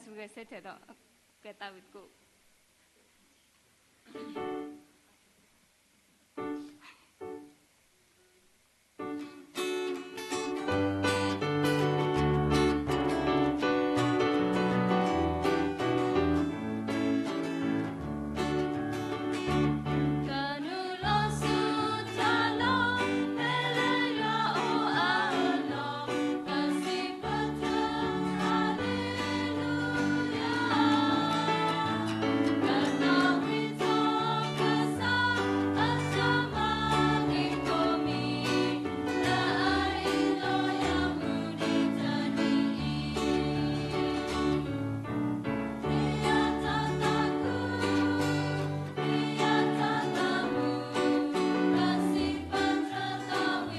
စူဂဲၤဆၢထၢၣ်ဒီး ကဲသးဝံၣ်သကိး. ဒိၣ်မးန့ၣ်လီၤ. ဆ့ၣ်နီၤသ့လံနီၤ. ပစံးဘ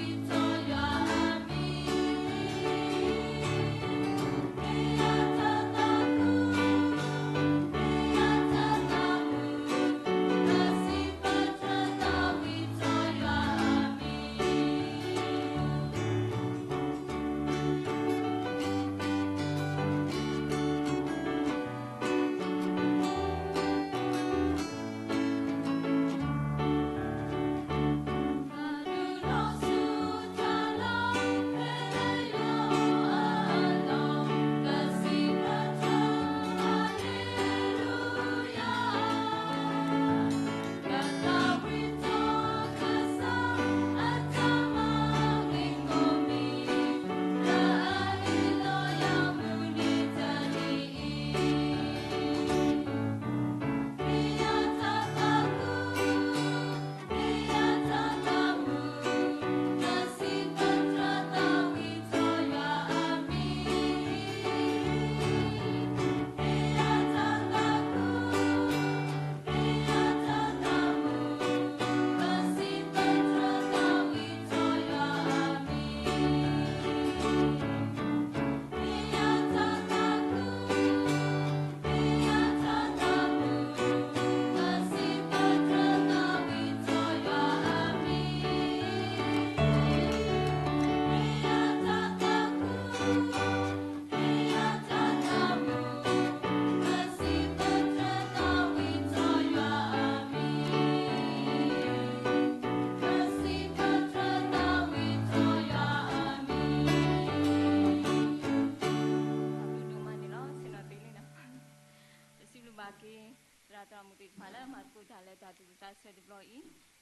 ျုးဘၣ်က့ၤ သရၣ်သရၣ်မုၣ်သ့ၣ်တဖၣ်လၢမၤသကိးတၢ်လၢ တၢ်သူၣ်ဝံၣ်သးဆၢတဘျီအံၤ,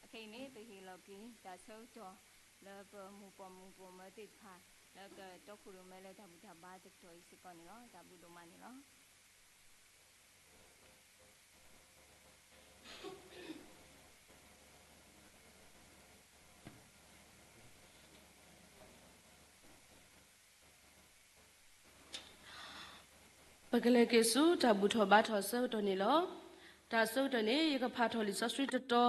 အခဲအံၤန့ၣ် ပဟ့ၣ်လီၤက့ၤတၢ်ဆၢကတီၢ်လၢပမိၢ်ပိာ်မုၣ်ပိာ်မၢၤသ့ၣ်တဖၣ် လၢကတီခိၣ်ရိၣ်မဲလၢတၢ်ဘူၣ်တၢ်ဘါတကတီၢ်အံၤစ့ၢ်ကီးန့ၣ်လီၤ. တၢ်ဘျုးဒိၣ်မးန့ၣ်လီၤ. ပကလဲၤက့ၤဆူတၢ်ဘူၣ်ထီၣ်ဘါထီၣ်အဆၢကတီၢ်န့ၣ်လီၤ. တၢ်အဆၢကတီၢ်န့ၣ် ယကဖးထီၣ်လံာ်စီဆှံတတီၤ,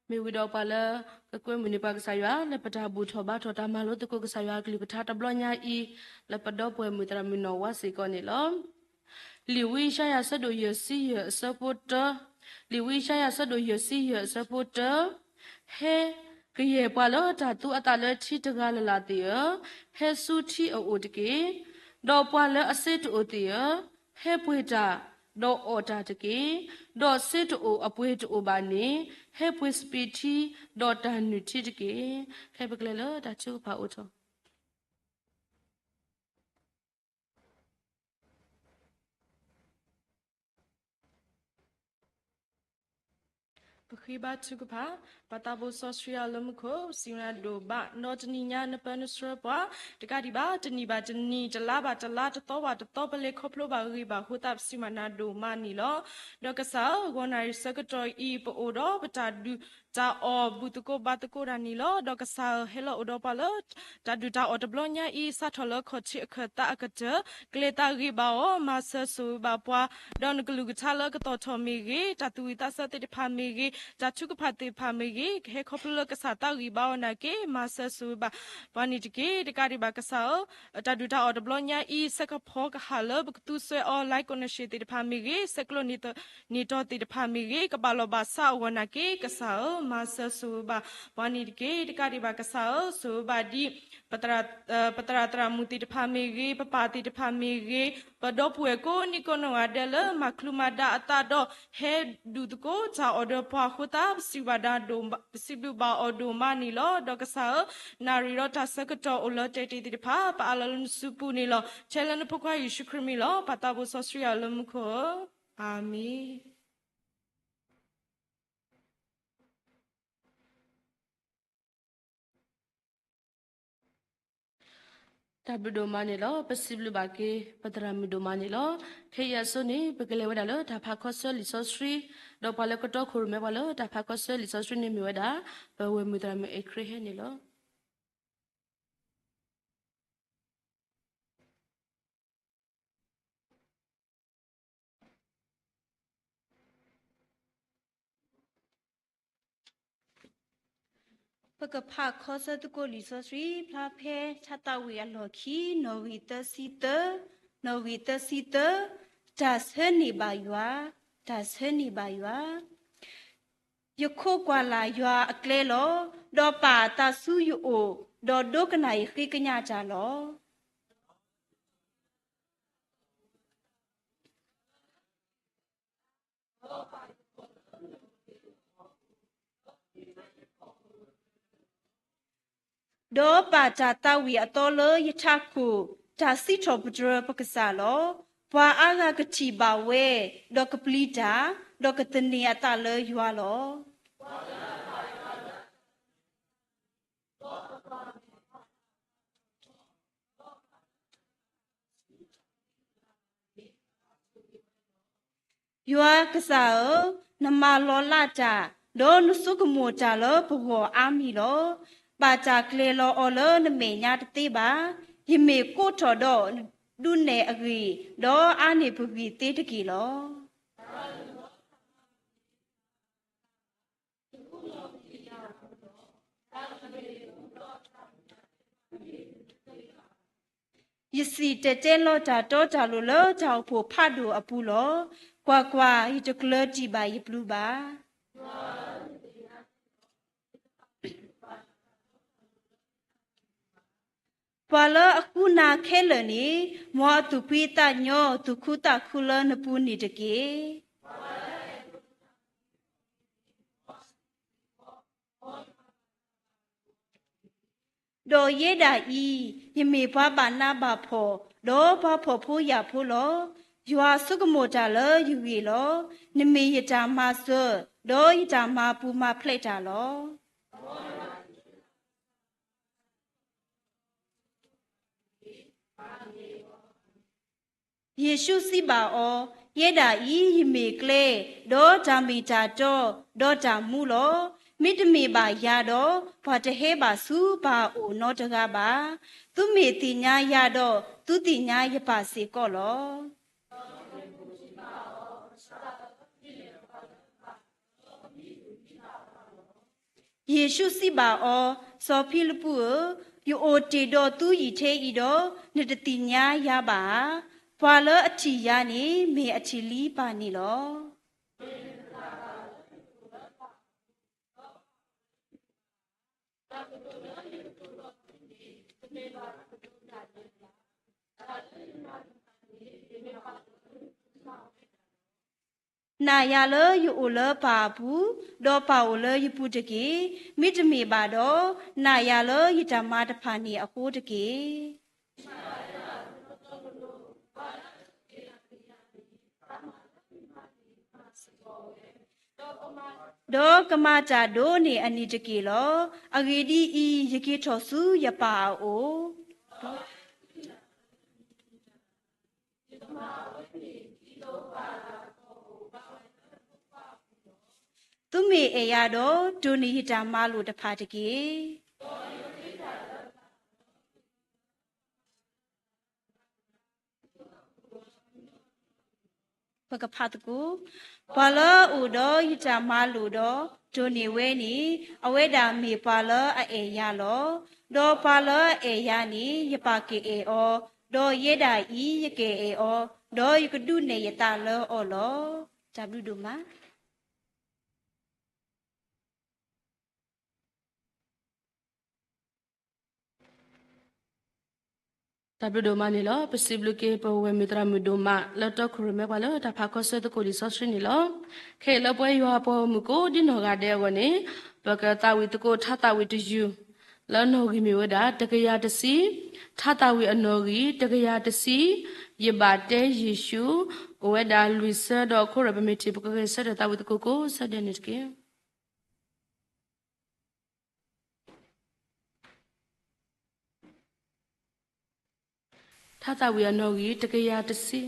မ့ၢ်ဝံၤဒီးပှၤလၢကကွဲမုာ်န့ၢ်ပှၤကစၢ်ယွၤ လၢပတၢ်ဘူၣ်ထီၣ်ဘါထီၣ်တၢ်မၤလိသကိးကစၢ်ယွၤအကလုၢ်ကထါတဘျီညါအံၤ, လၢပဒီပုၢ်ဝဲၢ်မုၣ်သရၣ်မုၣ်နီၢ်ဝါစ့ၢ်ကီးန့ၣ်လီၤ. လံာ်ဝံယၡါယၤအဆၢဒိၣ်ယဲၢ်ဆံယဲၢ်အဆၢဖိတၢ, လံာ်ဝံယၡါယၤအဆၢဒိၣ်ယဲၢ်ဆံယဲၢ်အဆၢဖိတၢ, ဟဲကယဲၢ်ပှၤလၢတၢ်သူအသးလၢထံတဂၤလၢ်လၢ်သ့ၣ်ဧၢ, ဟဲဆူထံအအိၣ်တက့ၢ်. ဒီးပှၤလၢအစ့တအိၣ်သ့ၣ်ဧၢ, ဟဲပှ့ၤတၢ်, ဒီးအီၣ်တၢ်တက့ၢ်. ဒီးစ့တအိၣ်အပှ့ၤတအိၣ်ဘၣ်န့ၣ်, ဟဲပှ့ၤစပံးထံ, ဒီးတၢ်နုၢ်ထံတက့ၢ်. ခဲအံၤပကလဲၤလၢတၢ်ထုကဖၣ်အိၣ်ထီၣ် ပဃ့ဘါထုကဖၣ်, ပၢ်သးဘိစီဆှံအလၢမူခိၣ် စံးဝဲဒၣ်ဒိၣ်ဘၣ်, နီၢ်တနံၤညါနပၢနဆှၢပှၤ, တကးဒံးဘၣ် တနံၣ်ဘၣ်တနံၣ် တလါဘၣ်တလါ တသီဘၣ်တသီ ပလဲၤခီဖျိဘၣ်ဂ့ၤဘၣ်ဃိသး ပစံးဘျုးနၤဒိၣ်မးန့ၣ်လီၤ. ဒီးကစၢ်ဧၢ, ဂီၤနၣ်ရံၣ်ဆၢကတီၢ်အံၤ ပအိၣ်ဒီးပတၢ်ဒုၣ်တၢ်အီၣ် ဘူၣ်သကိးဘါသကိးတၢ်န့ၣ်လီၤ. ဒီးကစၢ်ဧၢ, ဟဲလီၤအိၣ်ဒီးပှၤလၢ တၢ်ဒုၣ်တၢ်အီၣ်တဘျီညါအံၤ စးထီၣ်လၢခီၣ်ထံးအခၢၣ်သးအကတၢၢ် ကလဲၤသးဂ့ၤဘၣ်အီၤ, မၤစၢၤဆိၣ်ဂ့ၤဘၣ်ပှၤ, ဒီးနကလုၢ်ကထါလၢကသီၣ်ထီၣ်မ့ၢ်ဂ့ၤ, တၢ်သူၣ်ဝံၣ်သးဆၢသ့ၣ်တဖၣ်မ့ၢ်ဂ့ၤ, တၢ်ထုကဖၣ်သ့ၣ်တဖၣ်မ့ၢ်ဂ့ၤ, ကဟဲခီဖျိလၢကစၢ်သးဂံၢ်ဘါအီၤနာ်က့, မၤစၢၤဆိၣ်ဂ့ၤဘၣ်ပှၤန့ၣ်တက့ၢ်. တကးဒံးဘၣ်ကစၢ်ဧၢ, တၢ်ဒုၣ်တၢ်အီၣ်တဘျီညါအံၤ ဆဲးကဖီကဟၣ်လၢပကသူစွဲအီၤ လၢကီၢ်နၢ်ၡ့ၣ်သ့ၣ်တဖၣ်မ့ၢ်ဂ့ၤ, ဆဲးကျိးန့ၢ်တီၤသ့ၣ်တဖၣ်မ့ၢ်ဂ့ၤ, ကဘၣ်လီၢ်ဘၣ်စးအဂီၢ်နာ်က့ ကစၢ်ဧၢ မၤစၢၤဆိၣ်ဂ့ၤဘၣ်ပှၤန့ၣ်တက့ၢ်. တကးဒံးဘၣ်ကစၢ်ဧၢ, ဆိၣ်ဂ့ၤဘၣ်ဒ် ပသရၣ်သရၣ်မုၣ်သ့ၣ်တဖၣ်မ့ၢ်ဂ့ၤ, ပပၢ်သ့ၣ်တဖၣ်မ့ၢ်ဂ့ၤ, ပဒီပုၢ်ဝဲၢ်ကိးနံၤကိးနီၢ်ဂၤဒဲးလၢ မၤချုးမၤဒါအသးဒီး ဟဲဒုးသကိးတၢ်အီၣ်ဒီးပှၤအဃိသတး ပစံးဘျုးဘၣ်ဒၣ်ဒိၣ်, ပစံးဘျုးဘၣ်အီၤဒိၣ်မးန့ၣ်လီၤ. ဒီးကစၢ်ဧၢ, နၣ်ရံၣ်ဒီးတၢ်ဆၢကတီၢ်အိၣ်လၢတဲာ်တ့ၢ်သ့ၣ်တဖၣ် ပအၢၣ်လီၤလၢနစုပူၤန့ၣ်လီၤ. ထဲလၢနဖိခွါယ့ၣ်ၡူးခရံာ်မံၤလီၤ. ပၢ်သးဘိစီဆှံယွၤလၢမူခိၣ်ဧၢ, အၤမ့ၣ်. တၢ်ဘျုးဒိၣ်မးန့ၣ်လီၤ. ပစံးဘျုးဘၣ်က့ၤ ပသရၣ်မုၣ်ဒိၣ်မးန့ၣ်လီၤ. ခဲအံၤအစိန့ၣ် ပကလဲၤဝဲဒၣ်လၢတၢ်ဖးခီဆၢလံာ်စီဆှံ, ဒီးပှၤလၢကတီခိၣ်ရိၣ်မဲပှၤလၢတၢ်ဖးခီဆၢလံာ်စီဆှံန့ၣ်မ့ၢ်ဝဲဒၣ် ပဝဲၢ်မုၣ်သရၣ်မုၣ်အဲၣ်ခရံဟဲန့ၣ်လီၤ. ပကဖးခီဆၢသကိးလံာ်စီဆှံ ဖျါဖဲထါသးဝံၣ်အလီၢ်ခံ နီၣ်ဂံၢ်သၢဆံသၢ, နီၣ်ဂံၢ်သၢဆံသၢ, တၢ်ဆၢန့ၢ်ဘၣ်ယွၤ, တၢ်ဆၢန့ၢ်ဘၣ်ယွၤ. ယခိးကွၢ်လၢ်ယွၤအကျဲလီၤ, ဒီးပာ်အသးဆူယအိၣ်, ဒီးဒိကနၣ်ယဃ့ကညးတၢ်လီၤ. ဒီးပာ်တၢ်သးဝံၣ်အသီလၢယထးခိၣ်, တၢ်စံးထီၣ်ပတြၢၤပကစၢ်လီၤ. ပှၤအါဂၤကထံၣ်ဘၣ်ဝဲ, ဒီးကပျံၤတၢ်, ဒီးကသန့ၤအသးလၢယွၤလီၤ. ယွၤကစၢ်ဧၢ, နမၤလီၤလးတၢ်, ဒီးနဆိကမိၣ်တၢ်လၢပဂီၢ်အါမံၤလီၤ. ဘၣ်တၢ်ကျဲၤလီၤအီၤလၢနမဲာ်ညါတသ့ဘၣ်. ယမ့ၢ်ကိးထီၣ်ဒီးဒုးနဲၣ်အဂ့ၢ်, ဒီးအါန့ၢ်ပဂံၢ်သ့တက့ၢ်လီၤ. ယစံၣ်တဲၤတဲလီၤတၢ်တီတၢ်လိၤလၢတၢ်အိၣ်ဖှိၣ်ဖးဒိၣ်အပူၤလီၤ. ကွၢ်ကွၢ်, ယတကျၢၤတံၢ်ဘၣ်ယပျုၤဘၣ်. ပှၤလၢအဃုနၤခဲလၢာ်န့ၣ်, မ်အသူၣ်ဖှံသးညီ သူၣ်ခုသးခုလၢနပူၤန့ၣ်တက့ၢ်. ဒီးယဲဒၣ်အံၤ, ယမ့ၢ်ပှၤဘၣ်နးဘၣ်ဖှီၣ်, ဒီးပှၤဖှီၣ်ဖိယာ်ဖိလီၤ. ယွၤဆိကမိၣ်တၢ်လၢယဂ့ၢ်လီၤ. နမ့ၢ်ယတၢ်မၤစၢၤ, ဒီးယတၢ်မၤပူၤမၤဖျဲးတၢ်လီၤ. ယ့ၣ်ၡူးစံးဘၣ်အီၤ, ယဲဒၣ်အံၤယမ့ၢ်ကျဲ, ဒီးတၢ်မ့ၢ်တၢ်တီ, ဒီးတၢ်မူလီၤ. မ့တမ့ၢ်ဘၣ်ယၤဒီး, ပှၤတဟဲဘၣ်ဆူပၢ်အအိၣ်နီတဂၤဘၣ်. သုမ့ၢ်သ့ၣ်ညါယၤဒီး, သုသ့ၣ်ညါယပၢ်စ့ၢ်ကီးလီၤ. ယ့ၣ်ၡူးစံးဘၣ်အီၤ, စီၤဖံလပူဧၢ, ယအိၣ်တ့ၢ်ဒီးသုယံာ်ထဲအံၤဒီး, နတသ့ၣ်ညါယၤဘၣ်ဧါ. ပှၤလၢအထံၣ်ယၤန့ၣ် မ့ၢ်အထံၣ်လံပၢ်န့ၣ်လီၤ. နာ်ယၤလၢယအိၣ်လၢပၢ်အပူၤ, ဒီးပၢ်အိၣ်လၢယပူၤတက့ၢ်. မ့တမ့ၢ်ဘၣ်ဒီး, နာ်ယၤလၢယတၢ်မၤတဖၣ်န့ၣ်အဃိတက့ၢ်. ဒီးကမၤတၢ်ဒိးန့ၢ်အန့ၣ်တက့ၢ်လီၤ. အဂ့ၢ်ဒ်အံၤ, ယက့ၤထီၣ်ဆူယပၢ်အအိၣ်. သုမ့ၢ်အဲၣ်ယၤဒီး, ဒိးန့ၢ်ယတၢ်မၤလိာ်တဖၣ်တက့ၢ်. ပကဖးသကိး, ပှၤလၢအအိၣ်ဒီးယတၢ်မၤလိာ်ဒီး, ဒိးန့ၢ်ဝဲန့ၣ်, အဝဲဒၣ်မ့ၢ်ပှၤလၢအအဲၣ်ယၤလီၤ. ဒီးပှၤလၢအအဲၣ်ယၤန့ၣ်, ယပၢ်ကအဲၣ်အီၤ, ဒီးယဲဒၣ်အံၤယကအဲၣ်အီၤ, ဒီးယကဒုးနဲၣ်ယသးလၢအီၤလီၤ. တၢ်ဘျုးဒိၣ်မး. တၢ်ဘျုးဒိၣ်မးန့ၣ်လီၤ. ပစံးဘျုးက့ၤပဝဲၢ်မုၢ်သရၣ်မုၣ်ဒိၣ်မး လၢတီခိၣ်ရိၣ်မဲပှၤလၢတၢ်ဖးခီဆၢသကိးလံာ်စီဆှံန့ၣ်လီၤ. ခဲအံၤလၢပဝဲယွၤအပှၤဂီၢ်မုၢ်ကိးဒ်နီၢ်ဂၤဒဲးအဂီၢ်န့ၣ်, ပကသးဝံၣ်သကိးထါသးဝံၣ်တယုၢ် လၢနီၣ်ဂံၢ်မ့ၢ်ဝဲဒၣ် တကယၤတဆံ, ထါသးဝံၣ်အနီၣ်ဂံၢ် တကယၤတဆံ, ယဘၣ်တဲယ့ၣ်ၡူး, အိၣ်ဝဲဒၣ်လွံၢ်ဆၢဒီးအခိၣ်ရၢၢ် ပမ့ၢ်ထံၣ် ပကဂဲၤဆၢထၢၣ်သးဝံၣ်သကိးကိးဆၢဒဲးန့ၣ်တက့ၢ်. ထါသးဝံၣ်အနီၣ်ဂံၢ် တကယၤတဆံ.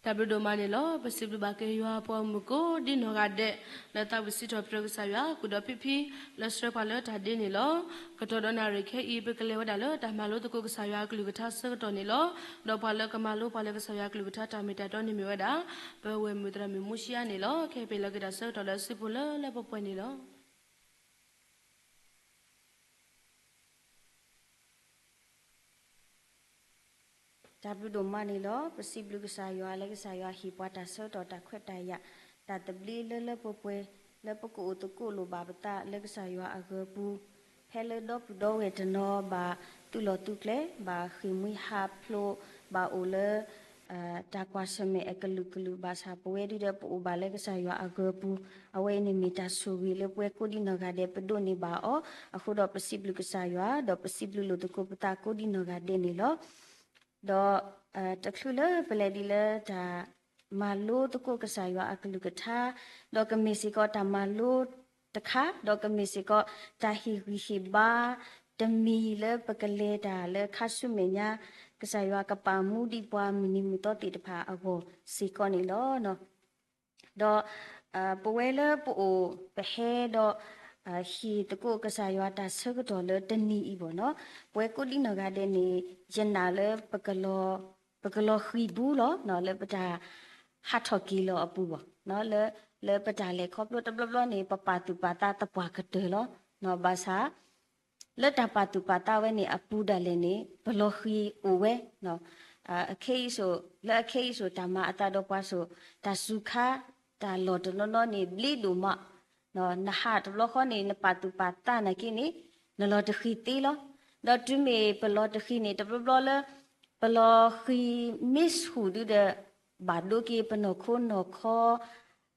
တၢ်ဘျုးဒိၣ်မးန့ၣ်လီၤ. ပစံးဘျုးဘၣ်က့ၤယွၤအပှၤဂီၢ်မုၢ်ကိးဒ်နီၢ်ဂၤဒဲး, လၢသးဝံၣ်စံးထီၣ်ပတြၢၤကစၢ်ယွၤ ဃုာ်ဒီးဖံဖံ လၢဆှၢပှၤလၢတၢ်ဒ့န့ၣ်လီၤ. ကတီၢ်ဒီးနၣ်ရံၣ်ခဲအံၤ ပကလဲၤဝဲဒၣ်လၢတၢ်မၤလိသကိးကစၢ်ယွၤအကလုၢ်ကထါဆၢကတီၢ်န့ၣ်လီၤ. ဒီးပှၤလၢကမၤလိပှၤလၢကစၢ်ယွၤအကလုၢ်ကထါတၢ်မ့ၢ်တၢ်တီန့ၣ်မ့ၢ်ဝဲဒၣ် ပဝဲၢ်မုၣ်သရၣ်မုၣ်မူရှံယါန့ၣ်လီၤ. ခဲအံၤပလဲၤက့ၤတၢ်ဆၢကတီၢ်လၢအစုပူၤလၢလၢပှဲၤပှဲၤန့ၣ်လီၤ. တၢ်ဘျုးဒိၣ်မးန့ၣ်လီၤ. ပစံးဘျုးကစၢ်ယွၤလၢကစၢ်ယွၤဟ့ၣ်ပှၤတၢ်ဆၢကတီၢ်တၢ်ခွဲးတၢ်ယာ် တၢ်သဘျ့လၢလၢပှဲၤပှဲၤ လၢပကအိၣ်သကိးလိၣ်ဘၣ်ပသးလၢကစၢ်ယွၤအဂၢၤပူၤ, ဖဲလၢဒီပုၢ်ဒီဝဲၢ်တနီၤဘၣ်တူၢ်လိာ်တူၢ်ကျဲၤ ဘၣ်ဃ့ၢ်မှံဟးဖျိး ဘၣ်အိၣ်လၢ တၢ်ကွၢ်ဆၢၣ်မဲာ်အကလုာ်ကလုာ်ဘၣ်ဆၣ် ပဝဲဒၣ်ဒီးပအိၣ်ဘၣ်လၢကစၢ်ယွၤအဂၢၤပူၤ, အဝဲအံၤန့ၣ်မ့ၢ်တၢ်ဆိၣ်ဂ့ၤလၢပဝဲကိးဒ်နီၢ်ဂၤဒဲးပဒိးန့ၢ်ဘၣ်အီၤ, အဃိဒီးပစံးဘျုးကစၢ်ယွၤ ဒီးပစံးဘျုးလိာ်သကိးပသးကိးဒ်နီၢ်ဂၤဒဲးန့ၣ်လီၤ. ဒီး တချုးလၢပလဲၤဒ်လၢတၢ်မၤလိသကိးကစၢ်ယွၤအကလုၢ်ကထါ, ဒီးကမ့ၢ်စ့ၢ်ကီးတၢ်မၤလိတခါ, ဒီးကမ့ၢ်စ့ၢ်ကီးတၢ်ဟ့ၣ်ဂံၢ်ဟ့ၣ်ဘါ တမံၤလၢပကလဲၤတၢ်လၢခါဆူမဲာ်ညါ, ကစၢ်ယွၤကပာ်မူဒံးပှၤမုၢ်နံၤမုၢ်သီသ့ၣ်တဖၣ်အဂီၢ်စ့ၢ်ကီးန့ၣ်လီၤ. ဒီး ပဝဲလၢပအိၣ်ပဟဲဒီး ဟ့ၣ်သကိးကစၢ်ယွၤတၢ်ဆၢကတီၢ်လၢတနံၤအံၤဘၣ်နီၤ, ပဝဲကိးဒ်နီၢ်ဂၤဒဲးန့ၣ် ယနာ်လၢ ပကလီၤဃံၤဘူးလီၤ လၢပတၢ်ဟးထီၣ်က့ၤလီၤအပူၤဘၣ်, လၢ လၢပတၢ်လဲၤခီဖျိတဘျီဘျီန့ၣ် ပပာ်သူၣ်ပာ်သးသပှၢ်ကတၢၢ်လီၤ. ဘၣ်ဆၣ် လၢတၢ်ပာ်သူၣ်ပာ်သးဝဲန့ၣ်အပူၤဒၣ်လဲာ်န့ၣ် ပလီၤဃံၤအိၣ်ဝဲ ခဲအံၤဆိ လၢအခဲအံၤဆိ တၢ်မၤအသးဒီးပှၤဆိ တၢ်စူၤခါ တၢ်လီၢ်တနီၤနီၤန့ၣ် ဘျ့ဒိၣ်မး, နဟးတဘျီဃီန့ၣ် နပာ်သူၣ်ပာ်သးနာ်က့န့ၣ် နလီၤတဃံၤသ့လီၤ. ဒီးတုၤမ့ၢ်ပလီၤတဃံၤန့ၣ် တဘျီဘျီလၢ ပလီၤဃံၤမ့ၢ်ဆူၣ်ဒုဒီး ဘၣ်ဒိက့ၤပနီၢ်ခိနီၢ်ခီ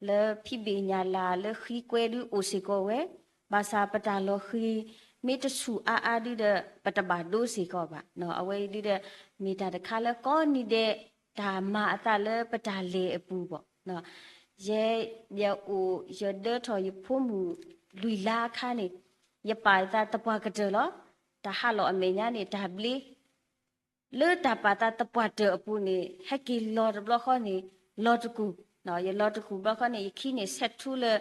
လၢဖံးဘ့ၣ်ညၣ်လၢ်လၢဃံကွဲဒုအိၣ်စ့ၢ်ကီးဝဲ, ဘၣ်ဆၣ်ပတၢ်လီၤဃံၤ မ့ၢ်တဆူၣ်အါအါဒုဒီး ပတဘၣ်ဒိစ့ၢ်ကီးဘၣ်. အဝဲအံၤဒုဒီး မ့ၢ်တၢ်တခါလၢကိးနံၤဒဲး တၢ်မၤအသးလၢပတၢ်လဲၤအပူၤဘၣ်. ယဲ ယအိၣ် ယဒၢထီၣ်ယဖိမုၣ်လွံၢ်လါအခါန့ၣ် ယပာ်သးသပှၢ်ကတၢၢ်လီၤ. တၢ်ဟးလီၢ်အမဲာ်ညါန့ၣ် တၢ်ဘျ့ လၢတၢ်ပာ်သးသပှၢ်တၢၢ်အပူၤန့ၣ် ဟဲက့ၤလီၤတဘျီဃီန့ၣ် လီၤတကူၣ်, ယလီၤတကူၣ်ဘျီဃီန့ၣ် ယခံန့ၣ်ဆဲးထူလၢ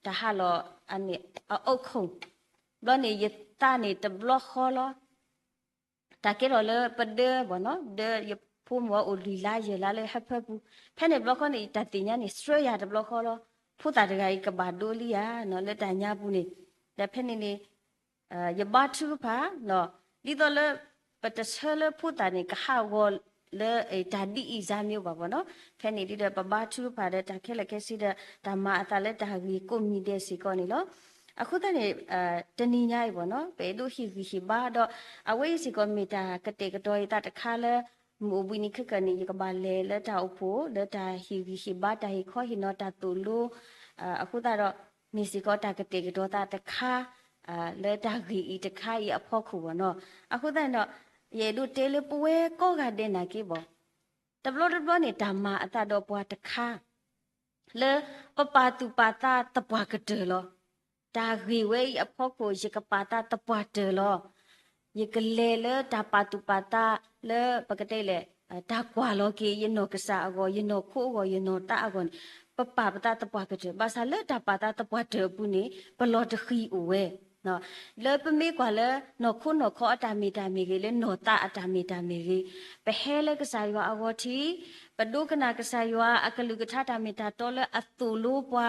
တၢ်ဟးလီၢ် အအိၣ်ခိၣ်, ဘျီန့ၣ် ယသးန့ၣ်တဘျီဃီလီၤ. တၢ်ကဲထီၣ်လၢပဒၢဘၣ်နီၤ, ဒၢယဖိမုၣ်အအိၣ်လွံၢ်လါယဲၢ်လါလၢဟၢဖၢပူၤ, ဖဲန့ၣ်ဘျီဃီန့ၣ် ယတၢ်သ့ၣ်ညါန့ၣ် ဆှၢယၤတဘျီဃီလီၤ. ဖိသၣ်တဂၤအံၤကဘၣ်ဒိလံဧါ လၢတၢ်ညါပူၤန့ၣ်, ဒီးဖဲန့ၣ်န့ၣ် ယဘါထုကဖၣ်, ဒ်သိးလၢ ပတဆၢလၢဖိသၣ်န့ၣ် ကဟးဂီၤလၢ တၢ်ဒ်အံၤစၢ်မ့ၢ်အိၣ်ဘၣ်ဘၣ်နီၤ, ဖဲန့ၣ်ဒုဒီး ပဘါထုကဖၣ်ဒီးတၢ်ခဲလၢာ်ခဲဆ့ဒီး တၢ်မၤအသးလၢတၢ်ဂ့ၢ်ကိးမံၤဒဲးစ့ၢ်ကီးန့ၣ်လီၤ. အဃိသတးန့ၣ် တနံၤညါအံၤဘၣ်နီၤ ပအဲၣ်ဒိးဟ့ၣ်ဂံၢ်ဟ့ၣ်ဘါဒီး အဝဲအံၤစ့ၢ်ကီးမ့ၢ်တၢ်ကတဲာ်ကတီၤယသးတခါလၢ မုၢ်အိၣ်ဘှံးနံၤခဲကနံၣ် ယကဘၣ်လဲၤလၢတၢ်အိၣ်ဖှိၣ် လၢတၢ်ဟ့ၣ်ဂံၢ်ဟ့ၣ်ဘါ တၢ်ဟ့ၣ်ခီဟ့ၣ်နီၤတၢ်သိၣ်လိ အဃိသတးဒီး မ့ၢ်စ့ၢ်ကီးတၢ်ကတဲာ်ကတီၤသးတခါ လၢတၢ်ဂ့ၢ်အံၤတခါအံၤအဖီခိၣ်ဘၣ်နီၤ. အဃိသတးန့ၣ်ဒီး ယအဲၣ်ဒိးတဲလၢပဝဲကိးဂၤဒဲးနာ်က့ဘၣ် တဘျီတဘျီန့ၣ် တၢ်မၤအသးဒီးပှၤတခါ လၢပပာ်သူၣ်ပာ်သးသပှၢ်ကတၢၢ်လီၤ. တၢ်ဂ့ၢ်ဝဲအံၤအဖီခိၣ် ယကပာ်သးသပှၢ်တၢၢ်လီၤ. ယကလဲၤလၢတၢ်ပာ်သူၣ်ပာ်သးလၢပကတဲလဲၣ် တၢ်ကွၢ်လီၤက့ၤ ယနီၢ်ကစၢ်အဂီၢ် ယနီၢ်ခိအဂီၢ် ယနီၢ်သးအဂီၢ်န့ၣ် ပပာ်ပသးသပှၢ်ကတၢၢ် ဘၣ်ဆၣ်လၢတၢ်ပာ်သးသပှၢ်တၢၢ်အပူၤန့ၣ် ပလီၤတဃံၤအိၣ်ဝဲ လၢပမ့ၢ်ကွၢ်လၢ နီၢ်ခိနီၢ်ခီအတၢ်မ့ၢ်တၢ်မ့ၢ်ဂ့ၤ လၢနီၢ်သးအတၢ်မ့ၢ်တၢ်မ့ၢ်ဂ့ၤ, ပဟဲလၢကစၢ်ယွၤအဂီၢ်ထံး, ပဒိကနၣ်ကစၢ်ယွၤအကလုၢ်ကထါတၢ်မ့ၢ်တၢ်တီလၢအသိၣ်လိပှၤ,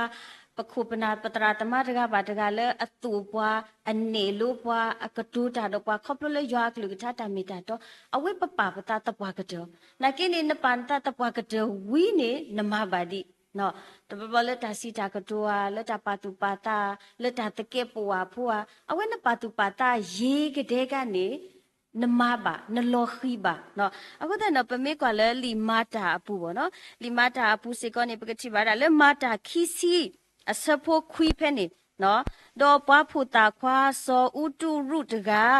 ပခိၣ်ပနၢ်ပသရၣ်သမါတဂၤဘၣ်တဂၤလၢအသိၣ်ပှၤ, အနဲၣ်လိပှၤ, အကတိၤတၢ်ဒီးပှၤ ခီဖျိလၢယွၤအကလုၢ်ကထါတၢ်မ့ၢ်တၢ်တီ, အဝဲပပာ်ပသးသပှၢ်ကတၢၢ်, နာ်က့န့ၣ် နပာ်နသးသပှၢ်ကတၢၢ်ဝံၤန့ၣ် နမၤဘၣ်ဒံး တဘျီဘျီလၢတၢ်စံးတၢ်ကတိၤဧါ လၢတၢ်ပာ်သူၣ်ပာ်သး, လၢတၢ်သကဲးပဝးဖိဧါ, အဝဲနပာ်သူၣ်ပာ်သးယံာ်ကဒဲကန့ၣ် နမၤဘၣ် နလီၤဃံၤဘၣ်. အဃိသတးန့ၣ်ဒီး ပမ့ၢ်ကွၢ်လၢလံာ်မၤတၢ်အပူၤဘၣ်နီၤ, လံာ်မၤတၢ်အပူၤစ့ၢ်ကီးန့ၣ် ပကထံၣ်ဘၣ်ဒၣ်လၢမၤတၢ်ခံဆံ အဆၢဖိခွံဖဲန့ၣ်, ဒီးပှၤဖိသၣ်ခွါစီၤအူတူရူးတဂၤ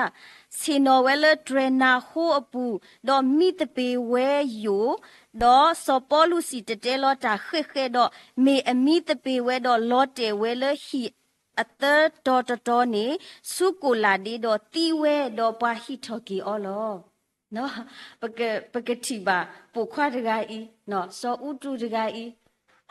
ဆ့ၣ်နီၤဝဲလၢတြဲၤနၤဟိအပူၤ, ဒီးမံသပ့ၤဝဲယိာ်, ဒီးစီၤပီလူးစံၣ်တဲၤတဲလီၤတၢ်ဃဲးဃဲးဒီး မ့ၢ်အမံသပ့ၤဝဲဒီးလီၤတဲာ်ဝဲလၢဟံၣ်အသၢတီၤတတီၤန့ၣ် ဆူကိးလးဒ့ဒီးသံဝဲ, ဒီးပှၤဟံးထီၣ်က့ၤအီၤလီၤ. ပကထံၣ်ဘၣ်ပိာ်ခွါတဂၤအံၤ, စီၤအူတူတဂၤအံၤ,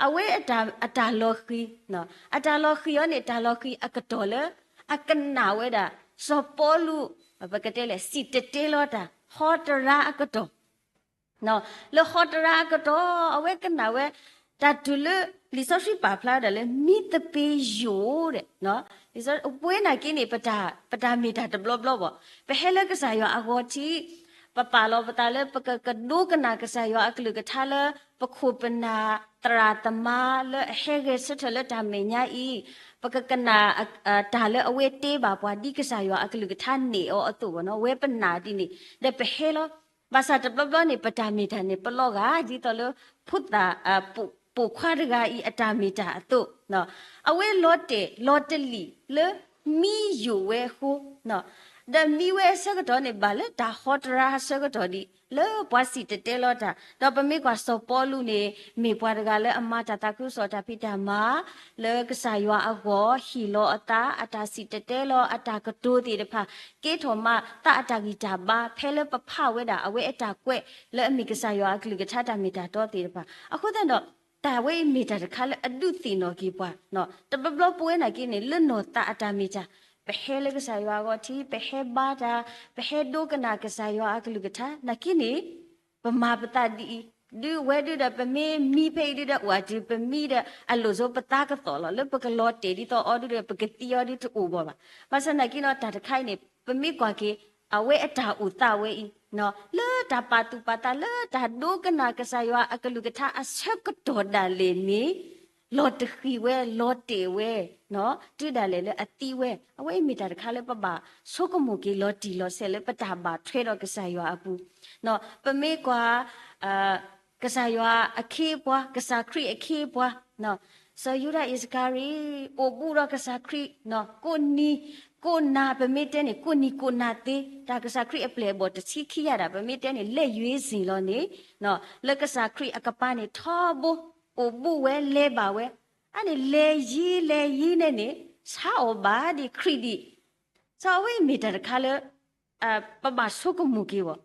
အဝဲအတၢ်လီၤဃံၤ, အတၢ်လီၤဃံၤအီၤန့ၣ် တၢ်လီၤဃံၤအကတီၢ်လၢ အကနၣ်ဝဲဒၣ် စီၤပီလူး ပကတဲလဲၣ် စံၣ်တဲၤတဲလီၤတၢ် ဟီတရါအကတီၢ် လၢဟီတရါအကတီၢ် အဝဲကနၣ်ဝဲ တၢ်တုၤလၢ လံာ်စီဆှံပာ်ဖျါဒၣ်လၢ မံသပ့ၤယိာ်ဒဲး, ပဝဲနာ်က့န့ၣ် ပတၢ်မ့ၢ်တၢ်တဘျီဘျီဘၣ်, ပဟဲလၢကစၢ်ယွၤအဂီၤထံး, ပပာ်လီၤပသးလၢပကကဒိကနၣ်ကစၢ်ယွၤအကလုၢ်ကထါလၢ ပခိၣ်ပနၢ်သရၣ်သမါလၢအဟဲဂဲၤဆၢထၢၣ်လၢတၢ်မဲာ်ညါအံၤ, ပကကနၣ် တၢ်လၢအဝဲတဲဘၣ်ပှၤဒ်ကစၢ်ယွၤအကလုၢ်ကထါနဲၣ်အီၤအသိးဘၣ်နီၤ, ဝဲပနာ်ဒ်န့ၣ် ဒီးပဟဲလီၤ. ဘၣ်ဆၣ်တဘျီဘျီန့ၣ် ပတၢ်မ့ၢ်တၢ်န့ၣ် ပလီၤဂာ်ဒ်သိးလၢ ဖိသၣ် ပိာ်ခွါတဂၤအံၤအတၢ်မ့ၢ်တၢ်အသိး, အဝဲလီၤတဲာ်လီၤတလံာ်လၢ မံယိာ်ဝဲအဃိ, ဒီးမံဝဲအဆၢကတီၢ်န့ၣ် ဘၣ်လၢတၢ်ဟီတရါအဆၢကတီၢ်ဒံး လၢပှၤစံၣ်တဲၤတဲလီၤတၢ်, ဒီးပမ့ၢ်ကွၢ်စီၤပီလူးန့ၣ် မ့ၢ်ပှၤတဂၤလၢအမၤတၢ်သးခုကစီၣ်တၢ်ဖံးတၢ်မၤ လၢကစၢ်ယွၤအဂီၢ် ဟ့ၣ်လီၤအသး အတၢ်စံၣ်တဲၤတဲလီၤ အတၢ်ကတိၤသ့ၣ်တဖၣ် ကဲထီၣ်မးသးအတၢ်ဂံၢ်တၢ်ဘါ ဖဲလၢပဖးဝဲဒၣ် အဝဲအတၢ်ကွဲး လၢအမ့ၢ်ကစၢ်ယွၤအကလုၢ်ကထါတၢ်မ့ၢ်တၢ်တီသ့ၣ်တဖၣ်. အဃိသတးဒီး တၢ်ဝဲအံၤမ့ၢ်တၢ်တခါလၢအဒုးသ့ၣ်နီၣ်က့ၤပှၤ, တဘျီဘျီပဝဲနာ်က့န့ၣ် လၢနီၢ်သးအတၢ်မ့ၢ်တၢ်, ပဟဲလၢကစၢ်ယွၤအဂီၤထံး ပဟဲဘါတၢ်, ပဟဲဒိကနၣ်ကစၢ်ယွၤအကလုၢ်ကထါ နာ်က့န့ၣ် ပမၤပသးဒ်အံၤ, ဒုးဝဲဒုးဒီး ပမ့ၢ်မံဖဲအံၤဒုးဒီး အိၣ်အတုၤ ပမံဒီး အလိၣ်စိပသးကသီၣ်လီၤ လၢပကလီၤတဲာ်ဒ်သိးအီၤဒုးဒီး ပကသံအီၤဒုးတအိၣ်ဘၣ်ဘၣ်. ဘၣ်ဆၣ်နာ်က့နီၤ တၢ်တခါအံၤန့ၣ် ပမ့ၢ်ကွၢ်က့ၤ အဝဲအတၢ်အိၣ်သးဝဲအံၤ လၢတၢ်ပာ်သူၣ်ပာ်သး လၢတၢ်ဒိကနၣ်ကစၢ်ယွၤအကလုၢ်ကထါအဆၢကတီၢ်ဒၣ်လဲာ်န့ၣ် လီၤတဃံၤဝဲ လီၤတဲာ်ဝဲ တုၤဒၣ်လဲာ်လၢအသံဝဲ, အဝဲအံၤမ့ၢ်တၢ်တခါလၢပဘၣ်ဆိကမိၣ်က့ၤလီၤတံၢ်လီၤဆဲး လၢပတၢ်ဘၣ်ထွဲဒီးကစၢ်ယွၤအပူၤ, ပမ့ၢ်ကွၢ် ကစၢ်ယွၤအခ့အပှၤ ကစၢ်ခရံာ်အခ့အပှၤ, စီၤယူဒၤအံၣ်စကၤရံၤ အိၣ်ဘူးဒီးကစၢ်ခရံာ် ကိးနံၤ ကိးနၤ ပမ့ၢ်တဲန့ၣ် ကိးနံၤကိးနၤသ့, တၢ်ကစၢ်ခရံာ်အပျဲၢ်အဘီၣ်တဆံခံယၤဒၣ် ပမ့ၢ်တဲန့ၣ် လဲၤယွ့စ့ၢ်လီၤန့ၣ်, လၢကစၢ်ခရံာ်အကပၤန့ၣ် ထီဘိ အိၣ်ဘူးဝဲလဲၤဘၣ်ဝဲ, အန့ၣ်လဲၤယံၤလဲၤယံၤန့ၣ်န့ၣ် ဆါအီၣ်ဘၣ်ဒံးခရံာ်ဒံး စီၤအဝဲအံၤမ့ၢ်တၢ်တခါလၢ ပဘၣ်ဆိကမိၣ်က့ၤဘၣ်,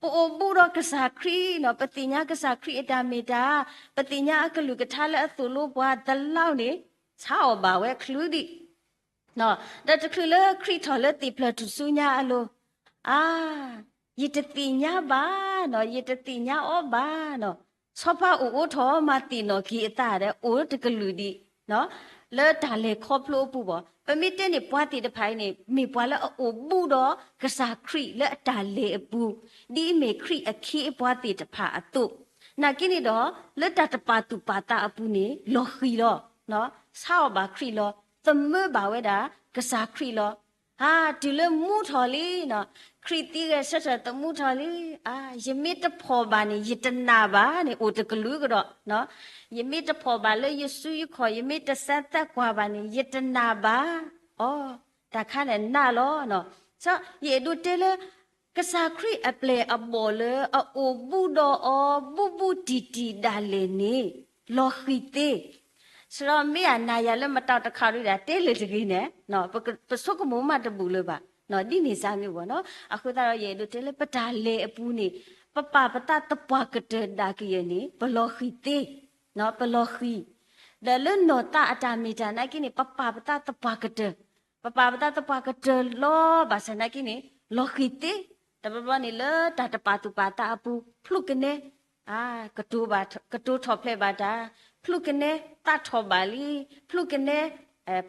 ပအိၣ်ဘူးဒီးကစၢ်ခရံာ်နီၤ ပသ့ၣ်ညါကစၢ်ခရံာ်အတၢ်မ့ၢ်တၢ်, ပသ့ၣ်ညါအကလုၢ်ကထါလၢအသိၣ်လိပှၤသလောက်န့ၣ် ဆါအီၣ်ဘၣ်ဝဲချုးဒံး, ဒီးတချုးလၢခရံာ်ထီၣ်လၢသ့ၣ်ဖျၢၣ်ထူၣ်စုညါအလိၤ, အါ ယတသ့ၣ်ညါဘၣ်နီၤ ယတသ့ၣ်ညါအီၤဘၣ်နီၤ, ဆီဖါအိၣ်အိၣ်ထီၣ်မၤသ့ၣ်နီၣ်က့ၤအသးဒီး အိၣ်တကလုာ်ဒံး လၢတၢ်လဲၤခီဖျိအပူၤဘၣ်. ပမ့ၢ်တဲန့ၣ် ပှၤသ့ၣ်တဖၣ်အံၤန့ၣ် မ့ၢ်ပှၤလၢအအိၣ်ဘူးဒီးကစၢ်ခရံာ်လၢအတၢ်လဲၤအပူၤ, ဒ်အမ့ၢ်ခရံာ်အခ့အပှၤသ့ၣ်တဖၣ်အသိး, နာ်က့န့ၣ်ဒီး လၢတၢ်တပာ်သူၣ်ပာ်သးအပူၤန့ၣ် လီၤဃံၤလီၤ, ဆါအီၣ်ဘၣ်ခရံာ်လီၤ, သမၢဘၣ်ဝဲဒၣ်ကစၢ်ခရံာ်လီၤ. ဟါ တုၤလၢမူထီၣ်လံနီၤ, ခရံာ်သံဂဲၤဆၢထၢၣ်သမူထီၣ်လံ, အါ ယမ့ၢ်တဖှီၣ်ဘၣ်န့ၣ် ယတနာ်ဘၣ်န့ၣ် အိၣ်တကလုာ်ကဒီး, ယမ့ၢ်တဖှီၣ်ဘၣ်လၢယစုယခီၣ် ယမ့ၢ်တစဲးသးကွၢ်ဘၣ်န့ၣ် ယတနာ်ဘၣ်, အီ တၢ်ခါန့ၣ်နာ်လီၤ. စီၤ ယအဲၣ်ဒိးတဲလၢ ကစၢ်ခရံာ်အပျဲၢ်အဘီၣ်လၢအအိၣ်ဘူးဒီးအီၤ ဘူးဘူးတံၢ်တံၢ်ဒၣ်လဲာ်န့ၣ် လီၤဃံၤသ့, စရီမ့ၢ်အနၤယၤလၢမတၤတခါဒုးဒၣ် တဲလၢတဂ့ၤန့ၣ် ပဆိကမိၣ်မးတဘူၣ်လၢၤဘၣ်, ဒ်န့ၣ်စၢ်မ့ၢ်ဘၣ်နီၤ. အဃိသတးဒီး ယအဲၣ်ဒိးတဲလၢပတၢ်လဲၤအပူၤန့ၣ် ပပာ်ပသးသပှၢ်ကတၢၢ်ဒၣ်ကယဲၢ်န့ၣ် ပလီၤဃံၤသ့, ပလီၤဃံၤ, ဒီးလၢနီၢ်သးအတၢ်မ့ၢ်တၢ်နာ်က့န့ၣ် ပပာ်ပသးသပှၢ်ကတၢၢ် ပပာ်ပသးသပှၢ်ကတၢၢ်လီၤ ဘၣ်ဆၣ်နာ်က့န့ၣ် လီၤဃံၤသ့, တဘျီဘျီန့ၣ် လၢတၢ်တပာ်သူၣ်ပာ်သးအပူၤ ဖျူးကနဲ ကတိၤထီၣ်ဖျဲးဘၣ်တၢ်, ဖျူးကနဲ သးထီၣ်ဘၣ်လံ, ဖျူးကနဲ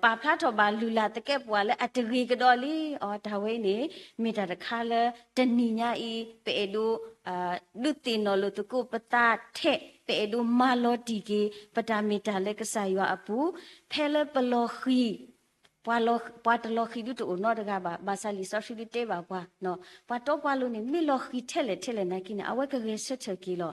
ပာ်ဖျါထီၣ်ဘၣ်လုၢ်လၢ်သကဲးပဝးလၢအတဂ့ၤကဒီးလံ, အီ တၢ်ဝဲအံၤန့ၣ် မ့ၢ်တၢ်တခါလၢတနံၤညါအံၤ ပအဲၣ်ဒိး ဒုးသ့ၣ်နီၣ်လိာ်သကိးပသးထဲ ပအဲၣ်ဒိးမၤလီၤတံၢ်က့ၤ ပတၢ်မ့ၢ်တၢ်လၢကစၢ်ယွၤအပူၤ, ဖဲလၢပလီၤဃံၤ ပှၤလီၤဃံၤဒုးတအိၣ်နီတဂၤဘၣ်, ဘၣ်ဆၣ်လံာ်စီဆှံဒုးတဲဘၣ်ပှၤ, ပှၤတီပှၤလိၤန့ၣ် မ့ၢ်လီၤဃံၤထဲလဲၣ်ထဲလဲၣ်နာ်က့န့ၣ် အဝဲကဂဲၤဆၢထၢၣ်က့ၤလီၤ.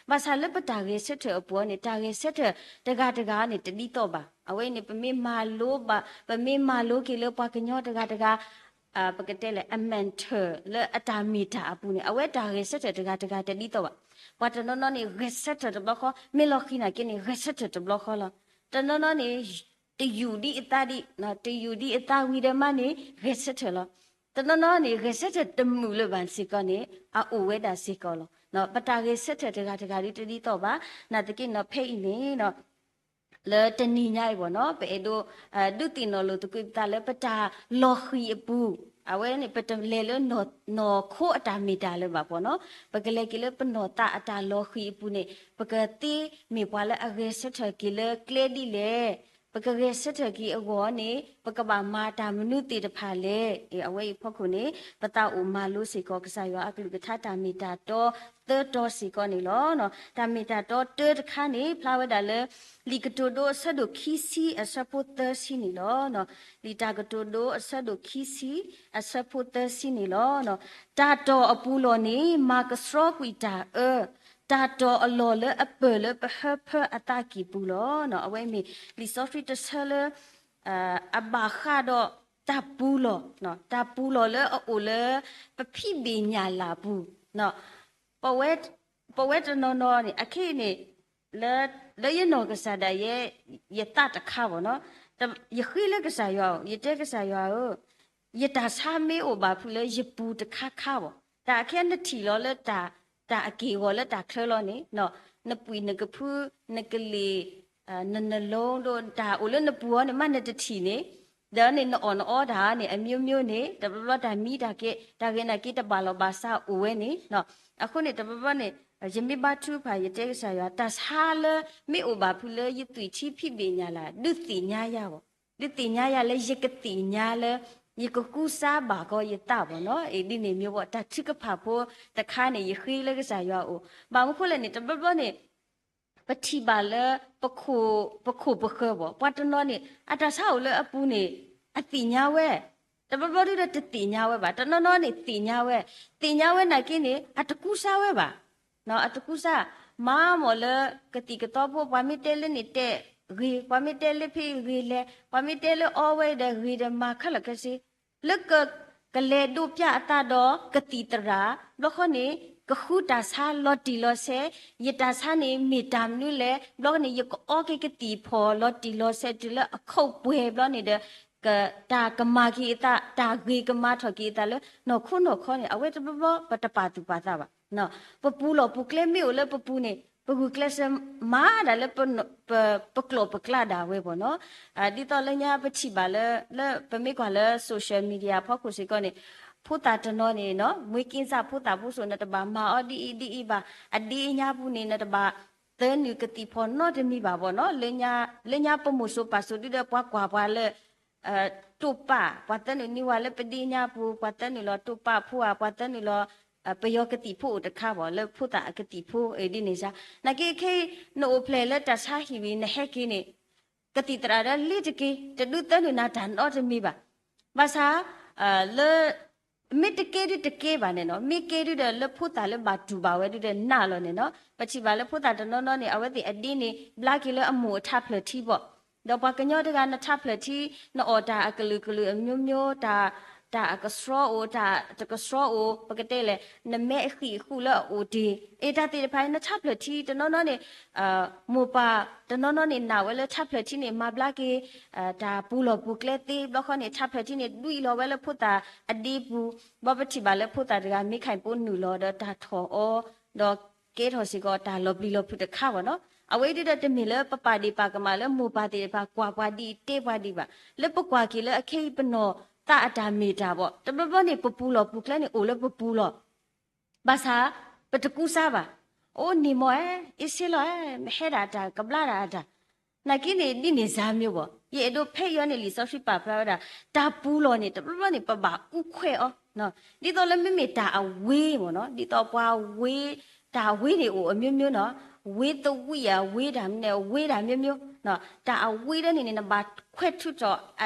ဘၣ်ဆၣ်လၢပတၢ်ဂဲၤဆၢထၢၣ်အပူၤန့ၣ် တၢ်ဂဲၤဆၢထၢၣ်တဂၤတဂၤန့ၣ် တဒ်သိးဘၣ်. အဝဲအံၤန့ၣ် ပမ့ၢ်မၤလိဘၣ် ပမ့ၢ်မၤလိက့ၤလၢပှၤကညီတဂၤတဂၤ ပကတဲလဲၣ် အ mentor လၢအတၢ်မ့ၢ်တၢ်အပူၤန့ၣ် အဝဲတၢ်ဂဲၤဆၢထၢၣ်တဂၤတဂၤတဒ်သိးဘၣ်. ပှၤတနီၤနီၤန့ၣ် ဂဲၤဆၢထၢၣ်တဘျီဃီ မ့ၢ်လီၤဃံၤနာ်က့န့ၣ် ဂဲၤဆၢထၢၣ်တဘျီဃီလီၤ. တနီၤနီၤန့ၣ် တယူၢ်ဒံးအသးဒံး, တယူၢ်ဒံးအသးဝံၤဒီးမးန့ၣ် ဂဲၤဆၢထၢၣ်လီၤ. တနီၤနီၤန့ၣ် ဂဲၤဆၢထၢၣ်တမုာ်လၢၤဘၣ်စ့ၢ်ကီးန့ၣ် အအိၣ်ဝဲဒၣ်စ့ၢ်ကီးလီၤ. ပတၢ်ဂဲၤဆၢထၢၣ်တဂၤတဂၤဒ်တဒ်သိးဘၣ်, နာ်သက့နီၤ ဖဲအံၤန့ၣ် လၢတနံၤညါအံၤဘၣ်နီၤ ပအဲၣ်ဒိး ဒုးသ့ၣ်နီၣ်လိာ်သကိးပသးလၢပတၢ်လီၤဃံၤအပူၤ, အဝဲန့ၣ် ပတလဲၤလၢနီၢ်ခိအတၢ်မ့ၢ်တၢ်လၢၤဘၣ်ဘၣ်နီၤ, ပကလဲၤက့ၤလၢပနီၢ်သးအတၢ်လီၤဃံၤအပူၤန့ၣ် ပကသ့မ့ၢ်ပှၤလၢအဂဲၤဆၢထၢၣ်က့ၤလၢကျဲဒ်လဲၣ်, ပကဂဲၤဆၢထၢၣ်က့ၤအဂီၢ်န့ၣ် ပကဘၣ်မၤတၢ်မနုၤသ့ၣ်တဖၣ်လဲၣ်. အဝဲအံၤဖီခိၣ်န့ၣ် ပသးအိၣ်မၤလိစ့ၢ်ကီး ကစၢ်ယွၤအကလုၢ်ကထါတၢ်မ့ၢ်တၢ်တီသၢတီၤစ့ၢ်ကီးန့ၣ်လီၤ. တၢ်မ့ၢ်တၢ်တီတၢတခါန့ၣ် ဖျါဝဲဒၣ်လၢ လံာ်ကတိၤဒိအဆၢဒိၣ်ခံဆံအဆၢဖိသၢဆံန့ၣ်လီၤ. လံာ်တၢ်ကတိၤဒိအဆၢဒိၣ်ခံဆံအဆၢဖိသၢဆံန့ၣ်လီၤ. တၢ်တီၢ်အပူၤလီၢ်န့ၣ် မၤကဆှီကွံာ်တၢ်အၢ, တၢ်တီၢ်အလီၢ်လၢအပၢၢ်လၢပဟၢဖၢအသးကံၢ်ပူၤလီၤ. အဝဲမ့ၢ်လံာ်စီဆှံတဆၢလၢ အဘၣ်ဃးဒီးတၢ်ပူၤလီၢ်, တၢ်ပူၤလီၢ်လၢအအိၣ်လၢ ပဖံးဘ့ၣ်ညၣ်လၢ်ပူၤ, ပဝဲတနီၤနီၤန့ၣ် အခဲအံၤန့ၣ် လၢယနီၢ်ကစၢ်ဒၣ်ယဲ ယသးတခါဘၣ်နီၤ, ယဃ့လၢကစၢ်ယွၤဧၢ, ယတဲကစၢ်ယွၤဧၢ, ယတၢ်ဆါမ့ၢ်အိၣ်ဘၣ်ဖုးလၢယပူၤတခါခါဘၣ်, တၢ်အခဲနထံၣ်လီၤလၢ တၢ်အက့ၢ်အဂီၤလၢတၢ်ချၢလီၤန့ၣ်, နပှံၢ်နကဖု နကလ့ၢ် နနလီဒိ တၢ်အိၣ်လၢနပူၤအီၤန့ၣ် မ့ၢ်နတထံၣ်န့ၣ်, ဒီးန့ၣ်နအီၣ်နအီတၢ်န့ၣ် အမျိုးမျိုးန့ၣ် တဘျီဘျီတၢ်မံတၢ်ကဲ တၢ်ဂ့ၤနာ်က့တဘၣ်လီၢ်ဘၣ်စးအိၣ်ဝဲန့ၣ်, အဃိန့ၣ် တဘျီဘျီန့ၣ် ယမ့ၢ်ဘါထုကဖၣ် ယတဲကစၢ်ယွၤ တၢ်ဆါလၢမ့ၢ်အိၣ်ဘၣ်ဖုးလၢယသွံၣ်ထံဖံးဘ့ၣ်ညၣ်လၢ် ဒုးသ့ၣ်ညါယၤဘၣ်, ဒုးသ့ၣ်ညါယၤလၢယကသ့ၣ်ညါလၢ ယကကူစါဘၣ်ကီယသးဘၣ်နီၤ, အ့ၣ်ဒ်န့ၣ်မ့ၢ်ဘၣ် တၢ်ထုကဖၣ်ဖိတခါန့ၣ် ယဃ့လၢကစၢ်ယွၤအအိၣ်, ဘၣ်မနုၤဃိလဲၣ်န့ၣ် တဘျီဘျီန့ၣ် ပထံၣ်ဘၣ်လၢ ပခိၣ်ပဃၢၤဘၣ်, ပှၤတနီၤန့ၣ် အတၢ်ဆါအိၣ်လၢအပူၤန့ၣ် အသ့ၣ်ညါဝဲ, တဘျီဘျီဒုးဒီးတသ့ၣ်ညါဝဲဘၣ်, တနီၤနီၤန့ၣ်သ့ၣ်ညါဝဲ, သ့ၣ်ညါဝဲနာ်က့န့ၣ် အတကူစါဝဲဘၣ်, အတကူစါ, မၤမၢ်လၢကသံၣ်ကသီဖိ ပှၤမ့ၢ်တဲလၢန့ၣ်တဲဂ့ၤ, ပှၤမ့ၢ်တဲလၢဖဲဂ့ၤလဲၣ်, ပှၤမ့ၢ်တဲလၢအီဝဲဒီးဂ့ၤဒီးမၤခဲလၢာ်ခဲဆ့ လၢက ကလဲၤဒိးပျၢ်အသးဒီးကသံၣ်သရၣ်, ဘျီဃီန့ၣ် ကဃုတၢ်ဆါလီၤတံၢ်လီၤဆဲး, ယတၢ်ဆါန့ၣ်မ့ၢ်တၢ်မနုၤလဲၣ်, ဘျီဃီန့ၣ် ယကအီက့ၤကသံၣ်ဖီၣ်လီၤတံၢ်လီၤဆဲးတုၤလၢအခိၣ်ပှဲၤဘျီန့ၣ်ဒီး က တၢ်ကမၤက့ၤအသး, တၢ်ဂ့ၤကမၤထီၣ်က့ၤအသးလၢနီၢ်ခိနီၢ်ခီန့ၣ် အဝဲတဘျီဘျီပတပာ်သူၣ်ပာ်သးဘၣ်. ပပူၤလီၢ်ပူၤကျဲမ့ၢ်အိၣ်လၢပပူၤန့ၣ် ပဂုာ်ကျဲးစၢးမၤဒၣ်လၢ ပ ပကျိာ်ပကျးဒၣ်ဝဲဘၣ်နီၤ. ဒ်သိးလၢညါပထံၣ်ဘၣ်လၢ လၢပမ့ၢ်ကွၢ်လၢ social media ဖီခိၣ်စ့ၢ်ကီးန့ၣ် ဖိသၣ်တနီၤန့ၣ်နီၤ မွေးကင်းစ ဖိသၣ်ဖိစိၤ နတဘၣ်မၤအီၤဒ်အံၤဒ်အံၤဘၣ်, အဒ့ညါပူၤန့ၣ် နတဘၣ်သၢနုာ်ကသံၣ်ဖီၣ်နီတမံၤဘၣ်ဘၣ်နီၤ. လၢညါ လၢညါပမိၢ်စိၤပၢ်စိၤဒုဒီးပှၤကွၢ်ပှၤလၢ တိာ်ပာ် ပှၤသၢနုာ်န့ၢ်ဝဲလၢပဒ့ညါပူၤ ပှၤသၢနုာ်လီၤတိာ်ပာ်ဖိဧါ ပှၤသၢနုာ်လီၤ ပယီၤကသံၣ်ဖိအိၣ်တခါဘၣ် လၢဖိသၣ်အကသံၣ်ဖိအံၤဒ်န့ၣ်စါ နာ်က့ခဲအံၤ နအိၣ်ဖျဲၣ်လၢတၢ်ဆါဟံၣ်ဝံၤ နဟဲက့ၤန့ၣ် ကသံၣ်သရၣ်ဒီးလ့တက့ၢ် တဒုသၢနုာ်နၤတၢ်နီတမံၤဘၣ်. ဘၣ်ဆၣ် လၢ မ့ၢ်တကဲဒုတကဲဘၣ်န့ၣ်နီၤ မ့ၢ်ကဲဒုဒီးလၢဖိသၣ်လၢဘၣ်တူၢ်ဘၣ်ဝဲဒုဒီးနးလီၤန့ၣ်နီၤ ပထံၣ်ဘၣ်လၢဖိသၣ်တနီၤနီၤန့ၣ် အဝဲသ့ၣ်အဒ့န့ၣ် ဘျါက့ၤလၢအမိၢ်အထးဖျၢၣ်ထံဘၣ် ဒီးပှၤကညီတဂၤ နထးဖျၢၣ်ထံ နအီၣ်တၢ်အကလုာ်ကလုာ်အမျိုးမျိုး တၢ် တၢ်အကဆှီအိၣ် တၢ်တကဆှီအိၣ် ပကတဲလဲၣ် နမဲအဃံးအဃုာ်လၢအအိၣ်တ့ၢ် အ့ တၢ်သ့ၣ်တဖၣ် နထးဖျၢၣ်ထံတနီၤနီၤန့ၣ် မိၢ်ပၢ်တနီၤနီၤန့ၣ် နာ်ဝဲလၢထးဖျၢၣ်ထံန့ၣ် မၤဘျါက့ၤ တၢ်ပူၤလီၢ်ပူၤကျဲသ့ ဘျီဃီန့ၣ် ထးဖျၢၣ်ထံန့ၣ် ဒွံလီၤဝဲလၢဖိသၣ်အဒ့ပူၤ ဘၣ်ပထံၣ်ဘၣ်လၢဖိသၣ်တဂၤ မ့ၢ်ခါအံၤပိနုာ်လီၤဒီးတၢ်ထီၣ်အီၤ ဒီးကဲထီၣ်စ့ၢ်ကီးတၢ်လီၤပျံၤလီၤဖုးတခါဘၣ်နီၤ အဝဲဒုဒီးတမ့ၢ်လၢပပာ်ဒ့ၣ်ပာ်ကမၣ်လၢမိၢ်ပၢ်သ့ၣ်တဖၣ်ကွၢ်ပှၤဒ်အံၤတဲပှၤဒ်ဘၣ် လၢပကွၢ်က့ၤလၢအခဲအံၤပနီၢ်သးအတၢ်မ့ၢ်တၢ်ဘၣ် တဘျီဘျီန့ၣ် ပပူၤလီၢ်ပူၤကျဲန့ၣ် အိၣ်လၢပပူၤလီၢ် ဘၣ်ဆၣ် ပတကူစါဘၣ်. အိၣ်န့ၣ်မ့ၢ် အ့ အ့စ့လီၤ မ့ၢ်ဟဲဒၣ်တၢ် ကဘျါဒၣ်အတၢ် နာ်က့န့ၣ် ဒ်န့ၣ်စါမ့ၢ်ဘၣ်. ယအဲၣ်ဒိးဖဲအံၤန့ၣ် လံာ်စီဆှံပာ်ဖျါဝဲဒၣ် တၢ်ပူၤလီၢ်န့ၣ် တဘျီဘျီန့ၣ် ပဘၣ်အူခွဲးအီၤ ဒ်သိးလၢမ့မ့ၢ်တၢ်အဝ့မ့ၢ်နီၤ ဒ်သိးပှၤဝ့ တၢ်ဝ့န့ၣ်အိၣ်အမျိုးမျိုးနီၤ ဝ့သဝံၣ်ဧါ ဝ့တၢ်မနုၤ ဝ့တၢ်မျိုးမျိုး တၢ်အဝ့ဒၣ်န့ၣ်န့ၣ် နဘၣ်ခွဲးထုးထီၣ်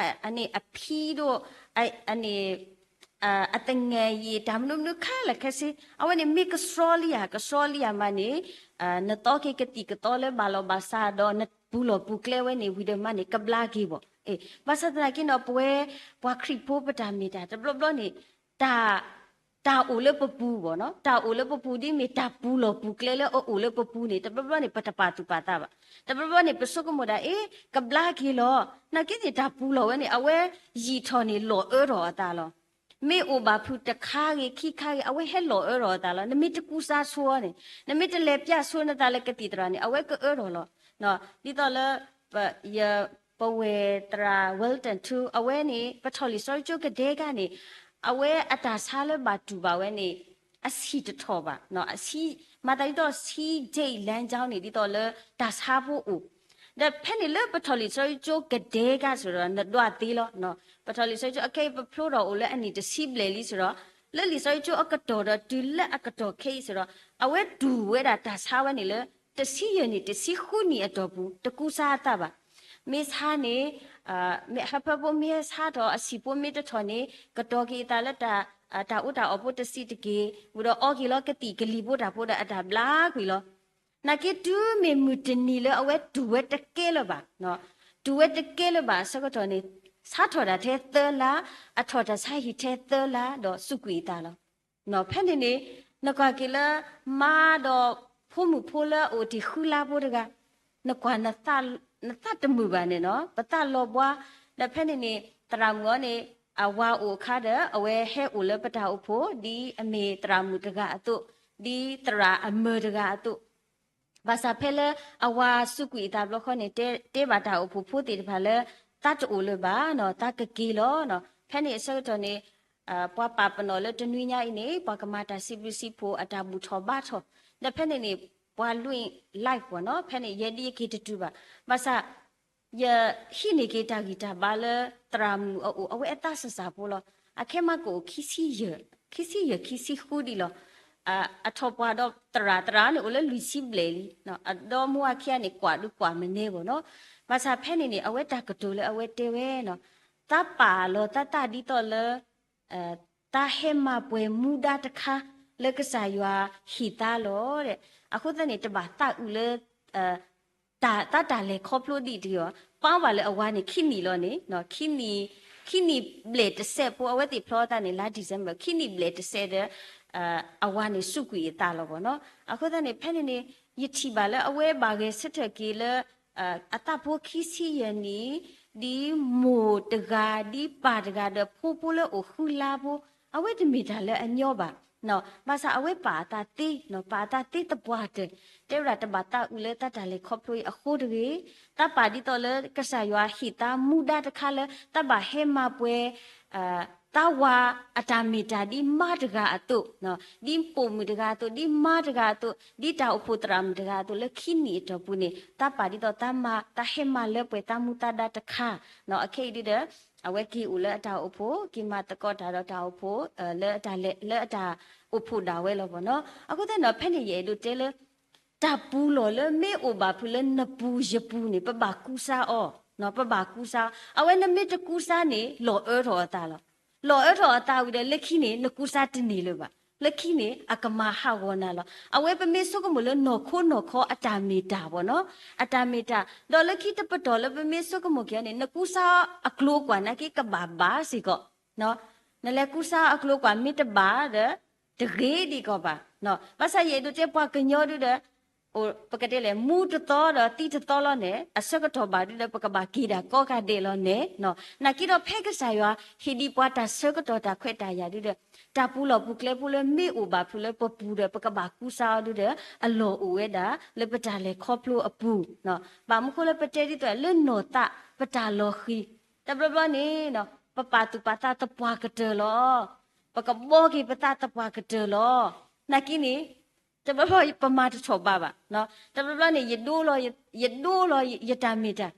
အန့ၣ်အဖံဒိၣ် အန့ၣ် အသငဲၣ်ယံာ် တၢ်မနုၤမနုၤခဲလၢာ်ခဲဆ့ အဝဲန့ၣ်မ့ၢ်ကဆှီလံဧါ ကဆှီလံဧါမးန့ၣ် နသီက့ၤကသံၣ်ကသီလၢဘၣ်လီၤဘၣ်စးဒီး နပူၤလီၢ်ပူၤကျဲဝဲန့ၣ် ဝံၤဒီးမးန့ၣ် ကဘျါက့ၤဘၣ်. အ့ ဘၣ်ဆၣ်သနာ်က့နီၤ ပဝဲ ပှၤခရံာ်ဖိပတၢ်မ့ၢ်တၢ် တဘျီဘျီန့ၣ် တၢ် တၢ်အိၣ်လၢပပူၤဘၣ်နီၤ တၢ်အိၣ်လၢပပူၤဒ်မ့ၢ်တၢ်ပူၤလီၢ်ပူၤကျဲလၢအအိၣ်လၢပပူၤန့ၣ် တဘျီဘျီန့ၣ် ပတပာ်သူၣ်ပာ်သးဘၣ်. တဘျီဘျီန့ၣ် ပဆိကမိၣ်ဒၣ် အ့ ကဘျါက့ၤလီၤ နာ်က့န့ၣ် တၢ်ပူၤလီၢ်ဝဲန့ၣ် အဝဲယံာ်ထီၣ်န့ၣ် လီၤအၢထီၣ်အသးလီၤ. မ့ၢ်အိၣ်ဘၣ်ဖုးတခါဂ့ၤ ခံခါဂ့ၤ အဝဲဟဲလီၤအၢထီၣ်အသးလီၤ. နမ့ၢ်တကူစါဆိန့ၣ်, နမ့ၢ်တလဲၤပျးဆိနသးလၢကသံၣ်သရၣ်န့ၣ် အဝဲကအၢထီၣ်လီၤ. ဒ်သိးလၢ ပဝဲၢ်သရၣ် Welton ထူ အဝဲန့ၣ် ပထီၣ်လံာ်စီဆှံကၠိကဒဲကါန့ၣ် အဝဲအတၢ်ဆါလၢဘၣ်တူၢ်ဘၣ်ဝဲန့ၣ် အဆံၣ်တထီၣ်ဘၣ်, မၤသးဒ်သိး ဆံဒ့ၣ်လၢကၠီန့ၣ် ဒ်သိးလၢတၢ်ဆါဖိအိၣ်, ဒီးဖဲန့ၣ်လၢပထီၣ်လံာ်စီဆှံကၠိကဒဲကါစ့ၢ်ဒီး နဒွးသ့လီၤ. ပထီၣ်လံာ်စီဆှံကၠိ အခဲအံၤ ပဖျိထီၣ်အိၣ်လၢအနံၣ်တဆံဘျဲၣ်လံစ့ၢ်ဒီး လၢလံာ်စီဆှံကၠိအကတီၢ်ဒီးတုၤလၢအကတီၢ်ခဲအံၤစ့ၢ်ဒီး အဝဲတူၢ်ဝဲဒၣ်တၢ်ဆါဝဲန့ၣ်လၢ တဆံယဲၢ်နံၣ်တဆံဃုနံၣ်အတီၢ်ပူၤ တကူစါအသးဘၣ်. မ့ၢ်ဆါန့ၣ် မ့ၢ်ဟၢဖၢဖိမ့ၢ်ဟဲဆါထီၣ် အဆံၣ်ဖိမ့ၢ်တထီၣ်န့ၣ် ကတီၤက့ၤအသးလၢ တၢ်အိၣ်တၢ်အီၣ်ဖိတစဲးတက့ၢ်, ဝံၤဒီးအီက့ၤလီၤကသံၣ်ကလံၤဖိတၢ်ဖိဒီးအတၢ်ဘျါကွံာ်လီၤ. နာ်က့တုၤမ့ၢ်မုၢ်တနံၤလၢအဝဲတူၢ်ဝဲတကဲလၢၤဘၣ်, တူၢ်ဝဲတကဲလၢၤဘၣ်အဆၢကတီၢ်န့ၣ် ဆါထီၣ်တၢ်ထဲသၢလါ, အထီၣ်တၢ်ဆါဟံၣ်ထဲသၢလါဒီးစူးကွံာ်အသးလီၤ. ဖဲန့ၣ်န့ၣ် နကွၢ်က့ၤလၢ မါဒီးဖိမုၣ်ဖိလၢအအိၣ်တ့ၢ်ဃုလါဖိတဂၤ, နကွၢ် နသးတမုာ်ဘၣ်န့ၣ်နီၤ, ပသးလီၤဘှါ, ဒီးဖဲန့ၣ်န့ၣ် သရၣ်မုၣ်အီၤန့ၣ် အဝၤအိၣ်အခါဒီး အဝဲဟဲအိၣ်လၢပတၢ်အိၣ်ဖှိၣ် ဒ်အမ့ၢ်သရၣ်မုၣ်တဂၤအသိး, ဒ်သရၣ်အမၢၤတဂၤအသိး, ဘၣ်ဆၣ်ဖဲလၢအဝၤစူးကွံာ်အသးဘျီဃီန့ၣ် တဲ တဲဘၣ်တၢ်အိၣ်ဖှိၣ်ဖိသ့ၣ်တဖၣ်လၢ သးတအိၣ်လၢၤဘၣ်နီၤ, သးကက့ၤလီၤနီၤ. ဖဲန့ၣ်အဆၢကတီၢ်န့ၣ် ပှၤပာ်ပနီၣ်လၢတနွံညါအံၤန့ၣ် ပှၤကမၤတၢ်စံးဘျုးစံးဖှိၣ်အတၢ်ဘူၣ်ထီၣ်ဘါထီၣ်, ဒီးဖဲန့ၣ်န့ၣ် ပှၤလွံၢ် live ပှၤနီၤ, ဖဲန့ၣ် ယဲဒ်ယက့ၤတတုၤဘၣ်. ဘၣ်ဆၣ် ယဟံးန့ၢ်က့ၤတၢ်ဂံၢ်တၢ်ဘါလၢသရၣ်မုၣ်အအိၣ် အဝဲအသးစၢ်စၢ်ဖိလီၤ. အခဲမးကအိၣ် ခံဆံယဲၢ် ခံဆံဃုဒံးလီၤ. အထီၣ်ပှၢ်ဒီးသရၣ် သရၣ်န့ၣ်အိၣ်လၢလွံၢ်ဆံဘျဲၣ်လံ, အဒီမါဝၤခံဂၤန့ၣ် ကွၢ်ဒုးကွၢ်မနဲဘၣ်နီၤ. ဘၣ်ဆၣ်ဖဲန့ၣ်န့ၣ် အဝဲတၢ်ကတိၤလၢအဝဲတဲဝဲနီၤ, သးပာ်လီၤသးသးဒ်သိးလၢ သးဟဲမၤပှဲၤမူဒါတခါလၢကစၢ်ယွၤဟ့ၣ်သးလီၤ. အဃိသတးန့ၣ် တဘၣ်သးအုးလၢ သးတၢ်လဲၤခီဖျိဒံးတဂ့ၤအီၤ, ပာ်ဘၣ်လၢအဝၤန့ၣ် ခံနံၣ်လီၤန့ၣ်, ခံနံၣ်ဘျဲၣ်တစဲးဖိ အဝဲသ့ၣ်ဖျီသးန့ၣ် လါ December ခံနံၣ်ဘျဲၣ်တစဲးဒီး အဝၤန့ၣ်စူးကွံာ်အသးလီၤဘၣ်နီၤ. အဃိသတးန့ၣ် ဖဲန့ၣ်န့ၣ် ယထံၣ်ဘၣ်လၢအဝဲဘၣ်ဂဲၤဆၢထၢၣ်က့ၤလၢ အသးဖိခံဆံယဲၢ်နံၣ် ဒ်မိၢ်တဂၤ ဒ်ပၢ်တဂၤ ဒီးဖိဖိလၢအိၣ်ဃုလါဖိ, အဝဲတမ့ၢ်တၢ်လၢအညီဘၣ်. ဘၣ်ဆၣ်အဝဲပာ်အသးသ့, ပာ်အသးသ့သပှၢ်တၢၢ်, တဲဝဲဒၣ်တဘၣ်သးအုးလၢသးတၢ်လဲၤခီဖျိအံၤအဃိတဂ့ၤ, သးပာ်ဒ်သိးလၢကစၢ်ယွၤဟ့ၣ်သးမူဒါတခါလၢ သးဘၣ်ဟဲမၤပှဲၤ သးဝၤအတၢ်မ့ၢ်တၢ်ဒ်မါတဂၤအသိး, ဒ်ပိာ်မုၣ်တဂၤအသိး, ဒ်မါတဂၤအသိး, ဒ်တၢ်အိၣ်ဖှိၣ်သရၣ်မုၣ်တဂၤအသိး လၢခံနံၣ်အတီၢ်ပူၤန့ၣ် သးပာ်ဒ်သိးသးမၤ သးဟဲမၤလၢပှဲၤသးမူသးဒါတခါ, အခဲအံၤဒ်ဒီး အဝဲက့ၤအိၣ်လၢအတၢ်အိၣ်ဖှိၣ် က့ၤမၤသကိးတၢ်ဒီးတၢ်အိၣ်ဖှိၣ် လၢအတၢ်လဲၤ လၢအတၢ်အိၣ်ဖှိၣ်ဒၣ်ဝဲလီၤဘၣ်နီၤ. အဃိသတးန့ၣ် ဖဲန့ၣ်ယအဲၣ်ဒိးတဲလၢ တၢ်ပူၤလီၢ်လၢမ့ၢ်အိၣ်ဘၣ်ဖုးလၢနပူၤယပူၤန့ၣ် ပဘၣ်ကူစါအီၤ, ပဘၣ်ကူစါအီၤ. အဝဲနမ့ၢ်တကူစါန့ၣ် လီၤအၢထီၣ်အသးလီၤ. လီၤအၢထီၣ်အသးဝံၤဒီး လၢခံန့ၣ် နကူစါတန့ၢ်လၢၤဘၣ်. လၢခံန့ၣ် အကမၤဟးဂီၤနၤလီၤ. အဝဲပမ့ၢ်ဆိကမိၣ်လၢနီၢ်ခိနီၢ်ခီအတၢ်မ့ၢ်တၢ်ဘၣ်နီၤ, အတၢ်မ့ၢ်တၢ်, ဒီးလၢခံတပတီၢ်လၢပမ့ၢ်ဆိကမိၣ်က့ၤအီၤန့ၣ် နကူစါအီၤအကျိၤအကွာ်နာ်က့ကဘၣ်ဘၣ်စ့ၢ်ကီး နလဲၤကူစါအီၤအကျိၤအကွာ်မ့ၢ်တဘၣ်ဒီး တဂ့ၤဒံးကီးဘၣ်. ဘၣ်ဆၣ်ယအဲၣ်ဒိးတဲပှၤကညီဒုဒီး ပကတဲလဲၣ် မူတသီဒီးသံတသီလီၤန့ၣ် အဆၢကတီၢ်ဘၣ်ဒုဒီး ပကဘၣ်က့ၤဒၣ်ကိးဂၤဒဲးလီၤန့ၣ်, နာ်က့ဒီးဖဲကစၢ်ယွၤဟ့ၣ်ဒံးပှၤတၢ်ဆၢကတီၢ်တၢ်ခွဲးတၢ်ယာ်ဒုဒီး တၢ်ပူၤလီၢ်ပူၤကျဲဖိလၢမ့ၢ်အိၣ်ဘၣ်ဖုးလၢပပူၤဒီး ပကဘၣ်ကူစါအီၤဒုဒီး အလီၢ်အိၣ်ဝဲဒၣ်လၢပတၢ်လဲၤခီဖျိအပူၤ, ဘၣ်မနုၤဃိလၢပတဲဒ်သိးလၢနီၢ်သး ပတၢ်လီၤဃံၤ တဘျီဘျီန့ၣ် ပပာ်သူၣ်ပာ်သးသပှၢ်ကတၢၢ်လီၤ. ပကဘှီက့ၤပသးသပှၢ်ကတၢၢ်လီၤ. နာ်က့န့ၣ် တဘျီဘျီပမၤတထီၣ်ဘးဘၣ်. တဘျီဘျီန့ၣ် ယဒိလီၤ ယဒိလီၤယတၢ်မ့ၢ်တၢ်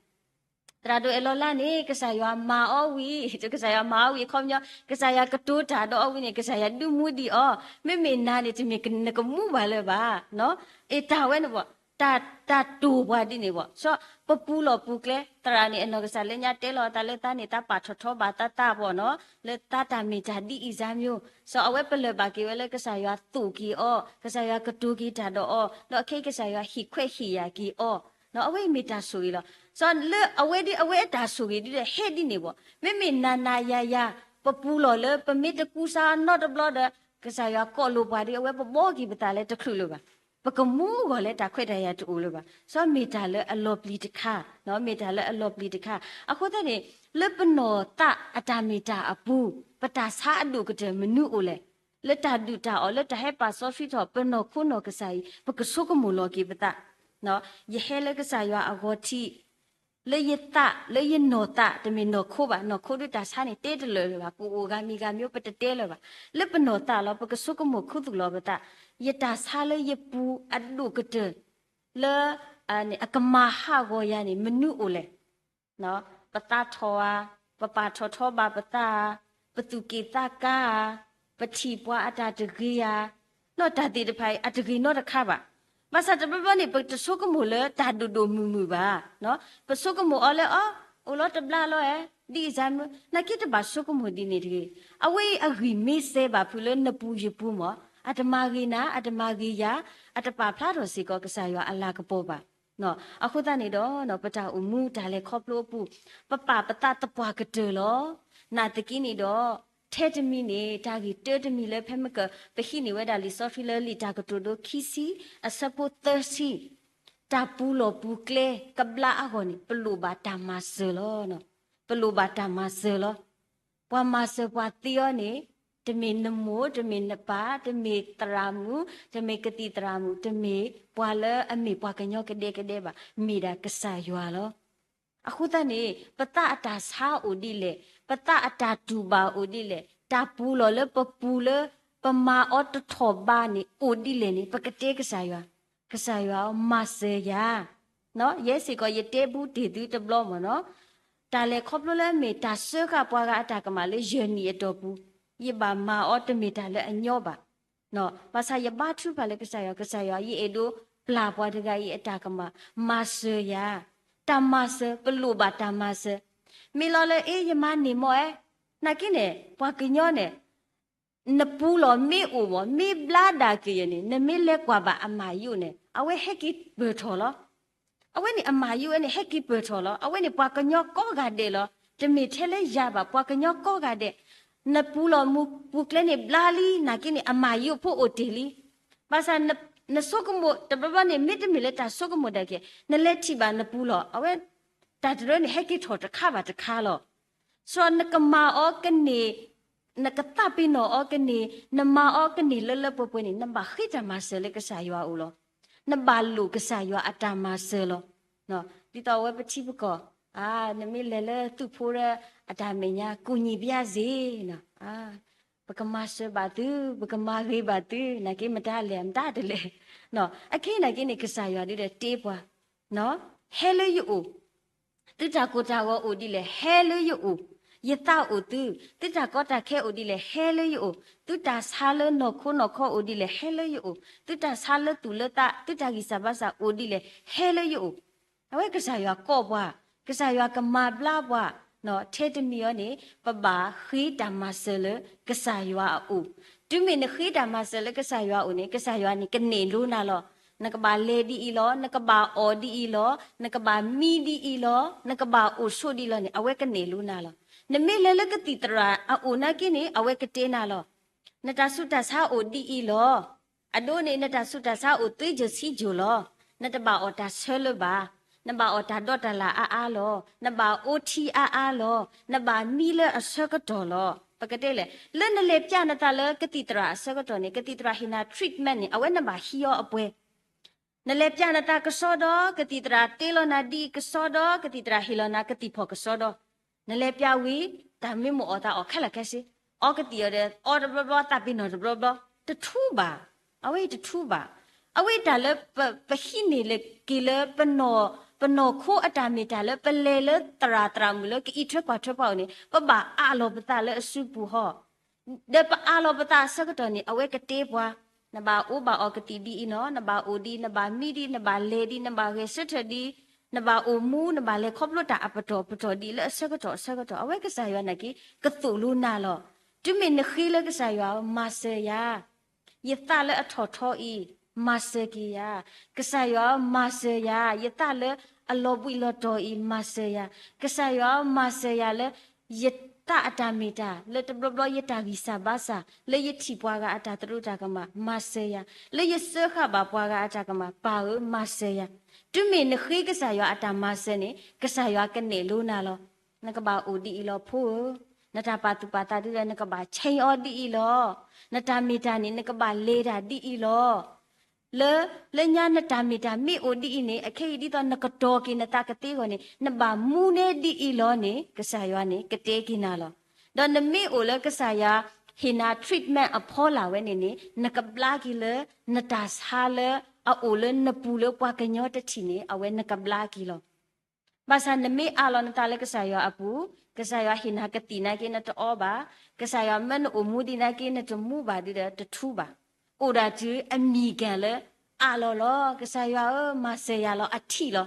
သရၣ်ဒိၣ်အဲၣ်လီၤလါန့ၣ် ကစၢ်ယွၤမၤအီၤဝံၤ ကစၢ်ယွၤမၤအီၤဝံၤအခီပညီ ကစၢ်ယွၤကတိၤတၢ်ဒီးအီၤဝံၤန့ၣ် ကစၢ်ယွၤဒုးမူဒံးအီၤ, မ့မ့ၢ်နၤန့ၣ် တမ့ၢ်နကမူဘၣ်လၢၤဘၣ်. အ့ၣ် တၢ်ဝဲန့ၣ်ဘၣ် တၢ် တၢ်တိာ်ပှၤဒ်န့ၣ်ဘၣ်. စီၤ ပပူၤလီၢ်ပူၤကျဲ သရၣ်န့ၣ် အနီၢ်ကစၢ်လၢညါတဲလီၤအသးလၢသးန့ၣ် သးပာ်ထီၣ်ထီဘၣ်သးသးဘၣ်နီၤ လၢသးတၢ်မ့ၢ်တၢ်ဒ်အံၤစၢ်မၠိ စီၤ အဝဲပလၢၢ်ဘၣ်က့ၤဝဲလၢကစၢ်ယွၤသိၣ်က့ၤအီၤ ကစၢ်ယွၤကတိၤက့ၤတၢ်ဒီးအီၤ ဒီးခဲအံၤကစၢ်ယွၤဟ့ၣ်ခွဲးဟ့ၣ်ယာ်က့ၤအီၤ အဝဲအံၤမ့ၢ်တၢ်ဆိၣ်ဂ့ၤလီၤ. စီၤလၢအဝဲဒ်အဝဲအတၢ်ဆိၣ်ဂ့ၤဒ်ဒီးဟဲဒ်န့ၣ်ဘၣ် မ့မ့ၢ်နၤနၤယၤယၤ ပပူၤလီၢ်လၢပမ့ၢ်တကူစါနီတဘျီဒီး ကစၢ်ယွၤကိးလိာ်ပှၤဒီး အဝဲပဘှီက့ၤပသးလၢတချုးလၢၤဘၣ်. ပကမူအဂီၢ်လၢတၢ်ခွဲးတၢ်ယာ်တအိၣ်လၢၤဘၣ်. စီၤမ့ၢ်တၢ်လၢအလီၤပျံၤတခါ, မ့ၢ်တၢ်လၢအလီၤပျံၤတခါ. အဃိသတးန့ၣ် လၢပနီၢ်သးအတၢ်မ့ၢ်တၢ်အပူၤ, ပတၢ်ဆါအဒိၣ်ကတၢၢ်မနုၤအိၣ်လဲၣ်. လၢတၢ်ဒုၣ်တၢ်အီၣ် လၢတၢ်ဟဲပာ်စီဆှံထီၣ်ပနီၢ်ခိနီၢ်ကစၢ်အံၤ ပကဆိကမိၣ်လီၤက့ၤပသး. ယဟဲလၢကစၢ်ယွၤအဂီၤထံး လၢယသး လၢယနီၢ်သး, တမ့ၢ်နီၢ်ခိဘၣ်. နီၢ်ခိဒုးတၢ်ဆါန့ၣ် တဲတလၢာ်လၢၤဘၣ်, ကအိၣ်ဂၤမံၤဂၤမံၤ ပတတဲလၢၤဘၣ်. လၢပနီၢ်သးလီၤ ပကဆိကမိၣ်ခူသူၣ်လီၤပသး, ယတၢ်ဆါလၢယပူၤအဒိၣ်ကတၢၢ် လၢ အကမၤဟးဂီၤယၤန့ၣ် မနုၤအိၣ်လဲၣ်. ပသးထီၣ်ဧါ, ပပာ်ထီၣ်ထီဘၣ်ပသးဧါ, ပသူၣ်က့ၣ်သးကါဧါ, ပထံၣ်ပှၤအတၢ်တဂ့ၤဧါ, နီၢ်တၢ်သ့ၣ်တဖၣ်အံၤ အတဂ့ၤနီတခါဘၣ်. ဘၣ်ဆၣ်တဘျီဘျီန့ၣ် ပတဆိကမိၣ်လၢတၢ်ဒိၣ်ဒိၣ်မုၢ်မုၢ်ဘၣ်. ပဆိကမိၣ်အီၤလၢအီၤ အိၣ်လီၤတဘျါလီၤဧါ, ဒ်အံၤမုၢ် နာ်က့တဘၣ်ဆိကမိၣ်ဒ်န့ၣ်တဂ့ၤ. အဝဲအံၤအဂံၢ်မ့ၢ်စဲးဘၣ်ဖုးလၢနပူၤယပူၤမး, အတမၤဂ့ၤနၤ, အတမၤဂ့ၤယၤ, အတပာ်ဖျါထီၣ်စ့ၢ်ကီးကစၢ်ယွၤအလၤကပီၤဘၣ်. အဃိသတးန့ၣ်ဒီး ပတၢ်အိၣ်မူတၢ်လဲၤခီဖျိအပူၤ ပပာ်ပသးသပှၢ်ကတၢၢ်လီၤ. နာ်သက့န့ၣ်ဒီး ထဲတမံၤန့ၣ် တၢ်ဂ့ၢ်တၢတမံၤလၢဖဲမ့ၢ်က ပဟံးန့ၢ်ဝဲဒၣ်လံာ်စီဆှံလၢလံာ်တၢ်ကတိၤဒိခံဆံ အဆၢဖိသၢဆံ, တၢ်ပူၤလီၢ်ပူၤကျဲကဘျါအဂီၢ်န့ၣ် ပလိၣ်ဘၣ်တၢ်မၤစၢၤလီၤ. ပလိၣ်ဘၣ်တၢ်မၤစၢၤလီၤ. ပှၤမၤစၢၤပှၤသ့အီၤန့ၣ် တမ့ၢ်နမိၢ်, တမ့ၢ်နပၢ်, တမ့ၢ်သရၣ်မုၣ်, တမ့ၢ်ကသံၣ်သရၣ်မုၣ်, တမ့ၢ်ပှၤလၢအမ့ၢ်ပှၤကညီကဒဲကဒဲဘၣ်, မ့ၢ်ဒၣ်ကစၢ်ယွၤလီၤ. အဃိသတးန့ၣ် ပသးအတၢ်ဆါအိၣ်ဒ်လဲၣ်, ပသးအတၢ်တူၢ်ဘၣ်အိၣ်ဒ်လဲၣ်, တၢ်ပူၤလီၢ်လၢပပူၤလၢ ပမၤအီၤတထီၣ်ဘးန့ၣ် အိၣ်ဒ်လဲၣ်န့ၣ် ပကတဲကစၢ်ယွၤ, ကစၢ်ယွၤဧၢ မၤစၢၤယၤ. ယဲစ့ၢ်ကီးယတဲဘူးတ့ၢ်သုတဘျီမ့ၢ်နီၤ, တၢ်လဲၤခီဖျိလၢအမ့ၢ်တၢ်စၢဃာ်ပှၤဂၤအတၢ်ကမၣ်လၢယဲၢ်နံၣ်အတီၢ်ပူၤ, ယဘၣ်မၤအီၤတမ့ၢ်တၢ်လၢအညီဘၣ်. ဘၣ်ဆၣ်ယဘါထုကဖၣ်လၢကစၢ်ယွၤ, ကစၢ်ယွၤ ယအဲၣ်ဒိးပျၢ်ပှၤတဂၤအံၤအတၢ်ကမၣ်, မၤစၢၤယၤ. တၢ်မၤစၢၤ, ပလိၣ်ဘၣ်တၢ်မၤစၢၤ. မ့ၢ်လီၤလၢအ့ ယမၤန့ၢ်မီၢ်အဲ, နာ်က့န့ၣ် ပှၤကညီန့ၣ် နပူၤလီၢ်မ့ၢ်အိၣ်မီၢ် မ့ၢ်ဘျါဒၣ်က့ၤယၤန့ၣ် နမ့ၢ်လဲၤကွၢ်ဘၣ်အမၤယိာ်န့ၣ် အဝဲဟဲက့ၤပၢၢ်ထီၣ်လီၤ. အဝဲန့ၣ်အမၤယိာ်ဝဲန့ၣ် ဟဲက့ၤပၢၢ်ထီၣ်လီၤ. အဝဲန့ၣ်ပှၤကညီကိးဂၤဒဲးလီၤ. တမ့ၢ်ထဲလၢယၤဘၣ်, ပှၤကညီကိးဂၤဒဲး, နပူၤလီၢ်မူပူၤကျဲန့ၣ်ဘျါလံ, နာ်က့န့ၣ် အမၤယိာ်ဖိအိၣ်တ့ၢ်လံ. ဘၣ်ဆၣ် နဆိကမိၣ်တဘျီဘျီန့ၣ် မ့တမ့ၢ်လၢတၢ်ဆိကမိၣ်ဒၣ်က့ၤ, နလဲၤထံၣ်ဘၣ်နပူၤလီၢ်, အဝဲ တၢ်တရၢန့ၣ် ဟဲက့ၤထီၣ်တခါဘၣ်တခါလီၤ. စီၤနကမၤအီၤကန့ၢ်, နကသးပ့ၤနီၣ်အီၤကန့ၢ်, နမၤအီၤကန့ၢ်လၢလၢပှဲၤပှဲၤန့ၣ် နဘၣ်ဃ့တၢ်မၤစၢၤလၢကစၢ်ယွၤအအိၣ်လီၤ. နဘၣ်လိၣ်ကစၢ်ယွၤအတၢ်မၤစၢၤလီၤ. ဒ်သိးအဝဲပထံပကီၢ်, နမ့ၢ်လဲၤလၢသုးဖိဒီးအတၢ်မဲာ်ညါ ကူညီပါစေ, ပကမၤစၢၤဘၣ်သု, ပကမၤဂ့ၤဘၣ်သု, နာ်က့မတၤလဲၣ်, မတၤတလဲၣ်. အခဲအံၤနာ်က့န့ၣ် ကစၢ်ယွၤဒုးဒီးတ့ပှၤ, ဟဲလၢယအိၣ်, သုတၢ်ကိၢ်တၢ်ဂီၤအိၣ်ဒ်လဲၣ် ဟဲလၢယအိၣ်, ယသးအိၣ်သု, သုတၢ်ကီတၢ်ခဲအိၣ်ဒ်လဲၣ် ဟဲလၢယအိၣ်, သုတၢ်ဆါလၢနီၢ်ခိနီၢ်ခီအိၣ်ဒ်လဲၣ် ဟဲလၢယအိၣ်, သုတၢ်ဆါလၢသူၣ်လၢသး သုတၢ်ဂံၢ်စၢ်ဘါစၢ်အိၣ်ဒ်လဲၣ် ဟဲလၢယအိၣ်. အဝဲကစၢ်ယွၤကိးပှၤ, ကစၢ်ယွၤကမၤဘျါပှၤ, ထဲတမံၤအံၤန့ၣ် ပဘၣ်ဃ့တၢ်မၤစၢၤလၢကစၢ်ယွၤအအိၣ်. တုၤမ့ၢ်နဃ့တၢ်မၤစၢၤလၢကစၢ်ယွၤအအိၣ်န့ၣ် ကစၢ်ယွၤန့ၣ်ကနဲၣ်လိနၤလီၤ. နကဘၣ်လဲၤဒ်အံၤလီၤ, နကဘၣ်အီၣ်ဒ်အံၤလီၤ, နကဘၣ်မံဒ်အံၤလီၤ, နကဘၣ်အိၣ်ဆိးဒ်အံၤလီၤန့ၣ် အဝဲကနဲၣ်လိနၤလီၤ. နမ့ၢ်လဲၤလၢကသံၣ်သရၣ်အအိၣ်နာ်က့န့ၣ် အဝဲကတဲနၤလီၤ. နတၢ်ဆူးတၢ်ဆါအိၣ်ဒ်အံၤလီၤ. အဒိန့ၣ် နတၢ်ဆူးတၢ်ဆါအိၣ်သ့ယိာ်ဆံယိာ်လီၤ. နတဘၣ်အီၣ်တၢ်ဆၢလၢၤဘၣ်. နဘၣ်အီၣ်တၢ်ဒီတၢ်လၣ်အါအါလီၤ. နဘၣ်အိၣ်ထံအါအါလီၤ. နဘၣ်မံလၢအဆၢကတီၢ်လီၤ. ပကတဲလဲၣ်, လၢနလဲၤပျးနသးလၢကသံၣ်သရၣ်အဆၢကတီၢ်န့ၣ် ကသံၣ်သရၣ်ဟ့ၣ်နၤ treatment န့ၣ် အဝဲနဘၣ်ဟံးအီၤအပှဲၤ နလဲၤပျးနသးကစီဒီ, ကသံၣ်သရၣ်တ့လီၤနၤဒ်အံၤကစီဒီ, ကသံၣ်သရၣ်ဟ့ၣ်လီၤနၤကသံၣ်ဖီၣ်ကစီဒီ, နလဲၤပျးဝံၤ တၢ်မ့ၢ်မ့ၢ်အီၣ်သးအီၣ်ခဲလၢာ်ခဲဆ့, အီကသံၣ်အီၤဒီး အီတဘျီဘျီ သးပ့ၤနီၣ်တဘျီဘျီ, တထူဘၣ်, အဝဲအံၤတထူဘၣ်. အဝဲအံၤတၢ်လၢ ပဟံးန့ၢ်လၢက့ၤလၢ ပနီၢ်ခိအတၢ်မ့ၢ်တၢ်လၢ ပလဲၤလၢသရၣ်သရၣ်မုၣ်လၢကအံးထွဲကွၢ်ထွဲပှၤအိၣ်န့ၣ် ပဘၣ်အးလီၤပသးလၢအစုပူၤဟီ ဒီးပအးလီၤပသးအဆၢကတီၢ်န့ၣ် အဝဲကတဲပှၤ, နဘၣ်အိၣ်ဘၣ်အီၣ်ကသံၣ်ဒ်အံၤလီၤ, နဘၣ်အိၣ်ဒ်, နဘၣ်မံဒ်, နဘၣ်လဲၤဒ်, နဘၣ်ဂဲၤဆၢထၢၣ်ဒ်, နဘၣ်အိၣ်မူ, နဘၣ်လဲၤခီဖျိတၢ်အပတီၢ်ပတီၢ်ဒ်လၢအဆၢကတီၢ်အဆၢကတီၢ်, အဝဲကစၢ်ယွၤနာ်က့ ကသိၣ်လိနၤလီၤ. တုၤမ့ၢ်နဃ့လၢကစၢ်ယွၤဧၢ, မၤစၢၤယၤ ယသးလၢအထီၣ်ထီအံၤ မၤစၢၤက့ၤယၤ, ကစၢ်ယွၤဧၢ မၤစၢၤယၤ, ယသးလၢအလီၤဘှံးလီၤတီၤအံၤ မၤစၢၤယၤ, ကစၢ်ယွၤဧၢ မၤစၢၤယၤလၢ ယ တၢ်အတၢ်မ့ၢ်တၢ်လၢတဘျီဘျီယတၢ်ဂံၢ်စၢ်ဘါစၢ်, လၢယထံၣ်ပှၤဂၤအတၢ်သရူးတၢ်ကမၣ်, မၤစၢၤယၤ, လၢယစၢဃာ်ဘၣ်ပှၤဂၤအတၢ်ကမၣ်, ပၢ်ဧၢ, မၤစၢၤယၤ. တုၤမ့ၢ်နဃ့ကစၢ်ယွၤအတၢ်မၤစၢၤန့ၣ် ကစၢ်ယွၤကနဲၣ်လိနၤလီၤ. နကဘၣ်အိၣ်ဒ်အံၤလီၤ ဖိဧၢ, နတၢ်ပာ်သူၣ်ပာ်သးဒ်လဲၣ်, နကဘၣ်ဆဲးအီၤဒ်အံၤလီၤ. နတၢ်မ့ၢ်တၢ်န့ၣ် နကဘၣ်လဲၤတၢ်ဒ်အံၤလီၤ. လၢ လၢညါနတၢ်မ့ၢ်တၢ်မ့ၢ်အိၣ်ဒ်အံၤန့ၣ် အခဲအံၤဒ်သိးနကတီၤက့ၤနသးကသ့အဂီၢ်န့ၣ် နဘၣ်မူန့ၢ်ဒ်အံၤလီၤန့ၣ် ကစၢ်ယွၤန့ၣ် ကတဲက့ၤနၤလီၤ. ဒီးနမ့ၢ်အိၣ်လၢကစၢ်ယွၤဟ့ၣ်နၤ treatment အဖီလာ်ဝဲန့ၣ်န့ၣ် နကဘျါက့ၤလၢ နတၢ်ဆါလၢအအိၣ်လၢနပူၤလၢပှၤကညီတထံၣ်န့ၣ် အဝဲနကဘျါက့ၤလီၤ. ဘၣ်ဆၣ်နမ့ၢ်အးလီၤနသးလၢကစၢ်ယွၤအပူၤ, ကစၢ်ယွၤဟ့ၣ်နၤကသံၣ်နာ်က့ နတအီဘၣ်, ကစၢ်ယွၤမၢနအိၣ်မူဒံးနာ်က့ နတမူဘၣ်ဒ်ဒီး တထူဘၣ်. အိၣ်ဒၣ်တုၤအမံၤကၣ်လၢ အးလီၤလီၤ, ကစၢ်ယွၤဧၢ, မၤစၢၤယၤလီၤ, အထံၣ်လီၤ.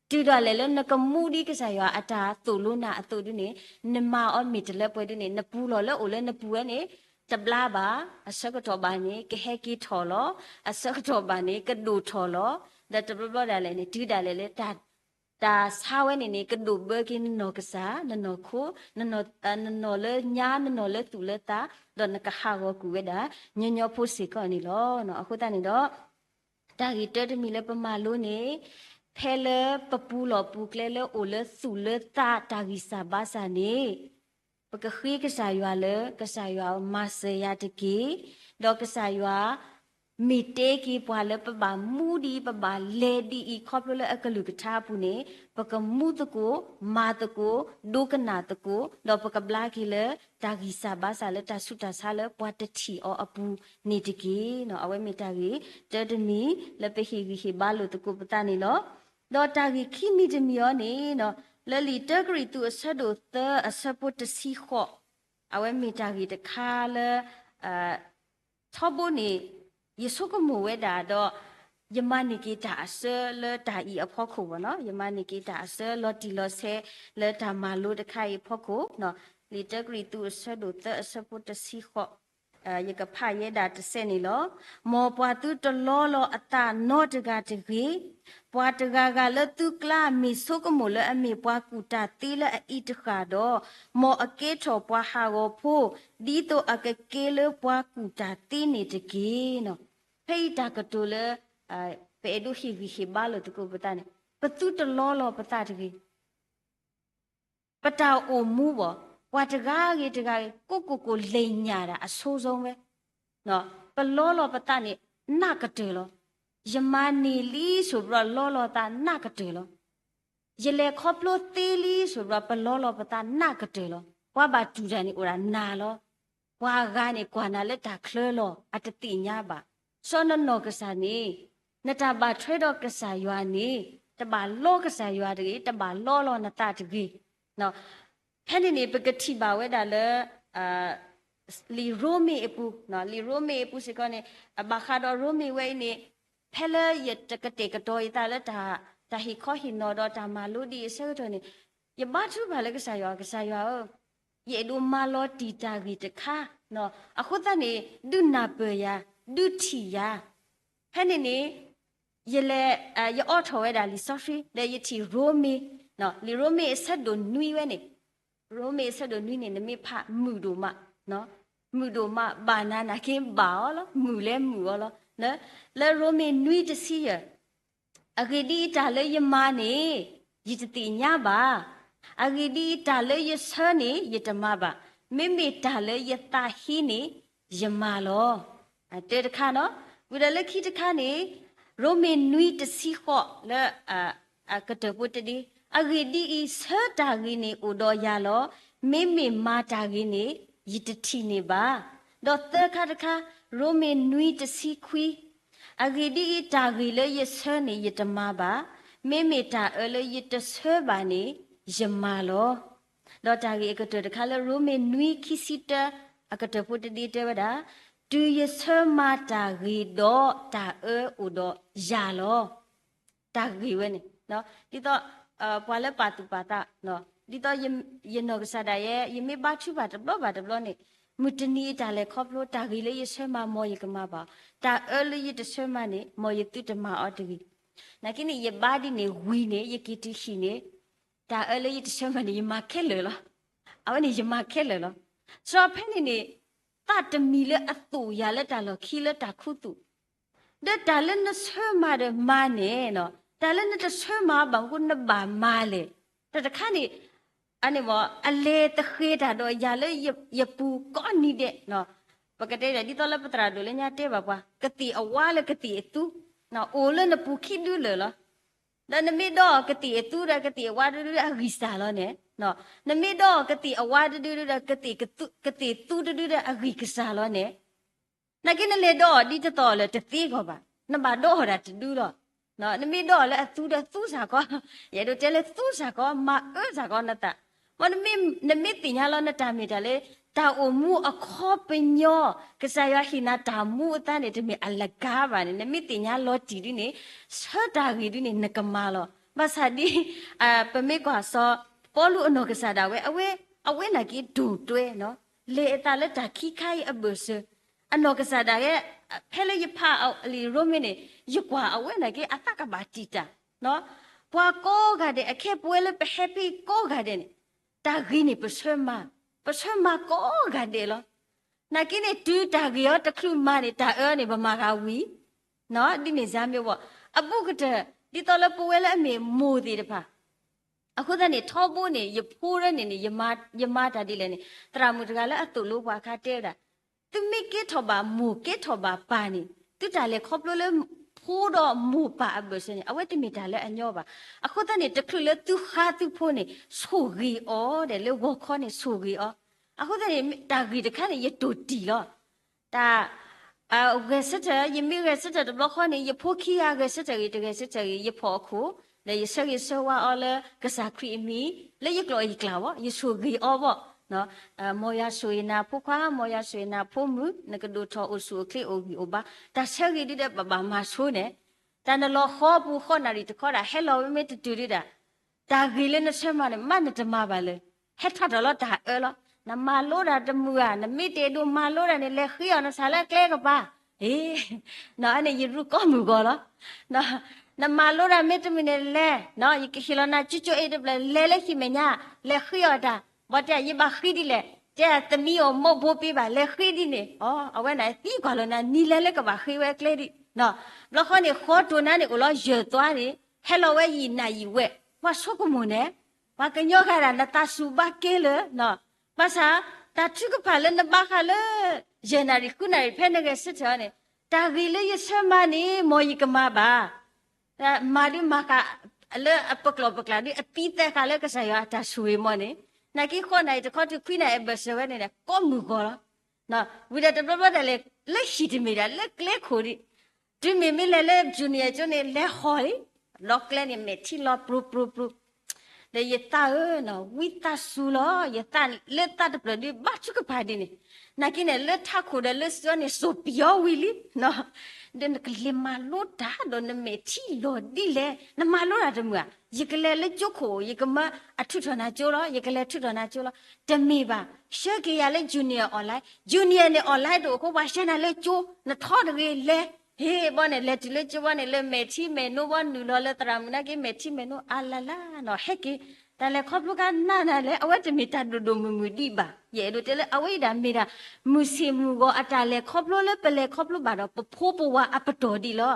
တုၤဒၣ်လဲာ်လၢနကမူဒ်ကစၢ်ယွၤအတၢ်သိၣ်လိနၤအသိးဒ်န့ၣ် နမၤအီၤမ့ၢ်တလၢပှဲၤဒ်န့ၣ် နပူၤလီၢ်လၢအိၣ်လၢနပူၤဝဲန့ၣ် တဘျါဘၣ်, အဆၢကတီၢ်ဘၣ်န့ၣ် ကဟဲက့ၤထီၣ်လီၤ, အဆၢကတီၢ်ဘၣ်န့ၣ် ကဒိၣ်ထီၣ်လီၤ. ဒီးတဘျီဘျီဒၣ်လဲာ်န့ၣ် တုၤဒၣ်လဲာ်လၢ တၢ်ဆါဝဲန့ၣ်န့ၣ် ကဒိၣ်ဘၢက့ၤနနီၢ်ကစၢ်, နနီၢ်ခိ, နနီၢ်လၢညါ, နနီၢ်လၢသူၣ်လၢသး, ဒီးနကဟးဂီၤကွံာ်ဝဲဒၣ် ညီညီဖိစ့ၢ်ကီးန့ၣ်လီၤ. အဃိသတးန့ၣ်ဒီး တၢ်ဂ့ၢ်တၢတမံၤလၢပမၤလိန့ၣ် ဖဲလၢပပူၤလီၢ်ပူၤကျဲလၢအိၣ်လၢသူၣ်လၢသးတၢ်ဂံၢ်စၢ်ဘါစၢ်န့ၣ် ပကဃ့ကစၢ်ယွၤလၢ ကစၢ်ယွၤဧၢ, မၤစၢၤယၤတက့ၢ်. ဒီးကစၢ်ယွၤ မ့ၢ်တဲက့ၤပှၤလၢပဘၣ်မူဒ်အံၤ ပဘၣ်လဲၤဒ်အံၤ ခီဖျိလၢအကလုၢ်ကထါအပူၤန့ၣ် ပကမူသကိး, မၤသကိး, ဒိကနၣ်သကိး, ဒီးပကဘျါက့ၤလၢ တၢ်ဂံၢ်စၢ်ဘါစၢ်လၢတၢ်ဆူးတၢ်ဆါလၢပှၤတထံၣ်အီၤအပူၤန့ၣ်တက့ၢ်. အဝဲမ့ၢ်တၢ်ဂ့ၢ်တၢတမံၤလၢပဟ့ၣ်ဂံၢ်ဟ့ၣ်ဘါလိာ်သကိးပသးန့ၣ်လီၤ. ဒီးတၢ်ဂ့ၢ်ခံမံၤတမံၤအံၤန့ၣ် လၢလံာ်တၢကရံၣ်သူးအဆၢဒိၣ်သၢအဆၢဖိတဆံဃိး, အဝဲမ့ၢ်တၢ်ဂ့ၢ်တခါလၢ ထီဘိန့ၣ် ယဆိကမိၣ်ဝဲဒၣ်ဒီး ယမၤန့ၢ်က့ၤတၢ်အဆၢလၢတၢ်အံၤအဖီခိၣ်ဘၣ်နီၤ, ယမၤန့ၢ်က့ၤတၢ်အဆၢလီၤတံၢ်လီၤဆဲးလၢတၢ်မၤလိတခါအံၤအဖီခိၣ်, လံာ်တၢကရံၣ်သူးအဆၢဒိၣ်သၢအဆၢဖိတဆံဃိး, ယကဖးယဲဒၣ်တစဲးန့ၣ်လီၤ. မ်ပှၤသုတလီလီၤအသးနီတဂၤတဂ့ၤ. ပှၤတဂၤဂၤလၢသုကျါ မ့ၢ်ဆိကမိၣ်လၢအမ့ၢ်ပှၤကူၣ်တၢ်သ့လၢအအံၤတဃၣ်ဒီး, မ်အကဲထီၣ်ပှၤဟးဂီၤဖိ ဒ်သိးအကကဲလၢပှၤကူၣ်တၢ်သ့န့ၣ်တက့ၢ်. ဖဲအံၤတၢ်ကတိၤလၢ ပအဲၣ်ဒိးဟ့ၣ်ဂံၢ်ဟ့ၣ်ဘါလိာ်သကိးပသးန့ၣ် ပသုတလီလီၤပသးတဂ့ၤ. ပတၢ်အိၣ်မူဘၣ်, ပှၤတဂၤဂ့ၤတဂၤဂ့ၤ ကိးကိးကိးလဲၤညၣ်ဒၣ်အဆိစီဝဲ, ပလီလီၤပသးန့ၣ် နးကတၢၢ်လီၤ. ယမၤန့ၢ်လံဆိၣ်ဘျီ လီလီၤသးနးကတၢၢ်လီၤ. ယလဲၤခီဖျိသ့လံဆိၣ်ဘျီ ပလီလီၤပသးနးကတၢၢ်လီၤ. ပှၤဘၣ်တူၢ်တၢ်န့ၣ်အိၣ်ဒၣ်နၤလီၤ. ပှၤဂၤန့ၣ်ကွၢ်နၤလၢတၢ်ချၢလီၤ, အတသ့ၣ်ညါဘၣ်. စီၤနနီၢ်ကစၢ်န့ၣ် နတၢ်ဘၣ်ထွဲဒီးကစၢ်ယွၤန့ၣ် တဘၣ်လီကစၢ်ယွၤတဂ့ၤ, တဘၣ်လီလီၤနသးတဂ့ၤ. ဖဲန့ၣ်န့ၣ် ပကထံၣ်ဘၣ်ဝဲဒၣ်လၢ လံာ်ရိမ့ၤအပူၤ, လံာ်ရိမ့ၤအပူၤစ့ၢ်ကီးန့ၣ် အဘၣ်ဃးဒီးရိမ့ၤဝဲအံၤန့ၣ် ဖဲလၢယတကတဲာ်ကတီၤယသးလၢ တၢ်ဟ့ၣ်ခီဟ့ၣ်နီၤဒီးတၢ်မၤလိဒ်အံၤအဆၢကတီၢ်န့ၣ် ယဘါထုကဖၣ်လၢကစၢ်ယွၤ, ကစၢ်ယွၤဧၢ, ယအဲၣ်ဒိးမၤလီၤတံၢ်တၢ်ဂ့ၢ်တခါ, အဃိသတးန့ၣ် ဒုးနၢ်ပၢၢ်ယၤ, ဒုးထံၣ်ယၤ. ဖဲန့ၣ်န့ၣ် ယလဲၤ ယအိးထီၣ်ဝဲဒၣ်လံာ်စီဆှံ ဒီးယထံၣ်ရိမ့ၤ, လံာ်ရိမ့ၤအဆၢဒိၣ်နွံဝဲန့ၣ်, ရိမ့ၤအဆၢဒိၣ်နွံန့ၣ် နမ့ၢ်ဖးမုာ်ဒိၣ်မး, မုာ်ဒိၣ်မး ဘၣ်နၤနာ်က့ဘၣ်အီၤလီၤ, မုာ်လဲမုာ်အီၤလီၤ. လၢရိမ့ၤနွံတဆံယဲၢ် အဂ့ၢ်ဒ်အံၤ တၢ်လၢယမၤန့ၣ် ယတသ့ၣ်ညါဘၣ်. အဂ့ၢ်ဒ်အံၤ တၢ်လၢယဆၢန့ၣ် ယတမၤဘၣ်. မ့မ့ၢ်တၢ်လၢယသးဟ့န့ၣ် ယမၤလီၤ. တၢတခါနီၤ, ဝံၤဒီးလၢခံတခါန့ၣ် ရိမ့ၤနွံတဆံဃိးလၢ အကတၢၢ်ဖိတဒ့, အဂ့ၢ်ဒ်အံၤ ဆၢတၢ်ဂ့ၤန့ၣ်အိၣ်ဒီးယၤလီၤ. မ့မ့ၢ်မၤတၢ်ဂ့ၤန့ၣ် ယတထံၣ်န့ၢ်ဘၣ်. ဒီးသၢခါတခါ, ရိမ့ၤနွံတဆံခွံ, အဂ့ၢ်ဒ်အံၤ တၢ်ဂ့ၤလၢယဆၢန့ၣ် ယတမၤဘၣ်. မ့မ့ၢ်တၢ်အၢလၢယတဆၢဘၣ်န့ၣ် ယမၤလီၤ. ဒီးတၢ်ဂ့ၢ်အကတၢၢ်တခါလၢ ရိမ့ၤနွံခံဆံတၢ အကတၢၢ်ဖိတဒ့တဲဝဲဒၣ်, တုၤယဆၢမၤတၢ်ဂ့ၤဒီး တၢ်အၢအိၣ်ဒီးယၤလီၤ. တၢ်ဂ့ၢ်ဝဲန့ၣ် ဒ်သိး ပှၤလၢပာ်သူၣ်ပာ်သး ဒ်သိးယနီၢ်ကစၢ်ဒၣ်ယဲ ယမ့ၢ်ဘါထုကဖၣ်တဘျီဘၣ်တဘျီန့ၣ် မုၢ်တနံၤအတၢ်လဲၤခီဖျိ တၢ်ဂ့ၤလၢယဆၢမၤ မ်ယကမၤဘၣ်, တၢ်အၢလၢယတဆၢမၤန့ၣ် မ်ယသုတမၤအီၤတဂ့ၤ. နာ်က့န့ၣ် ယဘါဒ်န့ၣ်ဝံၤန့ၣ် ယက့ၤတုၤဟံၣ်န့ၣ် တၢ်အၢလၢယတဆၢမၤန့ၣ် ယမၤခဲလၢာ်လီၤ. အဝဲန့ၣ်ယမၤခဲလၢာ်လီၤ. စးဖဲန့ၣ်န့ၣ် သးတမံၤလၢအသိးယၤလၢတၢ်လီၢ်ခံလၢတၢ်ခူသူၣ် ဒီးတၢ်လၢနဆၢမၤဒီးမၤန့ၣ်, တၢ်လၢနတဆၢမၤဘၣ်မနုၤနဘၣ်မၤလဲၣ်. တၢ်တခါန့ၣ် အန့ၣ်မ့ၢ် အလဲၤသဃ့တၢ်ဒီးယၤလၢယပူၤကိးနံၤဒဲး, ပကတဲဒၣ်ဒ်သိးလၢပသရၣ်ဒိၣ်လၢညါတဲဘၣ်ပှၤ ကသ့ၣ်အဝါလၢကသ့ၣ်အသူ အိၣ်လၢနပူၤခံဒုလၢာ်လီၤ. ဒီးနမ့ၢ်ဒီးကသ့ၣ်အသူဒီးကသ့ၣ်အဝါဒုဒုအဂံၢ်စၢ်လီၤန့ၣ်, နမ့ၢ်ဒီးကသ့ၣ်အဝါဒုဒုဒီး ကသ့ၣ်သူတဒုဒီးအဂံၢ်ကစၢ်လီၤန့ၣ်, နာ်က့နလဲၤဒီးအီၤဒ်တသီၣ်လၢၤတသ့ဂီၢ်ဘၣ်, နဘၣ်ဒီးအီၤဒၣ်တဒုလီၤ. နမ့ၢ်ဒီးအီၤလၢအသူဒီးသူစ့ၢ်ကီး, ယအဲၣ်ဒိးတဲလၢသူစ့ၢ်ကီး မၤအၢစ့ၢ်ကီးနသး, မ့ၢ်နမ့ၢ်သ့ၣ်ညါလီၤနတၢ်မ့ၢ်တၢ်လၢ တၢ်အိၣ်မူအခီပညီ, ကစၢ်ယွၤဟ့ၣ်နၤတၢ်မူအသါန့ၣ် တမ့ၢ်အလကါဘၣ်န့ၣ် နမ့ၢ်သ့ၣ်ညါလီၤတံၢ်ဒ်န့ၣ် ဆၢတၢ်ဂ့ၢ်ဒ်န့ၣ် နကမၤလီၤ. ဘၣ်ဆၣ်ဒ် ပမ့ၢ်ကွၢ်စီၤပီလူးအနီၢ်ကစၢ်ဒၣ်ဝဲ အဝဲ အဝဲနာ်က့ဒိၣ်တွဲ လဲၤအသးလၢတၢ်ခံခါအံၤအဘၢၣ်စၢၤ, အနီၢ်ကစၢ်ဒၣ်ဝဲ ဖဲလၢယဖးအလံာ်ရိမ့ၤန့ၣ် ယကွၢ်အဝဲနာ်က့အသးကဘၣ်တံာ်တာ်, ပှၤကိးဂၤဒဲး အခဲပဝဲလၢပဟဲဖဲကိးဂၤဒဲးန့ၣ် တၢ်ဂ့ၤန့ၣ်ပဆၢမၤ, ပဆၢမၤကိးဂၤဒဲးလီၤ. နာ်က့န့ၣ် တုၤတၢ်ဂ့ၤအီၤတချုးမၤန့ၣ် တၢ်အၢန့ၣ် ပမၤဂၤဝံၤ, ဒ်န့ၣ်စ့ၢ်မ့ၢ်ဝဲ အဘူးကတၢၢ် ဒ်သိးလၢပဝဲလၢအမ့ၢ်မိၢ်သ့ၣ်တဖၣ် အဃိသတးန့ၣ် ထီဘိန့ၣ် ယဖိရၢန့ၣ်န့ၣ် ယမၤတၢ်ဒ်လဲၣ်န့ၣ် သရၣ်မုၣ်တဂၤလၢအသိၣ်လိပှၤအခါတဲဝဲဒၣ်, သုမ့ၢ်ကဲထီၣ်ဘၣ်မိၢ်ကဲထီၣ်ဘၣ်ပၢ်န့ၣ် သုတၢ်လဲၤခီဖျိလၢဖိဒီးမိၢ်ပၢ်အဘၢၣ်စၢၤန့ၣ် အဝဲတမ့ၢ်တၢ်လၢအညီဘၣ်. အဃိသတးန့ၣ် တချုးလၢသုဃါသုဖိန့ၣ် ဆိၣ်ဂ့ၤအီၤဒီး လၢဂီၤခီန့ၣ်ဆိၣ်ဂ့ၤအီၤ, အဃိသတးန့ၣ် တၢ်ဂ့ၢ်တခါန့ၣ် ယတိၢ်တံၢ်လီၤ. တၢ် ဂဲၤဆၢထၢၣ် ယမ့ၢ်ဂဲၤဆၢထၢၣ်တဘျီဃီန့ၣ် ယဖိခံဂၤဂဲၤဆၢထၢၣ်ဂ့ၤ တဂဲၤဆၢထၢၣ်ဂ့ၤ ယဖီၣ်အခိၣ် ဒီးယဆၢဂ့ၤဆၢဝါအီၤလၢကစၢ်ခရံာ်အမံၤ လၢယကျိာ်ယကျဲဘၣ် ယဆိၣ်ဂ့ၤအီၤဘၣ်. မ်ယွၤဆိၣ်ဂ့ၤနၤဖိခွါ မ်ယွၤဆိၣ်ဂ့ၤနၤဖိမုၣ် နကဒိၣ်ထီၣ်အိၣ်ဆူၣ်အိၣ်ချ့အိၣ်ဂံၢ်အိၣ်ဘါ တၢ်ဆၢဂ့ၤဒ်ဒီးပဘၣ်မၤဆိန့ၣ် တၢ်နလီၤဃီပူၤဃီနၣ်ရံၣ်တခီဒၣ် ဟဲလီၤဝဲမ့ၢ်တတုၤဒုဒၣ် တၢ်ဂ့ၤလၢနဆၢမၤန့ၣ် မ့ၢ်နတမၤဘၣ်လၢၤ ဟဲထီၣ်ထီၣ်လီၤတၢ်အၢလီၤ. နမၤလိတၢ်တမုာ်ဧါ နမ့ၢ်တအဲၣ်ဒိးမၤလိတၢ်န့ၣ် လဲၤဃ့အီၤနဆၣ်လၢကျဲကပၤ အ့ န့ၣ်ယရူၢ်ကိးမုၢ်ဂီၤလီၤ. နမၤလိတၢ်မ့ၢ်တမုာ်န့ၣ်လဲၤ ယကဟ့ၣ်လီၤနၤကၠိကၠိအ့တဖျၢၣ် လဲၤလၢဟံၣ်မဲာ်ညါ လဲၤဃ့အီၤတၢ် ဘၣ်တဲယဘၣ်ဃ့ဒ်လဲၣ် တဲသမံအီၤမိၢ်ဖိပ့ဘၣ် လဲၤဃ့ဒ်န့ၣ် အဝဲန့ၣ်သံကွၢ်လီၤနၤ နံၤလဲၤလၢကဘၣ်ဃ့ဝဲကျဲဒ် ဘျီဃီန့ၣ် ဃီတိၢ်နါန့ၣ် အိၣ်လီၤယၢၢ်သွါန့ၣ် ဟဲလီၤဝဲယံာ်နၣ်ယံာ်ဝဲ ပှၤဆိကမိၣ်န့ၣ် ပှၤကညီဂၤဒၣ် နသးစူၤဘၣ်ကဲလၢာ် ဘၣ်ဆၣ် တၢ်ထုကဖၣ်လၢနဘါဃာ်လၢ ယဲၢ်နၣ်ရံၣ်ဃုနၣ်ရံၣ် ဖဲနဂဲၤဆၢထၢၣ်အီၤန့ၣ် တၢ်ဂ့ၤလၢယဆၢမၤန့ၣ် မ်ယကမၤဘၣ် မၤဒုးမၤဃာ် လၢအပကျိာ်ပကျါဒုး အသံသဲဃာ်လၢကစၢ်ယွၤအတၢ်ဆိၣ်ဂ့ၤမီၢ်န့ၣ် နာ်က့ဃီနၣ်ရံၣ်တခီတုၤခွံနၣ်ရံၣ်အဘၢၣ်စၢၤဝဲန့ၣ် ကိးမုၢ်ဂီၤလီၤ. ဝံၤဒီးတဘျီဘျီဒၣ်လဲာ် လၢဟံၣ်တမ့ၢ်ဒၣ် လၢကျဲခိၣ်ဒံး တုၤမ့ၢ်မ့ၢ်လဲၤလၢ junior ကၠိန့ၣ် လဲၤဟီၣ်လံ ဒီးကျဲန့ၣ် မဲာ်ထံလီၤပြူပြူပြူ ဒီးယသးဧၢ ဝံသးစူၤလီၤ ယသးလၢသးတဖျၢၣ်ဒုး ဘါထုကဖၣ်ဒ်န့ၣ် နာ်က့န့ၣ် လၢထးခိၣ်ဒီးလၢစုအီၤန့ၣ် စိာ်ပယီၤဝံၤလံ ဒီးနကလဲၤမၤလိတၢ်ဒီးနမဲာ်ထံလီၤဒ်လဲၣ် နမၤလိတၢ်တမုာ်ဧါ ယကလဲၤလၢကၠိခိၣ် ယကမၤအထုးထီၣ်နၤကၠိလီၤ ယကလဲၤထုးထီၣ်နၤကၠိလီၤ တမ့ၢ်ဘၣ် ဆှၢက့ၤယၤလၢ junior online junior န့ၣ် online တအိၣ်အဃိ ပှၤဆှၢနၤလၢကၠိ နထီတဂ့ၤလဲၤ ဟ့ၣ်ဘီန့ၣ် လဲၤတုၤလၢကၠိဘီန့ၣ် လၢမဲာ်ထံမဲာ်နိဘီနုာ်လီၤလၢသရၣ်မုၣ်နာ်က့ မဲာ်ထံမဲာ်နိအါလၢ်လၢ်နီၤ ဟဲက့ၤ တၢ်လဲၤခီဖျိခါနးနၤလဲၣ် အဝဲတမ့ၢ်တၢ်ဒိၣ်ဒိၣ်မုၢ်မုၢ်ဒံးဘၣ် ယအဲၣ်ဒိးတဲလၢအဝဲအံၤဒၣ်မ့ၢ်ဒၣ် မုၢ်ဆ့ၣ်မုၢ်ဂီၤအတၢ်လဲၤခီဖျိလၢ ပလဲၤခီဖျိဘၣ်ဒီး ပဖိပဝၤအပတီၢ်ဒံးလီၤ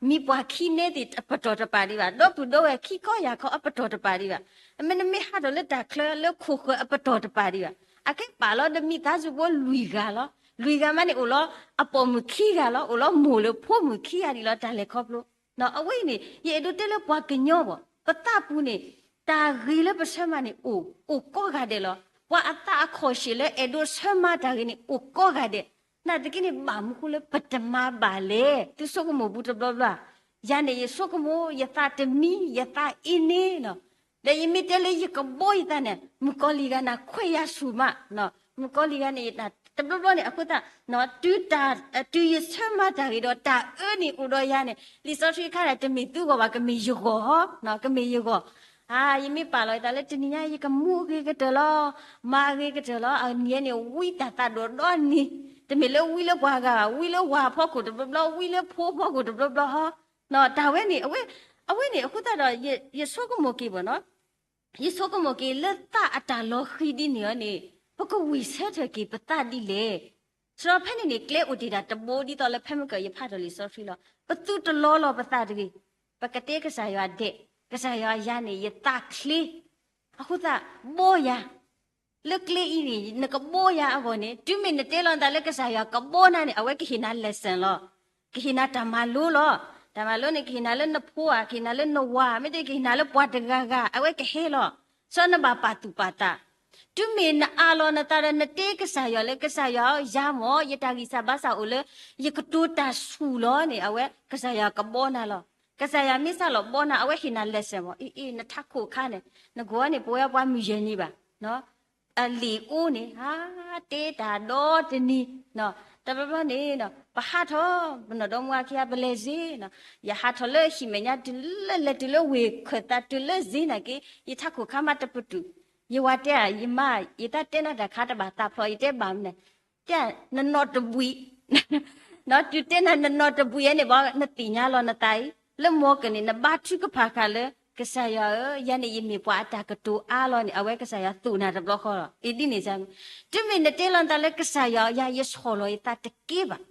မံပှၢ်ခံန့ၣ်သ့ၣ်အပတီၢ်တပာ်ဒံးဘၣ် ဒီပုၢ်ဒီဝဲၢ်ခံခီယၢ်ခီအပတီၢ်တပာ်ဒံးဘၣ် အမ့ၢ်နမ့ၢ်ဟးထီၣ်လၢတၢ်ချၢလၢခိၣ်ဃၢၤအပတီၢ်တပာ်ဒံးဘၣ် အကဲပာ်လီၤဒီးမိသားစုဖိလွံၢ်ဂၤလီၤ လွံၢ်ဂၤမးန့ၣ်အိၣ်လီၤ အပိာ်မုၣ်ခံဂၤလီၤ အိၣ်လီၤမိၢ်လၢဖိမုၣ်ခံဂၤဒံးလီၤ တၢ်လဲၤခီဖျိ အဝဲအံၤန့ၣ် ယအဲၣ်ဒိးတဲလၢပှၤကညီဘၣ် ပသးပူၤန့ၣ် တၢ်ဂ့ၤလၢပဆၢမၤန့ၣ် အိၣ် အိၣ်ကိးဂၤဒဲးလီၤ ပှၤအသးအခီၣ်ရှဲၣ်လၢအဲၣ်ဒိးဆၢမၤတၢ်ဂ့ၤန့ၣ် အိၣ်ကိးဂၤဒဲး နာ်သက့န့ၣ် ဘၣ်မနုၤဃိလၢပတမၤဘၣ်လဲၣ် သုဆိကမိၣ်ပူၤတဘျီဘျီ ယၤန့ၣ် ယဆိကမိၣ် ယသးတမံ ယသးအ့န့နီၤ ဒီးယမ့ၢ်တဲလၢယကဘီယသးန့ၣ် မုၣ်ကီၤလံၢ်ဂၤန့ၣ် ခွဲးယၤဆူၣ်မး မုၣ်ကီၤလံၢ်ဂၤန့ၣ် တဘျီဘျီန့ၣ် အဃိသတး တုၤတၢ် တုၤယဆၢမၤတၢ်ဂ့ၤဒီး တၢ်အၢန့ၣ်အိၣ်ဒီးယၤန့ၣ် လံာ်စီဆှံခါဒၣ် တမ့ၢ်သုဂီၢ်ဘၣ် ကမ့ၢ်ယဂီၢ်ဟီ ကမ့ၢ်ယဂီၢ် အါ ယမ့ၢ်ပာ်လီၤယသးလၢတနံၤညါ ယကမူအဂ့ၤကတၢၢ်လီၤ မၤအဂ့ၤကတၢၢ်လီၤ အနံၤန့ၣ် ဝံတၢ်သးဒိၣ်ဒီနံၤ တမ့ၢ်လၢဝံလၢပှၤဂၤဘၣ် ဝံလၢဝၤဖီခိၣ်တဘျီဘျီ ဝံလၢဖိဖီခိၣ်တဘျီဘျီဟီ တၢ်ဝဲန့ၣ် အဝဲ အဝဲန့ၣ် အဃိသတးဒီး ယဆိကမိၣ်က့ၤဘၣ်နီၤ ယဆိကမိၣ်က့ၤလၢသးအတၢ်လီၤဃံၤဒ်န့ၣ်အီၤန့ၣ်, ပကဝံၢ်ဆၢထၢၣ်က့ၤပသးဒ်လဲၣ်. စရီဖဲန့ၣ်န့ၣ် ကျဲအိၣ်တ့ၢ်ဒၣ်တဘိဒ်သိးလၢဖဲမုၢ်ကၢၢ်ယဖးထီၣ်လံာ်စီဆှံလီၤ. ပသုတလီလီၤပသးတဂ့ၤ. ပကတဲကစၢ်ယွၤဒဲး, ကစၢ်ယွၤယၤန့ၣ် ယသးချ့, အဃိသတး ဘီယၤ လၢကျဲအံၤန့ၣ် နကဘီယၤအဂီၢ်န့ၣ် တုၤမ့ၢ်နတဲလီၤနသးလၢကစၢ်ယွၤကဘီနၤန့ၣ် အဝဲကဟ့ၣ်နၤ lesson လီၤ. ကဟ့ၣ်နၤတၢ်မၤလိလီၤ. တၢ်မၤလိန့ၣ် ကဟ့ၣ်နၤလၢနဖိဧါ, ကဟ့ၣ်နၤလၢနဝၤ, မ့တမ့ၢ်ကဟ့ၣ်နၤလၢပှၤတဂၤဂၤ အဝဲကဟဲလီၤ. စီၤနဘၣ်ပာ်သူၣ်ပာ်သး, တုၤမ့ၢ်နအးလီၤနသးဒီး နတဲကစၢ်ယွၤလၢ ကစၢ်ယွၤဧၢ, ယၤမ့ၢ် ယတၢ်ဂံၢ်စၢ်ဘါစၢ်အိၣ်လၢ ယကတိၤတၢ်ဆူၣ်လီၤန့ၣ် အဝဲကစၢ်ယွၤကဘီနၤလီၤ. ကစၢ်ယွၤမ့ၢ်စးလီၤဘီနၤ အဝဲဟ့ၣ်နၤ lesson မ့ၢ် အ့ အ့ နထးခိၣ်ခါန့ၣ် နဂီၢ်န့ၣ် ပဝဲပှၤမုၢ်ယဲၢ်နံၤဘၣ် အလံာ်အိၣ်န့ၣ် ဟး တဲတၢ်ဒီတနံၤ, တဘျီဘျီန့ၣ် ပဟးထီၣ် ပနီၢ်ဒီမါဝၤခံဂၤ ပလဲၤစ့ၢ်, ယဟးထီၣ်လၢဟံၣ်မဲာ်ညါ တုၤလၢလဲၤတုၤလၢဝ့ၢ်ခၢၣ်သး တုၤလၢစ့ၢ်နာ်က့ ယထးခိၣ်ခါမးတပတုာ်, ယဝၤတဲဧါ ယမါ ယတၢ်တဲနၤတၢ်ခါတဘၣ်သးဖျိး ယတဲဘၣ်မနုၤလဲၣ်, တဲနနီၢ်တဘှံး တုၤတဲနၤနနီၢ်တဘှံးဧါန့ၣ်ဘၣ် နသ့ၣ်ညါလီၤနသးအံၤ လၢမီၤကၢၢ်န့ၣ် နဘါထုကဖၣ်ဃာ်လၢ ကစၢ်ယွၤဧၢ, ယၤန့ၣ်ယမ့ၢ်ပှၤအတၢ်ကတိၤအါလီၤန့ၣ် အဝဲကစၢ်ယွၤသိၣ်နၤတဘျီဃီလီၤ. အံၤဒ်န့ၣ် တုၤမ့ၢ်နတဲလီၤနသးလၢကစၢ်ယွၤ ယၤယဆီၣ်လီၤယသးတက့ၢ်ဘၣ်.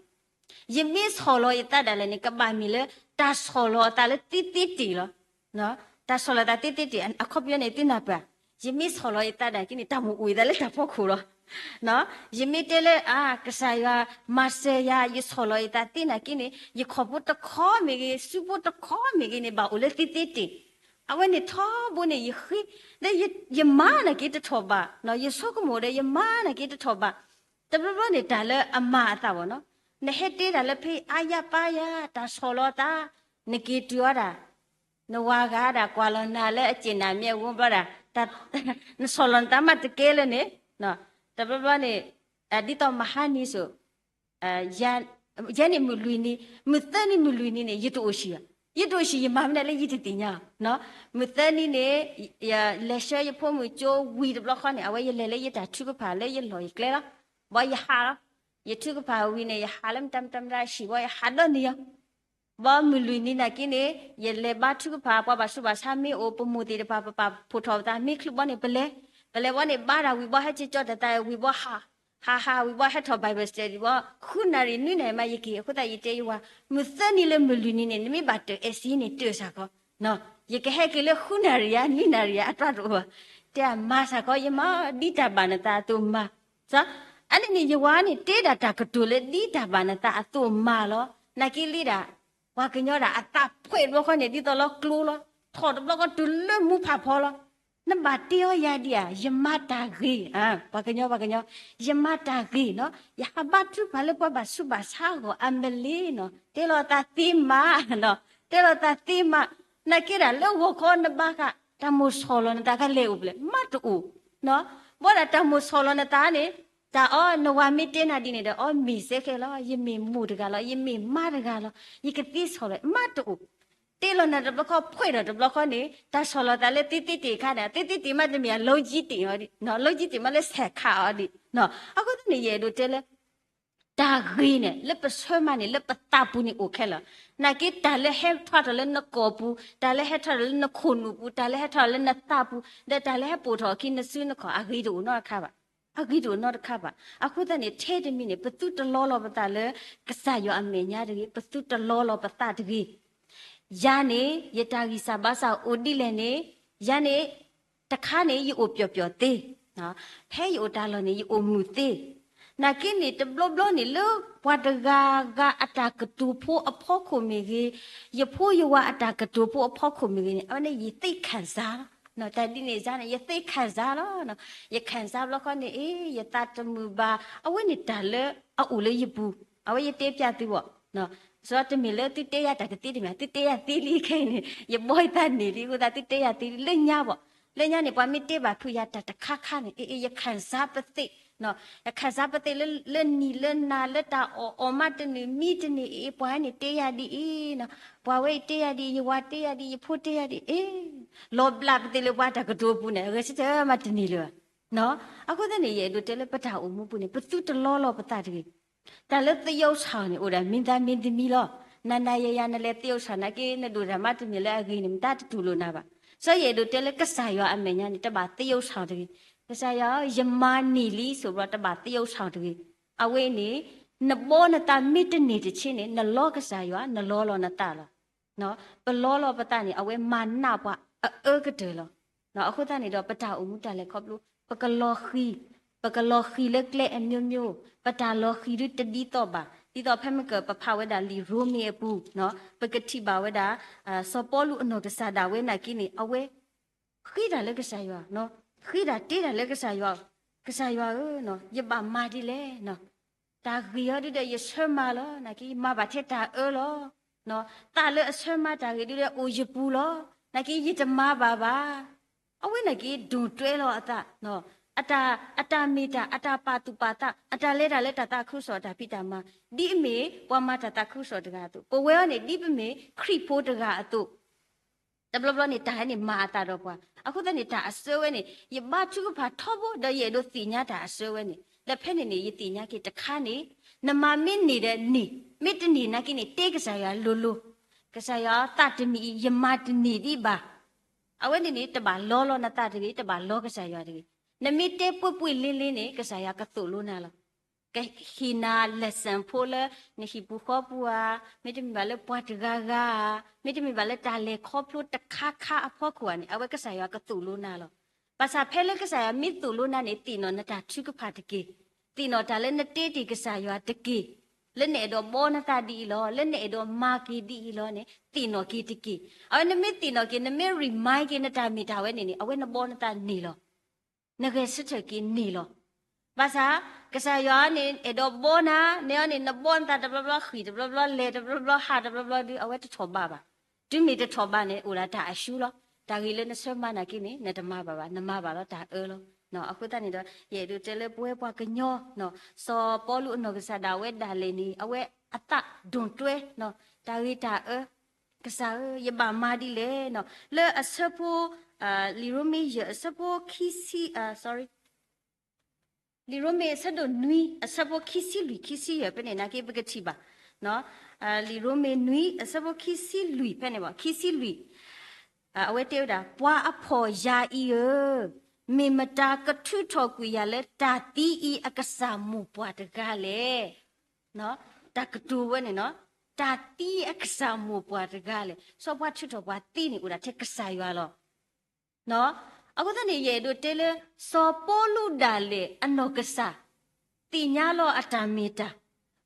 ယမ့ၢ်ဆီၣ်လီၤယသးဒၣ်လဲာ်န့ၣ် ကဘၣ်မ့ၢ်လၢ တၢ်ဆီၣ်လီၤအသးလၢသ့သ့တ့ၢ်လီၤ. တၢ်ဆီၣ်လီၤသးသ့သ့တ့ၢ် အခီပညီန့ၣ် သုနၢ်ပၢၢ်, ယမ့ၢ်ဆီၣ်လီၤယသးနာ်က့န့ၣ် တၢ်မ့ၢ်အိၣ်ယသးလၢတၢ်ဖီခိၣ်လီၤ. ယမ့ၢ်တဲလၢ အါ ကစၢ်ယွၤမၤစၢၤယၤ ယဆီၣ်လီၤယသးသ့နာ်က့န့ၣ် ယခီၣ်ဖိတခီမ့ၢ်ဂ့ၤ စုဖိတခီမ့ၢ်ဂ့ၤန့ၣ် ဘၣ်အိၣ်လၢသ့သ့တ့ၢ်. အဝဲန့ၣ်ထီဘိန့ၣ် ယဃ့ ဒီးယမၤနာ်က့တထီၣ်ဘၣ်, ယဆိကမိၣ်ဒီးယမၤနာ်က့တထီၣ်ဘၣ်. တဘျီဘျီန့ၣ် တၢ်လၢအမၤအသးဘၣ်နီၤ, နဟဲတဲတၢ်လၢဖဲအါယါပါယါ တၢ်ဆီၣ်လီၤသး, နက့ၤတုၤအီၤဒၣ် နဝၤဂၤဒၣ်ကွၢ်လီၤနၤလၢအစ့ၣ်နၤမ့ၢ်အဂီၢ်ဘျီဒၣ်, နဆီၣ်လီၤနသးမးတကဲလၢန့ၣ်, တဘျီဘျီန့ၣ် ဒ်သိးမဟါနံၤစိၤ ယဲန့ၣ်မုၢ်လွံၢ်နံၤ မုၢ်သၢနံၤမုၢ်လွံၢ်နံၤန့ၣ် ယတအိၣ်ဆံးဘၣ်, ယတအိၣ်ဆံး ယမၤမနုၤလဲၣ် ယတသ့ၣ်ညါ, မုၢ်သၢနံၤန့ၣ် ယလဲၤဆှၢယဖိမုၣ်ကၠိဝံၤတဘျီဃီန့ၣ် အဝဲယလဲၤလၢယတၢ်ထုကဖၣ်လၢယလီၢ်ယကျဲလီၤ, ဘၣ်ယဟးလီၤ, ယထုကဖၣ်ဝံၤန့ၣ် ယဟးလၢမတၤမတၤမတၤဆံးဘၣ် ယဟးဒီနံၤယီၤ ဘၣ်မုၢ်လွံၢ်နံၤနာ်က့န့ၣ် ယလဲၤဘါထုကဖၣ် ပှၤဘၣ်ဆူးဘၣ်ဆါမ့ၢ်အိၣ် ပမိၢ်သ့ၣ်တဖၣ် ပပာ်ဖှိၣ်ထီၣ်ပသးမ့ၢ်ချုးဘီန့ၣ် ပလဲၤ, ပလဲၤဘီန့ၣ် ဘါတၢ်ဝံၤဘီ ဟဲက့ၤကၠီတၢ်သးဝံၤဘီ ဟး, ဟးဟးဝံၤဘီ ဟဲထီၣ် Bible study ဘီ ဃုနၣ်ရံၣ်နွံနၣ်ရံၣ်မး ယက့ၤ အဃိသတးယတဲယဝၤ မုၢ်သၢနံၤလၢမုၢ်လွံၢ်နံၤန့ၣ် နမ့ၢ်ဘၣ်တၢၢ်အဲၣ်စ့န့ၣ် တၢၢ်စ့ၢ်ကီး, ယကဟဲက့ၤလၢဃုနၣ်ရံၣ်ဧါ နွံနၣ်ရံၣ်ဧါ အတၢ်တအိၣ်ဘၣ်, တဲမၤစ့ၢ်ကီး ယမၤဒ်တၢ်ဘၣ်နသးအသိးမၤ အန့ၣ်န့ၣ် ယဝၤန့ၣ် တဲဒၣ်တၢ်ကတိၤလၢဒ်တၢ်ဘၣ်နသးအသိးမၤလီၤ. နာ်က့လံဒၣ် ပှၤကညီဒၣ်အသးဖှဲးတဘျီဃီန့ၣ် ဒ်သိးလီၤကျိလီၤ, ထီၣ်တဘျီဃီတုၤလၢမူဖးဖီလီၤ. နဘၣ်တဲအီၤယၤဒံးဧါ, ယမၤတၢ်ဂ့ၤ, ပှၤကညီ ပှၤကညီ, ယမၤတၢ်ဂ့ၤနီၤ, ယဟးဘါထုကဖၣ်လၢပှၤဘၣ်ဆူးဘၣ်ဆါအဂီၢ်အမ့ၢ်လဲၣ်နီၤ, တဲလီၤသးသ့မးနီၤ, တဲလီၤသးသ့မး, နာ်က့ဒၣ်လၢဂီၤခီနဘါဃး တၢ်မိၣ်ဆီၣ်လီၤနသးကလဲၤအိၣ်ဖျဲၣ် မးတအိၣ် ဘၣ်ဒီးတၢ်မိၣ်ဆီၣ်လီၤနသးန့ၣ် တၢ်အီၤနဝၤမ့ၢ်တဲနၤဒ်န့ၣ်ဒီး အီမ့ၢ်စဲဃဲလီၤ, ယမ့ၢ်မိၢ်တဂၤလီၤ, ယမ့ၢ်မါတဂၤလီၤ, ယကသ့ဆီၣ်လီၤ မးတအိၣ်, တဲလီၤနၤတဘျီဃီ ဖှဲးဒီးတဘျီဃီန့ၣ် တၢ်ဆီၣ်လီၤသးလၢသ့သ့တ့ၢ်အခါန့ၣ် သ့သ့တ့ၢ်မးတမ့ၢ် အလုံးကြီးတ့ၢ်အီၤဒံး, လုံးကြီးတ့ၢ်မးလၢဆဲးခးအီၤဒံး, အဃိသတးန့ၣ် ယအဲၣ်ဒိးတဲလၢ တၢ်ဂ့ၤန့ၣ် လၢပဆၢမၤန့ၣ် လၢပသးပူၤန့ၣ်အိၣ်ခဲလၢာ်, နာ်က့တၢ်လၢဟဲထီၣ်ထီၣ်လၢနကိာ်ပူၤ, တၢ်လၢဟဲထီၣ်ထီၣ်လၢနခိၣ်နူာ်ပူၤ, တၢ်လၢဟဲထီၣ်ထီၣ်လၢနသးပူၤ, ဒီးတၢ်လၢဟဲပိာ်ထီၣ်အခံနစုနခီၣ် အဂ့ၤတအိၣ်နီတခါဘၣ်, အဂ့ၤတအိၣ်နီတခါဘၣ်. အဃိသတးန့ၣ် ထဲတမံၤန့ၣ် ပသုတလီလီၤပသးလၢ ကစၢ်ယွၤအမဲာ်ညါတဂ့ၤ, ပသုတလီလီၤပသးတဂ့ၤ ယၤန့ၣ် ယတၢ်ဂံၢ်စၢ်ဘါစၢ်အိၣ်ဒ်လဲၣ်န့ၣ်, ယၤန့ၣ် တခါန့ၣ် ယအိၣ်ပျီၣ်ပျီၣ်သ့, ဖဲယအိၣ်တၢ်လီၢ်န့ၣ် ယအိၣ်မုာ်သ့, နာ်က့န့ၣ် တဘျီဘျီန့ၣ် လၢပှၤတဂၤဂၤအတၢ်ကတိၤဖိအဖီခိၣ်မ့ၢ်ဂ့ၤ, ယဖိယဝၤအတၢ်ကတိၤဖိအဖီခိၣ်မ့ၢ်ဂ့ၤန့ၣ် အဝဲန့ၣ် ယသ့ၣ်ခၣ်စၢ်လီၤ, တၢ်ဒ်န့ၣ်စၢ်န့ၣ် ယသ့ၣ်ခၣ်စၢ်လီၤ, ယခၣ်စၢ်ဘျီဃီန့ၣ် အ့ ယသးတမုာ်ဘၣ်, အဝဲန့ၣ်တၢ်လၢအအိၣ်လၢယပူၤ, အဝဲယတဲပျးသုဘၣ် စ့ၢ်တမ့ၢ်လၢသုတဲယၤတၢ်ကသ့တမ့ၢ် သုတဲယၤသ့လံခဲအံၤန့ၣ် ယဘီယသးန့ၢ်လံ အဃိသတးသုတဲယၤသ့လံ လၢညါဘၣ်, လၢညါန့ၣ် ပှၤမ့ၢ်တဲဘၣ်ဖုးယၤတၢ်တခါခါန့ၣ် အ့ အ့ ယခၣ်စၢ်ပသ့ၣ်, ယခၣ်စၢ်ပသ့ၣ်လၢ လၢနံၤလၢနၤလၢတၢ်အီၣ်အီၣ်မးတနုာ်မံတနံၤ အ့ အ့ ပှၤန့ၣ်တဲယၤဒ်အံၤ, ပှၤဝဲအံၤတဲယၤဒ်အံၤ ယဝၤတဲယၤဒ်အံၤ ယဖိတဲယၤဒ်အံၤ အ့ လီၤဘျးပသ့ၣ်လၢပှၤတၢ်ကတိၤပူၤန့ၣ် အဂဲၤဆၢထၢၣ်မးတန့ၢ်လၢၤဘၣ် အဃိသတးန့ၣ် ယအဲၣ်ဒိးတဲလၢပတၢ်အိၣ်မူပူၤန့ၣ် ပသုတလီလီၤပသးတဂ့ၤ. တၢ်လၢသယုၢ်ဆၣ်န့ၣ် အိၣ်ဒၣ်မံသးမံသမံလီၤ. နၤနၤယၤယၤ နလဲၤသယုၢ်ဆၣ်နာ်က့ နဒိၣ်တၢ်မးတမံၤလၢအဂ့ၤန့ၣ် မတၤတတူၢ်လိာ်နၤဘၣ်. စီၤယဲၢ်ဒိးတဲလၢကစၢ်ယွၤအမဲာ်ညါန့ၣ် တဘၣ်သယုၢ်ဆောင်တဂ့ၤ. ကစၢ်ယွၤဧၢ, ယမၤန့ၢ်လံ ဆိးဘျီ တဘၣ်သယုၢ်ဆောင်တဂ့ၤ. အဝဲန့ၣ် နဘီနသးမ့ၢ်တန့ၢ်တဆ့န့ၣ် နလီကစၢ်ယွၤ, နလီလီၤနသးလီၤ. ပလီလီၤပသးန့ၣ် အဝဲမၤနးပှၤအအၢကတၢၢ်လီၤ. အဃိသတးန့ၣ်ဒီး ပတၢ်အိၣ်မူတၢ်လဲၤခီဖျိ ပကလီၤဃံၤ, ပကလီၤဃံၤလၢကျဲအမျိုးမျိုး, ပတၢ်လီၤဃံၤဒုတဒ်သိးဘၣ်. ဒ်သိးဖဲမ့ၢ်ကပဖးဝဲဒၣ်လံာ်ရိမ့ၤအပူၤ, ပကထံၣ်ဘၣ်ဝဲဒၣ် စီၤပီလူးအနီၢ်ကစၢ်ဒၣ်ဝဲနာ်က့န့ၣ် အဝဲ ဃ့တၢ်လၢကစၢ်ယွၤ, ဃ့တၢ်တ့တၢ်လၢကစၢ်ယွၤ, ကစၢ်ယွၤဧၢ, ယဘၣ်မၤဒ်လဲၣ်. တၢ်ဂ့ၤအီၤဒုဒီးယဆၢမၤလီၤ, နာ်က့ ယမၤဘၣ်ထဲတၢ်အၢလီၤ. သးလၢအဆၢမၤတၢ်ဂ့ၤဒုဒီးအိၣ်ယပူၤလီၤ, နာ်က့ ယတမၤဘၣ်ဘၣ်. အဝဲနာ်က့ ဒိၣ်တွဲလီၤအသး, အတၢ်မ့ၢ်တၢ်, အတၢ်ပာ်သူၣ်ပာ်သး, အတၢ်လဲၤတၢ်လၢတၢ်သးခုကစီၣ်တၢ်ဖံးတၢ်မၤ, ဒ်အမ့ၢ်ပှၤမၤတၢ်သးခုကစီၣ်တဂၤအသိး, ပဝဲအံၤန့ၣ် ဒ်ပမ့ၢ်ခရံာ်ဖိတဂၤအသိး တဘျီဘျီန့ၣ် တၢ်ဟဲန့ၣ်မၤအသးဒီးပှၤ. အဃိသတးန့ၣ် တၢ်အစၢဝဲန့ၣ် ယဘါထုကဖၣ်ထီဘိ ဒီးယအဲၣ်ဒိးသ့ၣ်ညါတၢ်အစၢဝဲန့ၣ်, ဒီးဖဲန့ၣ်န့ၣ် ယသ့ၣ်ညါက့ၤတခါန့ၣ်, နမၤမ့ၢ်န့ၢ်ဒီးန့ၢ်, မ့ၢ်တန့ၢ်နာ်က့န့ၣ် တဲကစၢ်ယွၤလိၤလိၤ, ကစၢ်ယွၤသးတမံၤအံၤ ယမၤတန့ၢ်ဒံးဘၣ်. အဝဲန့ၣ်န့ၣ် တဘၣ်လီလီၤနသးတဂ့ၤ, တဘၣ်လီကစၢ်ယွၤတဂ့ၤ. နမ့ၢ်တဲပှ့ၤပှ့ၤလ့လ့န့ၣ် ကစၢ်ယွၤကသိၣ်လိနၤလီၤ. ကဟ့ၣ်နၤ lesson ဖိလၢ နဟံၣ်ပူၤဃီပူၤဧါ, မ့တမ့ၢ်ဘၣ်လၢပှၤတဂၤဂၤဧါ, မ့တမ့ၢ်ဘၣ်လၢတၢ်လဲၤခီဖျိတခါခါအဖီခိၣ်ဧါန့ၣ် အဝဲကစၢ်ယွၤကသိၣ်လိနၤလီၤ. ဘၣ်ဆၣ်ဖဲလၢကစၢ်ယွၤမ့ၢ်သိၣ်လိနၤန့ၣ် သ့ၣ်နီၣ်နတၢ်ထုကဖၣ်တက့ၢ်. သ့ၣ်နီၣ်တၢ်လၢနတဲတ့ၢ်ကစၢ်ယွၤတက့ၢ်. လၢနအဲၣ်ဒိးဘီနသးဒ်အံၤလီၤ, လၢနအဲၣ်ဒိးမၤက့ၤဒ်အံၤလီၤန့ၣ် သ့ၣ်နီၣ်က့ၤတက့ၢ်. အဝဲနမ့ၢ်သ့ၣ်နီၣ်က့ၤ နမ့ၢ် remind က့ၤနတၢ်မ့ၢ်တၢ်ဝဲန့ၣ်န့ၣ် အဝဲနဘီနသးန့ၢ်လီၤ. နဂဲၤဆၢထၢၣ်က့ၤန့ၢ်လီၤ. ဘၣ်ဆၣ် ကစၢ်ယွၤန့ၣ် အဲၣ်ဒိးဘီနၤ, နအီၤန့ၣ် နဘီနသးတဘျီဘျီ ဃံၣ်တဘျီဘျီ လဲၤတဘျီဘျီ ဟးတဘျီဘျီဒု အဝဲတထီၣ်ဘးဘၣ်. တုၤမ့ၢ်တထီၣ်ဘးန့ၣ် အိၣ်ဒၣ်တၢ်အရှုံးလီၤ. တၢ်ဂ့ၤလၢနဆၢမၤနာ်က့န့ၣ် နတမၤဘၣ်ဘၣ်, နမၤဘၣ်လီၤတၢ်အၢလီၤ. အဃိသတးန့ၣ်ဒီး ယအဲၣ်ဒိးတဲလၢပဝဲပှၤကညီ စီၤပီလူးအနီၢ်ကစၢ်ဒၣ်ဝဲဒၣ်လဲာ်န့ၣ် အဝဲအသးဒိၣ်တွဲ တၢ်ဂ့ၤတၢ်အၢ ကစၢ်ဧၢ, ယဘၣ်မၤဒ်လဲၣ်. လၢအဆၢဖိ လံာ်ရိမ့ၤယဲၢ်အဆၢဖိခံဆံ, sorry, လံာ်ရိမ့ၤအဆၢဒိၣ်နွံ အဆၢဖိခံဆံလွံၢ် ခံဆံယဲၢ်ဖဲန့ၣ် နာ်က့ပကထံၣ်ဘၣ်. လံာ်ရိမ့ၤနွံ အဆၢဖိခံဆံလွံၢ်ဖဲန့ၣ်ဘၣ်, ခံဆံလွံၢ်, အဝဲတဲဝဲဒၣ် ပှၤအဖှီၣ်ယာအံၤဧၢ, မ့ၢ်မတၤကထုးထီၣ်ကွံာ်ယၤလၢတၢ်သံအံၤအကစၢ်မိၢ်ပှၢ်တဂၤလဲၣ်. တၢ်ကတိၤဝဲန့ၣ်, တၢ်သံအကစၢ်မိၢ်ပှၢ်တဂၤလဲၣ်. စီၤပှၤထုးထီၣ်ပှၤသံန့ၣ် အိၣ်ဒၣ်ထဲကစၢ်ယွၤလီၤ. အဃိသတးန့ၣ် ယအဲၣ်ဒိးတဲလၢ စီၤပီလူးဒၣ်လဲာ်အနီၢ်ကစၢ် သ့ၣ်ညါလီၤအတၢ်မ့ၢ်တၢ်,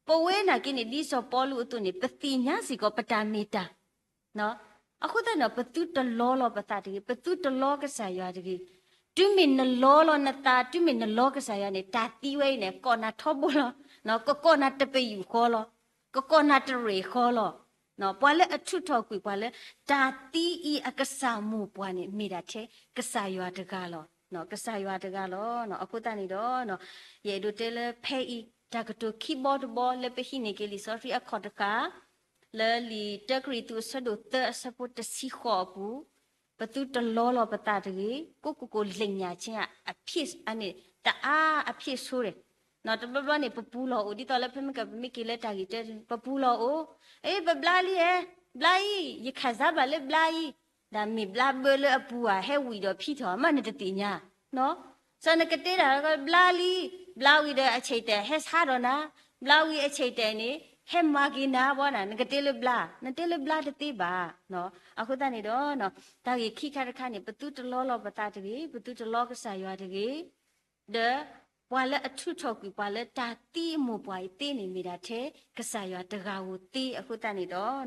ပဝဲနာ်က့န့ၣ် ဒ်စီၤပီလူးအသိးန့ၣ် ပသ့ၣ်ညါစ့ၢ်ကီးပတၢ်မ့ၢ်တၢ်. အဃိသတးန့ၣ် ပသုတလီလီၤပသးတဂ့ၤ, ပသုတလီကစၢ်ယွၤတဂ့ၤ. တုၤမ့ၢ်နလီလီၤနသး, တုၤမ့ၢ်နလီကစၢ်ယွၤန့ၣ် တၢ်သံဝဲအံၤန့ၣ် ကိးနၤထီဘိလီၤ. ကကိးနၤတပယူာ်ဃီလီၤ. ကကိးနၤတရ့ၣ်ဃီလီၤ. ပှၤလၢအထုးထီၣ်ကွံာ်ပှၤလၢ တၢ်သံအံၤအကစၢ်မိၢ်ပှၢ်န့ၣ် မ့ၢ်ဒၣ်ထဲကစၢ်ယွၤတဂၤလီၤ. ကစၢ်ယွၤတဂၤလီၤ. အဃိသတးန့ၣ်ဒီး ယအဲၣ်ဒိးတဲလၢဖဲအံၤ တၢ်ကတိၤခံဘီတဘီလၢပဟံးန့ၢ်က့ၤလံာ်စီဆှံအခီၣ်တဃာ် လၢလံာ်တၢကရံၣ်သူးအဆၢဒိၣ်သၢအဆၢဖိတဆံဃိးအပူၤ, ပသုတလီလီၤပသးတဂ့ၤ, ကိးကိးကိးလ့ၣ်ညၣ်ဆ့အဖံးန့ၣ် တအါအဖံးဆိဒဲး. တဘျီဘျီန့ၣ် ပပူၤလီၤအိၣ် ဒ်သိးလၢဖဲမ့ၢ်ကပမ့ၢ်က့ၤလၢတၢ်ဂ့ၢ်တၢ် ပပူၤလီၤအိၣ်, အ့ ပဘျါလံဧဲ, ဘျါအံၤ, ယခၣ်စၢ်ဘၣ်လၢဘျါအံၤ, ဒ်မ့ၢ်ဘျါဘၢလၢအပူၤဧါ ဟဲဝံၤဒီးဖံးထီၣ်မး နတသ့ၣ်ညါ. စီၤနကတဲတၢ်လၢဘျါလံ, ဘျါဝံၤဒီးအဆံးတဲာ်ဟဲဆါဒီးနၤ, ဘျါဝံၤအဆံးတဲာ်န့ၣ် ဟဲမၤက့ၤနၤဘီနၤ နကတဲလၢဘျါ, နတဲလၢဘျါတသ့ဘၣ်. အဃိသတးန့ၣ်ဒီး တၢ်ဂ့ၢ်ခံခါတခါန့ၣ် ပသုတလီလီၤပသးတဂ့ၤ, ပသုတလီကစၢ်ယွၤတဂ့ၤ, ဒီးပှၤလၢအထုးထီၣ်ကွံာ်ပှၤလၢတၢ်သံအမိၢ်ပှၢ်အံၤသ့န့ၣ် မ့ၢ်ဒၣ်ထဲကစၢ်ယွၤတဂၤဧိၤသ့. အဃိသတးန့ၣ်ဒီး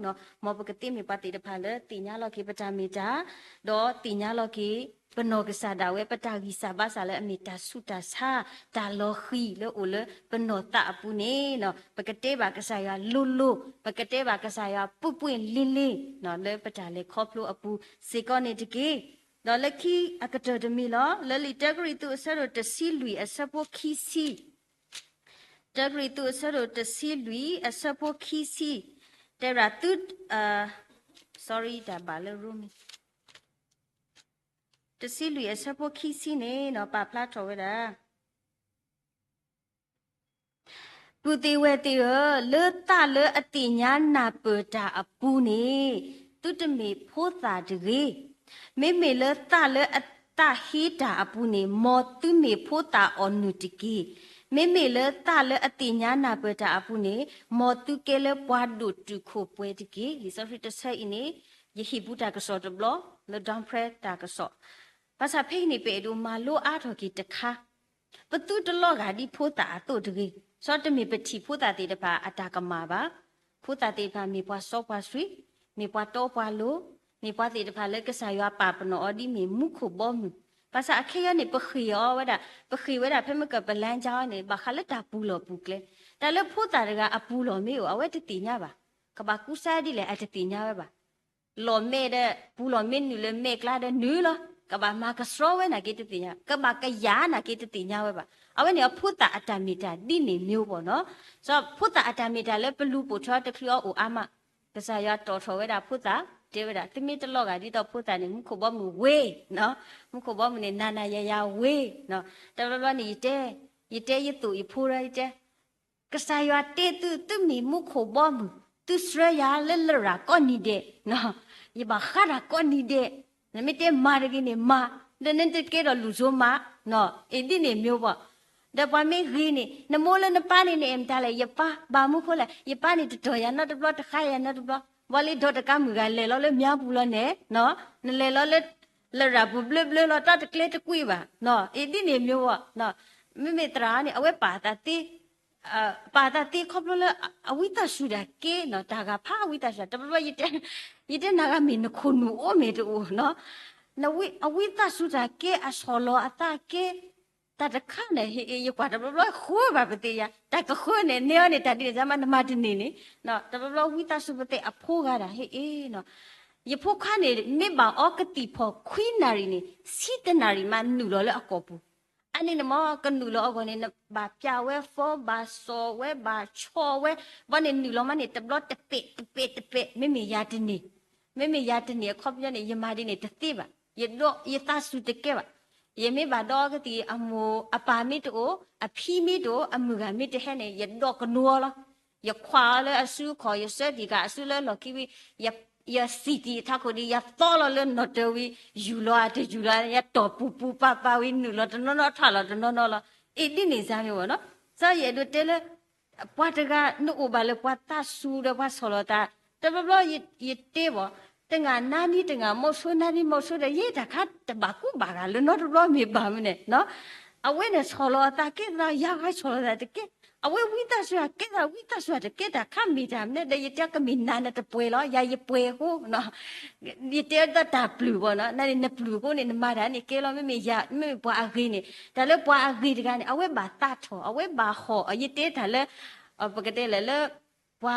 မ်ပကသ့မ့ၢ်ပှၤသ့ၣ်တဖၣ်လၢသ့ၣ်ညါလီၤက့ၤပတၢ်မ့ၢ်တၢ်, ဒီးသ့ၣ်ညါလီၤက့ၤ ပနီၢ်ကစၢ်ဒၣ်ဝဲ ပတၢ်ဂံၢ်စၢ်ဘါစၢ်လၢအမ့ၢ်တၢ်ဆူးတၢ်ဆါ, တၢ်လီၤဃံၤလၢအိၣ်လၢပနီၢ်သးအပူၤန့ၣ် ပကတဲဘၣ်ကစၢ်ယွၤလိၤလိၤ, ပကတဲဘၣ်ကစၢ်ယွၤပှ့ၤပှ့ၤလ့လ့ လၢပတၢ်လဲၤခီဖျိအပူၤစ့ၢ်ကီးန့ၣ်တက့ၢ်. ဒီးလၢခံအကတၢၢ်တမံၤလီၤ, လၢလံာ်တၢကရံၣ်သူးအဆၢဒိၣ်တဆံလွံၢ်အဆၢဖိခံဆံ, တၢကရံၣ်သူးအဆၢဒိၣ်တဆံလွံၢ်အဆၢဖိခံဆံ, တဲဝဲဒၣ်သု, sorry တၢ်ဘၣ်လၢရိမ့ၤ တဆံလွံၢ်အဆၢဖိခံဆံန့ၣ် ပာ်ဖျါထီၣ်ဝဲဒၣ် ပုၢ်သ့ၣ်ဝဲၢ်သ့ၣ်ဧၢ, လၢသးလၢအသ့ၣ်ညါနၢ်ပၢၢ်တၢ်အပူၤန့ၣ် သုတမ့ၢ်ဖိသၣ်တဂ့ၤ. မ့မ့ၢ်လၢသးလၢအသးဟ့တၢ်အပူၤန့ၣ် မ်သုမ့ၢ်ဖိသၣ်အီၣ်နုၢ်တက့ၢ်. မ့မ့ၢ်လၢသးလၢအသ့ၣ်ညါနၢ်ပၢၢ်တၢ်အပူၤန့ၣ် မ်သုကဲလၢပှၤဒိၣ်တုာ်ခိၣ်ပှဲၤတက့ၢ်. လံာ်စီဆှံတဆၢအံၤန့ၣ် ယဟ့ၣ်ပူၤတၢ်ကစီၣ်တဘျီ လၢ Dawn Prayer တၢ်ကစီၣ်, ဘၣ်ဆၣ်ဖဲအံၤန့ၣ် ပအဲၣ်ဒိးမၤလိအါထီၣ်က့ၤတခါ ပသုတလီၤဂာ်ဒ်ဖိသၣ်အသိးတဂ့ၤ. ဆီတမ့ၢ်ပထံၣ်ဖိသၣ်သ့ၣ်တဖၣ်အတၢ်ကမၣ်ဘၣ်. ဖိသၣ်သ့ၣ်တဖၣ်မ့ၢ်ပှၤစီပှၤဆှံ, မ့ၢ်ပှၤတီပှၤလိၤ, မ့ၢ်ပှၤသ့ၣ်တဖၣ်လၢကစၢ်ယွၤပာ်ပနီၣ်အီၤဒ်မ့ၢ်မူခိၣ်ဘီမုၢ်. ဘၣ်ဆၣ်အခဲအံၤန့ၣ် ပဃ့ၢ်အီၤဝဲဒၣ်, ပဃ့ၢ်ဝဲဒၣ်ဖဲမ့ၢ်ကပလါကါအီၤန့ၣ် ဘၣ်ဃးလၢတၢ်ပူၤလီၢ်ပူၤကျဲ, တၢ်လၢဖိသၣ်တဂၤအပူၤလီၢ်မ့ၢ်အိၣ် အဝဲတသ့ၣ်ညါဘၣ်. ကဘၣ်ကူစါဒ်လဲၣ် အတသ့ၣ်ညါဝဲဘၣ်. လီၢ်မဲာ်ဒီး ပူၤလီၢ်မ့ၢ်နုာ်လၢမဲာ်ကျါဒီးနုာ်လီၤ. ကဘၣ်မၤကဆှီဝဲနာ်က့တသ့ၣ်ညါ, ကဘၣ်ကယၤနာ်က့တသ့ၣ်ညါဝဲဘၣ်. အဝဲန့ၣ်အဖိသၣ်အတၢ်မ့ၢ်တၢ်ဒ်န့ၣ်မ့ၢ်အိၣ်ဘၣ်နီၤ. စီၤဖိသၣ်အတၢ်မ့ၢ်တၢ်လၢပလူၤပိာ်ထွဲတချုးအီၤအိၣ်အါမး, ကစၢ်ယွၤတီၣ်ထီၣ်ဝဲဒၣ်ဖိသၣ်, တဲဝဲဒၣ် သုမ့ၢ်တလီၤဂာ်ဒ်သိးဖိသၣ်န့ၣ် မူခိၣ်ဘီမုၢ်ဝ့, မူခိၣ်ဘီမုၢ်န့ၣ် နၤနၤယၤယၤဝ့. တဘျီဘျီန့ၣ် ယတဲ, ယတဲယသိၣ်ယဖိဒီး ယတဲ ကစၢ်ယွၤတ့သု သုမ့ၢ်မူခိၣ်ဘီမုၢ်, သုဆှၢယၤလၢလရာ်ကိးနံၤဒဲး, ယဘၣ်ဃးတၢ်ကိးနံၤဒဲး, နမ့ၢ်တဲမၤတဂ့ၤန့ၣ်မၤ, ဒီးနတကဲထီၣ်လူၢ်စိမး, အ့ၣ်ဒ်န့ၣ်မ့ၢ်ဘၣ်. ဒီးပှၤမ့ၢ်ဂ့ၤန့ၣ် နမိၢ်လၢနပၢ်န့ၣ် နအဲၣ်မတၤလဲၣ်, ယပၢ်, ဘၣ်မနုၤဃိလဲၣ်, ယပၢ်န့ၣ်တတီၢ်ယၤနီတဘျီ တဃါယၤနီတဘျီ, ဘၣ်လၢဒီးတကးမုၢ်ဂၤလဲၤလီၤလၢမၠါပူၤလီၤန့ၣ်, နလဲၤလီၤလၢ လရာ်ပူၤဘျၢဘျၢလီၤ တၢ်တကျဲတကွံဘၣ်, အ့ၣ်ဒ်န့ၣ်မ့ၢ်ဘၣ်. မ့မ့ၢ်သရၣ်န့ၣ် အဝဲပာ်အသးသ့, ပာ်အသးသ့ခီဖျိလၢ အဝံသးစူၤတၢ်ကဲနီၤ, တၢ်ဂၤဖးအဝံသးစူၤ, တဘျီဘျီ ယတဲနၤဂၤမ့ၢ်နခိၣ်နူာ်အိၣ်မ့ၢ်တအိၣ်နီၤ, အဝံသးစူၤတၢ်ကဲ အဆီၣ်လီၤအသးကဲ, တၢ်တခါန့ၣ် ဟ့ၣ်အ့ၣ် ယကွၢ်တဘျီဘျီဃၢဘၣ်ပသ့ၣ်ယၤ, တၢ်ကဃၢန့ၣ် နဲအီၤန့ၣ် တၢ်ဒ်န့ၣ် မ့ၢ်နမၤတန့ၢ်န့ၣ်, တဘျီဘျီဝံသးစူၤပသ့ၣ်အဖိဂၤဒၣ် ဟ့ၣ်အ့ၣ်နီၤ, ယဖိခွါန့ၣ် မ့ၢ်ဘၣ်အီကသံၣ်ဖီၣ်ခွံနၣ်ရံၣ်န့ၣ် ဆံတနၣ်ရံၣ်မးနုာ်လီၤလၢအကိာ်ပူၤ, အန့ၣ်န့ၣ်မ့ၢ်ကနုာ်လီၤအဂီၢ်န့ၣ် နဘၣ်ပျၢ်ဝဲ ဖီ ဘၣ်စီၣ်ဝဲ ဘၣ်ဆီၣ်ဝဲ, ဘၣ်န့ၣ်နုာ်လီၤမးန့ၣ် တဘျီတပဲာ်တပဲာ်တပဲာ်, မ့မ့ၢ်ယၤတန့ၢ်, မ့မ့ၢ်ယၤတန့ၢ်အခီပညီန့ၣ် ယမၤဒ်န့ၣ်တသ့ဘၣ်, ယဒီးယသးစူၤတကဲဘၣ်, ယမ့ၢ်ဘၣ်ဒီးကသံၣ် အမိၢ်အပၢ်မ့ၢ်တအိၣ်, အဖံမ့ၢ်တအိၣ်, အမုၣ်ဂၤမ့ၢ်တဟဲန့ၣ် ယဒီးကနိအီၤလီၤ, ယခွါအီၤလၢအစုအခီၣ်, ယဆှၢတံၢ်ဃာ်အစုလၢလီၢ်ခံဝံၤ, ယစံၣ်တံၢ်အထးခိၣ်ဒီး ယသီလီၤလၢနီၣ်တၢၤဝံၤ, ယူၢ်လီၤအတယူၢ်လီၤ ယတီၢ်ပူၤပူၤပၤပၤဝံၤ နုာ်လီၤတနီၤနီၤ ထးလီၤတနီၤနီၤလီၤ, အ့ၣ်ဒ်န့ၣ်စ့ၢ်မ့ၢ်ဘၣ်နီၤ, စီၤယအဲၣ်ဒိးတဲလၢ ပှၤတဂၤ နအိၣ်ဘၣ်လၢပှၤသးစူၤဒီးပှၤဆီၣ်လီၤသး, တဘျီဘျီယတဲဘၣ်, တဂၤနါနံၤတဂၤ မီၢ်ဆိနါနံၤ မီၢ်ဆိဒီး ယဲတၢ်ခါတဘၣ်ကူဘၣ်ဂာ်လၢနီတဘျီမ့ၢ်ဘၣ်မနုၤန့ၣ်, အဝဲန့ၣ်ဆီၣ်လီၤအသးကဲသး ယၤဂၤဆီၣ်လီၤသးတကဲ, အဝဲဝံသးစူၤကဲသး ဝံသးစူၤတကဲ တၢ်ခါမ့ၢ်တၢ်မနုၤဒီး ယတဲကမ့ၢ်နၤနတပှဲၤလီၤ ယၤယပှဲၤအဃိ ယတဲတၢ်ပျုၢ်ဘၣ်နီၤ, နန့ၣ်နပျုၢ်အဃိန့ၣ် နမၤတၢ်န့ၣ်ကဲလီၤ, မ့မ့ၢ်ယၤ မ့မ့ၢ်ပှၤအဂ့ၤန့ၣ် တၢ်လၢပှၤအဂ့ၤတဂၤန့ၣ် အဝဲဘၣ်သးထီၣ် အဝဲဘၣ်ဟီၣ် ယတဲတၢ်လၢ ပကတဲလၢ ပှ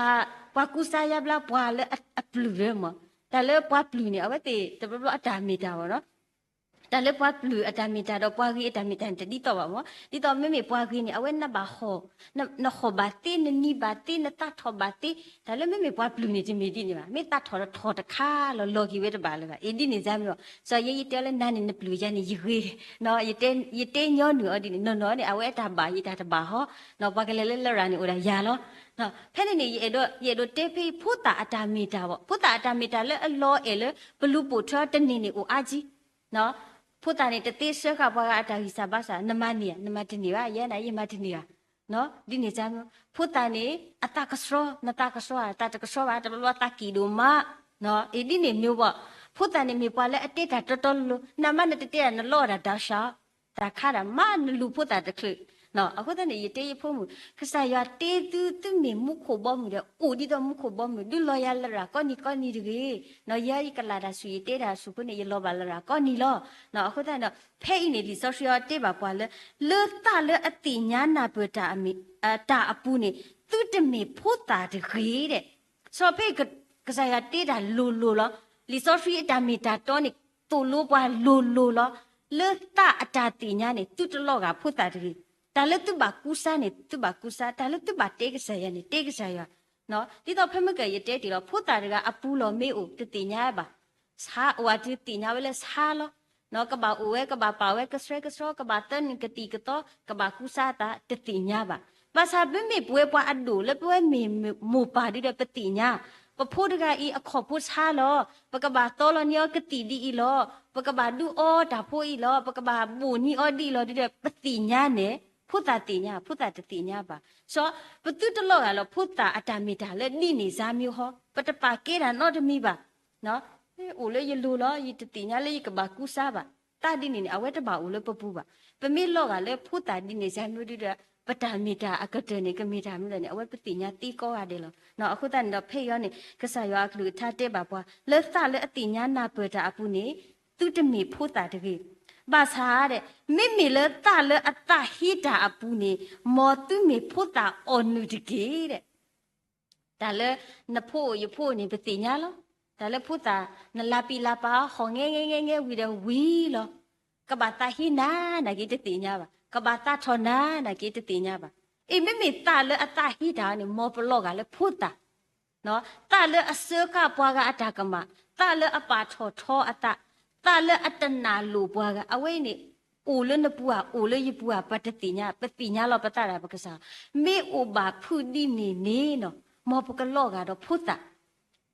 ၤကူစါယါဘျါပှၤလၢအပျုၢ်လၢမး, တၢ်လၢပှၤပျုၢ်န့ၣ် အဝဲသ့ၣ်တဘျီဘျီအတၢ်မ့ၢ်တၢ်ဘၣ်နီၤ, တၢ်လၢပှၤပျုၢ်အတၢ်မ့ၢ်တၢ်ဒီးပှၤဂ့ၤအတၢ်မ့ၢ်တၢ်န့ၣ် တဒ်သိးဘၣ်မး, ဒ်သိးမ့မ့ၢ်ပှၤဂ့ၤန့ၣ် အဝဲနဘၣ်ဟီၣ်, နဟီၣ်ဘၣ်သ့ နနံၤဘၣ်သ့ နသးထီၣ်ဘၣ်သ့, တၢ်လၢမ့မ့ၢ်ပှၤပျုၢ်န့ၣ် တမ့ၢ်ဒ်န့ၣ်ဘၣ်, မ့ၢ်သးထီၣ်ထီၣ်တခါလီၤ လီၤက့ၤဝဲတဘၣ်လၢၤဘၣ်, အ့ၣ်ဒ်န့ၣ်စ့ၢ်မ့ၢ်ဘၣ်, စီၤယဲယတဲလၢနၤန့ၣ်နပျုၢ်ယၤန့ၣ်ယဂ့ၤ, ယတဲညီနုၢ်အီၤဒ်န့ၣ် နီၢ်နီၢ်န့ၣ် အဝဲအတၢ်ဘၣ်ယတၢ်တဘၣ်ဟီ, ပှၤကလဲၤလၢလရာ်န့ၣ်အိၣ်ဒၣ်ယၤလီၤ, ဖဲန့ၣ်န့ၣ် ယအဲၣ်ဒိးတဲဖဲအံၤ ဖိသၣ်အတၢ်မ့ၢ်တၢ်ဘၣ်, ဖိသၣ်အတၢ်မ့ၢ်တၢ်လၢအလီၤအဲၣ်လၢ ပလူၤပိာ်ထွဲတန့ၢ်န့ၣ်အိၣ်အါကံ ဖိသၣ်န့ၣ် တသ့စၢဃာ်ပှၤဂၤအတၢ်ဂံၢ်စၢ်ဘါစၢ်, နမၤန့ၢ်ဧါ, နမၤတန့ၢ်ဘၣ်, ယဲန့ၣ် ယမၤတန့ၢ်ဘၣ်, ဒ်န့ၣ်စ့ၢ်မ့ၢ်, ဖိသၣ်န့ၣ် အသးကဆှီ, နသးကဆှီဧါ, သးတကဆှီဘၣ်, တဘျီဘျီသးကံၣ်ဒိၣ်မး, အ့ၣ်ဒ်န့ၣ်မ့ၢ်ဘၣ်, ဖိသၣ်န့ၣ်မ့ၢ်ပှၤလၢအတဲတၢ်တီတီလိၤလိၤ, နမ့ၢ်နတတဲတၢ် နလီအီၣ်တၢ်ဒၣ်စှၤ တၢ်ခါဒၣ်မးနလူၤဖိသၣ်တချုး, အဃိသတးန့ၣ် ယတဲယဖိမုၣ်, ကစၢ်ယွၤတ့သု သုမ့ၢ်မူခိၣ်ဘီမုၢ်ဒီး အိၣ်ဒ်သိးမူခိၣ်ဘီမုၢ်, ဒုးလီၤယၤလရာ်ကိးနံၤကိးနံၤတဂ့ၤ, ယဲယကလၢ်တၢ်ဆူၣ် ယတဲတၢ်ဆူၣ်အဃိန့ၣ် ယလီၤဘၣ်လရာ်ကိးနံၤလီၤ, အဃိသတးန့ၣ် ဖဲအံၤန့ၣ် လံာ်စီဆှံအီၤတဲဘၣ်ပှၤလၢ လၢသးလၢအသ့ၣ်ညါနၢ်ပၢၢ်တၢ်အမ့ၢ်, တၢ်အပူၤန့ၣ် သုတမ့ၢ်ဖိသၣ်တဂ့ၤဒဲး, စီၤဖဲအံၤ ကစၢ်ယွၤတ့တၢ်လိၤလိၤလီၤ, လံာ်စီဆှံအတၢ်မ့ၢ်တၢ်တီန့ၣ် သိၣ်လိပှၤလိၤလိၤလီၤ, လၢသးအတၢ်သ့ၣ်ညါန့ၣ် သုတလီၤဂာ်ဖိသၣ်တဂ့ၤ, တၢ်လၢသုဘၣ်ကူစါန့ၣ် သုဘၣ်ကူစါ, တၢ်လၢသုဘၣ်တဲကစၢ်ယွၤန့ၣ် တဲကစၢ်ယွၤ, ဒ်သိးဖဲမ့ၢ်ကယတဲတ့ၢ်လီၤ ဖိသၣ်တဂၤအပူၤလီၢ်မ့ၢ်အိၣ် တသ့ၣ်ညါဘၣ်, ဆါအိၣ်အတသ့ၣ်ညါဝဲလၢဆါလီၤ, ကဘၣ်အိၣ်ဝဲ ကဘၣ်ပာ်ဝဲကဆှဲကဆှီ ကဘၣ်သၢနုာ်ကသံၣ်ကသီ ကဘၣ်ကူစါအသး တသ့ၣ်ညါဘၣ်, ဘၣ်ဆၣ်မ့မ့ၢ်ပဝဲပှၤအဒိၣ်လၢပဝဲမ့ၢ်မိၢ်ပၢ်ဒ်ဒီးပသ့ၣ်ညါ, ပ ပဖိတဂၤအံၤအခီၣ်ဖိဆါလီၤ, ပကဘၣ်သီလီၤန့ၢ်အီၤကသံၣ်ဒ်အံၤလီၤ, ပကဘၣ်ဒုးအီတၢ်ဖိအံၤလီၤ, ပကဘၣ်ဘိၣ်န့ၢ်အီၤဒ်အံၤလီၤ ဒ်ဒီး ပသ့ၣ်ညါန့ၣ်, ဖိသၣ်သ့ၣ်ညါ, ဖိသၣ်တသ့ၣ်ညါဘၣ်. စီၤ ပသုတလီၤဂာ်လၢၤ ဖိသၣ်အတၢ်မ့ၢ်တၢ်လၢဒ်န့ၣ် ဇါမ့ၢ်ဟီ, ပတပာ်ကဲတၢ်နီတမံၤဘၣ်. အိၣ်လၢယလိၤလီၤ, ယတသ့ၣ်ညါလၢယကဘၣ်ကူစါဘၣ်. တၢ်ဒ်န့ၣ်န့ၣ် အဝဲတဘၣ်အိၣ်လၢပပူၤဘၣ်. ပမ့ၢ်လီၤဂာ်လၢဖိသၣ်ဒ်န့ၣ် ဇါမ့ၢ်ဒ်ဒီး ပတၢ်မ့ၢ်တၢ်အကတၢၢ်န့ၣ် ကမ့ၢ်တၢ်မနုၤလဲၣ်န့ၣ် အဝဲပသ့ၣ်ညါသ့ကိးဂၤဒဲးလီၤ. အဃိသတးန့ၣ်ဒီး ဖဲအံၤန့ၣ် ကစၢ်ယွၤအကလုၢ်ကထါတဲဘၣ်ပှၤ လၢသးလၢအသ့ၣ်ညါနၢ်ပၢၢ်တၢ်အပူၤန့ၣ် သုတမ့ၢ်ဖိသၣ်တဂ့ၤ. ဘၣ်ဆၣ်ဒီး မ့မ့ၢ်လၢသးလၢအသးဟ့တၢ်အပူၤန့ၣ် မ်သုမ့ၢ်ဖိသၣ်အီၣ်နုၢ်တက့ၢ်ဒီး တၢ်လၢနဖိအိၣ်ယဖိအိၣ်န့ၣ် ပသ့ၣ်ညါလီၤ. တၢ်လၢဖိသၣ် နလၤပံာ်လၤပာ်အီၤ ဟီၣ်ငဲငဲငဲငဲဝံၤဒီးဝံၤလီၤ. ကဘၣ်သးဟ့နၤ နာ်က့တသ့ၣ်ညါဘၣ်, ကဘၣ်သးထီၣ်နၤ နာ်က့တသ့ၣ်ညါဘၣ်. အ့ မ့မ့ၢ်သးလၢအသးဟ့တၢ်န့ၣ် မ်ပလီၤဂာ်လၢဖိသၣ် သးလၢအစၢဃာ်ပှၤဂၤအတၢ်ကမၣ်, သးလၢအပာ်ထီၣ်ထီအသး, သးလၢအတနာ်လိာ်ပှၤဂၤ, အဝဲအံၤန့ၣ် အိၣ်လၢနပူၤဧါ အိၣ်လၢယပူၤဧါ ပတသ့ၣ်ညါ, ပသ့ၣ်ညါလီၤပသးဒီးပကစၢ်. မ့ၢ်အိၣ်ဘၣ်ဖုးဒ်န့ၣ်န့ၣ်နီၤ မ်ပကလီၤဂာ်ဒီးဖိသၣ်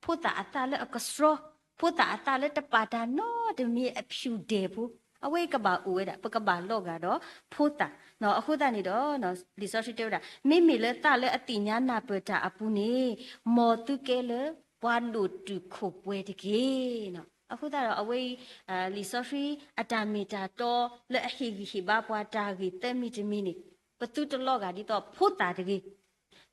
ဖိသၣ်အသးလၢအကဆှီ, ဖိသၣ်အသးလၢတပာ်တၢ်နီတမံၤအဖၠူၣ်ဒဲးဖိ, အဝဲကဘၣ်အိၣ်ဝဲဒၣ် ပကဘၣ်လီၤဂာ်ဒီးဖိသၣ်. အဃိသတးန့ၣ်ဒီး လံာ်စီဆှံတဲဝဲဒၣ် မ့မ့ၢ်လၢသးလၢအသ့ၣ်ညါနၢ်ပၢၢ်တၢ်အပူၤန့ၣ် မ်သုကဲလၢပှၤဒိၣ်တုာ်ခိၣ်ပှဲၤတက့ၢ်. အဃိသတးဒီးအဝဲအံၤ လံာ်စီဆှံအတၢ်မ့ၢ်တၢ်တီလၢအဟ့ၣ်ဂံၢ်ဟ့ၣ်ဘါပှၤတၢ်ဂ့ၢ်သၢမံၤတမံၤန့ၣ် ပသုတလီၤဂာ်ဒ်သိးဖိသၣ်တဂ့ၤ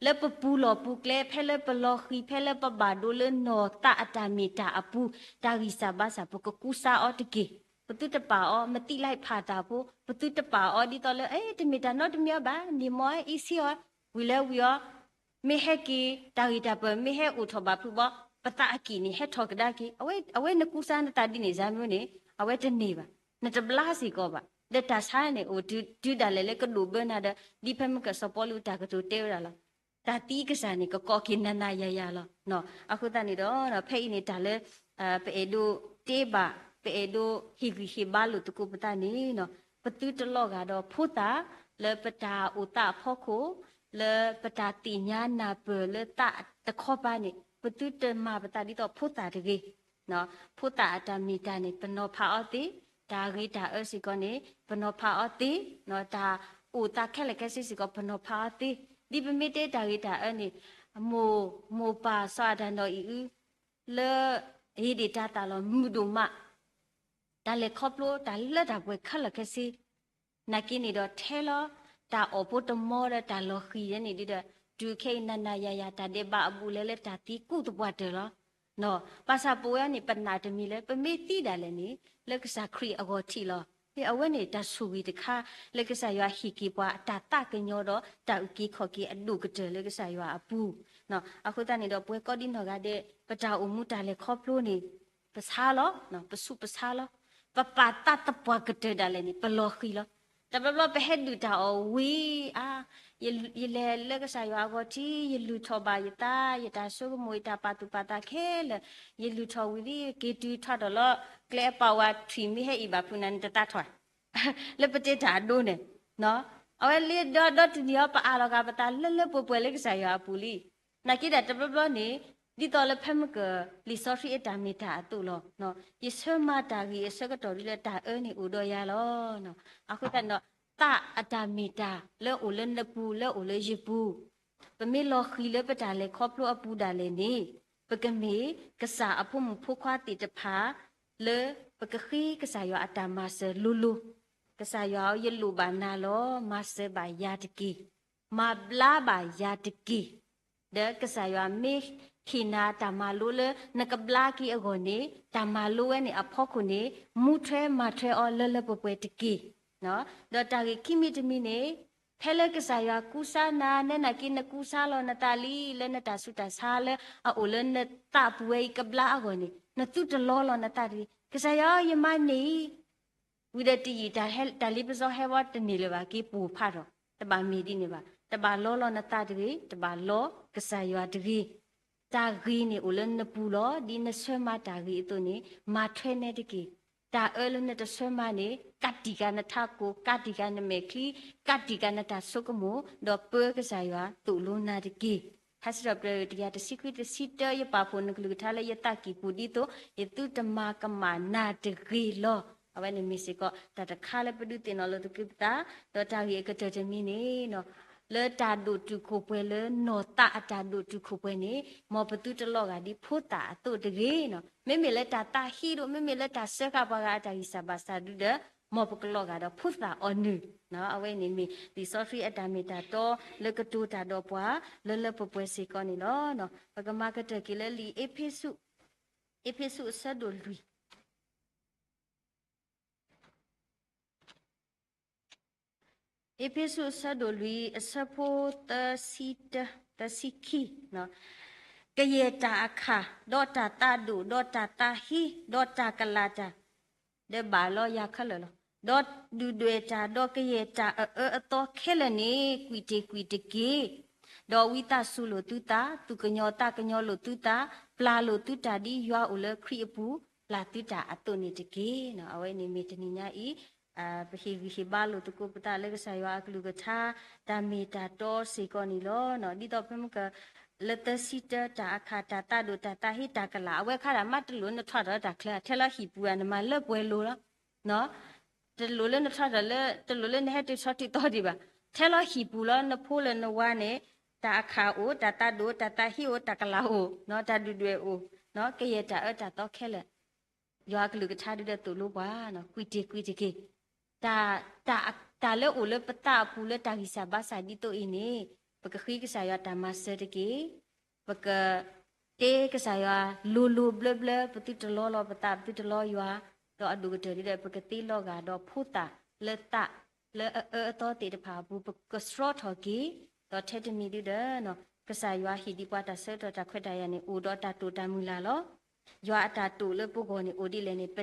လၢပပူၤလီၢ်ပူၤကျဲ ဖဲလၢပလီၤဃံၤ ဖဲလၢပဘၣ်ဒိလၢနီၢ်သးအတၢ်မ့ၢ်တၢ်အပူၤ တၢ်ဂံၢ်စၢ်ဘါစၢ် ပကကူစါအီၤတက့ၢ်. ပသုတပာ်အီၤ မသံးလဲၢ်ဖးတၢ်ဖိ, ပသုတပာ်အီၤဒ်သိးလၢ အဲ တမ့ၢ်တၢ်နီတမံၤအီၤဘၣ်, န့ၣ်မ့ၢ်အ့ၣ်ဆ့အီၤ ဝံၤလၢဝံၤအီၤ မ့ၢ်ဟဲက့ၤ တၢ်ဂ့ၢ်တၢ်ပၢၢ် မ့ၢ်ဟဲအိၣ်ထီၣ်ဘၣ်ဖုးဘီ ပသးအကံၣ်န့ၣ် ဟဲထီၣ်ကဒါက့ၤ, အဝဲနကူစါနသးဒ်န့ၣ် ဇါမ့ၢ်န့ၣ် အဝဲတန့ၢ်ဘၣ်. နတဘျါစ့ၢ်ကီးဘၣ်. ဒီးတၢ်ဆါန့ၣ် အိၣ်တုၤဒၣ်လဲာ်လၢကဒိးဘၢနၤဒီး ဒ်ဖဲမုၢ်ကၢၢ်စီၤပီလူးတၢ်ကတိၤတဲဝဲဒၣ်လီၤ. တၢ်သံကစၢ်န့ၣ် ကကိးက့ၤနၤနၤယၤယၤလီၤ. အဃိသတးန့ၣ်ဒီး ဖဲအံၤန့ၣ် တၢ်လၢ ပအဲၣ်ဒိးတဲဘၣ် ပအဲၣ်ဒိးဟ့ၣ်ဂံၢ်ဟ့ၣ်ဘါလိာ်သကိးပသးန့ၣ် ပသုတလီၤဂာ်ဒီးဖိသၣ် လၢပတၢ်အိၣ်သးအဖီခိၣ် လၢပတၢ်သ့ၣ်ညါနၢ်ပၢၢ်လၢသးတခီပၤန့ၣ် ပသုတမၤပသးဒ်သိးဖိသၣ်တဂ့ၤ. ဖိသၣ်အတၢ်မ့ၢ်တၢ်န့ၣ် ပနီၤဖးအီၤသ့, တၢ်ဂ့ၤတၢ်အၢစ့ၢ်ကီးန့ၣ် ပနီၤဖးအီၤသ့, တၢ်အိၣ်သးခဲလၢာ်ခဲဆ့စ့ၢ်ကီး ပနီၤဖးအီၤသ့, ဒ်ပမ့ၢ်တဲတၢ်ဂ့ၤတၢ်အၢန့ၣ် မိၢ်မိၢ်ပၢ်စီၤအၤဒၣ်နီၢ်အံၤအု လၢ ဟ့ၣ်ဒံးတၢ်သးလီၤမုာ်ဒိၣ်မး တၢ်လဲၤခီဖျိတၢ်လၢတၢ်ပှဲၤခဲလၢာ်ခဲဆ့ နာ်က့န့ၣ်ဒီးထဲလီၤ တၢ်အီၣ်ဖိတမီဒီးတၢ်လီၤဃံၤန့ၣ်ဒီး တုၤခဲအံၤနၤနၤယၤယၤ တၢ်ဒဲးဘးအဘူးအလဲလၢတၢ်သံကူၣ်သပှၢ်တၢၢ်လီၤ. ဘၣ်ဆၣ်ပဝဲန့ၣ် ပနာ်တမံၤလၢ ပမ့ၢ်သံဒၣ်လဲာ်န့ၣ် လၢကစၢ်ခရံာ်အဂီၢ်ထံးလီၤ. အဝဲန့ၣ်တၢ်ဆိၣ်ဂ့ၤတခါ လၢကစၢ်ယွၤဟ့ၣ်က့ၤပှၤအတၢ်သးကညီၤဒီး တၢ်အုၣ်က့ၤခီၣ်က့ၤအဒိၣ်ကတၢၢ်လၢကစၢ်ယွၤအပူၤ အဃိသတးန့ၣ်ဒီး ပဝဲကိးဒံနီၢ်ဂၤဒဲး ပတၢ်အိၣ်မူတၢ်လဲၤခီဖျိန့ၣ် ပဆါလီၤ, ပဆူးပဆါလီၤ, ပပာ်သးသပှၢ်ကတၢၢ်ဒၣ်လဲာ်န့ၣ် ပလီၤဃံၤလီၤ. တဘျီဘျီပဟဲဒုၣ်တၢ်အီၣ်ဝံၤ အါ, ယလဲၤလၢကစၢ်ယွၤအဂီၢ်ထံး ယလုၢ်ထီၣ်ဘၣ်ယသး ယတၢ်ဆိကမိၣ် ယတၢ်ပာ်သူၣ်ပာ်သးခဲလၢာ် ယလုၢ်ထီၣ်ဝံၤလံ က့ၤတုၤထီၣ်ဒီးလီၤ ကျဲအပာ်ဝဲထွံၣ်မ့ၢ်ဟဲအံၤဘၣ်ဖုးနၤန့ၣ် တသးထီၣ် လၢပတဲတၢ်အဒိန့ၣ် အဝဲလၢဒီဒီတနံၤအီၤ ပအးလီၤဂာ်ပသးလၢလၢပှဲၤပှဲၤလၢကစၢ်ယွၤအပူၤလံ. နာ်က့ဒၣ်တဘျီဘျီန့ၣ် ဒ်သိးလၢဖဲမုၢ်ကၢၢ် လံာ်စီဆှံအတၢ်မ့ၢ်တၢ်အသိးလီၤ. ယဆၢမၤတၢ်ဂ့ၤအဆၢကတီၢ်ဒ်လၢတၢ်အၢန့ၣ်အိၣ်ဒီးယၤလီၤ. အဃိသတးန့ၣ်ဒီး သးအတၢ်မ့ၢ်တၢ်လၢအိၣ်လၢနပူၤ လၢအိၣ်လၢယပူၤ ပမ့ၢ်လီၤဃံၤလၢပတၢ်လဲၤခီဖျိအပူၤဒၣ်လဲာ်န့ၣ် ပကမ့ၢ်ကစၢ်အဖိမုၣ်ဖိခွါသ့ၣ်တဖၣ် လၢပကဃ့ကစၢ်ယွၤအတၢ်မၤစၢၤလိၤလိၤ, ကစၢ်ယွၤဧၢ ယလိၣ်ဘၣ်နၤလီၤ မၤစၢၤဘၣ်ယၤတက့ၢ်, မၤဘျါဘၣ်ယၤတက့ၢ်. ဒီးကစၢ်ယွၤမ့ၢ်ဟ့ၣ်နၤတၢ်မၤလိလၢနကဘျါက့ၤအဂီၢ်န့ၣ် တၢ်မၤလိဝဲန့ၣ်အဖီခိၣ်န့ၣ် မူထွဲမၤထွဲအီၤလၢလၢပှဲၤပှဲၤတက့ၢ်. ဒီးတၢ်ဂ့ၢ်ခံမံၤတမံၤန့ၣ် ဖဲလၢကစၢ်ယွၤကူစါနၤ နဲနာ်က့နကူစါလီၤနသးလံ လၢနတၢ်ဆူးတၢ်ဆါလၢအအိၣ်လၢနသးပူၤဝဲအံၤကဘျါအဂီၢ်န့ၣ် နသုတလီလီၤနသးတဂ့ၤ. ကစၢ်ယွၤဧၢ ယမၤန့ၢ်အံၤ ဝံၤဒီးတယံာ် တၢ်လ့ပစီဟဲဝဲတန့ၢ်လၢၤဘၣ် က့ၤပိာ်ဖးထီၣ် တဘၣ်မ့ၢ်ဒ်န့ၣ်ဘၣ်. တဘၣ်လီလီၤနသးတဂ့ၤ, တဘၣ်လီကစၢ်ယွၤတဂ့ၤ. တၢ်ဂ့ၤန့ၣ်အိၣ်လၢနပူၤလီၤ. ဒ်နဆၢမၤတၢ်ဂ့ၤအသိးန့ၣ် မၤထွဲနဲတက့ၢ်. တၢ်အၢလၢနတဆၢမၤန့ၣ် ကးတံာ်ဃာ်နထးခိၣ်, ကးတံာ်ဃာ်နမဲာ်ချံ, ကးတံာ်ဃာ်နတၢ်ဆိကမိၣ်, ဒီးပၢကစၢ်ယွၤသိၣ်လိနၤတက့ၢ်. ထါစံးထီၣ်ပတြၢၤတကယၤတဆံခွံတဆံတၢ ယပာ်ဖှိၣ်နကလုၢ်ကထါလၢယသးကံၢ်ပူၤဒ်သိး ယသုတမၤကမၣ်နၤတဂ့ၤလီၤ. အဝဲန့ၣ်မ့ၢ်စ့ၢ်ကီး တၢ်တခါလၢပဒုးသ့ၣ်နီၣ်လိာ်သကိးပသး, ဒီးတၢ်ဂ့ၢ်အကတၢၢ်တမံၤန့ၣ် လၢတၢ်ဒိၣ်တုာ်ခိၣ်ပှဲၤလၢနီၢ်သးအတၢ်ဒိၣ်တုာ်ခိၣ်ပှဲၤန့ၣ် မ်ပသုတလီၤဂာ်ဒ်ဖိသၣ်အသိးတဂ့ၤ. မ့မ့ၢ်လၢတၢ်သးဟံးဒိၣ် မ့မ့ၢ်လၢတၢ်စၢဃာ်ပှၤဂၤအတၢ်ဂံၢ်စၢ်ဘါစၢ်ဒုဒီး မ်ပကလီၤဂာ်ဒီးဖိသၣ်အီၤနုၢ်. အဝဲန့ၣ်မ့ၢ်လံာ်စီဆှံအတၢ်မ့ၢ်တၢ်တီလၢကတိၤတၢ်ဒီးပှၤ လၢလၢပှဲၤပှဲၤစ့ၢ်ကီးန့ၣ်လီၤ. ပကမၤကတၢၢ်က့ၤလၢလံာ်အ့းဖ့းစူး, အ့းဖ့းစူးအဆၢဒိၣ်လွံၢ် အ့းဖ့းစူးအဆၢဒိၣ်လွံၢ် အဆၢဖိသၢဆံတၢ သၢဆံခံ, ကယဲၢ်တၢ်အခၣ်, ဒီးတၢ်သးဒိၣ်, ဒီးတၢ်သးဟံး, ဒီးတၢ်ကလၤတၢ် ဒီးဘၣ်လီၤယၤခဲလၢာ်လီၤ. ဒီးဒုၣ်ဒွဲၣ်တၢ်, ဒီးကယဲၢ်တၢ်အအၢအသီခဲလၢာ်န့ၣ် ကွံာ်တ့ၢ်ကွံာ်တက့ၢ်. ဒီးဝံသးစူၤလိာ်သုသး, သူၣ်ကညီၤသးကညီၤလိာ်သုသး, ပျၢ်လိာ်သုတၢ်ဒ်ယွၤအိၣ်လၢခရံာ်အပူၤ ပျၢ်သုတၢ်အသိးန့ၣ်တက့ၢ်. အဝဲန့ၣ်မ့ၢ်တနံၤညါအံၤ ပဟ့ၣ်ဂံၢ်ဟ့ၣ်ဘါလိာ်သကိးပသးလၢကစၢ်ယွၤအကလုၢ်ကထါ တၢ်မ့ၢ်တၢ်တီစ့ၢ်ကီးန့ၣ်လီၤ. ဒ်သိးဖဲမ့ၢ်က လၢသၢဆံတၢ တၢ်အခၣ်, တၢ်သးဒိၣ်, တၢ်သးဟံး, တၢ်ကလၤ, အဝဲခါဒၣ်မးတလိၣ်နထီၣ်ထီၣ်တၢ်ချၢ, ထဲလီၤဟံၣ်ပူၤဧါ, နမၤလၢပှဲၤလိၤလီၤ. တလိၣ်လၢနထီၣ်ထီၣ်လၢ, တလိၣ်လၢနဟဲတုၤဆီတုၤသီဒံးဘၣ်. ထဲလီၤဟံၣ်ပူၤလီၤ, နဖိလၢနဝၤန့ၣ် တၢ်အခၣ်အိၣ်, တၢ်သးဒိၣ်, တၢ်သးဟံးအိၣ်, တၢ်ကလၤအိၣ်, တၢ်ဒုၣ်ဒွဲၣ်အိၣ်, ကယဲၢ်တၢ်အၢတၢ်သီခဲလၢာ် ယွၤအကလုၢ်ကထါဒုဒီးသိၣ်လိပှၤ, ကွံာ်တ့ၢ်ကွံာ်တက့ၢ်. တၢ်, တၢ်လၢအိၣ်လၢပသးအပူၤလၢတၢ်ဂံၢ်စၢ်ဘါစၢ်ဒ်သိးအံၤန့ၣ် ပကဃ့ကစၢ်ယွၤတၢ်မၤစၢၤတက့ၢ်. ပကတဲကစၢ်ယွၤလိၤလိၤဘျၢဘျၢ, ပသုတလီလီၤပသး, ပသုတလီယွၤ, ဒီးအဒိၣ်ကတၢၢ်ဒုဒီး ပကသ့လီၤဂာ်ဒီးဖိသၣ်လၢသး လၢအအၢအသီသ့ၣ်တဖၣ်အပူၤ ပကဆှီထီၣ်က့ၤ, ဒီးထဲတမံၤဒုဒီး ကစၢ်ယွၤဟ့ၣ်ဒံးပှၤတၢ်ဆၢကတီၢ်တၢ်ခွဲးတၢ်ယာ်န့ၣ် အိၣ်ဒီးတၢ်တိာ်တၢ်မုၢ်လၢ်လီၤ. ယွၤအတၢ်တိာ်လၢပဂီၢ်န့ၣ်အိၣ်ဒ်လဲၣ်န့ၣ် ပ,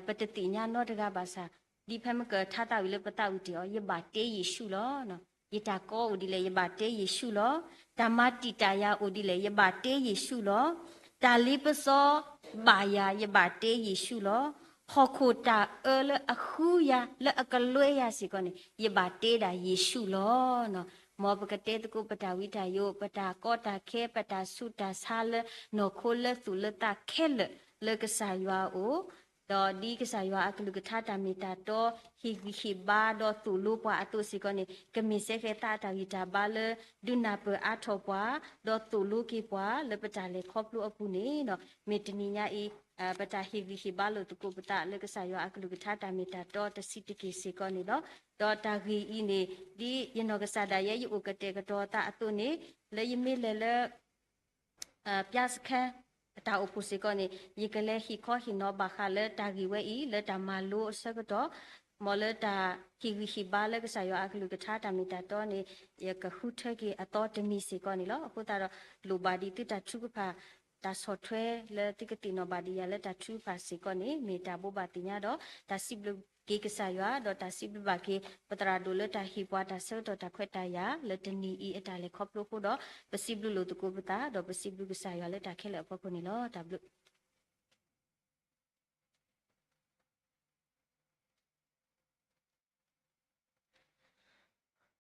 ပတသ့ၣ်ညါနီတဂၤဘၣ်ဆၣ်, ဒ်ဖဲမ့ၢ်ကထါသးဝံၣ်လၢပသးဝံၣ်တ့ၢ်အီၤ, ယဘၣ်တဲယ့ၣ်ၡူးလီၤ. ယတၢ်ကီအိၣ်ဒ်လဲၣ် ယဘၣ်တဲယ့ၣ်ၡူးလီၤ. တၢ်မၤတံာ်တာ်ယၤအိၣ်ဒ်လဲၣ် ယဘၣ်တဲယ့ၣ်ၡူးလီၤ. တၢ်လ့ပစီဘၣ်ယၤ ယဘၣ်တဲယ့ၣ်ၡူးလီၤ. ဟီၣ်ခိၣ်တၢ်အၢလၢအဃုယၤ လၢအကလွဲယၤစ့ၢ်ကီးန့ၣ် ယဘၣ်တဲဒၣ်ယ့ၣ်ၡူးလီၤ. မ်ပကတဲသကိးပတၢ်ဝံတၢ်ယိး ပတၢ်ကီတၢ်ခဲ ပတၢ်ဆူးတၢ်ဆါလၢနီၢ်ခိလၢသူၣ်လၢသးခဲလၢာ်လၢကစၢ်ယွၤအအိၣ်, ဒီးဒ်ကစၢ်ယွၤအကလုၢ်ကထါတၢ်မ့ၢ်တၢ်တီ ဟ့ၣ်ဂံၢ်ဟ့ၣ်ဘါဒီးသိၣ်လိပှၤအသိးစ့ၢ်ကီးန့ၣ် ကမ့ၢ်စဲဃဲၤသးအတၢ်ဂံၢ်တၢ်ဘါလၢ ဒုးနၢ်ပၢၢ်အါထီၣ်ပှၤ ဒီးသိၣ်လိက့ၤပှၤလၢပတၢ်လဲၤခီဖျိအပူၤန့ၣ် မ့ၢ်တနံၤညါအံၤ ပတၢ်ဟ့ၣ်ဂံၢ်ဟ့ၣ်ဘါလိာ်သကိးပသးလၢကစၢ်ယွၤအကလုၢ်ကထါတၢ်မ့ၢ်တၢ်တီတဆံးတက့ၢ်စ့ၢ်ကီးန့ၣ်လီၤ. ဒီးတၢ်ဂ့ၢ်အံၤန့ၣ် ဒ်ယနီၢ်ကစၢ်ဒၣ်ယဲ ယအိၣ်ကတဲာ်ကတီၤသးအသိးန့ၣ် လၢယမ့ၢ်လဲၤလၢ ပျါစခန်း အတၢ်အိၣ်ဖှိၣ်စ့ၢ်ကီးန့ၣ် ယကလဲၤဟ့ၣ်ခီဟ့ၣ်နီၤဘၣ်ဃးလၢတၢ်ဂ့ၢ်ဝဲအံၤ လၢတၢ်မၤလိအဆၢကတီၢ်, မ်လၢတၢ်ဟ့ၣ်ဂံၢ်ဟ့ၣ်ဘါလၢကစၢ်ယွၤအကလုၢ်ကထါတၢ်မ့ၢ်တၢ်တီန့ၣ် ယကဃုထၢက့ၤအသီတမံၤစ့ၢ်ကီးန့ၣ်လီၤ. အဃိသတးဒီး လိၣ်ဘၣ်ဒံးသုတၢ်ထုကဖၣ် တၢ်ဆီၣ်ထွဲလၢသုကသ့ၣ်နီၣ်ဘၣ်ဒံးယၤလၢတၢ်ထုကဖၣ်စ့ၢ်ကီးန့ၣ် မ့ၢ်တၢ်ဘိးဘၣ်သ့ၣ်ညါဒီး တၢ်စံးဘျုးက့ၤကစၢ်ယွၤ ဒီးတၢ်စံးဘျုးဘၣ်က့ၤ ပသရၣ်ဒိၣ်လၢတၢ်ဟ့ၣ်ပှၤတၢ်ဆၢကတီၢ်တၢ်ခွဲးတၢ်ယာ် လၢတနံၤအံၤအတၢ်လဲၤခီဖျိအဃိဒီး ပစံးဘျုးလိာ်သကိးပသး ဒီးပစံးဘျုးကစၢ်ယွၤလၢတၢ်ခဲလၢာ်အဖီခိၣ်န့ၣ်လီၤ. တၢ်ဘျုး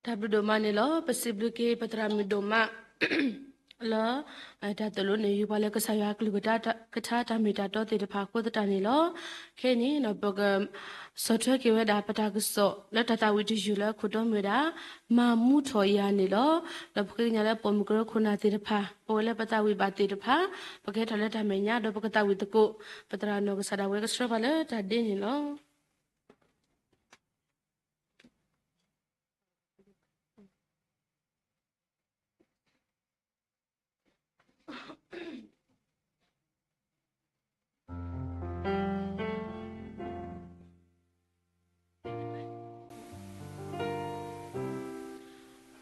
တၢ်ဘျုးဒိၣ်မးန့ၣ်လီၤ. ပစံးဘျုးက့ၤပသရၣ်မုၣ်ဒိၣ်မး လၢ တၢ်သိၣ်လိန့ၣ် ယုၢ်ပှၤလၢကစၢ်ယွၤအကလုၢ်ကထါတၢ်မ့ၢ်တၢ်တီသ့ၣ်တဖၣ်အဃိသတးန့ၣ်လီၤ. ခဲအံၤန့ၣ် ပကဆီၣ်ထွဲက့ၤဝဲဒၣ်ပတၢ်ကစီၣ်လၢတၢ်သးဝံၣ်တယုၢ်လၢအခိၣ်တီမ့ၢ်ဝဲဒၣ် မၤမူထီၣ်ယၤန့ၣ်လီၤ. ဒီးပဃ့ကညးလၢပိာ်မုၣ်ကရၢခိၣ်နၢ်သ့ၣ်တဖၣ် ပဝဲလၢပသးဝံၣ်ဘၣ်သ့ၣ်တဖၣ် ပကဟဲထီၣ်လၢတၢ်မဲာ်ညါ ဒီးပကသးဝံၣ်သကိး ပသရၣ်နီၢ်ကစၢ်ဒၣ်ဝဲကဆှၢပှၤလၢတၢ်ဒ့န့ၣ်လီၤ.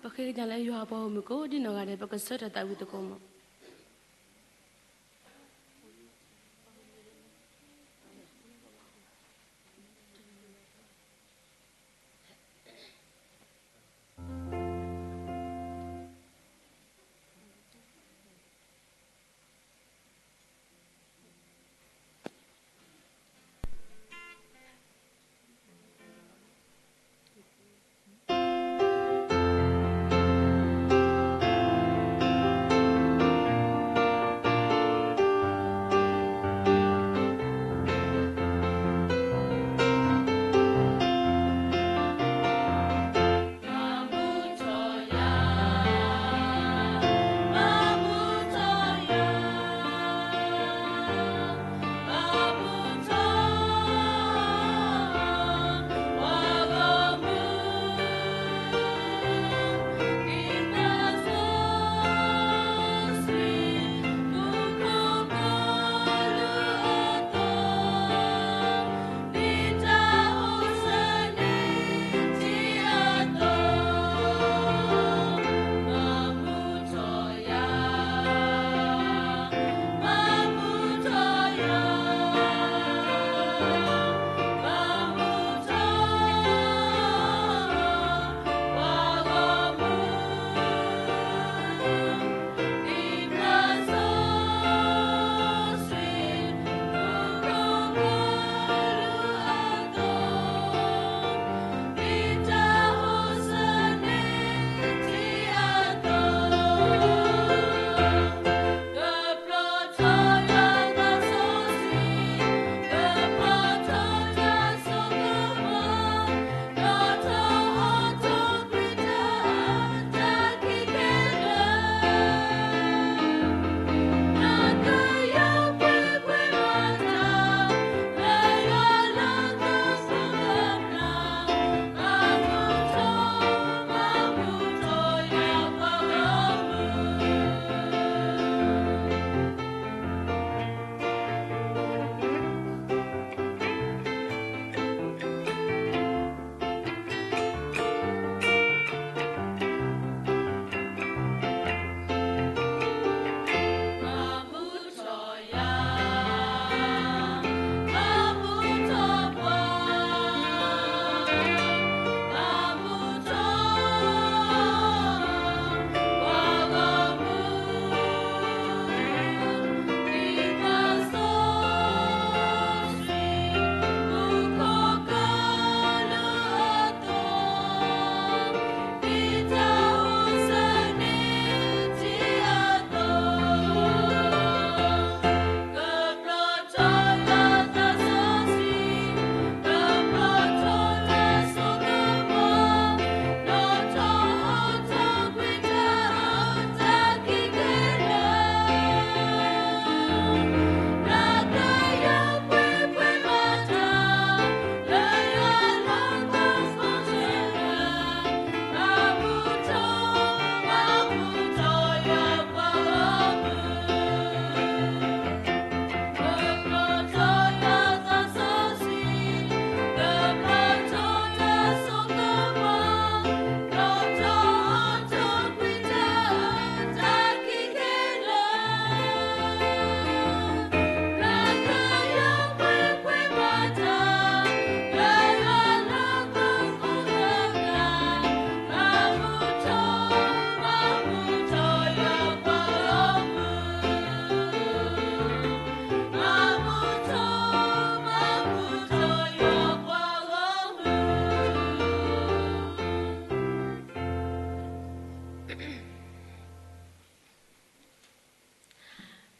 ပဃ့ကညးလၢယွၤအပှၤဂီၢ်မုၢ်ကိးဒ်နီၢ်ဂၤဒဲး ပကဆၢထၢၣ်သးဝံၣ်သကိးမး.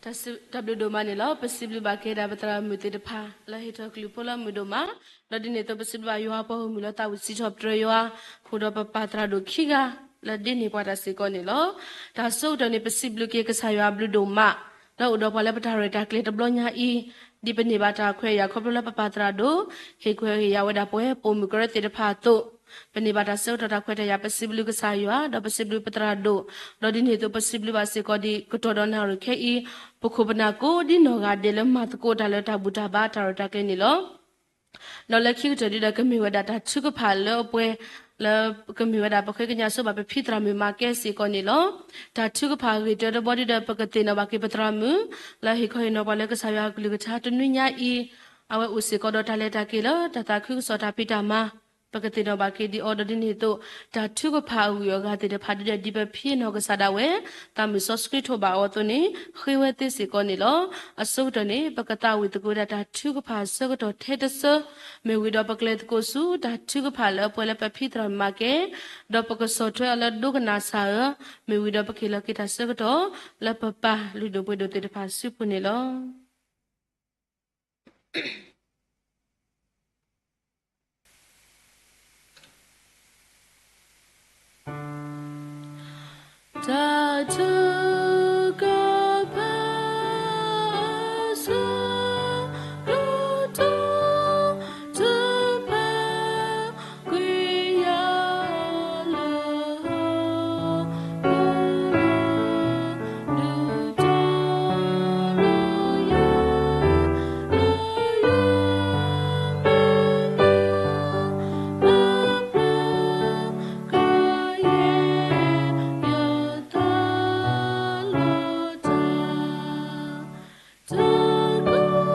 တၢ်ဘျုးဒိၣ်မးန့ၣ်လီၤ. ပစံးဘျုးဘၣ်က့ၤဒၣ်ပသရၣ်မုၣ်သ့ၣ်တဖၣ် လၢဟ့ၣ်ထီၣ်ကလုၢ်ဖိလၢအမုာ်ဒိၣ်မး, ဒီးဒ်န့ၣ်အသိး ပစံးဘျုးဘၣ်ယွၤပှၤဂီၢ်မုၢ်လၢသးဝံၣ်စံးထီၣ်ပတြၢၤယွၤ, ဃုာ်ဒီးပပၢ်သရၣ်ဒိၣ်ခံဂၤ လၢဒ်န့ၣ်ပှၤတၢ်စ့ၢ်ကီးန့ၣ်လီၤ. တၢ်ဆၢကတီၢ်န့ၣ် ပစံးဘျုးက့ၤကစၢ်ယွၤအဘျုးဒိၣ်မး လၢအိၣ်ဒီးပှၤလၢပတၢ်ရဲၣ်တၢ်ကျဲၤတဘျီညါအံၤ, ဒ်ပန့ၢ်ဘၣ်တၢ်ခွဲးတၢ်ယာ်ခီဖျိလၢပပၢ်သရၣ်ဒိၣ် ဟ့ၣ်ခွဲးဟ့ၣ်ယာ်ဝဲဒၣ်ပဝဲပိာ်မုၣ်ကရၢသ့ၣ်တဖၣ်အသိး, ပန့ၢ်ဘၣ်တၢ်ဆၢကတီၢ်တၢ်ခွဲးတၢ်ယာ် ပစံးဘျုးကစၢ်ယွၤ ဒီးပစံးဘျုးပသရၣ်ဒိၣ်, ဒီးဒ်န့ၣ်အသိး ပစံးဘျုးဘၣ်စ့ၢ်ကီးဒ်ကတီၢ်ဒီးနၣ်ရံၣ်ခဲအံၤ, ပခိၣ်ပနၢ်ကိးဒ်နီၢ်ဂၤဒဲးလၢမၤသကိးတၢ်လၢတၢ်ဘူၣ်တၢ်ဘါတၢ်ရဲၣ်တၢ်ကျဲၤန့ၣ်လီၤ. ဒီးလၢခံကတၢၢ်ဒ်ဒီး ကမ့ၢ်ဝဲဒၣ်တၢ်ထုကဖၣ်လၢအပှဲၤ လၢကမ့ၢ်ဝဲဒၣ်ပဃ့ကညးဆိဘၣ်ပဖံသရၣ်မုၣ်မၤကဲစ့ၢ်ကီးန့ၣ်လီၤ. တၢ်ထုကဖၣ်အဂ့ၢ်တၢတဘီဒ်ဒီး ပကသ့ၣ်နီၣ်ဘၣ်က့ၤပသရၣ်မုၣ် လၢဟ့ၣ်ခီဟ့ၣ်နီၤပှၤလၢကစၢ်ယွၤအကလုၢ်ကထါတနွံညါအံၤ, အဝဲအိၣ်စ့ၢ်ကီးဒီးတၢ်လဲၤတၢ်က့ၤလၢတၢ်သးခုကစီၣ်တၢ်ဖံးတၢ်မၤ, ပကသ့ၣ်နီၣ်ဘၣ်က့ၤဒ်အီၤ ဒီးဒ်န့ၣ်အသိး တၢ်ထုကဖၣ်အဂုၤအဂၤသ့ၣ်တဖၣ်ဒ်ဒီး ဒ်ပဖံအနီၢ်ကစၢ်ဒၣ်ဝဲ သးမုၢ်စီဆှံထိးဘၣ်အီၤအသိးန့ၣ် ဃ့ဝဲသ့စ့ၢ်ကီးန့ၣ်လီၤ. အဆိကတၢၢ်န့ၣ် ပကသးဝံၣ်သကိးဝဲဒၣ်တၢ်ထုကဖၣ်အဆၢကတီၢ်ထဲတဆၢ, မ့ၢ်ဝံၤဒီးပကလဲၤသကိးဆူတၢ်ထုကဖၣ်လၢအပှဲၤလၢပဖံသရၣ်မၤကဲ, ဒီးပကဆီၣ်ထွဲအီၤလၢဒိကနၣ်စၢ်ဧၢ, မ့ၢ်ဝံၤဒီးပကဟ့ၣ်လီၤက့ၤတၢ်ဆၢကတီၢ် လၢပပၢ်လုၢ်ဒိၣ်ပှ့ၤဒိၣ်သ့ၣ်တဖၣ်စုပူၤန့ၣ်လီၤ. တၢ်ထုကဖၣ်အဆၢကတီၢ် တဖၣ်ကွံာ်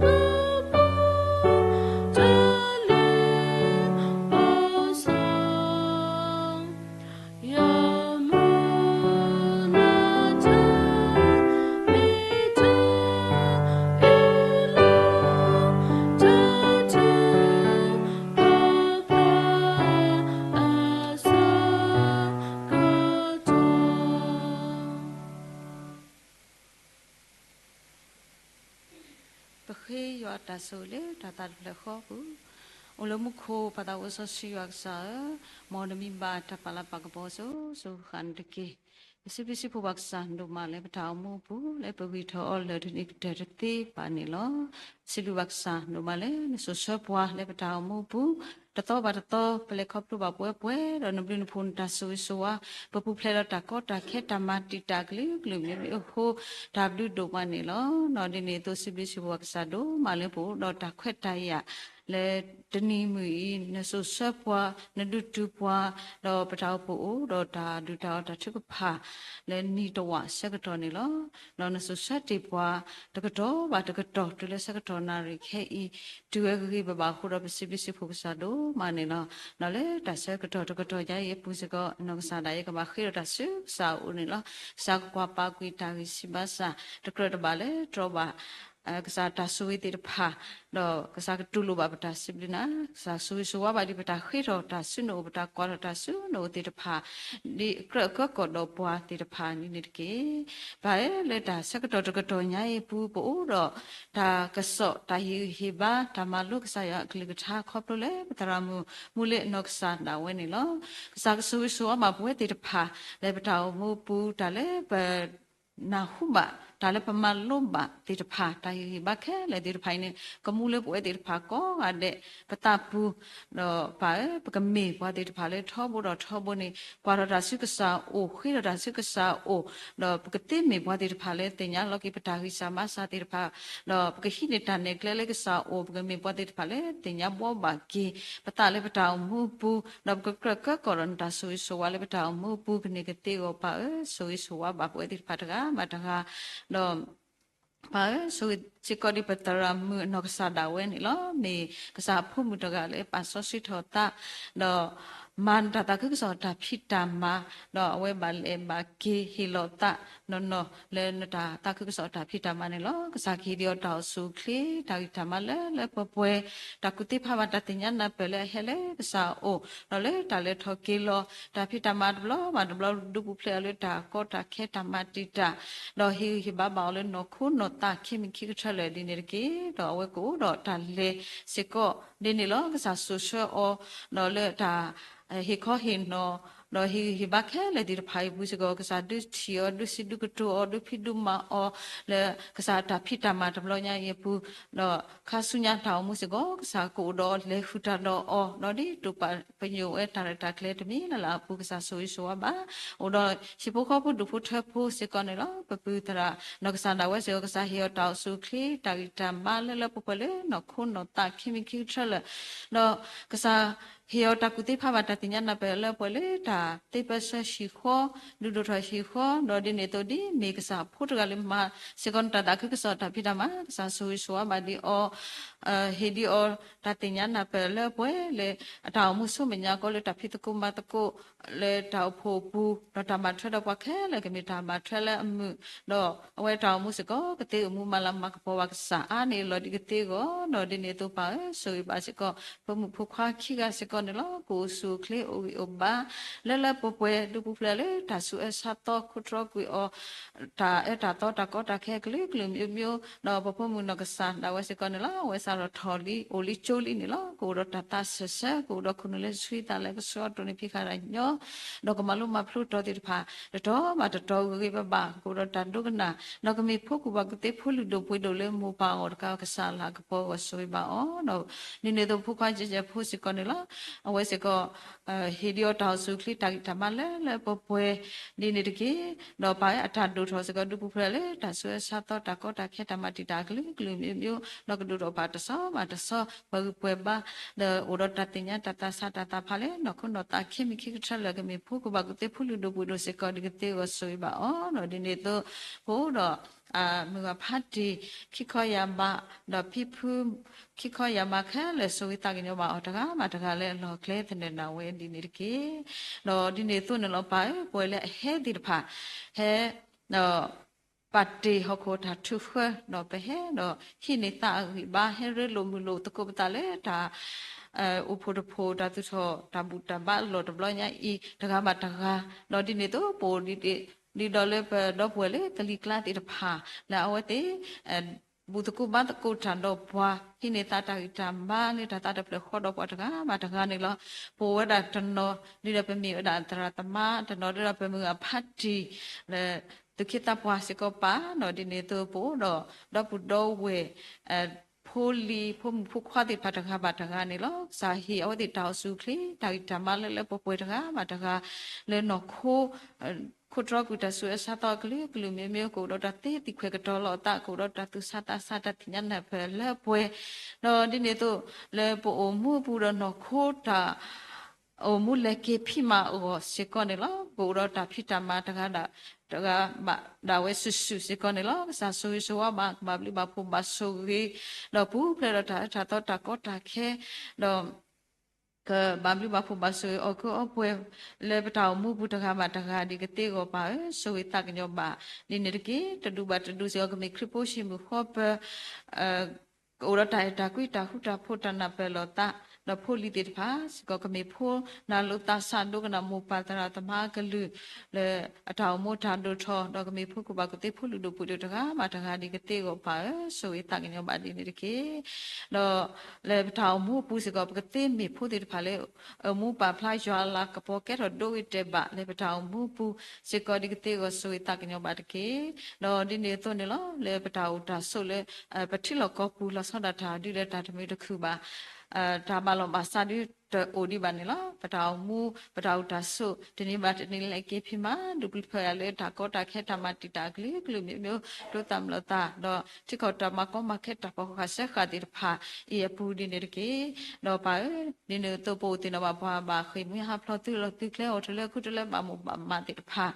ယၤလၢ ပဃ့ယွၤတၢ်ဆိၣ်ဂ့ၤလၢတၢ်သးတဖျၢၣ်ဃီပူၤ, အိၣ်လၢမူခိၣ်ပၢ်သးစီဆှံယွၤကစၢ်ဧၢ, မ်နမံၤဘၣ်တၢ်ပာ်လၤပာ်ကပီၤစိၤစိၤဃၣ်ဃၣ်န့ၣ်တက့ၢ်. ပစံးဘျုးစံးဖှိၣ်ဘၣ်ကစၢ်ဒိၣ်မးလၢပတၢ်အိၣ်မူအပူၤ လၢပဂံၢ်ထီၣ်အီၤလၢာ်တနံၤကတၢၢ်တသ့ဘၣ်န့ၣ်လီၤ. စံးဘျုးဘၣ်ကစၢ်ဒိၣ်မးလၢနစိၤဆၢပှၤလၢပတၢ်အိၣ်မူအပူၤ, တသီဘၣ်တသီ ပလဲၤခီဖျိဘၣ်ပဝဲပှဲၤဒီးနဘျုးနဖှိၣ်နတၢ်ဆိၣ်ဂ့ၤဆိၣ်ဝါ, ပပူၤဖျဲးဒီးတၢ်ကီတၢ်ခဲတၢ်မၤတံာ်တာ်ကလုာ်ကလုာ်မ့ၢ်မ့ၢ်အဃိ, တၢ်ဘျုးဒိၣ်မးန့ၣ်လီၤ. ဒီးဒ်န့ၣ်အသိးစံးဘျုးစံးဖှိၣ်ဘၣ်ကစၢ်ဒိၣ်မးလၢပအိၣ်ဒီးတၢ်ခွဲးတၢ်ယာ် လၢတနံၤမုၢ်အံၤ နစိၤဆၢပှၤ နဒုးတုၤပှၤ, ဒီးပတၢ်အိၣ်ဖှိၣ်အိၣ်ဒီးတၢ်ဒုးတၢ်အီၣ်တၢ်ထုကဖၣ် လၢနံၤတဝာ်ဆၢကတီၢ်န့ၣ်လီၤ. ဒီးနစိၤဆၢတ့ၢ်ပှၤ တကတီၢ်ဘၣ်တကတီၢ် တုၤလၢဆၢကတီၢ်နၣ်ရံၣ်ခဲအံၤ တုၤဝဲဂ့ၤဂ့ၤဘၣ်ဘၣ်အဃိဒီးပစံးဘျုးစံးဖှိၣ်ကစၢ်ဒိၣ်မးန့ၣ်လီၤ. ဒီးလၢတၢ်ဆၢကတီၢ်တကတီၢ်ညါအံၤအပူၤစ့ၢ်ကီး နီၢ်ကစၢ်ဒၣ်ယဲကဘၣ်ဃ့ဒီးတၢ်ဆူကစၢ်အအိၣ်န့ၣ်လီၤ. ကစၢ်ကကွၢ်ပာ်ကွံာ်တၢ်ဂံၢ်ဆံးဘါစၢ် တကြၢးတဘၣ်လၢတြီဘၣ် ကစၢ်တၢ်ဆိၣ်ဂ့ၤသ့ၣ်တဖၣ်, ဒီးကစၢ်ကတူၢ်လိာ်ဘၣ်ပတၢ်စံးဘျုးနၤ, ကစၢ်ဆိၣ်ဂ့ၤဆိၣ်ဝါဘၣ်ဒ်ပတၢ်ဃ့ထီၣ်တၢ်ဆူနအိၣ် ပတၢ်ကွၢ်ထီၣ်တၢ်ဆူနအိၣ်သ့ၣ်တဖၣ် ဒ်ကြၢးကၢကီၣ်ဒီးပှၤသ့ၣ်တဖၣ်န့ၣ်တက့ၢ်. ပၢ်ဧၢ, လၢတၢ်ဆၢကတီၢ်တကတီၢ်ညါအံၤအပူၤ ပအိၣ်ဒီးတၢ်ကစီၣ် တၢ်ဟ့ၣ်ဂံၢ်ဟ့ၣ်ဘါ တၢ်မၤလိကစၢ်ယွၤအကလုၢ်ကထါခီဖျိလၢပသရၣ်မုၣ် မူလ့အနီၢ်ကစၢ်ဒၣ်ဝဲန့ၣ်လီၤ. ကစၢ်ကဆိၣ်ဂ့ၤဆိၣ်ဝါဘၣ်ပဝဲသ့ၣ်တဖၣ် လၢပတၢ်အိၣ်မူအပူၤ တၢ်လၢပ နၢ်ဟူဘၣ် တၢ်လၢပမၤလိဘၣ်သ့ၣ်တဖၣ် တၢ်ဟ့ၣ်ဂံၢ်ဟ့ၣ်ဘါခဲလၢာ်သ့ၣ်တဖၣ်အံၤန့ၣ် ကမူလၢပဝဲသ့ၣ်တဖၣ်ကိးဂၤဒဲး ပသးပူၤ, ဒီးပၢ်ဧၢ, ပကမ့ၢ်ပှၤသ့ၣ်တဖၣ်လၢထီဘိဒီးထီဘိန့ၣ် ကွၢ်ထီၣ်တၢ်ဆူကစၢ်အိၣ်, ဃ့ထီၣ်တၢ်ဆူကစၢ်အိၣ်, ဒီးပကသ့မ့ၢ်ပှၤသ့ၣ်တဖၣ်လၢသ့ၣ်ညါလီၤက့ၤပတၢ်ဂံၢ်စၢ်ဘါစၢ်သ့ၣ်တဖၣ်, ဒီးပကဟံးန့ၢ်တၢ်နဲၣ်ကျဲလၢကစၢ်အိၣ်, ပကမ့ၢ်ပှၤသ့ၣ်တဖၣ်လၢသ့ၣ်ညါဘှီဘၣ်က့ၤ ပသးလၢပတၢ်အိၣ်မူအပူၤ, ဒီးပကကြၢးကၢကီၣ်ဒီးနတၢ်ဆိၣ်ဂ့ၤဆိၣ်ဝါလၢပတၢ်အိၣ်မူအပူၤ ကန့ၢ်ကသ့အဂီၢ် ပၢ်ဧၢ, ဆိၣ်ဂ့ၤဆိၣ်ဝါဘၣ်ပဝဲသ့ၣ်တဖၣ်တဂၤဘၣ်တဂၤ, ဒီး ပၢ်ဧၢ, ဆိၣ်ဂ့ၤစ့ၢ်ကီးဒ်ပသရၣ်မုၣ်အနီၢ်ကစၢ်ဒၣ်ဝဲန့ၣ်လီၤ. မ့ၢ်ကစၢ်အဖိမုၣ်တဂၤလၢပာ်စီဆှံထီၣ်သး, ဒီး မၤနတၢ်သးခုကစီၣ်တၢ်ဖံးတၢ်မၤ, ဒီးအဝဲဘၣ်လဲၤဘၣ်က့ၤဟ့ၣ်လီၤသးနီၢ်နီၢ်လၢနတၢ်သးခုကစီၣ်တၢ်ဖံးတၢ်မၤန့ၣ်လီၤ. ကစၢ်ကဟ့ၣ်ဒံးအီၤတၢ်အိၣ်ဆူၣ်အိၣ်ချ့ တၢ်ဂံၢ်တၢ်မၤလၢလၢပှဲၤပှဲၤ, တၢ်ကူၣ်သ့ဖးဘၣ်တၢ်သ့ၣ်ညါနၢ်ပၢၢ်လၢအဟဲလၢကစၢ်အအိၣ်, ဒီးလၢတၢ်လဲၤထီၣ်က့ၤလီၤ တၢ်ဖံးတၢ်မၤတဘျီဘၣ်တဘျီ ဒူပူၤဖျဲးအီၤလၢတၢ်ကီတၢ်ခဲတၢ်မၤတံာ်တာ်, ဒီးဟ့ၣ်ဂံၢ်ဟ့ၣ်ဘါဘၣ်အီၤလၢနီၢ်ခိနီၢ်သးခံမံၤခံကထၢလၢာ်ဒ်န့ၣ်တက့ၢ်. ဒီးအဝဲကအိၣ်ဒီးတၢ်လဲၤစ့ၢ်ကီးဒ်န့ၣ်လီၤ. ကစၢ်စိာ်ဆှၢအီၤ ဒီးလၢတၢ် ဟ့ၣ်ခီဟ့ၣ်နီၤ, ဒီးဟ့ၣ်ဂံၢ်ဟ့ၣ်ဘါခဲလၢာ်သ့ၣ်တဖၣ်အံၤအပူၤစ့ၢ်ကီး ကစၢ်ဒုးထံၣ်အီၤ ဒုးစံးဒုးကတိၤအီၤ ဒုးဖံးဒုးမၤအီၤ လၢကစၢ်တၢ်ဖံးတၢ်မၤတဘျီညါအံၤအပူၤ, ဒီးခါဆူညါတၢ်အိၣ်မူစ့ၢ်ကီး ကစၢ်ကအိၣ်ဒီးလဲၤဃုာ်တၢ်ဒီးအီၤ ဒီးဒ်တိာ်ပာ်ပညိၣ်ဝဲတၢ်ရဲၣ်တၢ်ကျဲၤတမံၤလၢ်လၢ်အပူၤ ကစၢ်ဆိၣ်ဂ့ၤဆိၣ်ဝါဘၣ်, အိၣ်ဒီးဟံၣ်ဖိဃီဖိဒူၣ်ဖိထၢဖိစ့ၢ်ကီးန့ၣ်လီၤ. ပပုၢ်သရၣ် ဒီးကစၢ်ဒၣ်ဝဲစ့ၢ်ကီး ကစၢ်ဟ့ၣ်အီၤတၢ်အိၣ်ဆူၣ်အိၣ်ချ့ တၢ်ဂံၢ်တၢ်မၤလၢလၢပှဲၤပှဲၤလၢနီၢ်ခိနီၢ်သးခံမံၤခံကထၢလၢာ်, ဒီးကစၢ် ဟ့ၣ်အီၤတၢ်ကူၣ်သ့ဖးဘၣ်တၢ်သ့ၣ်ညါနၢ်ပၢၢ်လၢပှဲၤလၢတၢ်သ့ပၢဆှၢဟံၣ်ဃီ, ဒုးဒိၣ်ထီၣ်ဟံၣ်ဃီ, ဒီးဒ်န့ၣ်အသိးဒ်မ့ၢ်ကစၢ်ဖိတဂၤလၢမၤစ့ၢ်ကီးနတၢ်သးခုကစီၣ်တၢ်ဖံးတၢ်မၤ ကစၢ်ဆိၣ်ဂ့ၤဆိၣ်ဝါဘၣ်ဒံးအီၤ, ဟ့ၣ်ဒံးအီၤတၢ်သ့ၣ်ညါနၢ်ပၢၢ်လၢပှဲၤလၢ အတၢ်အိၣ်မူဆူမဲာ်ညါကီလၢတၢ်ဖံးသကိးမၤသကိး လၢတၢ်အိၣ်ဖှိၣ်အပူၤ, ဒီးတၢ်မၤထွဲဒီးပှၤခဲလၢာ်ကမ့ၢ်တၢ်မၤထွဲလၢအမုာ်, ဒီးအဝဲတၢ်အိၣ်မူစ့ၢ်ကီး ကသ့အိၣ်မူမၤလၤမၤကပီၤဘၣ်ကစၢ်အါန့ၢ်အလီၢ်ဒ်ကသ့အဂီၢ်, ဒီးဒ်န့ၣ်အသိးပၢ်ဧၢ ဆိၣ်ဂ့ၤဘၣ်စ့ၢ်ကီး ဖိမုၣ်ဖိခွါခံဂၤစ့ၢ်ကီးန့ၣ်လီၤ. ကအိၣ်ဆူၣ်အိၣ်ချ့အိၣ်ဂံၢ်အိၣ်ဘါ လၢလၢပှဲၤပှဲၤ ဒူပူၤဖျဲးလၢတၢ်ဆူးအၢဆါသီ ခိးတြီကွံာ်အီၤ တၢ်အၢတၢ်သီတၢ်ကီတၢ်ခဲကလုာ်ကလုာ်မံၤမံၤ, ဒီးပဖိမုၣ်နီၢ်ကစၢ်ဒၣ်ဝဲစ့ၢ်ကီးန့ၣ်လီၤ. အဝဲစးထီၣ်ထီၣ်လံ အိၣ်လံကၠိလံန့ၣ်လီၤ. ကအိၣ်ဒီးတၢ်သးစၢၢ်ဆၢ ကအိၣ်ဒီးခိၣ်နူာ်လၢဆှံသးလၢကဆှီတိၢ်န့ၢ်ဖံးဃာ်တၢ်ညီ, ဒီးကမၤလိမၤဖျိတီၤသ့ၣ်တဖၣ် တတီၤဘၣ်တတီၤဂ့ၤဂ့ၤဘၣ်ဘၣ် ကအိၣ်ဒီးတၢ်ဒိကနၣ်, ဒီးကမ့ၢ်ဖိကူၣ်ဘၣ်ကူၣ်သ့ဖိလုၢ်ဒိၣ်ပှ့ၤဒိၣ်လၢမိၢ်ပၢ်အဂီၢ်တကး ကစၢ်လၤကပီၤအဂီၢ်ဆိၣ်ဂ့ၤဘၣ်အီၤ, ဒီးဒ်န့ၣ်အသိးဖိခွါယဲၢ်ယဲၢ်ဖိစ့ၢ်ကီးန့ၣ်လီၤ. အဝဲစ့ၢ်ကီး ဟ့ၣ်ဒံးအီၤတၢ်အိၣ်ဆူၣ်အိၣ်ချ့တၢ်ဂံၢ်တၢ်မၤလၢလၢပှဲၤပှဲၤ ဒ်န့ၣ်တက့ၢ်. ဒီးပၢ်အတၢ်ဒိၣ်ထီၣ်စ့ၢ်ကီး ဒူပူၤဖျဲးလၢတၢ်ဆူးအၢဆါသီတၢ်ကီတၢ်ခဲတၢ်မၤတံာ်တာ်ကလုာ်ကလုာ်မံၤမံၤ, ဒီးကဒိၣ်ထီၣ်ပာ်တဆီဘၣ်တဆီ ပှၤဂံၢ်ပှဲၤဘါ, ဒီးအိၣ်ဒီးတၢ်သ့ၣ်ညါတၢ်သးစၢ်တၢ်သးဖးလၢနီၢ်ခိနီၢ်သးခံမံၤခံကထၢလၢာ် ကမ့ၢ်ဖိကူၣ်ဘၣ်ကူၣ်သ့ဖိလုၢ်ဒိၣ်ပှ့ၤဒိၣ်စ့ၢ်ကီးဒ်ကသ့အဂီၢ်ဆိၣ်ဂ့ၤဘၣ်အီၤ, ဒီးဒ်န့ၣ်အသိး ပအိၣ်ဒီး မုၢ်ဂၤဖးတံၢ် ခံခီယၢ်ဘး, ဒီးဖံဖု ခံခီယၢ်ဘးခဲလၢာ် ဆိၣ်ဂ့ၤသးကညီၤဘၣ်အီၤတဂၤဘၣ်တဂၤလၢအလီၢ်ကျဲသနၢၣ်နၢ်ဝဲဒ်န့ၣ်တက့ၢ်. ဒီးဒ်န့ၣ်အသိးန့ၣ်လီၤ ပၢ်ဧၢ ပဝဲလၢအဟဲသ့ၣ်တဖၣ် ဟဲ ဒီး ပာ်တ့ၢ်ဟီၣ်ခိၣ်တၢ်ထုးဃၢ ဒီးပဟဲဒီးဟံးန့ၢ်သးအဂံၢ်ဘါ ဟဲရ့လိာ်မုာ်လိာ်သကိးပသးလၢတၢ် အိၣ်ဖှိၣ်တဖှိၣ် တၢ်သူၣ်ထီၣ်တၢ်ဘူၣ်တၢ်ဘါအလီၢ်တဘျီညါအံၤ တဂၤဘၣ်တဂၤ, ဒီးဒ်န့ၣ်အသိး ပအိၣ်ဒံး ဒ်ဒီးလၢပဒီပုၢ်ဝဲၢ်လၢကလံၤကျါသ့ၣ်တဖၣ် လၢအဝဲသ့ၣ် ဘူၣ်သကိးဘါသကိးတၢ်ဒီးပှၤ ဟံးန့ၢ်သးတၢ်ဂံၢ်တၢ်ဘါလၢတၢ်သးတဖျၢၣ်ဃီဒီးပှၤတဂၤဘၣ်တဂၤန့ၣ်လီၤ. ပအိၣ်ဝဲဒၣ်တနီၤ ဒ်ဒီးပမ့ၢ်ဝဲဒၣ်သရၣ်သမါ တနီၤဒ်ဒီးပမုၢ်ဂၤဖးတံၢ် လၢ သူၣ်က့သးပှၢ်စ့ၢ်ကီးပၢ် ဒီးဒ်န့ၣ်အသိးပအိၣ်ဒီး ဒီပုၢ်ဒီဝဲၢ် ဖိလံၤ ဖိမုၣ်ဖိခွါသ့ၣ်တဖၣ်တဂၤဘၣ်တဂၤန့ၣ်လီၤ. ကစၢ်ဟ့ၣ်အဝဲသ့ၣ်တၢ်အိၣ်ဆူၣ်အိၣ်ချ့ တၢ်ဂံၢ်တၢ်မၤလၢလၢပှဲၤပှဲၤတဂၤဘၣ်တဂၤ လၢနီၢ်ခိ ခိၣ်တြီကွံာ်တၢ်ဆူးအၢဆါသီအကလုာ်ကလုာ်မံၤမံၤ ကအိၣ်ဒီးတၢ်သ့သံခွဲးကတီၤလီၤအသး ကအိၣ်ဒီးတၢ်သူၣ်ဆါသးဆါတၢ်သ့ၣ်ညါနၢ်ပၢၢ်လၢပှဲၤ ဒီးဒ်န့ၣ်အသိး လၢပအိၣ်မူအပူၤဒီးနီၢ်ခိတၢ် အိၣ်မူလဲၤက့ၤဖံးမၤအဂီၢ်စ့ၢ်ကီးန့ၣ်လီၤ. ကအိၣ်ဒီးတၢ်ဖံးတၢ်မၤတဂၤ တဂၤဘၣ်ဒၣ်ဝဲစုာ်စုာ်စ့ၢ်ကီးန့ၣ်လီၤ. ကစၢ်ဆိၣ်ဂ့ၤဆိၣ်ဝါဘၣ် ကဘၣ်ဘျုးဘၣ်ဖှိၣ်ဘၣ်ဆိၣ်ဂ့ၤ ဒီးပူၤဖျဲးဒီးတၢ်အၢတၢ်သီတၢ်ကီတၢ်ခဲ ဒီး ကဘၣ်ဘျုးဘၣ်ဖှိၣ်ဘၣ်ဆိၣ်ဂ့ၤအီၣ်ကုအီပှဲၤ လၢပတၢ်အိၣ်မူပူၤတဂၤဘၣ်တဂၤဒ်ကသ့အဂီၢ်ပၢ်ဧၢ ဆိၣ်ဂ့ၤသးကညီၤဘၣ် ဒ်န့ၣ်တက့ၢ်. တဒူၣ်ဘၣ်တဒူၣ်စ့ၢ်ကီး ကမ့ၢ်ခရံာ်ဖိဟံၣ်မုၢ်ဃီပၢၤ ကအိၣ်ဒီးတၢ်အဲၣ်တၢ်ကွံ တၢ်ဃူတၢ်ဖိး တၢ်နၢ်ပၢၢ်လိာ်သး ဒီးဖိလံၤသ့ၣ်တဖၣ်စ့ၢ်ကီး ကမ့ၢ်ဖိနၢ်လိာ်သးစၢ်ဒိကနၣ်မိၢ်ပၢ်သရၣ်သမါအကလုာ် လၢအတၢ်အိၣ်မူတၢ်ဒိၣ်ထီၣ် ဒီးကမ့ၢ်ဖိကူၣ်ဘၣ်ကူၣ်သ့ဖိလုၢ်ဒိၣ်ပှ့ၤဒိၣ်တဂၤဘၣ်တဂၤဒ်ကသ့အဂီၢ်ပၢ်ဧၢ ဆိၣ်ဂ့ၤသးကညီၤဘၣ်ဒ်န့ၣ်တက့ၢ်. ဒီးလၢပတၢ်အိၣ်မူအပူၤစ့ၢ်ကီး ပကသ့မ့ၢ်ဖိသ့ၣ်တဖၣ်လၢ အိၣ်မူပာ်ဖျါယွၤအလၤကပီၤကဲထီၣ်ဒိဂ့ၤတဲာ်ဘၣ် လၢပတၢ်အိၣ်မူအပူၤစ့ၢ်ကီးဒ်ကသ့အဂီၢ် ဆိၣ်ဂ့ၤသးကညီၤဘၣ်တက့ၢ်. ဒီးဒ်န့ၣ်အသိးန့ၣ်လီၤ လၢပတၢ်အိၣ်တၢ်ဆိးလၢ ပထံလီၢ်ကီၢ်ပူၤ လီၤဆီဒၣ်တၢ်ဒ်လၢတၢ်တမုာ်တခုၣ်ဘၣ် တၢ်ဘၣ်လီၢ်ဘၣ်စးဒ်တအိၣ်ဒံးဘၣ်န့ၣ်လီၤ. ပတၢ်အိၣ်မူ ပတၢ်အိၣ်တၢ်ဆိး တနံၤဘၣ်တနံၤလဲၤက့ၤဖံးမၤ ဒုးပျုၤဖျဲးယၤလၢတၢ်ကီတၢ်ခဲတၢ်မၤတံာ်တာ်အကလုာ်ကလုာ်မံၤမံၤ ဒိသးမုာ်လိာ်သး ဒီးထံကီၢ်တၢ်မၤကီမၤခဲတၢ်ဖီၣ်ဃာ်စၢဃာ်သ့ၣ်တဖၣ် အံၤအပူၤဒ်န့ၣ်တက့ၢ်. ဒီးပၢ်ဧၢ ဒ်န့ၣ်အသိးပအိၣ်သ့ၣ်နီၣ်ဘၣ်ပှၤဘၣ်ဃ့ၢ်မှံဟးဖျိးသုလီၢ်သုကျဲအိၣ်ထီၣ်လၢခုတလၢဘၣ်မိၢ်ဘၣ်မးသ့ၣ်တဖၣ်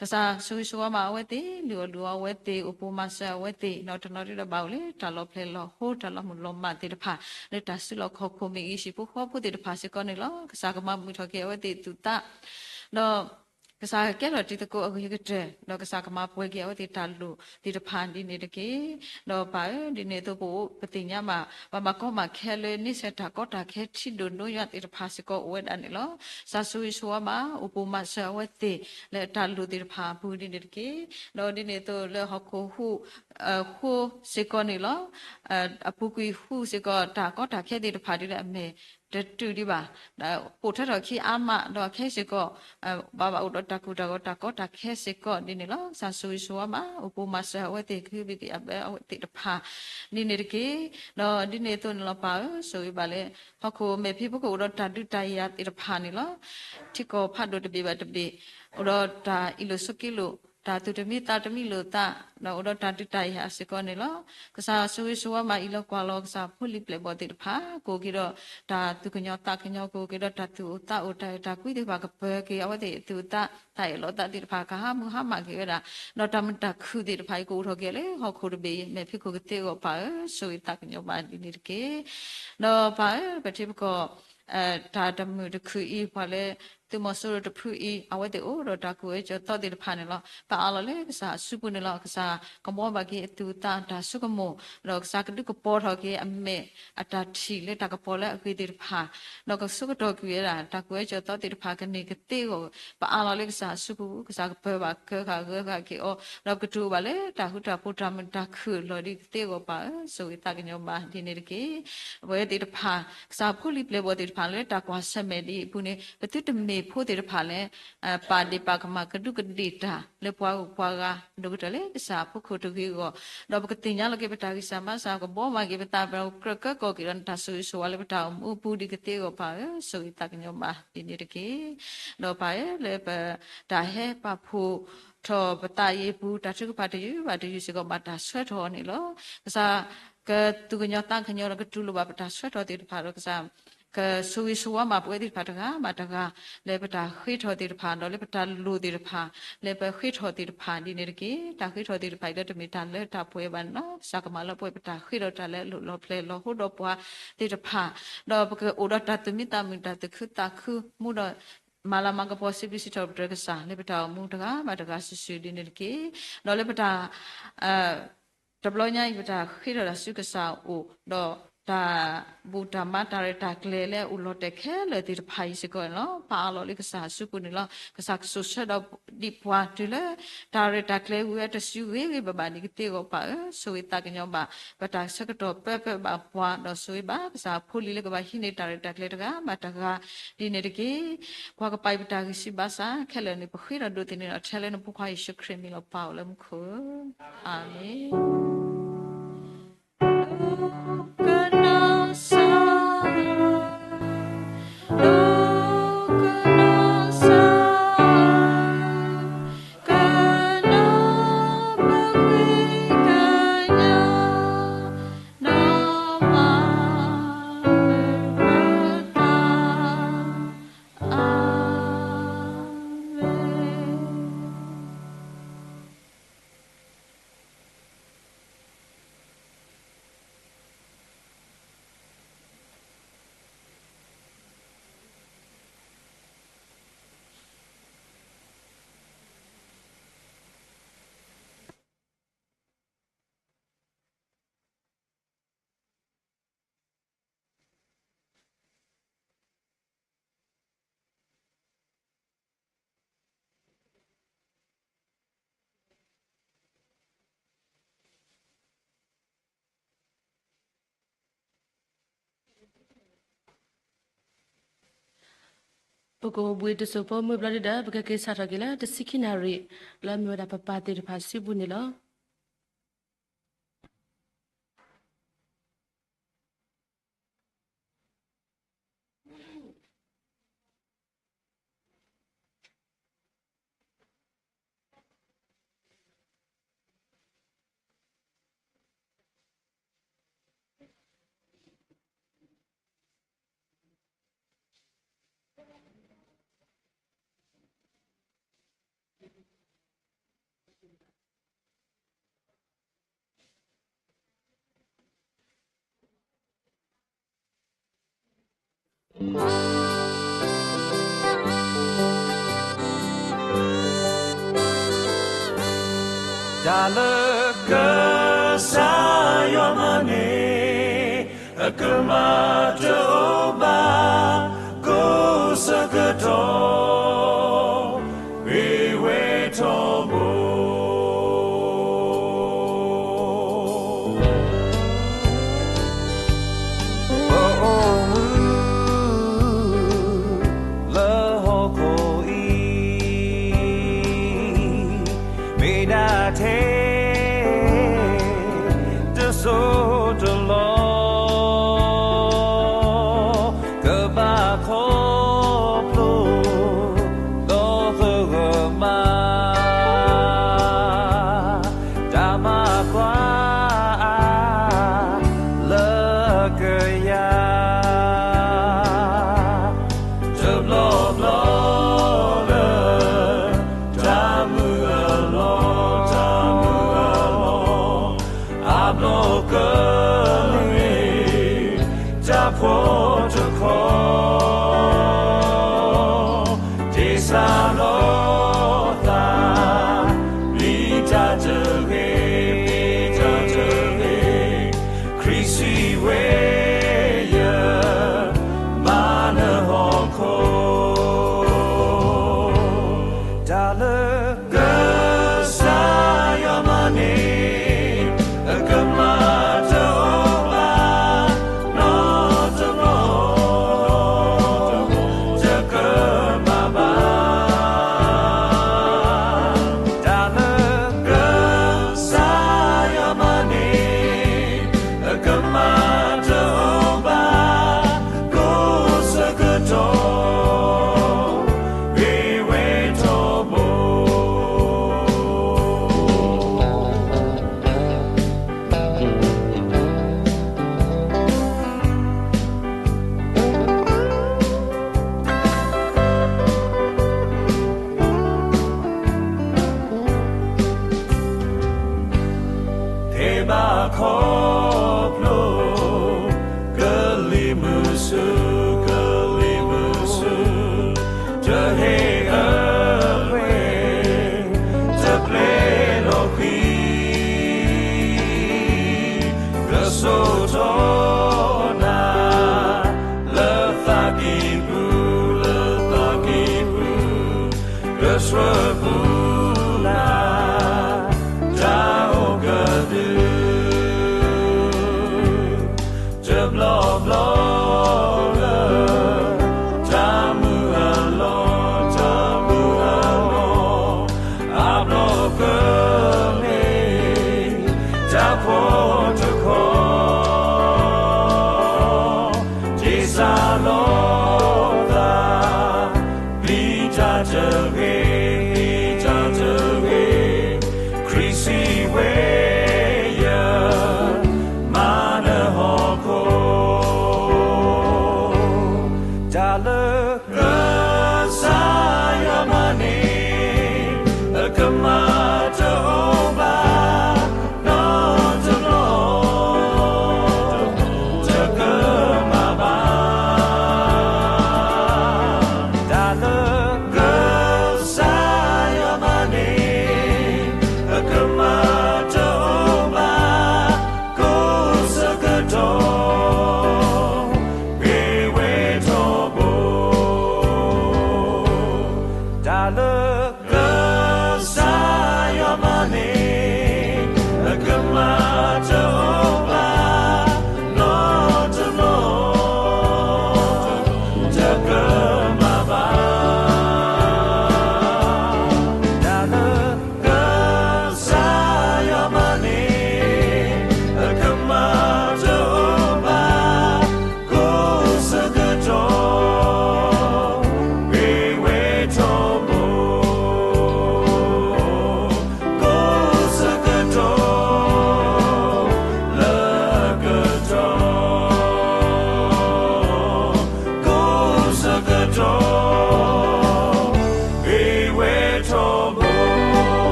ကစၢ်ဆိၣ်ဂ့ၤဆိၣ်ဝါဘၣ်အဝဲသ့ၣ် လုၢ်အီၣ်လုၢ်အီအဝဲသ့ၣ် အိၣ်ပိၤမၤစၢၤအဝဲသ့ၣ် ဒီးတနီၤဒ်ဒီးဘၣ်အိၣ်လၢတၢ်လီၤဖျဲၣ်လီၤဟိ တၢ်လီၤမုၢ်လီၤမးသ့ၣ်တဖၣ် လၢတၢ်စုလီၢ်ခီၣ်ခိၣ်မ့ၢ်ဂ့ၤ ဟံၣ်ဖိဃီဖိသ့ၣ်တဖၣ် အဝဲသ့ၣ်တဖၣ်စ့ၢ်ကီးန့ၣ်လီၤ. ကစၢ်ကမၤမုာ်ထီၣ်က့ၤအဝဲသ့ၣ်သူၣ်သး, ဒီးကစၢ်ကကဲထီၣ်တံၤသကိးအဂ့ၤကတၢၢ်, ဒီးကစၢ်ကမၤပှဲၤက့ၤအဝဲသ့ၣ်တၢ်လိၣ်သ့ၣ်တဖၣ်ဒ်န့ၣ်တက့ၢ်. ဒီးပၢ်ဧၢ, ဒ်န့ၣ်အသိးပအိၣ်ပသ့ၣ်ညါဘၣ် ပှၤဘၣ်ကီဘၣ်ခဲလၢ န့ဆၢၣ်တၢ်ကီတၢ်ခဲ ထံဒိၣ်ဒိၣ်ယွၤသ့ၣ်တဖၣ်စ့ၢ်ကီးအိၣ်ဝဲဒၣ်န့ၣ်လီၤ. ကစၢ်ဆိၣ်ဂ့ၤဆိၣ်ဝါဘၣ် အိၣ်ပိၢ်မၤစၢၤအဝဲသ့ၣ် လၢတၢ်လိၣ်သ့ၣ်တဖၣ်အပူၤဒ်န့ၣ်တက့ၢ်. ဒီးဒ်န့ၣ်အသိးလၢဟီၣ်ခိၣ်ဟူး ဃိစ့ၢ်ကီးန့ၣ်လီၤ. အပူၤကွံာ်ဟူးစ့ၢ်ကီး တၢ်ကီတၢ်ခဲသ့ၣ်တဖၣ်ဒ်လၢအမဲာ် တတုၤဒံးဘၣ်, ပိာ်ထွဲထီၣ်ခံအါမး ဒီးအခဲစ့ၢ်ကီး ဘၣ်ဘၣ်အိၣ်ဒီးတၢ်ကူၣ်တၢ်ဂီၤ တၢ်ကီတၢ်ခဲစ့ၢ်ကီးဒ်န့ၣ်လီၤ. ကစၢ်ဆိၣ်ဂ့ၤဆိၣ်ဝါဘၣ် အိၣ်ပိၢ်မၤစၢၤအဝဲသ့ၣ် ကဟုကယာ်ဘၢအဝဲသ့ၣ်တဖၣ် ဒ်န့ၣ်တက့ၢ်. ဒီးဒ်န့ၣ်အသိးန့ၣ်လီၤ ပၢ်ဧၢ, ဆိၣ်ဂ့ၤဘၣ်လၢ ဟီၣ်ခိၣ်မဲာ်ဖံးဖိကအိၣ်ဒီးတၢ်ဒုးတၢ်ယၤသ့ၣ်တဖၣ်န့ၣ်လီၤ. ထံကီၢ်ဖးဒိၣ်တဘ့ၣ်ဘၣ်တဘ့ၣ် အိၣ်ဒီးတၢ်အ့ၣ်လိာ်ဆိးက့လိာ် တၢ်သူၣ်တမံသးတမံလိာ်သး ဒီးအိၣ်ဒီးတၢ်ဒုးတၢ်ယၤစ့ၢ်ကီးန့ၣ်လီၤ. ကစၢ်ဆိၣ်ဂ့ၤဆိၣ်ဝါဘၣ် အံးလီၤကွၢ်လီၤ ကစၢ်ဖိလံၤပျဲၢ်ဘီၣ်သ့ၣ်တဖၣ် ကအိၣ်က့ၤဒီးတၢ်သူၣ်ကညီၤသးကညီၤ ကအိၣ်က့ၤဒီးတၢ်သူၣ်အိၣ်သးအိၣ် တၢ်အဲၣ်တၢ်ကွံသ့ၣ်တဖၣ် ကပၢၤက့ၤအဝဲသ့ၣ်အသူၣ်အသး တၢ်အဲၣ်လိာ်သးသ့ၣ်တဖၣ် ကဟးမုၢ်ဟါမၢ်က့ၤဝဲဒၣ် ဒီးတၢ်မုာ်တၢ်ခုၣ်သ့ၣ်တဖၣ်အံၤ ကအိၣ်ထီၣ်က့ၤလၢဟီၣ်ခိၣ်တဘ့ၣ်အံၤ မဲာ်ဖံးခိၣ်ကသ့အဂီၢ် ပၢ်ဧၢ, ဆိၣ်ဂ့ၤသးကညီၤဘၣ်ဒ်န့ၣ်တက့ၢ်. ဒီးပၢ်ဧၢ, ပထံပကီၢ် တၢ်တမုာ်တခုၣ်အံၤ ပှၤလၢသုးမီၤစိရိၤတဖုအံၤ အဝဲသ့ၣ်အိၣ်ဒီးတၢ်ကူၣ်အၢကၠီၤသီသ့ၣ်တဖၣ်န့ၣ်လီၤ. ပအးလီၤလၢကစၢ်အစုပူၤန့ၣ်လီၤ. ကစၢ်ကဘှီဘၣ်က့ၤအသူၣ်အသးတၢ်ဆိကမိၣ် ဒီးကစၢ်ကဒုးကပီၤထီၣ်က့ၤအမဲာ်အတၢ်ထံၣ်လၢတၢ်ကပီၤလၢအဂ့ၤသ့ၣ်တဖၣ် ဒီးကဆၢကတီၢ်ကွံာ်ဝဲဒၣ် တၢ်ကူၣ်အၢကၠီၤသီသ့ၣ်တဖၣ်ကန့ၢ်ကသ့အဂီၢ် ပအးလီၤလၢကစၢ်အစုပူၤ ကစၢ်ကပၢၤဘၣ်ကၢဃာ်ဂၢၤဃာ်က့ၤအီၤ ဒီးပကတိၤဘၣ်လၢတၢ်ဃူတၢ်ဖိးတၢ်မုာ်တၢ်ခုၣ်လီၤဒ်ကသ့အဂီၢ် ပၢ်ဧၢ, ဆိၣ်ဂ့ၤသးကညီၤဘၣ်ဒ်န့ၣ်တက့ၢ်. အဝဲသ့ၣ်တဖၣ် ကစၢ်ဖိလံၤပျဲၢ်ဘီၣ်သ့ၣ်တဖၣ်လၢတၢ်ကွၢ်ဆၢၣ်မဲာ်ဒ်အံၤအပူၤန့ၣ် ပသုတမ့ၢ်ဖိသ့ၣ်တဖၣ်လၢ ပာ်ဒ့ၣ်ပာ်ကမၣ်ကဒူးကဒ့ၣ်တၢ်လၢပှၤဂုၤပှၤဂၤ ဒိၣ်ကတၢၢ်လၢကစၢ်အဖီခိၣ်တဂ့ၤအဂီၢ်, ဒီးပကသ့ၣ်ညါလီၤက့ၤပတၢ်ဂံၢ်စၢ်ဘါစၢ် ကဘှီဘၣ်က့ၤပသး ပကြၢးကၢကီၢ်က့ၤဒီးနတၢ်ဆိၣ်ဂ့ၤဆိၣ်ဝါလၢပတၢ်အိၣ်မူအပူၤဒ်ကသ့အဂီၢ် ပၢ်ဧၢ, ဆိၣ်ဂ့ၤသးကညီၤဘၣ်ဒ်န့ၣ်တက့ၢ်. ဒီးပၢ်ဧၢ, လၢပတၢ်ဟဲပာ်ဖှိၣ်ထီၣ်ပသးအံၤအပူၤ တၢ်ထုကဖၣ်တယုၢ်ဘၣ်တယုၢ်စ့ၢ်ကီး ဘၣ်တၢ်ဆှၢထီၣ်အီၤန့ၣ်လီၤ. ကစၢ်ကသူၣ်ကညီၤသးကညီၤဒီးကတူၢ်လိာ်ဘၣ်ပတၢ်ဆှၢထီၣ်သ့ၣ်တဖၣ်ဒီး ကစၢ်ကဆိၣ်ဂ့ၤဆိၣ်ဝါဘၣ်ပဝဲသ့ၣ်တဖၣ်တဂၤဘၣ်တဂၤ လၢပတၢ်ဃ့ထီၣ်သ့ၣ်တဖၣ် ဒီးလၢပတၢ်လိၣ်သ့ၣ်တဖၣ် လၢပဃ့ထီၣ်သ့ၣ်တဖၣ်ဒ်န့ၣ်တက့ၢ်. တၢ်ဃ့ထီၣ်သ့ၣ်တဖၣ်အံၤလၢတမ့ၢ်တၢ်လၢတၢ်ပှဲၤဘၣ်န့ၣ်လီၤ. ကစၢ်ကမၤလၢပှဲၤပတၢ်ဃ့ထီၣ်တၢ်လၢအလိၣ်လီၤဖျဲၣ်လီၤဟိဒီးပှၤသ့ၣ်တဖၣ် ဒီးပကအိၣ်ဒီးတၢ်သူၣ်မံသးမုာ် တၢ်သူၣ်ခုသးခု မူဒီးမၤလၤမၤကပီၤ စံးဘျုးစံးထီၣ်ပတြၢၤကစၢ် လၢပတၢ်အိၣ်မူတဂၤဘၣ်တဂၤစုာ်စုာ်ဒ်န့ၣ်တက့ၢ်. ဒီးလၢပတၢ် တဘျီညါအံၤ ပတၢ်ဃ့ထီၣ်တၢ်ဆူကစၢ်အအိၣ် ဒီးတၢ်ဘူၣ်တၢ်ဘါတၢ်ရဲၣ်တၢ်ကျဲၤလၢအအိၣ်လီၤတဲာ်ခဲလၢာ်သ့ၣ်တဖၣ်အံၤစ့ၢ်ကီးန့ၣ်လီၤ. ပအးလီၤလၢကစၢ်အစုပူၤန့ၣ်လီၤ. ကစၢ်ကစိာ်ဆှၢဒီးဒံးပှၤတုၤလၢ တၢ်ရဲၣ်တၢ်ကျဲၤဝံၤဝဲတစုဂ့ၤဂ့ၤဘၣ်ဘၣ်ဒ်ကသ့အဂီၢ် ပၢ်ဧၢ, ဆိၣ်ဂ့ၤသးကညီၤဘၣ် ပတၢ်ဆၢကတီၢ်ပၢပၢဘၣ်ပှၤ ဒီးဆိၣ်ဂ့ၤဘၣ် ကစၢ်ဖိလံၤလၢကဘၣ်ဟံးန့ၢ်တၢ်ရဲၣ်တၢ်ကျဲၤတဂၤဘၣ်တဂၤ ဒ်န့ၣ်တက့ၢ်. ပှၤကပာ်အံၤပတၢ်ဂံၢ်စၢ်ဘါစၢ်ခဲလၢာ်န့ၣ် ပဃ့ဒီးဒိးသန့ၤဒီးထဲလၢနဖိခွါယ့ၣ်ၡူးခရံာ်မံၤလီၤ ပၢ်အိၣ်လၢမူခိၣ်ဧၢ, အၤမ့ၣ်.ပကအိၣ်ဘှံးတစိၢ်ဖိမုၢ်ဘျီဒုဒီး ပကက့ၤစးထီၣ်က့ၤလၢ တဆံခံနၣ်ရံၣ် လၢမ့ၢ်ဝဲဒၣ်ပပၢ်သ့ၣ်တဖၣ်စုပူၤန့ၣ်လီၤ. တၢ်လၢကစၢ်ယွၤမၤန့ၢ် အကမၣ်တအိၣ်ဘၣ် ကိးဆၢကတီၢ် ဂ့ၤဝဲထီဘိ ပအိၣ်မူလၢဟီၣ်ခိၣ်အံၤ မ့ၢ်ဒၣ်ထဲတစိၢ်တလီၢ် ကဘၣ်ခီဖျိ ဒီသဂၢၢ်မး တၢ်မၤကွၢ်အါ လၢကယၤ တဘျီဘျီလၢ တၢ်မုၢ်အလီၢ် တၢ်မုၢ်အလီၢ် အဘျီကမ့ၢ် တၢ်ဖှီၣ်တခီ ဒ်စးလီၤသး မ့ၢ်တၢ်တဂ့ၤ မ့ၢ်တၢ်တဂ့ၤ ခရံာ်စံးဝဲ ယမၤနၢၤဟီၣ်ခိၣ် တၢ်လၢ ကစၢ်ယွၤမၤန့ၢ် အကမၣ်တအိၣ်ဘၣ် နီတဘျီ တကမၣ်ဘၣ် တၢ်လၢ ကစၢ်ယွၤမၤန့ၢ် အကမၣ်တအိၣ်ဘၣ် ကိးဆၢကတီၢ် ဂ့ၤဝဲထီဘိ ဖဲဘၣ်ခီဖျိ ကလံၤမုၢ်ဆူ ကလံၤမုၢ်ဆူ တဟ့ၣ်အဝဲ တပျဲလီၤဃံ ကဆိၣ်ထီၣ်နၤ လၢသးကံၢ်ပူၤ လၢသးကံၢ်ပူၤ ကဆှၢပူၤနၤ တၢ်အိၣ်ကဒု တဘျီဘျီလၢ တၢ်မုၢ်အလီၢ် တၢ်မုၢ်အလီၢ် အဘျီကမ့ၢ် တၢ်ဖှီၣ်တခီ ဒ်စးလီၤသး မ့ၢ်တၢ်တဂ့ၤ မ့ၢ်တၢ်တဂ့ၤ ခရံာ်စံးဝဲ ယမၤနၢၤဟီၣ်ခိၣ် တၢ်လၢ ကစၢ်ယွၤမၤန့ၢ် အကမၣ်တအိၣ်ဘၣ် နီတဘျီ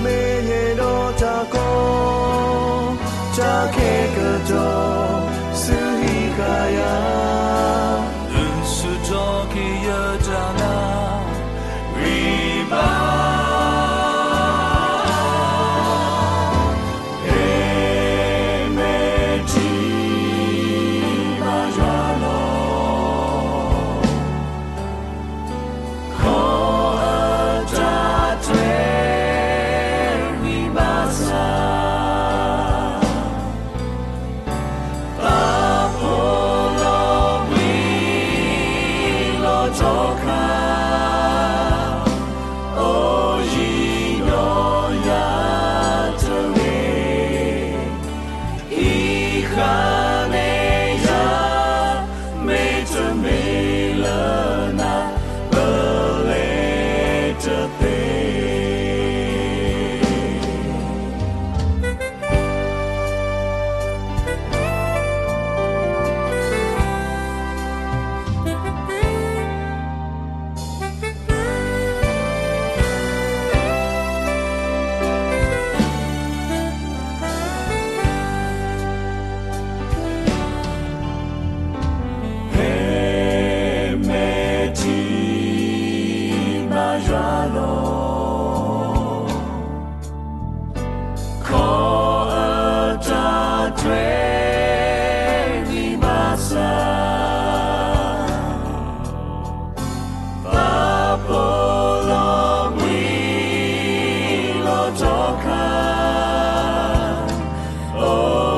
မ့ၢ်ယအဲၣ်ဒိးတၢ်ကီ, တၢ်ခဲကတီၢ် ဆူဟံးဃာ်ယၤ, ဒုးဆူၣ်ထီၣ်က့ၤယတၢ်နာ်, ဂံၢ်ဘါ ဟဲမ့ၢ်ထံၣ်ဘၣ်ယွၤလီၤ. ခီအတၢ်ထွဲ ဝံၤဘၣ်ဆၣ် ပာ်ဖှိၣ်လီၤဘှံး လီၤထီၣ်ခါ အိၣ်ယံၤဒီးယၤတဂ့ၤ, ဟံးဃာ်န့ၢ်ယၤ မ့တမ့ၢ်လၢနၤ ပလဲၤတသ့. ဟဲမ့ၢ်ထံၣ်ဘၣ်ယွၤလီၤ. ခီအတၢ်ထွဲ ဝံၤဘၣ်ဆၣ် ပာ်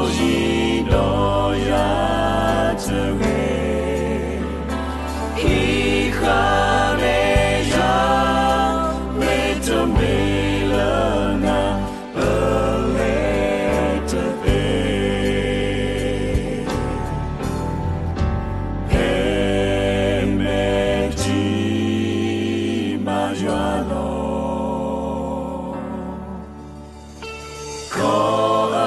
ဖှိၣ်လီၤဘှံး လီၤထီၣ်ခါ အိၣ်ယံၤဒီးယၤတဂ့ၤ, ဟံးဃာ်န့ၢ်ယၤ မ့တမ့ၢ်လၢနၤ ပလဲၤတသ့. ဟဲမ့ၢ်ထံၣ်ဘၣ်ယွၤလီၤ. ခီအ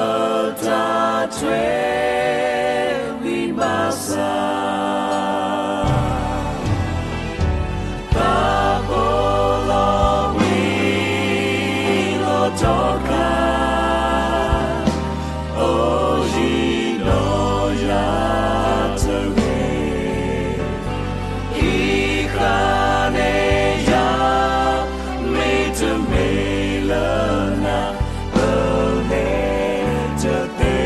တၢ်ထွဲ ဝံၤဘၣ်ဆၣ် ပာ်ဖှိၣ်လီၤဘှံး လီၤထီၣ်ခါ အိၣ်ယံၤဒီးယၤတဂ့ၤ, ဟံးဃာ်န့ၢ်ယၤ မ့တမ့ၢ်လၢနၤ ပလဲၤတသ့.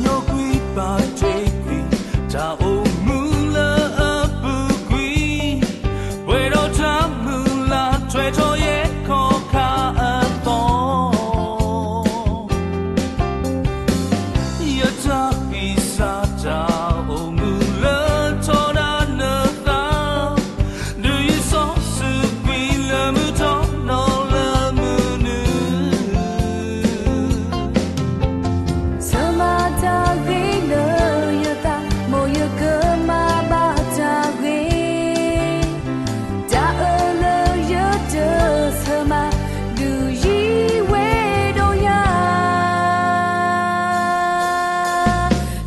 ညိကွံာ်ပာ်တ့ၢ်ကွံာ် တၢ်အိၣ်မူလၢအပူၤကွံာ်, ပှဲၤဒီးတၢ်မုၢ်လၢ်ထွဲထီၣ်ယဲၢ်ခီၣ်ခါအသီ, ယတၢ်ဖံးစၢ်တၢ်အိၣ်မူလၢထီဒါနသး, ဒုးယံၤစီဆှံကွံာ်လၢမုၢ်ထီၣ်နီၤလၢမုၢ်နုာ်, ဆၢမၤတၢ်ဂ့ၤလၢယသး, မ်ယကမၤဘၣ်တၢ်ဂ့ၤ, တၢ်အၢလၢယတဆၢမၤ, ဒုးယံၤဝဲဒီးယၤ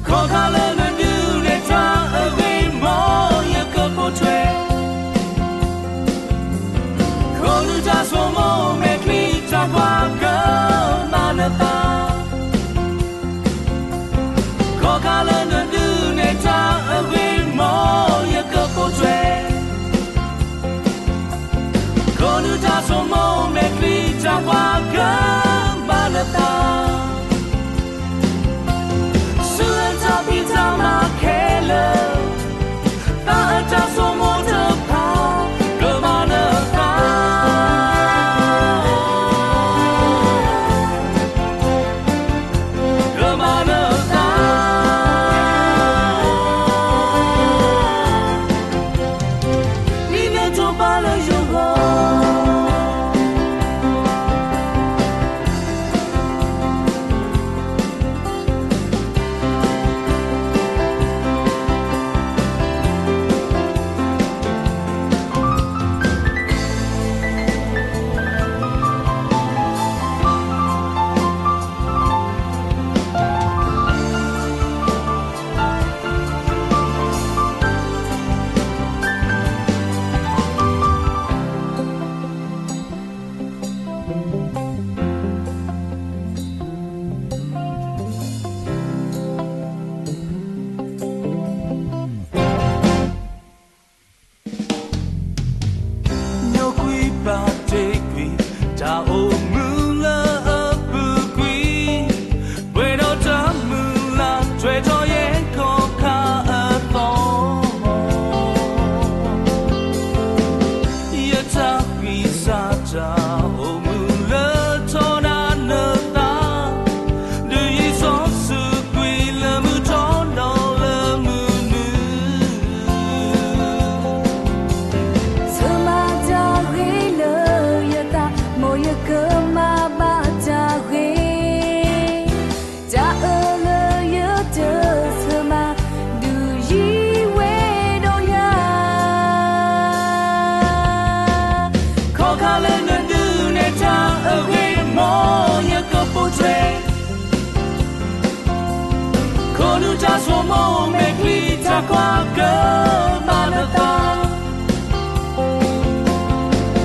ခီၣ်ခါလၢနဒုးနဲၣ်တၢ်အဂ့ၢ် မ်ယကပိာ်ထွဲ, ခိၣ်နူာ်တၢ်ဆိကမိၣ်မဲာ်ချံတၢ်ကွၢ်ကမၣ်နသး, ခီၣ်ခါလၢနဒုးနဲၣ်တၢ်အဂ့ၢ် မ်ယကပိာ်ထွဲ, ခိၣ်နူာ်တၢ်ဆိကမိၣ်မဲာ်ချံတၢ်ကွၢ်ကမၣ်နသး, ဆူအတၢ်ဖံးတၢ်မၤခဲလၢာ်, သးအတၢ်ဆိကမိၣ်တဖၣ် ကမၣ်နသး ဘၣ်လၢယဂီၢ်. ညိကွံာ်ပာ်တ့ၢ်ကွံာ် တၢ်အိၣ်မူလၢအပူၤကွံာ်, ပှဲၤဒီးတၢ်မုၢ်လၢ် ထွဲထီၣ်ယဲၢ်ခီၣ်ခါအသီ ယတၢ်ဃံစၢ်တၢ်အိၣ်မူလၢထီဒါနသး, ဒ်ယ့ၣ်ၡူးစူးကွံာ်လၢမုၢ်ထီၣ်ဒီးလၢမုၢ်နုာ်, ဆၢမၤတၢ်ဂ့ၤလၢယသး, မ်ယကမၤဘၣ်တၢ်ဂ့ၤ တၢ်အၢလၢယတဆၢမၤ, ဒုးယံၤဝဲဒီးယၤ ခီၣ်ခါလၢနဒုးနဲၣ်တၢ်အဂ့ၢ် မ်ယကပိာ်ထွဲ ခိၣ်နူာ်တၢ်ဆိကမိၣ်မဲာ်ချံတၢ်ကွၢ်ကမၤနသး,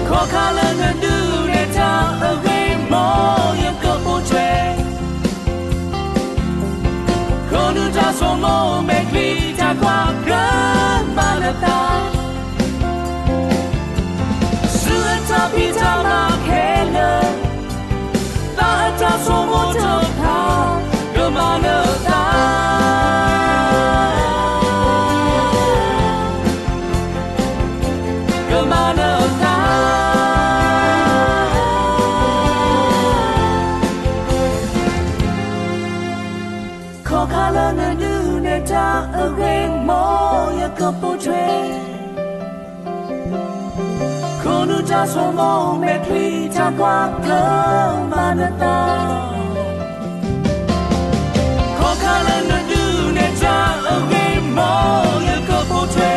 ခီၣ်ခါလၢနဒုးနဲၣ်တၢ်အဂ့ၢ် မ်ယကပိာ်ထွဲ ခိၣ်နူာ်တၢ်ဆိကမိၣ်မဲာ်ချံတၢ်ကွၢ်ကမၤနသး, ဆူအတၢ်ဖံးတၢ်မၤခဲလၢာ်, သးအတၢ်ဆိကမိၣ်တဖၣ် ကမၤနသး ကမၤနသး, ခီၣ်ခါလၢနဒုးနဲၣ်တၢ်အဂ့ၢ် မ်ယကပိာ်ထွဲ ခိၣ်နူာ်တၢ်ဆိကမိၣ်မဲာ်ချံတၢ်ကွၢ်ကမၤနသး, ခီၣ်ခါလၢနဒုးနဲၣ်တၢ်အဂ့ၢ် မ်ယကပိာ်ထွဲ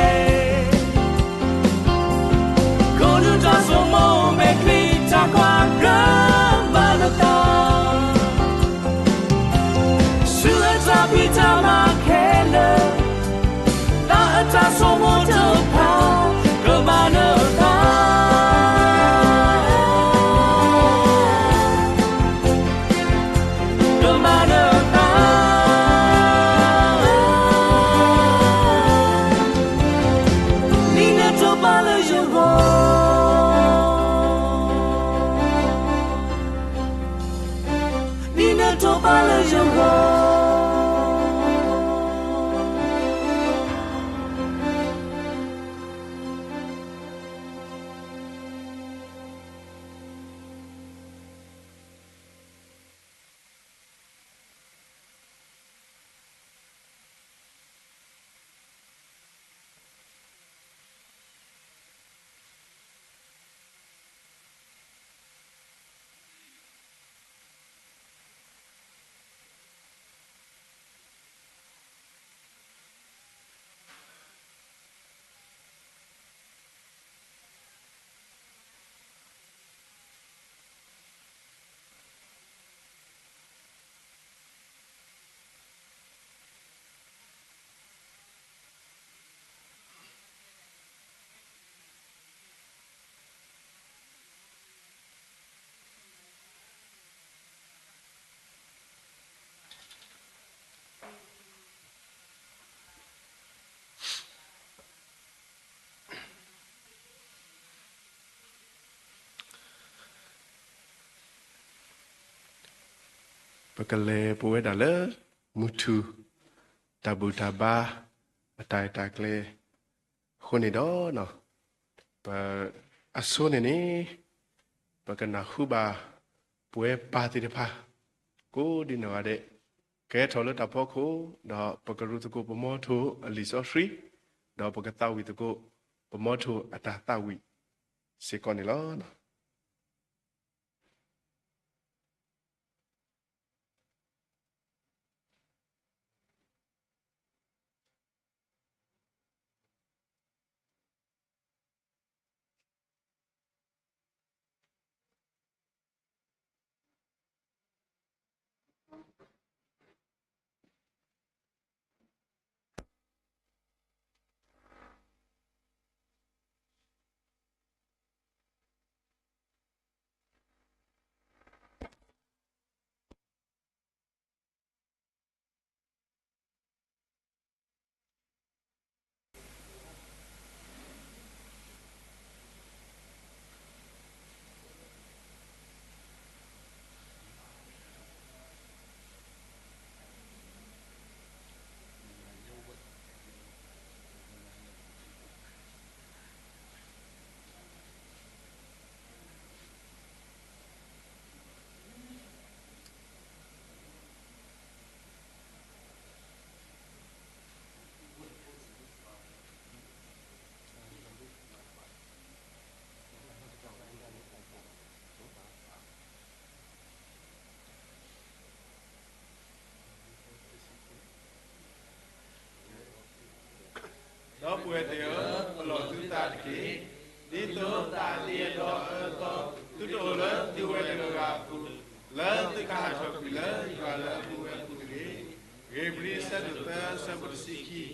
ခိၣ်နူာ်တၢ်ဆိကမိၣ်မဲာ်ချံတၢ်ကွၢ်ကမၤနသး, ဆူအတၢ်ဖံးတၢ်မၤခဲလၢာ်, သးအတၢ်ဆိကမိၣ်တဖၣ် ကမၤနသး ကမၤနသး, ဒ်နတၢ်ပာ်လၢယဂီၢ်, ဒ်နတၢ်ပာ်လၢယဂီၢ်. ပကလဲၤပဝဲဒၣ်လၢ မုၢ်ထူၣ် တၢ်ဘူၣ်တၢ်ဘါ အတၢ်ရဲၣ်တၢ်ကျဲၤ အဃိန့ၣ်ဒီး ပ အဆိန့ၣ်န့ၣ် ပကနၢ်ဟူဘၣ် ပဝဲပၢ်သ့ၣ်တဖၣ် ကိးဒံနီၢ်ဂၤဒဲး ကဟဲထီၣ်လၢတၢ်ဖီခိၣ် ဒီးပကရူးသကိးပမီထိၣ်အလံာ်စီဆှံ ဒီးပကသးဝံၣ်သကိး ပမီထိၣ်အတၢ်သးဝံၣ် စ့ၢ်ကီးန့ၣ်လီၤ.ဒီပုၢ်ဝဲၢ်သ့ၣ်ဧၢ, ပလီၢ်သုသးတက့ၢ်. ဒ်သိးတၢ်အဒိအတဲာ်အၢအသီ သုတအိၣ်လၢသုဝဲတဂၤဂၤအပူၤ, လၢသုကဟးထီၣ်ကွံာ်လၢယွၤလၢအမူဝဲအပူၤတဂ့ၤ. ဧ့ၤဘြံၤ အဆၢဒိၣ်သၢ အဆၢဖိတဆံခံ.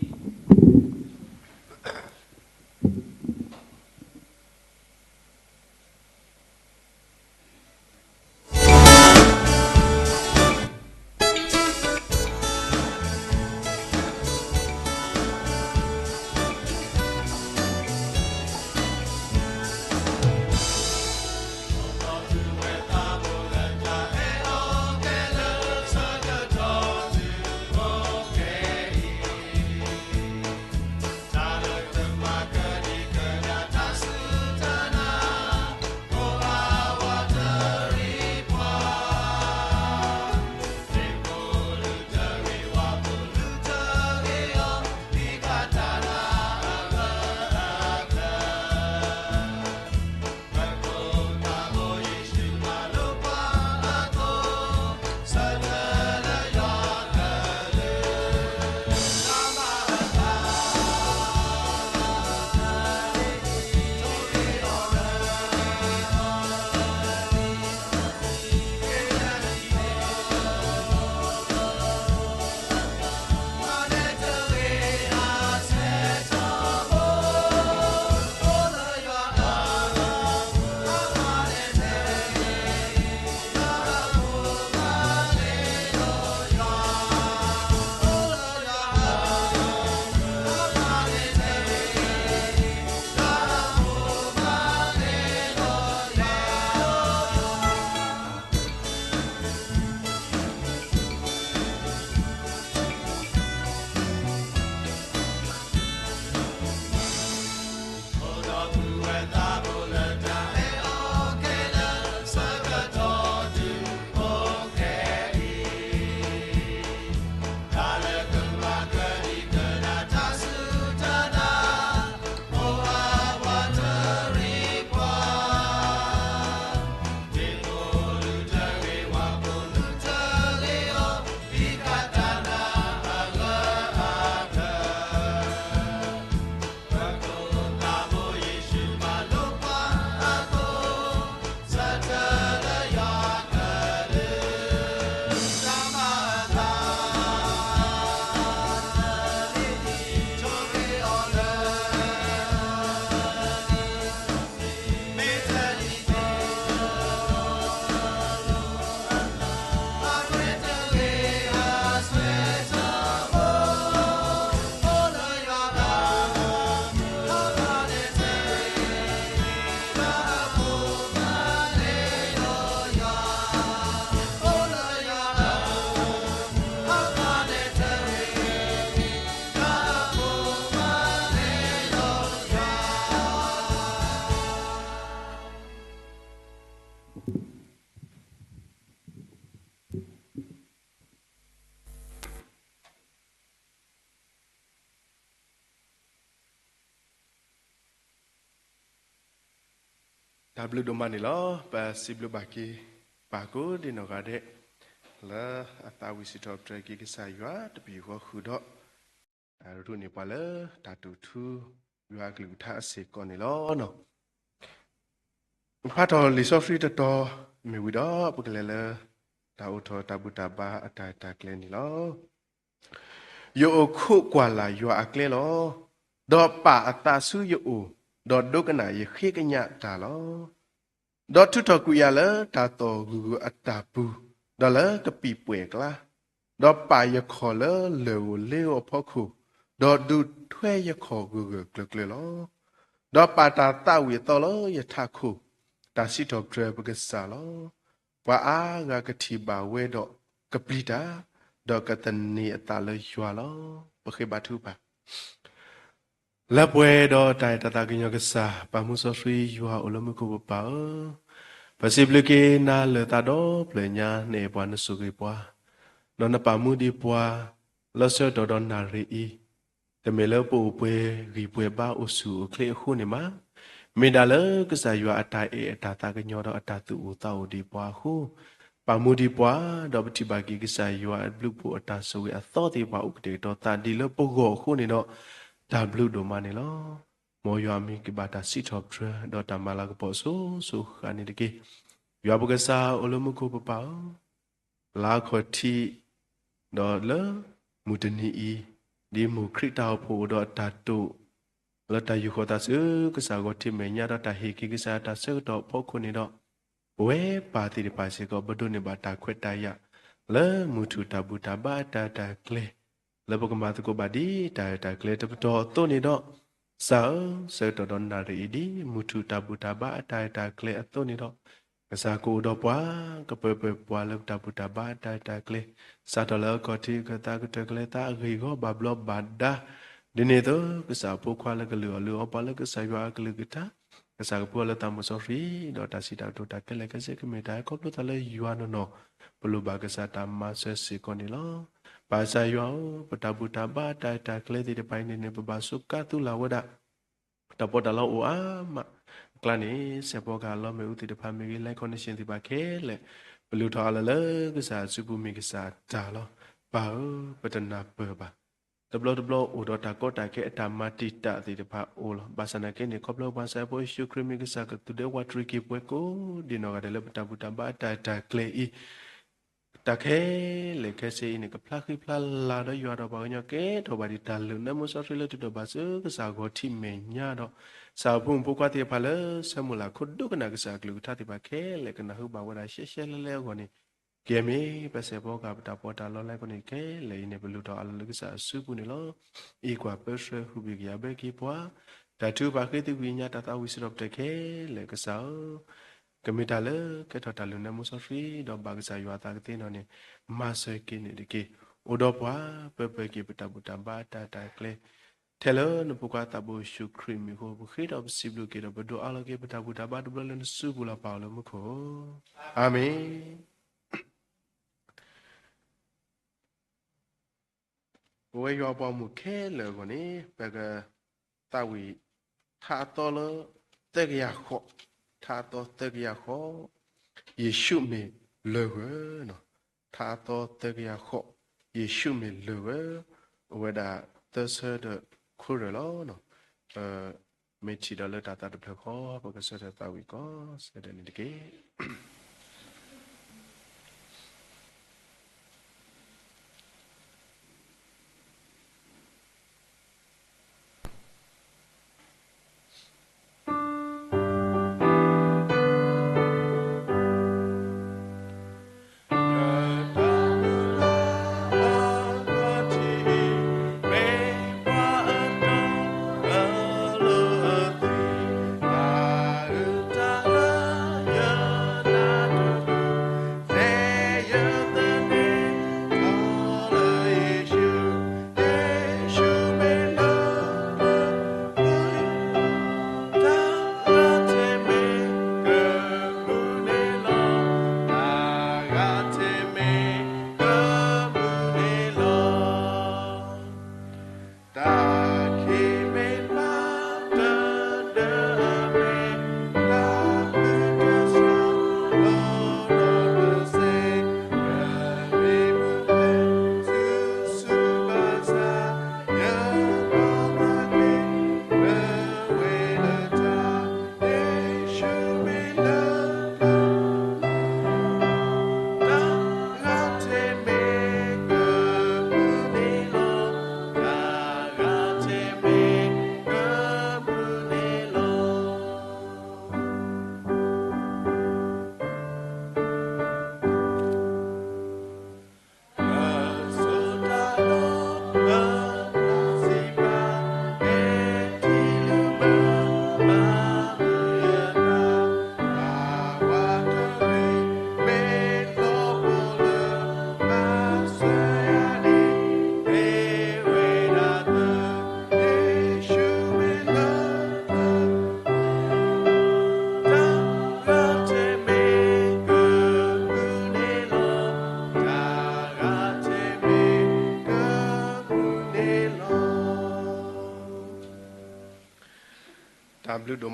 တၢ်ဘျုးဒိၣ်မးန့ၣ်လီၤ. ပစံးဘျုးဘၣ်က့ၤ ပၢ်ကိးဒံနီၢ်ဂၤဒဲး လၢအသးဝံၣ်စံးထီၣ်ပတြၢၤက့ၤကစၢ်ယွၤတပယူာ်ဃီဃုာ်ဒီး ရူးန့ၢ်ပှၤလၢတၢ်တူၢ်ထူ ယွၤအကလုၢ်ကထါအစ့ၢ်ကီးန့ၣ်လီၤ. ဖးထီၣ်လံာ်စီဆှံတတီၤမ့ၢ်ဝံၤဒီး ပကလဲၤလၢ တၢ်အိၣ်ထီၣ်တၢ်ဘူၣ်တၢ်ဘါအတၢ်ရဲၣ်တၢ်ကျဲၤန့ၣ်လီၤ. ယအိၣ်ခိးကွၢ်လၢ်ယွၤအကျဲလီၤ. ဒီးပာ်အသးဆူယအိၣ်, ဒီးဒိကနၣ်ယဃ့ကညးတၢ်လီၤ. ဒီးထုးထီၣ်ကွံာ်ယၤလၢတၢ်သီၣ်ဂုၤဂုၤအတၢ်ပူၤ, ဒီးလၢကပံာ်ပှဲၢ်အကျါ, ဒီးပာ်ယခီၣ်လၢလၢၢ်ဧိၤလ့ဧိၤအဖီခိၣ်, ဒီးဒုးထွဲယခီၣ်ဂၢၢ်ဂၢၢ်ကျၢၤကျၢၤလီၤ. ဒီးပာ်တၢ်သးဝံၣ်အသီလၢယထးခိၣ်, တၢ်စံးထီၣ်ပတြၢၤပကစၢ်လီၤ. ပှၤအါဂၤကထံၣ်ဘၣ်ဝဲဒီးကပျံၤတၢ်, ဒီးကသန့ၤအသးလၢယွၤလီၤ. ပဃ့ဘါထုကဖၣ် လၢပှဲၤဒီးတၢ်အဲၣ်တၢ်သးကညီၤကစၢ်, ပၢ်မူစီဆှံယွၤအိၣ်လၢမူခိၣ်ပပၢ်ဧၢ, ပစံးဘျုးက့ၤနၤလၢာ်သးဒီဖျၢၣ်ညါ နအဲၣ်ပှၤနဆိၣ်ဂ့ၤပှၤ, ဒီးနပာ်မူဒံးပှၤ လၢဆၢကတီၢ်ဒီးနၣ်ရံၣ်အံၤ, တမ့ၢ်လၢပအိၣ်ပှဲၤဂံၢ်ပှဲၤဘါအိၣ်ဆူၣ်အိၣ်ချ့အဃိန့ၣ်မး, မ့ၢ်ဒၣ်လၢကစၢ်ယွၤအတၢ်အဲၣ်အတၢ်သးကညီၤဒီးအတၢ်သူၣ်အိၣ်သးအိၣ်ဒံးပှၤအဃိ, ပာ်မူဒံးပှၤ, ဒီးပထံၣ်ဘၣ်က့ၤကစၢ်ယွၤအဘျုးအဖှိၣ်အတၢ်ဆိၣ်ဂ့ၤအသီသ့ၣ်တဖၣ်အိၣ်ကတဲာ်ကတီၤသးဒ်လၢပဂီၢ်အဃိန့ၣ်ဒီး, တၢ်ဘျုးဒိၣ်မးန့ၣ်လီၤ. မ်ယွၤမ့ၢ်က့ၤဘၣ်တၢ်စံးထီၣ်ပတြၢၤ ဒီးတၢ်မၤလၤကပီၤအစိၤစိၤဃၣ်ဃၣ်န့ၣ်တက့ၢ်. ယွၤပကစၢ်အိၣ်လၢမူခိၣ်ပပၢ်ဧၢ, လါခီၣ်ထံး ဒီးလၢမုၢ်တနံၤအံၤ, ဒ်မိၢ်ခရံာ်တၢ်အိၣ်ဖှိၣ်အိၣ်ဒီးအတၢ်တိာ် လၢတၢ်ယူာ်ဃီၤသးဆူကစၢ်ဂီၤထံးမဲာ်ညါဒီးတၢ်ဟ့ၣ်က့ၤကစၢ်ယွၤတၢ်ဆၢကတီၢ်အဖီခိၣ်န့ၣ်ဒီး, ပဝဲပၢ်သ့ၣ်တဖၣ်စ့ၢ်ကီး ပဒိးန့ၢ်ဘၣ်တၢ်ခွဲးတၢ်ယာ် လၢမုၢ်ထူၣ်တၢ်ဘူၣ်တၢ်ဘါအတၢ်ရဲၣ်တၢ်ကျဲၤ, လၢပကမၤသကိးဘၣ်ဒ်တၢ်ရဲၣ်တၢ်ကျဲၤတပတီၢ်အသိးန့ၣ်ဒီး, ကစၢ်ဧၢ, ဆၢကတီၢ်ဒီးနၣ်ရံၣ်အံၤ ဒ်မုၢ်ထူၣ်တၢ်ဘူၣ်တၢ်ဘါအတၢ်ရဲၣ်တၢ်ကျဲၤအသိးန့ၣ်ဒီး, ကစၢ်ကအိၣ်ဒီးပှၤ, ကပၢပှဲၤပှၤလၢပတၢ်ဘူၣ်တၢ်ဘါအတၢ်ရဲၣ်တၢ်ကျဲၤ, စးထီၣ်လၢအခီၣ်ထံးအခၢၣ်သးကတၢၢ်ကလဲၤသးအဂ့ၢ်အဂီၢ်ဘၣ်ဘျီးဘၣ်ဒါ, ဒ်န့ၣ်အသိး ကစၢ်အဖိခွါလၢကလုၢ်အီၣ်လုၢ်အီပှၤလၢကစၢ်ယွၤအကလုၢ်ကထါ, ကစၢ်ကဖှူအီၤလၢသးစီဆှံ, ဒီးတၢ်စံးတၢ်ကတိၤတၢ်ခဲလၢာ်ခဲဆ့ကမ့ၢ်တၢ်ဟဲခီဖျိသးလၢယွၤနီၢ်နီၢ်, ပလိၣ်ဘၣ်ကစၢ်တၢ်မၤစၢၤစ့ၢ်ကီးန့ၣ်လီၤ. ပၢ်ကစၢ်ယွၤဧၢ, ပတၢ်ဘူၣ်တၢ်ဘါတၢ်ရဲၣ်တၢ်ကျဲၤသ့ၣ်တဖၣ်အံၤန့ၣ်န့ၣ် ပဘၣ်ဆိးကါသူလၢ်ဝဲဒၣ် တၢ်ပီးတၢ်လီအိၣ်အါမး, အကျါန့ၣ် စဲးဖီကဟၣ်လီမ့ၣ်အူသ့ၣ်တဖၣ်မ့ၢ်ဂ့ၤ လၢ connection သ့ၣ်တဖၣ်ခဲလၢာ်, ပလုၢ်ထီၣ်အါလၢ်လၢကစၢ်အစုပူၤမ့ၢ်ကစၢ်အတၢ်လီၤ. ပၢ်ဧၢ, ပတနၢ်ပၢၢ်ဘၣ်. တဘျီတဘျီအိၣ်ဒီးတၢ်ကီတၢ်ခဲအတၢ်မၤတံာ်တာ်သ့ၣ်တဖၣ်အိၣ်လီၤ. ဘၣ်ဆၣ်သနာ်က့န့ၣ် ခီဖျိပှၤကစၢ်ဖိယ့ၣ်ၡူးခရံာ်မ့ၢ်ကစၢ်ကသူၣ်ဒဲဝးတရံးက့ၤပှၤကိးဒံနီၢ်ဂၤဒဲးလၢပတၢ်ဘူၣ်တၢ်ဘါအတၢ်ရဲၣ်တၢ်ကျဲၤအံၤ တၢ်ခဲလၢာ်ခဲဆ့အံၤန့ၣ် ကဖျါဃံဖျါလၤဒီးယွၤဒီးပှၤကညီကဲထီၣ်ဘၣ်ဒံးတၢ်လုၢ်နၢမူစီဆှံလၢတဒိးဘၣ်ဆူကစၢ်ဂီၤထံးမဲာ်ညါဒီး ကစၢ်အဖိမုၣ်ဖိခွါသ့ၣ်တဖၣ်လၢဆၢမုၢ်လၢ်ခိဒိကနၣ်ကစၢ်အကလုၢ်ကထါသ့ၣ်တဖၣ်ခဲလၢာ် ကနၢ်ဟူဘၣ်ဝဲဒၣ်ရှဲရှဲလဲလဲအဂီၢ်န့ၣ် ကဲမ့ၢ်ပစဲးဖီကဟၣ်ပတၢ်ပီးတၢ်လီလၢကန့ၣ်ခဲလၢာ်အံၤန့ၣ် ပလုၢ်ထီၣ်အါလၢ်လၢကစၢ်အစုပူၤန့ၣ်လီၤ. အံးကွၢ်ပၢဆှၢဟူးဘှံးကယာ်ဘၢက့ၤပှၤ တၢ်ထုကဖၣ်ဃ့သွံကွံာ်ညါတၢ်သးဝံၣ်စံးထီၣ်ပတြၢၤခဲလၢာ်ကစၢ်ဧၢ, ကမ့ၢ်တၢ်လၢကဲထီၣ်တၢ်လုၢ်နၢမူစီဆှံ ဒီးဘၣ်ကစၢ်ယွၤအသးကသ့နီၣ်န့ၣ် မၤစၢၤက့ၤန့ၣ်တက့ၢ်. အိၣ်ဒီးပှၤ ပၢပၢက့ၤပတၢ်ဘူၣ်တၢ်ဘါအတၢ်ရဲၣ်တၢ်ကျဲၤ ထဲလၢနဖိခွါသးဘိယ့ၣ်ၡူးခရံာ်မံၤအဃိ ပဃ့ဒီးပစံးဘျုးက့ၤဒီး ပဒိးအါလီၤက့ၤပတၢ်ဘူၣ်တၢ်ဘါတဘျီလၢနစုပူၤလီၤ ပၢ်အိၣ်လၢမူခိၣ်ဧၢ, အၤမ့ၣ်. ပဝဲယွၤပှၤမုၣ်ခဲလၢာ်အဂီၢ်န့ၣ် ပကသးဝံၣ် ထါအသီလၢ သၢကယၤဃိး, ထါအသီသၢကယၤဃိး, ယ့ၣ်ၡူးမ့ၢ်လၢၢ်ဧၢ, ထါအသီသၢကယၤဃိး, ယ့ၣ်ၡူးမ့ၢ်လၢၢ်ဧၢ, အိၣ်ဝဲဒၣ်သၢဆၢဒီးခိၣ်ရၢၢ်လီၤ. မ့ၢ်ထံၣ်ဒီးလၢတၢ်သးတဖျၢၣ်ဃီ ပကဆၢထၢၣ်သးဝံၣ်ကိးဆၢဒဲးန့ၣ်တက့ၢ်.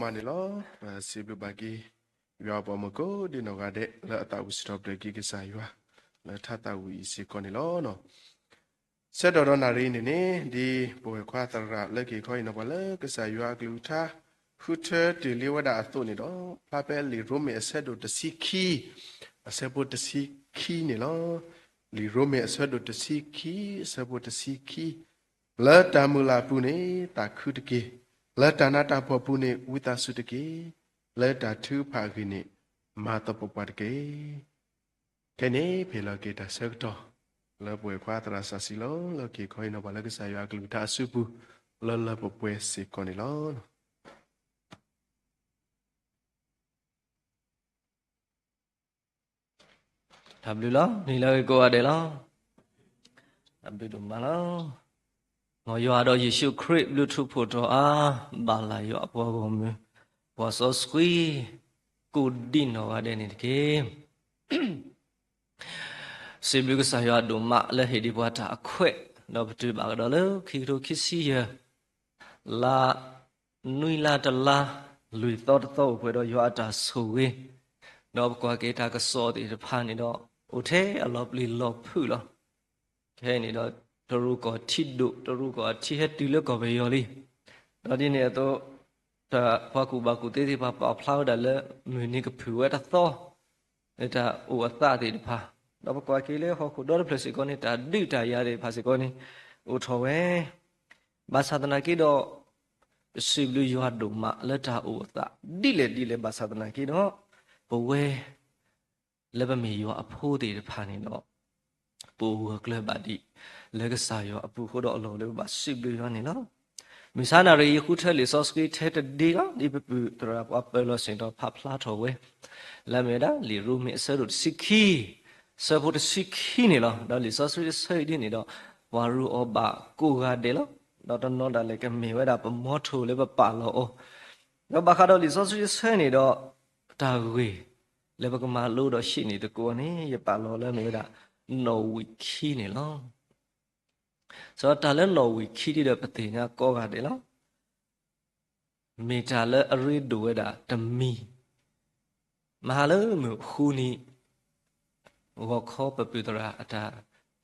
ပှၤန့ၣ်လီၤ. ပစံးဘျုးဘၣ်က့ၤ ယွၤအပှၤမုၣ်ကိးဒံနီၢ်ဂၤဒဲး လၢအသးဝံၣ်စံးထီၣ်ပတြၢၤက့ၤကစၢ်ယွၤ လၢထါသးဝံၣ်အံၤစ့ၢ်ကီးန့ၣ်လီၤ. ဆၢကတီၢ်ဒီးနၣ်ရံၣ်န့ၣ်န့ၣ် ဒ်ပဝဲၢ်ခွါသရၣ်လၢက့ၤခီအံၤနီၤ ပှၤလၢကစၢ်ယွၤအကလုၢ်ကထါ ဃုထၢတုၤလံဝဲဒၣ်အသိးန့ၣ်ဒီး ဖျါဖဲလံာ်ရိမ့ၤအဆၢဒိၣ်တဆံခံ အဆၢဖိတဆံခံန့ၣ်လီၤ. လံာ်ရိမ့ၤအဆၢဒိၣ်တဆံခံ အဆၢဖိတဆံခံ, လၢတၢ်မုၢ်လၢ်အပူၤန့ၣ် သးခုတက့ၢ်. လၢတၢ်နးတၢ်ဖှီၣ်ပူၤန့ၣ် ဝံသးစူၤတက့ၢ်. လၢတၢ်ထုကဖၣ်အဂ့ၢ်န့ၣ် မၤသပှၢ်ပှၢ်တက့ၢ်. ခဲအံၤန့ၣ် ပဟ့ၣ်လီၤက့ၤတၢ်ဆၢကတီၢ် လၢပဝဲၢ်ခွါသရၣ်စီဆှံလီၤ လၢက့ၤခီအံၤနီၤ ပှၤလၢကစၢ်ယွၤအကလုၢ်ကထါအစုပူၤ လၢလၢပှဲၤပှဲၤစ့ၢ်ကီးန့ၣ်လီၤ. တၢ်ဘျုးလီၤ. နံၤလၢအဂ့ၤကိးဂၤဒဲးလီၤ. တၢ်ဘျုးဒိၣ်မးလီၤ. မ်ယွၤဒီးယ့ၣ်ၡူးခရံာ်ဘျုးထူးဖှိၣ်တီၤအါ ဘၣ်လၢယွၤအပှၤဂီၢ်မုၢ် ပှၤစီဆှံ ကိးဒံနီၢ်ဂၤဒဲးန့ၣ်တက့ၢ်. စံးဘျုးကစၢ်ယွၤဒိၣ်မးလၢဟ့ၣ်ဒံးပှၤတၢ်အခွဲး, ဒီးပတုၤဘၣ်ကဒီးလၢခံကထိခံဆံယဲၢ် လါ နွံလါတလါ လွံၢ်သီတသီအိၣ်ပှဲၤဒီးယွၤအတၢ်ဆိၣ်ဂ့ၤ, ဒီးပကွၢ်က့ၤတၢ်ကစီၣ်သ့ၣ်တဖၣ်န့ၣ်ဒီး အိၣ်ထဲအလီၤပျံၤလီၤဖုးလီၤ. ခဲအံၤန့ၣ်ဒီး တရူးကီၢ်ထံဒိၣ် တရူးကီၢ်အထံဟဲတုၤလၢကီၢ်ပယီၤလံ. ဒီးဒ်န့ၣ်အသိး တၢ်ပှၤကူၣ်ဘၣ်ကူၣ်သ့သ့ၣ်တဖၣ်ပာ်ဖျါဝဲဒၣ်လၢ မုၢ်နံၤကဖုၣ်ဝဲတသီ လၢတၢ်အိၣ်အသးသ့ၣ်တဖၣ်, ဒီးပကွၢ်က့ၤလၢဟီၣ်ခိၣ်ဒီတဖျၢၣ်စ့ၢ်ကီးန့ၣ် တၢ်ဒုးတၢ်ယၤသ့ၣ်တဖၣ်စ့ၢ်ကီးန့ၣ် အိၣ်ထီၣ်ဝဲ. ဘၣ်ဆၣ်သနာ်က့ဒီး ပစံးဘျုးယွၤဒိၣ်မးလၢတၢ်အိၣ်အသး ဒ်လဲၣ်ဒ်လဲၣ်ဘၣ်ဆၣ်သနာ်က့ဒီး ပဝဲ လၢပမ့ၢ်ယွၤအဖိသ့ၣ်တဖၣ်န့ၣ်ဒီး ပအိၣ်ဂၢၢ်ကျၢၤဘၣ်ဒံး လၢကစၢ်ယွၤအပူၤအဃိဒီးအလီၢ်လၢပဘၣ်စံးဘျုးယွၤန့ၣ်လီၤ. မုၢ်ဆါနၣ်ရံၣ်အံၤ ဃုထၢလံာ်စီဆှံထဲတဒ့လီၤ. ဒ်ပပုၢ်သရၣ်ပှၤပၢၤလီၢ်ဆ့ၣ်နီၤဖးဖျါထီၣ်ဝဲ လၢအမ့ၢ်ဝဲဒၣ် လံာ်ရိမ့ၤအဆၢဒိၣ်တဆံခံ ဆၢဖိတဆံခံန့ၣ်လီၤ. ဒီးလံာ်စီဆှံတဆၢအံၤဒ်န့ၣ်ဒီး ပှၤရူးအီၤဘၣ်ကိးဂၤဒဲးလီၤ. ဒီးတနီၤဒၣ်လဲာ်ကမ့ၢ်ဝဲဒၣ်ပမီထိၣ်လၢပပာ်လီၤအီၤ, ဒီးဘၣ်ဃးဒီးလံာ်စီဆှံတဆၢန့ၣ်ဒီး တၢ်ဂ့ၢ် လၢပကမၤလိဒီးဟံးန့ၢ်သကိးန့ၣ် ယပာ်လီၤလၢမ့ၢ်ဝဲဒၣ် နီၣ်ဝံာ်ခံန့ၣ်လီၤ. စီၤတၢ်လၢနီၣ်ဝံာ်ခံဒ်ဒီးပသ့ၣ်ညါကိးဂၤဒဲးလီၤ. မ့ၢ်တၢ်လၢအရ့ဒိၣ်ဝဲဒၣ်တမံၤ, မဟါလၢမုၢ်ဃုနံၤ ဂီၤခီပပုၢ်သရၣ်အတၢ်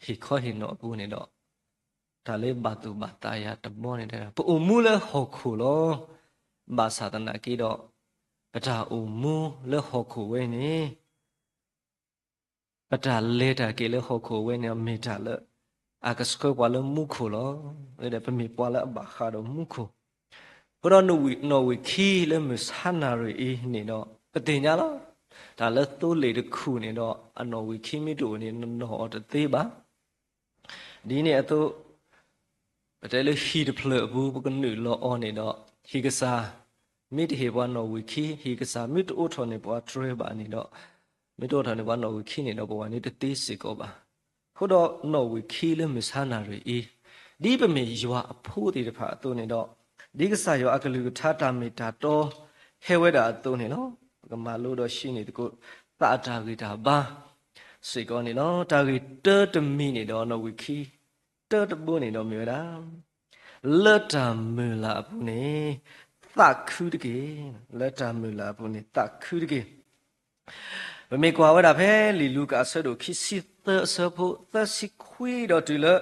ဟ့ၣ်ခီဟ့ၣ်နီၤအပူၤန့ၣ်ဒီး တၢ်လၢဘၣ်သူၣ်ဘၣ်သးယၤတဘီန့ၣ် ပအိၣ်မူလၢဟီၣ်ခိၣ်လီၤ. ဘၣ်ဆၣ်သနာ်က့ဒီး ပတၢ်အိၣ်မူလၢဟီၣ်ခိၣ်ဝဲန့ၣ် ပတၢ်လဲၤတၢ်က့ၤလၢဟီၣ်ခိၣ်ဝဲန့ၣ် မ့ၢ်တၢ်လၢ အကဆှၢပှၤလၢမူခိၣ်လီၤ. ပမ့ၢ်ပှၤလၢအဘၣ်ဃးဒီးမူခိၣ်, အဃိဒီးနီၣ်ဝံာ်ခံလၢမုၢ်ဆါနၣ်ရံၣ်အံၤန့ၣ်ဒီး ပသ့ၣ်ညါလီၤ. တၢ်လၢသိလ့ၣ်တခူၣ်န့ၣ်ဒီး အနီၣ်ဝံာ်ခံမ့ၢ်တအိၣ်န့ၣ် နနီၣ်အီၤတသ့ဘၣ်. ဒ်န့ၣ်အသိး ပတဲလၢဟံၣ်တဖျၢၣ်အပူၤ ပကနုာ်လီၤအီၤန့ၣ်ဒီး ဟံၣ်ကစၢ် မ့ၢ်တဟ့ၣ်ပှၤနီၣ်ဝံာ်ခံ, ဟံၣ်ကစၢ်မ့ၢ်တအိးထီၣ်န့ၢ်ပှၤတြဲၤဘၣ်န့ၣ်ဒီး မ့ၢ်တအိးထီၣ်န့ၢ်ပှၤနီၣ်ဝံာ်ခံန့ၣ်ဒီး ပဝဲန့ၣ်တသ့စ့ၢ်ကီးဘၣ်. အဃိဒီးနီၣ်ဝံာ်ခံလၢမုၢ်ဆါနၣ်ရံၣ်အံၤ, ဒ်ပမ့ၢ်ယွၤအဖိသ့ၣ်တဖၣ်အသိးန့ၣ်ဒီး ဒ်ကစၢ်ယွၤအကလုၢ်ကထါတၢ်မ့ၢ်တၢ်တီဟဲဝဲဒၣ်အသိးန့ၣ်လီၤ. ပကမၤလိဒီးဟံးန့ၢ်သကိး သးအတၢ်ဂံၢ်တၢ်ဘါ စ့ၢ်ကီးန့ၣ်လီၤ. တၢ်ဂ့ၢ်တၢတမံၤန့ၣ်ဒီးနီၣ်ဝံာ်ခံ တၢတဘိန့ၣ်ဒီးမ့ၢ်ဝဲဒၣ် လၢတၢ်မုၢ်လၢ်အပူၤန့ၣ် သးခုတက့ၢ်. လၢတၢ်မုၢ်လၢ်အပူၤန့ၣ် သးခုတက့ၢ်. ပမ့ၢ်ကွၢ်ဝဲဒၣ်ဖဲလံာ်လူၤကၣ်အဆၢဒိၣ်ခံဆံသၢအဆၢဖိသၢဆံခွံဒီးတုၤလၢ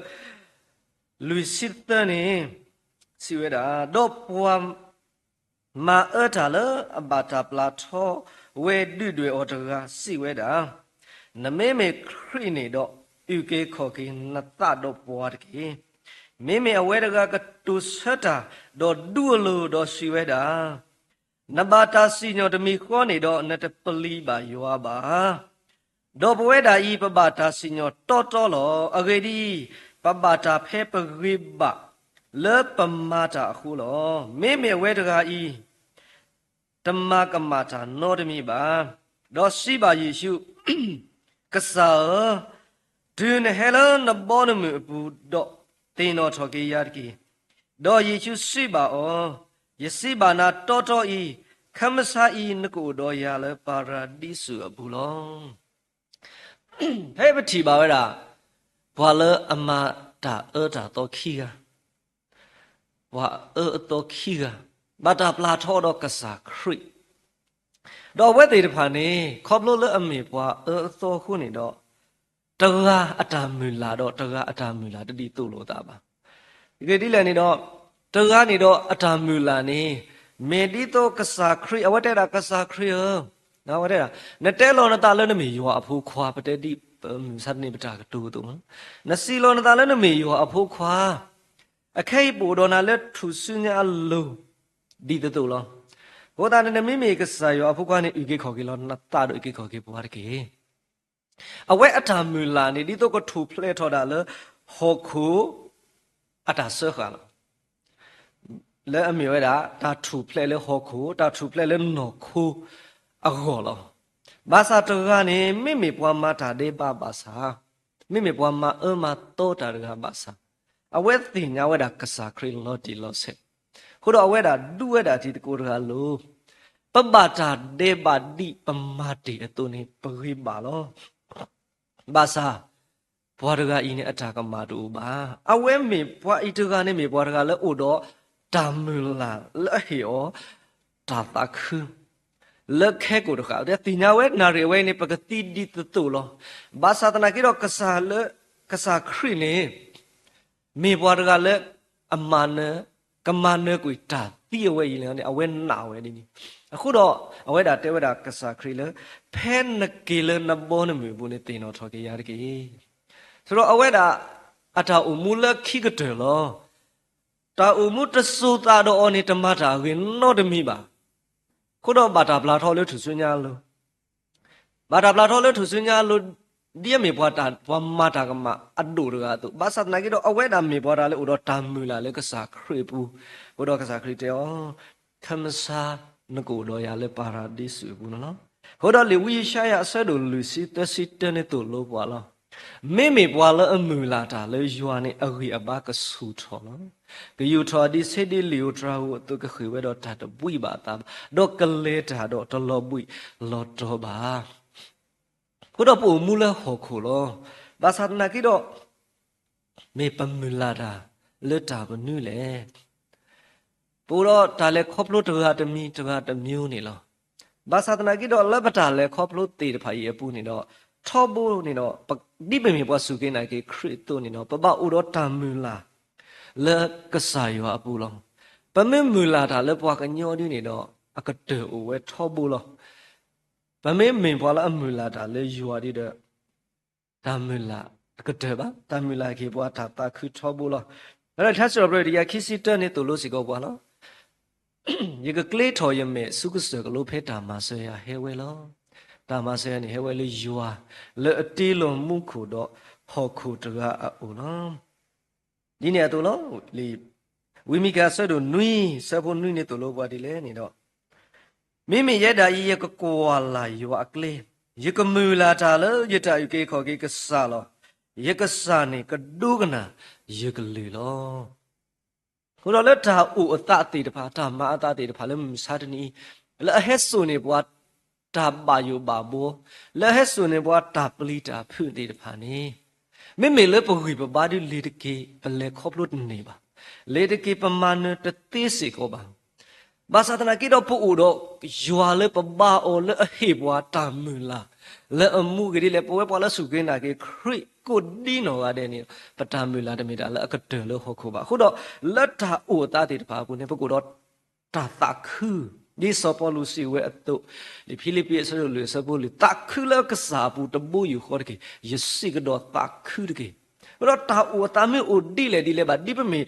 လွံၢ်ဆံသၢန့ၣ် စံးဝဲဒၣ်, ဒီးပှၤ မၤအၢတၢ်လၢအဘၣ်တၢ်ပျၢ်ထီဝဲဒုၣ်ဒွဲၣ်အီၤတဂၤစံးဝဲဒၣ်, နမ့မ့ၢ်ခရံာ်န့ၣ်ဒီး အုၣ်က့ၤခီၣ်က့ၤနသးဒီးပှၤတက့ၢ်. မ့မ့ၢ်အဝဲတဂၤကတိၤဆၢတၢ် ဒီးဒူအလိၤဒီးစံးဝဲဒၣ်, နဘၣ်တၢ်စံၣ်ညီၣ်တမံၤဃီန့ၣ်ဒီး နတပျံၤဘၣ်ယွၤဘၣ်. ဒီးပဝဲဒၣ်အံၤ ပဘၣ်တၢ်စံၣ်ညီၣ်တီတီလီၤ. အဂ့ၢ်ဒ်အံၤ, ပဘၣ်တၢ်ဖဲပဂ့ၤဘၣ်လၢပမၤတၢ်အဃိလီၤ. မ့မ့ၢ်အဝဲတဂၤအံၤ တမၤကမၣ်တၢ်နီတမံၤဘၣ်. ဒီးစံးဘၣ်ယ့ၣ်ၡူး, ကစၢ်ဧၢ, တုၤနဟဲလၢနဘီနမုၢ်အပူၤဒီး သ့ၣ်နီၣ်ထီၣ်က့ၤယၤတက့ၢ်. ဒီးယ့ၣ်ၡူးစံးဘၣ်အီၤ, ယစံးဘၣ်နၤတီတီအံၤ, ခမဆါအံၤနကအိၣ်ဒီးယၤလၢပၤရဒံစူၤအပူၤလီၤ. ဖဲပထံၣ်ဘၣ်ဝဲဒၣ် ပှၤလၢအမၤတၢ်အၢတၢ်သီခံဂၤ, ပှၤအၢအသီခံဂၤ, ဘၣ်တၢ်ပျၢ်ထီၣ်ဒီးကစၢ်ခရံာ်, ဒီးအဝဲသ့ၣ်တဖၣ်န့ၣ် ခီဖျိလၢအမ့ၢ်ပှၤအၢအသီအဃိန့ၣ်ဒီး တဂၤအတၢ်မုၢ်လၢ်ဒီးတဂၤအတၢ်မုၢ်လၢ်တဒ်သိးလိာ်သးဘၣ်. ဂ့ၢ်ဒ်လဲၣ်န့ၣ်ဒီး တဂၤန့ၣ်ဒီးအတၢ်မုၢ်လၢ်န့ၣ် မ့ၢ်ဒ်သိးကစၢ်ခရံာ် အဝဲတဲဒၣ်ကစၢ်ခရံာ်ဧၢ, အဝဲတဲဒၣ်, နတဲလီၤနသးလၢနမ့ၢ်ယွၤအဖိခွါ, ပတဲဒ်ပမုၢ်မဆါတနံၤပတၢ်ကတိၤအသိး, နစံးလီၤနသးလၢနမ့ၢ်ယွၤအဖိခွါ, အခဲအံၤပအိၣ်ဒီးနၤလၢထူၣ်စုညါအလိၤ ဒ်သိးသိးလီၤ. အဃိသတးန့ၣ် နမ့မ့ၢ်ကစၢ်ယွၤအဖိခွါန့ၣ် အုၣ်က့ၤခီၣ်က့ၤလီၤနသးဒီးအုၣ်က့ၤခီၣ်က့ၤပှၤတက့ၢ်. အဝဲအတၢ်မုၢ်လၢ်န့ၣ် ဒ်သိးကထူၣ်ဖျဲးထီၣ်ဒၣ်လၢ ဟီၣ်ခိၣ်အတၢ်စၢဃာ်လီၤ. လၢအမ့ၢ်ဝဲဒၣ် တၢ်ထူၣ်ဖျဲးလၢဟီၣ်ခိၣ်, တၢ်ထူၣ်ဖျဲးလၢနီၢ်ခိအဂီၢ်လီၤ. ဘၣ်ဆၣ်တဂၤန့ၣ် မ့မ့ၢ်ပှၤမၤတၢ်ဒဲးဘးဘၣ်ဆၣ်, မ့မ့ၢ်ပှၤမၤအၢမၤသီတၢ်တဂၤဘၣ်ဆၣ်, အဝဲသ့ၣ်ညါဝဲဒၣ်ကစၢ်ခရံာ်လီၤတံၢ်လီၤဆဲး, အဃိဒီးအဝဲဒၣ်ဒူဝဲဒၣ်တံၤသကိးတဂၤအလိၤ, ပဘၣ်တၢ်ဒဲးဘးဒ်ပမၤတ့ၢ်အသိးန့ၣ် ပဂ့ၤဘၣ်လီၤ. ဘၣ်ဆၣ် ပှၤတဂၤအံၤန့ၣ် အတၢ်ကမၣ်တအိၣ်ဘၣ်. အဝဲမ့ၢ်ပှၤအံၤတဂၤန့ၣ် မ့ၢ်ပှၤတဂၤလၢအိၣ်ဒီးတၢ်မုၢ်လၢ်လၢအဟ့ၣ်အီၤ တၢ်သးခု လၢခဲကိာ်တဃၣ်, သ့ၣ်ညါဝဲနၣ်ရံၣ်အဝဲအံၤန့ၣ် ပကသံဒ်သိးသိးလီၤ. ဘၣ်ဆၣ်သနာ်က့ဒီး ကစၢ်လၢ ကစၢ်ခရံာ်န့ၣ် မ့ၢ်ပှၤတဂၤလၢ အမၤနၢၤ ကမၤနၢၤကွံာ်တၢ်သံအဝဲအံၤန့ၣ် အဝဲနာ်ဝဲဒ်န့ၣ်. အဃိဒီး အဝဲဒၣ်တဲဝဲဒၣ်ကစၢ်ခရံာ်လၢ ဖဲနက့ၤလၢနဘီနမုၢ်အပူၤန့ၣ် သ့ၣ်နီၣ်ထီၣ်က့ၤယၤတက့ၢ်. ဆိုတော့ အဝဲဒၣ် အတၢ်အိၣ်မူလၢခံကတၢၢ်လီၤ. တၢ်အိၣ်မူတစိၤသးဒီးအီၤန့ၣ် တမၤတၢ်အဂ့ၤနီတမံၤဘၣ်. အဃိဒီးဘၣ်တၢ်ပျၢ်ထီၣ်လၢထူၣ်စုညါအလိၤ ဘၣ်တၢ်ပျၢ်ထီၣ်လၢထူၣ်စုညါအလိၤ ဒ်အမ့ၢ်ပှၤတၢ် ပှၤမၤတၢ်ကမၣ်အဒိၣ်တဂၤအသိး, ဘၣ်ဆၣ်သနာ်က့ဒီး အဝဲဒၣ်မ့ၢ်ပှၤတၢ်လၢအိၣ်ဒီးတၢ်မုၢ်လၢ်လၢကစၢ်ခရံာ်အပူၤ, အဃိဒီးကစၢ်ခရံာ်တဲအီၤ, ခမဆါနကအိၣ်ဒီးယၤလၢပၤရၤဒံစူးအပူၤန့ၣ်လီၤ. အဃိဒီးလံာ်ဝံယၡါယၤအဆၢဒိၣ်လွံၢ်ဆံသၢဆံတၢန့ၣ်သိၣ်လိပှၤလီၤ. မ့မ့ၢ်ပှၤလၢအမုၢ်လၢ်တၢ်လၢယွၤန့ၣ် အဂံၢ်အဘါကဆူၣ်ထီၣ်လီၤ. ကယူာ်ထီၣ်ဒ်ဆ့ဒ့လံာ်ဧိၤတြၤဧိၤအသိး ကဃ့ၢ်ဝဲဒီးတၢ်တဘှံးဘၣ်အသးဘၣ်, ဒီးကလဲၤတၢ်ဒီးတလီၤဘှံးလီၤတီၤဘၣ်. အဃိဒီးပအိၣ်မူလၢဟီၣ်ခိၣ်လီၤ. ဘၣ်ဆၣ်သနာ်က့ဒီး မ့ၢ်ပမုၢ်လၢ်တၢ်လၢတၢ်မနုၤလဲၣ်. ပအိၣ်ဒီးတၢ်လဲၤခီဖျိတဂၤတမံၤတဂၤတမံၤန့ၣ်လီၤ. ဘၣ်ဆၣ်သနာ်က့ဒီး လၢပတၢ်လဲၤခီဖျိသ့ၣ်တဖၣ်အံၤအပူၤန့ၣ်ဒီး ထီဘိန့ၣ်ဒီး ဒ်ပမ့ၢ်ပှၤစူၢ်က့ၤနာ်က့ၤခရံာ်အသိးန့ၣ်ဒီး ပဘၣ်အိၣ်ဒီးတၢ်မုၢ်လၢ် လၢကစၢ်ယွၤအပူၤလီၤ. ပမ့ၢ်မုၢ်လၢ်တၢ်လၢပှၤကညီဒ်န့ၣ်ဒီး အကတၢၢ်အိၣ်ဝဲထီဘိလီၤ. ပမ့ၢ်မ့ၢ်ပှၤလၢအမုၢ်လၢ်တၢ်လၢယွၤဒ်ဒီး တၢ်မုၢ်လၢ်အကတၢၢ်ဘၣ်, တၢ်မုၢ်လၢ်က့ၤပှၤတၢ်သးခုထီဘိလီၤ. လၢထါစံးထီၣ်ပတြၢၤတကယၤခံဆံတၢန့ၣ်သိၣ်လိစ့ၢ်ကီးပှၤလီၤ. ယကကျ့ထီၣ်ယမဲာ်ဆူကစၢၢ်ကလိဖဲတၢ်မၤစၢၤယၤဟဲဝဲလီၤ. တၢ်မၤစၢၤယၤန့ၣ်ဟဲဝဲလၢယွၤ လၢအတ့လီၤမူခိၣ်ဒီးဟီၣ်ခိၣ်တဂၤအအိၣ်လီၤ. ဒ်န့ၣ်အသိးလီၤ. လံာ်ဝံမံကၤအဆၢဒိၣ်နွံ ဆၢဖိနွံန့ၣ်သိၣ်လိပှၤဒ်လဲၣ်န့ၣ်ဒီး မ့မ့ၢ်ယဲဒၣ်အံၤ ယကကွၢ်လၢ်ယွၤအကျဲ, ယကမုၢ်လၢ်တၢ်လၢယတၢ်အုၣ်က့ၤခီၣ်က့ၤကစၢ်လီၤ. ယကစၢ်န့ၣ်ကဒိကနၣ်ယကလုၢ်လီၤ. အဃိဒီးလၢတၢ်အိၣ်အသးသ့ၣ်တဖၣ်, တၢ်မၤအသးသ့ၣ်တဖၣ်လၢမုၢ်မဆါတနံၤအံၤ, လၢအဟဲစိာ်န့ၢ်ပှၤတၢ်ဘၣ်ယိၣ်ဘၣ်ဘှီ, လၢအဟဲစိာ်န့ၢ်ပှၤတၢ်ပျံၤတၢ်ဖုးသ့ၣ်တဖၣ်န့ၣ်, မ့မ့ၢ်လၢပဂံၢ်ပဘါဒုးလ့ၤတက့ၢ်, ပလဲၤခီဖျိတန့ၢ်ဘၣ်, လ့ၤတက့ၢ် ပမၤနၢၤတသ့စ့ၢ်ကီးဘၣ်. ဘၣ်ဆၣ်သနာ်က့ဒီး ပအိၣ်ဒီးယွၤလၢပဘါအီၤလၢအဟ့ၣ်ပှၤတၢ်မုၢ်လၢ်, လၢအမူဂ့ၤဒ်လဲၣ်, ပဝဲပှၤလၢစူၢ်က့ၤနာ်က့ၤခရံာ်ကိးဒ်နီၢ်ဂၤဒဲးန့ၣ်, ပတၢ်မုၢ်လၢ်တမ့ၢ်တၢ်လၢအကတၢၢ်လၢဟီၣ်ခိၣ်ဘၣ်. အဃိဒီး လၢတၢ်အိၣ်အသးသ့ၣ်တဖၣ်အပူၤန့ၣ် ပကအိၣ်ဒီးတၢ်သးခု, ဒ်စီၤပီလူးစံးဝဲအသိး, လံာ်ဖံလံးပံးအဆၢဒိၣ်လွံၢ်အဆၢဖိလွံၢ်, သးခုလၢကစၢ်အပူၤတဘိယူၢ်ဃီတက့ၢ်, ယစံးကဒီးသးခုတက့ၢ်. အဃိဒီးတၢ်အိၣ်အသးမ့ၢ်အိၣ်ဒ်လဲၣ်ဒ်လဲၣ်ဘၣ်, ဒ်ပမ့ၢ်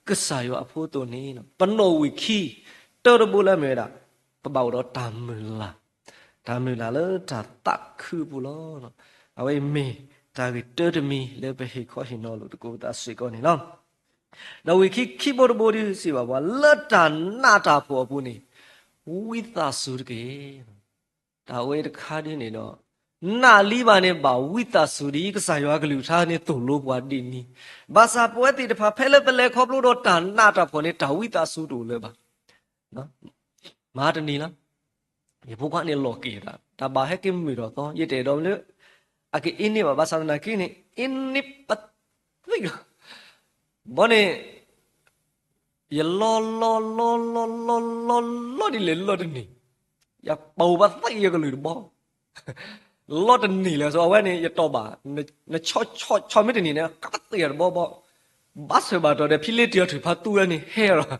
ကစၢ်ယွၤအဖိအသိးန့ၣ်, ပနီၣ်ဝံာ်ခံ တၢတဘိလၢအမ့ၢ်ဝဲဒၣ်, ပဘၣ်အိၣ်ဒီးတၢ်မုၢ်လၢ်, တၢ်မုၢ်လၢ်လၢတၢ်သးခုအပူၤလီၤ. အဝဲအံၤမ့ၢ်တၢ်ဂ့ၢ်တၢတမံၤလၢပဟ့ၣ်ခီဟ့ၣ်နီၤလိာ်သကိးပသးစ့ၢ်ကီးန့ၣ်လီၤ. ဒီးဝံာ်ခံခံဘိတဘိဒုးစံးဘၣ်ပှၤ, လၢတၢ်နာ်တၢ်ဖှီၣ်အပူၤန့ၣ် ဝံသးစူၤတက့ၢ်. တၢ်ဝဲတခါဒ်န့ၣ်ဒီး နာ်လံဘၣ်န့ၣ် ဘၣ်ဝံသးစူၤဒ်ကစၢ်ယွၤကလုၢ်ကထါန့ၣ်သိၣ်လိပှၤဒ်န့ၣ်, ဘၣ်ဆၣ်ပဝဲသ့ၣ်တဖၣ် ဖဲလၢပလဲၤခီဖျိဒီးတၢ်နာ်တၢ်ဖှီၣ်န့ၣ် တၢ်ဝံသးစူၤတအိၣ်လၢၤဘၣ်. မဟါတနံၤလီၤ, ယဖိခွါန့ၣ်လီၤက့ၤသး, တၢ်ဘၣ်ဟဲက့ၤမုာ်ထီၣ်သီ, ယတအဲၣ်ဒိးလၢ အကအ့န့ၢ်ဘၣ်, ဘၣ်ဆၣ်သနာ်က့န့ၣ် အ့န့ၢ်ပသံလီၤ. ဘီန့ၣ် ယလီၢ်လီၢ်လီၢ်လီၢ်လီၢ်လီၢ်လီၢ်ဒ်လဲၣ်လီၢ်တန့ၢ်, ယပာ်ဘၣ်သးယကလုၢ်တဘီ လီၢ်တန့ၢ်လၢၤ, အဝဲန့ၣ် ယတီၢ်ဘၣ်, နဆီဆီဆီမ့ၢ်တန့ၢ်န့ၣ် ဃးပသ့ၣ်အီၤတဘီဘီ, ဘၣ်ဆၢဘၣ်တီၤဒီး ဖံလ့တံၢ်အီၤထုးဖးသူဝဲန့ၣ် ဟဲလီၤ,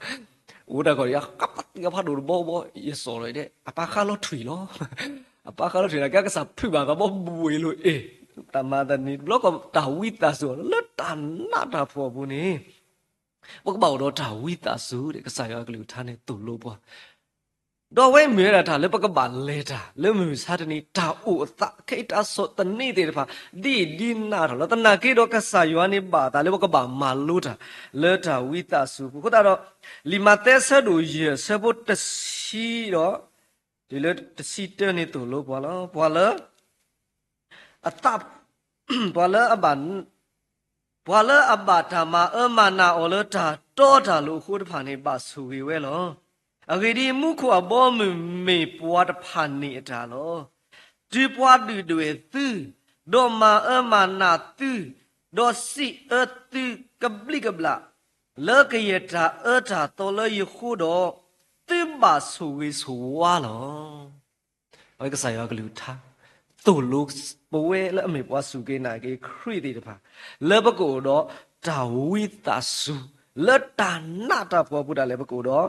အိၣ်တၢ်ကီၢ်ဒီး ဃးပသ့ၣ်အီၤဖးဒိၣ်တဘီဘီ, ယစိာ်လီၤဒဲး အပၢ်ဃးလီၤထွံၣ်လီၤ, အပၢ်ဃးလီၤထွံၣ်န့ၣ် ကဲကစၢ်ဖုးဘၣ်သးဘီဘှ့ၣ်လိာ်အ့ၣ်, တၢ်မၤသးန့ၣ် တဘျီကီးတၢ်ဝံသးစူၤအီၤလီၤ, လၢတၢ်နးတၢ်ဖှီၣ်အပူၤန့ၣ် ပကဘၣ်အိၣ်ဒီးတၢ်ဝံသးစူၤဒီး ကစၢ်ယွၤအကလုၢ်ကထါန့ၣ်သိၣ်လိပှၤ, ဒီးအဝဲမ့ၢ်ဝဲဒၣ်တၢ်လၢပကဘၣ်လဲၤတၢ် လၢမုၢ်မဆါတနံၤ တၢ်အိၣ်အသး ခဲအံၤတၢ်ဆီၣ်သနံးသ့ၣ်တဖၣ် ဒ်ဒ်နးထီၣ်လီၤ. သနာ်က့ဒီး ကစၢ်ယွၤန့ၣ်ဘၣ်အသးလၢပကဘၣ်မၤလိတၢ် လၢတၢ်ဝံသးစူၤအပူၤအဃိသတးဒီး လံာ်မးသဲအဆၢဒိၣ်ယဲၢ်အဆၢဖိတဆံဒီး တုၤလၢတဆံတၢန့ၣ်သိၣ်လိပှၤလီၤ. ပှၤလၢ အသး ပှၤလၢအဘၣ် ပှၤလၢအဘၣ်တၢ်မၤအၢမၤနးအီၤလၢတၢ်တီတၢ်လိၤအဃိတဖၣ်န့ၣ် ဘၣ်ဆိၣ်ဂ့ၤဝဲလီၤ. အဂ့ၢ်ဒ်အံၤ, မူခိၣ်အဘီအမုၢ်မ့ၢ်ပှၤတဖၣ်န့ၣ်အတၢ်လီၤ. တုၤပှၤဒုၣ်ဒွဲၣ်သု, ဒီးမၤအၢမၤနးသု, ဒီးစံးအၢသုကဘျံးကဘျၣ် လၢကယဲၢ်တၢ်အၢတၢ်သီလၢယဃိဒီး, သုဘၣ်ဆိၣ်ဂ့ၤဆိၣ်ဝါလီၤ. အဝဲကစၢ်ယွၤကလုၢ်ကထါ သိၣ်လိပဝဲလၢအမ့ၢ်ပှၤစူၢ်က့ၤနာ်က့ၤခရံာ်သ့ၣ်တဖၣ် လၢပကအိၣ်ဒီးတၢ်ဝံသးစူၤ လၢတၢ်နးတၢ်ဖှီၣ်အပူၤဒၣ်လဲာ် ပကအိၣ်ဒီး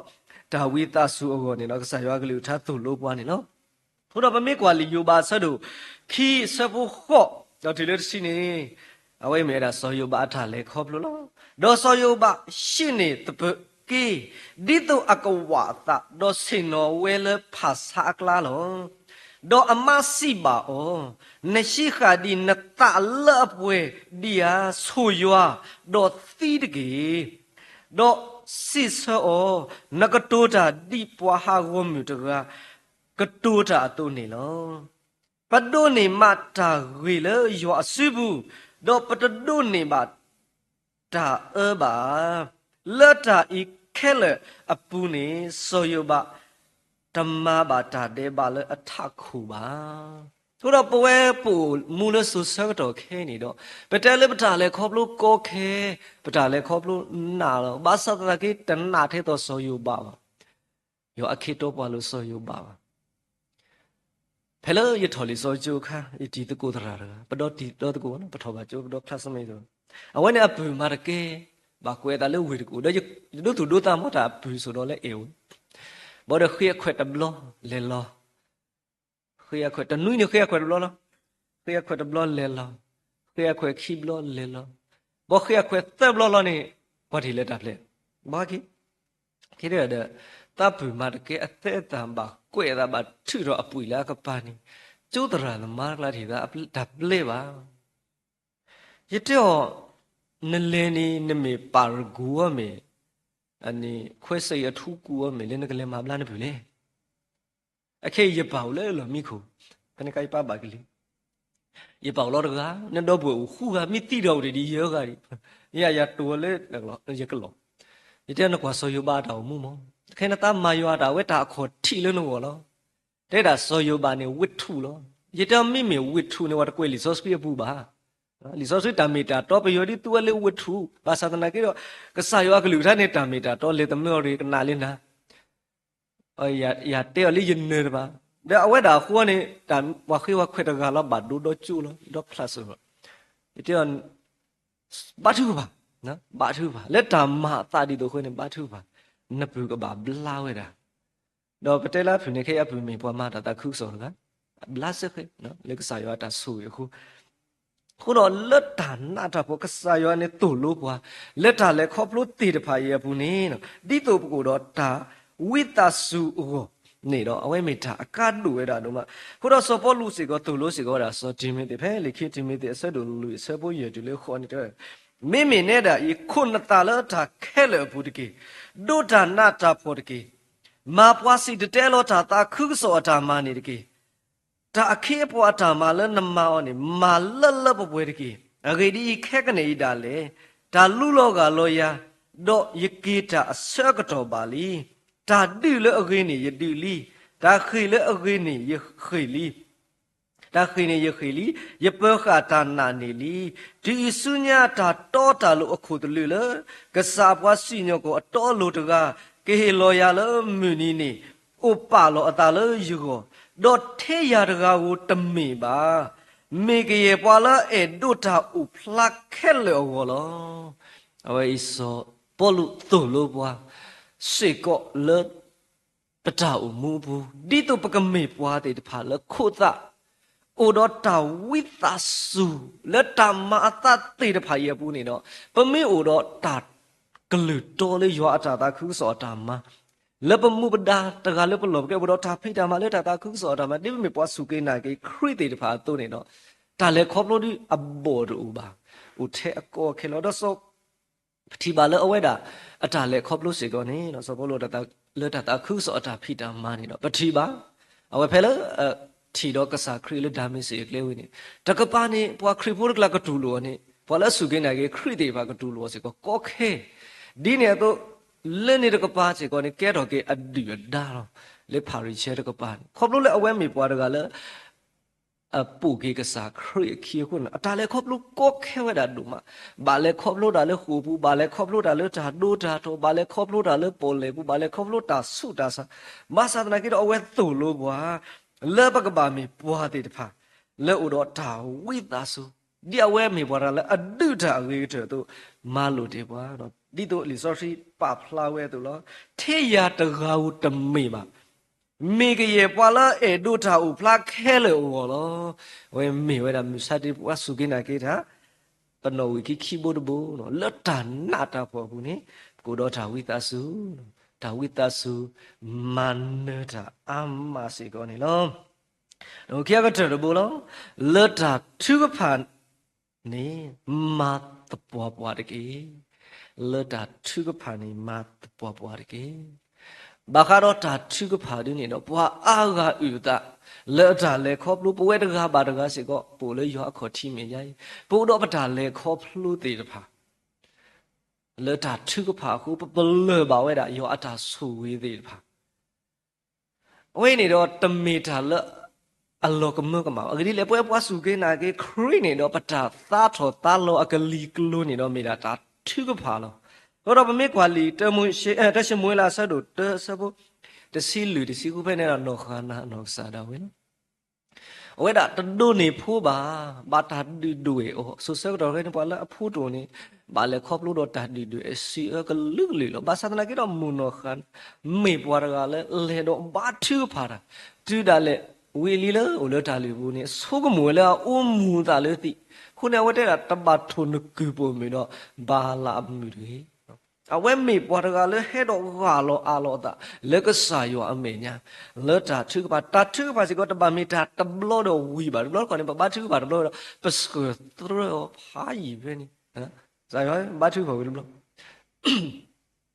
တၢ်ဝံသးစူၤအဂီၢ်န့ၣ်လီၤ. ကစၢ်ယွၤကလုၢ်ကထါသိၣ်လိပှၤန့ၣ်လီၤ. အဃိဒီးပမ့ၢ်ကွၢ်လံာ်ယိၤဘးအဆၢဒိၣ်ခံအဆၢဖိဃိး ဒီးတုၤလၢတဆံန့ၣ် အဝဲမ့ၢ်ဝဲဒၣ်စီၤယိၤဘးအတၢ်လဲၤခီဖျိလီၤ. ဒီးစီၤယိၤဘးဆ့ၣ်န့ၣ်သပၢၤက့ၤ ဒ်သိးအကဝၣ်အသး ဒီးဆ့ၣ်နီၤဝဲလၢဖၣ်ဆါအကျါလီၤ. ဒီးအမါစံးဘၣ်အီၤ, နဟံးဃာ်ဒံးနသးလၢအပှဲၤဒံးဧါ, ဆိၣ်ယွၤ, ဒီးသံတက့ၢ်. ဒီးစံးဆၢအီၤ, နကတိၤတၢ်ဒ်ပှၤဟးဂီၤမုၢ်တဂၤ ကတိၤတၢ်အသိးန့ၣ်လီၤ. ပဒိးန့ၢ်မးတၢ်ဂ့ၤလၢယွၤအစုပူၤ, ဒီးပတဒိးန့ၢ်ဘၣ်တၢ်အၢဘၣ်ဧါ. လၢတၢ်အံၤခဲလၢာ်အပူၤန့ၣ် စီၤယိၤဘးတမၤဘၣ်တၢ်ဒဲးဘးလၢအထးခိၣ်ဘၣ်. အဃိဒီးပဝဲပအိၣ်မူလၢစိၤဆၢကတီၢ်ခဲအံၤန့ၣ်ဒီး ပတဲလၢပတၢ်လဲၤခီဖျိကီခဲ, ပတၢ်လဲၤခီဖျိနးလီၤ. ဘၣ်ဆၣ်သနာ်က့ တနးထဲသိးစီၤယိၤဘးဘၣ်. ယွၤအခ့အတီပှၤလိၤစီၤယိၤဘးဘၣ်. ဖဲလၢယထီၣ်လံာ်စီဆှံကၠိအခါ ယတံၤသကိးသရၣ်တဂၤ, ပဒီတံၤဒီသကိး, ပထီၣ်ဘၣ်ကၠိ ပဒီ classmate အသိး, အဝဲန့ၣ်အပုၢ်မၤတကဲ, ဘၣ်ကွဲးအသးလၢဝ့ၢ်တကူၣ်, ဒီးယဒိသူၣ်ဒိသးမ့ၢ်တၢ်အပုၢ်ဆိးဒီးလၢအဲၣ်ဝဲ, ဘၣ်ဒီးဃ့အခွဲးတဘျီလဲၤလီၤ, ဃ့အခွဲးတနွံန့ၣ် ဃ့အခွဲးတဘျီလီၤ, ဃ့အခွဲးတဘျီလဲၤလီၤ, ဃ့အခွဲးခံဘျီလဲၤလီၤ, ဘၣ်ဃ့အခွဲးသၢဘျီလီၤန့ၣ် ပှၤထံၣ်လၢတၢ်ဖျဲး, ဘၣ်က့ၤ ခဲဒီး သးပုၢ်မၤတကဲအသဲအသးဘၣ်ကွဲးအသးဘၣ်ထုးထီၣ်အပှ့ၤလၢအကပၤန့ၣ်, ကၠိသရၣ်သမါတကျါထံၣ်သးတၢ်ပျဲဘၣ်. ယတဲအီၤ, နလဲၤန့ၣ် နမ့ၢ်ပာ်ရကူအီၤမ့ၢ်, ခွဲးစ့အထူကူအီၤမ့ၢ် လၢနကလဲၤမၤဘျါနပုၢ်လဲၣ်. အခဲအံၤယပာ်အိၣ်လၢလီၢ်မံခိၣ်, ဖဲန့ၣ်အခါယပၢ်ဘၣ်ကလံၤ, ယပာ်အိၣ်လီၤတဂၤ, နဒီပုၢ်ဝဲၢ်အိၣ်ဃုဂၤ မ့ၢ်သံဒီးအိၣ်တ့ၢ်ဒံးယဲၢ်ဂၤဒံး, ယယၤတိၤလၢယကလီၢ်, ယတဲနကွၢ်စီၤယိၤဘးအတၢ်အိၣ်မူမး, ခဲနသးမၤယွၤအတၢ် အဝဲတၢ်အခီၣ်ထံးလၢနဂီၢ်လီၤ. တဲဒၣ်စီၤယိၤဘးန့ၣ် ဝ့ၢ်ထူၣ်လီၤ. ယတဲမ့မ့ၢ်ဝ့ၢ်ထူၣ်န့ၣ် ပှၤတကွဲးလံာ်စီဆှံအပူၤဘၣ်. လံာ်စီဆှံတၢ်မ့ၢ်တၢ်တီ ပယီၤဒ်သူဝဲလၢဝ့ၢ်ထူၣ်, ဘၣ်ဆၣ်သနာ်က့ဒီး ကစၢ်ယွၤအကလုၢ်ကထါန့ၣ် တၢ်မ့ၢ်တၢ်တီ လဲၤသမၢအီၤတဂ့ၤ ကနးလၢနၤ ယတဲအီၤလၢယနၢၤတဘၣ်, ဒီးအဝဲဒၣ်အဃိန့ၣ် ပှၤဃ့ပှၤခွဲးတဂၤလီၤ ဘၣ်ဒိဒီကၠိလီၤ ဒီဖျးစိလီၤ. ယတဲအီၤ, ဘါထုကဖၣ်, ဘါထုကဖၣ်, လၢတၢ်မၤအသးဒ်သိးအဃိန့ၣ် ဘါထုကဖၣ်, နပုၢ်ကဘၣ်ဘျါဝဲဒၣ် ဒီးပတဲလၢအပုၢ်န့ၣ် ခဲအံၤအပုၢ်မ့ၢ်ပှၤမၤတၢ်သးခုကစီၣ်တဂၤ, ဘျါစ့ၢ်ကီး လၢကစၢ်ယွၤအတၢ်ဆိၣ်ဂ့ၤအဃိ, အဃိဒီးလၢတၢ်နးတၢ်ဖှီၣ် ကစၢ်ယွၤန့ၣ်သိၣ်လိပှၤ, လၢတၢ်လဲၤခီဖျိသ့ၣ်တဖၣ်အံၤအပူၤန့ၣ်, ဒ်သိးပကအိၣ်ဒီးတၢ်ဝံသးစူၤအဂီၢ်န့ၣ်ဒီး အဝဲမ့ၢ်တၢ်အကါဒိၣ်ဝဲဒၣ်ဒိၣ်မး. အဃိဒီးစီၤပီလူးစ့ၢ်ကီးသိၣ်လိစ့ၢ်ကီးဝဲဒၣ်စီၤတံၤမသ့း ဖဲလံာ်ခံတံၤမသ့းအဆၢဒိၣ်လွံၢ်အဆၢဖိယဲၢ်တုၤလၢဃိးန့ၣ်တဲဝဲ, မ့မ့ၢ်နဲဒၣ်အံၤ ခိးနသးလၢတၢ်ခဲလၢာ်အပူၤတက့ၢ်. ဒိးတၢ်နးတၢ်ဖှီၣ်တက့ၢ်. မၤပှၤစံၣ်တဲၤတဲလီၤတၢ်သးခုကစီၣ်အတၢ်မၤန့ၣ်တက့ၢ်. တၢ်အခ့အပှၤအတၢ်မၤလၢနမၤအီၤန့ၣ် မၤလၢလၢပှဲၤပှဲၤတက့ၢ်. အဂ့ၢ်ဒ်အံၤ, ခဲကနံၣ်အံၤဒၣ်လဲာ် တၢ်လူလီၤဂၢ်လီၤယၤ, ဒီးယက့ၤတၢ်အဆၢကတီၢ်ဘၣ်လံ. တၢ်ဒုးလၢအဂ့ၤန့ၣ်ယဒုးလံ, တၢ်ဃ့ၢ်လၢအဂ့ၤန့ၣ်ယဃ့ၢ်လံ. တၢ်ဃ့ၢ်န့ၣ်ယဃ့ၢ်လံ, ယပၢၤဃာ်တၢ်နာ်န့ၣ်လံ. တုၤအံၤဆူညါတၢ်တီတၢ်လိၤအခိၣ်သလုးလၢ ကစၢ်အပှၤစံၣ်ညီၣ်ကွီၢ်အတီအလိၤတဂၤ ကဟ့ၣ်လီၤယၤလၢမုၢ်နံၤန့ၣ် အိၣ်ပာ်လီၤအသးလၢယဂီၢ်, ဒီးထဲယၤတဂၤဧိၤတမ့ၢ်ဘၣ်. မ့ၢ်ကယဲၢ်ပှၤလၢအအဲၣ်ဒိးတၢ်အိၣ်ဖျါခဲလၢာ်အဂီၢ်လီၤ. အဝဲအံၤစီၤပီလူးသိၣ်လိပှၤစ့ၢ်ကီးလၢ ပတၢ်အိၣ်မူအပူၤ, ဒ်သိးပကမ့ၢ်ပှၤသ့ၣ်တဖၣ်လၢခိၣ်သး အိၣ်ဒီးတၢ်ဝံသးစူၤ လၢတၢ်မၤအသးသ့ၣ်တဖၣ်အံၤအပူၤန့ၣ်ဒီး, ပမ့ၢ်အိၣ်ဒီးတၢ်ကလုၢ်တီလၢယွၤအတၢ်သးခုကစီၣ်အတၢ်မၤ, လၢပမူပဒါတဂၤလၢပလီၢ်ပကျဲ အိၣ်ဒီးတၢ်ဖံးတၢ်မၤလၢတၢ်သးခုကစီၣ်အတၢ်မၤ, ဒ်ပမ့ၢ်ပှၤစူၢ်က့ၤနာ်က့ၤခရံာ်သ့ၣ်တဖၣ်အသိးန့ၣ်ဒီး, တၢ်လဲၤခီဖျိဒုးအဘီၣ်တအိၣ်ဘၣ်, အိၣ်ထဲအကီအခဲလီၤ. ဒီးစီၤ ပထံၣ်ဘၣ်လၢအဝဲဒၣ် အတၢ်လဲၤခီဖျိစ့ၢ်ကီးန့ၣ် စီၤပီလူး လၢတၢ်သးခုကစီၣ်အတၢ်ဖံးတၢ်မၤန့ၣ်ဒီး ပထံၣ်ဘၣ်, အဝဲဖဲလၢ ထံၣ်ဒီးကစၢ်ခရံာ်လၢဒၤမ့းစ့းအကျဲဝံၤန့ၣ်, တကပၤန့ၣ် ပှၤခရံာ်ဖိတကျါကတူၢ်လိာ်အီၤန့ၣ်, ပှၤလၢအစူၢ်က့ၤနာ်က့ၤခရံာ်သ့ၣ်တဖၣ်ကတူၢ်လိာ်အီၤစ့ၢ်ကီးကီခဲ, ဒ်န့ၣ်အသိး လၢန့ၣ်တကပၤစ့ၢ်ကီးန့ၣ် ကဲထီၣ်က့ၤအဒုၣ်အဒါလီၤ. လၢဖၤရံၤၡဲတကပၤန့ၣ် ခီဖျိလၢအဝဲမ့ၢ်ပှၤတဂၤလၢ အပိာ်က့ၤကစၢ်ခရံာ်အခံအဃိန့ၣ် အတၢ်လဲၤခီဖျိကီခဲဝဲဒၣ်ဒိၣ်မး, ဘၣ်လဲၤခီဖျိတၢ်လၢဃိာ်ပူၤ, ဘၣ်လဲၤခီဖျိတၢ်လၢတၢ်ဒိတၢ်ထီၣ်, ဘၣ်လဲၤခီဖျိတၢ်လၢပီၣ်လဲၣ်ပူၤ, ဘၣ်လဲၤခီဖျိတၢ်ဆူးတၢ်ဆါ, ဘၣ်ဆၣ်သနာ်က့ဒီး အဝဲသိၣ်လိပှၤ လၢပကဘၣ်မ့ၢ်ပှၤသ့ၣ်တဖၣ် လၢအိၣ်ဒီးတၢ်ဝံသးစူၤ, ဒ်အဝဲမ့ၢ်ပှၤတဂၤလၢအဒုးတၢ်အဂ့ၤကတၢၢ်အသိး မၤလိာ်တ့ၢ်ပှၤ, ဒ်သိးလံာ်စီဆှံပာ်ဖျါဝဲအသိးလီၤ. ထဲယၤတဂၤဧိၤတမ့ၢ်ဘၣ် မ့ၢ်ကယဲၢ်ပှၤလၢအအဲၣ်ဒိးတၢ်အိၣ်ဖျါခဲလၢာ်အဂီၢ်လီၤ. အဝဲမ့ၢ်ဝဲဒၣ်မုၢ်ဆါတ့ၢ်ပှၤစူၢ်က့ၤနာ်က့ၤတၢ် ပနီၣ်ဝံာ်ခံခံဘိတဘိ, လၢတၢ်နးတၢ်ဖှီၣ်အပူၤန့ၣ် ပကအိၣ်ဒီးတၢ်ဝံသးစူၤ, တၢ်ဝံသးစူၤ မၤနၢၤတၢ်အါမးစ့ၢ်ကီးန့ၣ်လီၤ. ဒီးခံဂၤကတၢၢ်တဘိလီၤ. လၢတၢ်ထုကဖၣ်န့ၣ် မၤသပှၢ်ပှၢ်တက့ၢ်. လၢတၢ်ထုကဖၣ်န့ၣ် မၤသပှၢ်ပှၢ်တက့ၢ်. ဘၣ်ဃးဒီးတၢ်ထုကဖၣ်ဒ်န့ၣ်ဒီး ပှၤအါဂၤအုၣ်အသး လၢအတၢ်လဲၤခီဖျိ ပဝဲတဂၤဘၣ်တဂၤစ့ၢ်ကီး ပအိၣ်လၢယွၤအခီၣ်ထံးမဲာ်ညါအံၤ, ပအိၣ်ဒီးပတၢ်လဲၤခီဖျိသ့ၣ်တဖၣ် လၢတၢ်ထုကဖၣ်အဃိ ပပလၢၢ်ဘၣ်ဝဲဒၣ်ယွၤအတၢ်ဆိၣ်ဂ့ၤသ့ၣ်တဖၣ် အဝဲန့ၣ်ဒီးတမ့ၢ်တၢ်လၢ အလီၤကမၢကမၣ်ဘၣ်. အဂ့ၢ်ဒ်လဲၣ် ပဝဲပှၤစူၢ်က့ၤနာ်က့ၤခရံာ်န့ၣ်ဒီး ပတၢ်သါထီၣ်သါလီၤအကလံၤကျိၤန့ၣ်ဒီး မ့ၢ်ဒၣ်တၢ်ထုကဖၣ်လီၤ. အဃိဒီးပမ့ၢ်ကွၢ်လံာ်တၢၡမူၤအ့လး အဆၢဒိၣ်တၢ အဆၢဖိ တဆံလွံၢ်တဆံဃု ဖဲန့ၣ်ဒီး နီၢ်ဃၣ်နၤအနီၢ်ကစၢ်ဒၣ်ဝဲလီၤ. အဝဲဒၣ်တဒိးန့ၢ်ဖိဘၣ်, ဘၣ်တၢ်ဒုၣ်ဒွဲၣ်အီၤ, စိၤဆၢကတီၢ်ဖဲန့ၣ် ပှၤလၢအဖိတအိၣ်န့ၣ် ဘၣ်လဲၤခီဖျိဒီးတၢ်ဒုၣ်ဒွဲၣ်အစံးအၢကလုာ်ကလုာ်လီၤ. ဘၣ်ဆၣ်သနာ်က့ဒီး မိၢ်နီၢ်ဃၣ်နၤ မ့ၢ်ပှၤတဂၤလၢလဲၤဒီးဘါထုကဖၣ်တၢ်, တုၤဒၣ်လဲာ် ဝံၤလံလၢအိၣ်လၢတၢ်လုၢ်ပူၤန့ၣ် ဆိကမိၣ်ဝဲလၢအအိၣ်မူအသးလၢသံး, အဃိန့ၣ် အဝဲတဲဒၣ် တဘၣ်ထိၣ်နကုၢ်ပိာ်မုၣ်ဒီး ဘၤလးအမုၢ်တဂ့ၤ. အဝဲမ့ၢ်ပှၤတဂၤလၢဟဲဒီးဂၢ်လီၤအးလီၤအသး လၢကစၢ်ယွၤအမဲာ်ညါ, လၢတၢ်ထုကဖၣ်, တၢ်ထုကဖၣ်စ့ၢ်ကီး တဘၣ်မ့ၢ်တၢ်တဘျီဒီးဝံၤဘၣ်. တဘျီတခီၣ်န့ၣ် ပဘါထုကဖၣ်တဘျီဒီး ပဆှၢသြၢအီၤဖးယံာ်ဖဲန့ၣ်, ကစၢ်ယွၤဘါထုကဖၣ်ဝံၤတဘျီ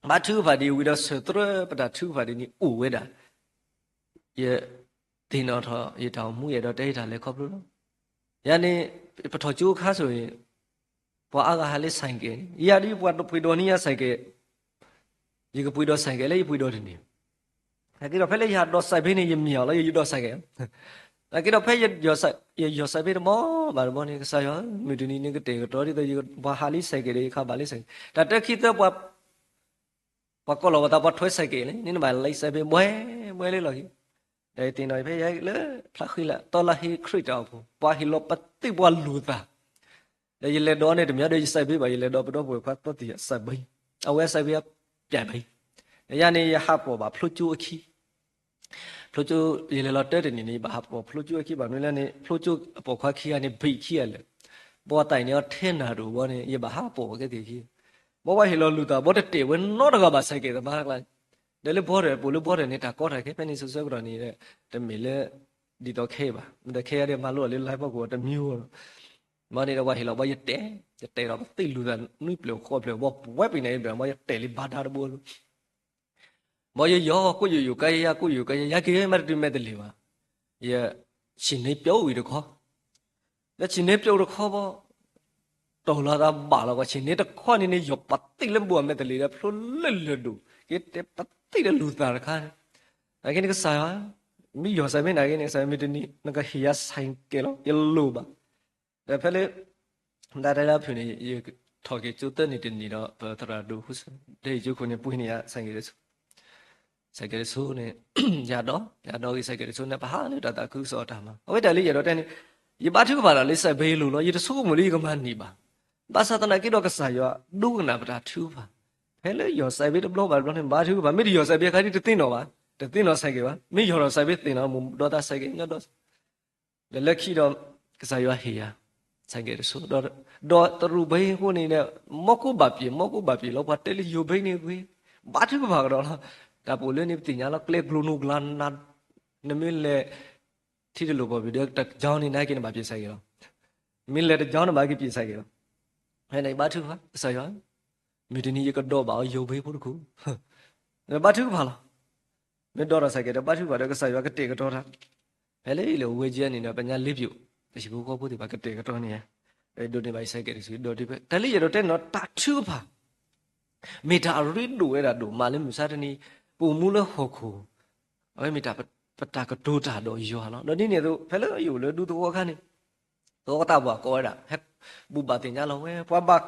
ဘါထုကဖၣ်ဒ်ဝံၤဒီး ဆှၢသြၢပတၢ်ထုကဖၣ်ဒ်န့ၣ်အိၣ်ဝဲဒၣ်, ယ သ့ၣ်နီၣ်ထီၣ်ယတၢ်အိၣ်မူ ယအဲၣ်ဒိးတဲယတၢ်လဲၤခီဖျိလီၤ. ယၤန့ၣ် ပထီၣ်ကၠိအခါဆိၣ်ဂ့ၤ, ပှၤအါဂၤဟးလၢ ဆိုင်ကယ်န့ၣ်, ယၤဒ်ယပှ့ၤဒီးနံၣ်ညါ ဆိုင်ကယ်, ယကပှ့ၤဒီး ဆိုင်ကယ် လၢယပှ့ၤဒီးတန့ၢ်, နာ်က့ဒီးဖဲလၢယဟးဒိး ဆိုင်ကယ် ဖဲန့ၣ် ယမ့ၢ်အီၤလီၤ ယဒိး ဆိုင်ကယ်, နာ်က့ဒီးဖဲယယီၤ ဆိုင်ကယ် တဘီဘၣ်တဘီန့ၣ် ကစၢ်ယွၤ မုၢ်တနံၤန့ၣ်ကတဲာ်ကတီၤဒ်သိး ယကဘၣ်ဟးလံ ဆိုင်ကယ် ဒီးယခါဘၣ်လံ ဆိုင်ကယ်, တၢ်တၢခံသၢပှၤ ပှၤကိးလီၤပသး ပှၤထွဲ ဆိုင်ကယ် လံန့ၣ် နဘၣ်လံ ဆိုင်ကယ် ဘှဲဘှဲလံလီၤ. ဒီးယသ့ၣ်နီၣ်ဖဲယလၢဖျါဃံလၤ တီလၢဟ့ခရံာ်တၢ်အိၣ်ဖှိၣ် ပှၤဟ့ၣ်လီၤပသံၣ်ပှၤလိာ်သး, ဒီးယလဲၤဒိးန့ၢ်တမံၤဒီး ယ ဆိုင်ကယ် ဘၣ် ယလဲၤဒိးပဒီပုၢ်ဝဲၢ်ခွါသီသံၣ် ဆိုင်ကယ်, အဝဲ ဆိုင်ကယ် ပျဲၢ်ဘၣ်, ယၤန့ၣ် ယဟးပိာ်ဘၣ်ဖျိကၠိအခံ ဖျိကၠိ ယလဲၤလီၤတၢတနံၤန့ၣ် ယဘၣ်ဟးပိာ်ဖျိကၠိအခံဘၣ်မနုၤလဲၣ်န့ၣ် ဖျိကၠိအပိာ်ခွါခံဂၤန့ၣ် ဘံၣ်ခံဂၤလၢာ်, ဘီသးအံၤန့ၣ် အီၤထဲနၢ်တအိၣ်ဘီန့ၣ် ယဘၣ်ဟးပိာ်ဝဲကဲသ့ၣ်ခံ, ဘီဝဲဟ့ၣ်လီၤလိာ်သး ဘီတတဲာ်ဝဲနီတဂၤဘၣ် ဆိုင်ကယ် သမားကျါ, ဒီးလၢဘီဒီး ပိာ်လၢဘီဒီးန့ၣ် တၢ်ကီတၢ်ခဲဖဲန့ၣ် စိၤဆၢကတီၢ်န့ၣ် တမ့ၢ်လၢ ဒ်သိးခဲအံၤဘၣ်, ဒီးခဲအံၤဒီးမၤလိအီၤလၢ line ဖီခိၣ်တမံၤလီၤ, ဘီန့ၣ်ဒီးပှၤဟ့ၣ်လီၤဘီယတဲာ်, ယတဲာ်ဒီးပသံၣ်လိာ်သးနွံပျဲၢ်ဃိးပျဲၢ် ဘီပှဲၤပံၤန့ၣ် ဘီယတဲာ်လံဘါဒါတဘိလီၤ ဘီယယီၤ ကိးယိာ်ယိာ်ကါယါ ကိးယိာ်ကါယါ ယၤက့ၤမးတတုၤမဲာ်တလ့ၢ်ဘၣ်, ယဆ့ၣ်န့ၢ်ပျိဝံၤတခီ, ဒီးဆ့ၣ်န့ၢ်ပျိတခီဘီ, တီၢ်လီၤသးဘၣ်လီၤကွၢ် ဆ့ၣ်န့ၢ်တခီန့ၣ်န့ၣ် ယီၤပသံၣ်လၢဘိအမဲာ်တလ့ၢ်ဒီး ဖျိလၢလၢၢ်ဒိၣ် က့ၤတဲပသံၣ်လၢလိာ်သးတခါန့ၣ်, နာ်က့န့ၣ်ကစၢ်ယွၤ မ့ၢ်ယီၤစဲးဘ့ၣ်နာ်က့န့ၣ် ကစၢ်ယွၤ မုၢ်တနံၤ နကဟ့ၣ်ယၤ ဆိုင်ကယ် လီၤ, ယလိၣ်ဘၣ်. ဒီးဖဲလၢ တၢ်တဲလၢအဖုၣ်န့ၣ် ယထီၣ်က့ၤကၠိသၢနံၣ်တနံၣ်ဒီး ပသရၣ်ဒိၣ်ဟူ ဒဲဟ့ၣ်ကၠိခိၣ်န့ၣ် ပှ့ၤန့ၢ်ယၤ ဆိုင်ကယ် တဆိ,ဆိုင်ကယ် တဆိန့ၣ် ယၤဒီး ယၤဒီးဂ့ၤ ဆိုင်ကယ် တဆိန့ၣ် ပဟးလၢတၢ်သးခုကစီၣ်အတၢ်မၤ အဝဲတၢ်လၢယအဲၣ်ဒိးတဲန့ၣ်, ယဘါထုကဖၣ်လီၤလၢ ဆိုင်ကယ် လိၤလီၤ, ယတဆိကမိၣ်လၢယကမၤန့ၢ်ဘၣ်. ဘၣ်ဆၣ်သနာ်က့ဒီး ကစၢ်ယွၤဒိကနၣ်ပတၢ်ထုကဖၣ်. ဖဲလၢယီၤ ဆိုင်ကယ် တဘျီဘၣ်တဘျီန့ၣ် ဘါထုကဖၣ်, မ့ၢ်တယီၤ ဆိုင်ကယ် အခါဒ်တသ့ၣ်နီၣ်ဘၣ်, တသ့ၣ်နီၣ် ဆိုင်ကယ် ဘၣ်, မ့ၢ်ယီၤဒီး ဆိုင်ကယ် သ့ၣ်နီၣ် မိၢ်ဒီးသး ဆိုင်ကယ် ဒီး ဒီးလၢခံဒီး ကစၢ်ယွၤဟ့ၣ်ယၤ ဆိုင်ကယ် တဆိ, ဒီး ဒီးတရူးဘ့ဟိန့ၣ်ဒီး မီကိၣ်ဘၣ်ပှ့ၤ မီကိၣ်ဘၣ်ပှ့ၤလီၤ, ပှၤတဲလၢယိၤဘ့န့ၣ်ဂ့ၤ, ဘါထုကဖၣ်ကဒီးလီၤ. တၢ်ပိာ်လၢန့ၣ် ပသ့ၣ်ညါလီၤ ကျဲကျိၤနူကျါနး, နမ့ၢ်လဲၤ ထံတလိာ်ပီၢ်ပံၤဒီး တကၠီန့ၣ် နာ်က့န့ၣ် ဘၣ်ပှ့ၤ ဆိုင်ကယ် လီၤ. မ့ၢ်လဲၤတကၠီန့ၣ် ဘၣ်က့ၤပှ့ၤ ဆိုင်ကယ် လီၤ. ဖဲန့ၣ် ဘါထုကဖၣ် ကစၢ်ယွၤ မုၢ်တနံၤယကဒိးဘၣ်အီၤ ယိၤဘ့ဖိတခိၣ်, ဘါထုကဖၣ်လီၤ. မ့ၢ်ဒိးဒီး ဆိုင်ကယ် ဒီးဘါထုကဖၣ်ဒီး ကစၢ်ယွၤကတဲာ်ကတီၤတၢ်, ဖဲလၢအံၤလၢအဝဲကဲန့ၣ်ဒီး ပညါလ့ပျိၣ် ပဟံၣ်ဖိဃီဖိသ့ၣ်တဖၣ်ကတဲာ်ကတီၤန့ၢ်ယၤ, ဒိးန့ၢ်ဘၣ်ယ ဆိုင်ကယ် တဆူ ဒီး တၢ်လၢယအဲၣ်ဒိးတဲန့ၣ်ဒီး တၢ်ထုကဖၣ် မ့ၢ်တၢ်အရ့ဒိၣ်ဝဲဒၣ်ဒိၣ်မးလၢမုၢ်ဆါတနံၤ ပအိၣ်မူလၢဟီၣ်ခိၣ်, အဝဲမ့ၢ်တၢ်ပတၢ်ကတိၤတၢ်ဒီးယွၤလီၤ. ဒီးဒ်န့ၣ်အသိး ဖဲလၢယအိၣ်လၢဒူသဝီအခါန့ၣ် သဝီကတၢၢ်ပှၤကိးဝဲဒၣ် ဟဲဘူၣ်ဘၣ်သ့ၣ်ညါလီၤဝဲ ပှၤဘၣ်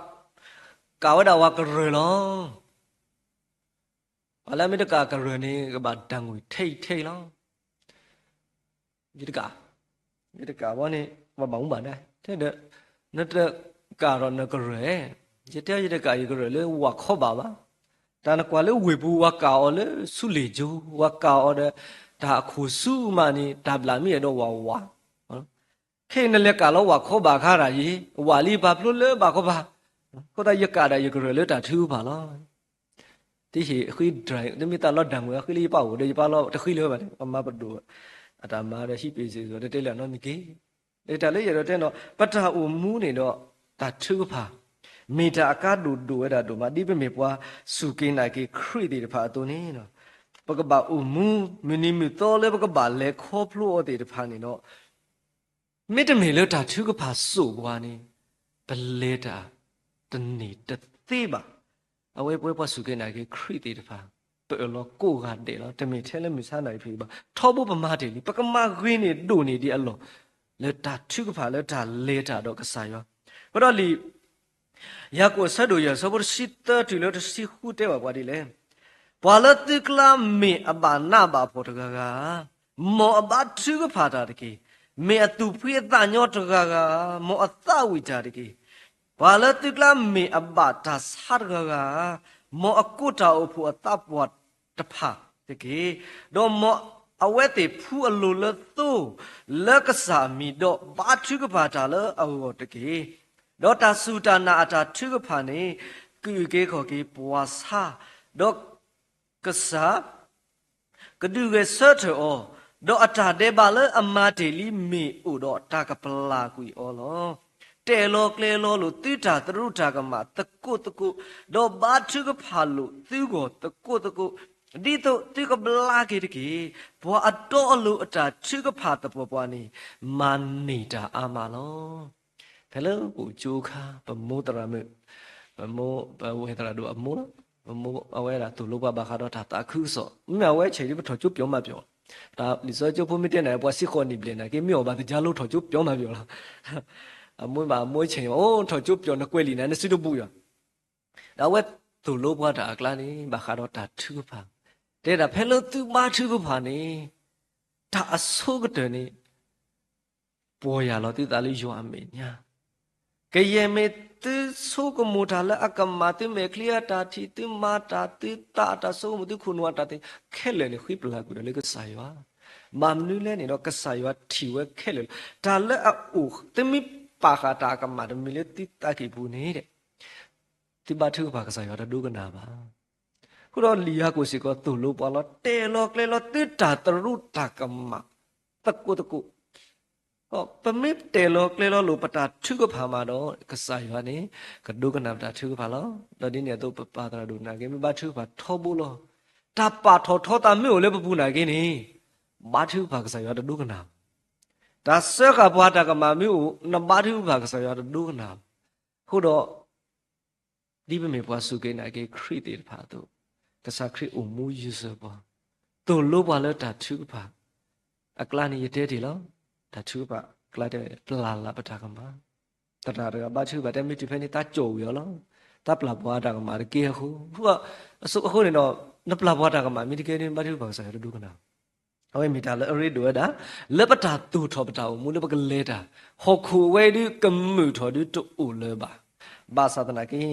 ကးဝဲဒၣ်ဝၤကရၢၢ်လီၤ. ပှၤလၢအမ့ၢ်တကးကရၢၢ်န့ၣ် ကဘၣ်ဒၣ်ငွေထဲအံၤထဲအံၤလီၤ. ယတကး, ယတကးဘၣ်န့ၣ် ပှၤဘၣ်မူဘၣ်ဒါ တဲဒီး နတကးဒီးနကရၢၢ်, ယတဲယတကးယကရၢၢ်လၢဝၤခီဘၣ်ဘၣ်. တၢ်နကွၢ်လၢဝ့ၢ်ပူၤ ဝၤကးအီၤလၢဆူလ့ၣ်ကၠိ, ဝၤကးအီၤဒီး တၢ်အခိၣ်ဆူမးန့ၣ် တၢ်ဘျၣ်မ့ၢ်အဲၣ်ဒိးဝၤဝး ခဲအံၤနလဲၤကးလီၤဝၤခီဘၣ်အခါတၢ်အံၤ ဝၤလံပာ်ဖျိလၢဘၣ်ခီဘၣ်, အဃိသတးယကးဒၣ်ယကရၢၢ်လၢတၢ်ထုကဖၣ်လီၤ. တဟ့ၣ်ဃ့ဒြဲ တမ့ၢ်သးလီဒၣ်မုၢ်အဃ့လၢယပၢ်အိၣ်ဒီးယပၢ်လီၤတဃ့လၢၤဘၣ်န့ၣ် ပမၤပဒိၣ် အတၢ်မၤဒီးဟံးပ့ၤစ့ၢ်ကီး တတဲလၢအနီတမံၤတက့ၢ်. တၢ်လၢယအဲၣ်ဒိးတဲန့ၣ်ဒီး ပတၢ်အိၣ်မူန့ၣ်ဒီး တၢ်ထုကဖၣ် မ့ၢ်တၢ်အကါဒိၣ်ဒိၣ်ဝဲဒၣ်ဒိၣ်မး ဒ်ပမ့ၢ်ပှၤစူၢ်က့ၤနာ်က့ၤခရံာ်သ့ၣ်တဖၣ်အသိးန့ၣ် ပကဘၣ်အိၣ်မူ မုၢ်နံၤမုၢ်သီလၢပကဘၣ်လဲၤခီဖျိအီၤသ့ၣ်တဖၣ်န့ၣ်ဒီး မ့တမ့ၢ်လၢတၢ်ထုကဖၣ်စိာ်ပှၤန့ၣ် ပလဲၤတၢ်တန့ၢ်တသ့ဘၣ်. အဝဲပဝဲပှၤစူၢ်က့ၤနာ်က့ၤခရံာ်သ့ၣ်တဖၣ် ပအၢၣ်လီၤကိးဂၤဒဲးလီၤ. တမ့ၢ်ထဲလၢမုၢ်ဆါနၣ်ရံၣ်ဖဲအံၤဘၣ်. ထီဘိပမၤတ့ၢ်လံ ပကမၤဂ့ၤန့ၢ်ဒိၣ်န့ၢ်ဒံးအလီၢ် လၢတၢ်ထုကဖၣ်လၢတၢ်လဲၤတၢ်ဒီးကစၢ်ယွၤ. အဃိဒီးလံာ် ယၤကိာ်အဆၢဒိၣ်ယဲၢ် အဆၢဖိတဆံသၢတုၤလၢတဆံဃုတဲဘၣ်ပှၤဒ်လဲၣ်. ပှၤလၢသုကျါမ့ၢ်အဘၣ်နးဘၣ်ဖှီၣ်တဂၤဂၤ, မ်အဘါထုကဖၣ်တၢ်တက့ၢ်. မ့ၢ်အသူၣ်ဖှံအသးညီတဂၤဂၤ, မ်အသးဝံၣ်တၢ်တက့ၢ်. ပှၤလၢသုကျါမ့ၢ်အဘၣ်တၢ်ဆါတဂၤဂၤ, မ်အကိးတၢ်အိၣ်ဖှိၣ်အသးပှၢ်တဖၣ်တက့ၢ်. ဒီးမ်အဝဲသ့ၣ်ဖှူအလိၤလၢသိ လၢကစၢ်အမံၤ, ဒီးဘါထုကဖၣ်တၢ်လၢအဂီၢ်တက့ၢ်. ဒီးတၢ်စူၢ်တၢ်နာ်အတၢ်ထုကဖၣ်န့ၣ် ကအုၣ်က့ၤခီၣ်က့ၤပှၤဆါ, ဒီးကစၢ် ကဒုးဂဲၤဆၢထၢၣ်အီၤ, ဒီးအတၢ်ဒဲးဘးလၢအမၤတ့ၢ်လံမ့ၢ်အိၣ်ဒီးတၢ်ကပျၢ်ကွံာ်အီၤလီၤ. တဲာ်လီၤကျဲၤလီၤလိာ်သုတၢ်သရူးတၢ်ကမၣ်သကိးသကိး, ဒီးဘါထုကဖၣ်လိာ်သုဂီၢ်သကိးသကိး, ဒ်သိးသုကဘျါက့ၤတက့ၢ်. ပှၤအတီအလိၤအတၢ်ထုကဖၣ်သပှၢ်ပှၢ်န့ၣ် မၤန့ၢ်တၢ်အါမးလီၤ. ဖဲလၢပအိၣ်ကၠိအခါ ပမိၢ်သရၣ်မုၣ်, ပမိၢ် ပဝဲသရၣ်ဒိၣ်အမိၢ်လီၤ. ပမိၢ်အဝဲဒၣ်သိၣ်လိပှၤဘၣ်ဃးဒီးတၢ်သးခုကစီၣ်, မ့ၢ်အဝဲဆဲးဒ်ပထီၣ်ကၠိပျီမၤပျီ, တၢ်လံာ်စီဆှံကၠိဖိမ့ၢ်တဲန့ၣ် ပှၤစ့ၢ်ကီးနံၣ်ဘျဲၣ်နာ်က့ မ့ၢ်အီၤဘၣ်သ့ၣ်ညါလၢထီၣ်ကၠိပျီမၤပျီလီၤ. အမိၢ်ဘၣ်အမိၢ်ဆဲးန့ၣ် အိၣ်ထီၣ်ကၠိပျီနကွဲးလံာ်နၤ နစုတဘူၣ်ယွၤ, ဒီးအဝဲသိၣ်လိပှၤတၢ်အကျါန့ၣ် ဘၣ်ဃးဒီးတၢ်ထုကဖၣ်, တဲဒၣ်ဖဲလၢသုဘါထုကဖၣ်န့ၣ် တၢ်အဆိကတၢၢ်န့ၣ် ပီၢ်ယၢ်လီၤသုသးလၢယွၤအမဲာ်ညါ, ကယဲၢ်မ့ၢ်သုဆိကမိၣ်တၢ်လၢအကမၣ်, သုမဲာ်ချံအတၢ်ထံၣ်, သုမၤတၢ်, သုသးအတၢ်ဆိကမိၣ်, သုခိၣ်နူာ်အတၢ်သ့ၣ်ညါ ခဲလၢာ်န့ၣ် ဃ့ပျၢ်ကွံာ်ဒီးလၢကစၢ်ယွၤ, ဘၣ်မနုၤလဲၣ်န့ၣ်ဒီး ကစၢ်ယွၤထံၣ်ဝဲခဲလၢာ်လီၤ. တၢ်လၢအအိၣ် သုမ့ၢ်ပာ်ဃာ်တၢ်အကမၣ်တမံၤလၢသုသးကံၢ်ပူၤန့ၣ် သုဘါထုကဖၣ် ကစၢ်ယွၤတဒိကနၣ်ဘၣ်. အဃိဒီးလံာ်ယၤကိာ်စ့ၢ်ကီးသိၣ်လိပှၤလီၤ, တဲာ်လီၤကျဲၤလီၤသုတၢ်သရူးတၢ်ကမၣ်သကိးသကိး, ပမ့ၢ်တဲာ်လီၤကျဲၤလီၤလိာ်ပတၢ်ထုကဖၣ်မးဒီး ကစၢ်ယွၤန့ၣ် ကဒိကနၣ်ပတၢ်ထုကဖၣ်လီၤ. ဒီးဒ်န့ၣ်အသိး ပပၢ်သရၣ်ဒိၣ်နာ်က့ မ့ၢ်ဘါထုကဖၣ်ထီဘိလီၤ. တၢ်ပာ်ထီၣ်ထီသးမ့ၢ်အိၣ်လၢပပူၤနာ်က့န့ၣ် ဘါထုကဖၣ် ကစၢ်ယွၤတဒိကနၣ်. တၢ်စၢဃာ်ပှၤတၢ်ကမၣ်မ့ၢ်အိၣ် နဘါထုကဖၣ် ကစၢ်ယွၤတဒိကနၣ်. အဃိဒီး ဒ်ပမ့ၢ်ပှၤစူၢ်က့ၤနာ်က့ၤခရံာ်သ့ၣ်တဖၣ်အသိး, ကစၢ်ခရံာ်အိၣ်မူယုာ်စၢၤပှၤ, သိၣ်လိပှၤလၢတၢ်ထုကဖၣ်, အကျါန့ၣ်ယတဲတ့ၢ်လီၤ. တၢ်ထုကဖၣ်ကျါတဲ ပျၢ်လၢ်ပတၢ်ကမၣ်, သရၣ်တဂၤဘါထုကဖၣ်တဲ မ့ၢ်တုၤဖဲန့ၣ် သးကၠီၣ်ဝံၤအီၤလီၤ. သးပျၢ်ပှၤတၢ်ကမၣ်တက့ၢ်အဃိ, အဃိန့ၣ်ဒီး နပျၢ်ပှၤတၢ်ကမၣ်မ့ၢ်တကဲန့ၣ် ဘါထုကဖၣ်ကစၢ်ယွၤတဒိကနၣ်. အဝဲမ့ၢ်တၢ်လၢအရ့ဒိၣ်ဝဲဒၣ် လၢပတၢ်သူၣ်ထီၣ်ပတၢ်အိၣ်မူလၢပကလဲၤတၢ်, ဟီၣ်ခိၣ်အဝဲဒုးကမုာ်ထီၣ်ဒုးတအိၣ်လၢၤဘၣ်. ဘၣ်ဆၣ်သနာ်က့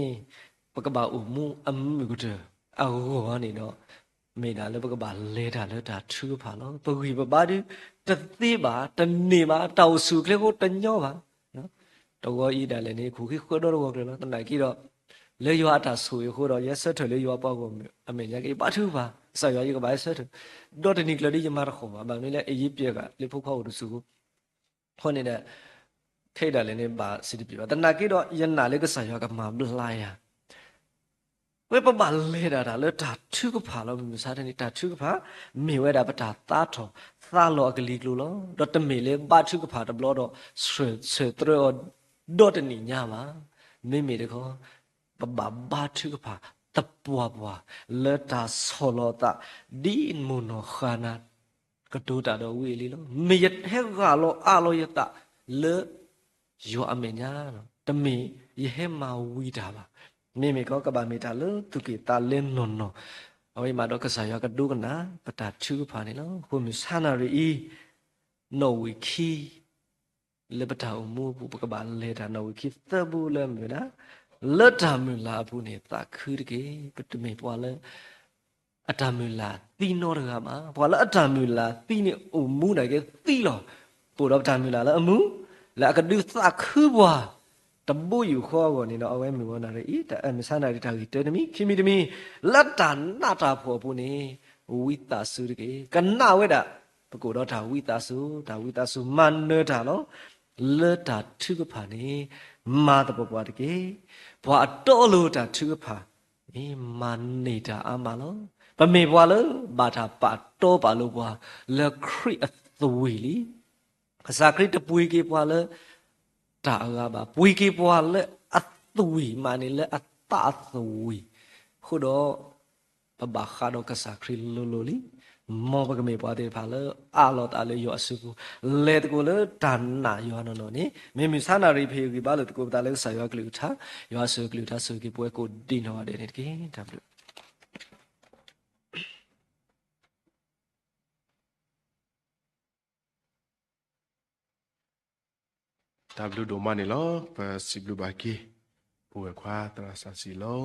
ပကဘၣ်အိၣ်မူအမုာ်ကတၢၢ်အဂီၢ်န့ၣ်ဒီး မ့ၢ်ဒၣ်လၢပကဘၣ်လဲၤတၢ်လၢတၢ်ထုကဖၣ်လီၤ. ပဂံၢ်ပဘါဒုးတသ့ဘၣ်, တန့ၢ်ဘၣ်, တၢ်အိၣ်ဆူၣ်အိၣ်ချ့အဃိတညီဘၣ်. တဂီၤအံၤဒၣ်လဲာ်န့ၣ် ခိၣ်ဃံဃၢဒီတဂီၤကျၢၤလီၤ. သနာ်က့ဒီး လၢယွၤအတၢ်ဆိၣ်ဂ့ၤအဃိဒီး ယဟဲဆၢထၢၣ်လၢယွၤပှၤဂီၢ်မုၢ်အမဲာ်ညါက့ၤ ယဘါထုကဖၣ် ကစၢ်ယွၤ ယကဘၣ်ဟဲဆၢထၢၣ်, ဒီးတနံၤကျၢၤဒ်ယမၤတဃီၣ်ဘၣ်, ဘၣ်မနုၤလၢအယံၤပျဲၢ်ဂၤ လၢဖိခွါအိၣ်တဆူၣ်အဃိ အဃိန့ၣ်ဒီး ခဲအံၤဒၣ်လဲာ်န့ၣ် ဘၣ်စံးတပ့ၤဘၣ်. သနာ်က့ဒီး ယနာ်လၢကစၢ်ယွၤကမၤဘျါယၤ ဝဲပဘၣ်လဲၤဒၣ်တၢ်လၢတၢ်ထုကဖၣ်လီၤ. မုၢ်မဆါတနံၤ တၢ်ထုကဖၣ် မ့ၢ်ဝဲဒၣ်ပတၢ်သးထီၣ်သးလီၤအကလံၤကျိၤလီၤ. ဒီးတမ့ၢ်လၢဘါထုကဖၣ်တဘျီဒီး ဆှၢဆၢတြီအီၤ ဒီတနံၣ်ညါဘၣ်. မ့မ့ၢ်တခီ ပဘၣ်ဘါထုကဖၣ်သပှၢ်ပှၢ် လၢတၢ်ဆီၣ်လီၤသး ဒ်မိၢ်နီၢ်ဃၣ်နၤ ကတိၤတၢ်ဒီးဝံအလံလီၤ. မ့ၢ်ယဟဲဂၢ်လီၤအးလီၤယသးလၢ ယွၤအမဲာ်ညါ, တမ့ၢ်ယဟဲမၤဝံၤတၢ်ဘၣ်. မ့မ့ၢ်ကီး ကဘၣ်မ့ၢ်တၢ်လၢသူၣ်က့ၣ်သးလဲနီၢ်နီၢ်, အဝဲမးဒီးကစၢ်ယွၤကဒိကနၣ် ပတၢ်ထုကဖၣ်န့ၣ်လီၤ. အဃိမုၢ်ဆါနၣ်ရံၣ်အံၤ နီၣ်ဝံာ်ခံ လၢပတၢ်အိၣ်မူအပူၤ ပကဘၣ်လဲၤတၢ်နီၣ်ဝံာ်ခံသၢဘိလၢမ့ၢ်ဝဲဒၣ် လၢတၢ်မုၢ်လၢ်အပူၤန့ၣ် သးခုတက့ၢ်. ပတမ့ၢ်ပှၤလၢ အတၢ်မုၢ်လၢ်သံနီတဂၤဘၣ်. ပှၤလၢအတၢ်မုၢ်လၢ်သံန့ၣ် အိၣ်မူနာ်က့သံလီၤ. ပအိၣ်ဒီးပတၢ်မုၢ်လၢ်လၢအမူ လၢအကဒုးသးခုပှၤ တဘိယူၢ်ဃီအဂီၢ်န့ၣ်ဒီး အဝဲမုၢ်ဂီၤနၣ်ရံၣ်အံၤ တၢ်အမုၢ်ဆါနၣ်ရံၣ်တၢ်ဂ့ၢ်တၢတမံၤ ခံမံၤတမံၤ လၢတၢ်နးတၢ်ဖှီၣ်အပူၤန့ၣ် ဝံသးစူၤတက့ၢ်. ကနၣ်ဝဲဒၣ် ပကအိၣ်ဒီးတၢ်ဝံသးစူၤ, တၢ်ဝံသးစူၤမၤနၢၤတၢ်လီၤ. လၢတၢ်ထုကဖၣ်န့ၣ် မၤသပှၢ်ပှၢ်တက့ၢ်. ပှၤအတီအလိၤတၢ်ထုကဖၣ် မၤန့ၢ်တၢ်အါမးလီၤ. ပမ့ၢ်ပှၤလၢ ဘၣ်တၢ်ပာ်တီပာ်လိၤပှၤ လၢခရံာ်အသွံၣ်လံ. ကစၢ်ခရံာ်တပှ့ၤက့ၤပှၤလၢ တၢ်အဂၤဘၣ်. ပှ့ၤက့ၤပှၤလၢအသွံၣ်မးန့ၣ် လၢအသးအသွံၣ်. အဃိဒီး ပဘၣ်ဃးဒီးကစၢ်ခရံာ်လိၤလိၤလံ. မ်ပကမ့ၢ်ပှၤသ့ၣ်တဖၣ်လၢ အးလီၤသးလၢယွၤအစုပူၤ, လဲၤသကိးလၢတၢ်နာ်ယွၤနီၢ်နီၢ်န့ၣ် မ့ၢ်မုၢ်ဆါနၣ်ရံၣ်ဖဲအံၤ ဂံၢ်ဘါလိာ်သကိးပသးလၢကစၢ်ယွၤအကလုၢ်ကထါ, ယွၤအစိၤကလုၢ်ကထါဆိၣ်ဂ့ၤက့ၤပှၤကိးဒံးနီၢ်ဂၤဒဲးန့ၣ်တက့ၢ်. တၢ်ဘျုးတၢ်ဘျုးဒိၣ်မးန့ၣ်လီၤ. ပစံးဘျုးဘၣ်က့ၤ ပဝဲၢ်ခွါသရၣ်စီဆှံလီၤ.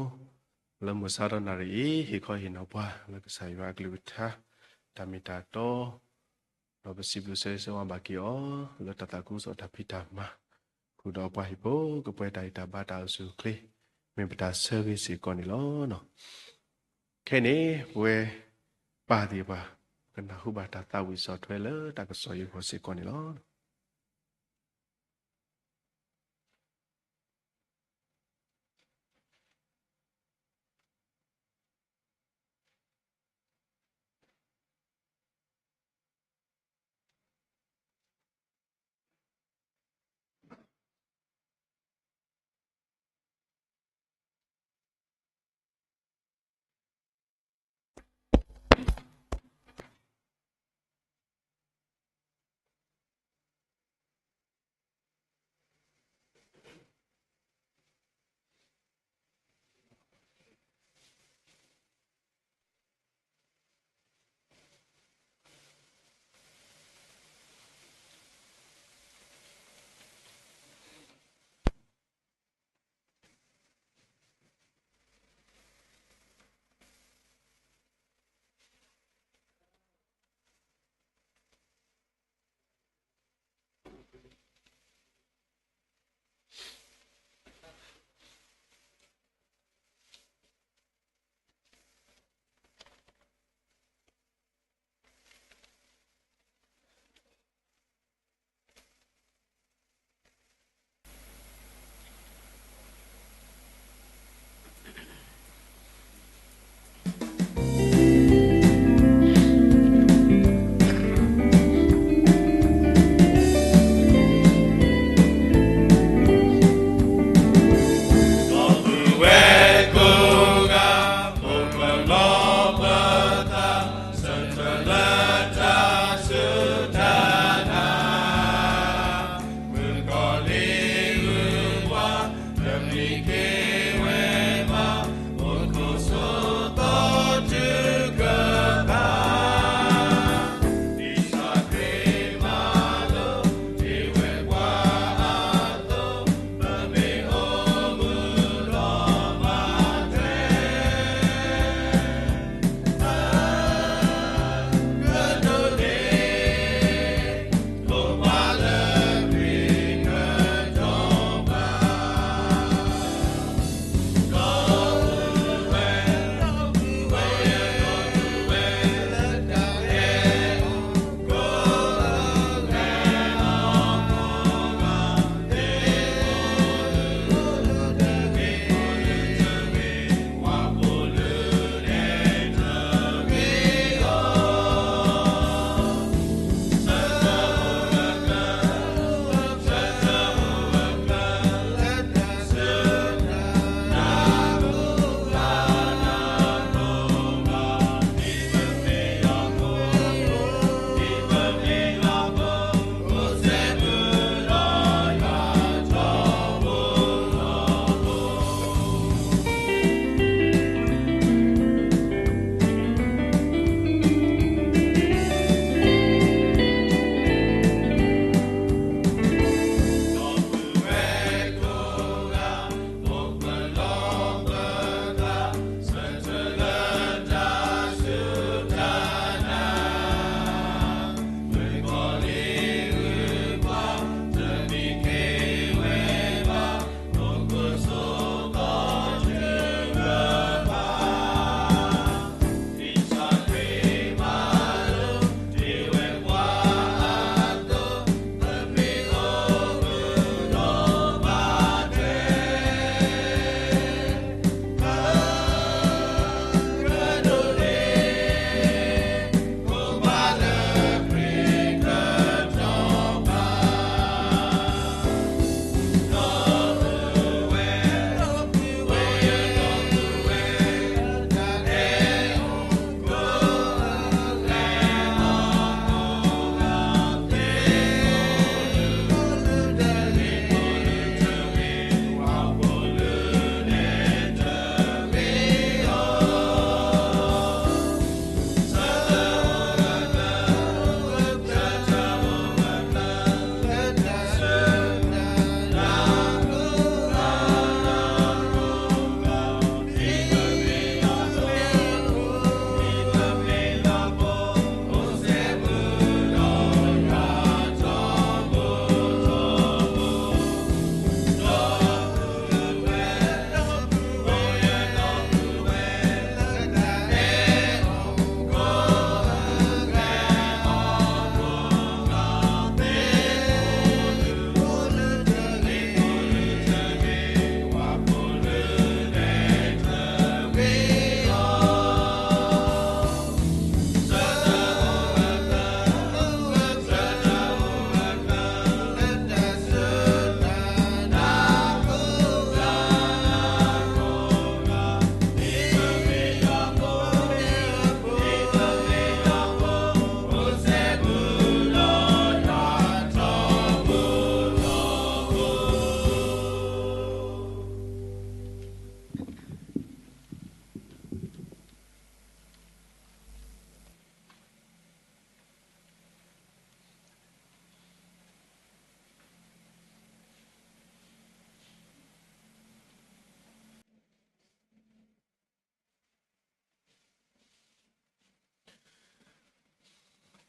လၢမုၢ်ဆါတနၣ်ရံၣ်အံၤ ဟ့ၣ်ခီဟ့ၣ်နီၤပှၤ လၢကစၢ်ယွၤအကလုၢ်ကထါ တၢ်မ့ၢ်တၢ်တီ, ဒီးပစံးဘျုးဆၢဂ့ၤဆၢဝါဘၣ်က့ၤအီၤ လၢတၢ်သးခုကစီၣ်တၢ်ဖံးတၢ်မၤ, ဃုာ်ဒီးပှၤဟံၣ်ဖိဃီဖိတၢ်ဂံၢ်တၢ်ဘါတၢ်အိၣ်ဆူၣ်အိၣ်ချ့, မ့ၢ်ပတၢ်ဆၢဂ့ၤစ့ၢ်ကီးန့ၣ်လီၤ. ခဲအံၤန့ၣ် ပဝဲပၢ်သ့ၣ်တဖၣ် ကနၢ်ဟူဘၣ်တၢ်သးဝံၣ်ဆီၣ်ထွဲလၢတၢ်ကစီၣ်အံၤအဂီၢ်စ့ၢ်ကီးန့ၣ်လီၤ.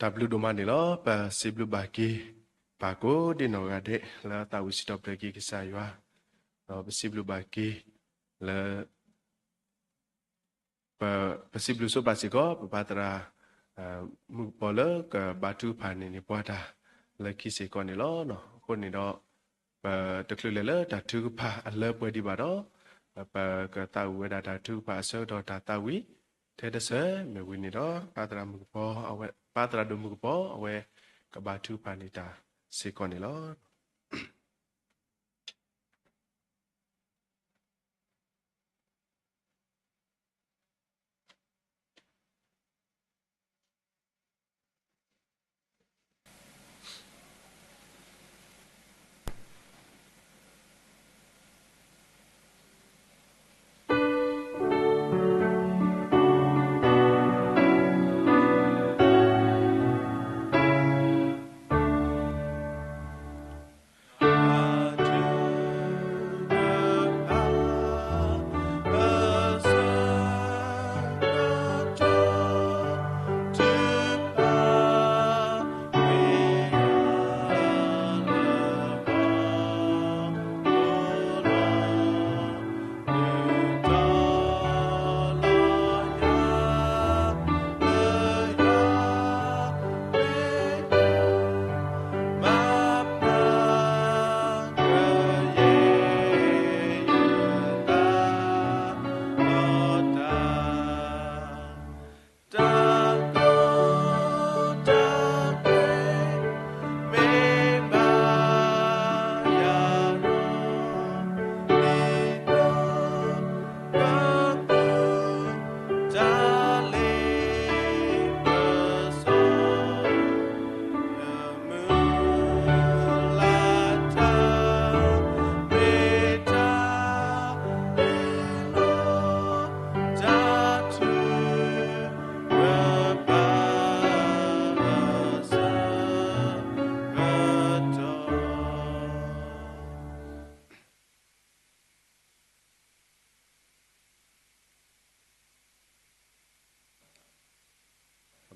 တၢ်ဘျုးဒိၣ်မးန့ၣ်လီၤ. ပစံးဘျုးဘၣ်က့ၤ ပၢ်ကိးဒံနီၢ်ဂၤဒဲး လၢသးဝံၣ်စံးထီၣ်ပတြၢၤက့ၤကစၢ်ယွၤ, ဒီးပစံးဘျုးဘၣ်က့ၤ လၢ ပစံးဘျုးဆိပာ်စ့ၢ်ကီး ပပၢ်သရၣ် မုၣ်ကပီၤလၢကဘါထုကဖၣ်န့ၢ်န့ၢ်ပှၤတၢ်လၢခံစ့ၢ်ကီးန့ၣ်လီၤ. အဃိန့ၣ်ဒီး ပတချုးလဲၤလၢတၢ်ထုကဖၣ်အလၢပှဲၤဒံးဘၣ်ဒီး ပကသးဝံၣ်ဝဲဒၣ်တၢ်ထုကဖၣ်အဆၢကတီၢ်တၢ်သးဝံၣ် ထဲတဆၢမ့ၢ်ဝံၤန့ၣ်ဒီး ပၢ်သရၣ်မုၣ်ကပီၤ အဝဲ ပၢ်သရၣ်ဒိၣ်မုၣ်ကပီၤ အဝဲကဘါထုကဖၣ်န့ၢ်တၢ်စ့ၢ်ကီးန့ၣ်လီၤ.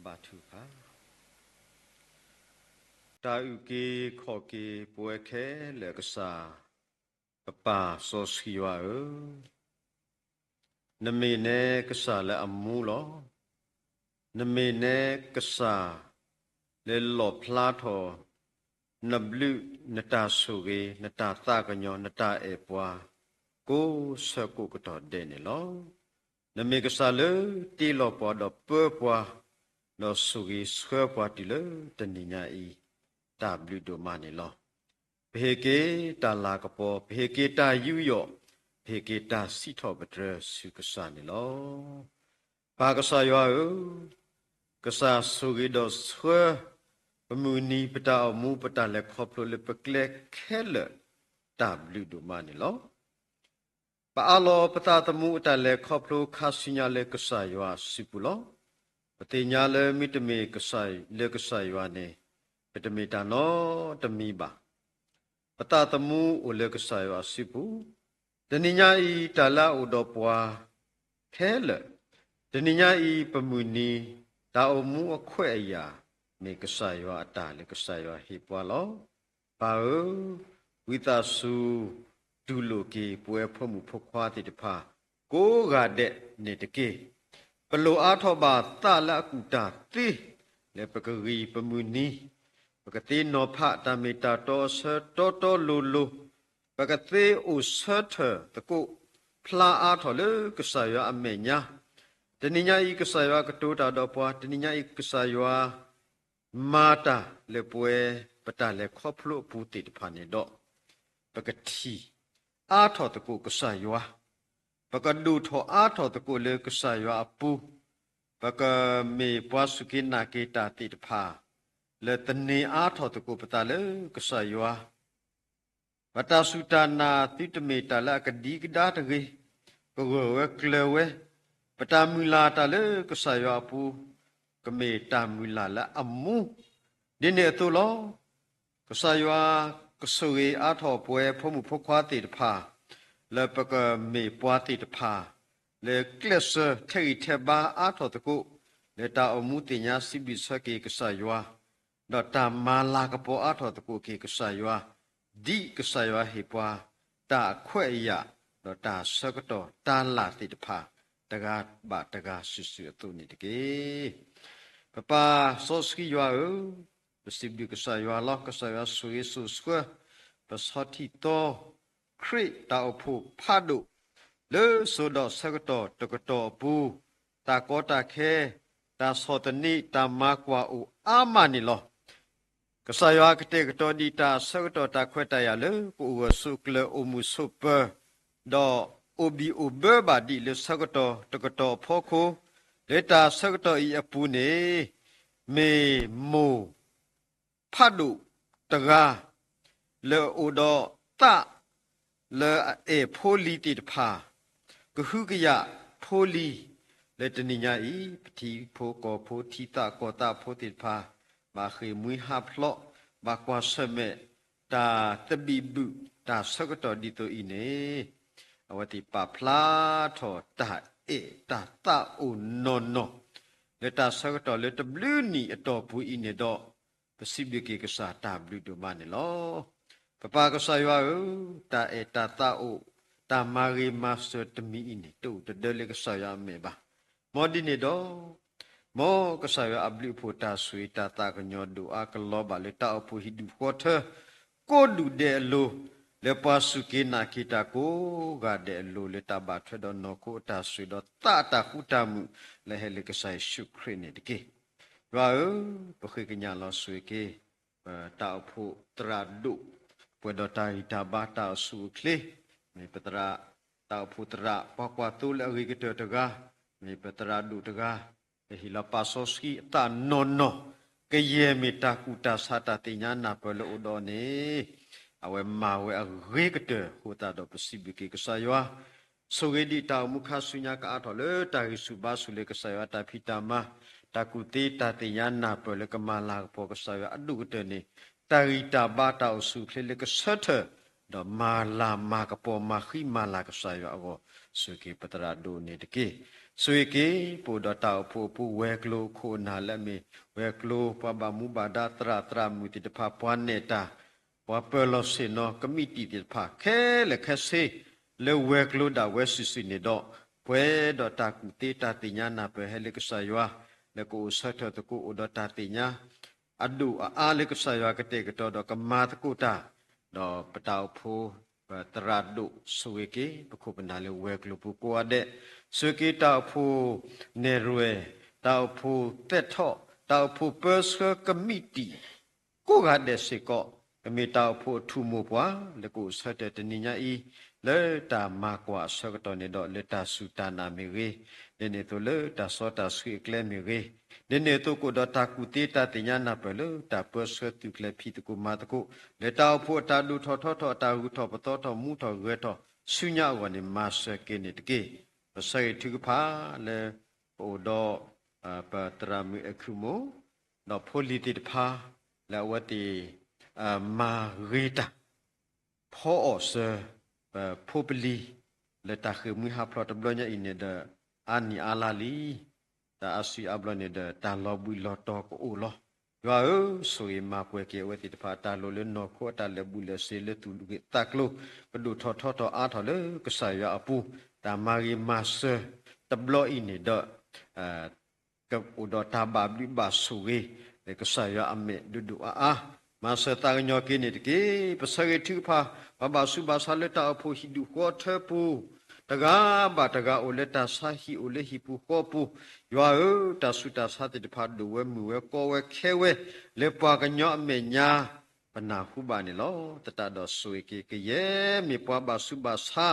ကဘါထုကဖၣ်. တၢ်အုၣ်က့ၤခီၣ်က့ၤပဝဲခဲလၢာ်ကစၢ်, ပပၢ်စီဆှံယွၤဧၢ, နမ့ၢ်နဲကစၢ်လၢအမူလီၤ. နမ့ၢ်နဲကစၢ်လၢလီၣ်ဖျါထီၣ် နဘျုးနတၢ်ဆိၣ်ဂ့ၤ နတၢ်သးကညီၤ နတၢ်အဲၣ်ပှၤ ကိးဆၢကိးကတီၢ်ဒဲးန့ၣ်လီၤ. နမ့ၢ်ကစၢ်လၢတ့လီၤပှၤဒီးပၢပှၤ ဒီးဆိၣ်ဂ့ၤဆှၢပှၤတုၤလၢတနံၤညါအံၤ, တၢ်ဘျုးဒိၣ်မးန့ၣ်လီၤ. ပဟ့ၣ်က့ၤတၢ်လၤကပီၤ, ပဟ့ၣ်က့ၤတၢ်ယူးယီၣ်, ပဟ့ၣ်က့ၤတၢ်စံးထီၣ်ပတြၢၤဆူကစၢ်န့ၣ်လီၤ. ပၢ်ကစၢ်ယွၤဧၢ, ကစၢ်ဆိၣ်ဂ့ၤဒီးဆှၢ ပမုၢ်နံၤ ပတၢ်အိၣ်မူ ပတၢ်လဲၤခီဖျိလၢပကျဲခဲလၢာ် တၢ်ဘျုးဒိၣ်မးန့ၣ်လီၤ. ပအးလီၤပသးသမူအတၢ်လဲၤခီဖျိခါဆူညါလၢကစၢ်ယွၤအစုပူၤလီၤ. ပသ့ၣ်ညါလၢမ့တမ့ၢ်ကစၢ်လၢကစၢ်ယွၤန့ၣ် ပတမ့ၢ်တၢ်နီတမံၤဘၣ်. ပသးသမူအိၣ်လၢကစၢ်ယွၤအစုပူၤ, တနံၤညါအံၤ တၢ်လၢအအိၣ်ဒီးပှၤခဲလၢာ်, တနံၤညါအံၤ ပမုၢ်နံၤ တၢ်အိၣ်မူအခွဲးအယာ် မ့ၢ်ကစၢ်ယွၤအတၢ်လၢကစၢ်ယွၤဟ့ၣ်ပှၤလီၤ. ပၢ်ဧၢ, ဝံသးစူၤ တူၢ်လိာ်က့ၤပဝဲဖိမုၣ်ဖိခွါသ့ၣ်တဖၣ် ကိးဂၤဒဲးန့ၣ်တက့ၢ်. ပလိၣ်အါထီၣ်ဘၣ်သးလၢအကူၣ်တၢ်သ့ လၢပကဂံၢ်ပမုၢ်နံၤ, ပကသ့နီၤဖးတၢ်မ့ၢ်တၢ်တီအဆၢတီတီလိၤလိၤ, ပကသ့အိၣ်ဆၢထၢၣ်သကိး ဖျါအါထီၣ်လၢကစၢ်ယွၤအမဲာ်ညါ, တနံၤညါအံၤ ကစၢ်ယွၤကတိၤတၢ်ဒီးပှၤ, တနံၤညါအံၤ ကစၢ်ယွၤ မၤတၢ်လၢပဝဲ ပတၢ်လဲၤခီဖျိအပူၤသ့ၣ်တဖၣ်န့ၣ်ဒီး, ပကထံၣ်အါထီၣ်သကိးကစၢ်ယွၤ, ပကဒိၣ်ထီၣ်အါထီၣ်သကိးလၢကစၢ်ယွၤအပူၤ, ပကမ့ၢ်ပှၤစူၢ်က့ၤနာ်က့ၤတၢ်သ့ၣ်တဖၣ် လၢသန့ၤအါထီၣ်သကိးပသးလၢကစၢ်ယွၤ ပတၢ်စူၢ်တၢ်နာ်သုတမ့ၢ်တၢ်လၢအကဒံကဒါတဂ့ၤ, ကဂၢၢ်ဝဲကျၢၤဝဲ, ပတၢ်မုၢ်လၢ်တၢ်လၢကစၢ်ယွၤအပူၤ, ကမ့ၢ်တၢ်မုၢ်လၢ်လၢအမူ, ဒ်န့ၣ်အသိးလီၤ. ကစၢ်ယွၤကဆိၣ်ဂ့ၤအါထီၣ်ပဝဲဖိမုၣ်ဖိခွါသ့ၣ်တဖၣ်, လၢပကမ့ၢ်ပှၤသ့ၣ်တဖၣ်, လၢကျဲးစၢးထဲးဂံၢ်ထဲးဘါအါထီၣ်သကိး, လၢတၢ်အိၣ်မူသ့ၣ်ညါစံးဘျုးဆၢက့ၤကစၢ်ယွၤ, ဒီးတၢ်မၤလၤကပီၤအါထီၣ်သကိးက့ၤကစၢ်ယွၤ, ဒ်ကစၢ်ယွၤဟ့ၣ်ပှၤ တၢ်အခွဲးအယာ်, ဒီးတၢ်ဆၢကတီၢ်တၢ်လၢ်သ့ၣ်တဖၣ် တဂၤဘၣ်တဂၤစုာ်စုာ်အသိးန့ၣ်တက့ၢ်. ပပၢ်စီဆှံယွၤဧၢ, ပစံးဘျုးကစၢ်ယွၤလီၤ. ကစၢ်ယွၤဆိၣ်ဂ့ၤစိာ်ဆှၢ ပဆီထံသီ ခရံာ်တၢ်အိၣ်ဖှိၣ်ဖးဒိၣ် လၢစိၤဒီးဆၢကတီၢ်တကတီၢ်အပူၤ, တၢ်ကီတၢ်ခဲ, တၢ်ဆီၣ်သနံး, တၢ်မၤကွၢ်အိၣ်အါမးန့ၣ်လီၤ. ကစၢ်ယွၤကတဲာ်ကတီၤဒံးတၢ်အဆၢကတီၢ်တၢ်ခွဲးတၢ်ယာ်လၢကအိၣ်ဂၢၢ်ဆိးကျၢၤအိၣ်မုာ်ဆိးပၢၤ, ဒီးအိၣ်ဘံၣ်အိၣ်ဘၢဘၣ်ဒံးလၢဆၢကတီၢ်တကတီၢ်အဖီခိၣ်, လၢတၢ်ဆၢကတီၢ်အံၤအပူၤန့ၣ်, မ့ၢ်မိၢ် ဖးဒိၣ်တဂၤ လၢအအိၣ်ဒီးသး လၢအအဲၣ်ဖိလံၤသ့ၣ်တဖၣ်, ကဟုကယာ်ဖိလံၤ, လၢတနံၤညါအံၤ ပထံဖိကီၢ်ဖိ ထံသးကီၢ်သးဖိသ့ၣ်တဖၣ် ဘၣ်ဃ့ၢ်မှံဟးဖျိး, ဘၣ်ကွၢ်ဆၢၣ်မဲာ် တၢ်သဘံၣ်ဘုၣ်တၢ်ဆၢကတီၢ်ဒ်သိးအံၤန့ၣ်, အဝဲသ့ၣ်ပာ်ဖျါထီၣ်တၢ်အဲၣ်တၢ်သးအိၣ်နီၢ်နီၢ် လၢတၢ်ဆၢကတီၢ်လၢတဘျုးနံၣ်အတီၢ်ပူၤအံၤန့ၣ်ဒီး, ပစံးဘျုးက့ၤကစၢ်တၢ်ဘျုးဒိၣ်မးန့ၣ်လီၤ. ပပၢ်ကစၢ်ယွၤဧၢ, တၢ်အဲၣ်တၢ်သးအိၣ်, တၢ်မၤဂ့ၤမၤစၢၤတမံၤအံၤန့ၣ် တအိၣ်တဒၢလၢကစၢ်ယွၤအမဲာ်ဘၣ်. မ်ဒ်န့ၣ်ဒီး, မ်ကစၢ်ယွၤအဘျုးအဖှိၣ်တၢ်ဆိၣ်ဂ့ၤတၢ်သးကညီၤဒိၣ်အါကလီၤဘၣ်လၢတၢ်အိၣ်ဖှိၣ်ဟံၣ်ဒူၣ်ဃီထၢ ကိးဒူၣ်ဒဲးအလိၤ, လၢပှၤစူၢ်က့ၤနာ်က့ၤတၢ်ကိးဂၤဒဲးအလိၤ လၢတၢ်ဘၣ်ထွဲဒီးနီၢ်ခိအတၢ်ဆိၣ်ဂ့ၤဒီးသးအတၢ်ဃူတၢ်မုာ် လၢဟဲလၢကစၢ်ယ့ၣ်ၡူးခရံာ်န့ၣ်တက့ၢ်. ယွၤဧၢ, ပဃ့ကညးလီၤဆိၣ်ဂ့ၤက့ၤ ပတၢ်အိၣ်ဖှိၣ်သရၣ်ဒိၣ် ပှဲၤဒီးတၢ်ဂံၢ်တၢ်ဘါတၢ်အိၣ်ဆူၣ်အိၣ်ချ့, မ့ၢ်ပသရၣ်, တၢ်အိၣ်ဖှိၣ်သရၣ် ပှၤကွၢ်သိလၢအဂ့ၤကတၢၢ်တဂၤ, မ့ၢ်ပသရၣ်ဒိၣ်တဂၤ, ပဟ့ၣ်လီၤပာ်စီဆှံအသးနီၢ်နီၢ်, ကယဲၢ်မ့ၢ်တၢ်ကူၣ်တၢ်ဆးတၢ်သ့ၣ်ညါနၢ်ပၢၢ်လၢအိၣ်ဒီးန့ၣ်, အဝဲမၤဝဲအဂ့ၤကတၢၢ်အဃိသတးဒီးပစံးဘျုးက့ၤကစၢ်ယွၤ ဆိၣ်ဂ့ၤဒံးတၢ်အိၣ်မူခါဆူညါကအါထီၣ်လၢတၢ်ဂံၢ်ဆူၣ်ဘါဆူၣ်လၢကစၢ်ယွၤအတၢ်ဖံးတၢ်မၤ, တၢ်ကူၣ်သ့တၢ်သ့ၣ်ညါနၢ်ပၢၢ်လၢကမၤလၤကပီၤကစၢ်ယွၤအဒိၣ်ကတၢၢ်န့ၣ်, တၢ်ဂံၢ်တၢ်ဘါတၢ်အိၣ်ဆူၣ်အိၣ်ချ့လၢကဆၢထၢၣ်, ဒီးမၤလၤမၤကပီၤမၤဃံမၤလၤကစၢ်ယွၤအဂီၢ်, ဆိၣ်ဂ့ၤက့ၤပသရၣ်ဒိၣ်န့ၣ်တက့ၢ်. ဆိၣ်ဂ့ၤက့ၤ ပအိၣ်ဒီးတၢ်အိၣ်ဖှိၣ်အပူၤဝဲၤကျိၤခိၣ်နၢ်လၢအမ့ၢ် ဝဲၤကျိၤပှၤဘၣ်မူဘၣ်ဒါသရၣ်သရၣ်မုၣ်သ့ၣ်တဖၣ် ပှၤနဲၣ်တၢ် ပှၤပၢၤလီၢ်ဆ့ၣ်နီၤကမံးတံာ်သ့ၣ်တဖၣ်ခဲလၢာ်ခဲဆ့ လၢဝဲၤကျိၤဒၣ်ဝဲစုာ်စုာ်န့ၣ်ဒီး, ပှဲၤဒီးတၢ်ကူၣ်သ့တၢ်သ့ၣ်ညါနၢ်ပၢၢ်ဟဲလၢကစၢ်ယွၤ, လၢကအိၣ်ဆၢထၢၣ်သကိးအိၣ်ဒီးတၢ်သ့ၣ်ညါ အဒိၣ်အအါလၢကစၢ်ယွၤကတဲာ်ကတီၤဒီးကမၤသကိးတၢ်, ဒီးပတၢ်အိၣ်ဖှိၣ် ပသရၣ်ဒိၣ်ဆိၣ်ဂ့ၤက့ၤ ပခိၣ်ပနၢ်လၢဝဲၤကျိၤပူၤကိးဂၤဒဲး, ဆိၣ်ဂ့ၤက့ၤတၢ်အိၣ်ဖှိၣ်နဲၣ်ရွဲၣ်, တၢ်အိၣ်ဖှိၣ်သဲးထီၣ်, တၢ်အိၣ်ဖှိၣ်ပၢဆှၢကမံးတံာ် ကိးဂၤဒဲးစ့ၢ်ကီး, ကမ့ၢ်တၢ်အိၣ်ဖှိၣ်အထူၣ်မိၢ်ပှၢ် လၢကအိၣ်ဆၢထၢၣ်တနံၤညါအံၤ, လၢတၢ်မၤကွၢ်အဆၢကတီၢ်န့ၣ်ဒီး လၢတၢ်စူၢ်တၢ်နာ်မ့ၢ်ဂ့ၤ, ဒ်န့ၣ်အသိးလၢတၢ်စီတၢ်ဆှံအကျဲမ့ၢ်ဂ့ၤ, ဒ်န့ၣ်အသိးကအိၣ်ဒီးတၢ်ကူၣ်သ့တၢ်သ့ၣ်ညါနၢ်ပၢၢ်လၢ တၢ်ပၢဆှၢသုးကျဲၤဖံးသကိးမၤသကိး, လၢတၢ်အိၣ်ဖှိၣ်အတၢ်ဒိၣ်ထီၣ်ထီထီၣ် အတၢ်ဂုၤထီၣ်ပသီထီၣ်မူထီၣ်ဂဲၤထီၣ်ဆူညါအဂီၢ်န့ၣ် မၤစၢၤက့ၤန့ၣ်တက့ၢ်. ပဆၢဂ့ၤထုကဖၣ်လၢ ပအိၣ်ဒီး ပသရၣ်မုၣ်အဲၣ်ခုၣ်မိၢ်, ဒီးဖိလံၤသ့ၣ်တဖၣ် လၢအဝဲသ့ၣ် မၤဂ့ၤတၢ် ဖီအီၣ်စၢၤ ပဖိပလံၤ လၢတၢ်ဃ့ၢ်မှံဟးဖျိးတဘျီညါအံၤန့ၣ်ဒီး အါနံၣ်အါလါလံ. တၢ်အါစုအါဘျီန့ၣ်ဒီး တၢ်လီၤဘှံးလီၤတီၤကအိၣ်လီၤ. ယွၤဧၢ, ဆိၣ်ဂ့ၤမၤပှဲၤက့ၤအဝဲသ့ၣ်တဖၣ် တၢ်လိၣ်လၢနီၢ်ခိအတၢ်လဲၤဘူးလဲၤစ့ၤလၢသူၣ်ဂ့ၢ်သးကျိၤ ကဒိၣ်ထီၣ်ထီထီၣ်အါထီၣ်လၢကစၢ်ယွၤအပူၤ, တၢ်မၤဂ့ၤမၤစၢၤတဘျီအံၤန့ၣ်ဒီး ကအိၣ်ဒီးတၢ်ဘၣ်ဘျုးဘၣ်ဆိၣ်ဂ့ၤ လၢကစၢ်ယွၤအမဲာ်ဒိၣ်ဒိၣ်အါအါ, မၤစၢၤသးကညီၤက့ၤန့ၣ်တက့ၢ်. ပဆၢဂ့ၤထုကဖၣ် ပှၤဘၣ်ဆူးဘၣ်ဆါလၢတၢ်အိၣ်ဖှိၣ်ဟံၣ်ဒူၣ်ဃီထၢပူၤ တဂၤဘၣ်တဂၤအိၣ်လၢတၢ်ဆါဟံၣ်အိၣ်လၢဟံၣ်ပူၤဃီပူၤ, ယွၤဧၢ, တၢ်ဆူးတၢ်ဆါသ့ၣ်တဖၣ်ဒိၣ်ဝဲမုၢ်ဝဲကီဝဲခဲဝဲ လၢပှၤကညီအမဲာ်ညါ ပနၢ်ဟူဘၣ်န့ၣ်လီၤ. သတးဒီးဆိၣ်ဂ့ၤက့ၤ ကယဲၢ်မ့ၢ်ပှၤဘၣ်ဆူးဘၣ်ဆါ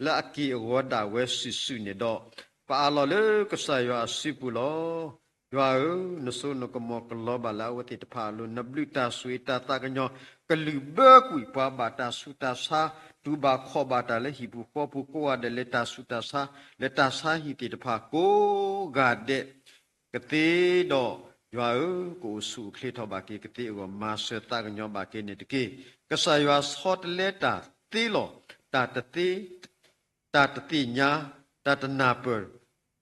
လၢအက့ၢ်အဂီၤဒၣ်ဝဲစုာ်စုာ်န့ၣ်ဒီး ပအးလီၤလၢကစၢ်ယွၤအစုပူၤလီၤ. ယွၤဧၢ, နစိနကမီၤကလီၤဘၣ်လၢအဝဲသ့ၣ်တဖၣ်အလိၤ, နဘျုးတၢ်ဆိၣ်ဂ့ၤတၢ်သးကညီၤ ကလုၢ်ဘၢကွံာ်ပှၤဘၣ်တၢ်ဆူးတၢ်ဆါ, တူၢ်ဘၣ်ခီၣ်ဘၣ်တၢ်လၢဟံၣ်ပူၤဃီပူၤကိးဂၤဒဲးလၢတၢ်ဆူးတၢ်ဆါ လၢတၢ်ဆါဟံၣ်သ့ၣ်တဖၣ်ကိးဂၤဒဲး ကသ့ဒီး, ယွၤဧၢ, ကအိၣ်ဆူၣ်အိၣ်ချ့ထီၣ်ဘၣ်က့ၤကသ့အဂီၢ် မၤစၢၤသးကညီၤဘၣ်က့ၤန့ၣ်တက့ၢ်. ကစၢ်ယွၤဆီတလဲတၢ်သ့လီၤ. တၢ်တသ့, တၢ်တသ့ၣ်ညါ, တၢ်တနၢ်ပၢၢ်,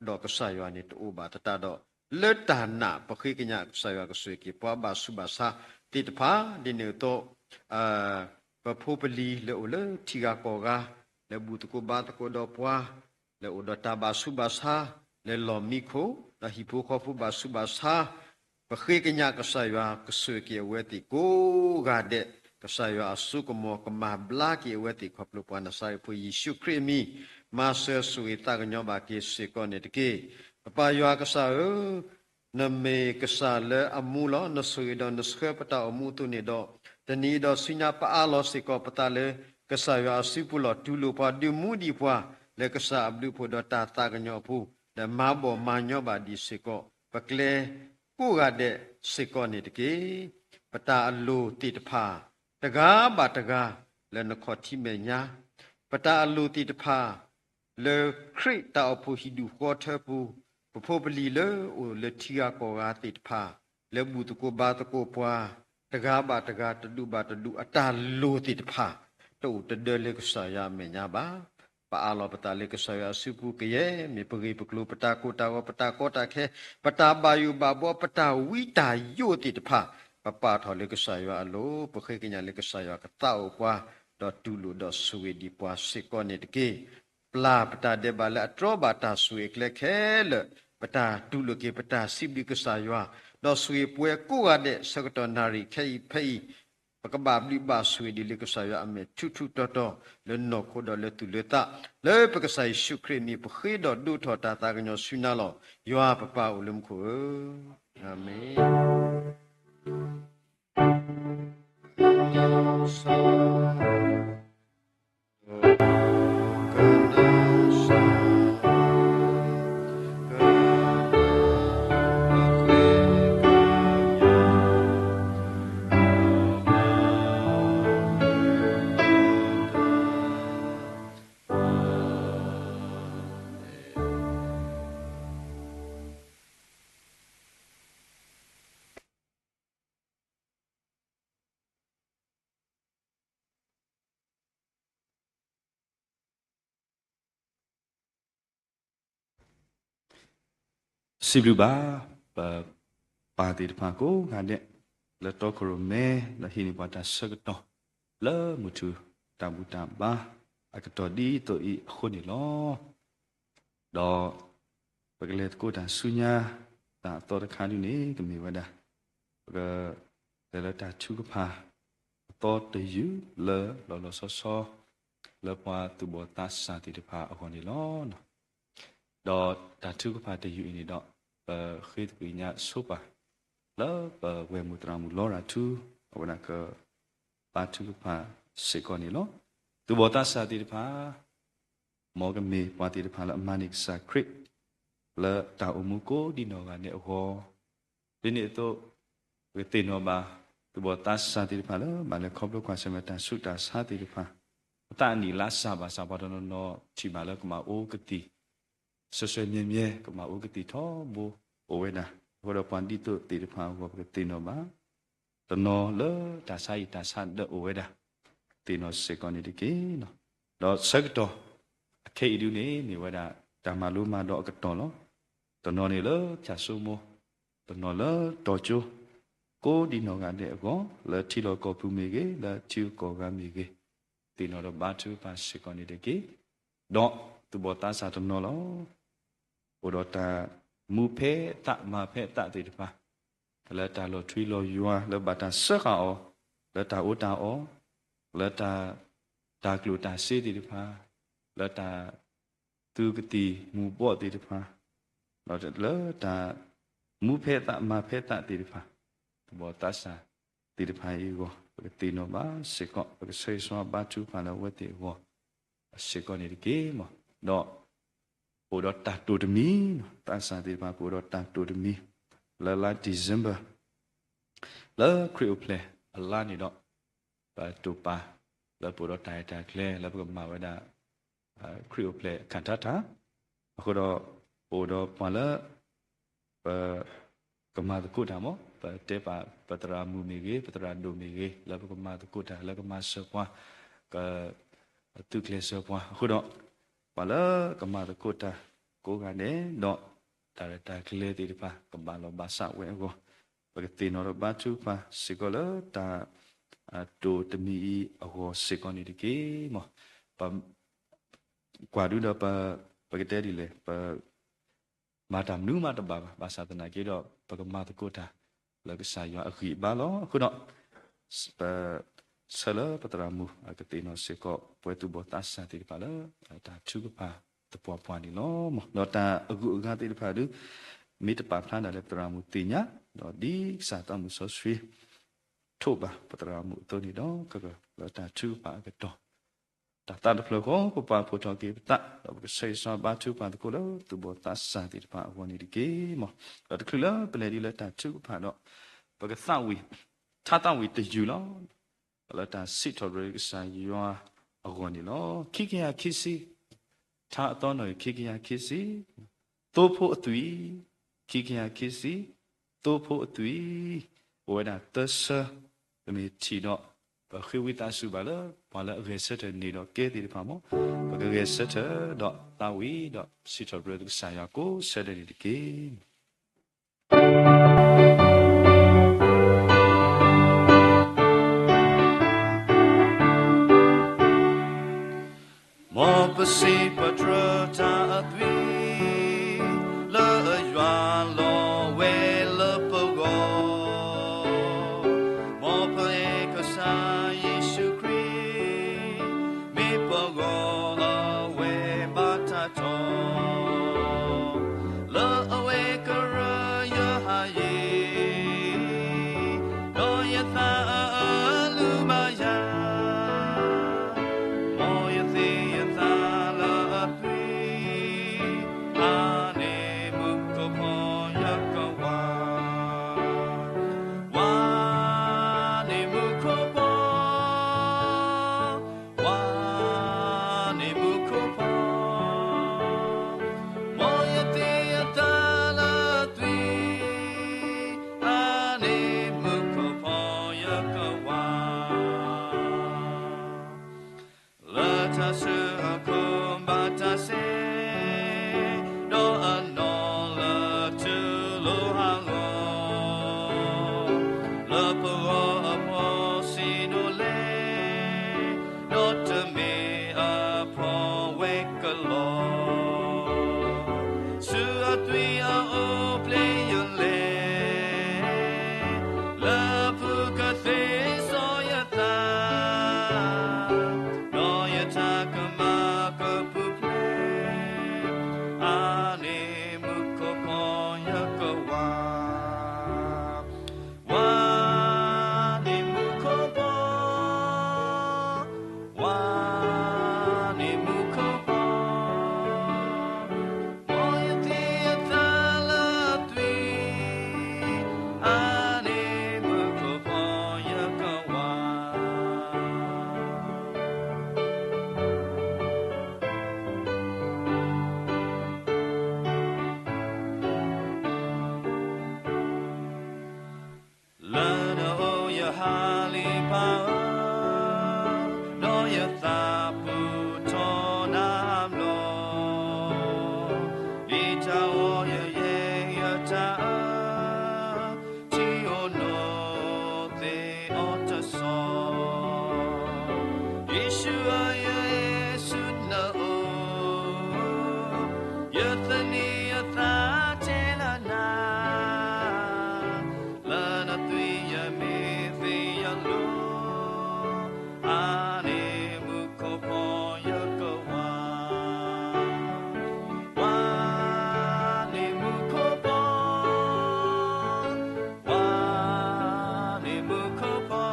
ဒီးကစၢ်ယွၤန့ၣ်တအိၣ်ဘၣ်သတးဒီး လၢတၢ်နာ်ပဃ့ကညးကစၢ်ယွၤကဆိၣ်ဂ့ၤက့ၤပှၤဘၣ်ဆူးဘၣ်ဆါသ့ၣ်တဖၣ် ဒ်န့ၣ်အသိး ပဖိပလံၤလၢအိၣ်လၢထံဂၤကီၢ်ဂၤ လၢဘူၣ်သကိးဘါသကိးဒီးပှၤ လၢအိၣ်ဒီးတၢ်ဘၣ်ဆူးဘၣ်ဆါ လၢလီၢ်မံခိၣ် ဒီးဟံၣ်ဖိဃီဖိဘၣ်ဆူးဘၣ်ဆါ ပဃ့ကညးကစၢ်ယွၤကဆိၣ်ဂ့ၤက့ၤအဝဲသ့ၣ်ကိးဂၤဒဲး ကစၢ်ယွၤအစိကမီၤကမၤဘျါက့ၤအဝဲသ့ၣ်ခီဖျိပှၤနၤစၤရ့းဖိယ့ၣ်ၡူးခရံာ်အမံၤ မၤစၢၤဆိၣ်ဂ့ၤသးကညီၤဘၣ်က့ၤစ့ၢ်ကီးန့ၣ်တက့ၢ်. ပပၢ်ယွၤကစၢ်ဧၢ, နမ့ၢ်ကစၢ်လၢအမူလီၤ. နဆိၣ်ဂ့ၤဒီးနဆှၢပတၢ်အိၣ်မူအသိးန့ၣ်ဒီး, တနံၤအံၤဒီးဆူညါပအးလီၤစ့ၢ်ကီးပသးလၢ ကစၢ်ယွၤအစုပူၤလီၢ်တူၢ်လိာ်ပှၤဒုးမူဒံးပှၤ လၢကစၢ်အဘျုးအဖှိၣ်ဒီးတၢ်သးကညီၤအပူၤ, ဒီးမၤဘီၣ်မၤညီဘၣ်ဒံးစ့ၢ်ကီး ပကျဲကိးဂၤဒဲးစ့ၢ်ကီးန့ၣ်တက့ၢ်. ပတၢ်အလိၤသ့ၣ်တဖၣ် တဂၤဘၣ်တဂၤ လၢနခီၣ်ထံးမဲာ်ညါ, ပတၢ်အလိၤသ့ၣ်တဖၣ် လၢခရံာ်တၢ်အိၣ်ဖှိၣ်ဟံၣ်ဒူၣ်ဃီထၢပူၤ, ပဖိပလံၤလၢအိၣ်လၢထံဂၤကီၢ်ဂၤသ့ၣ်တဖၣ်, လၢဘူၣ်သကိးဘါသကိးပှၤ, တဂၤဘၣ်တဂၤ တဒူၣ်ဘၣ်တဒူၣ် အတၢ်လိၤသ့ၣ်တဖၣ် တအိၣ်တဒၢလၢကစၢ်ယွၤအမဲာ်ညါဘၣ်. ပအးလီၤပသးလၢကစၢ်ယွၤအစုပူၤကယဲၢ်, မ့ၢ်ပဂ့ၢ်ပကျိၤ ပတၢ်ကိၢ်တၢ်ဂီၤ ပတၢ်ကီတၢ်ခဲ ပတၢ်ဘၣ်ယိၣ်ဘၣ်ဘှီ ပတၢ်ဝံတၢ်ယိးသ့ၣ်တဖၣ် ပပာ်ထီၣ်လၢကစၢ်ယွၤအလိၤ, ပဃ့ကညးလၢကစၢ်ယွၤကသးအိၣ်ပှၤ, ဒီးတူၢ်လိာ်ဒီးဆိၣ်ဂ့ၤဒံးပှၤစ့ၢ်ကီးန့ၣ်တက့ၢ်. ပျၢ်ပတၢ်ဒဲးဘးလၢအတြီဘၣ်တၢ်ဆိၣ်ဂ့ၤအကျဲခဲလၢာ်, ပတၢ်တူၢ်လိာ်က့ၤ ပတၢ်စံးဘျုးကစၢ်ယွၤ, ဒီးဆိၣ်ဂ့ၤပဝဲကိးဂၤဒဲး ဆၢကတီၢ်နၣ်ရံၣ်ခဲအံၤဖဲအံၤ, ပကဘၣ်ဘျုးဘၣ်ဆိၣ်ဂ့ၤဒံးလၢကစၢ်ယွၤအမဲာ်ထူထူတီတီ လၢနီၢ်ခိဒီးလၢသူၣ်လၢသး, လၢပကစၢ်ယ့ၣ်ၡူးခရံာ်အမံၤ ပဃ့ဒီးဒိးထီၣ်တၢ်သးကညီၤဆူနၤလီၤ. ယွၤပပၢ်အိၣ်လၢမူခိၣ်ဧၢ, အၤမ့ၣ်.စံးဘျုးဘၣ် ပပၢ်သ့ၣ်တဖၣ်ကိးဂၤဒဲး လၢတီခိၣ်ရိၣ်မဲ လၢဟံးန့ၢ်ပှၤတၢ်ဆၢကတီၢ် လၢမုၢ်ထူၣ်တၢ်ဘူၣ်တၢ်ဘါအကတီၢ်ဒ်သိးအံၤအဃိန့ၣ်လီၤ. ဒီးပကလဲၤသကိးတၢ်ဆူညါ တၢ်အသီတခါဒ်န့ၣ် ကမ့ၢ်ဝဲဒၣ် ပကလဲၤလၢတၢ်ထုကဖၣ် အသီတယုၢ်လၢလီၤလီၤဆီဆီ လၢပှၤသူၣ်ဘီၣ်သးစၢ်သ့ၣ်တဖၣ်အဂီၢ်န့ၣ်လီၤ. ဒီးတၢ်ထုကဖၣ်တယုၢ်အံၤန့ၣ်ဒီး ပဃ့သကွံာ်ညါဆိပာ် လၢပဝဲၢ်မုၢ်သရၣ်မုၣ်လီရၤထူ အဝဲဒၣ်က ဘါထုကဖၣ်စ့ၢ်ကီးန့ၣ်လီၤ. သူၣ်ဘီၣ်သးစၢ်သ့ၣ်တဖၣ် မ်ကမ့ၢ်ပှၤသ့ၣ်တဖၣ်လၢအမၤန့ၢ်ကစၢ်ခရံာ် လၢတၢ်အိၣ်မူကိးဒံနီၢ်ဂၤဒဲးအဂီၢ်, ဒ်န့ၣ်အသိး ပကသ့ၣ်နီၣ်ဘၣ် သူၣ်ဘီၣ်သးစၢ်သ့ၣ်တဖၣ်လၢ ဘၣ်လဲၤခီဖျိကွၢ်ဆၢၣ်မဲာ်တၢ်ဆူးတၢ်ဆါသ့ၣ်တဖၣ်, အသးအနံၣ်လါစၢ်ဘၣ်ဆၣ် ပှၤတနီၤနီၤထံၣ်ဘၣ်လၢကမၤအိၣ်ကသံၣ် ဆှဲဆှဲမြဲမြဲ ကမၤအိၣ်ကသံၣ်ထီဘိအိၣ်ဝဲဒၣ်, အဃိဒီးပှၤဒ်သိးသ့ၣ်တဖၣ်အဂီၢ် ပကသ့ၣ်နီၣ်ဘၣ် တနီၤလၢတၢ်ဆါဟံၣ်တၢ်ဆါဒၢးအိၣ်ဝဲဒၣ်, သ့ၣ်နီၣ်စ့ၢ်ကီးန့ၣ်တက့ၢ်. ဒီးဆၢကတီၢ် အခဲအံၤဒုန့ၣ် မ့ၢ်ဝဲဒၣ် တၢ်မၤလိမၤဒိးအကတီၢ်လီၤ. တနီၤန့ၣ်လၢဖၠၣ်စိမိၤ, တနီၤလၢတီၤကၠိ, ကိးဒံနီၢ်ဂၤဒဲးအဂီၢ် လၢထံလီၢ်ကီၢ်ပူၤမ့ၢ်ဂ့ၤ, လၢထံဂၤကီၢ်ဂၤမ့ၢ်ဂ့ၤ, သ့ၣ်နီၣ်ဒီးဘါထုကဖၣ်စ့ၢ်ကီးန့ၣ်တက့ၢ်. ဒီးသူၣ်ဘီၣ်သးစၢ်တနီၤလီၤ. အိၣ်ဒီးတၢ်မူဖဲအသးမၤဖဲအသးသ့ၣ်တဖၣ်, လၢတၢ်လီၤထွံလီၤယွၤ လၢဘၣ်တၢ်စၢဃာ်အီၤ, လၢတၢ်အီၣ်တၢ်အီ, လၢတၢ် တၢ်ကျိၣ်တၢ်စ့သ့ၣ်တဖၣ်, လၢတၢ် သုးကသံၣ်မူၤဘှီးသ့ၣ်တဖၣ်, ဒီးလၢတၢ်မူဖဲအသးမၤဖဲအသးသ့ၣ်တဖၣ်, သူၣ်ဘီၣ်သးစၢ်သ့ၣ်တဖၣ်အံၤအဂီၢ် ပကသ့ၣ်နီၣ်ဘၣ်စ့ၢ်ကီး, ပကဆၢဂ့ၤဆၢဝါဘါထုကဖၣ်လၢအဝဲသ့ၣ်အဂီၢ် စ့ၢ်ကီးန့ၣ်တက့ၢ်. ဒီး အိၣ်ဒီးတၢ်တိာ်တမံၤ, သးစၢ်သ့ၣ်တဖၣ် ပအိၣ်ဒီးတၢ်တိာ်တမံၤ လၢလါ December လၢခရံာ်အိၣ်ဖျဲၣ်အလါန့ၣ်ဒီး ပတိာ်ပာ်လၢပအိၣ်ဒီးတၢ်ရဲၣ်တၢ်ကျဲၤ လၢပကမၤဝဲဒၣ် ခရံာ်အိၣ်ဖျဲၣ်အခၣ်ထါတၢ်, အဃိဒီး ပအိၣ်ဒီးပှၤလၢ ပ ကမၤသကိးတၢ်မး, ပတဲပာ်ပသရၣ်မုၣ်မ့ၢ်ဂ့ၤ, ပသရၣ်ဒိၣ်မ့ၢ်ဂ့ၤ, လၢပကမၤသကိးတၢ် လၢကမၤစၢၤပှၤ, က သုးကျဲၤစၢၤပှၤအဃိဒီး ပှၤလၢကမၤသကိးတၢ်ကိးဂၤဒဲးဒီး တၢ်ရဲၣ်တၢ်ကျဲၤသ့ၣ်တဖၣ် ကဘၣ်လီၤဘၣ်စးဝဲအဂီၢ်, ပကသ့ၣ်နီၣ်ဒီးဘါထုကဖၣ်စ့ၢ်ကီးလၢတၢ် တိာ်တမံၤအံၤအဂီၢ်စ့ၢ်ကီးန့ၣ်တက့ၢ်. မ် ပ ကွၢ်ဒုဒီးပ ပကတဲဒ်လဲၣ်, ပ မၤတၢ်မနုၤမးတဘၣ်ဘၣ်, ဘၣ်ဆၣ်သနာ်က့ဒီး ပကမၤသကိးတၢ်လၢကစၢ်ယွၤအဂံၢ်အဘါလီၤ. အဃိဒီး ပ ဆၢလၢပသရၣ်မုၣ် ကသ့ၣ်နီၣ်စ့ၢ်ကီး ပဝဲသူၣ်ဘီၣ်သးစၢ်သ့ၣ်တဖၣ်လၢ တၢ်ထုကဖၣ်သပှၢ်ပှၢ်န့ၣ်လီၤ. ဒီးတၢ်အဂုၤအဂၤသ့ၣ်တဖၣ်ဒု မ့ၢ်တပာ်ဖျါဒၣ်လၢပသရၣ်မုၣ်သ့ၣ်ညါ, ဒီးဒ်ကစၢ်သးမုၣ်စီဆှံ ထိးဘၣ်ပသရၣ်မုၣ်အသိးန့ၣ်ဒီး ကကလၢတၢ်ထုကဖၣ်အကတီၢ် တၢ်သးတဖျၢၣ်ဃီ ပပာ်ဖှိၣ်ထီၣ်က့ၤပသး ဒီးပကဆၢဂ့ၤဆၢဝါဘါထုကဖၣ်သကိးလၢသူၣ်ဘီၣ်သးစၢ်သ့ၣ်တဖၣ်အဂီၢ်န့ၣ်တက့ၢ်. မ် ဒီးတချုးလၢပလဲၤဒ်လၢတၢ်ထုကဖၣ်ဒီး ပကသးဝံၣ် ထါသးဝံၣ်တယုၢ်လီၤ. လၢတၢ်စံးထီၣ်ပတြၢၤကစၢ်ယွၤအဂီၢ်န့ၣ်လီၤ. ခံကယၤခံဆံ, ထါအသီနီၣ်ဂံၢ် ခံကယၤခံဆံ, သိဖိအသွံၣ်, ခံကယၤခံဆံ, သိဖိအသွံၣ်, အိၣ်ဝဲဒၣ်သၢဆၢ, ပမ့ၢ်ထံၣ်ဒီး ပဃ့ဝံသးစူၤဘၣ်လၢ ပှၤလၢအဂဲၤဆၢထၢၣ်န့ၣ်ဒီးကဲသ့ၣ်တဖၣ်မ့ၢ် ပကဂဲၤဆၢထၢၣ်ဒီးသးဝံၣ်ဒီးစံးထီၣ်ပတြၢၤကစၢ်ယွၤကိးဆၢဒဲးန့ၣ်တက့ၢ်. မ်ပစံးပတြၢၤတၢ်အသွံၣ် လၢယွၤလီၤဝဲလၢပဂီၢ်, မ်ပအဲၣ်ကစၢ်ယ့ၣ်ၡူးခရံာ် မ့ၢ်ပဂီၢ်အဝဲဘၣ်တၢ်တီ လၢအဝဲကရၢယဟးယံၤ, ဒီးယသးအအၢလုၢ်ဘၣ်ယၤ, မ်ယသ့ၣ်ယသၣ်လၢအသွံၣ်, အါန့ၢ်မူခိၣ်ဖီယကဝၤ, ဝါန့ၢ်မူခိၣ်ဖီ ဝါန့ၢ်မူခိၣ်ဖီ, မ်ယသ့ၣ်ယသၣ်လၢအသွံၣ်, အါန့ၢ်မူခိၣ်ဖီယကဝၤ, လၢတၢ်ဆၢအခိၣ်ဘၣ်တၢ်စဲ, ဒီးအနီၢ်လၢတူၢ်လိာ်ဟးဂီၤ, လၢပဂီၢ်အဖီၣ်ဆံးဒိၣ်လဲၣ်, ဒီးတမ့ၢ်အဖီၣ်ဝဲကလီၤ, ဆူအသွံၣ်အအိၣ်ဖျဲၣ်ယလဲၣ်, လၢဖုကသ့စီယသး, ဒီးယတၢ်ကမၣ်ကပူၤဖျဲး, အါန့ၢ်မူခိၣ်ဖီယကဝၤ, ဝါန့ၢ်မူခိၣ်ဖီ, ဝါန့ၢ်မူခိၣ်ဖီ, မ်ယသ့ၣ်ယသၣ်လၢအသွံၣ်, အါန့ၢ်မူခိၣ်ဖီယကဝၤ လၢနအိၣ်ယဟးလံပၢ်ဧၢ, ဒီးယသးပူၤထီၣ်နၤဘျီ, လံာ်တၢ်အီၣ်ယယဲၢ်ယတၢ်အၢ, ထံဧိၤနိသ့ၣ်အီၤတစီၤ, ယ့ၣ်ၡူးဧၢ ယအဲၣ်ဆူနအိၣ်, ယသန့ၤယသးတဲလၢနၤ, လၢနသွံၣ်ယမ့ၢ်သ့ၣ်ညါလီၤ, အါန့ၢ်မူခိၣ်ဖီယကဝၤ, ဝါန့ၢ်မူခိၣ်ဖီ, ဝါန့ၢ်မူခိၣ်ဖီ,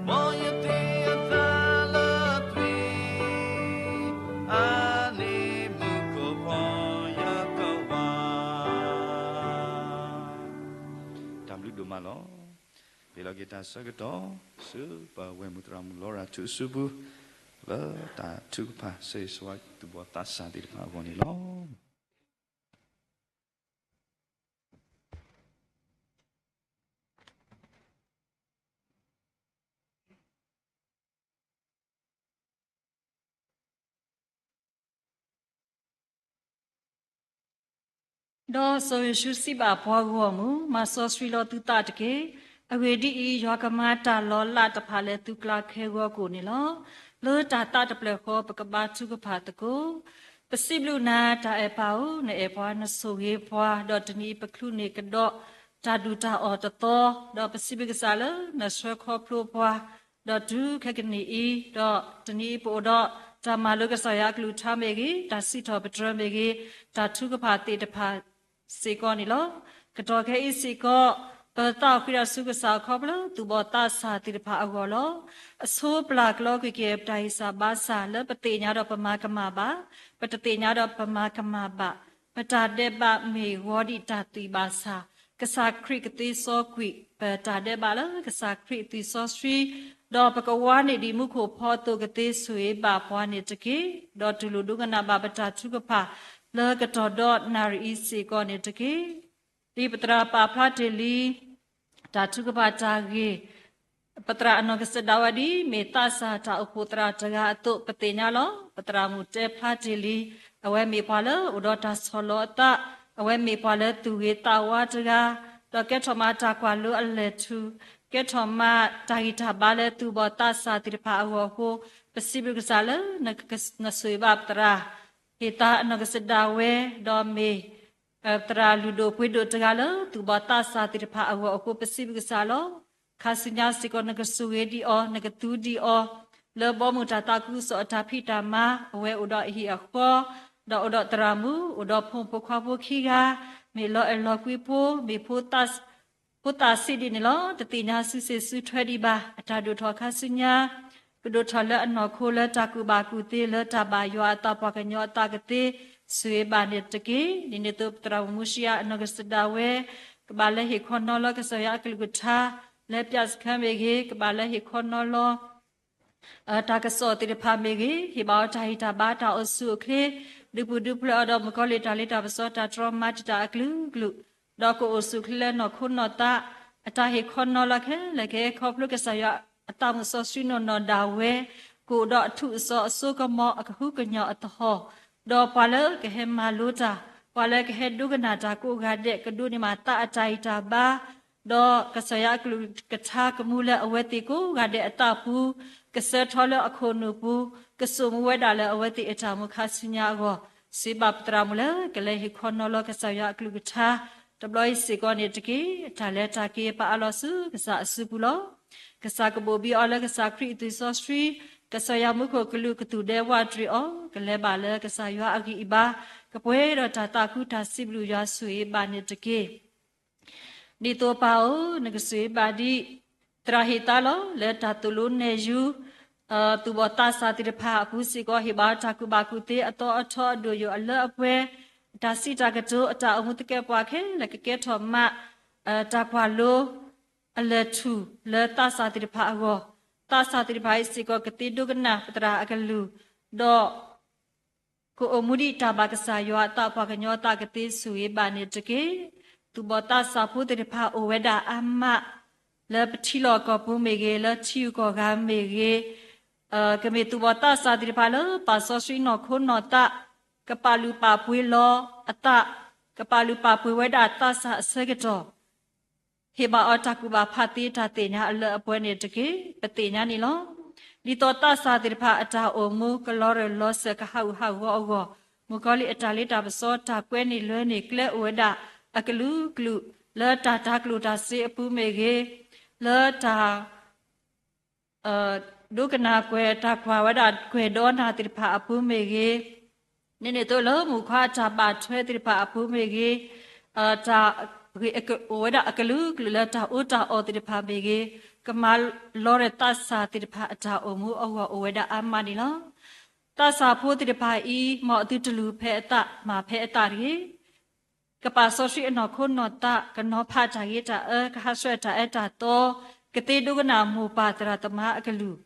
မ်ယသ့ၣ်ယသၣ်လၢအသွံၣ်, အါန့ၢ်မူခိၣ်ဖီယကဝၤ. တၢ်ဘျုးဒိၣ်မးလီၤ. ဟ့ၣ်လီၤက့ၤတၢ်ဆၢကတီၢ် ဆူပဝဲၢ်မုၣ်သရၣ်မုၣ်လီရၤထူအစုပူၤ လၢတၢ်ထုကဖၣ်ဆၢဂ့ၤဆၢဝါသူၣ်ဘီၣ်သးစၢ်သ့ၣ်တဖၣ်အဂီၢ်န့ၣ်လီၤ. ဒီးစီၤယိၤၡူစံးဘၣ်ပှၤဂီၢ်မုၢ်, မၤစီဆှံလီၤသုသးတက့ၢ်. အဂ့ၢ်ဒ်အံၤ, ယွၤကမၤတၢ်လီၤလးတဖၣ်လၢသုကျါခဲဂီၤကိာ်န့ၣ်လီၤ. လၢတၢ်သးတဖျၢၣ်ဃီ ပကဘါထုကဖၣ်သကိး. ပစံးဘျုးနၤ တၢ်အဲၣ်ပၢ်ဧၢ, နအဲၣ်ပှၤ နဆိၣ်ဂ့ၤပှၤ, ဒီးတနံၤအံၤပချုးန့ၢ်ကဒီး တၢ်ဒူၣ်တၢ်အီၣ်တသီ, ဒီးပစံးဘျုးကစၢ်လၢနဆှၢခီဖျိပှၤ ဒီးတုၤခဲကနံၣ်အံၤ, ဒီးတနံၤအံၤပအိၣ်ဒီးတၢ်မၤလိကစၢ်ယွၤအကလုၢ်ကထါမ့ၢ်ဂ့ၤ, တၢ်စံးထီၣ်ပတြၢၤမ့ၢ်ဂ့ၤ, တၢ်ထုကဖၣ်သ့ၣ်တဖၣ်စ့ၢ်ကီးန့ၣ်လီၤ. ကတီၢ်ခဲအံၤစ့ၢ်ကီး ပသးအိၣ်ဃံးဒီးဆူကစၢ်အခီဖျိ သူၣ်ဘီၣ်သးစၢ်သ့ၣ်တဖၣ်အဂီၢ်လီၤ. အဆိပျၢ်ကလီကွံာ်က့ၤ ပတၢ်ဂံၢ်စၢ်ဘါစၢ်လၢပသ့ၣ်ညါဒီးပမၤကမၣ်ဘၣ်, ပတသ့ၣ်ညါဒီးပမၤကမၣ်ဘၣ်, ပတၢ်ဒဲးဘးမ့ၢ်ဂီၤဒံးတၢ်သွံၣ်ဘၣ်ဆၣ်, ကစၢ်ခရံာ်ကသ့စီကွံာ် ပတၢ်ဒဲးဘးလၢကစၢ်ခရံာ်သွံၣ်စီဆှံ, ဒီးပကဝါန့ၢ်ဒံးမူခိၣ်ဖီအသိးကသ့ဆိၣ်ဂ့ၤဘၣ်ပှၤန့ၣ်တက့ၢ်. ဒီးတူၢ်လိာ်ဒိကနၣ်ဘၣ်ပတၢ်ထုကဖၣ် လၢကတီၢ်ဒီနၣ်ရံၣ်အံၤစ့ၢ်ကီးန့ၣ်တက့ၢ်. ဒ်ပသရၣ်ပာ်ဖျါတ့ၢ်လံ တၢ်ထုကဖၣ်တၢ်ဂ့ၢ် ပသရၣ်အနီၢ်ကစၢ်ဒၣ်ဝဲဒ်အမ့ၢ်သးစၢ်တၢ်အိၣ်ဖှိၣ်သရၣ်တဂၤအသိး ပသ့ၣ်ညါလီၤ. ပသရၣ်မုၣ်တဲဖျါတ့ၢ်လံ, အဝဲမ့ၢ်ပှၤလၢအိၣ်ဒီးတၢ်ဆီၣ်လီၤအသး, အဝဲမ့ၢ်ပှၤလၢသူၣ်ဂ့ၤသးဝါတဂၤ, ဒီးကဲထီၣ်မးတၢ်ကွၢ်လိအလဲၤထူၣ်, ကဲထီၣ်မးတၢ်ဂံၢ်တၢ်ဘါလၢသူၣ်ဘီၣ်သးစၢ်သ့ၣ်တဖၣ်အဂီၢ်အဃိ, ပစံးဘျုးကစၢ်လၢ နဆိၣ်ဂ့ၤဘၣ်ပသရၣ် ဟ့ၣ်သါအနီၢ်ကစၢ်ဒၣ်ဝဲ, ဒီးမ့ၢ် သရၣ်လုၢ်ဒိၣ်ပှ့ၤဒိၣ်တဂၤလၢသူၣ်ဘီၣ်သးစၢ်သ့ၣ်တဖၣ်အဂီၢ်အဃိ ပစံးဘျုးကစၢ်လီၤ. ခါဆူညါစ့ၢ်ကီး နကဆိၣ်ဂ့ၤဒံးအီၤ, နကသူဒံးအီၤ, လၢဘီမုၢ်တၢ်သးခုကစီၣ်အတၢ်ဖံးတၢ်မၤ, အဝဲအိၣ်ဒီးအဟံၣ်အဃီ, ဒီးအိၣ်ဒီးသရၣ်မုၣ်, အိၣ်ဒီးဖိမုၣ်ဖိခွါဖိခံဂၤ, မ့ၢ်လီၤအဲၣ်လီၤကွံဖိ, မ့ၢ်ဖိသၣ်ဆံးဒ်န့ၣ်လီၤ. တသ့ၣ်ညါစုစ့ၣ်စုထွဲဒံးဘၣ်. အတၢ်ဒိၣ်ထီၣ်ခါဆူညါ ကဒိၣ်ထီၣ်လၢအနီၢ်ခိလၢတၢ်ကူၣ်ဘၣ်ကူၣ်သ့ လၢတၢ်ဘၣ်ယွၤအသးပှၤကညီအသးကသ့ ဆိၣ်ဂ့ၤဘၣ်န့ၣ်တက့ၢ်. ဒ်န့ၣ်အသိးပသရၣ်မုၣ်မူၡံယၤအနီၢ်ကစၢ်ဒၣ်ဝဲ ကဘၣ်လၢဟ့ၣ်ခီနီၤလီၤကစၢ်ယွၤအကလုၢ်ကထါ လၢပၠးစခါမ့ၢ်ဂ့ၤ, ကဘၣ်လၢဟ့ၣ်ခီနီၤလီၤ တၢ်ကစီၣ်သ့ၣ်တဖၣ်မ့ၢ်ဂ့ၤ, ဟ့ၣ်ဘၣ်အီၤတၢ်ဟ့ၣ်တၢ်ဘါတၢ်အိၣ်ဆူၣ်အိၣ်ချ့, ဒုးပူၤဒုးဖျဲးအီၤဒီးမုၣ်ကီၤလံၢ်တၢ်လ့တၢ်ပစီတၢ်တြီမၤတံာ်တာ်အကလုာ်ကလုာ်, ဒီးကအိၣ်ဆူၣ်အိၣ်ချ့လၢနီၢ်ခိနီၢ်သး, အတၢ်ဟ့ၣ်ခီနီၤလီၤခဲလၢာ်ခဲဆ့ခီဖျိကစၢ်ယွၤအသးမုၣ်စီဆှံနီၢ်နီၢ်ဒၣ်ဝဲ, ကအိၣ်ဒီးအထူၣ်အစီၤအစိကမီၤအကဟုကညီၤအသဟီၣ်, ဒီးပှၤလၢကဟဲမၤလိတၢ်, ပှၤလၢကဟဲဒိကနၣ်တၢ်ကိးဂၤဒဲး ကဒိးန့ၢ်မးသးအတၢ်ဂံၢ်တၢ်ဘါ ဒီးကစၢ်ယွၤအကလုၢ်ကထါကမူလၢအဝဲသ့ၣ်ကိးဂၤဒဲးအသးပူၤ, ကဆၢထီၣ်လၢအခိၣ်နူာ်ပူၤ, ကစိာ်မူဝဲဒၣ်လၢအဝဲသ့ၣ်အတၢ်မူခါဆူညါအဂီၢ်, စံးဘၣ်ပသရၣ်မုၣ်လၢကလဲၤဟ့ၣ်ခီနီၤလီၤကစၢ်ယွၤအကလုၢ်ကထါ တဘျီအံၤစ့ၢ်ကီးန့ၣ်တက့ၢ်. တၢ်လဲၤတၢ်က့ၤပာ်အါလီၤဆူကစၢ်အစုပူၤလီၤ. ကစၢ်ကဘိၣ်ဘံအီၤလၢကစၢ်ခရံာ်အသွံၣ်စီဆှံ, ကစၢ်ယွၤမူခိၣ်ကလူးကသူၣ်ဒဲဝးတရံးအီၤ, ကလဲၤဘၣ်လၢကစၢ်ယွၤအဂံၢ်အဘါ, ကပှဲၤဒီးတၢ်သးခုတၢ်စံးဘျုးယွၤဆိၣ်ဂ့ၤဘၣ်န့ၣ်တက့ၢ်. ဒ်သိးပၢ်ဧၢ, နကဆိၣ်ဂ့ၤဘၣ်ဒံး သရၣ်ဟ့ၣ်သါလီၤ လၢတၢ်သိၣ်လိနဲၣ်ယူၤ သူၣ်ဘီၣ်သးစၢ်သ့ၣ်တဖၣ်အပူၤစ့ၢ်ကီး ဟ့ၣ်ဘၣ်တၢ်ကူၣ်ဘၣ်ကူၣ်သ့အသီအထီအဒိၣ်ယိာ်အလၢအပှဲၤ, အတၢ်စံးတၢ်ကတိၤ အတၢ်အိၣ်မူသကဲးပဝးခဲလၢာ်ကကဲထီၣ်မး တၢ်ကွၢ်လိ အလဲၤထူၣ်လၢသးစၢ်သ့ၣ်တဖၣ်အဂီၢ်, သးစၢ်သ့ၣ်တဖၣ်အံၤစ့ၢ်ကီးကသ့ဒိကနၣ်ပသရၣ်အကလုၢ်, ဒီး ကအိၣ်မူဒံးတၢ်ဘၣ်ကစၢ်ယွၤအသးပှၤကညီအသးကသ့ဆိၣ်ဂ့ၤဘၣ်န့ၣ်တက့ၢ်. သူၣ်ဘီၣ်သးစၢ်ဖိသ့ၣ်တဖၣ်အိၣ်ဝဲဒၣ်အါမး လၢပထံလီၢ်ကီၢ်ပူၤမ့ၢ်ဂ့ၤ, လၢထံဂုၤကီၢ်ဂၤမ့ၢ်ဂ့ၤ, ကမ့ၢ်သူၣ်ဘီၣ်သးစၢ်သ့ၣ်တဖၣ်လၢပာ်စီဆှံနီၢ်ခိနီၢ်သး, ကပာ်လုၢ်ပာ်ပှ့ၤလီၤအသး, ကပာ်လုၢ်ပာ်ပှ့ၤဝဲဒၣ်သးစၢ်အဆၢကတီၢ် ဟ့ၣ်ဘၣ်အီၤတၢ်ကူၣ်ဘၣ်ဖးသ့တၢ်သ့ၣ်ညါအလၢအပှဲၤန့ၣ်တက့ၢ်. ပသ့ၣ်ညါန့ၣ်လီၤ. ဒ်သိးသးစၢ်သ့ၣ်တဖၣ်အတၢ်အိၣ်မူကလီၤရၢၢ်လီၤစၢၤကဟးဂူာ်ဟးဂီၤအဂီၢ်, မုၣ်ကီၤလံၢ်အတၢ်လ့တၢ်ပစီ တၢ်ကွဲန့ၢ်လွဲန့ၢ်ကျဲအိၣ်ဝဲဒၣ်အကလုာ်ကလုာ်, လၢတၢ်တၤကျိၣ်တၤစ့အပူၤမ့ၢ်ဂ့ၤ, လၢတၢ် ဒိကနၣ်ကွဲးတၢ်ကွၢ်ဝဲဒၣ်ကွဲးဒီးနၢ်သ့ၣ်တဖၣ်အပူၤမ့ၢ်ဂ့ၤ, ဒ်န့ၣ်အသိးလၢမုၣ်ခွါအတၢ်ဘၣ်ထွဲသ့ၣ်တဖၣ်အပူၤမ့ၢ်ဂ့ၤ, တၢ်ဂ့ၢ်အိၣ်ဝဲဒၣ်အကလုာ်ကလုာ်လၢတၢ်အူတၢ်အီၣ်သ့ၣ်တဖၣ်မ့ၢ်ဂ့ၤ, ကမၤလီၤရၢၢ်သးစၢ်သ့ၣ်တဖၣ်အတၢ်အိၣ်မူအဂီၢ်အိၣ်ဝဲဒၣ်အါမးန့ၣ်လီၤ. သးစၢ်ဖိသ့ၣ်တဖၣ်အံၤ မ်အသုတလူၤဖဲအသး မၤဖဲအသးတဂ့ၤ ကပာ်စီဆှံအနီၢ်ခိနီၢ်သး, ကနီၤဖးတၢ်ဂ့ၤတၢ်အၢ, ကဟးဆှဲးတၢ်အၢတၢ်သီ, ကသ့ဒိကနၣ်မိၢ်ပၢ်သရၣ်သမါအကလုၢ်,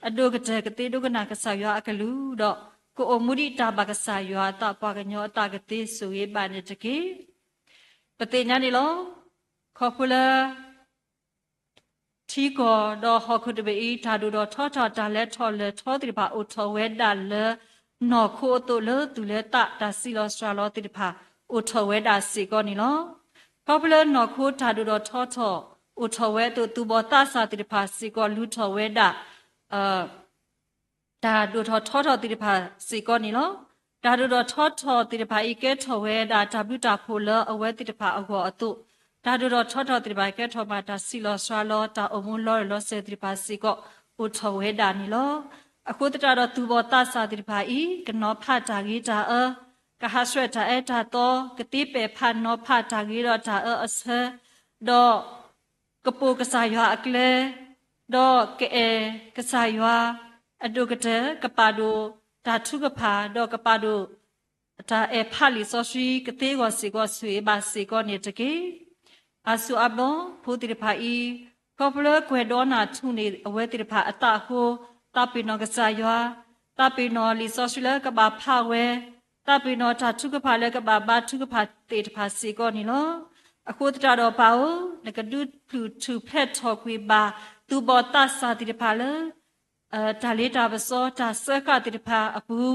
အဒိၣ်ကတၢၢ်ကသ့ဒိကနၣ်ကစၢ်ယွၤအကလုၢ်ဒီး ကအိၣ်မူဒံးတၢ်ဘၣ်ကစၢ်ယွၤအသးပှၤကညီအသးကသ့ဆိၣ်ဂ့ၤဘၣ်န့ၣ်တက့ၢ်. ပသ့ၣ်ညါန့ၣ်လီၤ. ခီဖျိလၢ ထံကီၢ်ဒီးဟီၣ်ခိၣ်တဘ့ၣ်အံၤ တၢ်ဒိၣ်ထီၣ်ထီထီၣ် တၢ်လဲၤထီၣ်လဲၤထီသ့ၣ်တဖၣ် အိၣ်ထီၣ်ဝဲဒၣ်လၢ နီၢ်ခိအသိးလၢသူၣ်လၢသး တၢ်စံးလီၤစှၤလီၤသ့ၣ်တဖၣ် အိၣ်ထီၣ်ဝဲဒၣ်စ့ၢ်ကီးန့ၣ်လီၤ. ခီဖျိလၢနီၢ်ခိတၢ်ဒိၣ်ထီၣ်ထီထီၣ်အိၣ်ထီၣ်ဝဲအသိး သူၣ်ဘီၣ်သးစၢ်သ့ၣ်တဖၣ်စ့ၢ်ကီးလူၤထီၣ်ဝဲဒၣ် တၢ်ဒိၣ်ထီၣ်ထီထီၣ်သ့ၣ်တဖၣ်စ့ၢ်ကီးန့ၣ်လီၤ. တၢ်ဒိၣ်ထီၣ်ထီထီၣ်သ့ၣ်တဖၣ်အံၤ ကဲထီၣ်ဝဲဒၣ်တၢ်ဘျုးတၢ်ဖှိၣ်လၢအဝဲသ့ၣ်တဖၣ်အဂီၢ်အသိး, တၢ်ဒိၣ်ထီၣ်ထီထီၣ်သ့ၣ်တဖၣ်ကဲထီၣ်မးတၢ်ဆံးလီၤစှၤလီၤ တၢ်အိၣ်မူလီၤရၢၢ်လီၤစၢၤသ့ၣ်တဖၣ်စ့ၢ်ကီး အိၣ်ထီၣ်ဝဲဒၣ်န့ၣ်လီၤ. အဃိသတးဒီးသူၣ်ဘီၣ်သးစၢ်သ့ၣ်တဖၣ်အံၤ ကနီၤဖးတၢ်ဂ့ၤတၢ်အၢ, ကဟးဆှဲးတၢ်အၢတၢ်သီ, ကသ့ပဲာ်ဖးနီၤဖးတၢ်ဂ့ၤဒီးတၢ်အၢအဆၢ, ဒီး ကပိာ်ကစၢ်ယွၤအကျဲ, ဒီးကအဲၣ်ကစၢ်ယွၤအဒိၣ်ကတၢၢ်, ကပာ်ဒိၣ်တၢ်ထုကဖၣ်, ဒီးကပာ်ဒိၣ်တၢ်အဲၣ်ဖးလံာ်စီဆှံကသ့အဂီၢ်စ့ၢ်ကီး ဆိၣ်ဂ့ၤဘၣ်စ့ၢ်ကီးန့ၣ်တက့ၢ်. အါစုအါဘျီ ဖိသ့ၣ်တဖၣ်အံၤ ခီဖျိကွဲးဒီးနၢ်ထူန့ၣ် အဝဲသ့ၣ်တဖၣ်အသးအဃိ, သးပ့ၤနီၣ်ကစၢ်ယွၤ, သးပ့ၤနီၣ်လံာ်စီဆှံလၢကဘၣ်ဖးဝဲ, သးပ့ၤနီၣ်တၢ်ထုကဖၣ်လၢကဘၣ်ဘါထုကဖၣ်သ့ၣ်တဖၣ်စ့ၢ်ကီးန့ၣ်လီၤ. အဃိသတးဒီးပၢ်ဧၢ, နကဒုးထူၣ်ဖျဲးထီၣ်ကွံာ်ဘၣ် သူၣ်ဘီၣ်သးစၢ်သ့ၣ်တဖၣ်လၢ တၢ်လ့တၢ်ပစီ တၢ်စၢဃာ်သ့ၣ်တဖၣ်အပူၤ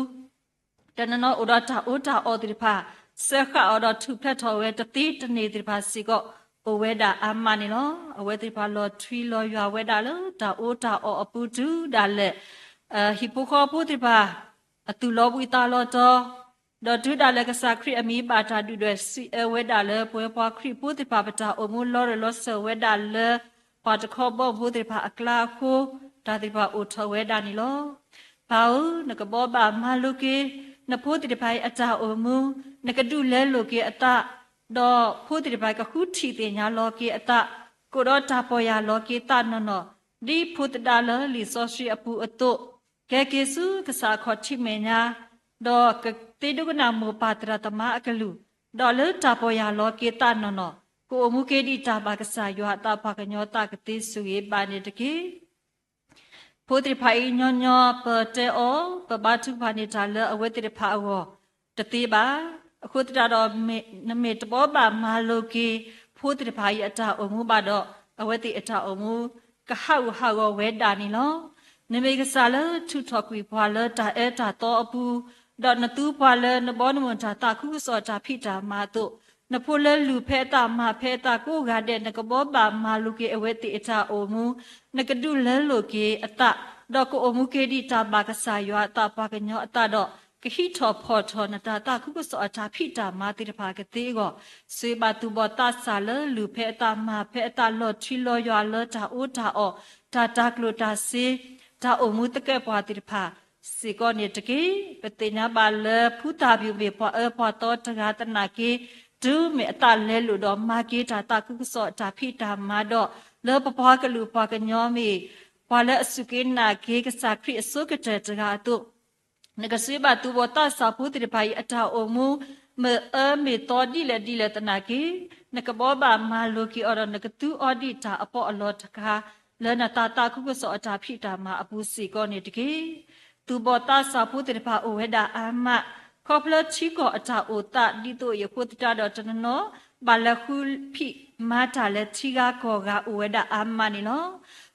တနီၤနီၤအိၣ်ဒီးတၢ်အီၣ်တၢ်အီသ့ၣ်တဖၣ် စၢဃာ်အီၤဒီးထူၣ်ဖျဲးထီၣ်ဝဲတသ့တန့ၢ်သ့ၣ်တဖၣ်စ့ၢ်ကီး အိၣ်ဝဲဒၣ်အါမးန့ၣ်လီၤ. အဝဲသ့ၣ်တဖၣ်လီၤထွံလီၤယွၤဝဲဒၣ်လၢတၢ်အီၣ်တၢ်အီအပူၤတုၤဒၣ်လဲာ် ဟံၣ်ဖိဃီဖိသ့ၣ်တဖၣ် အသူၣ်လီၤဘှံးသးလီၤတီၤ, ဒီးတုၤဒၣ်လဲာ်ကစၢ်ခရံာ်အမံၤဘၣ်တၢ်ဒုၣ်ဒွဲၣ်စံးအၢဝဲဒၣ်လၢ ပဝဲပှၤခရံာ်ဖိသ့ၣ်တဖၣ် ပတၢ်အိၣ်မူလီၤရၢၢ်လီၤစၢၤဝဲဒၣ်လၢ ပှၤတခီဘီမုၢ်ဖိသ့ၣ်တဖၣ်အကျါအဃိ တၢ်သ့ၣ်တဖၣ်အိၣ်ထီၣ်ဝဲဒၣ်န့ၣ်လီၤ. ပၢ်ဧၢ, နကဘီဘၣ်မၤလိာ်က့ၤ နဖိသ့ၣ်တဖၣ်အံၤအတၢ်အိၣ်မူ, နကဒုးလဲလိာ်က့ၤအသး, ဒီးဖိသ့ၣ်တဖၣ်ကဃုထံၣ်သ့ၣ်ညါလီၤက့ၤအသး, ကအိၣ်ဒီးတၢ်ပီၢ်ယၢ်လီၤက့ၤသးနီၢ်နီၢ်, ဒ်ဖိသဒါလၢလံာ်စီဆှံအပူၤအသိး, ကဲက့ၤဆူကစၢ်အခီၣ်ထံးမဲာ်ညါ, ဒီးကသ့ဒိကနၣ်မိၢ်ပၢ်သရၣ်သမါအကလုၢ်, ဒီးလၢတၢ်ပီၢ်ယၢ်လီၤက့ၤသးနီၢ်နီၢ်, ကအိၣ်မူက့ၤဒံးတၢ်ဘၣ်ကစၢ်ယွၤအသး ပှၤကညီသးကသ့ ဆိၣ်ဂ့ၤဘၣ်န့ၣ်တက့ၢ်. ဖိသ့ၣ်တဖၣ်အံၤ ညီညီ ပတဲအီၤ ပဘါထုကဖၣ်န့ၢ်တၢ်လၢအဝဲသ့ၣ်တဖၣ်အဂီၢ်တသ့ဘၣ်. အဃိသတးဒီး နမ့ၢ်တဘီဘၣ်မၤလိာ်က့ၤ ဖိသ့ၣ်တဖၣ်အံၤအတၢ်အိၣ်မူဘၣ်ဒီး အဝဲသ့ၣ်အတၢ်အိၣ်မူ ကဟးဂူာ်ဟးဂီၤဝဲဒၣ်န့ၣ်လီၤ. နမ့ၢ်ကစၢ်လၢထုးထီၣ်ကွံာ်ပှၤလၢတၢ်အၢတၢ်သီအပူၤ, ဒီးနသူပှၤလၢနဘီနမုၢ်တၢ်သးခုကစီၣ်တၢ်ဖံးတၢ်မၤအသိး, နဖိလၢလူၤဖဲအသးမၤဖဲအသးကိးဂၤဒဲး နကဘီဘၣ်မၤလိာ်က့ၤအဝဲသ့ၣ်အတၢ်အိၣ်မူ, နကဒုးလဲလိာ်က့ၤအသး, ဒီးကအိၣ်မူက့ၤဒံးတၢ်ဘၣ်ကစၢ်ယွၤအသး ပှၤကညီအသးဒီး ကဟံးထီၣ်ဖီၣ်ထီၣ်နတၢ်သးခုကစီၣ်အတၢ်ဖံးတၢ်မၤသ့ၣ်တဖၣ်ကသ့အဂီၢ်, ဆိၣ်ဂ့ၤဘၣ်သူၣ်ဘီၣ်သးစၢ်လၢလူၤဖဲအသးမၤဖဲအသးလီၤထွံလီၤယွၤလၢတၢ်အီၣ်တၢ်အီ, တၢ်တၤကျိၣ်တၤစ့, တၢ်အိၣ်မူသကဲးပဝးသ့ၣ်တဖၣ် စ့ၢ်ကီးန့ၣ်တက့ၢ်. ပသ့ၣ်ညါဘၣ်လၢဖုသၣ်ဘံၣ်မ့ၢ်ပှၤအၢပှၤသီတဂၤသနာ်က့, တုၤမ့ၢ်အသးလဲလိာ်ဒီးမၤက့ၤတၢ်သးခုကစီၣ်အတၢ်ဖံးတၢ်မၤဒီး လၢပပှၤကလုာ်ပှၤကညီမ့ၢ် ပှၤလၢအစူၢ်က့ၤနာ်က့ၤကစၢ်ခရံာ်အဆိကတၢၢ်တဂၤအသိး နကစံးဘၣ်သူၣ်ဘီၣ်သးစၢ်ဖိသ့ၣ်တဖၣ်အံၤအတၢ်အိၣ်မူ မ့ၢ်အၢမ့ၢ်သီဒ်လဲၣ်ဒ်လဲၣ်သနာ်က့, နကဘီဘၣ်မၤလိာ်က့ၤအီၤဒီး နကသူအီၤဒ်တၢ်အပီးအလီတခါ လၢနတၢ်သးခုကစီၣ်အတၢ်ဖံးတၢ်မၤအပူၤစ့ၢ်ကီးန့ၣ်တက့ၢ်. သူၣ်ဘီၣ်သးစၢ်ဖိသ့ၣ်တဖၣ်အိၣ်ဝဲဒၣ်အါမး, ခီဖျိထံကီၢ်အတၢ်အိၣ်သးဒ်သိးအံၤအဃိသတးဒီးတနီၤနီၤ ဘၣ်လဲၤဃုဖံးမၤတၢ်လၢထံဂၤကီၢ်ဂၤအိၣ်ဝဲဒၣ်အါမးန့ၣ်လီၤ.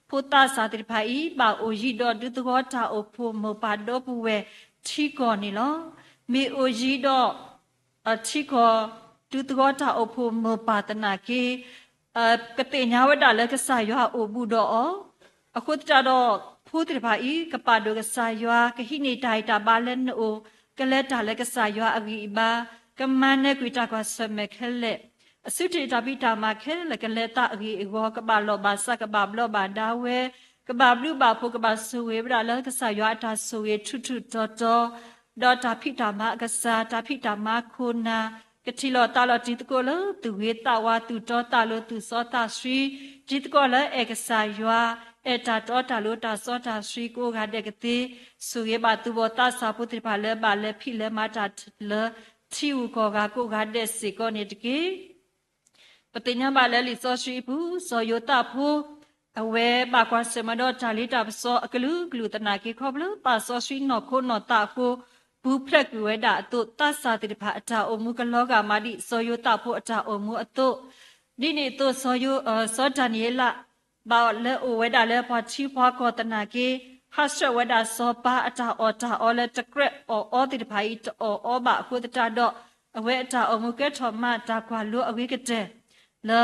ဖိသးစၢ်သ့ၣ်တဖၣ်အံၤ ဘၣ်အိၣ်ယံၤဒီးဒူသဝီတၢ်အိၣ်ဖှိၣ်မိၢ်ပၢ်ဒီပုၢ်ဝဲၢ်ထံကီၢ်န့ၣ်လီၤ. မ့ၢ်အိၣ်ယံၤဒီး ထံကီၢ်ဒူသဝီတၢ်အိၣ်ဖှိၣ်မိၢ်ပၢ်သနာ်က့ ကသ့ၣ်ညါဝဲဒၣ်လၢကစၢ်ယွၤအိၣ်ဘူးဒီးအီၤ, အဃိသတးဒီး ဖိသ့ၣ်တဖၣ်အံၤ ကပာ်ဒိၣ်ကစၢ်ယွၤ ကဟံးန့ၢ်တၢ်ဂံၢ်တၢ်ဘါလၢနအိၣ်, ကလဲၤတၢ်လၢကစၢ်ယွၤအဂံၢ်အဘါ, ကမၤနၢၤကွံာ်တၢ်ကွၢ်ဆၢၣ်မဲာ်ခဲလၢာ်, အစုထံၣ်တၢ်ဖံးတၢ်မၤခဲလၢာ် ကလဲၤသးအဂ့ၢ်အဂီၢ်, ကဘၣ်လီၢ်ဘၣ်စး ကဘၣ်ဘျီးဘၣ်ဒါဝဲ, ကဘၣ်ဘျုးဘၣ်ဖှိၣ် ကဘၣ်ဆိၣ်ဂ့ၤဝဲဒၣ်လၢကစၢ်ယွၤအတၢ်ဆိၣ်ဂ့ၤထူးထူးတီၤတီၤ ဒီးတၢ်ဖံးတၢ်မၤအကစၢ်, တၢ်ဖံးတၢ်မၤခိၣ်နၢ်, ကထံၣ်လိာ်သးလိာ်တံၤသကိးလၢသူၣ်ဂ့ၤသးဝါ သူၣ်တီသးလိၤ သူၣ်စီသးဆှံ, တံၤသကိးလၢအဲၣ်ကစၢ်ယွၤ, အဲၣ်တၢ်တီတၢ်လိၤ တၢ်စီတၢ်ဆှံကိးဂၤဒဲးကသ့, ဆိၣ်ဂ့ၤဘၣ်သူၣ်ဘီၣ်သးစၢ်ဖိသ့ၣ်တဖၣ်လၢဘၣ်လဲၤဖံးလဲၤမၤတၢ်လၢထံဂၤကီၢ်ဂၤကိးဂၤဒဲးစ့ၢ်ကီးန့ၣ်တက့ၢ်. ပသ့ၣ်ညါဘၣ်လၢလံာ်စီဆှံအပူၤ စီၤယိၤသးဖိ အဝဲဘၣ်ကွၢ်ဆၢၣ်မဲာ်ဒီးတၢ်လ့တၢ်ပစီအကလုာ်ကလုာ်သနာ်က့ ခီဖျိပာ်စီဆှံနီၢ်ခိနီၢ်သးအဃိ ပူၤဖျဲးကွံာ်ဝဲဒၣ်အသိး သးစၢ်သ့ၣ်တဖၣ်အတၢ်အိၣ်မူကလီၤဂာ်မးဒ်စီၤယိၤသးဖိအတၢ်အိၣ်မူအသိး, ဒ်န့ၣ်အသိး စီၤဒၤနံးယ့လး ဘၣ်လဲၤအိၣ်ဝဲဒၣ်လၢပှၤထံပှၤကီၢ်သနာ်က့ ဟးဆှဲးဝဲဒၣ်စီၤပၤအတၢ်အီၣ်တၢ်အီလၢတကြၢးအီၣ်အီသ့ၣ်တဖၣ်အံၤ တအီၣ်အီဘၣ်အဃိသတးဒီး အဝဲအတၢ်အိၣ်မူကဲထီၣ်မးတၢ်ကွၢ်လိအဂ့ၤကတၢၢ် လၢ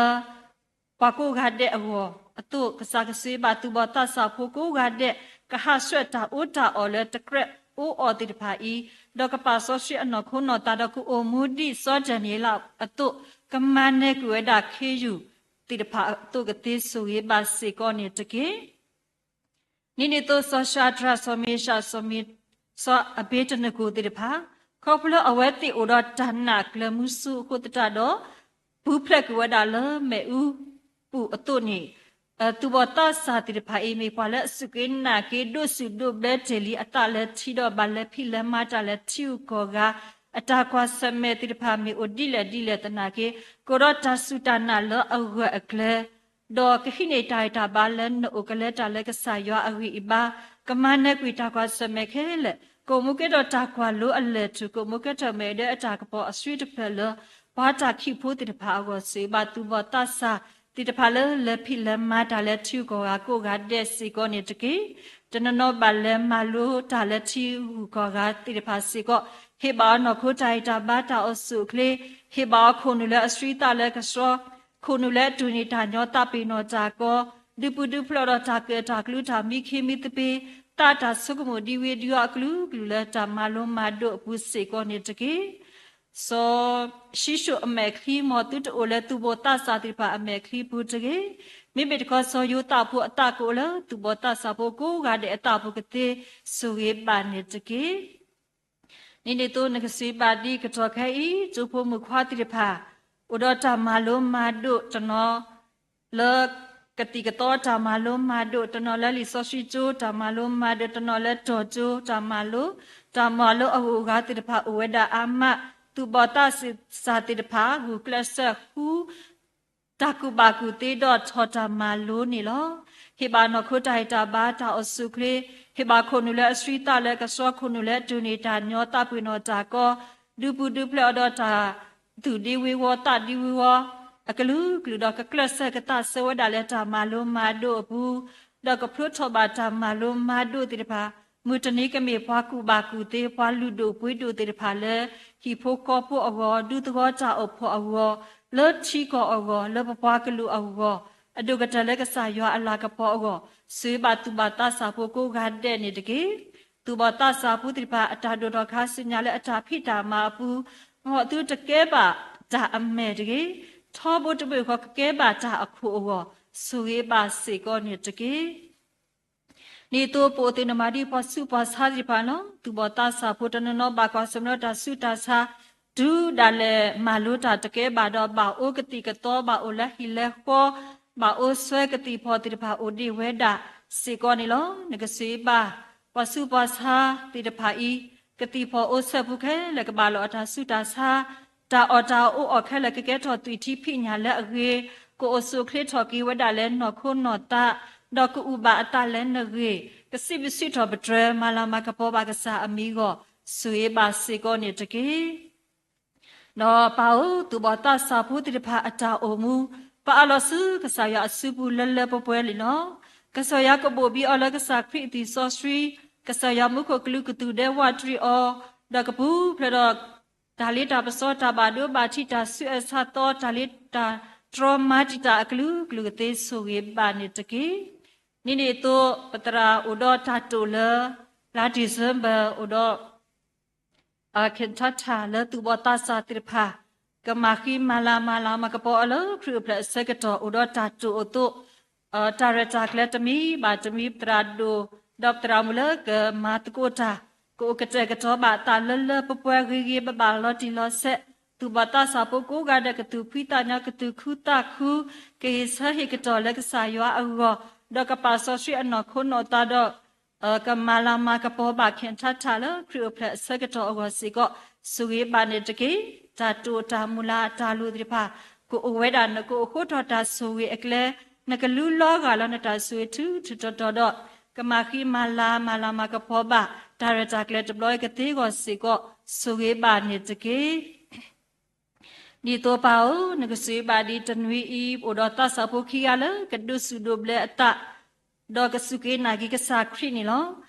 ပှၤကိးဂၤဒဲးအဂီၢ်အသိး ကစၢ်ကစၢ်ယွၤဘၣ်သူၣ်ဘီၣ်သးစၢ်ဖိကိးဂၤဒဲး ကဟးဆှဲးတၢ်အီၣ်တၢ်အီလၢတကြၢးအိၣ်အီၤသ့ၣ်တဖၣ်အံၤ, ဒီးကပာ်စီဆှံအနီၢ်ခိနီၢ်သးဒီးကအိၣ်မူဒ်စီၤဒၤနံးယ့လးအသိး, ကမၤနၢၤကွံာ်ဝဲဒၣ်ခ့ယုၢ်သ့ၣ်တဖၣ်အသိးကသ့ဆိၣ်ဂ့ၤဘၣ်စ့ၢ်ကီးန့ၣ်တက့ၢ်. ဒ်န့ၣ်အသိး စီၤၡၤဒြး စီၤမ့ၡး စီၤအဘ့းနကိၤသ့ၣ်တဖၣ်, ခီဖျိအဝဲသ့ၣ်အိၣ်ဒီးတၢ်နာ်ကျၢၤမုဆူအဃိသတးဒီး, ပူၤဖျဲးကွံာ်ဝဲဒၣ်လၢမ့ၣ်အူပူၤအသိးန့ၣ်, သူၣ်ဘီၣ်သးစၢ်သ့ၣ်တဖၣ်အံၤ မ့ၢ်ပှၤလၢအစူၢ်က့ၤနာ်က့ၤဒိးစူၣ်ဒိးဘျၢတ့ၢ်လံအသးလၢထံဒီးဘၣ်လဲၤဖံးလဲၤမၤတၢ်လၢထံဂုၤကီၢ်ဂၤ, အတၢ်ကွၢ်ဆၢၣ်မဲာ်သ့ၣ်တဖၣ်မ့ၢ်အိၣ်ဒ်လဲၣ်ဒ်လဲၣ်သနာ်က့, ကအိၣ်ဒီးတၢ်စူၢ်တၢ်နာ်လၢအဂၢၢ်အကျၢၤ ဒီးကဟံးန့ၢ်တၢ်ဂံၢ်တၢ်ဘါလၢနအိၣ်ကလဲၤတၢ်လၢကစၢ်ယွၤအဂံၢ်အဘါ, ကမၤနၢၤကွံာ်တၢ်ကွၢ်ဆၢၣ်မဲာ်ခဲလၢာ်, ကအိၣ်မူကဲထီၣ်တၢ်ကွၢ်လိအလၢၢ်ထူၣ်, ကအိၣ်မူကဲထီၣ်မ့ၢ်ဒၢအတၢ်ကပီၤအဆှံတဖျၢၣ်လၢ ပှၤတၢ်ခံးဖိသ့ၣ်တဖၣ်အဂီၢ် ဆိၣ်ဂ့ၤဘၣ်သူၣ်ဘီၣ်သးစၢ်သ့ၣ်တဖၣ်လၢ လဲၤဖံးလဲၤမၤတၢ်လၢထံဂုၤကီၢ်ဂၤကိးဂၤဒဲးစ့ၢ်ကီးန့ၣ်တက့ၢ်. တနီၤနီၤဘၣ်လဲၤမၤလိတၢ်လၢထံဂုၤကီၢ်ဂၤသ့ၣ်တဖၣ်စ့ၢ်ကီး, ဟ့ၣ်ဘၣ်အီၤနီၢ်ခိတၢ်ဂံၢ်တၢ်ဘါတၢ်အိၣ်ဆူၣ်အိၣ်ချ့, ဟ့ၣ်ဘၣ်အီၤခိၣ်နူာ်လၢအဆှံသးလၢကဆှီ, ခိၣ်နူာ်လၢအတူၢ်န့ၢ်တၢ်ညီသးပ့ၤနီၣ်တၢ်ကီ, ဒုးပူၤဒုးဖျဲးဒီးတၢ်ကၢၣ်တၢ်ကျူတၢ်မံခ့မံသပ့ၤ, သးတၢ်ဆိကမိၣ်ဒံဝ့ဒံအီၤအကလုာ်ကလုာ်လၢတၢ်မၤလိမၤဒိးအပူၤစ့ၢ်ကီးန့ၣ်တက့ၢ်. စီၤၡံၣ်စိၣ်အမဲာ်ချံ မ်သုတအိၣ်လၢသူၣ်ဘီၣ်သးစၢ်သ့ၣ်တဖၣ်အမဲာ်ချံပူၤတဂ့ၤ. မ့မ့ၢ်တခီ စီၤယိၤသးဖိအသးကအိၣ်လၢ သူၣ်ဘီၣ်သးစၢ်ဖိကိးဂၤဒဲးအသးပူၤကသ့ဆိၣ်ဂ့ၤဘၣ်န့ၣ်တက့ၢ်. ဒ်န့ၣ်အသိး နကစံးဘၣ်ဒ်ကတီၢ်ခဲအံၤ ကၠိဖိမုၣ်ခွါသ့ၣ်တဖၣ် အိၣ်ဒီးတၢ်မၤလိမၤဒိးတနီၤ လၢကသံၣ်ကသီတၢ်မၤလိမၤဒိး, တနီၤလၢလံာ်စီဆှံကၠိတၢ်မၤလိမၤဒိး, တနီၤလၢတီၢ်ကၠိတၢ်မၤလိ, တၢ်မၤလိအဂုၤအဂၤသ့ၣ်တဖၣ်အိၣ်ဝဲဒၣ်အါမး, သူၣ်ဘီၣ်သးစၢ်သ့ၣ်တဖၣ် ဂုာ်ကျဲးစၢးဃု တၢ်ကူၣ်ဘၣ်ကူၣ်သ့ဒီးထီၣ်တၢ်မၤလိန့ၣ်လီၤ. ဟ့ၣ်ဘၣ်နီၢ်ခိတၢ်ဂံၢ်တၢ်ဘါတၢ်အိၣ်ဆူၣ်အိၣ်ချ့, ဟ့ၣ်ဘၣ်ခိၣ်နူာ်လၢအဆှံသးလၢကဆှီ, ခိၣ်နူာ်လၢအတူၢ်န့ၢ်တၢ်ညီသးပ့ၤနီၣ်တၢ်ကီ, ဒုးပူၤဒုးဖျဲးအီၤဒီးတၢ်သူၣ်ဒံဝ့ၤဝီၤသးဒံဝ့ၤဝီၤ အကလုာ်ကလုာ်ဒီးကကျဲးစၢးကသးဆၢဝဲဒၣ်လၢတၢ်မၤလိမၤဒိးအပူၤ ဒီးကဖျိထီၣ်ဘၣ်တၢ်မၤလိမၤဒိးသ့ၣ်တဖၣ်, မုၢ်တနံၤကမ့ၢ်ပှၤကူၣ်ဘၣ်ကူၣ်သ့ ပှၤလုၢ်ဒိၣ်ပှ့ၤဒိၣ်သ့ၣ်တဖၣ်လၢ ဟံၣ်ဖိဃီဖိအဂီၢ်, ဒူသဝီတၢ်အိၣ်ဖှိၣ်အဂီၢ်, လၢထံကီၢ်အဂီၢ်, လၢပပှၤကလုာ်အဂီၢ်, အဒိၣ်ကတၢၢ်လၢကစၢ်ယွၤအလၤကပီၤအဂီၢ်, ဆိၣ်ဂ့ၤဘၣ်သူၣ်ဘီၣ်သးစၢ်ဖိကိးဂၤဒဲးန့ၣ်တက့ၢ်. သူၣ်ဘီၣ်သးစၢ်ဖိသ့ၣ်တဖၣ် အတၢ်ဒိၣ်ထီၣ်ခါဆူညါလၢအတၢ်ဖံးတၢ်မၤအပူၤ, မ်သုတကဲဘၣ်တၢ်အမဲာ်တဂ့ၤ, ထီဘိတဘ့ၣ်ဃီ ကကဲဘၣ်တၢ်အခိၣ်အဂီၢ်, ဆိၣ်ဂ့ၤဘၣ်စ့ၢ်ကီးန့ၣ်တက့ၢ်. ဒ်သိးပအိၣ်သ့ၣ်နီၣ်မးဒ်ပှၤဆူးပှၤဆါသ့ၣ်တဖၣ်လီၤ. သူၣ်ဘီၣ်သးစၢ်ဖိတနီၤနီၤဘၣ်ကွၢ်ဆၢၣ်မဲာ်ဒီးတၢ်ဆူးတၢ်ဆါ, တုၤဒၣ်လဲာ်မၤလိတၢ်တကဲဘၣ်ဒီး ဘၣ်အိၣ်ကသံၣ်ကသီ, ဘၣ်အိၣ်လၢဟံၣ်လၢဃီ, ဘၣ်အိၣ်ဆှၢကသံၣ်ဖီၣ်သ့ၣ်တဖၣ်အိၣ်ဒံးဝဲဒၣ်စ့ၢ်ကီးန့ၣ်လီၤ. နကစံးဘၣ် ပှၤဆူးပှၤဆါသ့ၣ်တဖၣ်အံၤ, ကသံၣ်ဖီၣ်အိၣ်ဆၢၣ်ပူၤခဲလၢာ်ကဘၣ်လီၤအတၢ်ဆူးတၢ်ဆါ, တၢ်အီၣ်တၢ်အီအိၣ်အီၤခဲလၢာ်ကကဲထီၣ်သွံၣ်ထံဖံးညၣ်လၢအဂ့ၤ, ကအိၣ်ဆူၣ်အိၣ်ချ့ထီၣ်က့ၤဝဲဒၣ်လၢနီၢ်ခိနီၢ်သး, ဒီးကအုၣ်ဘၣ်အသးလၢနဂ့ၢ်, ကစံးဘျုးစံးထီၣ်ပတြၢၤ မၤလၤမၤကပီၤဘၣ်ကစၢ်အမံၤအဂီၢ်, ဆိၣ်ဂ့ၤဘၣ်စ့ၢ်ကီးန့ၣ်တက့ၢ်. ဒီးပၢ်ဧၢ, သူၣ်ဘီၣ်သးစၢ်ဖိသ့ၣ်တဖၣ်အတၢ်အိၣ်မူ, ပာ်အလီၤဆူကစၢ်ယွၤအစုပူၤလၢလၢပှဲၤပှဲၤလံလီၤ. ကစၢ်ယွၤကဘိၣ်ဘံအီၤလၢကစၢ်ခရံာ်အသွံၣ်စီဆှံ, ကစၢ်ယွၤမူခိၣ်ကလူးကသူၣ်ဒဲဝးတရံးအီၤ, ဒီးကပူၤဖျဲးဒီး တၢ်လ့တၢ်ပစီ တၢ်ဘၣ်ဒိဘၣ်ထံး တၢ်ဆူးအၢဆါသီ တၢ်လ့တၢ်တြီမၤတံာ်တာ်အကလုာ်ကလုာ်ကသ့ဆိၣ်ဂ့ၤဘၣ်န့ၣ်တက့ၢ်. ဒ်န့ၣ်အသိး ပသရၣ်အိၣ်ဒီးတၢ်တိာ်လၢ လါ December အိၣ်ဒီး အကၠံၣ်ထါထၣ်လၢသူၣ်ဘီၣ်သးစၢ်သ့ၣ်တဖၣ် ကမၤဃံမၤလၤမၤလၤမၤကပီၤအီၤလၢခရံာ်အိၣ်ဖျဲၣ်အဆၢကတီၢ် အိၣ်ဒီးတၢ်တိာ်အသိး တၢ်ရဲၣ်တၢ်ကျဲၤတမံၤဘၣ်တမံၤ ပသရၣ်ဒိၣ် ဒီးပသရၣ်မုၣ်လၢကမၤသကိးတၢ် ကအိၣ်ကတဲာ်ကတီၤဘၣ်အသးလၢလၢပှဲၤပှဲၤဂ့ၤဂ့ၤဘၣ်ဘၣ်လီၤတံၢ်လီၤဆဲး သူၣ်ဘီၣ်သးစၢ်ဖိကိးဂၤဒဲး ကသူၣ်ဖှံသးညီ ကသူၣ်ခုသးခု ကဂဲၤဆၢဟ့ၣ်ကတီၢ်လၢကစၢ်ယွၤအဂီၢ် ဒီးကပာ်စီဆှံအနီၢ်ခိနီၢ်သးဒီး ကမၤလၤမၤကပီၤဘၣ် ကၠံၣ်ထါထၣ်လၢခရံာ်အိၣ်ဖျဲၣ်အဆၢကတီၢ်အဂီၢ်စ့ၢ်ကီး ဆိၣ်ဂ့ၤဘၣ်န့ၣ်တက့ၢ်. တၢ်တိာ်တၢ်မုၢ်လၢ်တၢ်လိၣ်သ့ၣ်တဖၣ် ကအိၣ်ဝဲဒၣ် နကအိၣ်ဃိထီၣ်တၢ်ဆိၣ်ဂ့ၤအကျဲ နကလူလီၤဂာ်လၢနတၢ်ဆိၣ်ဂ့ၤထူထူတီတီဒီး ကမၤဃံမၤလၤမၤလၤမၤကပီၤဘၣ် တၢ်ရဲၣ်တၢ်ကျဲၤတဘျီအံၤကသ့အဂီၢ်စ့ၢ်ကီး ဆိၣ်ဂ့ၤဘၣ်န့ၣ်တက့ၢ်. ဒ်သိးပၢ်ဧၢ, နကစံးဘၣ်ဒ်တနွံအံၤ အိၣ်ဒီးသးစၢ်ဖိခံဂၤလၢကဒိးစူၣ်ဒိးဘျၢအသး ဒီးကစူၢ်က့ၤနာ်က့ၤကစၢ်ခရံာ်န့ၣ်လီၤ.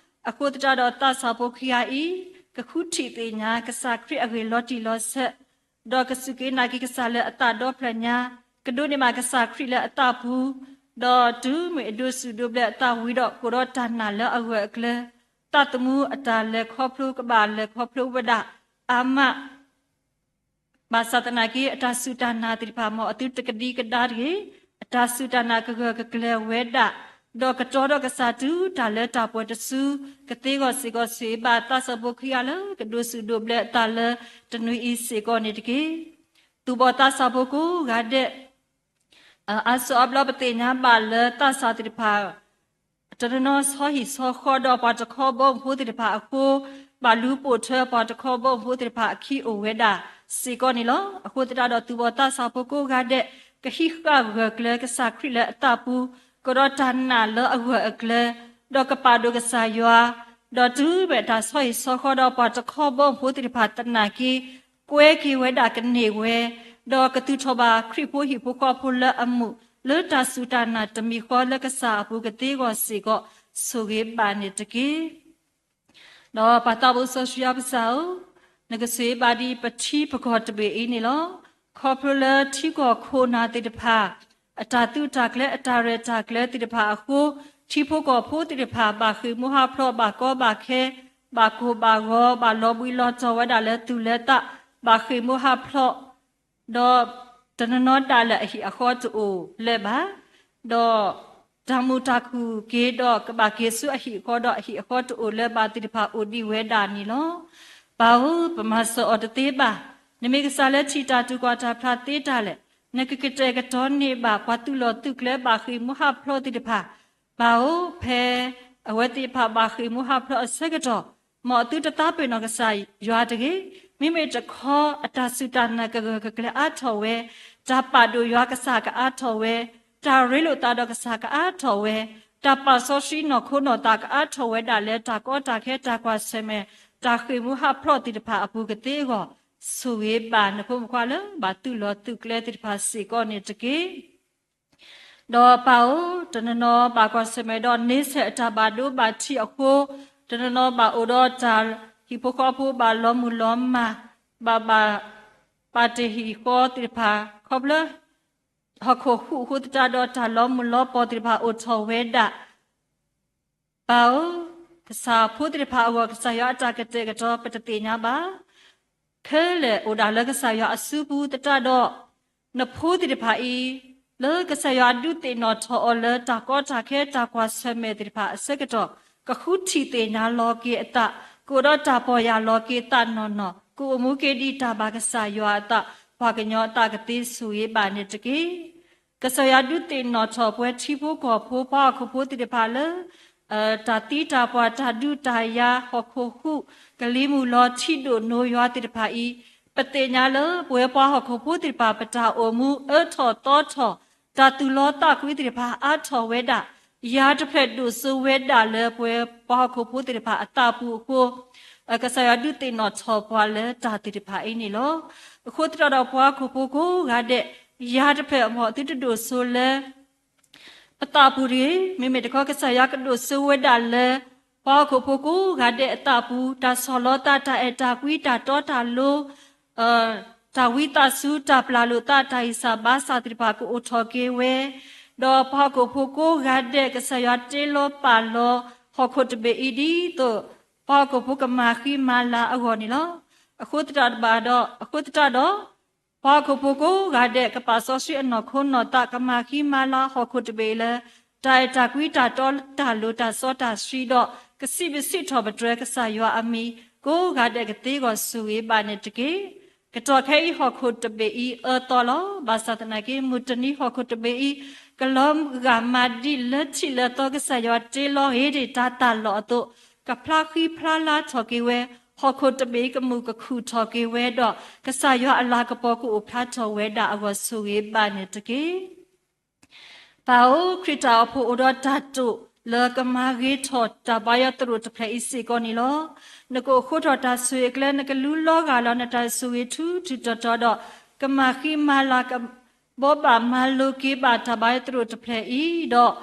အဃိသတးဒီးသးစၢ်ဖိခံဂၤအံၤ ကဃုထံၣ်သ့ၣ်ညါကစၢ်ခရံာ်အဂ့ၢ်လီၤတံၢ်လီၤဆဲး ဒီးကစူၢ်က့ၤနာ်က့ၤကစၢ်လၢအသးဒီဖျၢၣ်ညါ, ကဒိးန့ၢ်ဘၣ်ကစၢ်ခရံာ်လၢအသးပူၤ, ဒီးတုၤမ့ၢ်အဒိးစူၣ်ဒိးဘျၢအသးဝံၤဒီး ကိးဒီးတၢ်နာ်လၢအဂၢၢ်အကျၢၤ, သးသမူအတၢ်လဲၤခီဖျိကဘၣ်လဲၤခီဖျိဝဲဒၣ်အါမး ဘၣ်ဆၣ်သနာ်က့ အတၢ်စူၢ်တၢ်နာ်သ့ၣ်တဖၣ် မ်အသုတကဒံကဒါတဂ့ၤ, အတၢ်စူၢ်တၢ်နာ်ကဂၢၢ်ကကျၢၤဝဲဒၣ်, ဒီးကတီၤဒီးကစၢ်တုၤတၢ်လၢတၢ်ပှဲၤတစု, ကသ့အဂီၢ်စ့ၢ်ကီး ဆိၣ်ဂ့ၤဘၣ်သးစၢ်ဖိခံဂၤလၢ ကဒိးစူၣ်ဒိးဘျၢအသးလၢတနွံအံၤစ့ၢ်ကီးန့ၣ်တက့ၢ်. သူၣ်ဘီၣ်သးစၢ်ဖိကိးဂၤဒဲး အါစုအါဘျီ ပသ့ၣ်ညါဘၣ်လၢသးစၢ်သ့ၣ်တဖၣ် တနီၤနီၤဆီဟံၣ်ဆီဃီဒီး ပှၤတခီဘီမုၢ်ဖိသ့ၣ်တဖၣ်အဃိ, ဘၣ်လူၤပိာ်ထွဲပှၤတခီဘီမုၢ်ဖိသ့ၣ်တဖၣ်အခံအိၣ်ဝဲဒၣ်စ့ၢ်ကီးန့ၣ်လီၤ. အဃိသတးဒီး သူၣ်ဘီၣ်သးစၢ်ဖိကိးဂၤဒဲး ကဟံးဃာ်ဂၢၢ်ကျၢၤကစၢ်ခရံာ်လၢအသးပူၤ, ကဒီးတၢ်နာ်လၢအဂၢၢ်အကျၢၤ, ဒီးကပာ်ဒိၣ်ကစၢ်ယွၤ, ဒီးတုၤမ့ၢ်တၢ်ဆီဟံၣ်ဆီဃီဒီး ပှၤတခီဘီမုၢ်ဖိသ့ၣ်တဖၣ်သနာ်က့ ကွဲက့ၤဝဲဒၣ်ကန့ၢ်ဝဲ, ဒီးကသူၣ်ထီၣ်ဘၣ်ခရံာ်ဖိဟံၣ်ဖိဃီဖိလၢအမုာ် လၢတၢ်စူၢ်တၢ်နာ်တမံၤဃီလၢကစၢ်အပူၤ ကသ့အဂီၢ်စ့ၢ်ကီး ဆိၣ်ဂ့ၤဘၣ်န့ၣ်တက့ၢ်. ဒီးပၢ်သးဘိစီဆှံယွၤပကစၢ်ဧၢ, နကဆိၣ်ဂ့ၤဘၣ်ဒ်ပထံပကီၢ်တဘ့ၣ်အံၤန့ၣ်လီၤ. ခီဖျိလၢထံကီၢ်ခိၣ်နၢ်သ့ၣ်တဖၣ် အတၢ်သုးတၢ်ကျဲၤ အတၢ်ရဲၣ်တၢ်ကျဲၤသ့ၣ်တဖၣ်အဃိ, ထံဖိကီၢ်ဖိသ့ၣ်တဖၣ် ဘၣ်ဃ့ၢ်မှံဟးဖျိး ဘၣ်ကီဘၣ်ခဲ, ဘၣ်ကိၢ်ဘၣ်ဂီၤ, ဘၣ်လီၤဘှံးလီၤတီၤဝဲဒၣ်လၢသူၣ်လၢသး, ဘၣ်ဃ့ၢ်မှံဟးဖျိး ဒီးတနီၤနီၤဒၣ်လဲာ်အဟံၣ်အဃီတအိၣ်လၢၤဘၣ်, ဒီးတၢ်မုာ်တၢ်ခုၣ်က့ၤဒီး ကဘၣ်က့ၤဆူအဟံၣ်အဃီဒီး အဟံၣ်အဃီတအိၣ်လၢၤဘၣ်သ့ၣ်တဖၣ် အိၣ်ဒံးဝဲဒၣ်န့ၣ်လီၤ. ပၢ်ဧၢ, ပမၤစၢၤအီၤတသ့ဘၣ်. နမ့ၢ်ကစၢ်လၢထံၣ်တၢ်တူၢ်ကွၢ်တၢ်ဖျါသ့တၢ်လဲၣ်, နကကတဲာ်ကတီၤန့ၢ်ဘၣ် ပှၤသုးလီၢ်သုးကျဲ ဘၣ်ဃ့ၢ်မှံဟးဖျိးသ့ၣ်တဖၣ်, ပၢ်ဧၢ, ဖဲအဝဲသ့ၣ်တဖၣ်ဘၣ်ဃ့ၢ်မှံဟးဖျိးအဆၢကတီၢ်, မ်အသုတသးပ့ၤနီၣ်ကစၢ်ယွၤတဂ့ၤ. မ့မ့ၢ်တခီ အတၢ်စူၢ်တၢ်နာ်ကဂၢၢ်ကကျၢၤအါထီၣ်ဝဲ, တၢ်ပာ်ဒိၣ်ယွၤကစၢ်ကအါထီၣ်ဝဲ, တၢ်ရ့လိာ်သးဒီးကစၢ်ကအါထီၣ်ဝဲ, တၢ်ပာ်စီဆှံနီၢ်ခိနီၢ်သးကအါထီၣ်ဝဲဒၣ်လၢ တၢ်ကီတၢ်ခဲ တၢ်ကွၢ်ဆၢၣ်မဲာ် တၢ်ဃ့ၢ်မှံဟးဖျိးသ့ၣ်တဖၣ်အပူၤကသ့အဂီၢ်, ဆိၣ်ဂ့ၤဘၣ်နဖိမုၣ်ဖိခွါလၢ ဘၣ်သုးလီၢ်သုးကျဲသ့ၣ်တဖၣ်စ့ၢ်ကီးန့ၣ်တက့ၢ်. ဒီးပၢ်ဧၢ, တနီၤနီၤဘၣ်ကွၢ်ဆၢၣ်မဲာ်ဒီး န့ဆၢၣ်အတၢ်ဘၣ်ဒိဘၣ်ထံးအဃိ, တနီၤနီၤဘၣ်အိၣ်ဒီးတၢ်ဟံၣ်ဖိဃီဖိ ဘၣ်လီၤမုၢ်လီၤမၢ်, ဘၣ်ဘၣ် ပာ်တ့ၢ်ဟံၣ်ဃီသ့ၣ်တဖၣ် ခီဖျိ ဟီၣ်ခိၣ်ဟူးအဃိသတးဒီး တၢ်လီၤမုၢ်လီၤပီၢ်သ့ၣ်တဖၣ်အိၣ်ထီၣ်ဝဲဒၣ် ပၢ်ဧၢ, ကစၢ်ဖိသ့ၣ်တဖၣ်အဂီၢ် ကစၢ်ယွၤအတၢ်ကတဲာ်ကတီၤ ပတသ့ၣ်ညါဘၣ်. ခဲလၢာ်အိၣ်ဒၣ်လၢကစၢ်ယွၤအစုပူၤသတးဒီး, နဖိသ့ၣ်တဖၣ်အံၤ လၢကစၢ်ယွၤဒုးသ့ၣ်နီၣ်ထီၣ်အီၤလၢ တၢ်ကီတၢ်ခဲ တၢ်ကွၢ်ဆၢၣ်မဲာ်သ့ၣ်တဖၣ်အဆၢကတီၢ်, ကဃုထံၣ်သ့ၣ်ညါလီၤက့ၤအသး, ကအိၣ်ဒီးတၢ်ပီၢ်ယၢ်လီၤက့ၤသးနီၢ်နီၢ်, ကအိၣ်မူက့ၤဒ်တၢ်ဘၣ်ကစၢ်ယွၤအသး, ပှၤကညီအသးကသ့ ဆိၣ်ဂ့ၤဘၣ်န့ၣ်တက့ၢ်. ကစၢ်ယွၤဒုးသ့ၣ်နီၣ်ထီၣ်ပှၤထံဖိကီၢ်ဖိ ပှၤဟီၣ်ခိၣ်ဖိသ့ၣ်တဖၣ်လၢ တၢ်သံတၢ်ပှၢ် တၢ်ဒုးတၢ်ယၤ ဟီၣ်ခိၣ်ဟူး ကလံၤမုၢ်လီၤ ထံဒိၣ်နိယွၤသ့ၣ်တဖၣ်အံၤ, ပသ့ၣ်ညါလၢပဝဲပှၤဟီၣ်ခိၣ်ဖိသ့ၣ်တဖၣ် ပတၢ်အိၣ်မူအၢထီၣ်သီထီၣ်, တၢ်သူၣ်လီသးကွံသ့ၣ်တဖၣ်အါထီၣ်ဝဲဒၣ်, ယၤတဖျၢၣ်ဒိၣ်စိဝဲဒၣ်လၢပဝဲပှၤဟီၣ်ခိၣ်ဖိသ့ၣ်တဖၣ်အသးပူၤအဃိ, ကစၢ်ယွၤဒုးသ့ၣ်နီၣ်ထီၣ်ပှၤလၢတၢ်သ့ၣ်တဖၣ်အံၤန့ၣ်လီၤ. အဃိသတးဒီးပှၤဟီၣ်ခိၣ်ဖိကိးဂၤဒဲး, ယၤတဖျၢၣ်မ်အသုတဒိၣ်စိလၢ ပသးပူၤတဂ့ၤ. မ့မ့ၢ်တခီ ကစၢ်ယွၤကဒိၣ်စိဝဲဒၣ်လၢ ပှၤဟီၣ်ခိၣ်ဖိကိးဂၤဒဲးအသးပူၤ, တၢ်ဆီၣ်လီၤသး တၢ်အဲၣ်တၢ်ကွံ တၢ်တီတၢ်လိၤ, တၢ်ဝံသးစူၤ တၢ်ပျၢ်လိာ်သး တၢ်ဂံၢ်စၢ်ဘါစၢ်သ့ၣ်တဖၣ် ကအိၣ်ထီၣ်က့ၤဝဲ, ဒီးပှၤဟီၣ်ခိၣ်ဖိကိးဂၤဒဲး ကစၢ်ယွၤတ့လီၤပာ်လီၤ ဟီၣ်ခိၣ်တဘ့ၣ်အံၤ ဒ်သိးပှၤဟီၣ်ခိၣ်ဖိကမၤဃံမၤလၤအဂီၢ်န့ၣ်လီၤ. အဃိသတးဒီး, အဃိသတးဒီး ပှၤဟီၣ်ခိၣ်ဖိကိးဂၤဒဲး ကပာ်စီဆှံအနီၢ်ခိနီၢ်သး ကမၤဃံမၤလၤဟီၣ်ခိၣ်တဘ့ၣ်အံၤလၢ တၢ်အဲၣ်တၢ်ကွံ တၢ်တီတၢ်လိၤ တၢ်စီတၢ်ဆှံဒီး ကစံးဘျုးစံးထီၣ်ပတြၢၤကစၢ်ယွၤအမံၤ ကိးဂၤဒဲးကသ့အဂီၢ် ဆိၣ်ဂ့ၤဘၣ်န့ၣ်တက့ၢ်. ကတီၢ်ခဲအံၤ ဟီၣ်ခိၣ်တဘ့ၣ်အံၤအၢသီလီၤ. ဘၣ်ဆၣ်သနာ်က့ မုၢ်တနံၤဟီၣ်ခိၣ်တဘ့ၣ်အံၤ ကလီၤဂာ်မၤဒ်လၢထံးလၢသီ ကစၢ်ယွၤတ့လီၤဂ့ၤဒံးတၢ်သၣ်လီၢ်အသိး, ကဖျါဃံဖျါလၤထီၣ်က့ၤဝဲ, ဟီၣ်ခိၣ်တဘ့ၣ်အံၤ ကမုာ်ကခုၣ်ထီၣ်က့ၤဝဲဒီး ကစၢ်ယွၤအလၤကပီၤကအိၣ်ဖျါထီၣ်ဝဲဒၣ်အဂီၢ် ဆိၣ်ဂ့ၤဘၣ်န့ၣ်တက့ၢ်. ပၢ်ဧၢ, ခရံာ်တၢ်အိၣ်ဖှိၣ်အိၣ်ဒီးတၢ်တိာ် လၢကမၤဂ့ၤထီၣ်တၢ်ဘါယွၤသရိာ်တဖျၢၣ်အံၤစ့ၢ်ကီးန့ၣ်လီၤ. နကအိၣ်ဃိထီၣ်တၢ်ဆိၣ်ဂ့ၤအကျဲ, နကလူလီၤဂာ်လီၤနတၢ်ဆိၣ်ဂ့ၤထူထူတီၤတီၤဒီး ကမၤဃံမၤလၤ ကဘိးဘၣ်မၤလိၤက့ၤဘၣ်တၢ်ဘါယွၤသရိာ်တဖျၢၣ်အံၤဒီး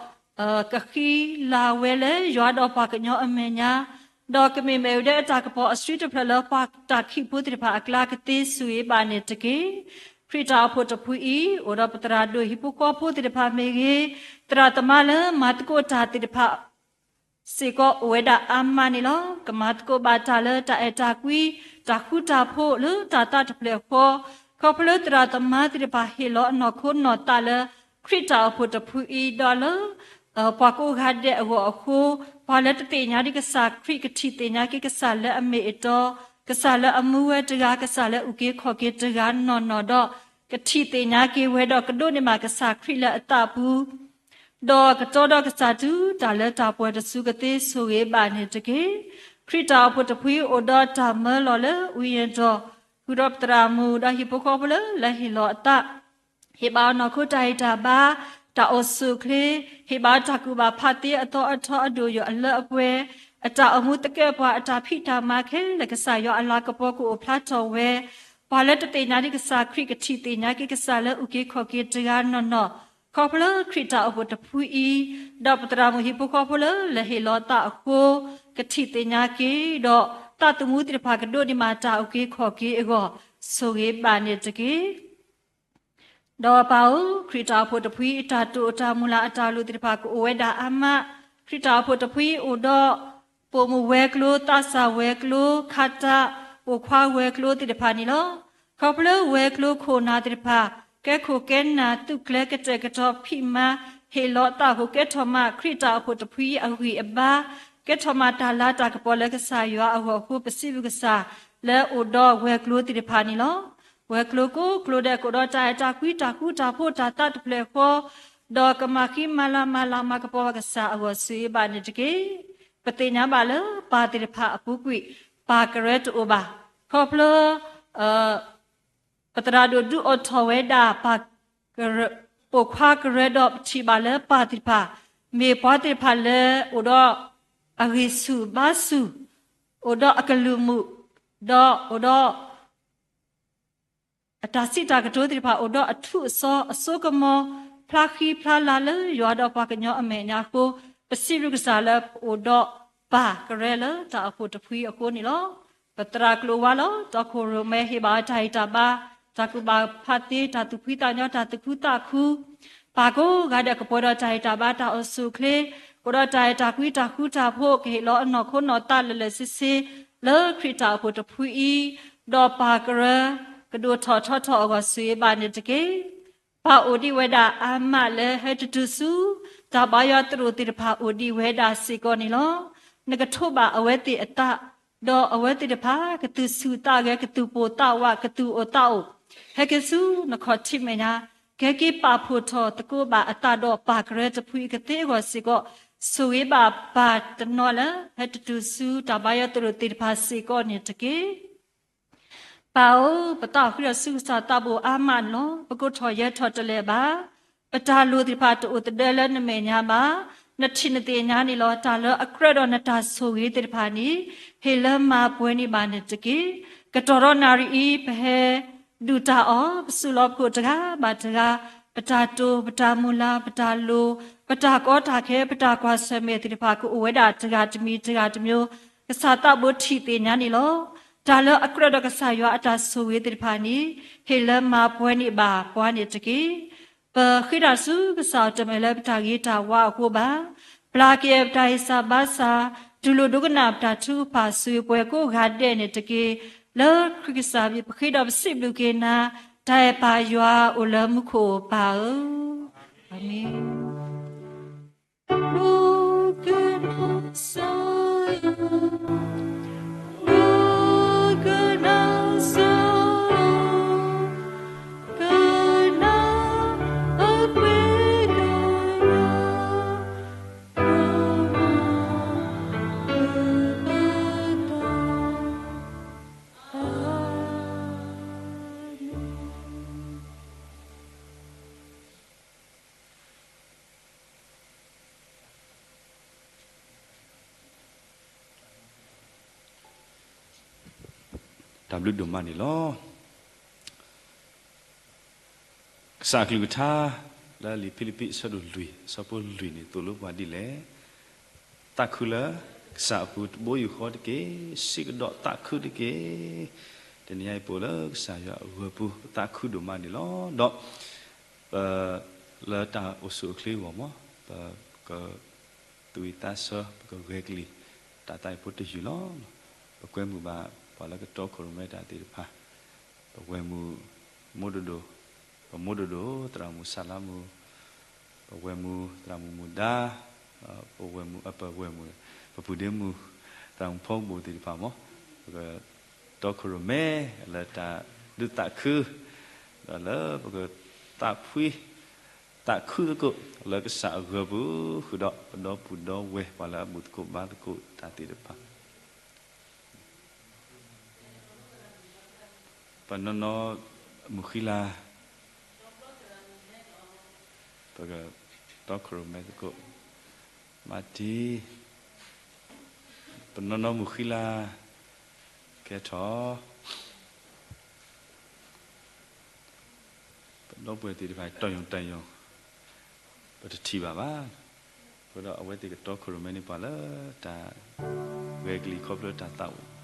ကဃံလၤဝဲလၢယွၤဒီးပှၤကညီအမဲာ်ညါ, ဒီးကမ့ၢ်မ့ၣ်အူဒၢအတၢ်ကပီၤအစုတဖျၢၣ်လၢပှၤတၢ်ခံးဖိသ့ၣ်တဖၣ်အကျါကသ့ဆိၣ်ဂ့ၤဘၣ်န့ၣ်တက့ၢ်. ခရံာ်တၢ်အိၣ်ဖှိၣ်တဖုအံၤ အိၣ်ဒီးပသရၣ်ဒိၣ်ဟံၣ်ဖိဃီဖိသ့ၣ်တဖၣ်မ့ၢ်ဂ့ၤ, သရၣ်သမါလၢမၤသကိးတၢ်သ့ၣ်တဖၣ် စ့ၢ်ကီးအိၣ်ဝဲဒၣ်အါမးန့ၣ်လီၤ. ကမၤသကိးဘၣ်တၢ်လၢတၢ်အဲၣ်တၢ်ကွံ, တၢ်ဃူတၢ်ဖိးလၢတၢ်သးတဖျၢၣ်ဃီ, ခီဖျိလၢသရၣ်သမါသ့ၣ်တဖၣ်ဟ့ၣ်လီၤအနီၢ်ခိနီၢ်သးလၢ ခရံာ်တၢ်အိၣ်ဖှိၣ်တဖုအံၤဒီးလၢ ပှၤကိးဂၤဒဲးအဂီၢ်အဃိ, ပှၤလၢတသ့ၣ်ညါဒံးကစၢ်ခရံာ် ကထံၣ်သ့ၣ်ညါက့ၤကစၢ်လၢအမ့ၢ်အတီ, ကစၢ်လၢအမူဝဲတဂၤ, ကစၢ်လၢအအုၣ်က့ၤခီၣ်က့ၤတဂၤနီၢ်နီၢ်ဒီး ကထံၣ်သ့ၣ်ညါက့ၤဝဲဒီးကဒိးန့ၢ်ဘၣ်ကစၢ်ခရံာ်လၢအသးပူၤ ဒီးကတီဒီးကစၢ်တုၤတၢ်လၢတၢ်ပှဲၤတစုကသ့ဆိၣ်ဂ့ၤဘၣ်န့ၣ်တက့ၢ်. ခရံာ်တၢ်အိၣ်ဖှိၣ်တဖုအံၤအိၣ်ဒီးတၢ်မၢလီၤလၢဝံယၢၢ်တီၢ်, ဃုာ်ဒီးပသရၣ်မုၣ်ဒီးဟံၣ်ဖိဃီဖိလၢလဲၤဟ့ၣ်လီၤအသး, ဟ့ၣ်ဘၣ်အီၤနီၢ်ခိတၢ်ဟ့ၣ်တၢ်ဘါ, တၢ်အိၣ်ဆူၣ်အိၣ်ချ့, ဟ့ၣ်ဘၣ်တၢ်ကူၣ်ဘၣ်ဖးသ့အသီအထီအဒိၣ်ယိာ်အလၢအပှဲၤ, အတၢ်အိၣ်မူသကဲးပှၤအတၢ်ဖံးတၢ်မၤခဲလၢာ် ကစၢ်ယွၤအလၤကပီၤကအိၣ်ဖျါထီၣ်ဝဲ, ပှၤလၢတသ့ၣ်ညါဒံးကစၢ်ခရံာ် ကထံၣ်သ့ၣ်ညါက့ၤကစၢ်လၢအုၣ်က့ၤခီၣ်က့ၤတဂၤနီၢ်နီၢ်, ခီဖျိခရံာ်တၢ်အိၣ်ဖှိၣ်တဖုအံၤ, ဒီးပသရၣ်မုၣ်ဟံၣ်ဖိဃီဖိလၢလဲၤဟ့ၣ်လီၤအသးအဃိ, ကထံၣ်သ့ၣ်ညါက့ၤ, ဒီးသးသမူသ့ၣ်တဖၣ်ကဒိးန့ၢ်ဘၣ်တၢ်အုၣ်က့ၤခီၣ်က့ၤအဂီၢ်, ဆိၣ်ဂ့ၤဘၣ်န့ၣ်တက့ၢ်. ဒီးပၢ်ဧၢ, ခရံာ်တၢ်အိၣ်ဖှိၣ်တဖုအံၤ တၢ်တိာ်တၢ်မုၢ်လၢ်အတၢ်လိၣ်သ့ၣ်တဖၣ်ကအိၣ်ဝဲဒၣ်အါမး, ခရံာ်တၢ်အိၣ်ဖှိၣ်တဖုအံၤအိၣ်ဒီး ပိာ်မုၣ်ဝဲၤကျိၤ, သးစၢ်ဝဲၤကျိၤ, ခးတၢ်, ပိာ်ခွါဝဲၤကျိၤသ့ၣ်တဖၣ်န့ၣ်လီၤ. ခီဖျိဝဲၤကျိၤခိၣ်နၢ်သ့ၣ်တဖၣ် ကဲခိၣ်ကဲနၢ် သူၣ်ကျဲၤကတဲာ်ကတီၤဖံးမၤ ဟ့ၣ်လီၤအသးအဃိ ကဲထီၣ်မးခရံာ်တၢ်အိၣ်ဖှိၣ်တဖုအံၤအဂံၢ်အဘါ, ကဲထီၣ်မးတၢ်လၤတၢ်ကပီၤလၢကစၢ်ယွၤအဂီၢ်အဃိ ပစံးဘျုးကစၢ်လၢအိၣ်ဒီးဝဲၤကျိၤသ့ၣ်တဖၣ်န့ၣ်လီၤ. ဝဲၤကျိၤကိးကျိၤဒဲးကအိၣ်ဒီးတၢ်အဲၣ်တၢ်ကွံ တၢ်ဃူတၢ်ဖိး တၢ်သးတဖျၢၣ်ဃီ, ဒီးကမၤဃံမၤလၤမၤလၤမၤကပီၤဘၣ်ကစၢ်အဂီၢ် ဆိၣ်ဂ့ၤဘၣ်န့ၣ်တက့ၢ်. ပသ့ၣ်ညါဘၣ်လၢပၢ်သ့ၣ်တဖၣ်အပူၤကွံာ် ပၢ်ကရၢတအိၣ်ဘၣ်. ခီဖျိ ပသရၣ်ဒိၣ်ဒုးအိၣ်ထီၣ်ဝဲဒၣ်ပၢ်ကရၢ, ပိာ်ခွါကရၢဒီးပထံၣ်ဘၣ်လၢပၢ်သ့ၣ်တဖၣ် မ့ၢ်ပှၤသ့ၣ်တဖၣ်လၢအိၣ်ဒီးအဂံၢ်ဆူၣ်ဘါဆူၣ်, အိၣ်ဒီးအကလုၢ်မုာ်, ဒီးအိၣ်ဒီး အတၢ်စံးတၢ်ကတိၤသ့ၣ်တဖၣ် အိၣ်ဒီးအထူးအစီၤ အစိကမီၤ ဖျါဃံဖျါလၤလၢယွၤဒီးပှၤကညီအမဲာ်ညါအဃိ, ပစံးဘျုးကစၢ်လၢပအိၣ်ဒီးပၢ်ကရၢလၢတၢ်အိၣ်ဖှိၣ်တဖုအံၤအဃိန့ၣ်လီၤ. ပသရၣ်ကျိၤဝါလီၤ တီခိၣ်ရိၣ်မဲ ဟ့ၣ်ဘၣ်အီၤတၢ်ဟ့ၣ်တၢ်ဘါ, တၢ်ကူၣ်ဘၣ်ဖးသ့, တၢ်သူၣ်ဖှံသးညီ, တၢ်သူၣ်ခုသးခု, ပၢ်ကိးဂၤဒဲးကပှဲၤဒီးတၢ်ဟ့ၣ်တၢ်ဘါ တၢ်အိၣ်ဆူၣ်အိၣ်ချ့, ကအိၣ်ဒီးတၢ်အဲၣ်တၢ်ကွံ တၢ်ဃူတၢ်ဖိး ကဟ့ၣ်လီၤအနီၢ်ခိနီၢ်သးလၢာ်လၢာ်ဆ့ဆ့ လၢခရံာ်တၢ်အိၣ်ဖှိၣ်တဖုအံၤ, ဒီးပၢ်ကရၢ ကဒိၣ်ထီၣ်ထီထီၣ်အဂီၢ် ဆိၣ်ဂ့ၤဘၣ်န့ၣ်တက့ၢ်. ပၢ်အိၣ်ဒံးဝဲဒၣ်အါမးလၢဟဲတတုၤဆူ တၢ်ဘါယွၤသရိာ်သ့ၣ်တဖၣ်အိၣ်ဒံးဝဲဒၣ်စ့ၢ်ကီးန့ၣ်လီၤ. နကထိးဘၣ်အဝဲသ့ၣ်အသး, ဒီးအဝဲသ့ၣ်တဖၣ် ကသူၣ်ဆူၣ်သးဂဲၤ ကသူၣ်ပိၢ်သးဝး ကသူၣ်အိၣ်သးအိၣ်, ဟဲက့ၤဆူနခီၣ်ထံးမဲာ်ညါ, ကဲက့ၤပာ်ဖှိၣ်ထီၣ်သကိးဘၣ်အသးဒီးပၢ်ကရၢတဖုအံၤကသ့အဂီၢ်စ့ၢ်ကီး, ဆိၣ်ဂ့ၤဘၣ်ပၢ်တနီၤလၢ ဟဲတတုၤဆူတၢ်ဘါယွၤသရိာ်သ့ၣ်တဖၣ်စ့ၢ်ကီးန့ၣ်တက့ၢ်. ပၢ်ဧၢ, ပသးအိၣ်ဃံဒီးဆူကစၢ်သးဘိအါမးန့ၣ်လီၤ. ပကိးထီၣ်ယဲၤထီၣ်တလဲၤဘၣ်. ပတၢ်လိၣ်သ့ၣ်တဖၣ်တအိၣ်သဒၢလၢနမဲာ်ညါဘၣ်. နထံၣ်နသ့ၣ်ညါန့ၣ်လီၤ. တၢ်လၢအကြၢးဒီးနတၢ်ဆိၣ်ဂ့ၤသ့ၣ်တဖၣ်န့ၣ် ဟ့ၣ်လၢမၤပှဲၤန့ၢ်ဘၣ်န့ၣ်တက့ၢ်. ကတီၢ်ဒီးနၣ်ရံၣ်အံၤ ပဟဲဒုၣ်တၢ်အီၣ် ပစုလီၤပခိၣ်တဂၤဘၣ်တဂၤ, ပတၢ်တိာ် ပတၢ်မုၢ်လၢ် ပတၢ်လိၤ ပတၢ်ကီတၢ်ခဲ ပတၢ်ကွၢ်ဆၢၣ်မဲာ်သ့ၣ်တဖၣ် ကအိၣ်ဝဲဒၣ်တဂၤတမံၤတဂၤတမံၤ, ကစၢ်သးဘိထံၣ်သ့ၣ်ညါန့ၣ်လီၤ. တၢ်လၢအကြၢးဒီးကစၢ်ယွၤအတၢ်ဆိၣ်ဂ့ၤသ့ၣ်တဖၣ်န့ၣ် ဟ့ၣ်လၢမၤပှဲၤန့ၢ်ဘၣ်ပှၤန့ၣ်တက့ၢ်. ပဃ့တၢ်ဆူကစၢ်အတမ့ၢ်လၢပတၢ်ဂ့ၤတၢ်ဝါအဃိဘၣ်. ပျၢ်က့ၤပတၢ်ဟ့ၣ်စၢ်ဘါစၢ်, တူၢ်လိာ်ဒိကနၣ်ပတၢ်ထုကဖၣ် ဆိၣ်ဂ့ၤပှဲၤကိးဂၤဒဲးန့ၣ်တက့ၢ်. လၢခရံာ်ကစၢ်မံၤ ပဃ့ဒီးပစံးဘျုးက့ၤနၤ, တၢ်အဲၣ်ပၢ်ယွၤအိၣ်လၢမူခိၣ်ပၢ်ဧၢ, အၤမ့ၣ်. တၢ်ဘျုးဒိၣ်မးန့ၣ်လီၤ. ကစၢ်အကလုၢ်ကထါ လၢလံာ်ဖံလံးပံးအဆၢဒိၣ်လွံၢ် အဆၢဖိလွံၢ်န့ၣ် သိၣ်လိပှၤဒ်လဲၣ်. သးခုလၢ ကစၢ်အပူၤတဘိယူၢ်ဃီတက့ၢ်. စံးကဒီးသးခုတက့ၢ်. တနံၤအံၤပအိၣ်လၢကစၢ်ယွၤအဂၢၢ်ပူၤ ပသးခုဒိၣ်မးန့ၣ်လီၤ. ဒီး ပ လၢတၢ်အိၣ်ဆူၣ်အိၣ်ချ့အဂီၢ်မး ပက သူၣ်ဝံၣ်သးဆၢ ပကဂဲၤကလံၣ် တၢ်သးအံၤဖိတယုၢ်လီၤ. ပကွဲမုာ်ဘၣ်ပှၤလၢကတီခိၣ်ရိၣ်မဲတၢ်သ့ၣ်တဖၣ်, ပဝဲၢ်မုၢ် မိၢ်ဒိၣ်ဒိၣ်, ပမိၢ်ဒိၣ်ဒိၣ် သရၣ်မုၣ်ဆၣ်လါမုၢ်, ပဝဲၢ်မုၢ်သရၣ်မုၣ်မုၢ်ဒါ, ပဝဲၢ်မုၢ် ပဝဲၢ်မုၢ် ပပုၢ်ဒ့မုၢ် သရၣ်မုၣ်ဖီကဘိၣ်သ့ၣ်တဖၣ်မး ပကတီခိၣ်ရိၣ်မဲလၢတၢ်ဒုးသးခု ဒီးလၢပကသးဖှံ သးခုသကိး လၢကစၢ်အဂၢၢ်ပူၤ ဃုာ်ဒီးပဒီပုၢ်ဒီဝဲၢ် ပှၤလၢအဘူၣ်သကိးဘါသကိးတၢ်သ့ၣ်တဖၣ် ပနီၢ်နီၢ်မုၢ်ဃံလၤ ပကတီခိၣ်ရိၣ်မဲသကိး မၤတံၢ် ပနီၢ်နီၢ်မုၢ်ဃံလၤ ကဲထီၣ် ပဒီပုၢ်ဝဲၢ်သ့ၣ်တဖၣ် တီၢ်ယိၣ်တၢ်ယိၣ် ပတထံၣ်ဘၣ်ဘၣ်. အဃိဒီးအဝဲသ့ၣ်ကတီခိၣ်ရိၣ်မဲန့ၢ်ပှၤလၢတၢ်ဂဲၤကလံၣ်ခီဖျိတၢ်သးအိၣ်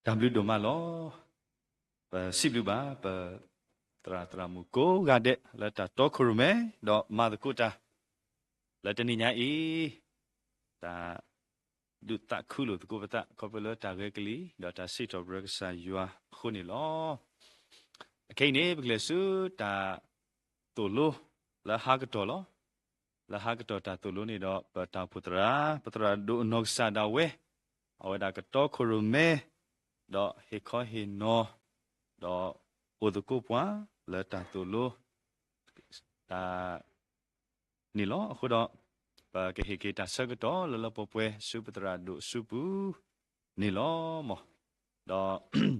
တၢ်ဘျုးဒိၣ်မးလီၤ. ပစံးဘျုးဘၣ် ပသရၣ်သရၣ်မုၣ်ကိးဂၤဒဲး လၢတၢ်တီခိၣ်ရိၣ်မဲ ဒီးမၤသကိးတၢ် လၢတနံၤညါအံၤ, တၢ်ဒုးသးခုလိာ်သကိးပသး ခီဖျိလၢတၢ်ဂဲၤကလံၤ ဒီးတၢ်စံးထီၣ်ပတြၢၤကစၢ်ယွၤအဃိန့ၣ်လီၤ. အခဲအံၤန့ၣ် ပကလဲၤဆူတၢ်သိၣ်လိလၢဟါကတီၢ်လီၤ. လၢဟါကတီၢ်တၢ်သိၣ်လိန့ၣ်ဒီး ပတၢ်အိၣ်ဖှိၣ်သရၣ်, ပသရၣ်ဒိၣ်အနီၢ်ကစၢ်ဒၣ်ဝဲ, အဝဲဒၣ်ကတီခိၣ်ရိၣ်မဲ, ဒီးဟ့ၣ်ခီဟ့ၣ်နီၤ, ဒီးအိၣ်သကိးပှၤလၢတၢ်သိၣ်လိ တၢ် န့ၣ်လီၤ. အဃိဒီး ပကဟ့ၣ်က့ၤတၢ်ဆၢကတီၢ်လၢလၢပှဲၤပှဲၤ ဆူပသရၣ်ဒိၣ်အစုပူၤန့ၣ်လီၤ. ဒီး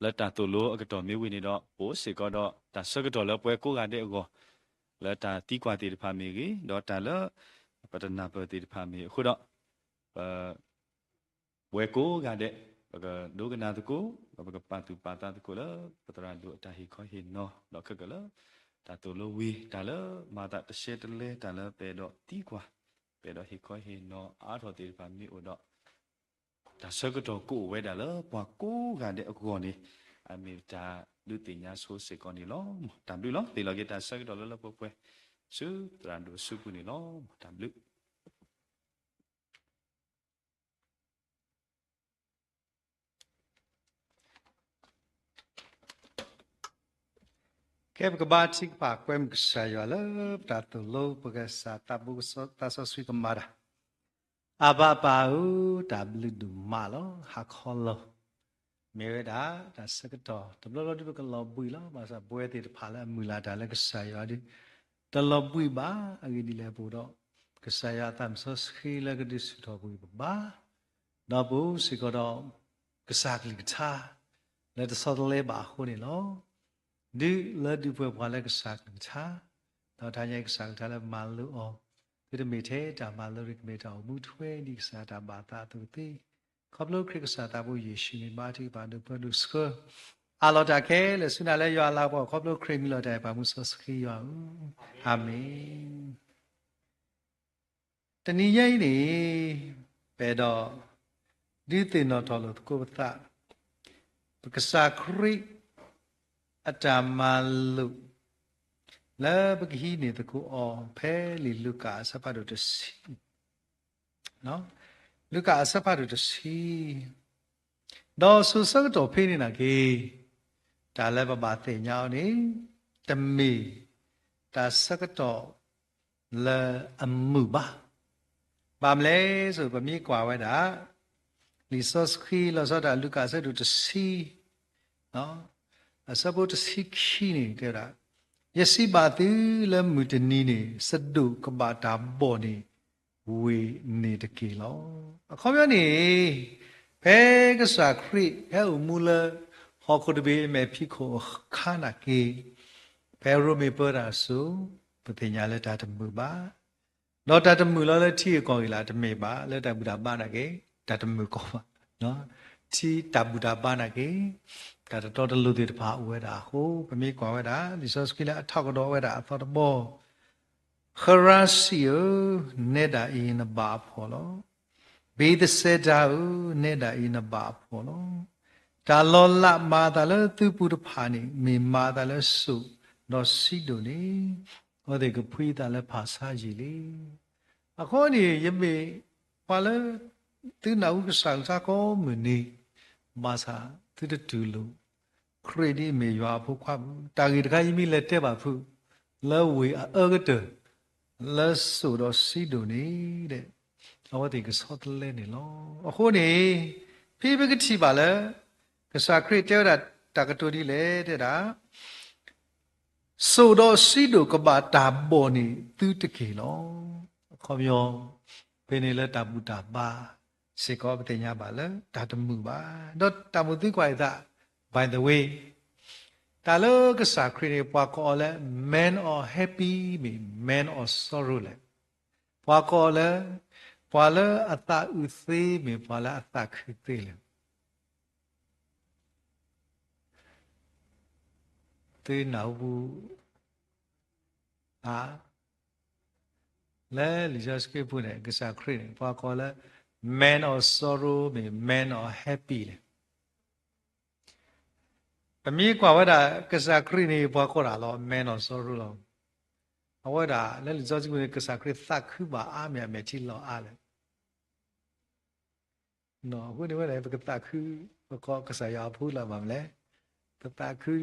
လၢတၢ်သိၣ်လိအကတီၢ်မ့ၢ်ဝံၤန့ၣ်ဒီး ပအိၣ်စ့ၢ်ကီးဒီးတၢ်ဆၢကတီၢ်လၢပှၤကိးဂၤဒဲးအဂီၢ်, လၢတၢ်သံကွၢ်သ့ၣ်တဖၣ်မ့ၢ်ဂ့ၤ, ဒီးတၢ်လၢပတနၢ်ပၢၢ်သ့ၣ်တဖၣ်မ့ၢ်ဂ့ၤ, အဃိဒီး ပ ပဝဲကိးဂၤဒဲး ပကဒိကနၣ်သကိး, ဒီးပကပာ်သူၣ်ပာ်သးသကိးလၢ ပသရၣ်ဒိၣ်အတၢ်ဟ့ၣ်ခီဟ့ၣ်နီၤ, ဒီးခဲကၢ်လၢ တၢ်သိၣ်လိဝံၤ တၢ်လၢမၤသးတရှဲတလဲ တၢ်လၢပအဲၣ်ဒိးသံကွၢ်, ပအဲၣ်ဒိးဟ့ၣ်ခီဟ့ၣ်နီၤအါထီၣ်သ့ၣ်တဖၣ်မ့ၢ်အိၣ်ဒီး တၢ်ဆၢကတီၢ်ကအိၣ်ဝဲဒၣ်လၢပှၤကိးဂၤဒဲးအဂီၢ်န့ၣ် အမ့ၢ်တၢ်ဒုးသ့ၣ်ညါဆိစ့ၢ်ကီးန့ၣ်လီၤ. တၢ်ဘျုးလီၤ. ဟ့ၣ်လီၤက့ၤတၢ်ဆၢကတီၢ်လၢလၢပှဲၤပှဲၤ ဆူသရၣ်ဒိၣ်အစုပူၤန့ၣ်လီၤ. တၢ်ဘျုး ကဲ ပကဘါထုကဖၣ် ကွဲမုာ်ကစၢ်ယွၤလၢပတၢ်သိၣ်လိ ပကစၢ်သးဘိကသးစီဆှံကမၤတၢ်. အဘၣ်ပၢ်ဧၢ, တၢ်ဘျုးဒိၣ်မးလီၤ. ဟါခီလီၤ မ့ၢ်ဝဲဒၣ်တၢ်ဆၢကတီၢ် တဘျီဘျီဒုးပကလီၤဘှံးလီၤ. ဘၣ်ဆၣ်ပဝဲသ့ၣ်တဖၣ်လၢအမုၢ်လၢ်တၢ်လၢကစၢ်ယွၤဒီး တလီၤဘှံးဘၣ်. အဂ့ၢ်ဒ်လဲၣ် ပအိၣ်ဒီး ကစၢ်ယွၤအသးမုၢ်စီဆှံလၢကဒုးဆူၣ်ထီၣ်ကွံာ်ပဘၣ် ဒီးပအိၣ်စ့ၢ်ကီးဒီး ကစၢ်ကလုၢ်ကထါ လၢတဆီတလဲဘၣ်အဃိန့ၣ်လီၤ. ဒုးလၢဒုးပှဲၤပှၤလၢကစၢ်ကလုၢ်ကထါ, ဒီးတၢ်ညါကစၢ်ကလုၢ်ကထါလၢမၤလိအီၤ, သုတမ့ၢ်ထဲတၢ်မၤလိရံၣ် ကမ့ၢ်တၢ်အိၣ်မူထွဲဒ်ကစၢ်တၢ်ဘၣ်သးအသိးသ့, ခီဖျိခရံာ်ကစၢ်သးဘိယ့ၣ်ၡူးမံၤ ဘါထုကဖၣ်ဒိၣ်ပၢဒိၣ်ဆှၢ အးလီၤတၢ်ခဲလၢာ်ဆူနၤလၢယွၤအလၤကပီၤ ခီဖျိခရံာ်မံၤလီၤတၢ်အံၤ ပၢ်မူစီဆှံယွၤဧၢ, အၤမ့ၣ်. တနံၤညါအံၤန့ၣ် ပအဲၣ်ဒိး ဒုးသ့ၣ်နီၣ်ထီၣ်လိာ်သကိးပသး ပကစၢ်ခရံာ် အတၢ်မၤလိာ် လၢပကဟံးန့ၢ်သကိးအီၤ ဖဲလံာ်လူၤကၣ်အဆၢဖးဒိၣ်တဆံ, လူၤကၣ်အဆၢဖးဒိၣ်တဆံ, ဒီးစိၤဆၢကတီၢ်ဖဲန့ၣ်နာ်က့ တၢ်လၢပဘၣ်သ့ၣ်ညါအီၤန့ၣ် တမ့ၢ်တၢ်ဆၢကတီၢ် လၢအမုာ်ဘၣ်. ဘၣ်မနုၤလဲၣ်, ပမ့ၢ်ကွၢ်ဝဲဒၣ် လံာ်စီဆှံ လီၤဆီဒၣ်တၢ် လူၤကၣ်အဆၢဒိၣ်တဆံ, အဆၢဖိတဆံခံန့ၣ် တဲဝဲဒၣ်, ယစံးဘၣ်သုလၢမုၢ်တနံၤန့ၣ် စဒိၣ်ကဘၣ်တၢ်ဘီၣ်န့ၣ် ဝ့ၢ်န့ၣ်တက့ၢ်လီၤ. အခီပညီန့ၣ် ဖဲကစၢ်ခရံာ် ဖဲအိၣ်မူလၢ ဟီၣ်ခိၣ်တဘ့ၣ်အမဲာ်ဖံးခိၣ်အခါနာ်က့ ဖဲရိမ့ၤပၢတၢ်အစိၤ ပသ့ၣ်ညါလၢတၢ်တမုာ်ဘၣ်. ဒီးတၢ်တမုာ်လီၤလၢထံဂ့ၢ်ကီၢ်ဂ့ၢ်လၢတမ့ၢ်ဘၣ်, လၢတၢ်ဘူၣ်တၢ်ဘါနာ်က့ တၢ်တမုာ်ကီးဘၣ်. ထံတၢ်ဘူၣ်တၢ်ဘါနာ်က့ တၢ်တတီတလိၤသ့ၣ်တဖၣ်အိၣ်ဝဲဒၣ်အဃိ ပမ့ၢ်ကွၢ်ဝဲဒၣ် လံာ်စီဆှံလၢအထီၣ်ကဒီးဝဲဒၣ်အသီတဘီ ဃရၣ်စံၣ်ဧၢ, နဲဒၣ်အံၤနဘၣ်အဖှီၣ်လီၤ. ဘ့းသစဲးဒါဧၢ, နဲဒၣ်အံၤနဘၣ်အဖှီၣ်လီၤ. တၢ်လီၤလးမၤအသးလၢသုပူၤတဖၣ်န့ၣ် မ့ၢ်မၤအသးလၢစိၣ်ဒီးစံဒိၣ်န့ၣ် အဝဲသ့ၣ်ကဖှံအသးလၢဖၣ်ဆါယံာ်လံ. အဃိန့ၣ် ယမ့ၢ်ပှၤလၢ သုနၢ်ဟူကစၢ်ကလုၢ်ကထါကိးမုၢ်နံၤ, ဘၣ်ဆၣ်သုတတူၢ်လိာ် ခရံာ်ဒ်အမ့ၢ်ယွၤအဖိခွါပူၤ, တၢ်ဂ့ၢ်တခါယမ့ၢ်လဲၤတဲဘၣ်ဖုး လၢဝ့ၢ်အအၢကတၢၢ် လၢစိၣ်ဒီးစံဒိၣ်န့ၣ် အဝဲသ့ၣ်ကဆီတလဲန့ၣ်လီၤ. အဃိန့ၣ် ဖဲပကထံၣ်ဘၣ်လၢ ကစၢ်ခရံာ်တဲဝဲဒၣ်တၢ်ကတိၤဒ်လဲၣ်တဲဒၣ် စိၣ်ဒီးစံဒိၣ်ကဘၣ်တၢ်ဘီၣ်န့ၢ်သုတက့ၢ်လီၤ. အခီပညီ ဖဲန့ၣ်လၢတၢ်ဘူၣ်တၢ်ဘါစ့ၢ်ကီး ပသ့ၣ်ညါဘၣ်လၢတၢ်တမုာ်ဘၣ်. ဒီးတၢ်မုာ်သံကွၢ်အသး by the way တၢ်လၢကစၢ်ခရံာ်န့ၣ် ပှၤကိးအီၤလၢ man of happy မ့ၢ် man of sorrow လဲၣ်. ပှၤကိးအီၤလၢ ပှၤလၢအသးအုးသ့မ့ၢ် ပှၤလၢအသးခုသ့လဲၣ်. သုနၢ်ဟူဧါ, လၢလံာ်စီဆှံပူၤန့ၣ် ကစၢ်ခရံာ်န့ၣ် ပှၤကိးလၢ man of sorrow မ့ၢ် man of happy လဲၣ်. ပမ့ၢ်ကွၢ်ဝဲဒၣ်ကစၢ်ခရံာ်န့ၣ် ပှၤကိးဒၣ်လီၤ မဲနီၢ်စီရူလီၤ. အဝဲဒၣ်လၢလံာ်စီဆှံပူၤန့ၣ် ကစၢ်ခရံာ်သးခုဘၣ်အါမး အမဲာ်ထံလီၤအါလဲၣ်. အဃိန့ၣ်ဝဲဒၣ် ပကသးခု, ပကီးကစၢ်ယွၤအဖိလၢဘၣ်မနုၤလဲၣ်, ပသးခု,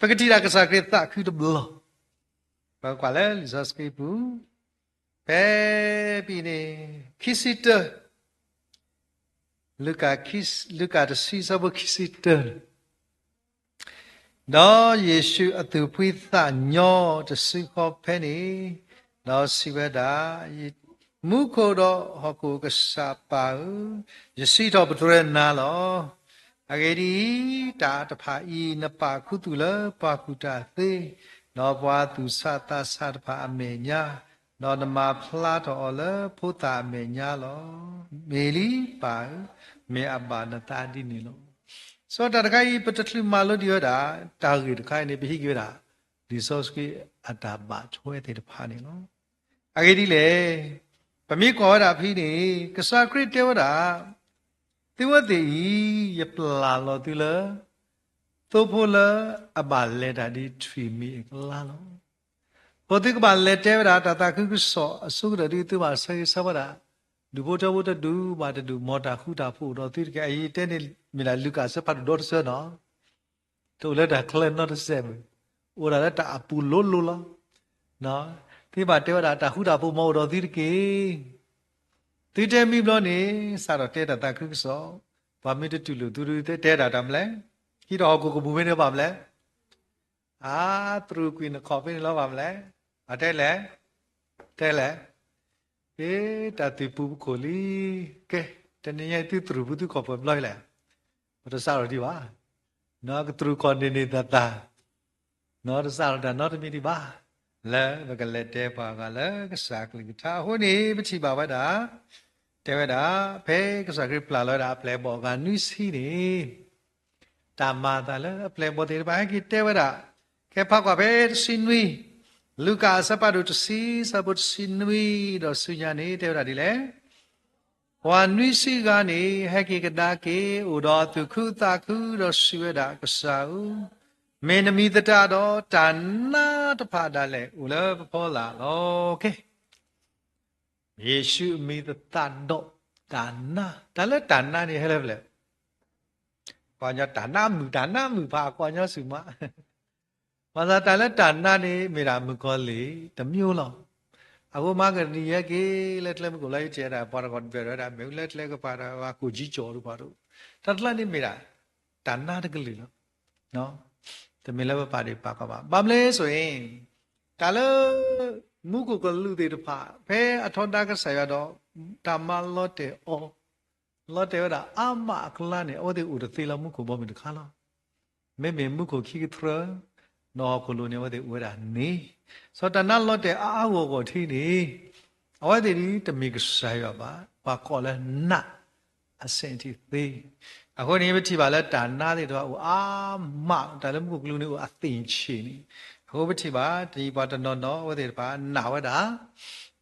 ပကထံၣ်ဒၣ်ကစၢ်ခရံာ်သးခုတဘျီ, ပကွၢ်လၢလံာ်စီဆှံပူၤ, ဖဲဖဲအံၤန့ၣ်, ခံဆံတၢ, လူၤကၣ်တဆံ ဆၢဖိခံဆံတၢ ဒီးယ့ၣ်ၡူးအသူၣ်ဖှံသးညီတစုဃီဖဲန့ၣ်, ဒီးစံးဝဲဒၣ်, မူခိၣ်ဒီးဟီၣ်ခိၣ်ကစၢ်ပၢ်ဧၢ, ယစံးထီၣ်ပတြၢၤနၤလီၤ. အဂ့ၢ်ဒ်အံၤ, တၢ်တဖၣ်အံၤနပာ်ခူသူၣ်လၢပှၤကူၣ်တၢ်သ့, ဒီးပှၤသူၣ်ဆးသးဆးတဖၣ်အမဲာ်ညါ, ဒီးနမၤဖျါထီၣ်အီၤလၢဖိသၣ်အမဲာ်ညါလီၤ. မ့ၢ်လံပၢ်ဧၢ, မ့ၢ်အဘၣ်နသးဒ်န့ၣ်လီၤ. စီၤတၢ်တခါအံၤ ပတချုးမၤလိဒံးဝဲဒၣ် တၢ်ဂ့ၢ်တခါအံၤန့ၣ် ပဟံးက့ၤဝဲဒၣ် လံာ်စီဆှံအတၢ်ဘၣ်ထွဲသ့ၣ်တဖၣ်န့ၣ်လီၤ. အဂ့ၢ်ဒ်လဲၣ်, ပမ့ၢ်ကွၢ်ဝဲဒၣ်ဖဲန့ၣ် ကစၢ်ခရံာ်တဲဝဲဒၣ်, သုဝဲသ့ၣ်အံၤ ယပျၢ်လီၤသုလၢ သိဖိလၢအဘၣ်လဲၤတၢ်ဒ်ထွံၣ်မံၤအကျါလီၤ. အဃိသုကဘၣ်လဲၤတဲဝဲဒၣ် တၢ်သးခုကစီၣ်အဆိကတၢၢ်ဒ်သုဘၣ်ဆၢဂ့ၤဆၢဝါဒၣ်, ဒူၣ်ဖိထၢဖိတဒူၣ်ဘၣ်တဒူၣ် မ်တၢ်ဃူတၢ်ဖိးအိၣ်ဒီးသုတက့ၢ်. အအံၤတဲန့ၣ်မ့ၢ်ဒၣ် လူၤကၣ်အဆၢဖးဒိၣ်ဒီတဆၢနီၤ တအိၣ်လၢတၢ်ချၢနီတစဲးဘၣ်, အိၣ်ဒၣ်လၢတၢ်အပူၤလိၤလိၤလီၤ. သုဘၣ်တဲဝဲဒၣ် တၢ်ဃူတၢ်ဖိးမ်အိၣ်ဒီးသုတက့ၢ်. သုတဲမံဘျီန့ၣ် စးထီၣ်တဲတၢ်သးခုကစီၣ်, ပှၤမ့ၢ်တတူၢ်လိာ်သု တဲဒၣ်တၢ်မနုၤလဲၣ်, ဟံးထီၣ်ဟီၣ်ခိၣ်ကပူၤဖဲန့ၣ်ဘၣ်မနုၤလဲၣ်, အသရူးကွံာ်နခီၣ်ဖဲန့ၣ်လီၤဘၣ်မနုၤလဲၣ်, အတဲလဲၣ်, တဲလဲၣ်, က့ တၢ်သံၣ်ပူၤပခိၣ်လံ, ကဲ, တနံၤညါအံၤသုသရူးပူၤသုခီၣ်ဖၢၣ်ဘျီလဲၣ်, ပတစးထီၣ်ဒံးဘၣ်, ကသရူးခီၣ်န့ၢ်န့ၢ်သးသး နီတစးထီၣ်တၢ်နီတမံၤဒံးဘၣ်, လၢပကလဲၤတဲပှၤဂၤလၢကစၢ်ကလုၢ်ကထါ. အဃိန့ၣ် ပထံၣ်ဘၣ်ဝဲဒၣ်, တဲဝဲဒၣ်, ဖဲကစၢ်ခရံာ်ပျၢ်လီၤဝဲဒၣ်အပျဲၢ်အဘီၣ်အဂၤနွံဆံန့ၣ်, တၢ်မၤအသးလၢအပျဲၢ်အဘီၣ်သ့ၣ်တဖၣ် ဟဲက့ၤတဲဝဲဒၣ်, ကဲဖးကွၢ်ဖဲတဆံနွံ, လူၤကၣ်အဆၢဖးဒိၣ်တဆံ ဆၢဖိတဆံနွံ ဒီးဆူညါန့ၣ် တဲဝဲဒၣ်ဒ်လဲၣ် ပှၤနွံဆံဂၤန့ၣ် ဟဲက့ၤကဒါက့ၤ အိၣ်ဒီးသူၣ်ခုသးခု ဒီးစံးဝဲဒၣ်, ကစၢ်ဧၢ, မ့ၢ်နမံၤသတးဒီး တၢ်နါတဖၣ်ဒၣ်လဲာ် အိၣ်လၢပဖီလာ်လီၤ. ကဲ, ယ့ၣ်ၡူးအမံၤသတးဒီးတၢ်နါ, တၢ်လၢတၢ်နါန့ၣ် ဟဲလၢပျၢၤ, ပှၤကညီတၢ်နါမုာ် တၢ်နါမုာ်ဖး ကီၢ်ကညီစူၢ်မး ဘၣ်ဆၣ်တၢ်လၢတၢ်နါန့ၣ် မ့ၢ်ဒၣ်မုၣ်ကီၤလံၢ်တမံၤလီၤ. အဃိမၤကနံၤယဲက့ၤလၢကျဲမုၢ်ခိၣ်လၢယတဲဒၣ် ပှၤတကီၢ်တဘ့ၣ်ဝဲဒၣ် မ့ၢ်လၢကျဲကပၤဒီး ပှၤကိၣ်ကၠံကၠီၣ်တပှၤဒိၣ်, တၢ်တဖၣ်န့ၣ်မ့ၢ်ဒၣ် တၢ်နါတကလုာ်လီၤ. တမ့ၢ်လၢပပာ်ဒ့ၣ်ပာ်ကီဘၣ်. ဘၣ်မနုၤလဲၣ်ဆိုရင်, တၢ်လၢ မူခိၣ်ကလူးသ့ၣ်တဖၣ် ဖဲအထီဒါကစၢ်ယွၤဒီး တၢ်မၤလီၤတဲာ်အီၤ, လီၤတဲာ်ဝဲဒၣ်အါမးအကျါန့ၣ် အဝဲသ့ၣ်အိၣ်တသ့လၢမူခိၣ်ဘီမုၢ်တခါလီၤ. မ့မ့ၢ်မူခိၣ်ခံကတြၢ, ဒီးဟီၣ်ခိၣ်လိၤန့ၣ် အဝဲသ့ၣ်အိၣ်ဝဲဒၣ်န့ၣ်, စီၤတၢ်နါလီၤတဲာ်အါအါဂီၢ်ဂီၢ်ထံန့ၣ်, အဝဲသ့ၣ်ဒ်တမ့ၢ်ကစၢ်ယွၤဘၣ်, ပှၤကိးလၢနါ အဆင့်အထံသ့. အဃိန့ၣ် ပထံၣ်ဘၣ်လၢတၢ်နါသ့ၣ်တဖၣ်အိၣ်အါမး, တၢ်လၢမူခိၣ်ကလူးန့ၣ်အိၣ်အသ့ၣ်ဆ့ၣ်န့ၣ်, အဃိပထံၣ်ဘၣ် တနံၤပှၤတနီၤနီၤအဝဲသ့ၣ်တဖၣ်နာ်ဝဲဒၣ်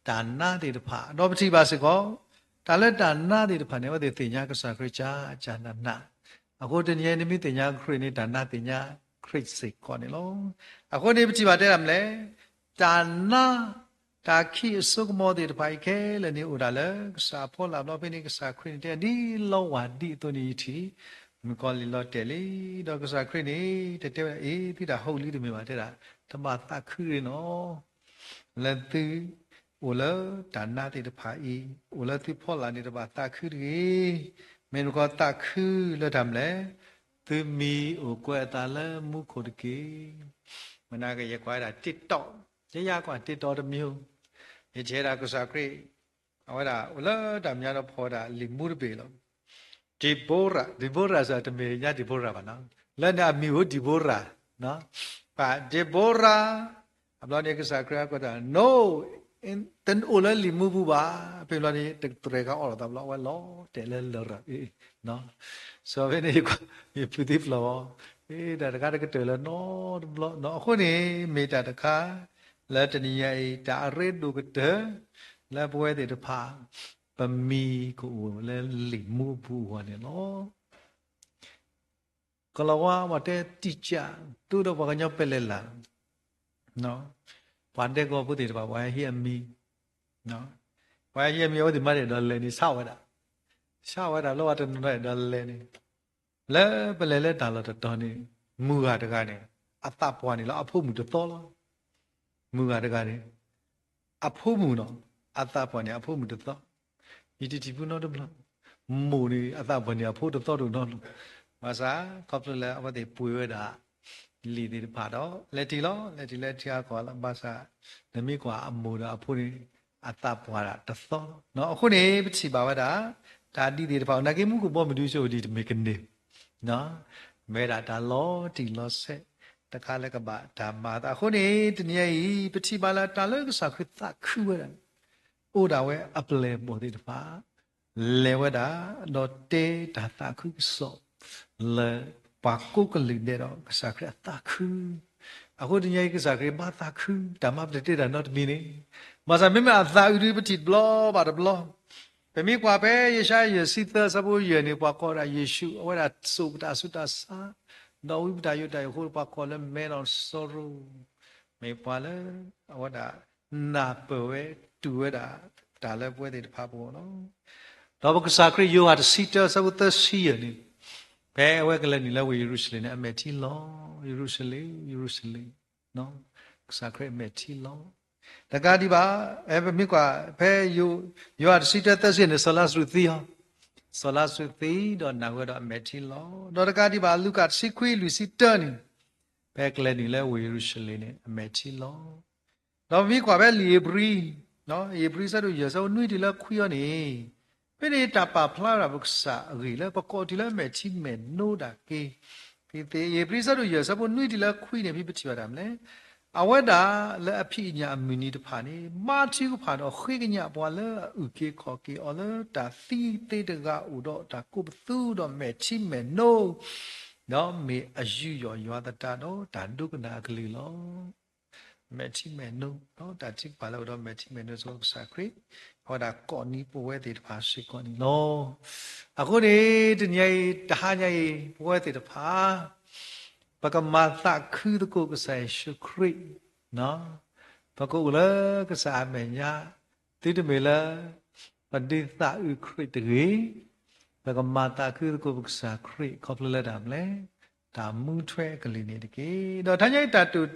တၢ်နါသ့ၣ်တဖၣ်, ဒီးပထံၣ်ဘၣ်စ့ၢ်ကီး တၢ်လၢတၢ်နါသ့ၣ်တဖၣ်န့ၣ် အဝဲသ့ၣ်သ့ၣ်ညါကစၢ်ခရံာ်ကၢ်ကၢ်နးနး, အဃိတနံၤအံၤနမ့ၢ်သ့ၣ်ညါခရံာ်န့ၣ် တၢ်နါသ့ၣ်ညါခရံာ်စ့ၢ်ကီးန့ၣ်လီၤ. အဃိန့ၣ် ပထံၣ်ဘၣ်တဲဒၣ်မနုၤလဲၣ်, တၢ်နါ တၢ်ခံးအစိကမီၤသ့ၣ်တဖၣ်အံၤခဲလၢာ်န့ၣ် အိၣ်ဒၣ်လၢကစၢ်အဖီလာ်ဘျီဖဲန့ၣ် ကစၢ်ခရံာ်န့ၣ်တဲဒ်လီဝၢ်ဒံးအသိးန့ၣ်ယထံၣ်, မုၣ်ကီၤလံၢ်လီၤတဲာ်လံ, ဒီးကစၢ်ခရံာ်န့ၣ် တတဲဝဲဒၣ် အ့ သုတၢ်ဟီၣ်လံတမ့ၢ်ဘၣ်တဲဒၣ်, တဘၣ်သးခုတဂ့ၤနီၤ လၢသု အိၣ်လၢတၢ်နါသ့ၣ်တဖၣ်အံၤ, အိၣ်လၢသုဖီလာ်န့ၣ် တဘၣ်သးခုတဂ့ၤ, မ့ၢ်နကီၢ်သးခုလၢတၢ်မနုၤလဲၣ်, သုမံၤအိၣ်ကွဲးအသးလၢမူခိၣ်တက့ၢ်. မနၤကယဲၢ်ကွၢ်ဝဲဒၣ် TikTok, ယဲယကွၢ် TikTok တမံၤ, ယထံၣ်ဝဲဒၣ်ကစၢ်ခရံာ် အဝဲဒၣ်အိၣ်လၢတၢ်မဲာ်ညါဒီးဖီၣ်ဝဲဒၣ်လံာ်မူတဘ့ၣ်လီၤ. Deborah, Deborah စ့ၢ်တမ့ၢ်ညါ Deborah ဘၣ်နီၤ, လၢန့ၣ်အမံၤအိၣ် Deborah, ပှၤ Deborah, အဘျီန့ၣ်ကစၢ်ခရံာ်အကိးတၢ် no, တအိၣ်လၢလံာ်မူပူၤဘၣ်, ဖဲဘျီန့ၣ် တကတြဲၤခါအီၣ်လီၤသးဘျီ အဝဲလီၤတဲာ်လၢလရာ်အံၤ, စီၤဖဲန့ၣ် ယဖုးသံပျီၢ်အီၤ, တၢ်တခါတကတၢၢ်လၢနီတဘျီ, အဃိန့ၣ် မ့ၢ်တၢ်တခါ လၢတနံၤညါအံၤ တၢ်အရ့ဒိၣ်ကတၢၢ် လၢပဝဲသ့ၣ်တဖၣ် ပမံၤကအိၣ်လၢလံာ်မူအပူၤအဂီၢ်န့ၣ်လီၤ. ကလီၤဝါ ပှၤတဲတံၢ်ကၢ်, တိဒီးပှၤကညီပဲလဲၤလၢ်, ပှၤဒဲကဝီၤဖိသ့ၣ်တဖၣ် ပှၤဟဲဟံးအမံၤ, ပှၤဟဲဟံးအမံၤ အဝဲသ့ၣ်မၤတအဲၣ်ဒိးလဲၤန့ၣ် ဆါဝဲဒၣ်, ဆါဝဲဒၣ်လၢပှၤတနီၤနီၤအဲၣ်ဒိးလဲၤန့ၣ်, လၢပလဲၤလၢတၢ်လီၢ်တတီၤန့ၣ် မုၢ်ဂၤတဂၤန့ၣ် အသးပှၢ်န့ၣ်လီၤ အဖိမုၣ်တသီလီၤ. မုၢ်ဂၤတဂၤန့ၣ် အဖိမုၣ်နီၤ, အသးပှၢ်န့ၣ်အဖိမုၣ်တသီ, ယတထံၣ်ဖုနီတဘျီ, မိၢ်န့ၣ် အသးပှၢ်န့ၣ်အဖိတသီတအိၣ်နီတဘျီ, ဘၣ်ဆၣ် ခီဖျိလၢအဝဲသ့ၣ်ပှ့ၤဝဲဒၣ် လံာ်သ့ၣ်တဖၣ်ဒီး လဲၤထံၣ်လီၤ, လဲၤထံၣ်လၢထံအါကီၢ်လီၤ, ဘၣ်ဆၣ် နမ့ၢ်ကွၢ်အမိၢ်ဒီးအဖိန့ၣ် အသးပှၢ်ဒၣ်တသီလီၤ. အဃိန့ၣ် ပထံၣ်ဘၣ်ဝဲဒၣ် တၢ်ဒ်သ့ၣ်တဖၣ် နာ်က့မူခိၣ်ဘီမုၢ်ဒုးစိၤဒ်တမ့ၢ်ကန့ၢ် မ့ၢ်ဝဲဒၣ်တၢ်လီၤတံၢ်လီၤဆဲး တခါလၢကဘၣ်တၢ်မၤအသး. အဃိန့ၣ် တနံၤအံၤ ပထံၣ်ဘၣ်လၢတၢ်လၢကစၢ်ခရံာ်သးခုဝဲဒၣ်န့ၣ် အိၣ်ဒၣ်ဝဲအပျဲၢ်အဘီၣ်သ့ၣ်တဖၣ် လဲၤဝဲဒၣ် ဒီးတဲတၢ်သးခုကစီၣ် လၢပှၤကိးကလုာ်ဒဲးဒီးကစၢ်ခရံာ်အသးခု. အဃိတနံၤအံၤ ကစၢ်ခရံာ်ဘၣ်သးခု တၢ်မၤပတတဲတၢ်နီတမံၤန့ၣ်, ဘၣ်ဆၣ်မ့မ့ၢ်အသးအုးဒုး ပထံၣ်တဘျီဘၣ်တဘျီ ပမ့ၢ်ကွၢ်ဖဲယၡါယၤ ယဲၢ်ဆံသၢ အဆၢဖိယဲၢ်န့ၣ် ပှၤကိးဝဲဒၣ်ယ့ၣ်ၡူး အဝဲဒၣ်စိာ်ပတၢ်ဆူးတၢ်ဆါ, ဒီးဝံပတၢ်ယိးတၢ်ယိးအဃိ ပှၤကိးလၢမဲဒီးစီရိၤ, မ့ၢ်ပှၤလၢ အဝဲဒၣ် နၢ်ပၢၢ်ဝဲ တူၢ်ဝဲဒၣ် တၢ်လၢပဝဲသ့ၣ်တဖၣ်အဂီၢ်လီၤ. ဒီးပကစၢ်ခရံာ်ယိၤဟၣ်တဆံတၢ အဆၢဖိသၢဆံယဲၢ်န့ၣ်, ဖဲအဝဲကလဲၤနုာ်လၢဝ့ၢ်ယရူၤၡလ့ၣ်န့ၣ် အမဲာ်ထံလီၤ, ယရူၤၡလ့ၣ်, ယရူၤၡလ့ၣ်, ကစၢ်ခရံာ်အမဲာ်ထံလီၤ. တကးဒံးဘၣ် ပမ့ၢ်ကွၢ် ဖဲ ယိၤဟၣ်တဆံတၢ သၢဆံန့ၣ် စီၤလါစရူးသံလီၤ. စီၤလါစရူးသံ ဒီးနၢ်ဟူဝဲဒီးအမဲာ်ထံလီၤ. ဒီးတကးဒံးဘၣ် လူၤကၣ်တဆံခွံ လွံၢ်ဆံတၢန့ၣ်, ဖဲကလဲၤနုာ်လၢဝ့ၢ်ယရူၤၡလ့ၣ်န့ၣ် အမဲာ်ထံလီၤ. ဒီးပမ့ၢ်ကွၢ်ဖဲလံာ်ဧ့ၤဘြံၤ, ဧ့ၤဘြံၤ အဆၢဒိၣ်ယဲၢ် အဆၢဖိနွံတုၤလၢခွံအံၤန့ၣ်, ဖဲန့ၣ်တၢ်ပာ်ဖျါဝဲဒၣ်ပကစၢ်အဂ့ၢ်လၢ ပကိးတုၤလၢအမဲာ်ထံမဲာ်နိဒၣ်က့ၤ, ဖဲဧ့ၤဘြံၤ အဆၢဒိၣ်ယဲၢ် အဆၢဖိနွံတုၤလၢခွံန့ၣ် ဖဲပထံၣ်ဘၣ်တၢ်မနုၤလဲၣ်, အဝဲဒၣ်လၢအဖံးအညၣ်အမုၢ်နံၤတဖၣ်န့ၣ် မၤထုကဖၣ်ဒီးဃ့ကညးပှၤလၢအအုၣ်က့ၤခီၣ်က့ၤ အီၤလၢတၢ်သံသ့တဂၤအိၣ်ဒီးတၢ်ကိးပသူဒီးမဲာ်ထံမဲာ်နိ, ဒီးမ့ၢ်အယူးယီၣ်ယွၤသတးဒီးတၢ်ဒိကနၣ်အကလုၢ်လီၤ. မဲာ်ထံမဲာ်နိ, တၢ်ထုကဖၣ်လၢအအိၣ်ဒီးမဲာ်ထံမဲာ်နိ ဆူကစၢ်ခရံာ်, အဝဲဒၣ်ကိးန့ၢ်ပဝဲသ့ၣ်တဖၣ်စ့ၢ်ကီးန့ၣ်လီၤ. အဃိန့ၣ် တနံၤအံၤ တဟါညါအံၤ ပဝဲသ့ၣ်တဖၣ် ပကမၤသးခုသကိးကစၢ်ယ့ၣ်ၡူးခရံာ်, ပကအိၣ်လၢကစၢ်အမဲာ်ညါ, သုတမ့ၢ်လၢ ပဒုးသးအုးခရံာ်တဂ့ၤ, ပကမၤသးခုသကိးပကစၢ်ခရံာ် ခီဖျိလၢတၢ်မနုၤလဲၣ်, တၢ်မူထွဲအကလုၢ်န့ၣ်တက့ၢ်. ဒီးတဟါညါအံၤတၢ်တိာ်,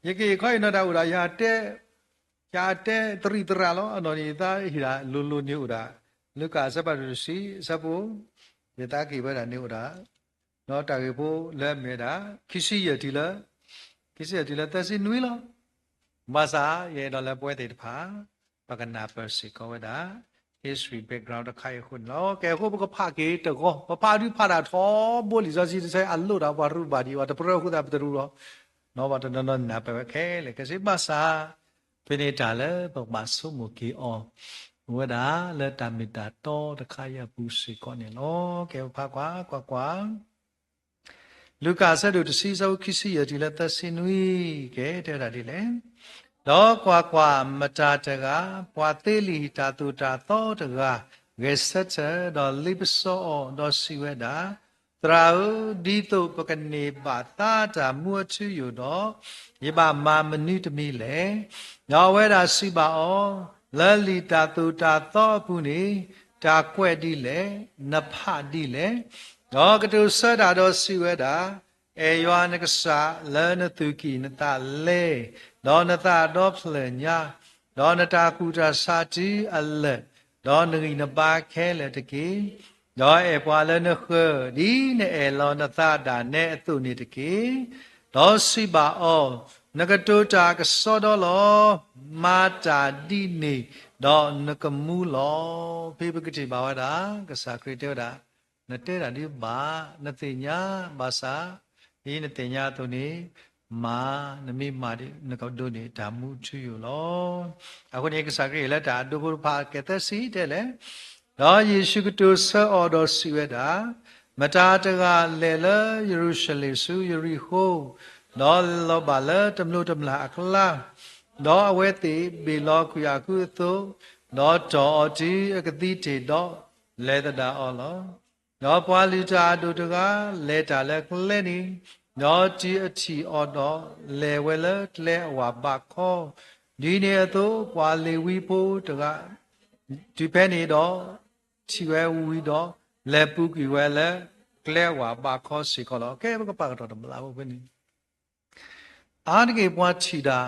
ယက့ၤခီအံၤနီၢ်တၢ်အိၣ်ဒၣ် ယတဲသရံးသရၣ်လီၤ. အနီၢ်န့ၣ် ယသးဟ့ၣ်ဒၣ်လိၤလိၤန့ၣ်အိၣ်ဒၣ် လူၤကၣ်အဆၢဖးဒိၣ်တဆံ အဆၢဖိ, ယသးက့ၤဝဲဒၣ်န့ၣ်အိၣ်ဒၣ် ဒီးတၢ်ဂ့ၢ်ဖိလၢအမ့ၢ်ဝဲဒၣ် ခံဆံယဲၢ်တုၤလၢ, ခံဆံယဲၢ်တုၤလၢသၢဆံနွံလီၤ. ဘၣ်ဆၣ်ယအဲၣ်ဒိးလၢပဝဲသ့ၣ်တဖၣ် ပကနၢ်ပၢၢ်စ့ၢ်ကီးဝဲဒၣ် history background တခါအံၤအဃိန့ၣ်လီၤ. ကဲအဃိပကဖးက့ၤတဂီၤ, ပဖးဒုးဖးဒၣ်ထီဘိလံာ်စီဆှံတဆၢ အလိၣ်ဒၣ်ပှၤရူၢ်ဘၣ်ဒံး ပှၤတပြၢအဃိသတးပတရူၢ်လီၤ. နီၢ်ပှၤတနီၤနီၤနၢ်ပၢၢ်ဝဲခဲလၢာ်ခဲဆ့ ဘၣ်ဆၣ် ဖဲန့ၣ်တၢ်လၢပကဘၣ်ဆိကမိၣ်က့ၤအီၤ အိၣ်ဝဲဒၣ်လၢတၢ်မ့ၢ်တၢ်တီတခါအံၤအပူၤစ့ၢ်ကီးန့ၣ်လီၤ. ကဲပဖးကွၢ်, ကွၢ်ကွၢ် လူၤကၣ်အဆၢဒိၣ်တဆံ အဆၢဖိခံဆံယဲၢ်တုၤလၢသၢဆံနွံ, ကဲတဲဝဲဒၣ်ဒ်လဲၣ်, ဒီးကွၢ်ကွၢ်, မတၤတဂၤ ပှၤသ့လံာ်တၢ်သိၣ်တၢ်သီတဂၤ ဂဲၤဆၢထၢၣ်, ဒီးလ့ပစီအီၤ, ဒီးစံးဝဲဒၣ်, သရၣ်ဧၢ, ဒ်သိးပကန့ၢ်ဘၣ်သါတၢ်မူအထူအယိာ်ဒီး, ယဘၣ်မၤမနုၤတမံၤလဲၣ်. ဒီးအဝဲဒၣ်စံးဘၣ်အီၤ, လၢလံာ်တၢ်သိၣ်တၢ်သီအပူၤန့ၣ် တၢ်ကွဲးဒ်လဲၣ်, နဖးဒ်လဲၣ်. ဒီးကတိၤဆၢတၢ်ဒီးစံးဝဲဒၣ်, အဲၣ်ယွၤနကစၢ်လၢနသူၣ်ကံၢ်နသးလဲ, ဒီးနသးဒီဖျၢၣ်ညါ, ဒီးနတၢ်ကူၣ်တၢ်ဆးတုၤအလၢာ်, ဒီးနဂံၢ်နဘါခဲလၢာ်တက့ၢ်. ဒီးအဲၣ်ပှၤလၢနဃၢၤ ဒ်နအဲၣ်လီၤနသးဒၣ်နဲအသိးန့ၣ်တက့ၢ်. ဒီးစံးဘၣ်အီၤ, နကတိၤတၢ်ကစီဒီလီၤ. မၤတၢ်ဒ်န့ၣ်ဒီးနကမူလီၤ. ဖဲပကထံၣ်ဘၣ်ဝဲဒၣ် ကစၢ်ခရံာ်တဲဝဲဒၣ်, နတဲတၢ်ဒ်ဘၣ်, နသ့ၣ်ညါ, ဘၣ်ဆၣ် ဒ်နသ့ၣ်ညါအသိးန့ၣ် မၤ, နမ့ၢ်မၤဒီး နကဒိးန့ၢ်တၢ်မူထူယိာ်လီၤ. အဃိန့ၣ် ကစၢ်ခရံာ်အံၤလၢတၢ်အဒိဖိတဖၣ်ကဲသၢဆံတဲလဲၣ်, ဒီးယ့ၣ်ၡူးကတိၤဆၢအီၤဒီးစံးဝဲဒၣ်, မတၤတဂၤလဲၤလၢယရူၤၡလ့ၣ်ဆူယရံၣ်ဃိၤ, ဒီးလဲၤလီၤဘၣ်လၢတမျိၢ်တမျာ်အကျါ, ဒီးအဝဲသ့ၣ်ဘ့ၣ်လီၤကွံာ်အကူအသိး, ဒီးတီၢ်အီၤတုၤအကသံတ့ၢ်ဒီး, လဲၤသဒၣ်အီၤလီၤ. ဒီးပှၤလုၢ်တၢ်အဒိၣ်တဂၤ လဲၤတၢ်လၢကျဲန့ၣ်, ဒီးတုၤအထံၣ်အီၤဒီး, လဲၤဝဲလၢကျဲအဝၤဘးခီ, ဒ်န့ၣ်အသိး ပှၤလ့ၤဝံဖိတဂၤ တုၤဖဲန့ၣ်ဒီး, ထံၣ်ဝဲဝံၤဒီး, လဲၤပူၤကွံာ်ဝဲလၢကျဲအဝၤဘးခီစ့ၢ်ကီးလီၤ. ကဲ ပကပာ်ကတီၢ်တဘျီဖိဖဲန့ၣ် အါတက့ၢ်ပှၤထံၣ်တၢ်,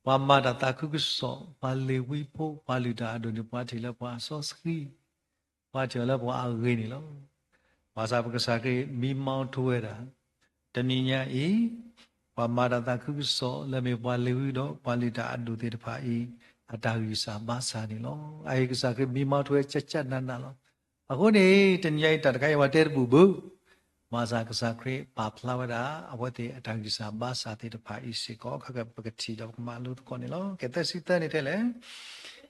ပှၤမၤတၢ်သးခုကစီၣ်, ပှၤလ့ၤဝံဖိ, ပှၤလုၢ်တၢ်အဒိၣ်န့ၣ် ပှၤထံၣ်လၢပှၤစီဆှံ, ပှၤထံၣ်အီၤလၢပှၤအဂ့ၤန့ၣ်လီၤ. ဘၣ်ဆၣ်ပကစၢ်ခရံာ်မံမီထိဝဲဒၣ်, တနံၤညါအံၤ, ပှၤမၤတၢ်သးခုကစီၣ်လၢမ့ၢ်ပှၤလ့ၤဝံဒီးပှၤလုၢ်တၢ်အဒိၣ်သ့ၣ်တဖၣ်အံၤ, အတၢ်ဂံၢ်စၢ်ဘါစၢ်န့ၣ်လီၤ. အအံၤကစၢ်ခရံာ်မံမီထိဝဲကၠၢ်ကၠၢ်နးနးလီၤ. အဃိန့ၣ် တနံၤညါအံၤတၢ်တခါအံၤပှၤတဲတဘူၣ်ဘၣ်, ဘၣ်ဆၣ်ကစၢ်ခရံာ်ပာ်ဖျါဝဲဒၣ် အဝဲသ့ၣ်အတၢ်ဂံၢ်စၢ်ဘါစၢ်သ့ၣ်တဖၣ်အံၤစ့ၢ်ကီး ခဲကပကထံၣ်ဒီးပကမၤလိသကိးန့ၣ်လီၤ. ကဲ သၢဆံသၢန့ၣ်တဲလဲၣ်,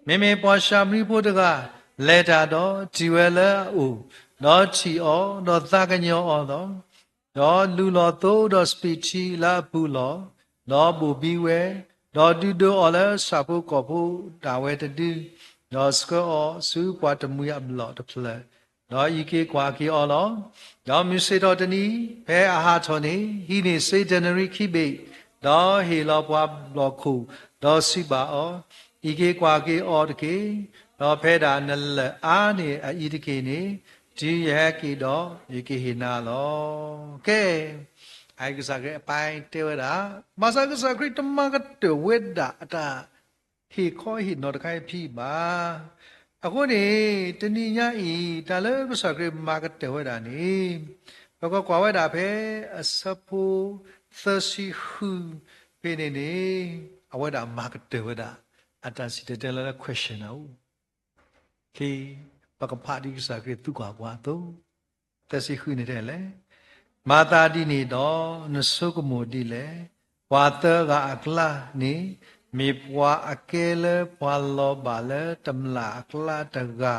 မ့မ့ၢ်ပှၤၡၤမရံဖိတဂၤ လဲၤတၢ်ဒီးတုၤဝဲလၢအအိၣ်, ဒီးထံၣ်အီၤ, ဒီးသးကညီၤအီၤလီၤ. ဒီးလူလီၤသိဒီးစပံးထံလၢအပူၤလီၢ်, ဒီးဘိၣ်ဘံဝဲ, ဒီးဒုးဒိးအီၤလၢဆၣ်ဖိကီၢ်ဖိဒၣ်ဝဲတဒု, ဒီးဆှၢအီၤဆူပှၤတမှံၤအဘျီၣ်တဖျၢၣ်, ဒီးအံးက့ၤကွၢ်က့ၤအီၤလီၤ. ဒီးမုၢ်ဆ့ၣ်ထီၣ်တနံၤ, ဖဲအဟးထီၣ်န့ၣ်, ဟံးန့ၢ်စ့ဒ့နရံၣ်ခံဘ့ၣ်, ဒီးဟ့ၣ်လီၤပှၤဘျီၣ်ခိၣ်, ဒီးစံးဘၣ်အီၤ, အံးက့ၤကွၢ်က့ၤအီၤတက့ၢ်. ဒီးဖဲဒၣ်နလၢၢ်အါန့ၢ်အအံၤတက့ၢ်န့ၣ်, တုၤယဟဲက့ၤဒီး, ယကဟ့ၣ်နၤလီၤ. ကဲ, အအံၤကစၢ်ခရံာ်အပၢ်တဲဝဲဒၣ်, ဘၣ်ဆၣ်ကစၢ်ခရံာ်တမၤကတၢၢ်ဝဲဒၣ်အတၢ် ဟ့ၣ်ခီဟ့ၣ်နီၤတခါအံၤဖံးဘၣ်. အဃိန့ၣ်, တနံၤညါအံၤ တၢ်လၢကစၢ်ခရံာ်မၤကတၢၢ်ဝဲဒၣ်န့ၣ်, ပကကွၢ်ဝဲဒၣ်ဖဲအဆၢဖိသၢဆံဃုဖဲန့ၣ်န့ၣ်, အဝဲဒၣ်မၤကတၢၢ်ဝဲဒၣ် အတၢ်စံၣ်တဲၤတဲလီၤလၢ question အအိၣ် ပကဖးဒ်ကစၢ်ခရံာ်သံကွၢ်ပှၤအသိး, သၢဆံဃုန့ၣ်တဲလဲၣ်, မၤသးဒ်န့ၣ်ဒီး နဆိကမိၣ်ဒ်လဲၣ်, ပှၤသၢဂၤအကျါန့ၣ်, မ့ၢ်ပှၤအကဲလၢပှၤလီၤဘၣ်လၢတမျာ်အကျါတဂၤ,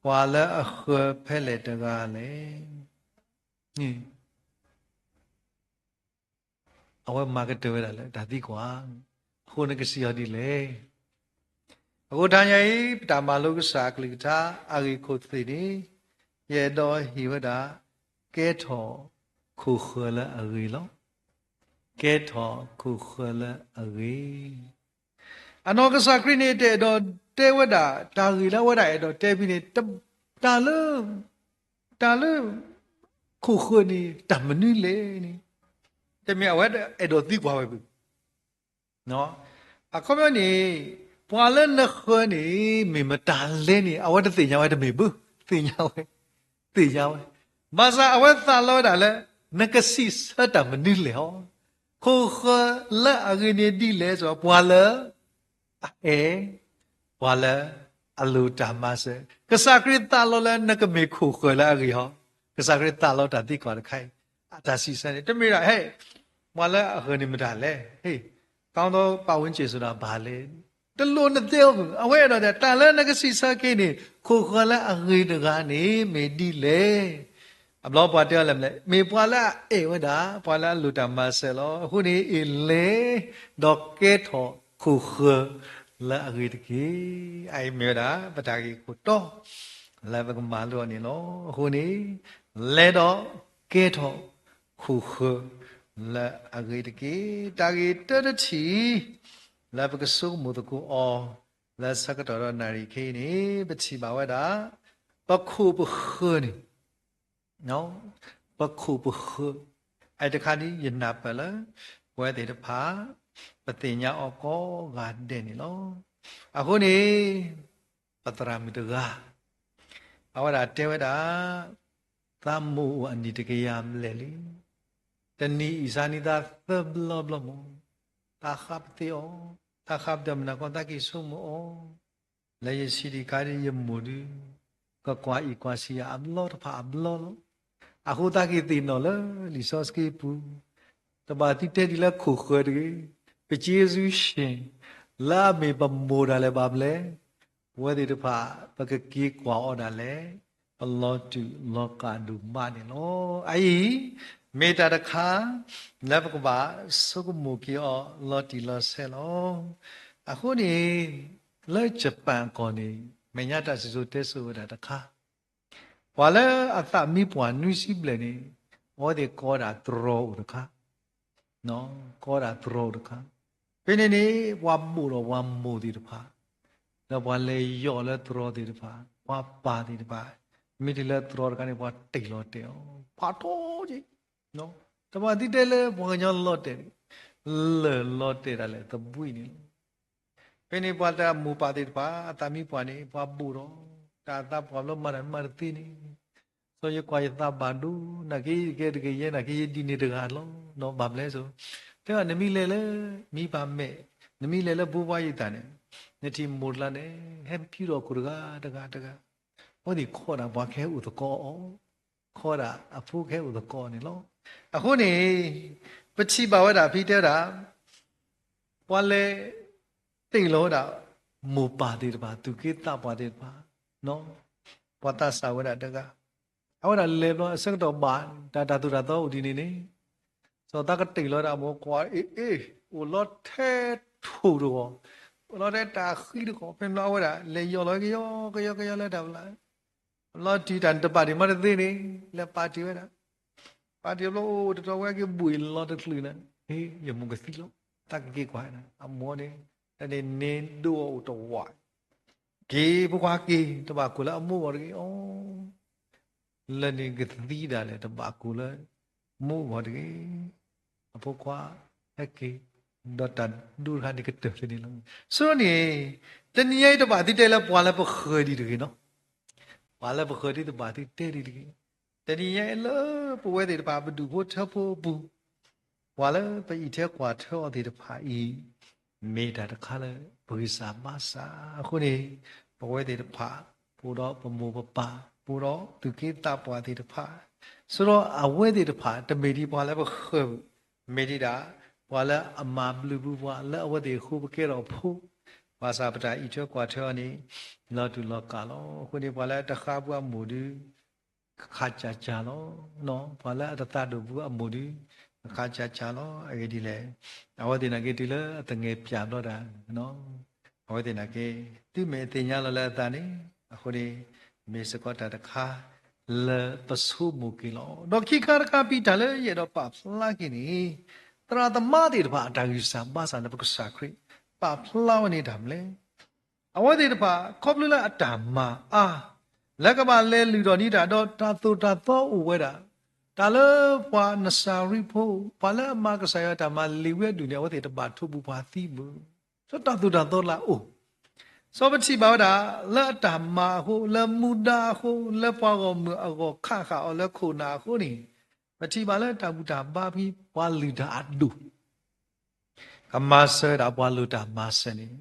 ပှၤလၢအဃၢၤဖဲလဲၣ်တဂၤလဲၣ်. အဝဲမၤကတၢၢ်ဝဲဒၣ်လၢတၢ်သံကွၢ်, အဃိနကစံးအီၤဒ်လဲၣ်. အဃိတနံၤညါအံၤ ပတၢ်မၤလိကစၢ်အကလုၢ်ကထါအဂ့ၢ်ခိၣ်သ့ၣ်န့ၣ်, ယအဲၣ်ဒိးဟ့ၣ်ဝဲဒၣ်, ကဲထီၣ်ခိၣ်ဃၢၤလၢအဂ့ၤလီၤ. ကဲထီၣ်ခိၣ်ဃၢၤလၢအဂ့ၤ အနီၢ်ကစၢ်ခရံာ်န့ၣ် တအဲၣ်ဒိးတဲဝဲဒၣ် တၢ်ဂ့ၢ်လၢအဝဲဒၣ်အဲၣ်ဒိးတဲဖဲန့ၣ်, တၢ်လၢ, တၢ်လၢ, ခိၣ်ဃၢၤန့ၣ် တၢ်မနုၤလဲၣ်န့ၣ်, တမ့ၢ်အဝဲအဲၣ်ဒိးသံကွၢ်ဝဲဘၣ်. အခီပညီန့ၣ်, ပှၤလၢနဃၢၤန့ၣ် မ့ၢ်မတၤလဲၣ်န့ၣ် အဝဲတသ့ၣ်ညါဝဲတမ့ၢ်ဘၣ်, သ့ၣ်ညါဝဲ, သ့ၣ်ညါဝဲ, ဘၣ်ဆၣ်အဝဲသးလီဝဲဒၣ်လၢ နကစံးဆၢတၢ်မနုၤလဲၣ်အီၤ, ခိၣ်ဃၢၤလၢအဂ့ၤန့ၣ်ဒ်လဲၣ် စ့ၢ်ကီး ပှၤလၢ အအဲၣ်, ပှၤလၢအလိၣ်တၢ်မၤစၢၤ, ကစၢ်ခရံာ်သးလီလၢနကမ့ၢ်ခိၣ်ဃၢၤလၢအဂ့ၤအီၤ, ကစၢ်ခရံာ်သးလီတၢ်သံကွၢ်တခါအံၤ, အတၢ်စံးဆၢန့ၣ် တမ့ၢ်ဒၣ် ဟဲ, ပှၤလၢအဃၢၤန့ၣ်မတၤလဲၣ်, ဟဲ, ကောင်းသောပတ်ဝန်းကျင်ဆိုတာဘာလဲ, တလိၣ်နတဲအီၤဘၣ်, အဝဲအဲၣ်ဒိးတဲ တၢ်လၢနကစံးဆၢက့ၤန့ၣ် ခိၣ်ဃၢၤလၢအဂ့ၤတဂၤန့ၣ် မ့ၢ်ဒ်လဲၣ် အဘျီပှၤတဲအီၤလဲၣ်မလဲၣ်, မ့ၢ်ပှၤလၢအအဲၣ်ဝဲဒၣ်, ပှၤလၢအလိၣ်တၢ်မၤစၢၤလီၤ. အဃိန့ၣ် အ့ၣ်လဲၣ်, ဒီးကဲထီၣ်ခိၣ်ဃၢၤလၢအဂ့ၤတက့ၢ်. အအံၤမ့ၢ်ဝဲဒၣ် ပတၢ်ဂ့ၢ်ခိၣ်တီ လၢပကမၤလိအီၤန့ၣ်လီၤ. အဃိန့ၣ် လဲၤဒီးကဲထီၣ်ခိၣ်ဃၢၤ လၢအဂ့ၤတက့ၢ်. တၢ်ဂ့ၢ်တၢတထံၣ် လၢပကဆိကမိၣ်သကိးအီၤ လၢဆၢကတီၢ်ဒီးနၣ်ရံၣ်ခဲအံၤန့ၣ် ပထံၣ်ဘၣ်ဝဲဒၣ် ပခိၣ်ပဃၢၤန့ၣ်, ပခိၣ်ပဃၢၤ, အအံၤတခါဒ်ယနၢ်ပၢၢ်လၢ ပဝဲသ့ၣ်တဖၣ် ပသ့ၣ်ညါအီၤကိးဂၤဒဲးန့ၣ်လီၤ. အဃိန့ၣ် ပသရၣ်မုၣ်တဂၤ အဝဲဒၣ်တဲဝဲဒၣ် သးမိၢ်အိၣ်အနံၣ်တကယၤဘျဲၣ်လံ. တနံၤအံၤစါနံၤသးသၢဘျီဘျီမၢ်, သးဃးပသ့အီၤ, သးဃးပတၢ်မနုၤဃိ သးက့ၤဆိကမိၣ်အီၤ, လၢယဆံးဒံးခါဒံးယမိၢ်ဒုး ကကွၢ်အံၣ်ကွၢ်ဆံးယၤအဘျီတဖၣ်အဘျီလီၤ. အဃိသးက့ၤသ့ၣ်နီၣ်လၢလံာ်စီဆှံပူၤ, တဘၣ်သုတဲဒ်လၢခိၣ်ဃၢၤတဂ့ၤ, ပကျေးဇူးရှင် လၢအမ့ၢ်ပမိၢ်ဒၣ်လဲာ်ဘၣ်ဘျဲၣ်, ပဝဲသ့ၣ်တဖၣ် ပကက့ၤကွၢ်အီၤဒၣ်လဲာ် ပလီၤတူာ်လီၤကာ်ဒိၣ်မးန့ၣ်လီၤ. အအံၤ မ့ၢ်တၢ်တခါ လၢပကဘၣ်ဆိကမိၣ်က့ၤအီၤလီၤတံၢ်လီၤဆဲးလီၤ. အဃိန့ၣ် လၢ Japan အကီၢ်န့ၣ် မဲာ်ညါတၢ်စံၣ်စိၤတဲစိၤဝဲဒၣ်တခါ, ပှၤလၢအသးမံပှၤနွံဆံဘျဲၣ်န့ၣ်, အဝဲသ့ၣ်ကိးဒၣ်တြီၤအိၣ်တခါ, ကိးဒၣ်တြီၤအိၣ်တခါ. ဖဲန့ၣ်န့ၣ် ပှၤဘိၣ်ဒီးပှၤမိၢ်သ့ၣ်တဖၣ်, ဒီးပှၤလဲၤယီၢ်လၢတြီၤသ့ၣ်တဖၣ်, ပှၤပၢ်သ့ၣ်တဖၣ်, မ့ၢ်တုၤလၢတြီၤတခါန့ၣ် ပှၤတ့ၢ်လီၤတဲာ်အီၤ, ဖးထီက့ တဘၣ်သံတဲလၢပှၤကညီလီၤတဲာ်န့ၣ်, လၢာ်လီၤတဲာ်ဒၣ်လဲာ်သဘှံးန့ၣ်လီၤ. ဖဲန့ၣ်ပှၤတၢ်မိၢ်ပၢ်သ့ၣ်တဖၣ် အသးမံပှၤန့ၣ် ပှၤဘိၣ်ဒီး တၢ်သးပှၢ်ဘျီမၤတၢ်မၤတသ့န့ၣ်, စီၤယကွၢ်ယသးဘၣ်ဒိ, နာ်က့ယကဲတဂ့ၤယဲ, နာ်က့ယဒ်န့ၣ်တဂၤလီၤ, နီၢ်ဘၣ်မလဲၣ်စိ, တဲဘၣ်နမ့ၢ်လဲၤလၢ မံဘၣ်မဲာ်, နမ့ၢ်လဲၤလၢဘိဘါယံၤတၢ်န့ၣ်, နထံၣ်မိၢ်ကျါန့ၣ် ဟဲဖံးထီၣ်ခိၣ်တဂၤတဂၤတဂၤ, အဝဲသ့ၣ်ခိးဒၣ်ပှၤကဟဲအိၣ်သကိးအီၤ, ခိးဒၣ်အဖိကဟဲအိၣ်သကိးန့ၣ်လီၤ. အဃိန့ၣ် ပထံၣ်ဘၣ်ဝဲဒၣ်ဖဲတဲဝဲဒၣ် ပှၤလဲၤတ့ၢ်လီၤဝဲဒၣ် မိၢ်ပၢ်သ့ၣ်တဖၣ်, သူၣ်က့သးပှၢ်သ့ၣ်တဖၣ်, ပှၤသးစၢ်ဝဲဒၣ်တဂၤ, အဝဲဒၣ်လဲၤဘျီအဆၢကတီၢ်ဘၣ် တၢ်တၢ်သိၣ်တၢ်သီအိၣ်ဒ်န့ၣ်န့ၣ်, စီၤသးကတ့ၢ်လီၤဝဲဒၣ်မိၢ်ကွၢ်အ့ၣ်အ့ၣ်, အိၣ်လီၤထဲထိၣ်တဂီၤ, အိၣ်လီၤထဲတၢ်ဃံတဂီၤ, ဖဲန့ၣ်ဘျီအဝဲဒၣ် လဲၤယီၢ်လီၤကယီကယီကယီလၢတၢ်ဘျါ လီၤတံၢ်တၢ်န့ၣ်တဘၣ်ဒံးမးတသ့န့ၣ်, လဲၤပာ်တံၢ်ဝဲဒၣ်, ပာ်တံၢ်ဘျီအိၣ်တတီၤဝဲက့ၤဘှံးလီၤတချုးန့ၣ်, ဟ့ ယမိၢ်ကသံလီၤ, တၢ်ကက့ၤကွၢ်န့ၣ် အမိၢ်န့ၣ်, တၢ်န့ၣ်န့ၣ်ဒိၣ်အီၤအိၣ်တဝး, က့ၤဖိခွါက့ၤ တဘၣ်ကိၢ်လၢအမိၢ်ဂီၢ်တဂ့ၤအီၤ, လၢန့ၣ်ကသံဒၣ်လဲာ် တဘၣ်ကိၢ်လၢ မိၢ်ဂီၢ်တဂ့ၤ, အဖိခွါဟဲက့ၤ, ဒီးတၢ်ဒိၣ်တခါန့ၣ်ကတၢၢ်ဖဲန့ၣ်လီၤ. ဆိန့ၣ်, တနံၤညါအံၤတဘၣ်သံတဲလၢပှၤလၢပဃၢၤဒံးတဂ့ၤနီၤ, ပှၤလၢပဃၢၤဒံးတဘၣ်သံတဲဒံးတဂ့ၤ, တနံၤညါအံၤလၢပဝဲသ့ၣ်တဖၣ်ပဒူၣ်ဖိထၢဖိအပူၤ, ပှၤလၢပအံးထွဲကွၢ်ထွဲအီၤသ့ၣ်တဖၣ်အံၤ, မ့ၢ်တၢ်တခါလၢပဂံၢ်စၢ်ဘါစၢ်အဃိန့ၣ်, ပဝဲသ့ၣ်တဖၣ်, ပအိၣ်ဒီးပမိၢ်ပပၢ်, ပအိၣ်ဒီးသူၣ်က့သးပှၢ်သ့ၣ်တဖၣ်, ဆိဒီးအဝဲသ့ၣ်တဖၣ် တမ့ၢ်ဒ်ပှၤလၢပဃၢၤ, မ့ၢ်ဒံးဒၣ် ပှၤလၢအမၤဘျုးပူၤပှၤလၢအဝဲသ့ၣ်အဃိပကဲထီၣ်ဖိ, ဘၣ်ဆၣ်ပတၢ်အံးထွဲကွၢ်ထွဲအီၤန့ၣ်, လီၤတူာ်လီၤကာ်လီၤ. အဃိန့ၣ် ပှၤလၢအတဃါပှၤအမိၢ်ဒုး ကခးကၢ်ကၢ်လီၤ. ပှၤလၢအတသးဒိၣ်ပှၤအမိၢ်ဒုး ကခးကၢ်ကၢ်လီၤ. အဂ့ၢ်ဒ်လဲၣ်, အဝဲသ့ၣ်နာ်က့တုၤလၢအသငဲၣ်ပၠးဘျီဒၣ်, အဝဲသ့ၣ်နာ်က့, တုၤမ့ၢ်အသ့ၣ်ညါလီၤလၢအသးန့ၣ်, အဃိန့ၣ်, မ့ၢ်စ့ၢ်ကီးတၢ်တခါ လၢပဆိကမိၣ်က့ၤလီၤ. ဒီးခံခါတခါ ပတၢ်လၢယအဲၣ်ဒိးပာ်ဖျါက့ၤန့ၣ်, သရၣ်သမါသ့ၣ်တဖၣ်အတၢ်ဂံၢ်စၢ်ဘါစၢ်လၢပကစၢ်ခရံာ် ပာ်ဖျါဝဲန့ၣ်တၢ်မနုၤလဲၣ်. အဝဲသ့ၣ်တဖၣ် ခီဖျိလၢအတၢ်မၤအါ, လၢကဘၣ်လဲၤလုၢ်ထီၣ်န့ၢ်တၢ်ဒီးတၢ်သိၣ်တၢ်သီအိၣ်ဝဲဒၣ်, တၢ်လၢပှၤနစၤရံဖိ, ပှၤလၢအမၤကစၢ်ယွၤတၢ်မၤလံာ်ဝဲအဒူၣ်န့ၣ် အဝဲသ့ၣ်တဘၣ်ထိးဘူးပှၤသံဘၣ်. စီၤတၢ်သိၣ်တၢ်သီလၢအအိၣ်, စီၤပထံၣ်ဘၣ်ဝဲဒၣ်, လၢအတၢ်မၤအဃိ, လၢမူဒါအဃိ, လၢပှၤဂီၢ်မုၢ်အဂီၢ်ခးဃာ်အီၤလၢခိၣ်နၢ်အဃိန့ၣ်, ပထံၣ်ဘၣ်လၢတၢ်ဘူၣ်တၢ်ဘါဖဲပှၤလုၢ်တၢ်အဒိၣ် ကမၤစၢၤဝဲဒၣ်ပှၤလိၣ်တၢ်မၤစၢၤန့ၣ်,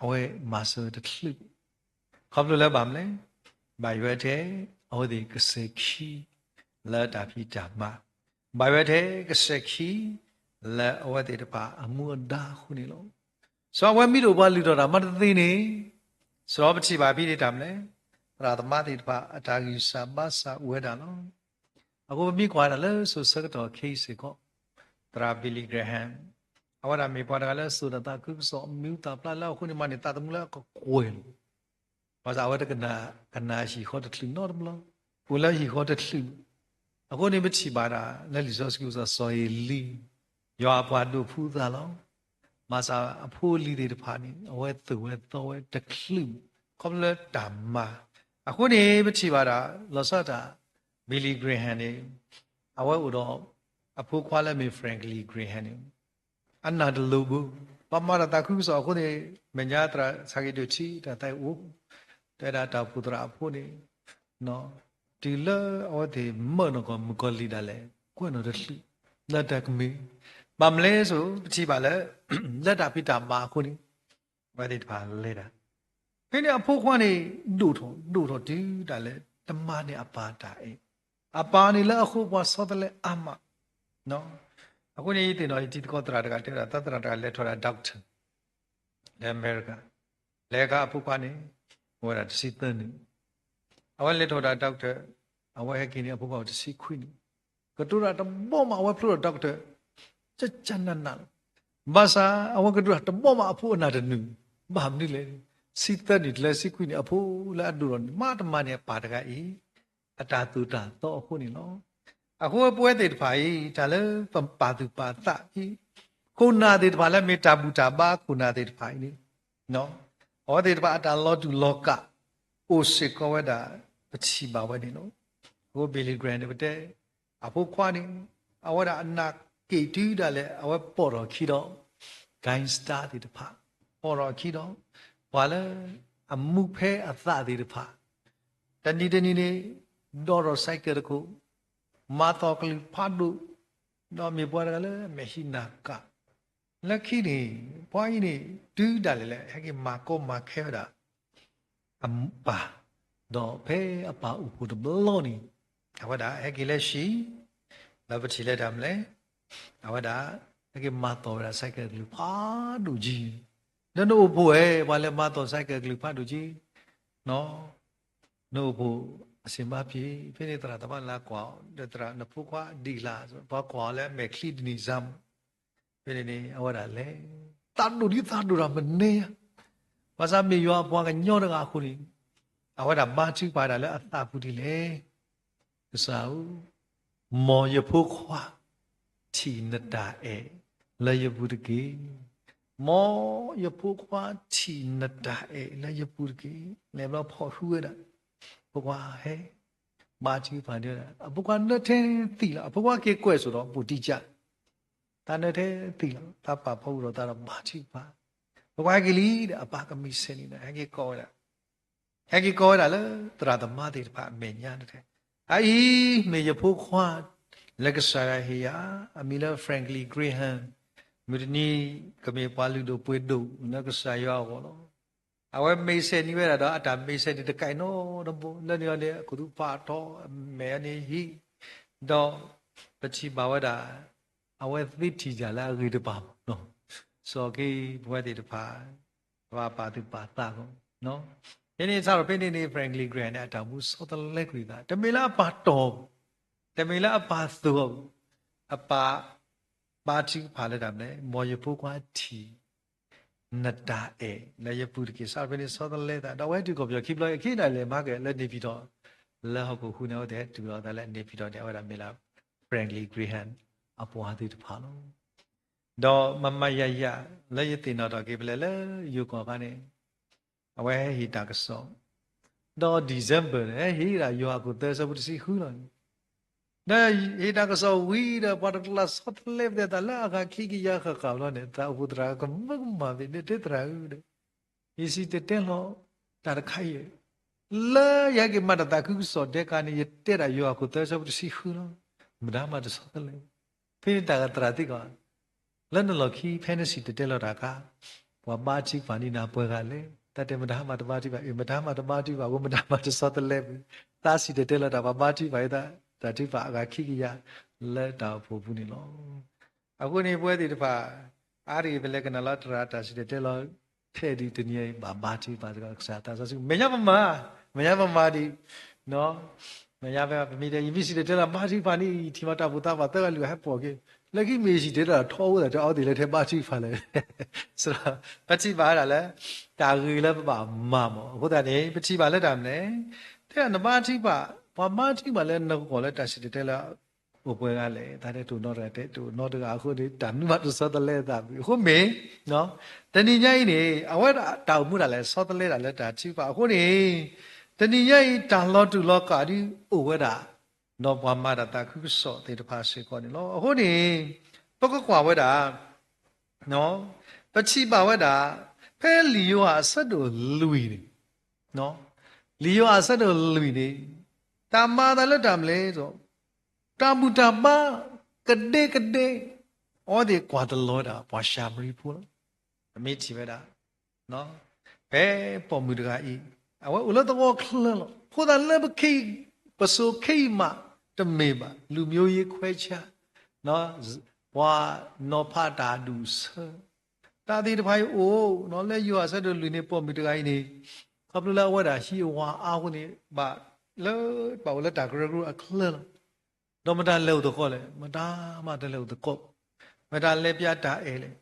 အဝဲမၤစၢၤဝဲတချုး, ခီဖျိလၢဘၣ်မနုၤလဲၣ်, ဘၣ်ယွၤထဲအဝဲသ့ၣ်ကစဲးခံ လၢတၢ်ဖံးတၢ်မၤ, ဘၣ်ယွၤထဲကစဲးခံ လၢအဝဲသ့ၣ်တဖၣ်အမူအဒါအဃိန့ၣ်လီၤ. စီၤအဝဲမ့ၢ်တအိၣ်ပှၤလုၢ်ထီၣ်တၢ်မၤတသ့န့ၣ်, စီၤပထံၣ်ဘၣ်ဖဲန့ၣ်တၢ်မနုၤလဲၣ်, သရၣ်သမါသ့ၣ်တဖၣ်အတၢ်ဂံၢ်စၢ်ဘါစၢ်အိၣ်ဝဲဒၣ်လီၤ. အဃိပမ့ၢ်ကွၢ်ဒၣ်လၢစိၤဆၢကတီၢ်ခဲအံၤစ့ၢ်ကီး, သရၣ် Billy Graham, အဝဲဒၣ်မ့ၢ်ပှၤတဂၤလၢအစိာ်တၢ်သးခုကစီၣ် မံၤသးဖျါလၢအဃိန့ၣ်မးန့ၣ် သးသမူလၢအကကွဲၢ်လီၤ. ဘၣ်ဆၣ်အဝဲတကနၣ်, ကနၣ်ဟံၣ်ဃီတချုးနီတဘျီ, အိၣ်လၢဟံၣ်ဃီတချုး, အဃိန့ၣ်ပထံၣ်ဘၣ်ဒၣ် လၢလံာ်စီဆှံကစီၣ်စီၤအ့လံ, ယွၤအပှၤဒိးဖှူသးလီၤ. ဘၣ်ဆၣ်အဖိအလံၤသ့ၣ်တဖၣ်န့ၣ် အဝဲသိၣ်ဝဲသီဝဲတချုး, ခီဖျိလၢတၢ်မၤ, အဃိန့ၣ်ပထံၣ်ဘၣ်ဒၣ် လီၤဆီဒၣ်တၢ် Billy Graham န့ၣ်, အဝဲအိၣ်ဒီး, အဖိခွါလၢအမ့ၢ် Franklin Graham န့ၣ်, အနၢ်တလိၤဘၣ်, ပှၤမၤတၢ်သးခုကစီၣ်အဃိန့ၣ်, မဲာ်ညါသရၣ်ဆၣ်ဂ့ၤဒိၣ်ထံ တၢ်သးအိၣ်, တဲဒၣ်တၢ်အိၣ်ဖှိၣ်သရၣ်အဖိန့ၣ်, တုၤလၢအဝဲသ့ၣ်မၢနီၢ်ကီၢ်မုၣ်ကီၤလံၢ်ဒၣ်လဲာ် ကွဲးနီၣ်တချုး, လၢတၢ်ကမ့ၢ်, ဘၣ်မနုၤလဲၣ်စိၤ ပထံၣ်ဘၣ်လၢ, လၢတၢ်ဖံးတၢ်မၤအဃိန့ၣ်, အဝဲသ့ၣ်တဖၣ်လဲၤတၢ်, ဖဲန့ၣ်အဖိခွါန့ၣ်, ဒိၣ်ထီၣ်ဒိၣ်ထီၣ်တုၤဒၣ်လဲာ်, တမၤန့ၢ်အပၢ်တၢ်အဲၣ်, အပၢ်န့ၣ်လၢအဃိပှၤဆီတလဲအါမး, အဃိန့ၣ်ယသ့ၣ်နီၣ်ယထံသကိးသရၣ်တဂၤတဲဝဲဒၣ် သရၣ်တဂၤလဲၤထီၣ်ဒၣ် doctor လၢအမဲရကၤ, လဲၤခါအဖိခွါန့ၣ်, အိၣ်ဝဲဒၣ်တဆံသၢနံၣ်, အဝဲလဲၤထီၣ်ဒၣ် doctor, အဝဲဟဲက့ၤန့ၣ်အဖိခွါအိၣ်တဆံခွံနံၣ်, ကတိၤတၢ်တဘီမးအဝဲဖျိထီၣ် doctor, ကကနၣ်နၢ်လီၤ, ဘၣ်ဆၣ်အဝဲကတိၤတၢ်တဘီမးအဖိအနၢ်တနုာ်, ဘၣ်မနုၤလဲၣ်, ဆံသၢနံၣ်တုၤလၢဆံခွံနံၣ်အဖိလၢအဒိၣ်ထီၣ်န့ၣ် မၤတမၤန့ၢ်အပၢ်တဂၤအံၤ, အတၢ်သိၣ်တၢ်သီအဃိန့ၣ်လီၤ. အဃိပဝဲသ့ၣ်တဖၣ်အံၤ တၢ်လၢပပာ်သူၣ်ပာ်သးအံၤ, ခိၣ်နၢ်သ့ၣ်တဖၣ်လၢမ့ၢ်တၢ်ဘူၣ်တၢ်ဘါခိၣ်နၢ်သ့ၣ်တဖၣ်အံၤန့ၣ်, အဝဲသ့ၣ်တဖၣ်အတၢ်လီၤတူာ်လီၤကာ် အိၣ်စ့ၢ်ကီးဝဲဒၣ် ပထံၣ်ဘၣ်ဝဲန့ၣ်လီၤ. အဃိ Billy Graham န့ၣ် ပတဲ အဖိခွါန့ၣ် အဝဲဒၣ်အနၢ်က့ၣ်တုၤဒၣ်လဲာ် အဝဲပိာ်ထီၣ်ခံဒီး gangster သ့ၣ်တဖၣ်, ပိာ်ထီၣ်ခံဒီး ပှၤလၢအမူဖဲအသးသ့ၣ်တဖၣ်, တနံၤတနံၤန့ၣ် ဒိးထီၣ် cycle တခိၣ်, မၤသီၣ်ကလုၢ်ဖးဒိၣ်, ဒီးမ့ၢ်ပှၤတဂၤလၢအမဲာ်ဟံးနၢ်ကၣ် လၢခံန့ၣ် ပှၤအံၤန့ၣ် တုၤဒၣ်လဲာ်လၢ ဟဲက့ၤမၤကီမၤခဲဝဲဒၣ် အပၢ်, ဒီးဖဲအပၢ်အိၣ်ဖှိၣ်တဘျီန့ၣ် အဝဲဒၣ်ဟဲက့ၤလၢဟံၣ်, ဒီးပထံၣ်လၢတၢ်မနုၤလဲၣ်, အဝဲဒၣ် ဟဲက့ၤမၤသီၣ်ဝဲဒၣ် cycle ကလုၢ်ဖးဒိၣ်က့ၤ, ဒီးနအိၣ်ဖှိၣ်ဧါ, ပှၤလၢမၤသီၣ် cycle ကလုၢ်ဖးဒိၣ်က့ၤ, နအိၣ်ဖှိၣ်အစ့မၤပှဲၤ, ဖဲန့ၣ်သရၣ်သမါလၢကွၢ်အီၤ, ဒီးသရၣ်နဖိခွါဒံၣ်လၢ်, ပှၤကွၢ်အီၤလၢအမဲာ်ချံတနံၤစၢ်မး, ဖဲန့ၣ်န့ၣ် အဝဲဒၣ်လဲၤ သးဒိၣ်ဒ်သးဒိၣ်တၢ်မနုၤဧါ, ဘၣ်ဆၣ်မ့ၢ်ယွၤအပှၤကညီတဂၤအဃိန့ၣ်, အဝဲဒၣ်ဘါထုကဖၣ်ဒၣ်လၢအသးပူၤဒ်လဲၣ်, ကစၢ်ဧၢ, မ်ယဖိခွါ ထံၣ်နတၢ်အဲၣ်လၢယပူၤတက့ၢ်, မ်ယဖိခွါ ထံၣ်နတၢ်အဲၣ်လၢယပူၤတက့ၢ်, လဲၤဘျီဖီၣ်ဟုဝဲဒၣ်, ဖိခွါဟဲ ဘါထုကဖၣ်န့ၣ်ဝဲဒၣ်, အဖိခွါနၢထဲသံလီၤ, အဖိခွါက့ၤကွဲးစိာ်ဒီး ပူၤတံၢ်ကၢ်, တၢ်နၢထဲသံလီၤ, တၢ်ပာ်ဖီဝံၤဒီးတၢ်ဒီးဘါထုကဖၣ်, ဖိခွါဟဲက့ၤလံဒီး အပၢ်ကမံးစဲးန့ၣ်ဒီး ဟဲက့ၤကိးဝဲဒၣ် ဟဲက့ၤကိးဝဲဒၣ်လၢသရၣ်သမါသ့ၣ်တဖၣ်အမဲာ်ညါန့ၣ်, အအံၤမ့ၢ်ယဖိခွါ လၢကစၢ်ယွၤဟ့ၣ်ယၤ, အမံၤလၢ Franklin Graham, မုၢ်တနံၤ ကမ့ၢ်ပှၤလုၢ်ဒိၣ်ပှ့ၤဒိၣ်လၢကစၢ်ယွၤအဂီၢ်လီၤ. အဝဲမံးစဲးန့ၢ်ဝဲဒၣ်ဒီး အတၢ်မံးစဲးန့ၣ်တကးနီတဘိ, လၢန့ၣ်အီၤန့ၣ် အကူသူဖးထီ, အမဲာ်အီၤန့ၣ်ဟံး, ဒီးပထံၣ်ဘၣ်ဝဲဒၣ် အဝဲသ့ထံၣ်တၢ်လၢအဂ့ၤတဘၣ်မး, စီၤက့ ပဝဲသ့ၣ်တဖၣ် ပဘၣ်ပာ်သူၣ်ပာ်သးလီၤ. ဖဲန့ၣ်စးထီၣ်ဖဲန့ၣ်န့ၣ် Franklin Graham န့ၣ် အတၢ်အိၣ်မူဆီတလဲကွံာ်အသး, တမ့ၢ်လၢအပၢ်တီၢ်, တမ့ၢ်လၢအပၢ်သိၣ်အီၤ, အပၢ်ဘါထုကဖၣ်လၢတၢ်မနုၤလဲၣ်, မ်ယဖိခွါထံၣ် နတၢ်အဲၣ်လၢယပူၤတက့ၢ်, စးထီၣ်ဖဲန့ၣ်ဆီတလဲသး, ဒီးအဝဲတုၤကီၢ်ပယီၤခံဘျီအံၤ အခဲအံၤဒၣ်လဲာ်မၤကဲၤလၢ နေပြည်တော်, လၢဟီၣ်ခိၣ်ဟူးန့ၣ် အဝဲသ့ၣ်ဟဲတုၤလီၤအသးလၢ နေပြည်တော် န့ၣ် အဝဲဒၣ်မ့ၢ်လၢ Franklin Graham အပှၤသ့ၣ်တဖၣ်လီၤ. ဒီးမၤမၤယၤယၤ လၢယသ့ၣ်နီၣ်ထီၣ်က့ၤဖဲလဲၣ် လၢယိၤကီၢ်အခါန့ၣ် အဝဲဟဲဟ့ၣ်တၢ်ကစီၣ်, ဒီး December န့ၣ် ဟဲဟ့ၣ်ဒၣ်ယိၤဟၣ်ခိၣ်သၢဆၢဖိတဆံဃုလီၤ. ဒီးဟ့ၣ်တၢ်ကစီၣ်ဝံၤဒီး ပှၤတကျါဆီတလဲပသဲးသးလၢအဂၤခံကယၤဃၣ်ဃၣ်ဘျီန့ၣ် သးအိၣ်ဖှိၣ်သရၣ်ကမၢကမၣ်သ့ၣ်န့ၣ် တဲသရၣ်ဧၢဒီး ယစံၣ်တဲၤတဲလီၤတၢ်တခါအံၤ လၢယဟဲက့ၤမၤတၢ်သးခုကစီၣ်ဒဲးခါန့ၣ် ယတဲဒၣ်ယိၤဟၣ်ခိၣ်သၢဆၢဖိတဆံဃုလီၤ. မတၤမၤတဆီတလဲ. ဖဲန့ၣ်တၢ်ဂၤသရၣ်သံကွၢ် လၢနလီၢ်ခံဖဲနစံၣ်တဲၤတဲလီၤတၢ်အခါ ပှၤဘါထုကဖၣ်န့ၢ်နၤပှဲၤဂၤလဲၣ်. တၢ်တဲမတၤမၤတဘါထုကဖၣ်, အ့ၣ် မတၤမၤတဘါထုကဖၣ်အဃိ မတၤမၤတဆီတလဲဘၣ်. သးစံၣ်တဲၤတဲလီၤတၢ် ပှၤဘါထုကဖၣ်အံၤ တၢ်ထုကဖၣ်အဂၤခံကယၤလၢတၢ်အိၣ်ဖှိၣ်ပူၤန့ၣ်လီၤ. အဃိန့ၣ် ပဝဲသ့ၣ်တဖၣ် အါတက့ၢ်ပလဲၤကနၣ်လီၤသရၣ်တၢ်စံၣ်တဲၤတဲလီၤ ထဲဒုးတနံၤအံၤ ဘၣ်ဘါထုကဖၣ်စ့ၢ်ကီးကစၢ်သးစီဆှံ မဲာ်ညါပမၤ, မဲာ်ညါပမၤဒံး မဲာ်ညါပမၤ ပမ့ၢ်တဲ ယမ့ၢ်စံၣ်တဲၤတဲလီၤဘါထုကဖၣ်န့ၣ် ယထံၣ်မၤတၢ်အိၣ်ဖှိၣ်သးပှၢ်သၢဂၤလွံၢ်ဂၤဟဲပိာ်က့ၤ, လၢခံမ့ၢ်ယစံၣ်တဲၤတဲလီၤထီအိၣ်သး တဲအီသံးလၢထဲဘါထုကဖၣ်လဲၣ်. ပထံၣ်ဘၣ်ဝဲဒၣ်လၢ တၢ်ဂ့ၤလၢပဘၣ်မၤမး အဃိသတးန့ၣ် ပထံၣ်ဘၣ်လၢတၢ်မနုၤလဲၣ်, တဲနဘါထုကဖၣ် ပှၤဘါထုကဖၣ်လၢနဂီၢ်လၢတၢ်စံၣ်တဲၤတဲလီၤ အိၣ်ပှဲၤဂၤလဲၣ်. တၢ်တဲတအိၣ်နီတဂၤ တဲတအိၣ်နီတဂၤအဃိန့ၣ် တၢ်မနုၤမးတဆီတလဲသးဘၣ်. အဃိမ့ၢ် တနံၤညါအံၤန့ၣ် အဝဲဒၣ်တၢ်အိၣ်မူဒၣ်လဲာ်ဆီတလဲဒၣ်လၢတၢ်ထုကဖၣ်အဃိန့ၣ် တနံၤညါအံၤ တၢ်လီၤတူာ်လီၤကာ်ဒ်အိၣ်ဝဲဒၣ် ဒီးပှၤမၤတၢ်သးခုကစီၣ်သ့ၣ်တဖၣ်စ့ၢ်ကီးန့ၣ်လီၤ. အဃိန့ၣ် ပကကွၢ်ဝဲဒၣ် ပထံၣ်ဘၣ်ဝဲဒၣ် ဖဲလံာ်ယိၤဟၣ်အဆၢဒိၣ်လွံၢ်န့ၣ်, လံာ်ယိၤဟၣ်အဆၢဒိၣ်လွံၢ်န့ၣ် တၢ်မၤအသးလၢတၢ်မနုၤလဲၣ်, တၢ်ဘူၣ်တၢ်ဘါကဒဲကဒဲ အဝဲသ့ၣ်ကွၢ်တလီၤဝဲဒၣ် ပှၤၡၤမရံဖိလီၤ. ပမ့ၢ်ထံၣ်ဝဲဒၣ် ဖဲပိာ်မုၣ်တဂၤအံၤ အဝဲအိၣ်လၢသဝီချၢလီၤ. အဃိသတးလၢပခ့ ပစိၤခဲအံၤမးတမ့ၢ်ဘၣ် လူမျိုးရေးခွဲခြား ပှၤနီၤဖးတၢ်အဒူၣ်အဆၢ တၢ်သ့ၣ်တဖၣ်အံၤအိၣ် လၢယိၤဟၣ်အဆၢဒိၣ်လွံၢ်န့ၣ် ပိာ်မုၣ်တဂၤအံၤန့ၣ် ခီဖျိလၢအဝဲဒၣ်ဟံးအဝၤအါအဃိန့ၣ် ဘၣ်လၢ ဘၣ်အိၣ်လၢတၢ်ကရၢကရိအချၢလီၤ. ဒီးမတၤလဲၤအိၣ်သကိးလဲၣ်, မတၤမးတလဲၤအိၣ်သကိး, မတၤလဲၤပျးတၢ်အဲၣ်လဲၣ်,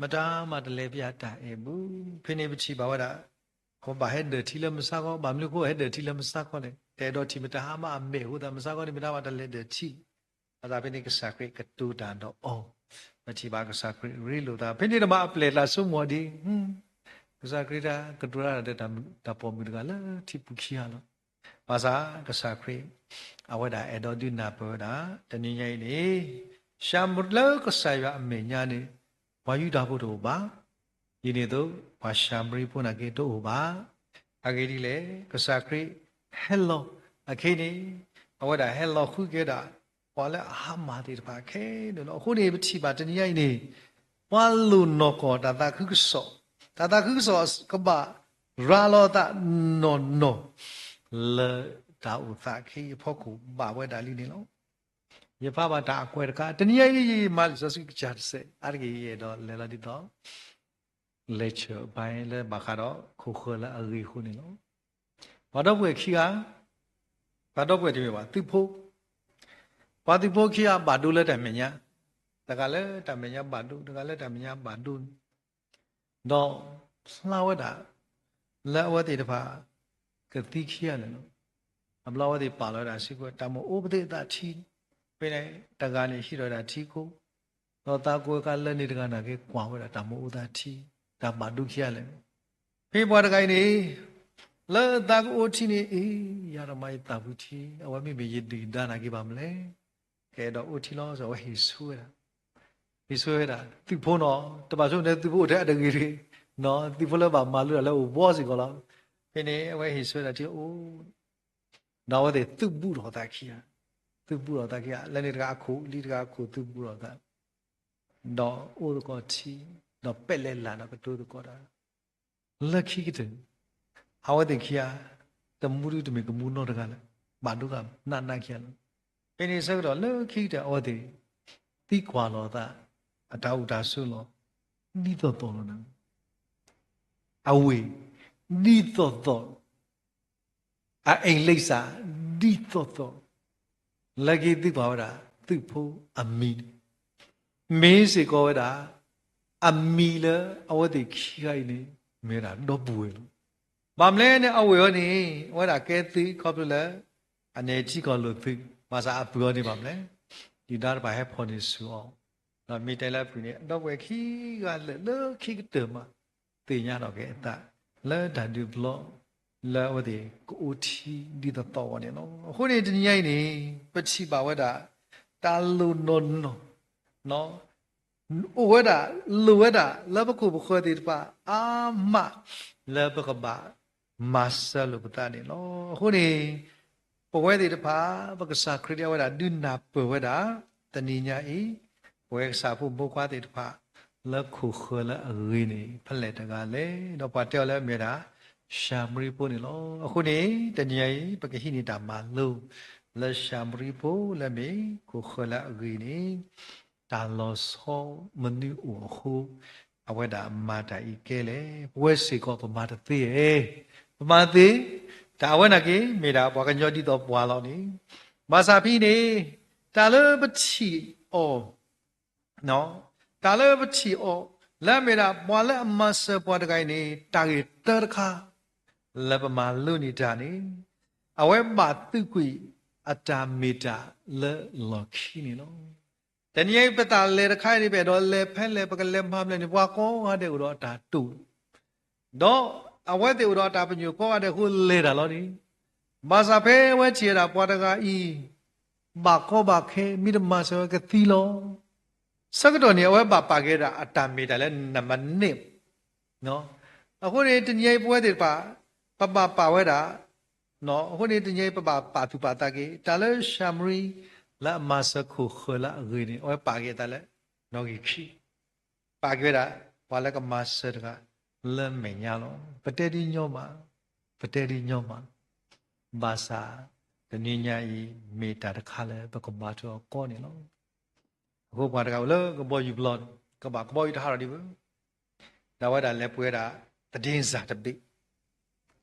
မတၤမးတလဲၤပျးတၢ်အဲၣ်ဘၣ်. ဖဲန့ၣ်ပထံၣ်ဘၣ်ဝဲဒၣ် ကဘၣ်ဟဲဒၢၣ်ထံလၢမုၢ်ဆါခီ, ဘၣ်မနုၤအဃိဟဲဒၢၣ်ထံလၢမုၢ်ဆါခီလဲၣ်. တအဲၣ်ဒိးထံၣ်မတၤဟါမးအမဲာ်အဃိသတး မုၢ်ဆါခီန့ၣ်မ့ၢ်ဒၣ်ဘၣ်တလဲၤဒၢးထံ ဘၣ်ဆၣ်ဖဲန့ၣ်ကစၢ်ခရံာ်ကတိၤတၢ်ဒီးအီၤ, ပထံၣ်ဘၣ်ကစၢ်ခရံာ်ရ့လိာ်သး ဖဲန့ၣ်တမၤအပျဲၢ်အဘီၣ်ဆိကမိၣ်ဒ် ကစၢ်ခရံာ်တၢ်ကတိၤတၢ်ဒီးတၢ်ပိာ်မုၣ်တဂၤလၢထံပူၤခံဂၤလီၤ. ဘၣ်ဆၣ်ကစၢ်ခရံာ် အဝဲဒၣ်အဲၣ်ဒိးဒုးနၢ်ပၢၢ်ဝဲဒၣ် တနံၤညါအံၤန့ၣ် ၡၤမရံလၢကစၢ်ယွၤအမဲာ်ညါန့ၣ် ပှၤယူဒၤဖိတအိၣ်ဘၣ်. ဒ်န့ၣ်အသိး ပှၤၡၤမရံဖိနာ်က့တအိၣ်ဘၣ်. အဂ့ၢ်ဒ်လဲၣ်, ကစၢ်ခရံာ်ဟဲလီၤအခဲအံၤန့ၣ် အဝဲဒၣ်ဟဲလီၤဃုက့ၤဒၣ် ပှၤလၢအဟါမၢ်သ့ၣ်တဖၣ်ခဲလၢာ်လီၤ. အဃိန့ၣ် ပထံၣ်ဘၣ်တနံၤညါအံၤန့ၣ် ပှၤလိၣ်နီၢ်ကီၢ်တၢ်သးခုကစီၣ်, တၢ်သးခုကစီၣ်ကဘၣ်ရၤလီၤအသးနီၢ်နီၢ် လၢတၢ်အိၣ်သးခဲအံၤအဖီခိၣ်ဘၣ်ဝဲဒၣ်လံန့ၣ်လီၤ. ယဖးဘၣ်တၢ်အကွဲးတခါ, တနံၤညါအံၤ ယမၤလံာ်စီဆှံကစၢ်တစဲး အါတက့ၢ်ယအဲၣ်ဒိးလဲၤလီၤဒ်သိး လဲၤဆၢၣ်အဘါလၢဘၣ်ဃးဒီးခိၣ်ဃၢၤလၢအဂ့ၤအဃိန့ၣ်လီၤ. ပှၤဒီပုၢ်ဝဲၢ်ခံဂၤ, ပှၤဒီပုၢ်ဝဲၢ်တမ့ၢ်ဘၣ် သုးဖိ, ပှၤသုးဖိခံဂၤဘၣ်ဒိလၢတၢ်မဲာ်ညါ, တဂၤလၢတၢ်မဲာ်ညါဘၣ်ဒိ, တဂၤလၢတၢ်မဲာ်ညါဘၣ်ဒိန့ၣ် ဒီးဖျါဝဲဒၣ် လၢအဝဲသ့ၣ်တဖၣ် ကသံခံဂၤလၢာ်လီၤ. အဘျီအဝဲသ့ၣ်ပာ်လီၤဝဲဒၣ်စ့ၢ်ကီး တၢ်မ့ၢ်အိၣ်ပသ့ၣ်အသးထံ, ဖဲန့ၣ် တဂၤန့ၣ်ဟံးထီၣ်ဝဲဒၣ်ထံခိၣ်, ဒီးသးကဝဲၤကါလၢန့ၣ်တဂၤနာ်က့ကွၢ်ဝဲဒၣ်တၢ်မ့ၢ်အိၣ်သးထံ, တၢ်ဘၣ်ဒိခံဂၤလၢာ်လီၤ. ဖဲပှၤတဂၤအံၤန့ၣ် လၢသးကအိၣ်ထံန့ၣ် အ့ ယၤဒီးမၤယသးပူၤထံ, အဝဲမ့မ့ၢ်ယဒုၣ်ဒါနာ်က့ဘၣ်မနုၤလဲၣ် ကအဲၣ်ဒိးအိၣ်ထံလီၤ အဝဲဟ့ၣ်ဆိဝဲဒၣ်, ဟ့ၣ်ဆိဝဲဒၣ် သုးဖိနီၤ, တဘၣ်ဆိကမိၣ်န့ၣ် သုးဖိအိၣ်ထဲအတဂ့ၤတဂ့ၤ, သုးဖိလၢဘၣ်မၤလိတၢ်လၢအအိၣ်ဘှီစ့ၢ်ကီးလီၤ. ဖဲန့ၣ် အဝဲဟ့ၣ်ဆိဝဲဒၣ်ထံအိၣ်, ဒီးအဝဲသ့ၣ်သုးဘူးထီၣ်သးခံဂၤ, သုးဘူးထီၣ်သးခံဂၤ လၢန့ၣ်တဂၤအခိၣ် လၢတဂၤအခိၣ် သုးဘူးထီၣ်သး, ဒီးအိၣ်သကိးထံ, ဒီးပဲာ်လဲၣ်လၢ်ဒီးကတိၤသကိးတၢ် လၢခံကတၢၢ် အဝဲသ့ၣ်ခံဂၤ တမူဒုတမ့ၢ်ကမူနီတဂၤလၢၤ, ဘၣ်ဒိဂၤနးနးခံဂၤလီၤ. ဖဲန့ၣ်ဆၢကတီၢ်လၢခံကတၢၢ်အဝဲသ့ၣ် သံကွၢ်လီၤအသး အတၢ်အိၣ်တၢ်ဆိးလီၤ ဒ်သိးသိးလီၤနၤ, အဝ့ၢ် ဒ်သိးသိး အအိမ်လိပ်စာ ဒ်သိးသိး လၢခံသံကွၢ်ဝဲဒၣ် သုးဖိအမံၤန့ၣ် မ့ၢ်စ့ၢ်ကီးဝဲဒၣ် အမံၤလၢအဝဲသ့ၣ်ခံဂၤအံၤန့ၣ် မ့ၢ်ဝဲဒၣ်ဒီပုၢ်ဝဲၢ်လီၤ. ဘၣ်မနုၤလဲၣ်န့ၣ် အဝ့ၢ်အံၤန့ၣ် အဝဲဒၣ်ကဲသုးခီဖျိလၢ အန့ၣ်ထံကီၢ်လိာ်သုး ဘၣ်ဆၣ်အပုၢ်အံၤန့ၣ်ဘၣ်မနုၤလဲၣ် ဒုၣ်ဒါတဖၣ်ဟဲဖီၣ်န့ၢ်ဆူၣ်အီၤ, ဒီးမ့ၢ်တဲလၢအပုၢ်န့ၣ် ဒီပုၢ်ဝဲၢ်ခံဂၤလၢာ်လၢခံကတၢၢ်မး သ့ၣ်ညါထီၣ်က့ၤအသး လၢတၢ်ဒုးပျီ လၢအဝဲသ့ၣ်ကအိၣ်ထံဒ်သိးသိးအဂီၢ်န့ၣ်လီၤ. အဃိန့ၣ် တနံၤညါအံၤန့ၣ် ပထံၣ်ဘၣ်ဝဲဒၣ် တၢ်လိၣ်နီၢ်နီၢ် အိၣ်ဝဲဒၣ် လိၣ်ဝဲဒၣ်လၢပခိၣ်ပဃၢၤသ့ၣ်တဖၣ်အါမး လၢပကဘၣ်မၤစၢၤလိာ်ပသးန့ၣ်လီၤ. အဃိန့ၣ် ပဝဲသ့ၣ်တဖၣ် ပကစၢ်ခရံာ်ဒ်အဝဲဒၣ်ဒုးနၢ်ပၢၢ်ဝဲဒၣ် တနံၤညါအံၤ ပဝဲကစၢ်ဖိမုၣ်ဖိခွါသ့ၣ်တဖၣ် လၢခိၣ်ဃၢၤလၢအဂ့ၤန့ၣ် ဖဲလဲၣ်တဂၤလဲၣ်, ဒီးပှၤတဲအီၤလၢအမ့ၢ်ဝဲဒၣ် ၡၤမရံဖိန့ၣ်လီၤ. အဃိန့ၣ် တနံၤညါအံၤ ပကဟံးန့ၢ်တၢ်မၤလိ လၢၡၤမရံဖိလၢအမ့ၢ်ခိၣ်ဃၢၤလၢအဂ့ၤန့ၣ် တၢ်လီၤဆီမနုၤအိၣ်အဃိ အဝဲဒၣ်မၤတၢ်အံၤကဲလဲၣ်. ပဝဲစ့ၢ်ကီးပမၤတသ့ဧါ. ပမၤသ့, တၢ်အဝဲနာ်က့ မ့ၢ်ဒၣ်ပှၤကညီဒ်သိးပှၤလီၤန့ၣ်, ဘၣ်ဆၣ်ဖဲအံၤန့ၣ် တၢ်လၢပထံၣ်အီၤ တၢ်လၢပထံၣ်အီၤ လၢအမ့ၢ်ဒၣ်ပှၤလၢအမၤစၢၤပှၤတဂၤအံၤန့ၣ် တၢ်ဂ့ၢ်တၢတခါ လၢပမၤလိန့ၢ်တၢ်န့ၣ် အဝဲဘၣ်သုးကွံာ်အတၢ်မ့ၢ်တၢ်လၢလီၢ်ခံန့ၣ်လီၤ. တနံၤအံၤပတၢ်လဲၤတခါအံၤန့ၣ် ပအဲၣ်ဒိးလဲၤဖဲလဲၣ် ပကလဲၤမၤဖဲလဲၣ်န့ၣ် ပှၤကိးဂၤဒဲးအိၣ်ဒီးအတၢ်တိာ် ဒီးအဝဲသ့ၣ်အိၣ်ဒီးတၢ်ပညိၣ်ကိးဂၤဒဲးအဃိလဲၤတၢ်လီၤန့ၣ်, ဘၣ်ဆၣ်ဖဲအဝဲထံၣ်ဝဲဒၣ်ပှၤတဂၤအံၤ ဘၣ်ကီဘၣ်ခဲ မ့ၢ်တမၤစၢၤဝဲကသံလီၤ. ဆၢကတီၢ်န့ၣ် အဝဲဘၣ်ပာ်က့ၤဝဲဒၣ်အတၢ်မ့ၢ်တၢ်လၢနမ့ၢ်န့ၣ် အဃိန့ၣ် တနံၤအံၤပဝဲသ့ၣ်တဖၣ် ပဘၣ်ပာ်ဝဲဒၣ် အဃိန့ၣ် တနံၤအံၤပဘၣ်ပာ်သူၣ်ပာ်သးက့ၤ တၢ်လၢၡၤမရံ လၢအမၤစၢၤခိၣ်ဃၢၤလၢအဂ့ၤန့ၣ် အဝဲပာ်က့ၤအသးလၢ နီၣ်ဂံၢ်ခံ ပာ်က့ၤဝဲဒၣ် ပှၤလၢကမၤစၢၤတဂၤလၢမဲာ်ညါလီၤ. ပတဲဒ်ညီမး, ပတဲဒ်ညီမး, ဘၣ်ဆၣ် တနံၤညါအံၤ မ့ၢ်တၢ်တခါလၢပကမၤထီၣ်အီၤကီန့ၣ်လီၤ. အဃိပှၤတဂၤအိၣ်လၢကဘီယူၤပျီန့ၣ် ကဘၣ်ကဘီယူၤတဟးထီၣ်ဒံးဘၣ် ဒီးအဝဲဒၣ်လဲၤပှ့ၤဝဲဒၣ် သဒ့စၢ်တဘ့ၣ် ဒီး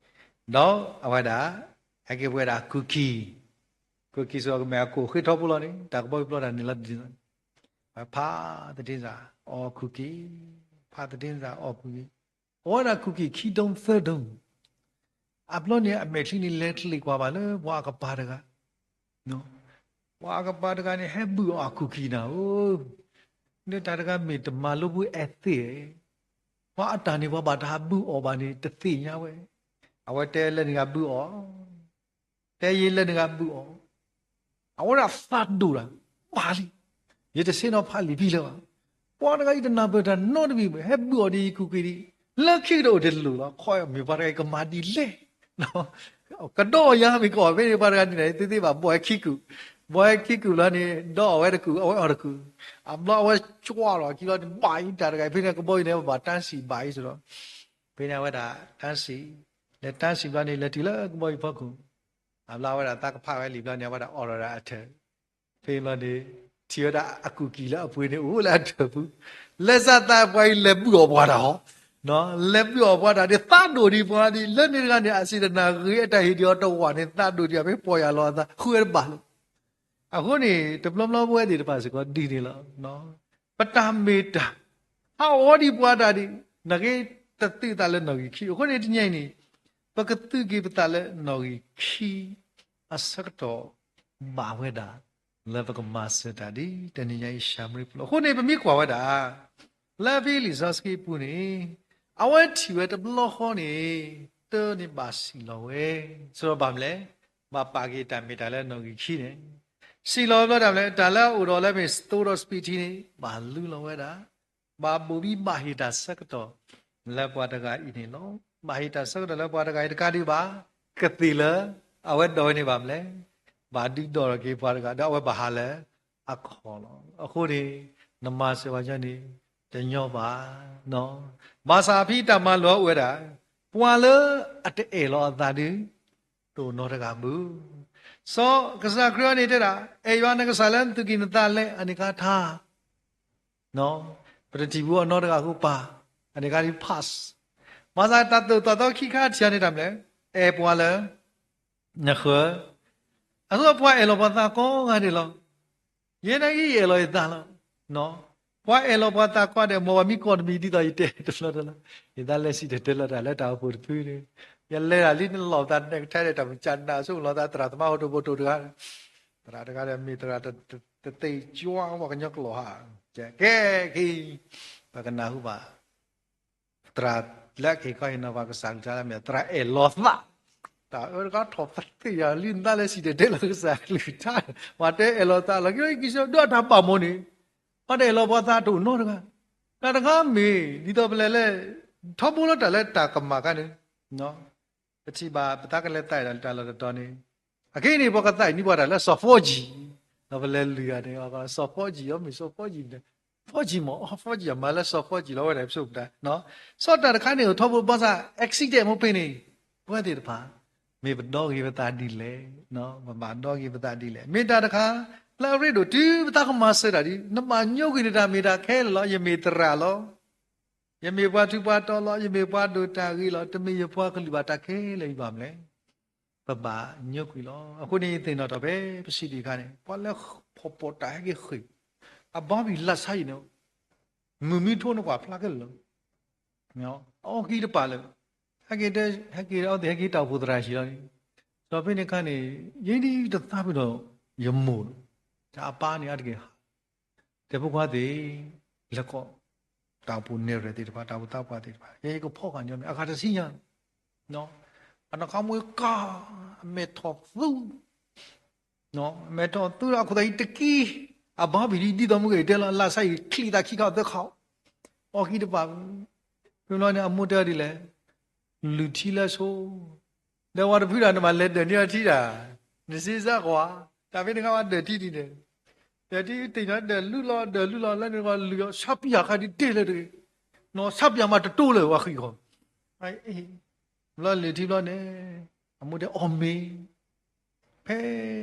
အဝဲဒၣ် ဟဲက့ၤပှ့ၤဝဲဒၣ် cookie, cookie စ့ၢ်ကီးကမ့ၢ်အကိၣ်ဃ့ထီဘိလီၤန့ၣ် တၢ်ကဘီယူၤပျီတၢ်န့ၣ်လီၤဒ်န့ၣ်လီၤ. ဖးသဒ့စၢ် အီၣ် cookie, ဖးသဒ့စၢ် အီၣ် cookie, အီၣ်ဝဲဒၣ် cookie ခံဒူၣ်သၢဒူၣ်, အဘျီန့ၣ် အမဲာ်ချံန့ၣ် လဲၤတလ့ၣ်ကွၢ်ဘၣ်လၢပှၤအကပၤတဂၤ, ပှၤအကပၤတဂၤန့ၣ် ဟဲဘုၣ်အီၤအကူာ်ကံၤနၤဧၢ, ဒီးတၢ်တဂၤမ့ၢ်တမၤလိဘၣ်အဲၣ်သ့ၣ်ဧါ, ပှၤအတၢ်န့ၣ် ပှၤဘၣ်တၢ်ဟးဘုၣ်အီၤဘၣ်န့ၣ် တသ့ၣ်ညါဝဲ, အဝဲတဲလၢနဂၤဘုၣ်အီၤ တဲယဲလၢနဂၤဘုၣ်အီၤ, အဝဲဒၣ်သးဒိၣ်တၢ်, ပာ်လံ, ယတဆ့ၣ်နီၤဖးလံာ်ဖံလၢၤဘၣ်, ပှၤတဂၤအံၤတနၢ်ပၢၢ်တၢ်နီတမံၤဘၣ်, ဟဲဘုၣ်အီၤဒီးယကူာ်က့ၤဒံး, လၢခံကတၢၢ်အိၣ်တလိၣ်လီၤ, ခီမ့ၢ်ပှၤတဂၤအံၤကမၤဒ်လဲၣ် ကဒီးအီၤယါမ့ၢ်ကအီၣ်ဖဲန့ၣ် ပှၤတဂၤန့ၣ် သုသ့ၣ်ဘၣ်ဘီၣ်ဝဲခံကူာ်, ဘီၣ်ဝဲခံကူာ်လီၤန့ၣ် ဒီးအီၣ်ဝဲတကူာ် အဝဲအီၣ်တကူာ်, အဘျီအဝဲကွၢ်လီၤခံလီၤန့ၣ် ဘၣ်အံၤတၢ်တဂၤအံၤ ဖဲန့ၣ်ကဘီယူၤန့ၣ် ပဘၣ်တၢ်စံးဘၣ်အံၤစ့ၢ်ဒီး ဖဲန့ၣ်အဝဲဒၣ်တၢ်စံး, လဲၤတၢ်စံးဘျီန့ၣ် လဲၤတုၤလၢကဘီယူၤဖီခိၣ်, အဘျီအဝဲဒၣ်သးကဖးဝဲလံာ်ဘျီန့ၣ် အဝဲဒၣ်အိးထီၣ်ဒီးအထၢၣ်, ဖဲန့ၣ်ဘျီန့ၣ် ထံၣ်ဝဲဒၣ်အကူာ်ကံၤလၢအပှ့ၤန့ၣ် အိၣ်လၢအထၢၣ်ပူၤ, လဲၤစးသးပှၤအံၤလဲၤဘုၣ်အီၣ်ပှၤတၢ်ဟီ, လဲၤဘုၣ်အီၣ်ပှၤတၢ်ဒီး သးဒိၣ်ဒံးပှၤဒ် လၢန့ၣ်တဂၤန့ၣ် အစံးတနၢ်ဂ့ၤ အတၢ်ဟ့ၣ်ဒံးအီၤတဝၣ်န့ၣ် သးဒိၣ်ဒံး အမ့ၢ်ပီၢ်ယၢ်လီၤအသး ဃုဝဲတဘၣ်လၢၤ အဃိန့ၣ် တဘျီဘျီပဝဲသ့ၣ်တဖၣ်စ့ၢ်ကီးဒ်န့ၣ်လီၤ. ပတၢ်မ့ၢ်တၢ် ဟးဂီၤဒံးပှၤတၢ်ဒံး နက့တသုးသးလၢနီၣ်ဂံၢ်ခံ, အဃိန့ၣ်တနံၤအံၤန့ၣ် ပကသုးက့ၤပသးလၢနီၣ်ဂံၢ်ခံ အဆၢကတီၢ်ဘၣ်ဝဲဒၣ် လၢပကမၤစၢၤတၢ်ဒ်တနံၤညါအံၤ ဆၢမရံပူၤလီၤ. အဃိန့ၣ် ပမ့ၢ်ကွၢ်ဝဲဒၣ် လၢဖဲလံာ်စီဆှံအပူၤန့ၣ် အဝဲထံၣ်ဝဲတဘျီဃီန့ၣ် တၢ်န့ၣ်ဘၣ်စံၣ်လီၤဝဲ, စံၣ်လီၤဘၣ်မနုၤလဲၣ်, ဘၣ်ပာ်က့ၤတၢ်မ့ၢ်တၢ်လၢနီၣ်ဂံၢ်ခံန့ၣ်, စံၣ်လီၤဝဲဘျီတၢ်မနုၤလဲၣ်, တၢ်လၢအအိၣ်ဒီးလၢမ့ၢ်သိဒီးစပံးထံန့ၣ် ဘၣ်လူလီၤဝဲဒၣ်, ဘၣ်ဘိၣ်ဘံၣ်ဘၣ်ဟ့ၣ်တၢ်ဆၢကတီၢ် လၢပှၤတဂၤအံၤန့ၣ်လီၤ. ဘၣ်ဟ့ၣ်တၢ်ဆၢကတီၢ်လၢပှၤတဂၤအံၤတကးဒံးဘၣ်, ကသ့ၣ်လၢ အဝဲဒိးဝဲန့ၣ်ဘၣ်မနုၤလဲၣ်, ဘၣ်ဒုးဒိးထီၣ်က့ၤပှၤတဂၤ ဒီးအဝဲဘၣ်ဟးလၢအခီၣ်လီၤ. အဃိန့ၣ် နမၤစၢၤပှၤကညီန့ၣ် တညီဘၣ် ဘၣ်ဆၣ်ဖဲတၢ်မၤလိာ်အိၣ်ဝဲဒၣ် ပှၤလၢအတအဲၣ်လီၤအသးဒုး တအိၣ်နီတဂၤဘၣ်. စီၤကစၢ်ခရံာ်အံၤန့ၣ်တဲဒၣ် အဲၣ်ယွၤနကစၢ်လၢနသူၣ်ကံၢ်နသးလဲအနံၤခါထါ ပတထံၣ်ဘၣ်အီၤနီတဂၤအဃိပၢ်, အန့ၣ်ခါဒ် pass. ဘၣ်ဆၣ်တၢ်သိၣ်တၢ်သီခံခါထံၣ်အီၤန့ၣ်တၢ်မနုၤလဲၣ်, အဲၣ်ပှၤလၢ နဃၢၤ, အဃိပှၤအဲၣ်လီၤပှၤသးကိးဂၤဒဲးလီၤ. ယဲဒၣ်အံၤယအဲၣ်လီၤယသးလီၤ. ပှၤအဲၣ်လီၤပှၤသးကိးဂၤဒဲး မ်ပှၤမ့ၢ်ကိးတမံၤဒ်သိးယတဲတဘျီတလီၤ, ယသးလဲၤစံၣ်တဲၤတဲလီၤတၢ်လၢတၢ်အိၣ်ဖှိၣ်တဖုန့ၣ်, ယလဲၤတၢ်လံနလီၤပသး နကထဲဒီးတၢ်မုၢ်ကနၣ်ဆိကမိၣ်လီၤသး သရၣ်သမါဟီၣ်ခိၣ်ဖိတဂၤ, သရၣ်တဂၤဒီးမ့ၢ်သရၣ်တသ့ၣ်ကွၢ်ပှၤကညီကျိာ်ဟး, ကဲက့ၤ ပကနၢ်ဟူဘၣ် သရၣ်လၢအက့ၤခီဟ့ၣ်နီၤပှၤကစၢ်ကလုၢ်ကထါလၢမ့ၢ် သရၣ်အဲၣ်လီၤသး, တၢ်အၢတခါထီၣ်ပသ့ၣ်ယၤလံ နသးလဲၤစံၣ်တဲၤတဲလီၤကစၢ်ကလုၢ်ကထါ, ပှၤတဲအဲၣ်လီၤသးလီၤ က့ၤက့ၤဆၢဒိးတၢ်ဘၣ်မီၢ်န့ၣ်, ပှၤတအဲၣ်လီၤပှၤသးတအိၣ်နီတဂၤ, တၢ်တခါမ့ၢ် ဒ်သိးပလဲၤလၢ ထီဘိလၢတၢ်လၢတၢ်ကမၣ်ခါန့ၣ် ပထံၣ်ဘၣ်ပသးကလဲၤသးအံၤတၢ်လီၢ်တတီၤန့ၣ်, အခဲအံၤန့ၣ် ပှၤကသးအံၤန့ၢ်ပှၤတၢ်လၢစီၤဖီကံၤ, ဒီးပလဲၤလုၢ်ဂၤန့ၣ် စီၤဖီကံၤ အမ့ၢ်စီၤဖီကံၤန့ၣ်, ဖီကံၤမ့ၢ် အီ ဖီကံၤ အမၤလၢစီၤဖီကံၤလီၤဝဲဒၣ် ပဆိကမိၣ်တၢ်, စီၤတၢ်တခါန့ၣ် ထီဘိဘၣ်ဆၣ် accident မ့ၢ်ဖဲန့ၣ်, ပဝဲသ့ၣ်တဖၣ် မ့ၢ်ပဒီဂ့ၤပသးဒ်လဲၣ်, ပဘၣ်ဒီဂ့ၤပသးဒ်လဲၣ်, မ့ၢ်တၢ်တခါ လၢအရ့ဒိၣ်တုၤပသးကမၤစၢၤတၢ်ဒီး နဘၣ်ညိကွံာ်နတၢ်မ့ၢ်တၢ်ခဲလၢာ်လီၤ, ယမ့ၢ်သရၣ်လီၤ ယမ့ၢ်ပှၤထူးပှၤတီၤလီၤ, ယမ့ၢ်ပှၤဒိၣ်တၢ်ဂ့ၤလီၤ, တမ့ၢ်ယပှၤကလုာ်ဘၣ်တၢ်ခဲလၢာ်အံၤဘၣ်မနုၤလဲၣ်, ပဘၣ်ညိကွံာ်လီၤ. အဃိန့ၣ် ယသ့ၣ်နီၣ်ထီၣ်ဖဲပစံးဒံးအခါန့ၣ် ပှၤလၢဖီၣ်ပီၣ်တၢ်ဟဲက့ၤဃ့ၢ်, အဘီဘံၣ်လၢဆါယံၤန့ၣ်, မုၢ်မံထိနကွၢ်ဖျါခဲလၢာ်လီၤ အီကံတပာ်လၢာ်, ဟဲက့ၤ ဟဲက့ၤအီသံး ဟဲက့ၤတၢ်အိၣ်ဖှိၣ်သရၣ်ဟံၣ်လီၤန့ၣ်, ဒီးဖဲန့ၣ်အခါန့ၣ် ယဲဒၣ်တသးပ့ၤနီၣ် ယမိၢ်, တၢ်အပၢ်န့ၣ်အါတက့ၢ်, တဲဖိခွါသ့ၣ်, လဲၤကိး တၢ်အိၣ်ဖှိၣ်နဲၣ်ရွဲၣ်သ့ၣ်တဖၣ် တၢ်အိၣ်ဖှိၣ်သးပှၢ်သ့ၣ်တဖၣ် ယဲယကဖီၣ်ဃာ်န့ၣ် အဂၤတဆံညါ အနီၢ်ခီမွဲကါ, အမဲာ်ထီၣ်သူ, အမဲာ်ထီၣ်သူဒီးအခိၣ်သးအံၤတကံ, အဘီဘံၣ်ဒ်သိးမုၢ်ဂ့ၤတဲလီၤ လၢဆါအံၤချံသးခံခါသၢခါ, အီကံတပာ်, ဖဲဘျီန့ၣ် အမိၢ်တဲအီၤဒ်လဲၣ်, လုၢ်ထံလၢဆိ, ဒီးဝဲတဖုဒၣ်နဘၣ်လဲၤဒၢးန့ၢ်အီၤထံဒၣ်, နစ့စါကွၢ်, တၢ်ဖဲန့ၣ်ခါဝဲဒၢးထံဒ်န့ၣ်, ဒၢးထံတ့ၢ်နီၤ ဒၢးလုၢ်လီၤ ဒၢးလုၢ်လီၤ လၢန့ၣ်ဝဲလုၢ်အီၤ ဆါပယၢ်ခါဒ်တဲလၢတဂ့ၤ, နီၤ ဆါပယၢ်မးတတိၤလၢၤဝဲဃံခီ ဘျီလုၢ်ထံဘျီန့ၣ်, အမိၢ်တဲအီၣ်မ့ၤ, ဖဲ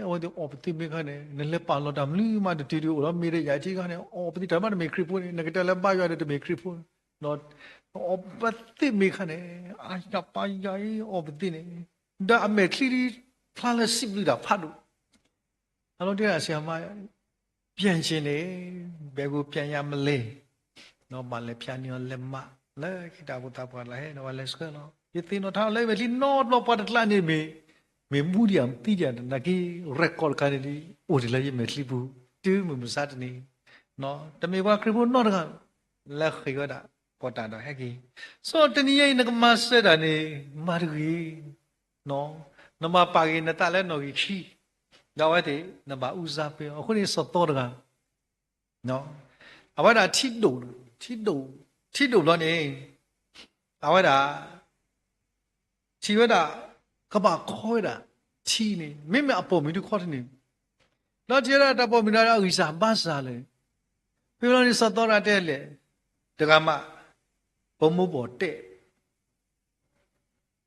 အဝဲသ့ၣ်အီၣ်ပသံၣ်မ့ၢ်ခါန့ၣ် နလဲၤပာ်လီၤတၢ်မနုၤမးတတုၤဒံးအိၣ်လီၤ မ့ၢ်ဒီးယၤထံခါန့ၣ် အီၣ်ပသံၣ်တၢ်မးတမ့ၢ်ခရံာ်ဖိန့ၣ် နကတဲလၢဘါယွၤဒီးတမ့ၢ်ခရံာ်ဖိန့ၣ်, ဒီးအီၣ်ပသံၣ်မ့ၢ်ခါန့ၣ် အါယၤပာ်ယၤအံၤအီၣ်ပသံၣ်န့ၣ်, ဒီးအမဲာ်ချံဖျါလၢစံးဘျုးတၢ်ဖးဒိၣ် အလီၤတဲဒၣ်ဆံးအမါ, ပြန်ချင်တယ်, ဘယ်ကိုပြန်ရမလဲ, ဒီးဘၣ်လဲၤဖျါန့ၢ်အီၤလဲၤမး, လၢခံတၢ်အိၣ်ဖှိၣ်သးပှၢ်လၢဟဲဒီးဝဲလဲၤဆှၢလီၤ, ယသ့ၣ်နီၣ်ထါလၢယမဲာ်ချံနီတဘျီ ပှၤတကျါန့ၣ်မ့ၢ် မ့ၢ်မူဒံးဧါ မသံဒံးဧါ နာ်က့ record တခါန့ၣ် အိၣ်ဒံးလၢယမဲာ်ချံပူၤ တုၤမုၢ်မဆါတနံၤ, တမ့ၢ်ပှၤခရံာ်ဖိနီတဂၤ လၢဃ့ၢ်ဝဲဒၣ် ပှၤတၢ်ဒီးဟဲက့ၤ, စီၤတနံၤညါအံၤ နကမၤစၢၤတၢ်န့ၣ် မၤတဂ့ၤ, နဘၣ်ပာ်က့ၤနသးလၢနီၣ်ဂံၢ်ခံ, ဒီးအဝဲသ့ၣ် နဘၣ်အူစါဖဲအီၤ, အဃိန့ၣ် စီၤသီတဂၤ အဝဲဒၣ်ထံဒိၣ်, ထံဒိၣ်, ထံဒိၣ်ဘျီန့ၣ် အဝဲဒၣ် ထံၣ်ဝဲဒၣ် ကဘၣ်ခီဝဲဒၣ် ထံန့ၣ် မ့မ့ၢ်အပိာ်မုၣ်ဒုးခီတန့ၢ်, ဒီးထံၣ်ဝဲဒၣ်တၢ်ပိာ်မုၣ်ဒီးအဂံၢ်စၢ်ဘါစၢ်လၢ ဖဲဘျီန့ၣ် စီၤသီတဂၤတဲလဲၣ်, တဂၤမး ဘိမိၢ်ဘီၣ်တဲာ်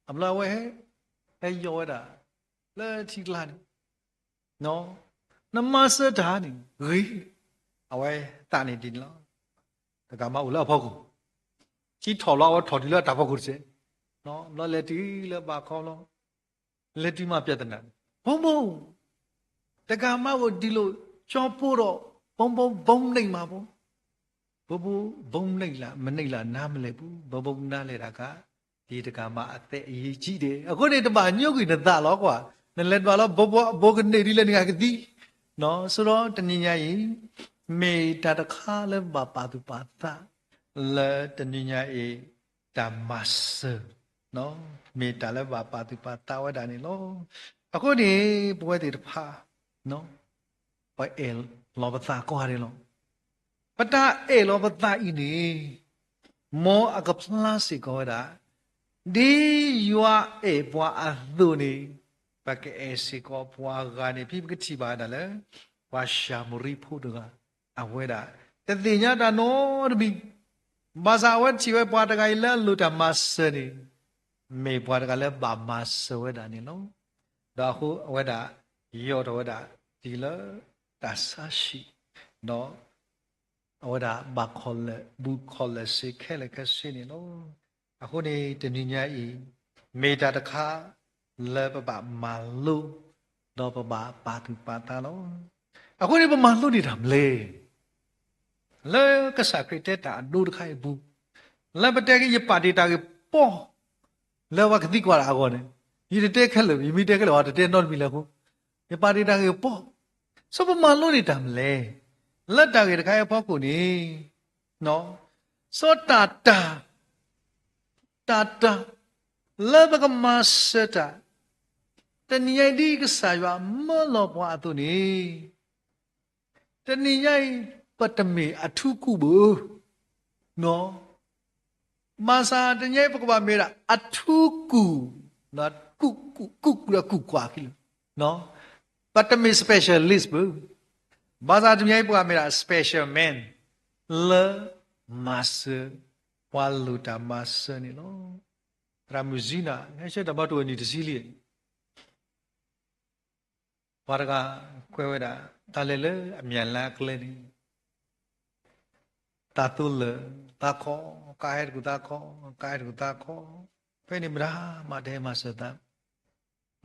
အဘျီအဝဲ ဟဲယီၤဝဲဒၣ် လၢထံကျါန့ၣ် နမၤစၢၤတၢ်န့ၣ်ဂ့ၤ, အဝဲသးန့ၣ်ဒ်န့ၣ်လီၤ. တဂၤမးအိၣ်လၢအဖီခိၣ်, ထံထီၣ်လီၤ အဝဲထီၣ်တုၤလၢအတၢ်ဖီခိၣ်တစဲး, ဘျီလဲၤတုၤလၢဘၣ်ခီလီၤ, လဲၤတုၤမၤပြဿနာ, ဘိမိၢ် တဂၤမးအိၣ်ဒံးလိာ် ကၠီဖိဒီး ဘိမိၢ်ဘိမိၢ်န့ၣ်မးဖိ, ဘိမိၢ်ဘိမိၢ်န့ၣ်လၢ မန့ၢ်လၢနၤမလဲၣ်ပူၤ, ဘိမိၢ်နၤလဲၤတၢ်ကါ, ဒ်တဂၤမးအသဲအယံၤကံဒဲး, အဃိန့ၣ် တဘၣ်ညိကွံာ်နသးလီၤကွၢ်, နလဲၤဒွးလီၤ ဘိမိၢ်ဘိကန့ၢ်ဒ်လဲၣ်န့ၣ် အကသံ, ဆိဒီးတနံၤညါအံၤ မ့ၢ်တၢ်တခါလၢဘၣ်ပာ်သူၣ်ပာ်သး လၢတနံၤညါအံၤ တၢ်မၤစၢၤ, မ့ၢ်တၢ်လၢဘၣ်ပာ်သူၣ်ပာ်သးဝဲဒၣ်န့ၣ်လီၤ. အဃိန့ၣ် ပဝဲသ့ၣ်တဖၣ် ပအဲၣ်လီၤပသးကိးဂၤဒဲးလီၤ. ပတၢ်အဲၣ်လီၤပသးအံၤန့ၣ် မ်အကဖျါစ့ၢ်ကီးဝဲဒၣ် ဒ်ယွၤအဲၣ်ပှၤအသိးန့ၣ် ပကအဲၣ်စ့ၢ်ကီးပှၤဂၤန့ၣ် ဖဲပကထံၣ်ဘၣ်ဝဲဒၣ်လၢ ပှၤၡၤမရံဖိတဂၤ အဝဲဒၣ် တသ့ၣ်ညါတၢ်နီတမံၤ, ဘၣ်ဆၣ်အဝဲထံၣ်ဝဲပှၤတဂၤအံၤလၢအလိၣ်တၢ်မၤစၢၤန့ၣ် မ့ၢ်ပှၤတဂၤလၢဘၣ်မၤစၢၤဝဲဒၣ်န့ၣ်လီၤ. ဒီးအဃိအဝဲဒၣ် ယီၢ်ထီၣ်ဝဲဒၣ်တုၤလၢတၢ်ဆါဟံၣ်, ဒီးအဝဲဒၣ်ဘၣ်ခီၣ်လၢာ် ဘူးခီၣ်လၢာ်စ့ခဲလၢာ်ခဲဆ့န့ၣ်လီၤ. အဃိန့ၣ် တနံၤညါအံၤ မ့ၢ်တၢ်တခါလၢပဘၣ်မၤလိ ဒီးပဘၣ်ပာ်သူၣ်ပာ်သးလီၤ. အဃိန့ၣ် ပမၤလိန့ၢ်တၢ်မနုၤလဲၣ် လၢကစၢ်ခရံာ်တဲတၢ်အဒိတခါအံၤအပူၤ, လၢပတဲက့ၤ ယပာ်တ့ၢ်တၢ်ဂ့ၢ်ပီၢ် လၢပှၤကသံကွၢ်တၢ်အဂီၢ်န့ၣ်, ယတတဲခဲလၢာ်, ယမ့ၢ်တဲခဲလၢာ် ပှၤတတဲနီတမံၤလၢၤအဃိ, ယပာ်တ့ၢ်တၢ်ဂ့ၢ်ပီၢ်, ဆိပမၤလိန့ၢ်တၢ်မနုၤလဲၣ်, လၢတၢ်ဂ့ၢ်တခါအံၤအဖီခိၣ်န့ၣ်, စီၤတၢ်တၢ် တၢ်တၢ် လၢပကမၤစၢၤတၢ်, တနံၤညါအံၤဒ်ကစၢ်ယွၤမၢလီၤပှၤအသိးန့ၣ်, တနံၤညါအံၤ ပတမ့ၢ်အထူကူၣ်ဘၣ်, ဘၣ်ဆၣ်တနံၤညါအံၤ ပကဘၣ်မ့ၢ်ဒၣ်အထူကူၣ်, ကူၣ်, ကူၣ်, ကူၣ်ကွၢ်ခံလၢ, ပတမ့ၢ် specialist ဘၣ်, ဘၣ်ဆၣ်တနံၤညါအံၤ ပကဘၣ်မ့ၢ်ဒၣ် special man လၢမၤစၢၤ ပှၤလိၣ်တၢ်မၤစၢၤန့ၣ်လီၤ. သရၣ်မုၣ်စံနၤ ဟဲဆှၢတၢ်ဘါတိၢ်အနံၣ်တဆံလံ ပှၤတဂၤကွဲးဝဲဒၣ် တၢ်လဲၤလၢအမဲာ်လါအကျဲန့ၣ် သးသိလၢာ်သးခီ, ကါဟဲတကူၣ်သးခီ, ကါဟဲတကူၣ်သးခီ, ဖဲန့ၣ်မတၤမးတဟဲမၤစၢၤသး,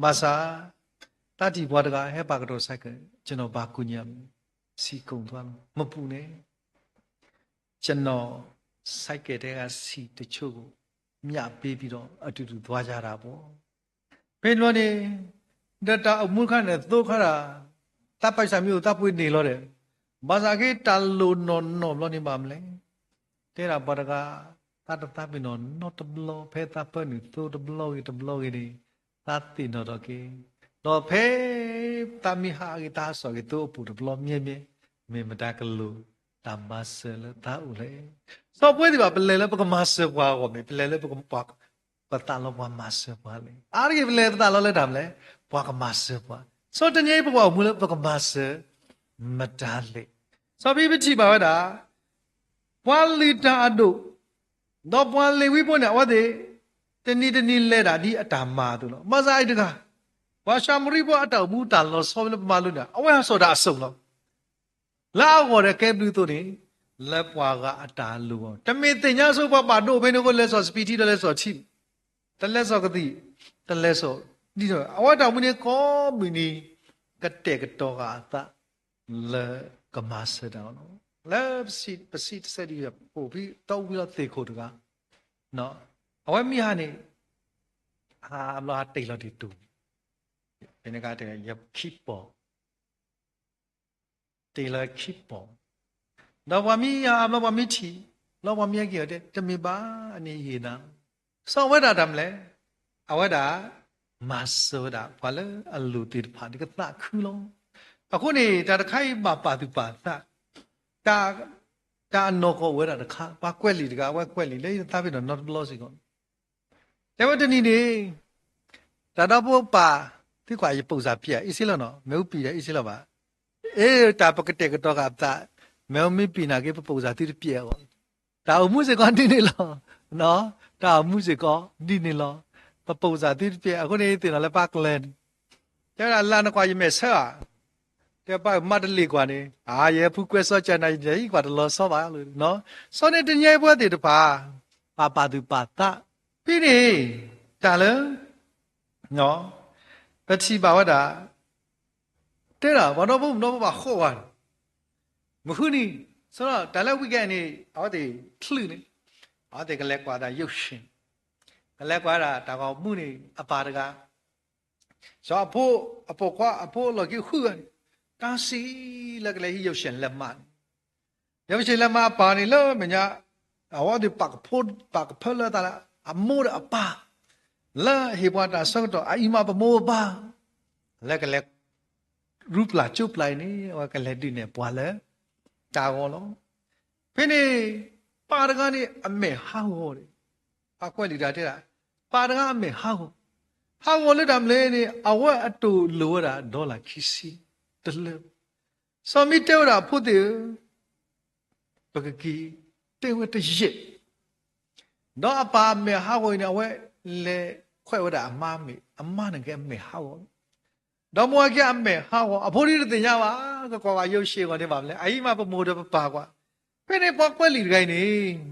ဘၣ်ဆၣ် တၢ်ထံၣ်ပှၤတဂၤဟဲပာ်ကတီၤ cycle, ကျွန်တော် ဘာကူညီရမလဲ, ဆီကုန်သွားလို့ မပူနဲ့, ကျွန်တော် ဆိုင်ကယ်ထဲကဆီတချို့ကို မျှပေးပြီးတော့ အတူတူသွားကြတာပေါ့. ဖဲန့ၣ်ဘျီန့ၣ် ဒီးတၢ်အိၣ်မူတခါန့ၣ် သိခါဒၣ် သးပှ့ၤစၢ်မံၤအိၣ် သးပှ့ၤန့ၢ်လီၤဒီး, ဘၣ်ဆၣ်က့တၢ်လိၣ်နီၢ်နီၢ်ဘျီန့ၣ်ဘၣ်မလဲၣ်. တဲဒၣ်ပှၤတဂၤ သးတသးပ့ၤနီၣ်နီတဘျီ ဖဲသးပၢနုာ်သိတဘျီဂ့ၤတဘျီဂ့ၤန့ၣ် သးသ့ၣ်နီၣ်ထီၣ်က့ၤ, ဒီးဖဲသးမ့ၢ်ဟးဂ့ၤ သးဟးစိာ်က့ၤသိအပူၤတဘျီမ့မ့ၢ် မ့ၢ်မတၤကလိၣ် တၢ်မၤစၢၤလၢသးအိၣ်လဲၣ်. စီၤပဝဲသ့ၣ်ဘၣ် ပလဲၤလၢပကမၤစၢၤပှၤအဂီၢ်မ့ၢ် ပလဲၤလၢပက ပသးလီပှၤမၤစၢၤပှၤလဲၣ်. အါတက့ၢ်ပလဲၤပသးလီလၢတၢ်မနုၤလဲၣ်, ပှၤကမၤစၢၤပှၤ. စီၤတနံၤအံၤပကဘၣ်အိၣ်မူလၢပကမၤစၢၤ မတၤလဲၣ်. စီၤပံပထံၣ်ဘၣ်ဝဲဒၣ် ပှၤလုၢ်တၢ်အဒိၣ် ဒီးပှၤလ့ၤဝံဖိန့ၣ် အဝဲသ့ၣ် တနံၤတနံၤလဲၤဒၣ်ဒ်အတၢ်မၤအသိးလီၤ. ဘၣ်ဆၣ်အံၤတဂၤ ပှၤၡၤမရံဖိအတၢ်အိၣ်မူတၢ်လီၤဆီလၢပမၤလိန့ၣ် အဝဲဟးစိာ်တၢ်အစိၣ်လီၤ. လၢအဂီၢ်ဒီးကဲဘျုးအသိးန့ၣ် လၢပှၤဂၤအတၢ်လိၣ်အီၤ တမ့ၢ်သ့ၣ်ညါဆိပှၤဘၣ်ဒိဖဲန့ၣ်အဃိ လဲၤစိာ်စပံးထံဒီးလဲၤစိာ်ထံ, တလဲၤစိာ်ကသံၣ်, တလဲၤစိာ်ဒ်န့ၣ် အဝဲတၢ်အိၣ်မူန့ၣ်ကိးမုၢ်နံၤ ကတဲာ်ကတီၤဃာ်အသး လၢကမၤစၢၤတၢ်အီၤလီၤ. လၢပစံးတဆၢဒ်အံၤ ပအိၣ်ဖဲတီအူဖဲလီၤသ့ၣ်ခိၣ်တဂၤ အဝဲမ့ၢ်ဟးန့ၣ် အါဘျီဟးတ့ၢ်လီၤတံၢ်တူၢ်, ဖဲန့ၣ်ခါ ယခံပီၤ တ့ၢ်လီၤခံပီၤ, ဒီးပှၤမ့ၢ်အါဘျီပှၤမ့ၢ်ထံၣ်, လီၤပှၤမ့ၢ်ဟဲက့ၤအီၤတဲ တမ့ၢ်ဘၣ် အန့ၣ်ယဟ့ၣ်နၤ, စီၤအဝဲဒၣ်တၢ်မနုၤလဲၣ်, အဝဲဒၣ် မၤစၢၤဝဲဒၣ် ပှၤလၢအလိၣ်သ့ၣ်တဖၣ်န့ၣ် ကသးခုလီၤ. အဃိန့ၣ် တၢ်တခါအံၤဘၣ်ပာ်သူၣ်ပာ်သး, တၢ် တၢ်အနီၢ်ကီၢ်အိၣ်ဝဲဒၣ်တခါ, ပှၤကွဲးလံာ်တဂၤ အဝဲကွဲးလံာ်လၢယသးပ့ၤနီၣ်နီတဘျီစ့ၢ်ကီး, တဲဝဲတနံၤန့ၣ် တၢ်ဒီဖိပၢ် သုကွၢ်ယပိာ်စၢ်ပျဲၢ် အ့ၣ်စ့လီၤနီၤ, မ့ၣ်အူပံာ်ဒီးအ့ၣ်စ့လီၤဘၣ်, အ့ၣ် တၢ်ပကတဲာ်ကတီၤဃာ်ပသး, မ့ၣ်အူမ့ၢ်ပံာ်နာ်က့ ပပိာ်စၢ်သုတပျဲၢ်အဂီၢ်, တၢ်အိၣ်မူစ့ၢ်ကီးဒ်န့ၣ်လီၤ, တၢ်အိၣ်မူစ့ၢ်ကီးဒ်န့ၣ်လီၤ, ပပိာ်စၢ်သုတပျဲၢ်, အဃိန့ၣ်သ့ၣ်နီၣ်လၢပၢ်ကျဲန့ၣ် တဲဝဲဒၣ် လၢနကွၢ်ယမဲာ်ဆၢဧါ, တဲပၢ်မၤတလ့ၢ်ကွၢ်န့ၣ်, အါ ယဲဖုကွဲးစီကၢနၤ ယကွၢ်တလီၤဆီဘၣ်လီၤ, စီၤန့ၣ်တနံၤအံၤပဝဲသ့ၣ်တဖၣ် ပာ်ပာ်သူၣ်ပာ်သး, ဖဲန့ၣ် တၢ်လၢ ပထံၣ်ဘၣ်ဝဲဒၣ် တဲဒၣ် ပှၤဒီဖိမုၣ်ဒီဖိပၢ်ဃီဝဲ မုၢ်ဃုနံၤ ဆိဒီးတၢ်လၢ weekend န့ၣ် အဝဲသ့ၣ်ချုးန့ၣ် အဝဲသ့ၣ်ကလဲၤကွၢ်ဒၣ်ရုပ်ရှင်, ကလဲၤကွၢ်ဒၣ်တၢ်ဂီၤမူန့ၣ် အပၢ်တဂၤ စီၤအဖိ အပိာ်ခွါ အဖိအလီၢ်ခံဃုဂၤန့ၣ် တၢ်စံးလၢကလဲၤဟံးရုပ်ရှင်လဲၤမၤန့ၣ် ရုပ်ရှင်လဲၤမၤအပၢ်န့ၣ်လၢမဲာ်ညါ အဝဲသ့ၣ်ပာ်ကဖိ ပာ်ကဖၢလၢအသးလၢ အမိၢ်ဒီးအပၢ် လၢဟ့ၣ်ပှၤတၢ်ဆၢကတီၢ် အအံၤမးပမိၢ်ပပၢ် လၢကလဲၤ ရူပျၢ်ကၠိပျၢ်အံၤန့ၣ် အဝဲကလဲၤဒုးနဲၣ်ပှၤလၢ တၢ်ဂီၤလီၤ. ဖဲန့ၣ် ပၢ်တဂၤန့ၣ် အမဲာ်ဟးဂီၤန့ၣ် ပှၤကွဲးလံာ်တၢ်တဲဒၣ် ပၢ်တဂၤအမဲာ်ဟးဂီၤ, ဟးဂီၤလၢတၢ်မနုၤန့ၣ် အဝဲအတိၢ်လိၣ်ဝဲဒၣ် dollar ခံဆံ တလၢ စီၤမံတဲဝဲဒၣ် ဖိသ့ၣ်ဧၢ ပကက့ၤတဲဝဲတယဲၢ် ဒီးအပၢ်အမဲာ်ဟးဂီၤအံၤန့ၣ် အဝဲလဲၤခွဲးဝဲဒၣ်အမါမ့ၢ် အမါန့ၣ်က့အမဲာ်ဟးဂီၤလီၤ. ဒီးမိၢ်အခံအမဲာ်ဟးဂီၤ အဖိဒ်တသ့ၣ်ညါဘၣ် ကကွၢ်ဘၣ်ရုပ်ရှင်အဂီၢ်န့ၣ်ဘၣ်မနုၤလဲၣ် အအံၤမးပမိၢ်ဒီးပပၢ်ကွၢ်. ဖဲန့ၣ်ပှၤကွဲးလံာ်တဂၤအံၤန့ၣ်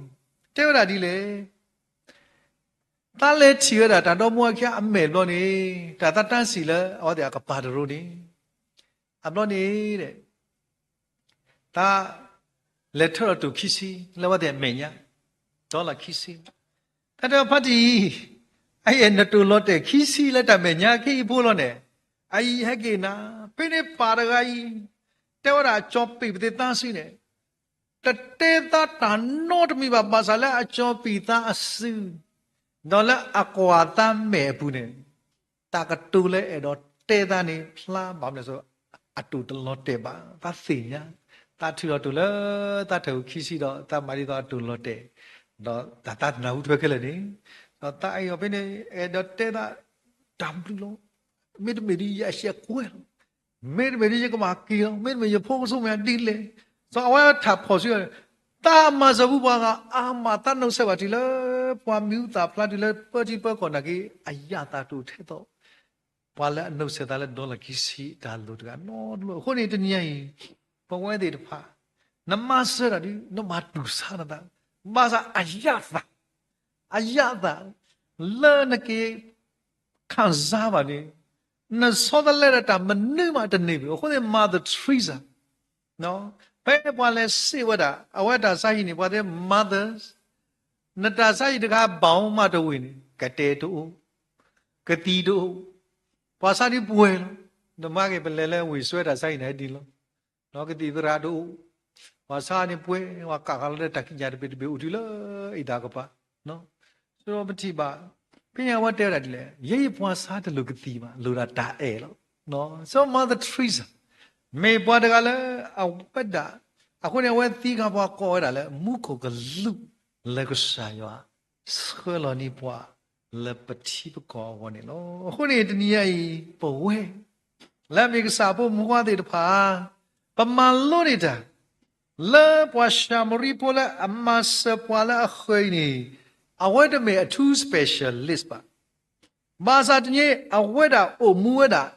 တဲဝဲဒၣ်ဒ်လဲၣ် သးလဲၤထံၣ်ဝဲဒၣ်တၢ်ဒီမိၢ်အခံအမဲာ်ဘျီန့ၣ် တၢ်သးတၢ်စံးလၢအဝဲသ့ၣ်အကပၤတရိၤန့ၣ် အဘျီန့ၣ် သးလဲၤထၢထီၣ်တိၢ်ခံဆံ လၢအဝဲသ့ၣ်အမဲာ်ညါ dollar ခံဆံ တၢ်တဲဖါတံၢ် အအံၤနတိၢ်လီၤတဲာ်ခံဆံလၢတၢ်မဲာ်ညါ ခဲအံၤဖိလီၤန့ၣ် အအံၤဟဲက့ၤနၤ ဖဲန့ၣ်ပၢ်တဂၤအံၤ တဲဝဲဒၣ်ကၠီၤပံာ်ပသ့ၣ်သးစုန့ၣ် တတဲသးတၢ်နီတမံၤဘၣ် ဘၣ်ဆၣ်လၢအကၠီၤပံာ်သးအစု ဒီးလၢအကွၢ်သးမဲာ်အပူၤန့ၣ် တၢ်ကတိၤလၢအဲၣ်ဒိးတဲသးန့ၣ်ဖျါဘၣ်မနုၤလဲၣ် အတိၢ်တလီၤတဲာ်ဘၣ် သးသ့ၣ်ညါ သးထုးထီၣ်တိၢ်လၢသးထၢၣ်အူခံဆံဒီး သးမၤဒ်သိးအတိၢ်လီၤတဲာ် ဒီးတၢ်သးနၢ်ဟူထွဲခဲလၢာ်န့ၣ် ဒီးသးအံၤအီၤဖဲန့ၣ် အဲၣ်ဒိးတဲသး တၢ်ဘျုးလီၤ. မ့တမ့ၢ်ဒ်ယဲအရှဲကွဲလီၤ. မ့တမ့ၢ်ဒ်ယကဘၣ်က့ၤလီၤ. မ့တမ့ၢ်ယဖိကဆိကမိၣ်ဒ်လဲၣ်. စီၤအဝဲထးဖီၣ်ဆူ တၢ်မၤစၢၤပူၤပှၤဂၤအါမး သးနီၣ်စဲးဘၣ်တုၤလၢ ပှၤမံၤဟူသၣ်ဖျါတုၤလၢပၢထံပၢကီၢ်နာ်က့ အယၣ်သးတအိၣ်ထဲသိး ပှၤလၢအနီၣ်စဲးသးလၢ dollar ခံဆံတၢ်လိၣ်တဂၤနီတဘျီ. အဃိန့ၣ်တနံၤအံၤ ပဝဲသ့ၣ်တဖၣ် နမၤစၢၤတၢ်ဒ် နဘၣ်တူၢ်ဆါနသး ဘၣ်ဆၣ်အယၣ်သး အယၣ်သး လၢနက့ၤ ခံစားဘၣ်န့ၣ် နဆီတလဲဒီးတၢ်မနုၤမးတန့ၢ်ဘၣ်. အဃိန့ၣ် Mother Teresa ဖဲပှၤလဲၤစံးဝဲဒၣ် အဝဲတၢ်ဆါဟံၣ်န့ၣ် ပှၤသ့ၣ် mothers နတၢ်ဆါဟံၣ်တခါ ဘၣ်မးတဝ့ၢ်န့ၣ် ကတဲာ်တအိၣ် ကသံၣ်တအိၣ် ပှၤဆါဒ်ပှဲၤလီၤ. နမၤက့ၤ ပလဲၤလၢဝ့ၢ်စွဲတၢ်ဆါဟံၣ်န့ၣ်ဒ်လီၤ. ကသံၣ်သရၣ်တအိၣ် ပှၤဆါန့ၣ်ပှဲၤ ပှၤကးဃာ်လီၤလၢတၢ်ကံးညာ်တဘ့ၣ်တဘ့ၣ်အိၣ်တုၤလၢအံၤတၢ်ကပၤ ဆိဒီးပထံၣ်ဘၣ် ဖဲညါအဝဲတဲဝဲဒၣ်ဒ်လဲၣ် ယဲယပှၤဆါတလိၣ်ကသံၣ်ဘၣ် လိၣ်ဒၣ်တၢ်အဲၣ်လီၤ. စီၤ Mother Teresa မ့ၢ်ပှၤတဂၤလၢအဝဲဒၣ် အဃိန့ၣ် အဝဲသံခါပှၤကိးဝဲဒၣ်လၢ မူခိၣ်ကလူးလၢကစၢ်ယွၤ ဆှၢလီၤန့ၢ်ပှၤလၢပထံပကီၢ်အဂီၢ်န့ၣ်လီၤ. အဃိန့ၣ် တနံၤညါအံၤ ပဝဲ လၢအမ့ၢ်ကစၢ်ဖိမုၣ်ခွါသ့ၣ်တဖၣ် ပမၤလိန့ၢ်တၢ် လၢပှၤၡၤမရံဖိလၢအမၤစၢၤပှၤလၢအဃၢၤအံၤန့ၣ် အဝဲတမ့ၢ်အထူ specialist ဘၣ်. ဘၣ်ဆၣ်တနံၤ အဝဲဒၣ်အိၣ်မူဝဲဒၣ်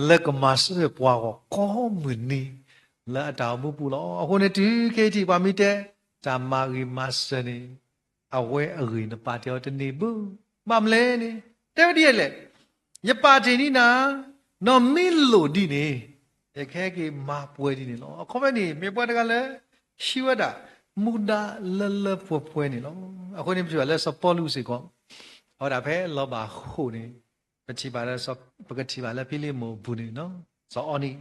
လၢကမၤစၢၤပှၤဂီၢ်ကိးမုၢ်နံၤ လၢအတၢ်အိၣ်မူပူၤလီၤ. အဃိန့ၣ် တုၤခဲအံၤထံး ပှၤမ့ၢ်တဲ တၢ်မၤဂ့ၤမၤစၢၤန့ၣ် အဝဲအဂ့ၢ်နပာ်တ့ၢ်အီၤတန့ၢ်ဘၣ်. ဘၣ်မနုၤလဲၣ်န့ၣ် တဲဝဲဒ်လဲၣ်, ယပာ်တ့ၢ်န့ၢ်နၤ, နမ့ၢ်လိၣ်ဒ်န့ၣ် ယကဟဲက့ၤမၤပှဲၤဒ်န့ၣ်လီၤ. အခီပညီန့ၣ် မ့ၢ်ပှၤတဂၤလၢ ဟံးဝဲဒၣ် မူဒါလၢလၢပှဲၤပှဲၤန့ၣ်လီၤ. အဃိန့ၣ် ပထံၣ်ဘၣ်လၢစီၤပီလူးစ့ၢ်ကီး အဝဲဒၣ်ဖဲလီၤဘၣ်ဃိာ်န့ၣ် ပထံၣ်ဘၣ်လၢ ပကထံၣ်ဘၣ်လၢဖံလံးမိၣ်အပူၤန့ၣ်, စီၤအီနံၣ်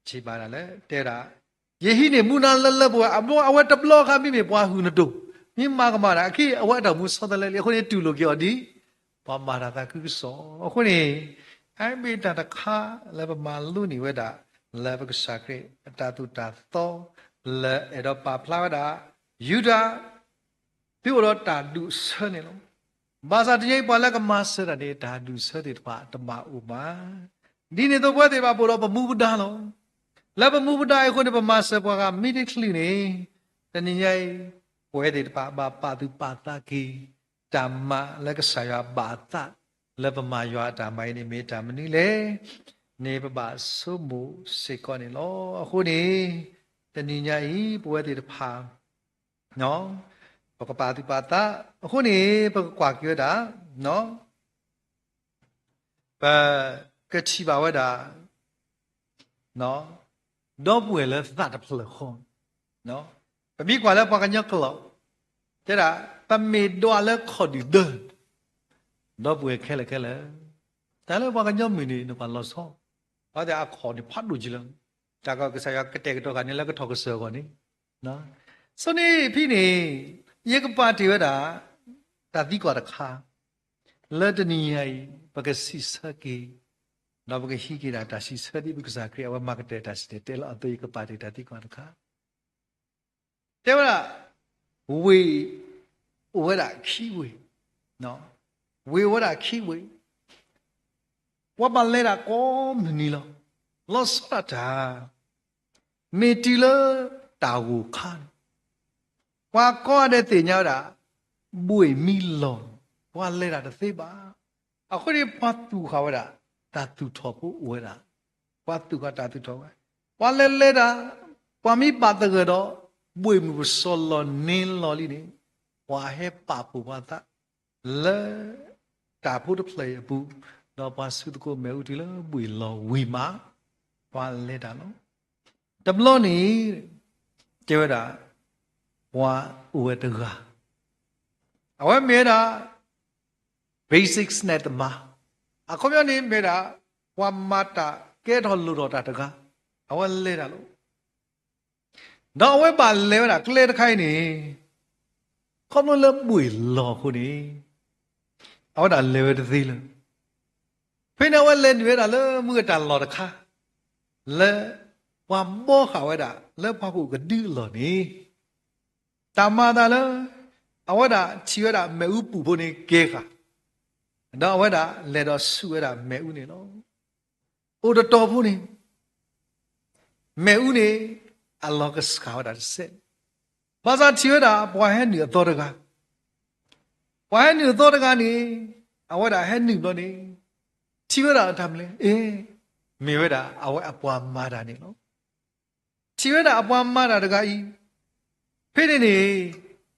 ထံၣ်ဘၣ်ဒၣ်လၢ တဲဝဲဒၣ်, ယဟံးန့ၢ်မူဒါလၢလၢပှဲၤပှဲၤ, အဝဲတဘျီခါမ့မ့ၢ်ပှၤဟုၣ်နတိၢ်, မ့ၢ်မၤကမၣ်ဒၣ်အခံ အဝဲအတၢ်မူဆီတလဲလံ, အဃိန့ၣ်တူၢ်လိာ်က့ၤအီၤဒ် ပှၤမၤတၢ်သးခုကစီၣ်. အဃိန့ၣ် အမ့ၢ်တၢ်တခါလၢပမၤလိန့ၢ်ဝဲဒၣ် လၢပကစၢ်ခရံာ်အတၢ်သိၣ်တၢ်သီ လၢအဲၣ်ဒိးပာ်ဖျါဝဲဒၣ် ယူဒၤ သုအိၣ်ဒီးတၢ်ဒူၣ်အဆၢန့ၣ်လီၤ. ဘၣ်ဆၣ်တနံၤအံၤ ပှၤလၢကမၤစၢၤတၢ်န့ၣ် တၢ်ဒူၣ်အဆၢသ့ၣ်တဖၣ်တဘၣ်အိၣ်ဘၣ်. ဒ်န့ၣ်အသိး ပဝဲသ့ၣ်တဖၣ်ပအိၣ်ဒီးပမူပဒါလီၤ. လၢပမူပဒါအံၤအဃိန့ၣ် ပမၤစၢၤပှၤဂၤမ့ၢ်တချုးန့ၣ်, တနံၤညါအံၤ ပဝဲသ့ၣ်တဖၣ်ဘၣ်ပာ်သူၣ်ပာ်သးက့ၤ တၢ်မၤလၢကစၢ်ယွၤဘၣ်အသး လၢပမၤယွၤအတၢ်မၤအံၤန့ၣ် မ့ၢ်တၢ်မနုၤလဲၣ်န့ၣ် ပဘၣ်ဆိကမိၣ်စ့ၢ်ကီးန့ၣ်လီၤ. အဃိန့ၣ် တနံၤညါအံၤ ပဝဲသ့ၣ်တဖၣ် ပကပာ်သူၣ်ပာ်သး, အဃိန့ၣ် ပကကွၢ်က့ၤဝဲဒၣ် ပကထံၣ်ဘၣ်ဝဲဒၣ် ဒီပုၢ်ဝဲၢ်လၢသးတဖျၢၣ်ဃီ, ပမ့ၢ်ကွၢ်လၢပှၤကညီကျိာ် တဲဒၣ် ပမ့ၢ်ဒွးလၢခီၣ်ဒုၣ်ဒၢ, ဒီပုၢ်ဝဲၢ်ခဲလၢာ်ခဲလၢာ်, တၢ်လၢပှၤကညီမုၣ်န့ၣ် နကွၢ်လီၤဆီ, အဝဲသ့ၣ်အခီၣ်န့ၣ်ဖးဒိၣ်ကံလၢ တၢ်ကီၢ်ကစၢ်ယွၤကတဲာ်ကတီၤဃာ်န့ၣ်လၢကထီၣ်ကစၢၢ်အဂီၢ်န့ၣ်, ဆိန့ၣ်ဖဲန့ၣ် ယကပာ်တ့ၢ်ဝဲဒၣ် တၢ်သံကွၢ်တခါ လၢတနံၤညါအံၤ ပကစံးဆၢက့ၤ, ဒီးပကဟံးက့ၤဒၣ်တၢ်စံးဆၢဒ်ပကစၢ်ခရံာ် အဝဲမၤကတၢၢ်တၢ်စံၣ်တဲၤတဲလီၤအသိး ယကပာ်တ့ၢ်တၢ်သံကွၢ်တခါ တဲဝဲဒၣ်, ဝ့ၢ်အိၣ်ဝဲဒၣ်ခံဝ့ၢ်, ဝ့ၢ်အိၣ်ဝဲဒၣ်ခံဝ့ၢ်, ပှၤဘၣ်လဲၤဒၣ်ကိးမုၢ်နံၤလီၤ. လီၤဆီဒၣ်တၢ် မ့ၢ်တုၤလၢတၢ်ဂိၢ်ခါန့ၣ် ပှၤကိးဂၤဒဲးသ့ၣ်ညါဝဲဒၣ် ဘှ့ၣ်မံလီၤန့ၣ် ပှၤလဲၤတၢ်တသ့ဘၣ်. အဃိန့ၣ် ပှၤသူၣ်ဃာ်ဝဲဒၣ် တၢ်သူၣ်ထီၣ်ဖိအိၣ်ဝဲဒၣ်, ပှၤသူၣ်ဃာ်တၢ်သူၣ်ထီၣ်ဝဲ, ပှၤလဲၤလဲၤတၢ်, ပှၤမ့ၢ်ဘၣ်သဂၢၢ်ဒီး ဘှ့ၣ်မုၢ်ပစီၤလီၤန့ၢ်လီၤလံန့ၣ် ပှၤဟဲပာ်ဖှိၣ်ပှၤသး လၢတၢ်ဖိတဖျၢၣ်အံၤအပူၤ, ဒီးပှၤဆူသကိးမ့ၣ်အူတုၤလၢဘှ့ၣ်လီၤဝံၤမး ပှၤလဲၤတၢ်လီၤ. တဘျီန့ၣ် တဲဝဲဒၣ် ပှၤအိၣ်ဝဲတဂၤ, အဝဲမ့ၢ်ဝဲဒၣ် basic န့ၣ် သမါ, အခီပညီန့ၣ်မ့ၢ်ဝဲဒၣ် ပှၤမၤတၢ်ကဲထီၣ်လိၣ်ထီၣ်တၢ်တဂၤ, အဝဲလဲၤတၢ်လီၤ. ဒီးအဝဲဘၣ်လဲၤဝဲဒၣ်ကျဲတခါအံၤန့ၣ် ခီဖျိလၢဘှ့ၣ်လီၤအဃိန့ၣ် အဝဲဒၣ်လဲၤဝဲတသ့လၢၤ. ဖဲန့ၣ်အဝဲလဲၤနုာ်ဝဲဒၣ်လၢမုၢ်ကတၢ်လီၢ်တခါ လၢပှၤဘီဃာ်ဝဲဒၣ်လၢပှၤကအိၣ်ကဒုအလီၢ်န့ၣ် တၢ်မၤအသးလၢ အဝဲဒၣ်ထံၣ်ဝဲဒၣ်မ့ၣ်အူပူၤဖိန့ၣ်ကဲဃာ်, ဒီးအဝဲဒၣ်လဲၤဒီးဆူၣ်ဝဲဒၣ်မ့ၣ်အူန့ၣ်လီၤ. အိၣ်တတီၤဖိန့ၣ် မ့ၣ်အူန့ၣ် အလီၤကဆှၣ်ဝဲဒၣ်တစဲး, ဘၣ်ဆၣ်ထံၣ်ဝဲဒၣ်ပှၤဟဲနုာ်အသီတဂၤ, ပှၤဟဲနုာ်အသီတဂၤန့ၣ် အဝဲဒၣ်ဟဲနုာ်ဘျီန့ၣ် ထံၣ်ဝဲဒၣ်တၢ်မနုၤလဲၣ်, အ့ မ့ၢ်ဝဲဒၣ်အဝဲအပှၤမၤတၢ်န့ၣ်လီၤ. ထံၣ်ဝဲဒၣ်အပှၤမၤတၢ်တဂၤအံၤ, ဖဲန့ၣ်န့ၣ်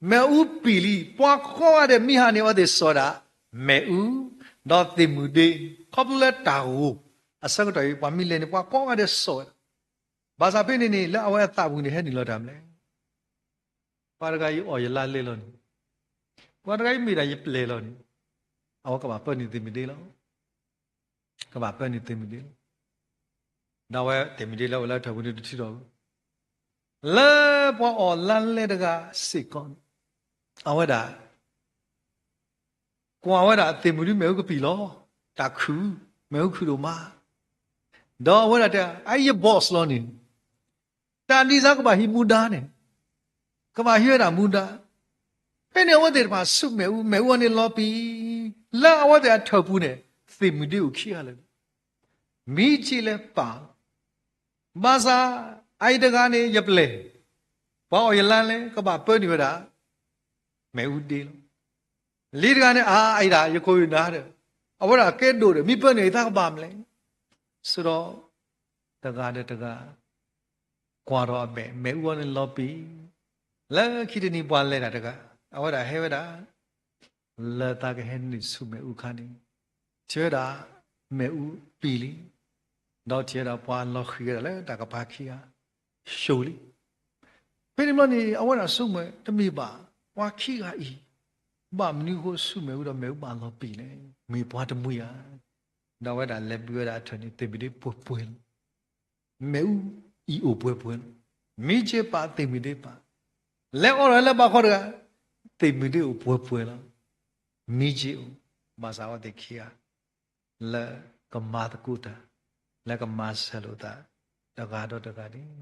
မ့ၣ်အူပံာ်လံ, ပှၤကိးဂၤဒဲးမံဟါန့ၣ် အဝဲသ့ၣ်စိာ်ဝဲဒၣ် မ့ၣ်အူ, ဒီးသ့ၣ်မုၢ်ဒ့, ခီဖျိလၢတၢ်ဂိၢ်အဆၢကတီၢ်အံၤ ပှၤမံလဲၣ်န့ၣ် ပှၤကိးဂၤဒဲးစိာ်ဝဲဒၣ်, ဘၣ်ဆၣ်ဖဲန့ၣ်န့ၣ် လၢအဝဲအသးပူၤန့ၣ် ဟဲနုာ်လီၤတၢ်မနုၤလဲၣ်, ပှၤတဂၤအံၤအီၣ်ယလါလဲလီၤန့ၣ်, ပှၤတဂၤအံၤမ့ၢ်ဒၣ်ယပျဲၢ်လီၤန့ၣ်, အဝဲကဘၣ်ပၢနုာ်သ့ၣ်မုၢ်ဒ့လီၤ. ကဘၣ်ပၢနုာ်သ့ၣ်မုၢ်ဒ့လီၤ. ဒီးအဝဲသ့ၣ်မုၢ်ဒ့လၢအအိၣ်လၢအထၢၣ်ပူၤန့ၣ်တထံၣ်ထီၣ်ဘၣ်. လၢပှၤအီၣ်လါလဲတဂၤစ့ၢ်ကီးန့ၣ်, အဝဲဒၣ် ကွၢ်ဝဲဒၣ်သ့ၣ်မုၢ်ဒ့မ့ၣ်အူကပံာ်လီၤ, တၢ်ခုၣ်, မ့ၣ်အူခုၣ်ဒိၣ်မး, ဒီးအဝဲဒၣ်တဲ အအံၤယ boss လီၤန့ၣ် တၢ်ဒ်စ့ၢ်ကဘၣ်ဟံးမူဒါန့ၣ်, ကဘၣ်ဟံးဝဲဒၣ်မူဒါ. ဖဲန့ၣ်အဝဲသ့ၣ်တဖၣ်ဆူၣ်မ့ၣ်အူ, မ့ၣ်အူအီၤန့ၣ်လီၤပံာ်, လၢအဝဲသ့ၣ်အထၢၣ်ပူၤန့ၣ် သ့ၣ်မုၢ်ဒ့အိၣ်ခံဂၤလၢာ်, မံထံးလဲၤပာ်, ဘၣ်ဆၣ် အအံၤတဂၤန့ၣ် ယပျဲၢ်, ပှၤအီၣ်ယလါလဲ ကဘၣ်ပၢနုာ်ဝဲဒၣ် မ့ၣ်အူဒ့လီၤ. လံတဂၤန့ၣ် အအံၤဒၣ် ယခိၣ်ယနၢ်ဒီး အဝဲဒၣ်ကဲဒိၣ်ဒီး မ့ၢ်ပၢနုာ်အသးကဘၣ်မနုၤလဲၣ်. ဆိဒီး တဂၤဒီးတဂၤ ကွၢ်ထီၣ်အမဲာ်, မ့ၣ်အူအီၤန့ၣ်လီၤပံာ်, လၢခံတနံၤပှၤလဲၤတၢ်တဂၤ အဝဲဒၣ်ဟဲဝဲဒၣ် လၢသးကဟဲနုာ်ဆူၣ်မ့ၣ်အူအခါန့ၣ် ထံၣ်ဝဲဒၣ် မ့ၣ်အူပံာ်လံ, ဒီးထံၣ်ဝဲဒၣ်ပှၤလီၤဃံၤဝဲဒၣ်လၢတၢ်ကပၤခံဂၤ ဆိလံ. ဖဲန့ၣ်ဘျီန့ၣ် အဝဲဒၣ်ဆိကမိၣ် တမ့ၢ်ဘၣ် ပှၤခံဂၤအံၤ ဘၣ်မနုၤအဃိဆူၣ်မ့ၣ်အူဒီးမ့ၣ်အူဘၣ်လီၤပံာ်လဲၣ်, မ့ၢ်ပှၤတမှံၤဧါ. ဒီးအဝဲဒၣ်လဲၤဘုးဝဲဒၣ်အထၢၣ်န့ၣ် သ့ၣ်မုၢ်ဒ့ပှဲၤပှဲၤလီၤ. မ့ၣ်အူအံၤအိၣ်ပှဲၤပှဲၤလီၤ. မ့ၢ်က့ပာ်သ့ၣ်မုၢ်ဒ့ပာ်, လဲၤအိးထီၣ်လၢဘးခီတဂၤ, သ့ၣ်မုၢ်ဒ့အိၣ်ပှဲၤပှဲၤလီၤ. မ့ၢ်က့အိၣ်, ဘၣ်ဆၣ်အဝဲသ့ၣ်ခံဂၤ လၢကမၤသကိးတၢ်, လၢကမၤစၢၤလိာ်သး တဂၤဒီးတဂၤန့ၣ်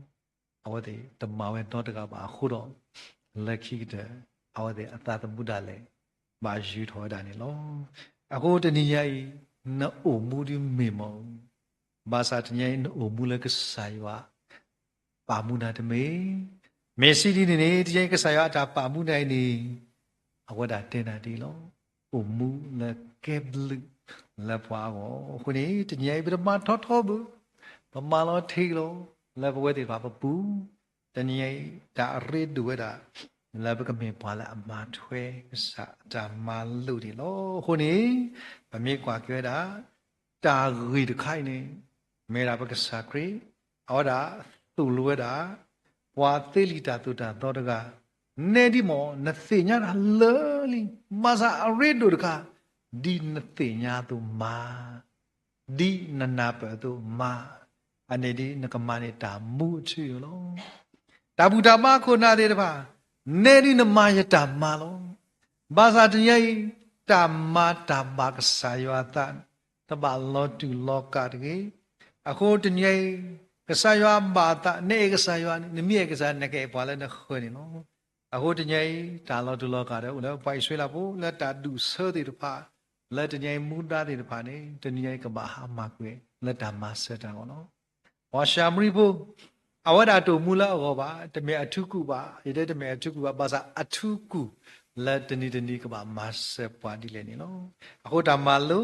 အဝဲသ့ၣ်တမၤဝဲနီတဂၤဘၣ်အဃိဒီး, လၢခံကတၢၢ် အဝဲသ့ၣ်အသးသမူဒၣ်လဲာ် ဘၣ်ယုၢ်ထီၣ်ဝဲဒၣ်န့ၣ်လီၤ. အဃိတနံၤညါအံၤ နအိၣ်မူဒ်မ့ၢ်မီၢ်, ဘၣ်ဆၣ်တနံၤညါအံၤ နအိၣ်မူလၢကစၢ်ယွၤ ပာ်မူနၤတမ့ၢ်. မ့ၢ်စံးဒ်န့ၣ်န့ၣ် တနံၤညါအံၤ ကစၢ်ယွၤအတၢ်ပာ်မူနၤအံၤန့ၣ် အဝဲဒၣ်တဲနၤဒ်အံၤလီၤ. အိၣ်မူလၢကဲဘျုးလၢပှၤအဂီၢ်. အဃိန့ၣ် တနံၤညါအံၤ ပတမၤထီထီဘၣ်, ပမၤလီၤတံၢ်လီၤ လၢပဝဲသ့ၣ်တဖၣ်ပပူၤ, တနံၤညါအံၤ တၢ်အရ့ဒိၣ်ဝဲဒၣ် လၢပကမ့ၢ်ပှၤလၢအမၤထွဲကစၢ်အတၢ်မၤလိာ်န့ၣ်လီၤ. အဃိန့ၣ် ပမ့ၢ်ကွၢ်က့ၤဝဲဒၣ် တၢ်ဂ့ၢ်တခါအံၤန့ၣ် မ့ၢ်ဒၣ်ပကစၢ်ခရံာ် အဝဲဒၣ်သိၣ်လိဝဲဒၣ် ပှၤသ့လံာ်တၢ်သိၣ်တၢ်သီတဂၤ, နဲဒ်မီၢ် နသ့ၣ်ညါတၢ်လၢာ်လံ, ဘၣ်ဆၣ်အရ့ဒိၣ်တခါ ဒ်နသ့ၣ်ညါအသိးမၤ, ဒ်နနၢ်ပၢၢ်အသိးမၤ, အန့ၣ်ဒ်နကမၤန့ၢ်တၢ်မူအထူအယိာ်လီၤ. တၢ်ဘူၣ်တၢ်ဘါခိၣ်နၢ်သ့ၣ်တဖၣ်, နဲဒ်နမၤယတၢ်မၤလီၤ. ဘၣ်ဆၣ်တနံၤညါအံၤ တၢ်မၤတၢ်ဘၣ်ကစၢ်ယွၤအသး တဘၣ်လီၤတူာ်လီၤကာ်တဂ့ၤ. အဃိတနံၤညါအံၤ ကစၢ်ယွၤဘၣ်အသး, နအဲၣ်ကစၢ်ယွၤန့ၣ်, နမ့ၢ်အဲၣ်ကစၢ် နကအဲၣ်ပှၤလၢနဃၢၤန့ၣ်လီၤ. အဃိတနံၤညါအံၤ တၢ်လီၤတူာ်လီၤကာ်ဒီးအိၣ်လၢပှၤအံၣ်စရ့လးဖိ လၢတၢ်ဒူၣ်ဆၢသ့ၣ်တဖၣ်, လၢတနံၤညါအံၤမူဒါသ့ၣ်တဖၣ်န့ၣ် တနံၤညါအံၤကဘၣ်ဟါမၢ်ကွံာ်လၢတၢ်မၤစၢၤတၢ်အဂီၢ်လီၤ. ပှၤၡၤမရံဖိ အဝဲဒၣ်တအိၣ်မူလၢအဂီၢ်ဘၣ်, တမ့ၢ်အထူကူၣ်ဘၣ်, ယတဲတမ့ၢ်အထူကူၣ်ဘၣ်, ဘၣ်ဆၣ်အထူကူၣ်လၢတနံၤတနံၤကဘၣ်မၤစၢၤပှၤဒ်လဲၣ်န့ၣ်လီၤ. အဃိတၢ်မၤလိ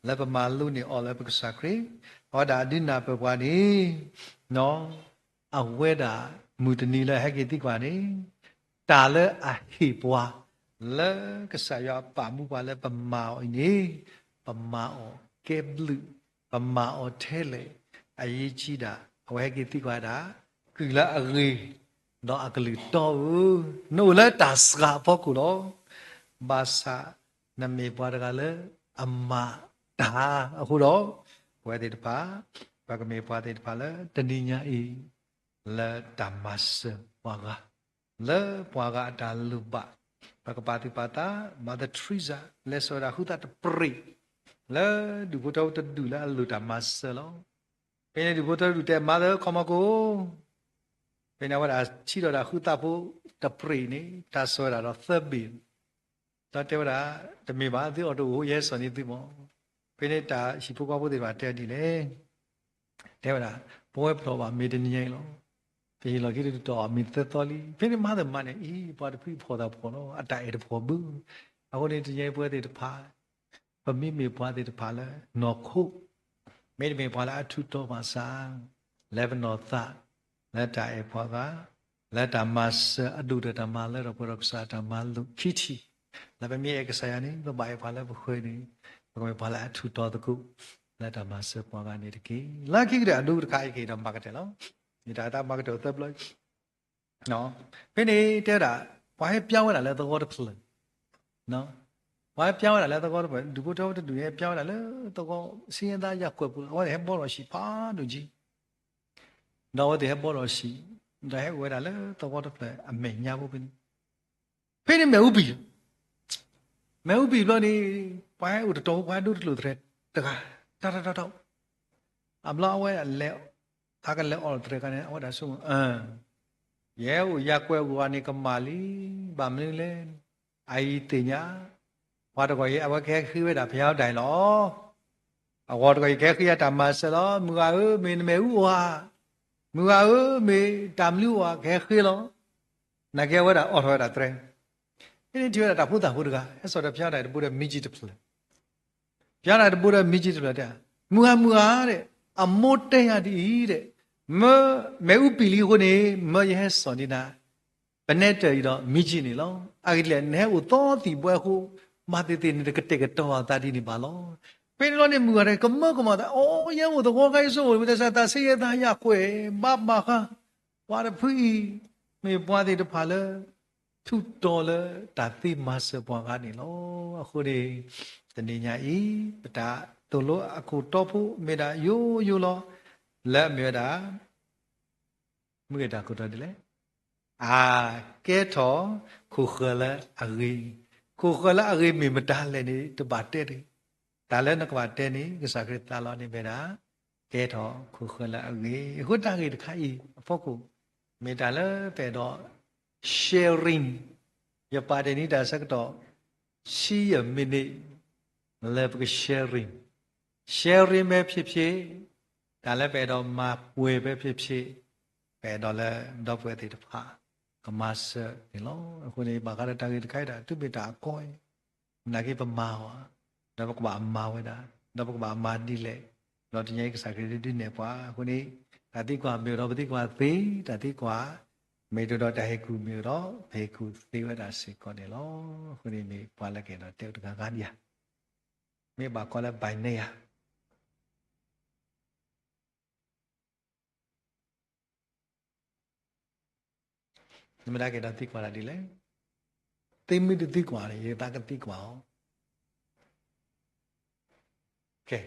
လၢပမၤလိန့ၢ်အီၤလၢပကစၢ်ခရံာ် အဝဲဒၣ်ဒုးနၢ်ပၢၢ်ပှၤန့ၣ် အဝဲဒၣ်မုၢ်တနံၤလၢဟဲက့ၤသံကွၢ်န့ၣ် တၢ်လၢအဟ့ၣ်ပှၤ လၢကစၢ်ယွၤပာ်မူပှၤလၢပမၤအီၤအံၤန့ၣ် ပမၤအီၤကဲဘျုး, ပမၤအီၤထဲလဲၣ်, အရေးကြီးတာ, အဝဲဟဲက့ၤသံကွၢ်ဒၣ် ကုၢ်လၢအဂ့ၤ ဒီးအကလုၢ်တီဧၢ, နအိၣ်လၢတၢ်စှၤအဖီခိၣ်လီၤ. ဘၣ်ဆၣ် နမ့ၢ်ပှၤတဂၤလၢအမၤတၢ်အဃိဒီး ပဝဲသ့ၣ်တဖၣ် ပကမ့ၢ်ပှၤသ့ၣ်တဖၣ်လၢတနံၤညါအံၤ လၢတၢ်မၤစၢၤပှၤဂၤ လၢပှၤဂၤအတၢ်လိၣ်ဘၣ် ပကပာ်သူၣ်ပာ်သး, Mother Teresa လဲၤစိာ်ဝဲဒၣ်ဟုသၣ်တပြံး လၢဒူၣ်ဖိထၢဖိတဒူၣ်လၢအလိၣ်တၢ်မၤစၢၤလီၤ. ဖဲန့ၣ်ဒူၣ်ဖိထၢဖိတဒူၣ်တဲ Mother ခီမီကိ, ဖဲန့ၣ်အဝဲဒၣ်ထံၣ်ဒီးဒၣ်ဟုသၣ်ဖိတပြံးန့ၣ် တၢ်စိာ်ဝဲဒၣ်ဒီးသၢဘ့ၣ် ဒီးတဲဝဲဒၣ်, တမ့ၢ်ဘၣ်, သုအိးတအိၣ် ယဟဲစိာ်န့ၢ်သုမီၢ်. ဖဲန့ၣ်တၢ်ဟံၣ်ဖိဃီဖိသ့ၣ်တဖၣ်တဲဒ်လဲၣ်, တဲဝဲဒၣ်, ပဝဲဖျိးဘၣ်မ့ၢ်တနံၤညါအံၤလီၤ. ပဟ့ၣ်လီၤက့ၤတတီၤအီၤမ့ၢ်သၢသီလံ. ဖဲန့ၣ် Mother မၤန့ၣ်အံၤ ပှၤတဖုအဖှီၣ်သးဖှီၣ်လီၤ, အတၢ်အဲၣ်တဖှီၣ်ဘၣ်. အဃိန့ၣ် တနံၤညါအံၤပဝဲသ့ၣ်တဖၣ် ပမ့မ့ၢ်ပှၤသ့ၣ်တဖၣ်လၢနီၢ်ခိ မ့တမ့ၢ်ပှၤလၢအထူးတီၤဘၣ်ဆၣ်, လဲၤပနီၢ်သး လၢတၢ်အဲၣ်ပှၤဂၤ, လၢတၢ်မၤစၢၤအဒိၣ်ဒီးတၢ်မၤလၢထီၣ်ပှဲၤထီၣ်ကစၢ်တၢ်မၤလိာ်ခံထံၣ်, လၢပမ့ၢ်အဲၣ်ကစၢ်ယွၤန့ၣ် ပဘၣ်အဲၣ်ပှၤလၢပဃၢၤန့ၣ်, ပကမ့ၢ်ပှၤလၢအထူးတီၤသကိး လၢတၢ်မၤစၢၤပှၤဂၤန့ၣ်တက့ၢ်. လၢခံကတၢၢ်အဒိတခါအံၤက့ၤဒီးမၤကတၢၢ်လီၤ. ယတၢ်သးမၤကတၢၢ်သၢဘျီ ဖဲန့ၣ်တဲဝဲဒၣ် ပှၤဟဲပျါဝဲဒၣ်လၢသဝီတဖျၢၣ်, ပှၤဟဲပျါဝဲဒၣ်လၢသဝီတဖျၢၣ်, ဒူၣ်ဖိထၢဖိတဒူၣ်န့ၣ် ဟဲပျါဝဲဒၣ်လၢသဝီ ဆင်းရဲသားရပ်ကွက်ပူၤ, အဝဲသ့ၣ်ဟဲဘှီထီၣ်ဆံးဖးဒိၣ်က့ၤ, ဒီးအဝဲသ့ၣ်ဟဲဘှီထီၣ်ဆံး, ဒီးဟဲအိၣ်ဝဲဒၣ်လၢသဝီတဖျၢၣ်အမဲာ်ညါဖိဖဲန့ၣ်, ဖဲန့ၣ်မ့ၣ်အူပံာ် မ့ၣ်အူပံာ်ဘျီန့ၣ် ပှၤဟဲအိၣ်တတီၤဖိ ပှၤဟဲဒိတလိာ်သရဲတဂၤ, တၢ်တၢ်တၢ်တၢ်, အဘျီအဝဲလဲၤ, အကလဲၤအိးထီၣ်သရဲခါန့ၣ် အဝဲဒၣ်ဆိကမိၣ်, ယဟဲအိၣ် ရပ်ကွက် အဂီၢ်န့ၣ်ကမၣ်လံ, ဘၣ်မနုၤလဲၣ်, အအံၤသ့ၣ်ညါ, ပှၤတဂီၢ်အံၤ အဝဲကဟဲဃ့ဝဲဒၣ်ဖဲအီၤဒၣ်အံၤလီၤ. အဂီၢ်တဂီၢ်အံၤကဟဲဃ့အတၢ်မၤစၢၤလီၤ. မုၢ်ဂၤဧၢ, မ့ၢ်နမ့ၣ်အူအိၣ်ဧါ, မုၢ်ဂၤဧၢ, မ့ၢ်တၢ်မနုၤအိၣ်ဧါ, ကဟဲဃ့လီၤ. နာ်က့အဝဲဒၣ်အိးထီၣ်ဝဲဒၣ်သရဲ, ဖဲန့ၣ်ထံၣ်ဝဲဒၣ်တၢ်ဖိသၣ်ဖိတဂၤ ဟဲစိာ်ဒီးဖၠါတၢ်တဘိဒီးမံကံတဖျၢၣ်, ဖၠါတၢ်တဘိဒီးမံကံတဖျၢၣ်တဲ, မုၢ်ဂၤ မုၢ်ဂၤဒီး, အမိၢ်တဲယၤဒ်အံၤဒီး, မ့ၢ်, မ့ၣ်အူပံာ်လံအဃိန့ၣ် မၢယဟဲစိာ်န့ၢ်နၤ ပနဲတၢၢ်အံၤဒီးမံကံန့ၣ်လီၤ. အဂ့ၢ်ဒ်လဲၣ် နဟဲအိၣ်သီသံၣ်ဘှဲအဃိ, ဘၣ်သ့ၣ်သ့ၣ်န့ၣ် တကတဲာ်ကတီၤအသးဒ်န့ၣ်ဘၣ်လီၤ. ဖဲန့ၣ်လီၤန့ၣ် မုၢ်ဂၤဒီး ကမၢကမၣ်သး, အိ ယဲအိၣ်သဝီခါအံၤဆိမိၣ် မ့ၢ်တၢ်ဆါတၢ်ဆံးယဲသးယၢ်ကွဲၢ် ဘၣ်ဘၣ်ဃး, ပှၤတဖုအံၤ မ့ၢ်ပှၤသ့ၣ်တဖၣ်လၢ ထူးတီၤလၢတၢ်သ့မၤစၢၤပှၤဂၤန့ၣ်လီၤ. အဃိန့ၣ် တနံၤညါအံၤ ပတၢ် သိၣ်လိအခိၣ်တီဖိ မ့ၢ်ဒၣ်ယိယိလီၤ. လၢအမ့ၢ်ဝဲဒၣ် မ့ၢ်ဂ့ၤတၢ်ခိၣ်တီဒ်လဲၣ်. အါ, ကဲထီၣ်ခိၣ်ဃၢၤလၢအဂ့ၤ. ခိၣ်ဃၢၤလၢအဂ့ၤမ့ၢ်မတၤလဲၣ်န့ၣ် တဘၣ်တဲတဂ့ၤ. တၢ်လၢနကဘၣ်တဲန့ၣ် ကစၢ်ခရံာ်သးလီန့ၣ်မ့ၢ်ဒၣ် ကဲထီၣ်ခိၣ်ဃၢၤလၢအဂ့ၤ. အဃိတၢ်ဂ့ၢ်တခါအံၤအဖီခိၣ် မ့ၢ်တၢ်လၢပအဲၣ်ဒိး sharing, ယပာ်တ့ၢ်န့ၢ်တၢ်ဆၢကတီၢ် ဆံယဲၢ်မံးနံး လၢပက sharing, sharing ပဲဖြစ်ဖြစ်, တၢ်လၢပအဲၣ်ဒိးမၤပှဲၤပဲဖြစ်ဖြစ်, ပအဲၣ်ဒိးလၢဒီပုၢ်ဝဲၢ်သ့ၣ်တဖၣ် ကမၤစၢၤန့ၣ်လီၤ. အဃိန့ၣ် ဘၣ်ဃးဒီးတၢ်ဂ့ၢ်တခါအံၤဒၣ် တုၤမ့ၢ်တၢ်အကီအံၤ နာ်က့ပမၤအီၤဧါ, ဒီးပကဘၣ်မၤဝဲဒၣ်, ဒီးပကဘၣ်မၤဒ်လဲၣ်, ဒီးတနံၤအံၤကစၢ်ခရံာ်ဒုးနဲၣ်ပှၤ. အဃိန့ၣ် တၢ်သံကွၢ်မ့ၢ်အိၣ်ဒီးပသံကွၢ်သ့, တၢ်သံကွၢ်မ့ၢ်အိၣ်ဒီးတၢ်ဟ့ၣ်ကူၣ်မ့ၢ်အိၣ်ဒီး ပဟ့ၣ်ကူၣ်သ့ဝဲဒၣ်စ့ၢ်ကီးန့ၣ်လီၤ. အဃိန့ၣ်မ့ၢ်ပှၤလၢကအဲၣ်ဒိးတဲတဂၤဂၤဒံးဧါ, မ့ၢ်ဘၣ်ကီလၢ ဘၣ်နဲၣ်ဧါ. နမတၤကအဲၣ်ဒိးသံကွၢ်တၢ်ဒ်လဲၣ်. သ့မ့ၢ်တသံကွၢ်န့ၣ် ယသးကသံကွၢ်အီၤ. ကဲ,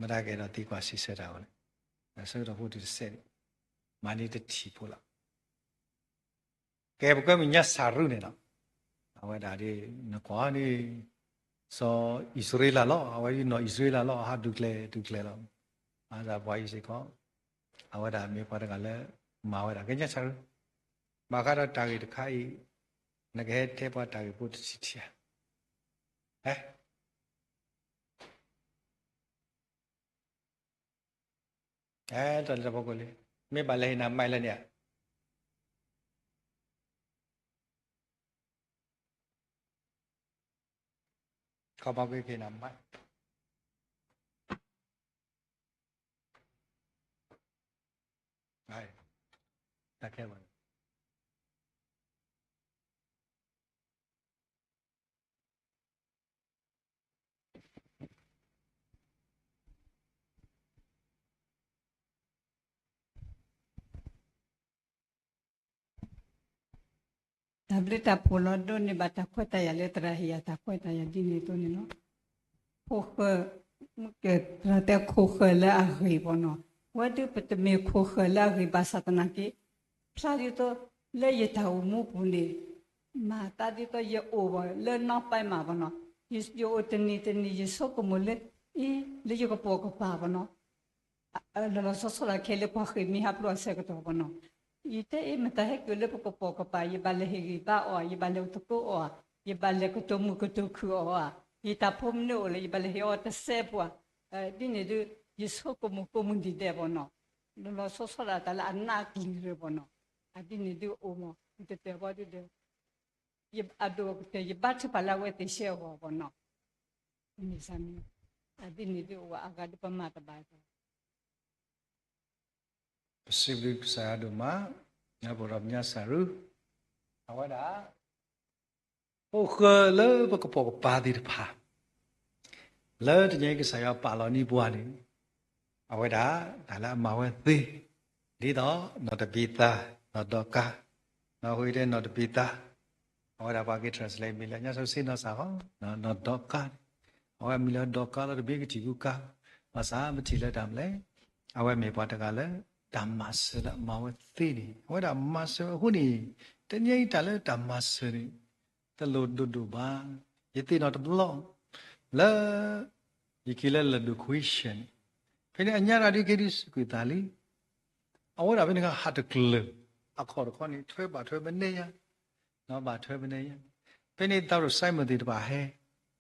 မတၤကအဲၣ်ဒိးသံကွၢ်စံးဆၢတၢ်ဝဲလဲၣ်. တၢ်ဆၢကတီၢ်ဖိတုၤတစဲးန့ၣ် မၤန့ၢ်တထံၣ်ဖိလီၤ. ကဲ ပကွဲမုာ်ညါစၢ်ရူန့ၣ်လီၤ. အဝဲဒၣ်ဒ် နကွၢ်န့ၣ် စီၤအံၣ်စရ့လးလီၤ. အဝဲဒၣ်နီၢ်အံၣ်စရ့လးလီၤ. အဟးဒူၣ်ကျဲၤဒူၣ်ကျဲၤလီၤ. ဘၣ်ဆၣ်ပှၤအံၤစ့ၢ်ကီး အဝဲဒၣ်မ့ၢ်ပှၤတဂၤလၢ မၤဝဲဒၣ် ကဲညါစၢ်ရူ ဘၣ်ဃးဒီးတၢ်ဂ့ၢ်တခါအံၤ နကဟဲတဲပှၤတၢ်ဂ့ၢ်ဖိတထံၣ်ထံၣ်ဧါ. ဟဲ အဲ တၢ်လၢတၢ်ဖီခိၣ်လံ, မ့ၢ်ဘၣ်လဲၤဟ့ၣ်နၤမၤလၢန့ၣ်ဧါ. ခီမီကွံာ်က့ၤနၤမၤ တၢ်ခဲဘၣ် တၢ်ဘျုးတၢ်ဖှိၣ်လီၤဒိန့ၢ်ဘၣ်တၢ်ခွဲးတၢ်ယာ်လၢသရၣ်ဟ့ၣ်ယၤ တၢ်ခွဲးတၢ်ယာ်ဒ်န့ၣ်အသိးန့ၣ်လီၤ. ခိၣ်ဃၢၤ, သရၣ်တဲခိၣ်ဃၢၤလၢအဂ့ၤဘၣ်နီၤ. ဝဲဒၣ်ပတမ့ၢ်ခိၣ်ဃၢၤလၢအဂ့ၤဘၣ်ဆၣ်သနာ်က့ ဖျါဒ်သိးလၢယတၢ်အိၣ်မူပူၤန့ၣ် မၤသးဒ်သိးယအိၣ်ဘၣ်လၢနီၢ်ပၢၢ်မးဘၣ်နီၤ. ယအိၣ်တနံၤတနံၤ ယဆိကမိၣ်လၢ အ့ လၢယကပိာ်ကပၤဘၣ်နီၤ. လီၤလီၤဆီဆီဒၣ်ခဲလၢာ် ပှၤဃ့ၢ်မှံဟးဖျိးအဆၢကတီၢ်ဘၣ်နီၤ. ယတဲအ့ မတၤဟဲက့ၤလၢပကပိာ်ကပၤ, ယဘၣ်လဲၤဟ့ၣ်ဂံၢ်ဘါအီၤဧါ, ယဘၣ်လဲၤသကိးအီၤဧါ, ယဘၣ်လဲၤကတိၤမုာ်ကတိၤခုၣ်အီၤဧါ, ယတၢ်ဖိမနုၤအိၣ်လဲၣ်, ယဘၣ်လဲၤဟ့ၣ်အီၤတစဲးပှၤ, ဒ်န့ၣ်ဒုး ယဆိကမိၣ်ကိးမုၢ်နံၤဒဲးဘၣ်နီၤ. လီၤလီၤဆီဆီဒၣ်တၢ်လၢအနးကလံၤရၢၢ်ဘၣ်နီၤ. အဒ်န့ၣ်ဒုးအိၣ်မး တတဲာ်ဘၣ်ဒုးဒီး ယအဒိၣ်ကတၢၢ် ယဘါထုကဖၣ်လၢအဝဲသ့ၣ်ဆှၢအဂီၢ်ဘၣ်နီၤ. မ့ၢ်စ့ၢ်မ့ၢ် အဒ်န့ၣ်ဒုးအိၣ်အဂၤဒုးပမၤတဘၣ်အသး ပစံးဘျုးကစၢ်ယွၤဒိၣ်မး, ညါပဒီးပညါစၢ်ရူ, အဝဲဒၣ် ခိၣ်ဃၢၤလၢပကပိာ်ကပၤသ့ၣ်တဖၣ် လၢတနံၤအံၤကစၢ်ယွၤပာ်လီၤန့ၢ်ပှၤန့ၣ် အဝဲဒၣ်တၢ်လၢအမၤဝဲသ့, ဒ်သိးနီၢ်တဘံသါ, နီၢ်ဒီကၤ, နီၢ်ဟူတဲနီၢ်တဘံသါ, အဝဲဒၣ်ပှၤက့ၤ translate မံၤလၢညါစီၤစ့နီၢ်စၢ်ဃီ, နီၢ်ဒီကၤ, အဝဲမံၤလၢဒီကၤလီၤ တဘ့ၣ်ကထံၣ်ကူကၤ, ဘၣ်ဆၣ်ပထံၣ်လၢတၢ်မနုၤလဲၣ်, အဝဲမ့ၢ်ပှၤတဂၤလၢ တၢ်မၤစၢၤလၢအမၤဝဲသ့န့ၣ် အဝဲဒၣ်မၤစၢၤအဃိန့ၣ်, တနံၤအံၤတၢ်လၢတၢ်မၤစၢၤန့ၣ် တလိၣ်ဒိၣ်ဒိၣ်ဘၣ်. ယသ့ၣ်နီၣ်တဘျီ လၢ ယက့ၤလၢလၢၢ်ဒိၣ်ခွံဆၢၣ်န့ၣ်, ဖဲန့ၣ်အညါတဂၤဒ်က့ၤဒုးစူးကွံာ်သးလံ, အဝဲဒၣ်ဖဲန့ၣ်ဟးတကျၢၤ, အခီၣ်တခီန့ၣ် ထွဲဘၣ်ထွဲမနဲၣ်ညါ, ဘၣ်ထွဲမနဲၣ်ညါ, ဖဲန့ၣ်သးရိၣ်စဲမုၢ်သ့ၣ်တဖၣ်ဟဲ,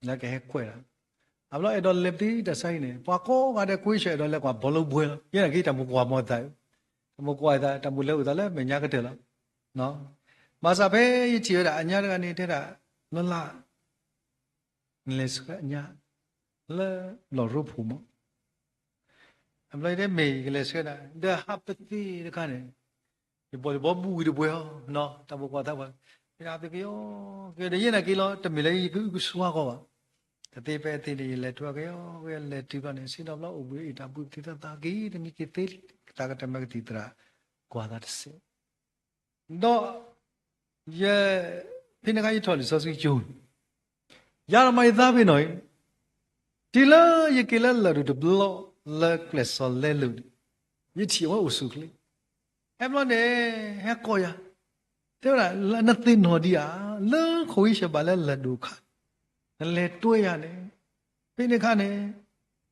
လၢကဟဲကွဲးဒၣ်, အဘျီအဲၣ်ဒိးလဲၤပသံတၢ်ဆါဟံၣ်န့ၣ် ပှၤကိးဂၤဒဲးကွ့ဆၢၣ်အဲၣ်ဒိးလဲၤကွၢ်ဘီလိဘှဲလီၤ. ယဲနာ်က့တၢ်မိၣ်ကွၢ်မီၤသး, တၢ်မိၣ်ကွၢ်သး တၢ်မိၣ်လဲၤအိၣ်သးလၢမဲာ်ညါကတၢၢ်လီၤ. ဘၣ်ဆၣ်ဖဲယထံၣ်ဝဲဒၣ်အညါတဂၤန့ၣ် တဲဒၣ်, လီၤလး နလဲၤဆှၢအညါ လၢလီၢ်ရိဖှိၣ်မး, အဘျီယတဲမ့ၢ်ယကလဲၤဆှၢဒၣ် ဒီးဟးပသံတခါန့ၣ်, ယဘီၣ်ယဘီဘူးဝံၤတဘှဲအီၤ, တၢ်မိၣ်ကွၢ်သးပှၤ, ယဒၣ်သ့ကယီက့ၤဒီးယဲနာ်က့လီၤ တမ့ၢ်လၢယကအုကစွါကီးဘၣ်, တသ့ဖဲအသ့န့ၣ် ယလဲၤထွဲကယီက့ၤ လဲၤတုၤဘျီန့ၣ် စံးဒီးဘျီအိၣ်ဘှံးအံၤတၢ်ဘှံးပသံသးသးက့ၤ တမံၤက့ၤသ့လံ သးကတၢၢ်မၤကသံၣ်သရၣ် ကွၢ်သးတစဲး ဒီး ယ ဖဲန့ၣ်အခါယထီၣ်လံာ်စီဆှံကၠိန့ၣ်, ယၤဒီးမၤယသးဖဲနီၢ်အံၤ, တုၤလၢယက့ၤလၢလၢၢ်ဒိၣ်တဘျီလၢကျဲးစီၤလဲလိာ်န့ၣ်, ယထံၣ်အဝဲအိၣ်ဆူၣ်ချ့, ဟဲဘျီန့ၣ် ဟဲကိးယၤ, တဲဝဲဒၣ် နသ့ၣ်နီၣ်ဒံးဧါ, လၢခိၣ်ဝံၡၢၣ်ဘၣ်လၢလၢၢ်ဒိၣ်ခါ, နလဲၤတွဲယၤန့ၣ်, ဖဲန့ၣ်အခါန့ၣ်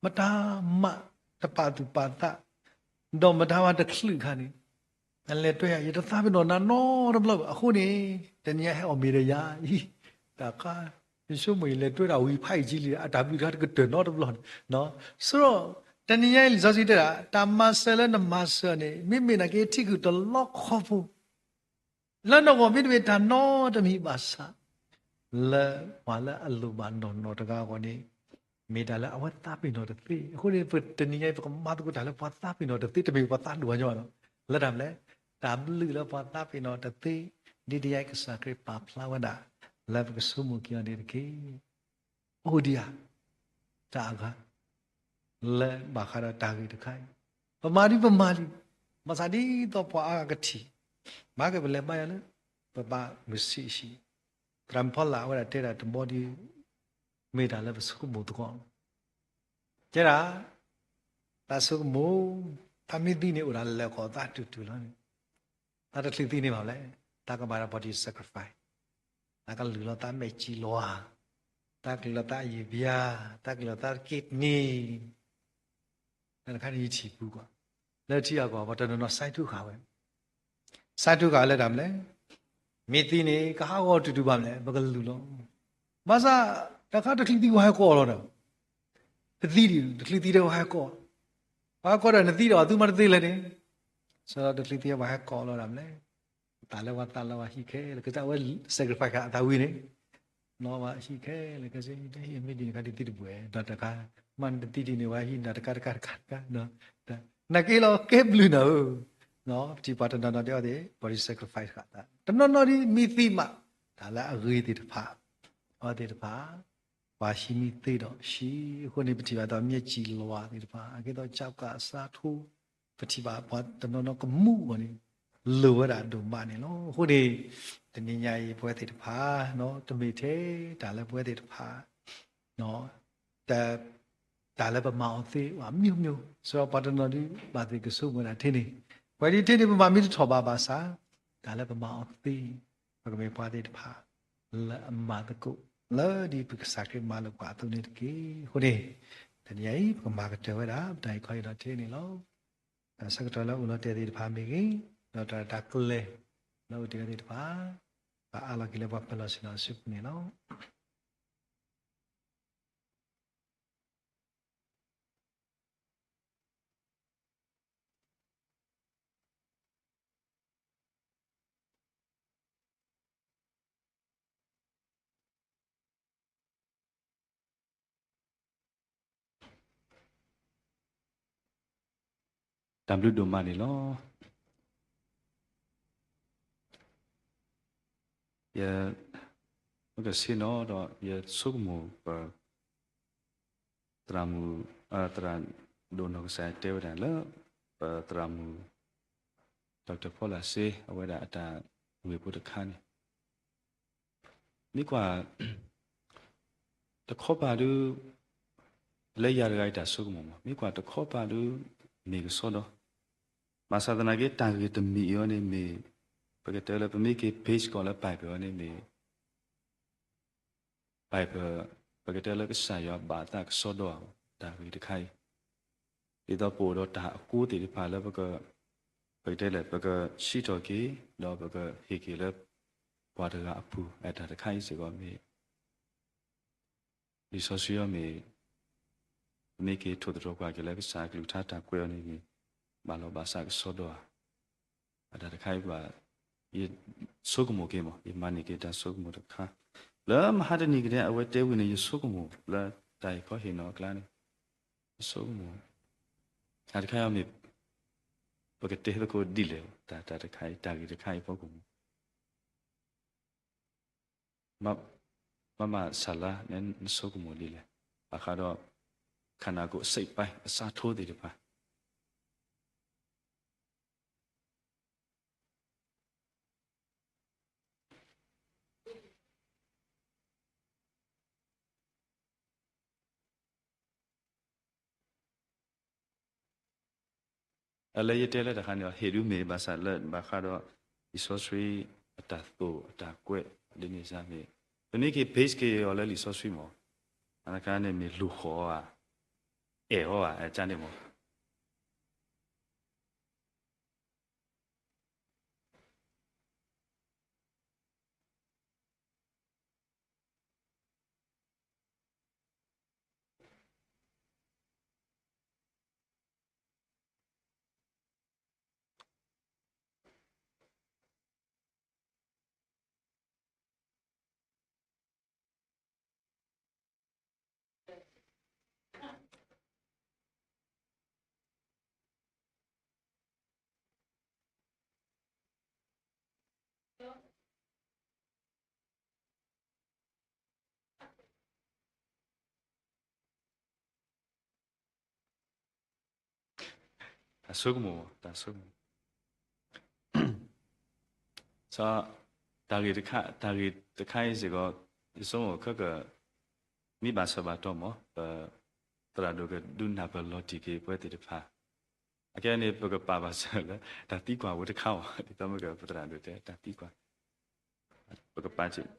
မတၤမးတပာ်သူၣ်ပာ်သး, ဒီးမတၤမးတချုးအခါန့ၣ် နလဲၤတွဲယၤ ယတသးပ့ၤနီၣ်နၤနီတဘျီဘၣ်. အဃိန့ၣ် တနံၤညါဟဲအီၣ်မ့ၤဒီးယၤအံၤ, တၢ်ခါ ယဆိကမိၣ်ယလဲၤတွဲဒၣ်ဝံၤဖးအံၤကံလံ, အတၢ်ဘျုးတခါတကတၢၢ်နီတဘျီန့ၣ်. ဆိဒီး တနံၤညါအံၤ လံာ်စီဆှံတဲဒၣ် တၢ်မၤစၢၤလၢနမၤစၢၤန့ၣ် မ့မ့ၢ်နာ်က့ထံဂုၤတလီခီဖိ လၢနဂီၢ်မ့တမ့ၢ်တၢ်နီတမံၤဘၣ်ဆၣ်, လၢပှၤလၢအလိၣ်ဘၣ်နီၢ်နီၢ်တဂၤအဂီၢ်န့ၣ် မ့ၢ်တၢ်လၢအဝဲသးပ့ၤနီၣ်တသ့. အဃိန့ၣ် ပတနံၤညါအံၤ ပကမၤသကိးတၢ်လၢပှၤသးပ့ၤနီၣ်တသ့, တမ့ၢ်ပှၤသးဒိၣ်ဘၣ်ညီဘၣ်နီၤ, လၢတၢ်မနုၤလဲၣ်, တၢ်ဘျုးလၢပှၤသးပ့ၤနီၣ်တသ့, ဒ်တယါအံၤကစၢ်ခရံာ်ပာ်ဖျါဝဲဒၣ် လၢပကဆိကမိၣ်က့ၤအီၤန့ၣ်တက့ၢ်. အိၣ်ဒံးဧါ, တၢ်အဂၤ လၢဘၣ်ဃးဒီးတၢ်ဂ့ၢ်တခါအံၤ, ပမၤဒ်ပမၤလံ, ဘၣ်ဆၣ်ဒ်သိးပှၤအါဂၤကထံၣ်, မၤက့ၤပလဲၤဘါယွၤလၢ ပဘၣ်မုၢ်ဆံးဆံး, သရၣ်မုၣ်ဖီလာ်အဝဲဒၣ်တဲဒၣ်တဘီဒီး မ့ၢ်တၢ်လၢပဆိကမိၣ်သကိး, တဲဒၣ် တၢ်ဆိကမိၣ်, တၢ်မ့ၢ်သံန့ၣ် အိၣ်ဒၣ်လၢာ်ကီၢ်သးတူၢ်တူၢ်လီၤန့ၣ်, တၢ်တချုးသံန့ၣ်ဘၣ်လဲၣ်, တၢ်ကဘၣ်ဒီး body sacrifice, တၢ်ကလုၢ်လီၤသးမဲာ်ကၠံလီၤဧါ, တၢ်ကလုၢ်လီၤသးအယံာ်ဘျါ, တၢ်ကလုၢ်လီၤသး kidney, တၢ်တခါန့ၣ်ယထံၣ်ပူၤကွၢ်, လၢထံအကီၢ် ပှၤတနီၤနီၤ စဲးထူဃာ်ဝဲ, စဲးထူဃာ်ဝဲလၢတၢ်မနုၤလဲၣ်, မ့ၢ်သံန့ၣ် ကဟးဂီၤတူၢ်တူၢ်ဘၣ်မနုၤလဲၣ်, ပကလုၢ်လီၤ, ဘၣ်ဆၣ် တၢ်ခါတချုးသံပှၤဟဲကိးလီၤဒီး ပသံဒံး တချုးသံဒီးပှၤဟဲကိး, ပှၤဟဲကိးဒီးနသံဒီးအသုမၤတသ့လဲၣ်န့ၣ်, ဆိဒီးတချုးသံပှၤဟဲကိးလီၤဒၣ်မနုၤလဲၣ်, တၢ်လၢပှၤသးလၢပှၤဟံၣ်ခဲလၢာ် ကစၢ်ဝဲ sacrifice ဃာ်အသးဝံၤန့ၣ်, နီၢ်ပှၤဟံၣ်ခဲလၢာ်ခဲဆ့ တဟ့ၣ်မ့ၢ်ဒ်န့ၣ်ခါဒ်သံတဘှဲၣ် ဒီးတၢ်ခါ မ့ၢ်နတသံဒ်န့ၣ် ပှၤဟံၣ်နၤတကးတကးတကးတကး, နာ်က့လီၤကဲဘျုးနၤဧၢ, ပထံၣ်ပှၤတနီၤနီၤဒ်အီၤသ့ၣ် body sacrifice ဃာ်သး, တနီၤနီၤဒ်မ့ၢ်သံမး, တၢ်လၢအဂ့ၤသ့ၣ်တဖၣ်, အဝဲသ့ၣ်တဖၣ် ပှၤဟံးမ့ၢ်သ့ဒီးဟံး, အဃိန့ၣ် ပထံၣ်ဘၣ်ဒီး မျက်ကြည်လွှာ သ့ၣ်တဖၣ် အကဲသိး ကျောက်ကပ်အစးထီၣ်, ပထံၣ်ဘၣ်ပှၤတနီၤနီၤကမူးအဂီၢ်န့ၣ် လိၣ်ဝဲဒၣ်ဒိၣ်မးန့ၣ်လီၤ. အဃိန့ၣ် တနံၤညါအံၤ ပဝဲသ့ၣ်တဖၣ် တမ့ၢ်ထဲတၢ်လၢပဝဲသ့ၣ်တဖၣ် တၢ်လၢပမၤအီၤသ့ အမျိုးမျိုး ဆိဒီးပှၤတနီၤဒ်ဘၣ်သ့ၣ်ကဆိကမိၣ်ဝဲဒၣ်ထဲန့ၣ်, ပဝဲဒ်ထဲန့ၣ် ပမၤမ့ၢ်တထီၣ်ဘးဘၣ်ဆၣ်, တၢ်လၢပမၤအီၤသ့, ပကမ့ၢ်ပှၤသ့ၣ်တဖၣ် လၢအမၤသကိး လၢဒ်ပကစၢ်ခရံာ်မၤလိာ်ပှၤအသိးန့ၣ်တက့ၢ်. အဃိန့ၣ် တနံၤညါအံၤ ပကမၤကတၢၢ်ဝဲဒၣ် ပတၢ်ဂ့ၢ်ခီအံၤဒီးထဲန့ၣ်လီၤ. တၢ်ဆၢကတီၢ်လၢအိၣ်လီၤတဲာ်သ့ၣ်တဖၣ်မ့ၢ်ဂ့ၤ, ဒီးတၢ်တၢ်ကျဲၤ လၢအိၣ်တ့ၢ်ဝဲသ့ၣ်တဖၣ်, ပအးလီၤက့ၤလၢပှၤပၢၤလီၢ်ဆ့ၣ်နီၤအစုပူၤန့ၣ်လီၤ. တၢ်ဘျုးဒိၣ်မးန့ၣ်လီၤ. ယ ပကဆ့ၣ်နီၤဒီး ယဆိကမိၣ်ပ သရၣ်မုၣ် သရၣ်ဒိၣ်နီၢ်ကစၢ်တဲဝဲဒၣ်လၢ ပသရၣ်မုၣ် Doctor ဖီလာ်စ့ အဝဲဒၣ်အတၢ်ဂ့ၢ်ဖိတခါန့ၣ် မ့ၢ်ကွၢ် တခီပၤဒု လၢယၤတဂၤအံၤတၢ်ဆိကမိၣ်မး မ့ၢ်ကွၢ်တခီပၤဒု မ့ၢ်ကစီဒီ ဘၣ်ဆၣ်သနာ်က့ တၢ်ဂ့ၢ်တမံၤအံၤအီၤန့ၣ်မ့ၢ် ပကတဲလၢပမ့ၢ်က့ၤ base ကီးလၢ Bible အီၤန့ၣ်မ့ၢ် Bible ပကတဲလၢကစၢ်ယွၤဘၣ်အသးကစီဒီဧါ တၢ်ဂ့ၢ်တခါအံၤ ဒ်သိးပအိၣ်ဒီးတၢ်အကိးသ့ၣ်တဖၣ်လၢပက ပကတဲလဲၣ် ပကစံးထီၣ်က့ၤ ဒီးပကဟ့ၣ်က့ၤလၢ ပှၤတဂၤအပူၤ အတၢ်တခါအံၤစ့ၢ်ကီးမ့ၢ် လံာ်စီဆှံအံၤမ့ၢ် ပမ့ၢ်က့ၤထိၣ်သတြီၤကွၢ်က့ၤလၢကစၢ်အကလုၢ်ကထါတၢ်ကွဲးအီၤန့ၣ်မ့ၢ် ဘၣ်လီၤဘၣ်စးကစီဒီဧါ အတၢ်တခါအံၤပှၤ ယဆိကမိၣ်က့ၤမး ယမၤန့ၢ်က့ၤတၢ်ဆိကမိၣ်တခါ လၢမဟါတနံၤကဒဲ အဝဲတဲဝံၤန့ၣ် ယဆိကမိၣ်လၢ တၢ်အံၤခီဟ့ၣ်နီၤအကျါန့ၣ် ယဆိကမိၣ် တၢ်တခါအံၤမ့ၢ် ပကတဲသကိးဒ်လဲၣ် တၢ်တခါအံၤ တၢ်ဂ့ၢ်တခါအံၤဖီခိၣ်မး မမဆၣ်လါ နဆိကမိၣ်ဒ်လဲၣ် ဘၣ်ဃးဒီး ခန္ဓာကိုယ်အစိတ်အပိုင်း အစးထီၣ်သ့ၣ်တဖၣ် လၢယတဲလၢတခါန့ၣ် ဟ့ၣ်ဒုးမ့ၢ်ဘၣ်ဆၣ်လၢဘၣ်ဃးဒီး လံာ်စီဆှံအတၢ်သိၣ်အတၢ်ကွဲး ဒ်န့ၣ်စ့ၢ်မ့ၢ် ပမ့ၢ်က့ၤ base က့ၤအီၤလၢလံာ်စီဆှံမ့ၢ် အတခါန့ၣ်မ့ၢ်လူၤဃီၤဧါ အဲၣ်အီၤဧါ အကါန့ၣ်မ့ၢ် တၢ်ဆိကမိၣ်, တၢ်ဆိကမိၣ်, တၢ်ဂ့ၢ်တခါ, တၢ်ဂ့ၢ်တခါအံၤစ့ၢ်ကီး ယဆိကမိၣ်ခဲက မ့ၢ်ဘၣ်ဆၢဘၣ်တီၢ်မ့ၢ် ပသရၣ်ဒိၣ်ကဒုးနၢ်ပၢၢ်လီၤတံၢ်က့ၤပဝဲသ့ၣ်တဖၣ် အခဲအံၤန့ၣ် ပကပာ်ဘၣ်စၢၤလၢ တၢ်သံကွၢ်ဖိတခါအံၤ ဒ်သိးမ့ၢ်က ပသရၣ်ဒိၣ်တဲ တၢ်သံကွၢ်, ပကပာ်စၢၤ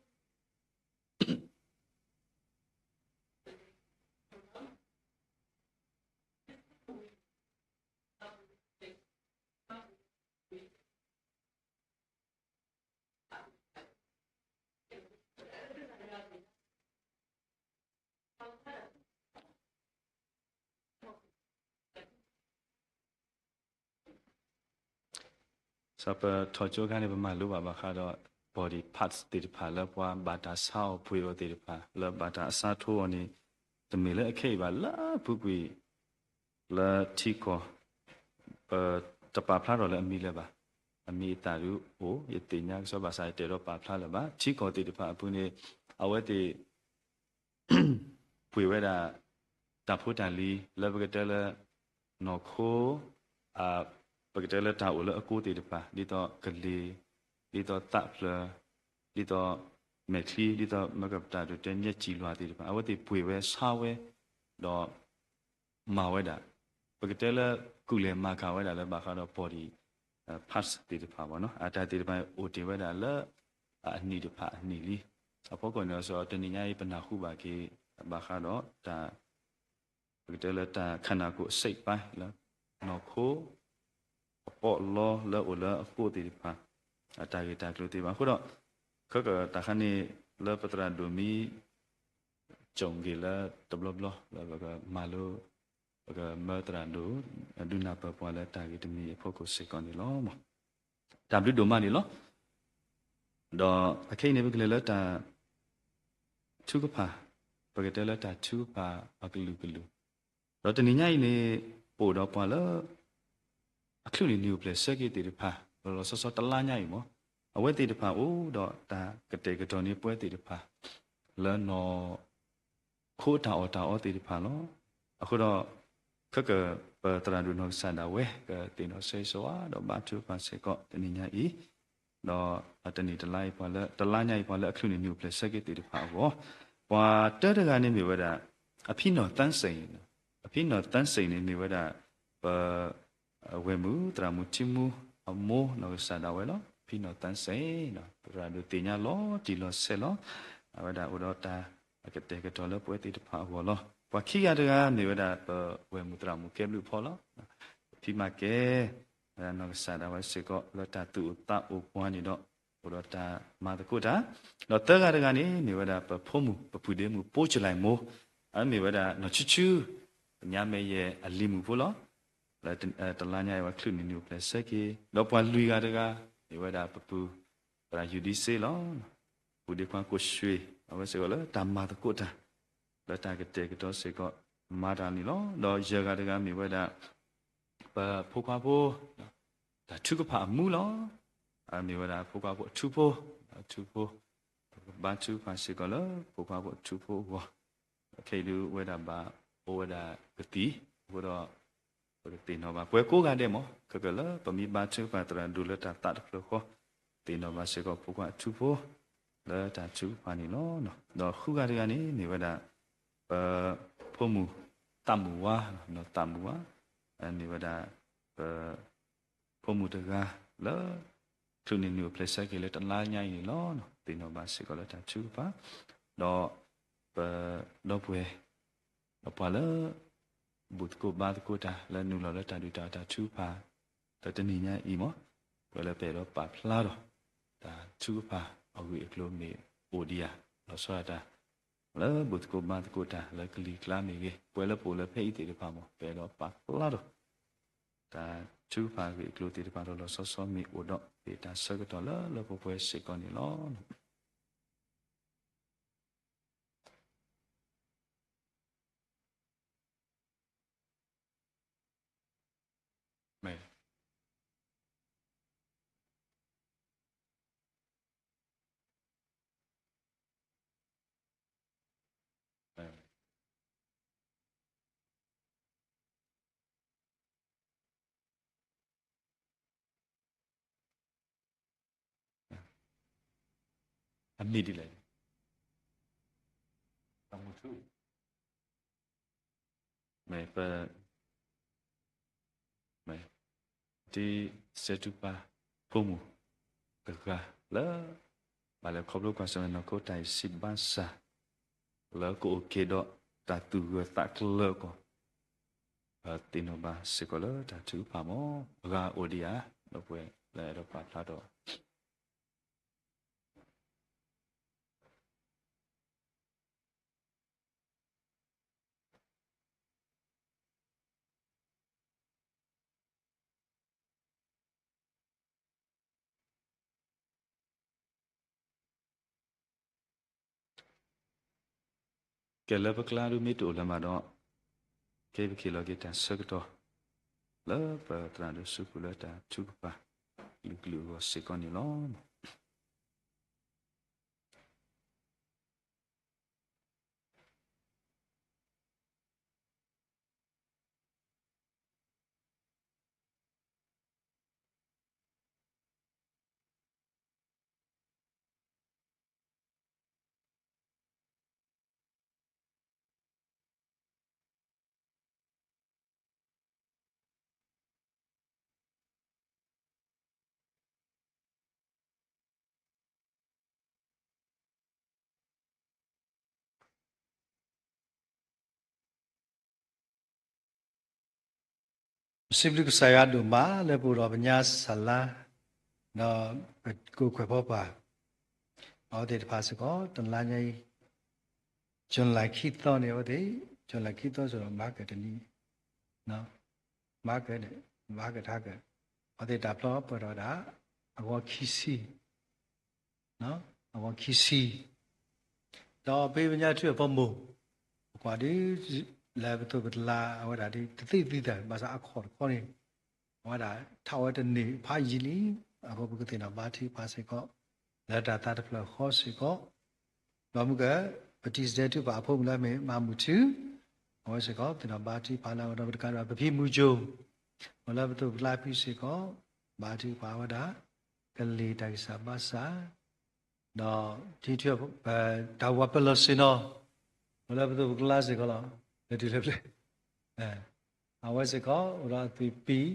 စီၤပထီၣ်ကၠိခါန့ၣ် ပမၤလိဘၣ်ဘၣ်ဃးဒီး body parts သ့ၣ်တဖၣ် လၢပှၤဘၣ်တၢ်ဆါအီၤပှ့ၤအီၤသ့ၣ်တဖၣ် လၢဘၣ်တၢ်အဆါထိအီၤန့ၣ် တမ့ၢ်လၢအခဲအံၤဘၣ် လၢအပူၤကွံာ် လၢထံကီၢ် ပတပာ်ဖျါထီၣ်လၢအမံၤလၢၤဘၣ်. အမံၤအသၣ်ဒုးအိၣ် ယသ့ၣ်ညါကစီဒီဘၣ်ဆၣ် ယတအဲၣ်ဒိးပာ်ဖျါလၢၤဘၣ်. ထံကီၢ်သ့ၣ်တဖၣ်အပူၤန့ၣ် အဝဲသ့ၣ် ပှ့ၤဝဲဒၣ် တၢ်ဖိတၢ်လံၤ လၢပကတဲလၢ နီၢ်ခိ ပကတဲလၢတၢ်အိၣ်လၢအကိးသ့ၣ်တဖၣ် ဒ်သိးကလ့ၤ, ဒ်သိးသးဖျၢၣ်, ဒ်သိးမဲာ်ချံ, ဒ်သိးမ့ၢ်ကပတၢ်ဒိၣ်တဲ မျက်စိလွှာသ့ၣ်တဖၣ် အဝဲသ့ၣ်ပှ့ၤဝဲဆါဝဲ ဒီး မၤဝဲဒၣ် ပကတဲလၢ ကူၣ်လဲၤမၤကၤဝဲဒၣ်လၢဘၣ်ဃးဒီး body parts သ့ၣ်တဖၣ်ဘၣ်နီၤ အတၢ်သ့ၣ်တဖၣ်အိၣ်တ့ၢ်ဝဲဒၣ်လၢ အနံၣ်တဖၣ်အနံၣ်လံ. အဖီခိၣ်န့ၣ် တနံၤညါအံၤ ပနၢ်ဟူဘၣ်က့ၤ ဘၣ်ဃးဒီးတၢ် ပကတဲလၢတၢ်ခါနၢ်ကိၣ်အစိတ်အပိုင်းလၢ နီၢ်ခိ အပီးအလီလၢအိၣ်လၢအကိးသ့ၣ်တဖၣ် အတၢ်ဂ့ၢ်တၢ်ကျိၤသ့ၣ်တဖၣ် အဃိဒီး ခဲကတၢၢ်တခါန့ၣ် လၢပသရၣ်ဒိၣ်မံ ကၠိၣ်က့ၤလၢတဘျီဘျီ လၢပကမၤလိ ပကမၢသရၣ်ဒိၣ် ဒုးနၢ်ပၢၢ်ပှၤလၢတၢ်ဂ့ၢ်တမံၤအဖီခိၣ်စ့ၢ်ကီးန့ၣ်လီၤ. တၢ်ဘျုးဒိၣ်မးန့ၣ်လီၤ. ဒီးအခဲအံၤန့ၣ် ပကလဲၤလၢတၢ် ထုကဖၣ်, ပကတဲလၢတၢ်ထုကဖၣ်အကလုာ်ကလုာ်, ဒီးတနံၤညါအံၤန့ၣ် ပအိၣ်ဒီးပှၤလၢ အချုးန့ၣ်နံၤအိၣ်ဖျဲၣ်ဆၢက့ၤသ့ၣ်တဖၣ် လီၤလီၤဆီဆီတလါညါအံၤမ့ၢ် အဝဲသ့ၣ်တဖၣ်အိၣ်ဒီးတၢ်ကတဲာ်ကတီၤန့ၢ်ပဝဲသ့ၣ်တဖၣ် လၢနီၢ် ခိအတၢ်အီၣ်တၢ်အီသ့ၣ်တဖၣ်လီၤ. အဃိဒီး ခဲက ပသရၣ်ဒိၣ်နီၢ်ကစၢ်ဒၣ်ဝဲ ကသ့ၣ်နီၣ်ဆၢဂ့ၤဆၢဝါ ဒီးဘါထုကဖၣ်စ့ၢ်ကီးတနံၤညါအံၤ, ဒီးတနံၤတလါအံၤပှၤလၢ တလါညါအံၤပှၤလၢအချုးန့ၣ်နံၤအိၣ်ဖျဲၣ်ဆၢက့ၤသ့ၣ်တဖၣ်အဂီၢ်, ပှၤတၢတဂၤန့ၣ်မ့ၢ်ဝဲဒၣ် အဖံနီၢ်သၢစ့ၣ်, အဖံနီၢ်သၢစ့ၣ်န့ၣ်မ့ၢ်ဝဲဒၣ် ပ ဝဲၢ်မုၣ်သရၣ်မုၣ်ထံမူ အမိၢ်နီၢ်ကစၢ်ဒၣ်ဝဲလီၤ. ဖံနီၢ်သၢစ့ၣ် ပသရၣ်ဒိၣ်သ့ၣ်ညါလီၤတံၢ်လီၤဆဲးလီၤ. အဝဲဒၣ်အိၣ်ဒီးတၢ်အကတဲာ်ကတီၤလၢပဝဲသ့ၣ်တဖၣ်အဂီၢ်လီၤ. ပှၤခံဂၤတဂၤမ့ၢ်ဝဲဒၣ် ပဝဲၢ်မုၣ်သရၣ်မုၣ်ကဲဘျုးဖီလီၤ. ဖံမၤကဲ ဝဲဒၣ်နီၢ်ကစၢ်ဒၣ်ဝဲစ့ၢ်ကီး လၢတၢ်သူၣ်အိၣ်သးအိၣ်ပှၤန့ၣ်ဒီး အိၣ်ဒီးတၢ်မၤသကိးတၢ်, ဒီးသၢဂၤတဂၤန့ၣ် မ့ၢ်ဝဲဒၣ်ပဖိမုၣ် ပပုၢ်ဒ့မုၣ် ပိကလံမိၢ်, အမ့ၢ်ဝဲဒၣ်နီၢ်ဆူၣ်ဆူၣ် ညါမဲာ်ယဲၢ်အလံၤမုၣ်ဖိလီၤ. လၢတလါညါအံၤဝဲချုးန့ၣ်နံၤအိၣ်ဖျဲၣ်ဆၢက့ၤ, ဒီးပှၤလွံၢ်ဂၤတဂၤ မ့ၢ်ဝဲဒၣ်ပပုၢ် သရၣ်ယူၤဒံစ့လီၤ. ပုၢ်ဒ့ခွါကိၣ်ဆှ့ အဝဲစ့ၢ်ကီးလၢတၢ်မၤသကိးတၢ် လၢတၢ်ကတဲာ်ကတီၤစ့ၢ်ကီး မၤတၢ်န့ၣ်လီၤ. ဒီးယဲၢ်ဂၤတဂၤမ့ၢ်ဝဲဒၣ် ပဖိခွါဖိ တၢ်ထုကဖၣ်အမူလီၤ. အမ့ၢ်ဝဲဒၣ်ဖိခွါဖိအထူဖိ, အထူဖိ, ပကဘါထုကဖၣ်စ့ၢ်ကီးလၢဖိခွါဖိအထူဖိအဂီၢ်, ခဲအံၤဒုးဝဲဒၣ်ဘၣ်အိၣ်ဝဲဒၣ်ကသံၣ်, အဃိဒီး ပကသ့ၣ်နီၣ်ဘၣ် ပှၤကိးဂၤဒဲးမ့ၢ် ခဲကလၢပမ့ၢ်ဘါထုကဖၣ်သရၣ်ဒိၣ်လၢတၢ်သးတဖျၢၣ်ဃီ, သ့ၣ်နီၣ်ဘၣ်စ့ၢ်ကီးဖိခွါအထူဖိ လၢတၢ်ထုကဖၣ်န့ၣ်လီၤ. ဒီးဃုဂၤတဂၤန့ၣ် မ့ၢ်ဝဲဒၣ် ပဖိမုၣ်သးမုၣ်ဝါ, နီၢ်သးမုၣ်ဝါ, မ့ၢ်ဝဲဒၣ် ပ ပဖိမုၣ်တဂၤလၢ ချုးန့ၢ်နုၢ်အိၣ်ဖျဲၣ်ဆၢက့ၤလၢတလါညါအံၤန့ၣ်လီၤ. သ့ၣ်နီၣ်ဘၣ်စ့ၢ်ကီးလၢတၢ်ထုကဖၣ်, ဒီးပဒီပုၢ်ဝဲၢ် ဒီးပှၤလၢ ဘူၣ်သကိးဘါသကိးတၢ်လၢနုာ်လီၤလၢတၢ်ဒုးတၢ်တၢ်ထုကဖၣ် လၢတနံၤညါအံၤမ့ၢ် ပဝဲလၢပအဲၣ်ဒိးပာ်ဖျါထီၣ် တၢ်ထုကဖၣ်အဂ့ၢ်အကျိၤမ့ၢ်အိၣ်ဒံးဧါ, လီၤဆီဒၣ်တၢ် လၢဘူၣ်သကိးဘါသကိးတၢ်လၢကလံၤကျါမ့ၢ်ဂ့ၤ, ပဝဲလၢပအိၣ်လၢဖဲအံၤသ့ၣ်တဖၣ်မ့ၢ် ပအဲၣ်ဒိးပာ်ဖျါထီၣ် တၢ်ထုကဖၣ်အဂ့ၢ်အကျိၤသ့ၣ်တဖၣ်ဒီးလီၤဆီဆီမ့ၢ်အိၣ်ဒီး သ့ၣ်တၢ်ဆၢကတီၢ်လၢလၢပှဲၤပှဲၤစ့ၢ်ကီးန့ၣ်လီၤ. အမ့ၢ်ဒ်လဲၣ်, မ့ၢ်ပ မ့ၢ် တံၤစဲးတူၢ်ပာ် ဖိမုၣ်တဂၤလၢ ဘၣ်လဲၤခီဖျိကွၢ်ဆၢၣ်မဲာ်နီၢ်ခိတၢ်အံၤစံးဘၣ်ဆၣ် လၢကအိၣ်က့ၤဒီးတၢ်သူၣ်ဂၢၢ်သးကျၢၤအဂီၢ်, သ့ၣ်နီၣ်ဘၣ်စ့ၢ်ကီးလၢတၢ်ထုကဖၣ်မ့ၢ် အဂၤအိၣ်ဒံးဧါ, ဒီပုၢ်ဝဲၢ်လၢအဲၣ်ဒိးပာ်ဖျါထီၣ် ကဲလၢပကျါဒုးမ့ၢ်တအိၣ်လၢၤမးဒီး, ကဲပကဟ့ၣ်လီၤက့ၤတၢ်ဆၢကတီၢ် လၢပသရၣ်ဒိၣ်စုပူၤလၢတၢ်ထုကဖၣ် ကလုာ်ကလုာ်အဂီၢ်စ့ၢ်ကီးန့ၣ်လီၤ. ပစံးဘျုးကစၢ်ယွၤဒိၣ်မးလၢပအိၣ်ဒီးပညါစၢ်လါ, ဒီးပကိးကွဲၢ်ဖီပှၤ အဝဲသ့ၣ်တဖၣ်စ့ၢ်ကီး တလါညါအံၤ July ခံသီန့ၣ် အဝဲသ့ၣ် July ခံသီစ့ၢ်ကီး မၤကတနံၤ မၤက မၤကထါက အဝဲသ့ၣ်တၢ်ဖျီပှဲၤထီၣ်ဝဲဒၣ် အဂီၤခံဆံ အဂီၤခံဆံ ဒီးဖဲပညါထံအဖီမိၢ် ပကွၢ်ဒ် လၢပသိးပတလါအဝဲဒၣ်ဒ်တသ့ၣ်သံသး ဘၣ်ဆၣ်အခီၣ်တခီန့ၣ် အဝဲဒၣ်ထီၣ်ဝဲတန့ၢ်ဖးယံာ်လံ, အဃိပကသ့ၣ်နီၣ်ဘါထုကဖၣ်စ့ၢ်ကီး လၢတၢ်သးတဖျၢၣ်ဃီစ့ၢ်ကီး, ဒီးမုၢ်က ပတံၤစဲးတူၢ်ပာ်အဖိမုၣ်လၢမ့ၢ်မၤမုၢ်ထူ အဝဲစ့ၢ်ကီး သ့ၣ်နီၣ်ဘါထုကဖၣ်လၢအဂီၢ်ဒီးပတကးဒီးပဖံမုၢ်ကၠိ အဝဲလၢပသိးပကျါဖုစ့ၢ်ကီး ဘါထုကဖၣ်ဝဲဒၣ် ကလံၤတၢ်ဂံၢ်စၢ်ဘါစၢ် ဒီးထံထံ တၢ်ဝၤပလီၢ်ဆ့ၣ်နီၤ အဝဲလၢပသိးပကျါစ့ၢ်ကီးလီၤ. လၢတုၤလၢပျဲၢ် အဝဲစ့ၢ်ကီး အိၣ်ဒီးအသွံၣ်ပံၤ ဒီး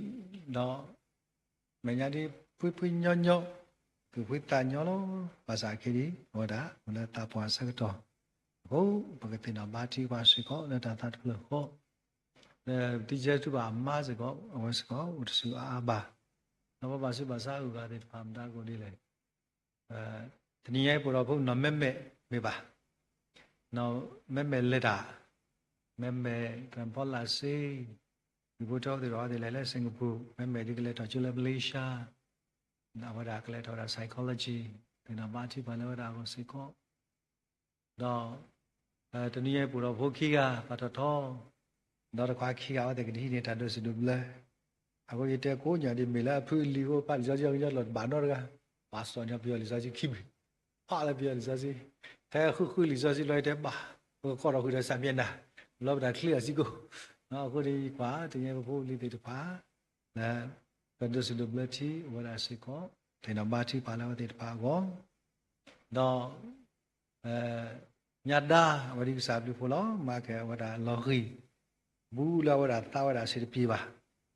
မဲာ်ညါဒ်ဖှံဖှံညီညီ သူၣ်ဖှံသးညီလီၤ. ဘၣ်ဆၣ်ခဲအံၤ အဝဲဒၣ် အိၣ်လၢသးပှၢ်ဆၢကတီၢ် အဃိ ပကသ့ၣ်နီၣ်ဘါထုကဖၣ်စ့ၢ်ကီး လၢတၢ်သးတဖျၢၣ်ဃီ လၢပတံၤစဲးတူၢ်ပာ်အမါစ့ၢ်ကီး အဝဲစ့ၢ်ကီး အိၣ်တဆူၣ်အါအါဘၣ်. ဒီးပဘၣ်ဆူးဘၣ်ဆါအဂုၤအဂၤသ့ၣ်တဖၣ်မတၤကိးဒ်လဲၣ် တနံၤညါအံၤပအိၣ်ဒီးဖိနီၢ်မဲမဲာ်မ့ၢ်ဘၣ်, နီၢ်မဲမဲာ်လဲၤတၢ်, မဲမဲာ် ကၢ်ဖီလာ်စ့, ဒုးဖိထီသ့ၣ်ဒီးအဝဲသ့ၣ်လဲၤလၢ Singapore, မဲမဲာ်ဒ်ကလဲၤထီၣ်ကၠိလၢ Malaysia, အဝဲဒၣ်ကလဲၤထီၣ်ဝဲဒၣ် psychology, သ့ၣ်နီၣ်ဘါထုကဖၣ်လၢဝဲဒၣ်အဂီၢ်စ့ၢ်ကီး ဒီး တနံၤညါအံၤပအိၣ်ဒီးဖိခံဂၤ ပှၤထီၣ်ထီ, ဒီးတခွါခံဂၤအဝဲသ့ၣ်ကဒ်ဟံးန့ၢ်တၢ်ဒိးစံးဒိးဘျၢ, အဃိယတဲကိးညါဒ်မ့ၢ်လၢအဖုအလံၤအဃိ ဖးလံာ်စီဆှံအကညီလီၤတဘၣ်နီတဂၤ, ပာ်စီၣ်ညီပယီၤလံာ်စီဆှံခံဘ့ၣ်, ဖးလၢပယီၤလံာ်စီဆှံ, ထဲဃုဃုလံာ်စီဆှံလီၤတဲဘၣ်, ပကကိးထီၣ်ဃုာ်ဒီးစၢ်မံၤနၤ, လီၤပတၢ်ချ့အီၤစ့ၢ်ကီး, အဃိန့ၣ်ယကွၢ် တနံၤညါပဖိလံၤသ့ၣ်တဖၣ် လၢ ပဒိးစံးဒိးဘျၢထံအဝဲဒၣ်စ့ၢ်ကီး, သ့ၣ်နီၣ်ဘါထုကဖၣ်လၢအဝဲသ့ၣ်တဖၣ်အဂီၢ်, ဒီး ညါဒါ အဝဲဒ်ကစၢ်ဘျုးဖှိၣ်လီၤ, မၤကဲအဝဲဒၣ်လီၤဂံၢ်, ဘူးလၢအဝဲဒၣ်သးဝဲဒၣ်စ့တပံၤဘၣ်,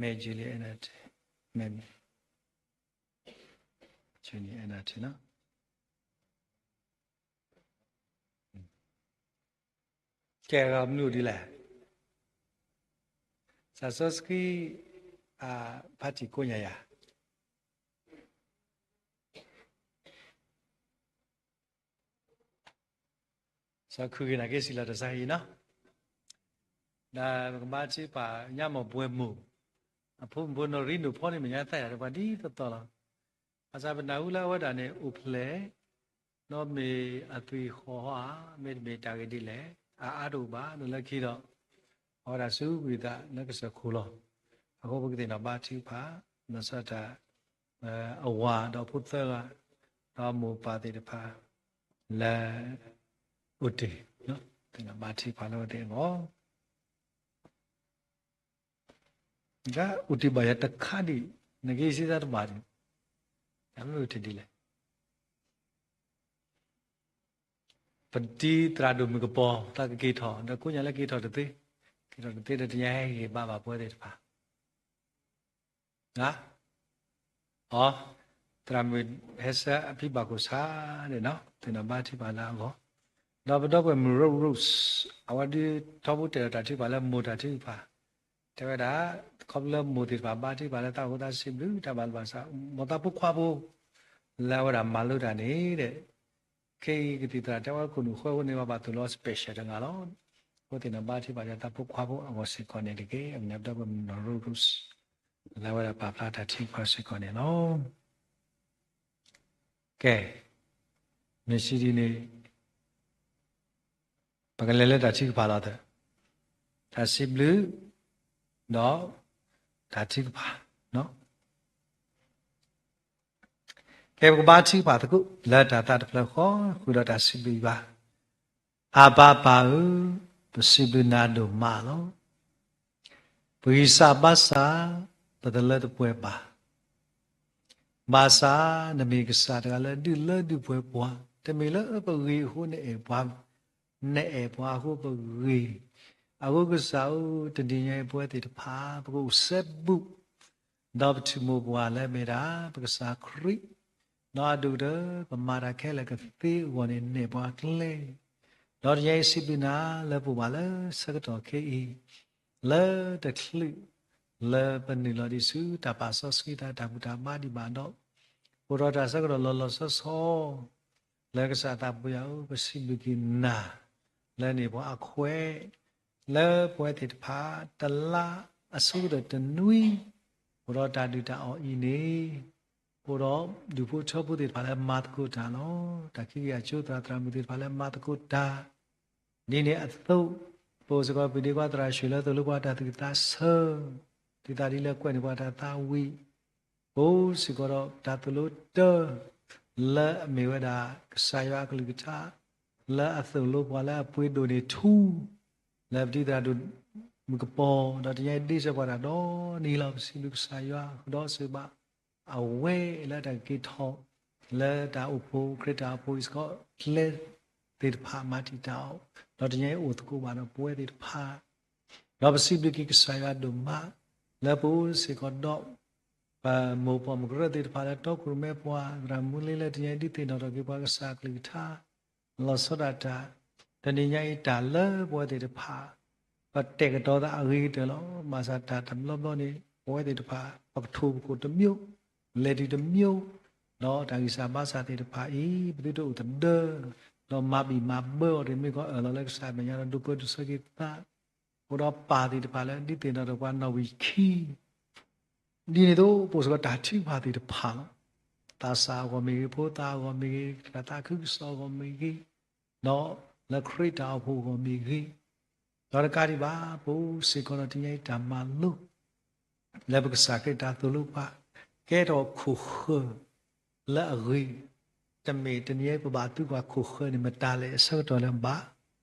မ့ၢ် Julie Anna မ့ၢ် Julie Anna နီၤ ကဲဂၤမနုၤဒ်လဲၣ်, စးစီဆှံ အဖါတံၢ်ကိးညါယၤ စီၤခုဂ့ၤနၤက့ၤစံးလီၤတၢ်ဆါဟံၣ်နီၤ, ဒီးပကဘါထုကဖၣ်ညါမ့ၢ်ပှဲၤမိၢ်, အဖိမုၣ်ဖိနီၢ်ရံနိၣ်ဖီန့ၣ် မဲာ်ညါသၣ်ယၤတပှၤဒ်သိးသိးလီၤ. ဘၣ်ဆၣ်ပနၢ်ဟူလၢအဝဲဒၣ်န့ၣ် အိၣ်ဖျဲၣ်, ဒီးမ့ၢ်အသွံၣ်ဃီဧါ, မ့တမ့ၢ်တၢ်ဂ့ၢ်ဒ်လဲၣ်, အအါတအိၣ်ဘၣ်, ဒီးလၢခံဒီး အဝဲဒၣ်စူးကွံာ်သးလၢကစၢၢ်ခိၣ်လီၤ. အဃိပကသ့ၣ်နီၣ်ဘါထုကဖၣ် လီၤဆီဒၣ်တၢ် အဝၤဒီးအဖိသၢဂၤ, ဒီးမိၢ်ပၢ်သ့ၣ်တဖၣ် လၢ အိၣ်တ့ၢ်, သ့ၣ်နီၣ်ဘါထုကဖၣ်လၢအဝဲသ့ၣ်အဂီၢ်, အိၣ်တ့ၢ်ဘၣ်ယၤတခါဒံး, နက့ၤစံးသးတဘၣ်ဒံး, တၢ်မ့ၢ်အိၣ်တ့ၢ်ဒ်လဲၣ်. ပတံၤသရၣ်ဒိၣ်မုၣ်ကပီၤ သးကက့ၤထီၣ် ဒီးကိးညါလၢက့ၤထီၣ်တသ့, က့ၤထီၣ်တသ့ဒီးတညါဟဲဂ့ၤဘၣ်ဘၣ်ပဝဲသ့ၣ်တဖၣ် အီ, သရၣ်မုၣ်ဟဲဆၢအဖံဘၣ်ခိၣ်ဆါန့ၣ်နီၤ, သ့ၣ်နီၣ်ဘါထုကဖၣ်လၢအဂီၢ်, ဒီးပဒီပုၢ်ဝဲၢ်မုၣ်ရိ Rose, အဝဲဒုးထီဘိတဲာ်ဒီးတၢ်ထုကဖၣ်လၢမိၢ်တၢ်ထုကဖၣ်, တဲဝဲဒၣ် ခီဖျိလၢမိၢ်သ့ၣ်တဖၣ်ဘါထုကဖၣ်လၢတၢ်အိၣ်ဖှိၣ်သးစံးဘျုးတၢ်ဘၣ်ဘၣ်ဆၣ် မ်သးဖိခွါဖိ လၢအဝဲဒၣ်မၤလိတၢ်န့ၣ်ဒီး ခဲအံၤကသံၣ်သရၣ်တဲဝဲခိၣ်နူာ်ဃၢအဃိန့ၣ် ဘၣ်ဘၣ်သိၣ်လိ special တဂၤလီၤ. အဃိသ့ၣ်နီၣ်ဘါထုကဖၣ်လၢသးဖိခွါဖိအဂီၢ်စ့ၢ်ကီးန့ၣ်တက့ၢ်. အမံၤန့ၣ်ပဒီပုၢ်ဝဲၢ်မုၣ်ရိ Rose လၢအဝဲဒၣ်ပာ်ဖျါတၢ်ထုကဖၣ်စ့ၢ်ကီးန့ၣ်လီၤ. ကဲ, မ့ၢ်စံးဒ်န့ၣ် ပကလဲၤလၢတၢ်ထုကဖၣ်လီၤ. တၢ်စံးဘျုး ဒီး တၢ်ထုကဖၣ်. ကဲ ပကဘါထုကဖၣ်သကိး လၢတၢ်သးတဖျၢၣ်ဃီ ဃုာ်ဒီးတၢ်စံးဘျုးယွၤ. အၤဘၣ်ပၢ်ဧၢ, ပစံးဘျုးနၤဒိၣ်မးလီၤ. ပဂံၢ်စၢ်ဘါစၢ် ပတလၢတပှဲၤဘၣ်. ဘၣ်ဆၣ်နမ့ၢ်ကစၢ်တဂၤလၢဒုးလၢဒုးပှဲၤပှၤ, တမ့ၢ်လၢပဂ့ၤအဃိနအဲၣ်ပှၤ, နအဲၣ်ပှၤအဃိပဂ့ၤ. အဃိကစၢ်ဧၢ, တနံၤညါအံၤပဝဲသ့ၣ်တဖၣ် ပကအိၣ်စဲဘူး ဒီးပထံၣ်မိၢ်ပှၢ်လၢအမ့ၢ်ဒၣ် ပကစၢ်ခရံာ်, ဒီးအဒိၣ်ကတၢၢ် ပမၤတၢ်ခဲလၢာ်ကသ့အဂီၢ်န့ၣ် နအဲၣ်ပှၤကျဲ, ဒီးတနံၤညါအံၤစံးဘျုးနၤလၢပအိၣ်ဘၣ်လၢဆၢကတီၢ်ခဲအံၤ, လၢတချုးလၢပနုာ်လီၤဒံးဆူတၢ်ပာ်စီဆှံတၢ် တၢ်ဘူၣ်တၢ်ဘါဒံးဘၣ်ဒီး, အိၣ်ဒီးတၢ်ဆၢကတီၢ်လီၤလီၤဆီဆီ လၢကစၢ်သးပူၤယၤဧၢ, ပစံးဘျုးက့ၤနၤ လၢနအဲၣ်ပှၤအခွဲး, လၢပဝဲသ့ၣ်တဖၣ် တလါအဆိကတၢၢ်တနွံ, အိၣ်ဒီးတၢ်ဒုၣ်တၢ်အီၣ်အံၤန့ၣ်, အိၣ်ဒီးဒူၣ်ဖိထၢဖိသ့ၣ်တဖၣ်လၢမၤသကိးတၢ်လီၤ. တၢ်ခံက့ၤအကၠိသရၣ်သရၣ်မုၣ်သ့ၣ်တဖၣ်လၢမၤသကိးတၢ်, ဒ်န့ၣ်အသိး, ပအိၣ်စ့ၢ်ကီးပဒ့ကွၢ်သရၣ်ရွှ့ၣ်လၢသိၣ်လိပှၤတၢ်သူၣ်ကသးဆၢ, ဒ်သိးဒ်လၢကွဲးန့ၢ်ပှၤတၢ်သးဝံၣ် ပအိၣ်စ့ၢ်ကီးဒီးတၢ်သိၣ်လိတၢၢ် လၢအမ့ၢ်ဝဲဒၣ် ကစၢ်ယွၤအကလုၢ်ကထါ လၢအသိၣ်လိပှၤလၢအပှ့ၤဒိၣ်န့ၢ်ထူ လၢပတံၤသရၣ်ဒိၣ်မုၣ်ကပီၤ, ဒီးတနံၤအံၤဒ့ဆၢပှၤတၢ်ဒီနံၤလီၤ. ပစံးဘျုးကစၢ်ယွၤ ဃုာ်ဒီးစံးဘၣ် အဝဲလၢတၢ်ကက့ၤထီၣ် လၢတၢ်အိၣ်ဖှိၣ်ခရံာ်တၢ်အိၣ်ဖှိၣ်အံၤစ့ၢ်ကီး ကျဲသ့ၣ်တဖၣ်မၤတံာ်တာ်အီၤ, ဒီးတနံၤအံၤအိၣ်သကိးဘၣ်ဒီးပဝဲသ့ၣ်တဖၣ် ဒီးပစံးဘျုးက့ၤကစၢ်ယွၤဒိၣ်မး လၢပအိၣ်စ့ၢ်ကီးဒီး ပမိၢ်ပှၢ်မုၢ်ကရၢသ့ၣ်တဖၣ်လၢတီခိၣ်ရိၣ်မဲပှၤ သရၣ်မူလ့လၢတနံၤအံၤဒုးသ့ၣ်နီၣ်ထီၣ်က့ၤပှၤကစၢ်အကလုၢ်ကထါ လီၤဆီဒၣ်တၢ်, တနံၤညါအံၤတၢ်လၢပဝဲသ့ၣ်တဖၣ် ပတဲာ်ကတီၤသးအဂ့ၤကတၢၢ်လီၤ. ဘၣ်ဆၣ်တၢ်တဘျီဘျီန့ၣ် ပဝဲသ့ၣ်တဖၣ် ပကထိၣ်ပခိၣ်တမျိုး, လဲၤတုၤတမျိုး, ဒီးတၢ်ဂံၢ်စၢ်ဘါစၢ်သ့ၣ်တဖၣ်အံၤ ပသုတအိၣ်သဒၢ, ဒီးမၤဘံၣ်မၤဘၢအီၤတမ့ၢ်ကီး အၢၣ်လီၤလၢကစၢ်အမဲာ်ညါဒီးဒိၣ်ပၢၢ်ဒိၣ်ဆၢက့ၤသး, အိၣ်ဒီးပၢ်သ့ၣ်တဖၣ်လၢဒုးသ့ၣ်နီၣ်ထီၣ်ပှၤနီၣ်ဝံာ်ခံ ဒ်န့ၣ်အသိး ပအိၣ်စ့ၢ်ကီးတၢ်ထုကဖၣ်သ့ၣ်တဖၣ်လီၤ. သးစၢ်အဂီၢ်မ့ၢ်ဂ့ၤ, ဖိသၣ်အဂီၢ်မ့ၢ်ဂ့ၤ, တၢ်သးခုကစီၣ်အဂီၢ်မ့ၢ်ဂ့ၤ, ဒီးလၢခရံာ်တၢ်အိၣ်ဖှိၣ်အဂီၢ်မ့ၢ်ဂ့ၤ, ဒီးတကးဒံးဘၣ် ပအိၣ်စ့ၢ်ကီးဒီးတနံၤညါအံၤတၢ်မၤလိ လၢပကစၢ်ခရံာ်တၢ်သိၣ်လိပှၤ ကဲထီၣ်ခိၣ်ဃၢၤလၢအဂ့ၤ, တမ့ၢ်တနံၤအံၤပဘၣ်သံကွၢ်ခိၣ်ဃၢၤန့ၣ် မတၤလဲၣ်အဆၢကတီၢ်လၢၤဘၣ်,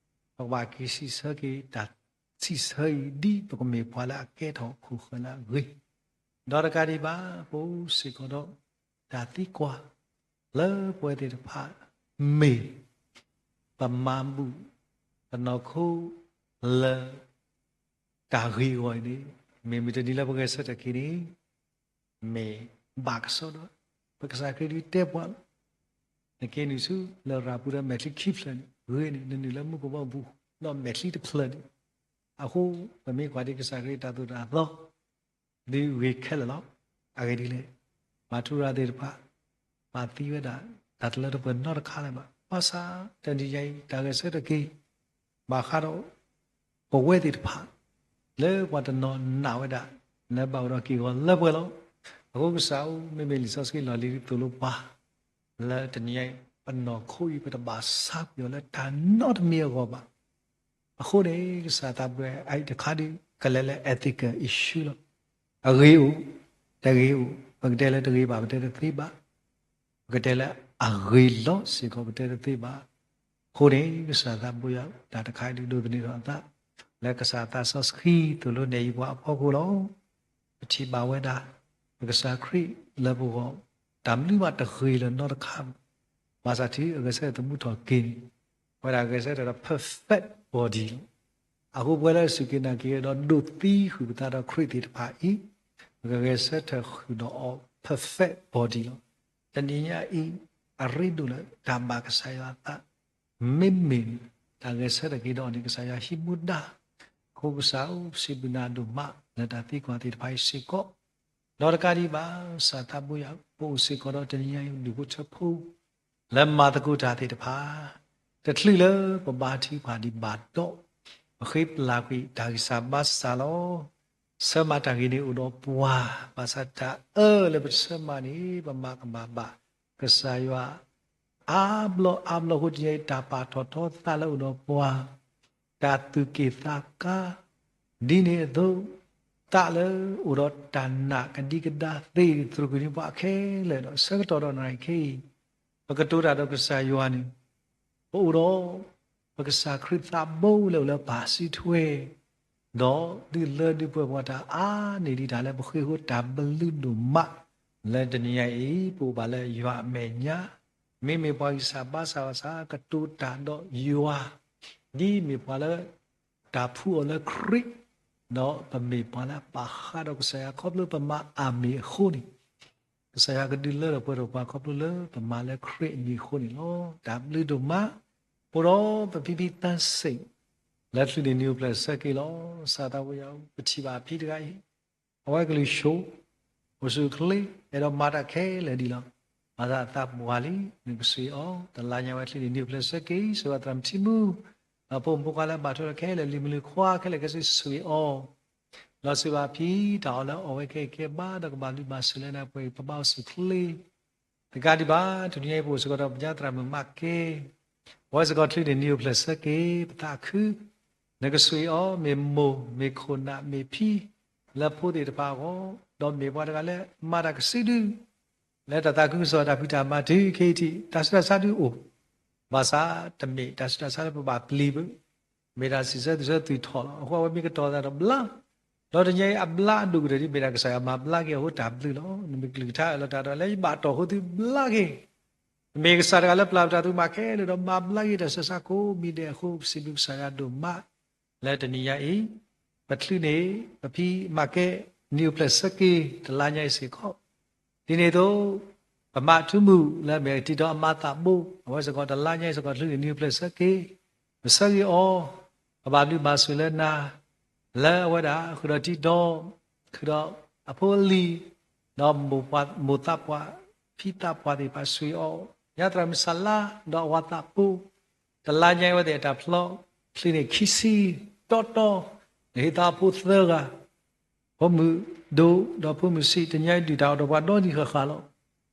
ပကဘၣ်က့ၤစံးဆၢက့ၤတၢ်စံးဆၢအံၤ ဒ်ပကမ့ၢ်ပှၤလၢအကဲထီၣ်ခိၣ်ဃၢၤလၢအဂ့ၤ, ဒီးတကးဒံးဘၣ် ပအိၣ်စ့ၢ်ကီးဒီး တၢ်သံကွၢ် လၢပဝဲသ့ၣ်တဖၣ် မ့ၢ် ပမၤဘူၣ် ပနီၢ်ခိ လၢ တၢ်ဂ့ၤအဂီၢ်အံၤန့ၣ် မ့ၢ်မုၢ်တနံၤလၢပဂဲၤဆၢထၢၣ်က့ၤန့ၣ် မ့ၢ်ဘၣ်ကစီဒီ, ပကစၢ်ခရံာ်ဒုးတဲပှၤလီၤ, နက့ၤနုာ်ဆူလရာ်ပူၤဒီးမဲာ်ချံခံဖျၢၣ်န့ၣ် ဂ့ၤန့ၣ် နနုာ်လၢမူကဘီပူၤ ဒီးမဲာ်ချံတဖျၢၣ်န့ၣ်, အဃိ ပမ့ၢ်ကွၢ်ဒံးကစၢ်ခရံာ်တၢ်သိၣ်တၢ်သီ ဒုးဂ့ၤခဲလၢာ်လီၤ. အဂ့ၢ်ဒ်လဲၣ်, မၤထူရၤသ့ၣ်တဖၣ် မၤသံဝဲဒၣ် တၢ်တလၢတပှဲၤနီတခါလၢၤဘၣ်. ဘၣ်ဆၣ်တနံၤညါအံၤ တၢ်ဂဲၤဆၢထၢၣ်က့ၤ ဘၣ်ဃးဒီး ပဝဲသ့ၣ်တဖၣ် လၢပှၤတနီၤနာ်ဝဲဒၣ် လၢဘၣ်အိၣ်ဒီးက့ၢ်ဂီၤလၢပှဲၤလီၤ. အဃိကစၢ်ဧၢ, မ့မ့ၢ်လံာ်စီဆှံလီၢ်လံၤဒုးသိၣ်လိပှၤ လၢတနံၤညါအံၤ ပနီၢ်ခိအံၤ ပတဘၣ်ဆါကွံာ်အီၤလၢတၢ်နီတမံၤအဂီၢ်ဘၣ်. အဃိန့ၣ် ကစၢ်သးပှၢ်အံၤတခါဒုး ကလဲၤလၢ ethical issue လီၤ. အဂ့ၤအိၣ်, တဂ့ၤအိၣ်, ပကတဲလၢတဂ့ၤဘၣ်, ပတဲတသ့ဘၣ်, ပကတဲလၢအဂ့ၤလီၤစ့ၢ်ကီး ပတဲတသ့ဘၣ်. အဃိန့ၣ် ကစၢ်သးပှၢ်အံၤ တၢ်တခါအံၤဒုးဒိးသန့ၤထီၣ်အသး လၢကစၢ်သးစီဆှံသိၣ်လိနဲၣ်ယုၤပှၤအဖီခိၣ်လီၤ. ပထံၣ်ဘၣ်ဝဲဒၣ် ပကစၢ်ခရံာ်လၢပဂီၢ် တၢ်မနုၤမးတဂ့ၤလၢၤနီတခါဘၣ်. ဘၣ်ဆၣ်တုၤအဂဲၤဆၢထၢၣ်သမူထီၣ်က့ၤန့ၣ် အဝဲဒၣ်ဂဲၤဆၢထၢၣ်ဒီး perfect body လီၤ. အဃိပဝဲလၢစူၢ်က့ၤနာ်က့ၤဒီးဒိးသံဃုာ်ပသးဒီးခရံာ်သ့ၣ်တဖၣ်အံၤ ပကဂဲၤဆၢထၢၣ်ဃုာ်ဒီးအီၤ perfect body လီၤ. တနံၤညါအံၤ အရ့ဒိၣ်လၢတၢ်ဘၣ်ကစၢ်ယွၤအသး မ့မ့ၢ်တၢ်ဂဲၤဆၢထၢၣ်က့ၤဒီးအီၤန့ၣ် ကစၢ်ယွၤဟံးမူဒါ. အဃိကစၢ်ဧၢ, ပစံးဘျုးနၤဒိၣ်မးလၢတၢ်သံကွၢ်သ့ၣ်တဖၣ်အံၤစ့ၢ်ကီး, ဒီးတကးဒံးဘၣ် ကစၢ်သးဘိယွၤ ပအိၣ်စ့ၢ်ကီးဒီးတနံၤညါအံၤ ဒူၣ်ဖိထၢဖိ လၢမၤသကိးတၢ်သ့ၣ်တဖၣ် တချုးလၢပဘါထုကဖၣ်ဒံးဘၣ်ဒီး ပဃ့ပလၢ်ကွံာ်တၢ်ဂံၢ်စၢ်ဘါစၢ်လီၤ. ဆၢမၤတၢ်ဂ့ၤန့ၣ်အိၣ်ဒီးပှၤ, ဘၣ်ဆၣ်တၢ်အၢလၢပတဆၢမၤန့ၣ် ပမၤကမၣ်ဘၣ်ကစၢ်ယွၤ အါဘျီအါဘျီအဃိ တနံၤအံၤ တၢ်ပာ်ထီၣ်ထီသးလၢအိၣ်ဒီးပှၤ, တၢ်သူၣ်က့ၣ်သးကါ, ဒ်န့ၣ်အသိး သးလၢအိၣ်ဒီးတၢ်နာ်ကဒံကဒါသ့ သရူးကၠံၣ်ပှၤခဲလၢာ်ဒီး ဆၢကတီၢ်ဒီးနၤခဲအံၤ ပကတိၤတၢ်ဒီးကစၢ်ယွၤန့ၣ် ပအိၣ်ဒီး ပကစၢ်ခရံာ်သးဘိလၢအိၣ်လၢပၢ်စုထွဲ ဒီးဒုးလၢဒုးပှဲၤပှၤတၢ်အါန့ၢ်ဒံးတၢ်လၢပဃ့ဃိတၢ်ဘျုးဒိၣ်မး လၢတနံၤညါအံၤ ပအိၣ်ဘၣ်လၢယွၤအမဲာ်ညါ, မ့မ့ၢ်ပှၤဂံၢ်စၢ်ဘါစၢ်ဘၣ်ဆၣ် ကတိၤတၢ်ဒီးယွၤ, ဒ်မ့ၢ်ပှၤလၢ တၢ်ဖှူအီၤလၢခရံာ်, ဒီးပမ့ၢ်ပှၤလၢအပာ်ဃာ်ဒီးကစၢ်ယွၤခီဖျိပမၤအမံၤအဃိန့ၣ် ကစၢ်ယွၤကဒုးလၢထီၣ်ပှဲၤထီၣ်ပှၤခီဖျိလၢပမၤလၢခရံာ်အမံၤအဃိန့ၣ်လီၤ. တၢ်ဘျုးဒိၣ်မး, အိၣ်ဒီးပဖံဖံသၢစ့ၣ် လၢချုးန့ၣ်နံၤအိၣ်ဖျဲၣ်ဆၢက့ၤလီၤ. ကစၢ်သးဝံၣ်ယၤဧၢ, ပထံၣ်ဘၣ်ဖံတဂၤအံၤ, အဝဲကလုၢ်ဆှိ, အိၣ်ဆူၣ်အိၣ်ချ့, အဲၣ်ဒိးမၤတၢ်ခဲလၢာ်ဒံးလီၤ. ဘၣ်ဆၣ်အသးပှၢ်လံ, နကဆှံအီၤ, တလါညါဝဲချုးန့ၣ်နံၤအိၣ်ဖျဲၣ်ဆၢက့ၤ, စၢၤဘၣ်သရၣ်မုၣ်ထံမူ, ဒီးဖိမုၣ်ဖိခွါလၢဘၣ်ထွဲဒီးခဲလၢာ် လံၤမုၣ်လံၤခွါခဲလၢာ်ခဲဆ့ဆှံအီၤ ဒီးစံးဘၣ်ဖံတၢ်အီၣ်လၢအီၣ်ဝဲခဲအံၤခဲဘၣ် ဒီးကဘၣ်ဘျုးဘၣ်ဆိၣ်လၢနၤပှဲၤပဘၣ်အိၣ်ဆူၣ်အိၣ်ချ့, တကးဒံးဘၣ် တနံၤညါအံၤပအိၣ်စ့ၢ်ကီးဒီးပညါသရၣ်မုၣ်မၤကဲ, အဝဲစ့ၢ်ကီးချုးန့ၣ်နံၤအိၣ်ဖျဲၣ်ဆၢက့ၤ ပသးခု, နကဆှံအီၤ မ့ၢ်မိၢ်မ့ၢ်ခိၣ်နၢ်မ့ၢ်ဖံ လၢဖိသ့ၣ်တဖၣ်အဂီၢ်, ဒီးမ့ၢ်ပှၤတဂၤလၢမၤတၢ်ကစုဒု လၢတၢ်သးခုကစီၣ်တၢ်ဖံးတၢ်မၤတုၤခဲအံၤထံး တၢ်ဆူးတၢ်ဆါဒုအိၣ်, ဘၣ်ဆၣ်တမ့ၢ်တၢ်ဆူးတၢ်ဆါလၢပဘၣ်ပျံၤဘၣ်, မ့ၢ်တၢ်စံးဆၢသူၣ်ဆၢသူၣ်ထီၣ်လီၤ. အဃိအဝဲမ့ၢ်ကတီၤသးဒီးဘျါ, ဒီးတနံၤညါအံၤအဘျါအဒိၣ်ကတၢၢ်ဒ် မ့ၢ်ဒၣ်ကစၢ်ယွၤမၤဘျါက့ၤအဃိတၢ်ဘျုးလီၤ. နမ့ၢ်ကလုၢ်ကထါအၢၣ်လီၤတၢ်ဒီးလၢယဘၣ်တီၢ်ဃိသုဘျါက့ၤ နမ့ၢ်ကစၢ်တဂၤလၢပျၢ်ပတၢ်သူမၤခဲလၢာ်ဒီးမၤဘျါက့ၤတၢ်ဆၢဆါကိးမံၤဒဲးအဃိ ပစံးဘျုးကစၢ်ယွၤဒိၣ်မး လၢတနံၤညါအံၤ, ပချုးန့ၣ် ပဖံမၤကဲ နံၤအိၣ်ဖျဲၣ်ဆၢက့ၤ တလါညါအံၤစ့ၢ်ကီး, ဒ်န့ၣ်အသိး ပမါထူမုၣ်လၢအမ့ၢ်တံၤဒီးအမါသးဘိ အဝဲစ့ၢ်ကီး တလါညါအံၤစ့ၢ်ကီး ချုးန့ၣ်နံၤအိၣ်ဖျဲၣ်ဆၢက့ၤ, ပဆၢဂ့ၤအီၤ, ကဘၣ်ဘျုးဘၣ်ဆိၣ်လၢနၤ လၢအဝဲဒၣ်ဃုာ်ဒီးတံၤဒီး, ဃုာ်ဒီးအဖိအလံၤ, ဒီးမိၢ်သးပှၢ်, ဖံသးပှၢ်သ့ၣ်တဖၣ်ဆှံအီၤ, ညါသရၣ်မုၣ်စၢ်လါ, ဒီးအဝၤသးဘိ, တလါညါအံၤအဝဲသ့ၣ်အတၢ်ဖျီ, ချုးန့ၣ်ခံဆံတီတီ, နဟ့ၣ်သးအဖိသၢဂၤ, ဖိမုၣ်ဒိၣ်, ဒီးဖိမုၣ်ဆံး, တနံၤညါအံၤဒုၣ်တၢ်အိၣ်ဒီးပှၤဒီနံၤဃၣ်ဃၣ်လီၤ.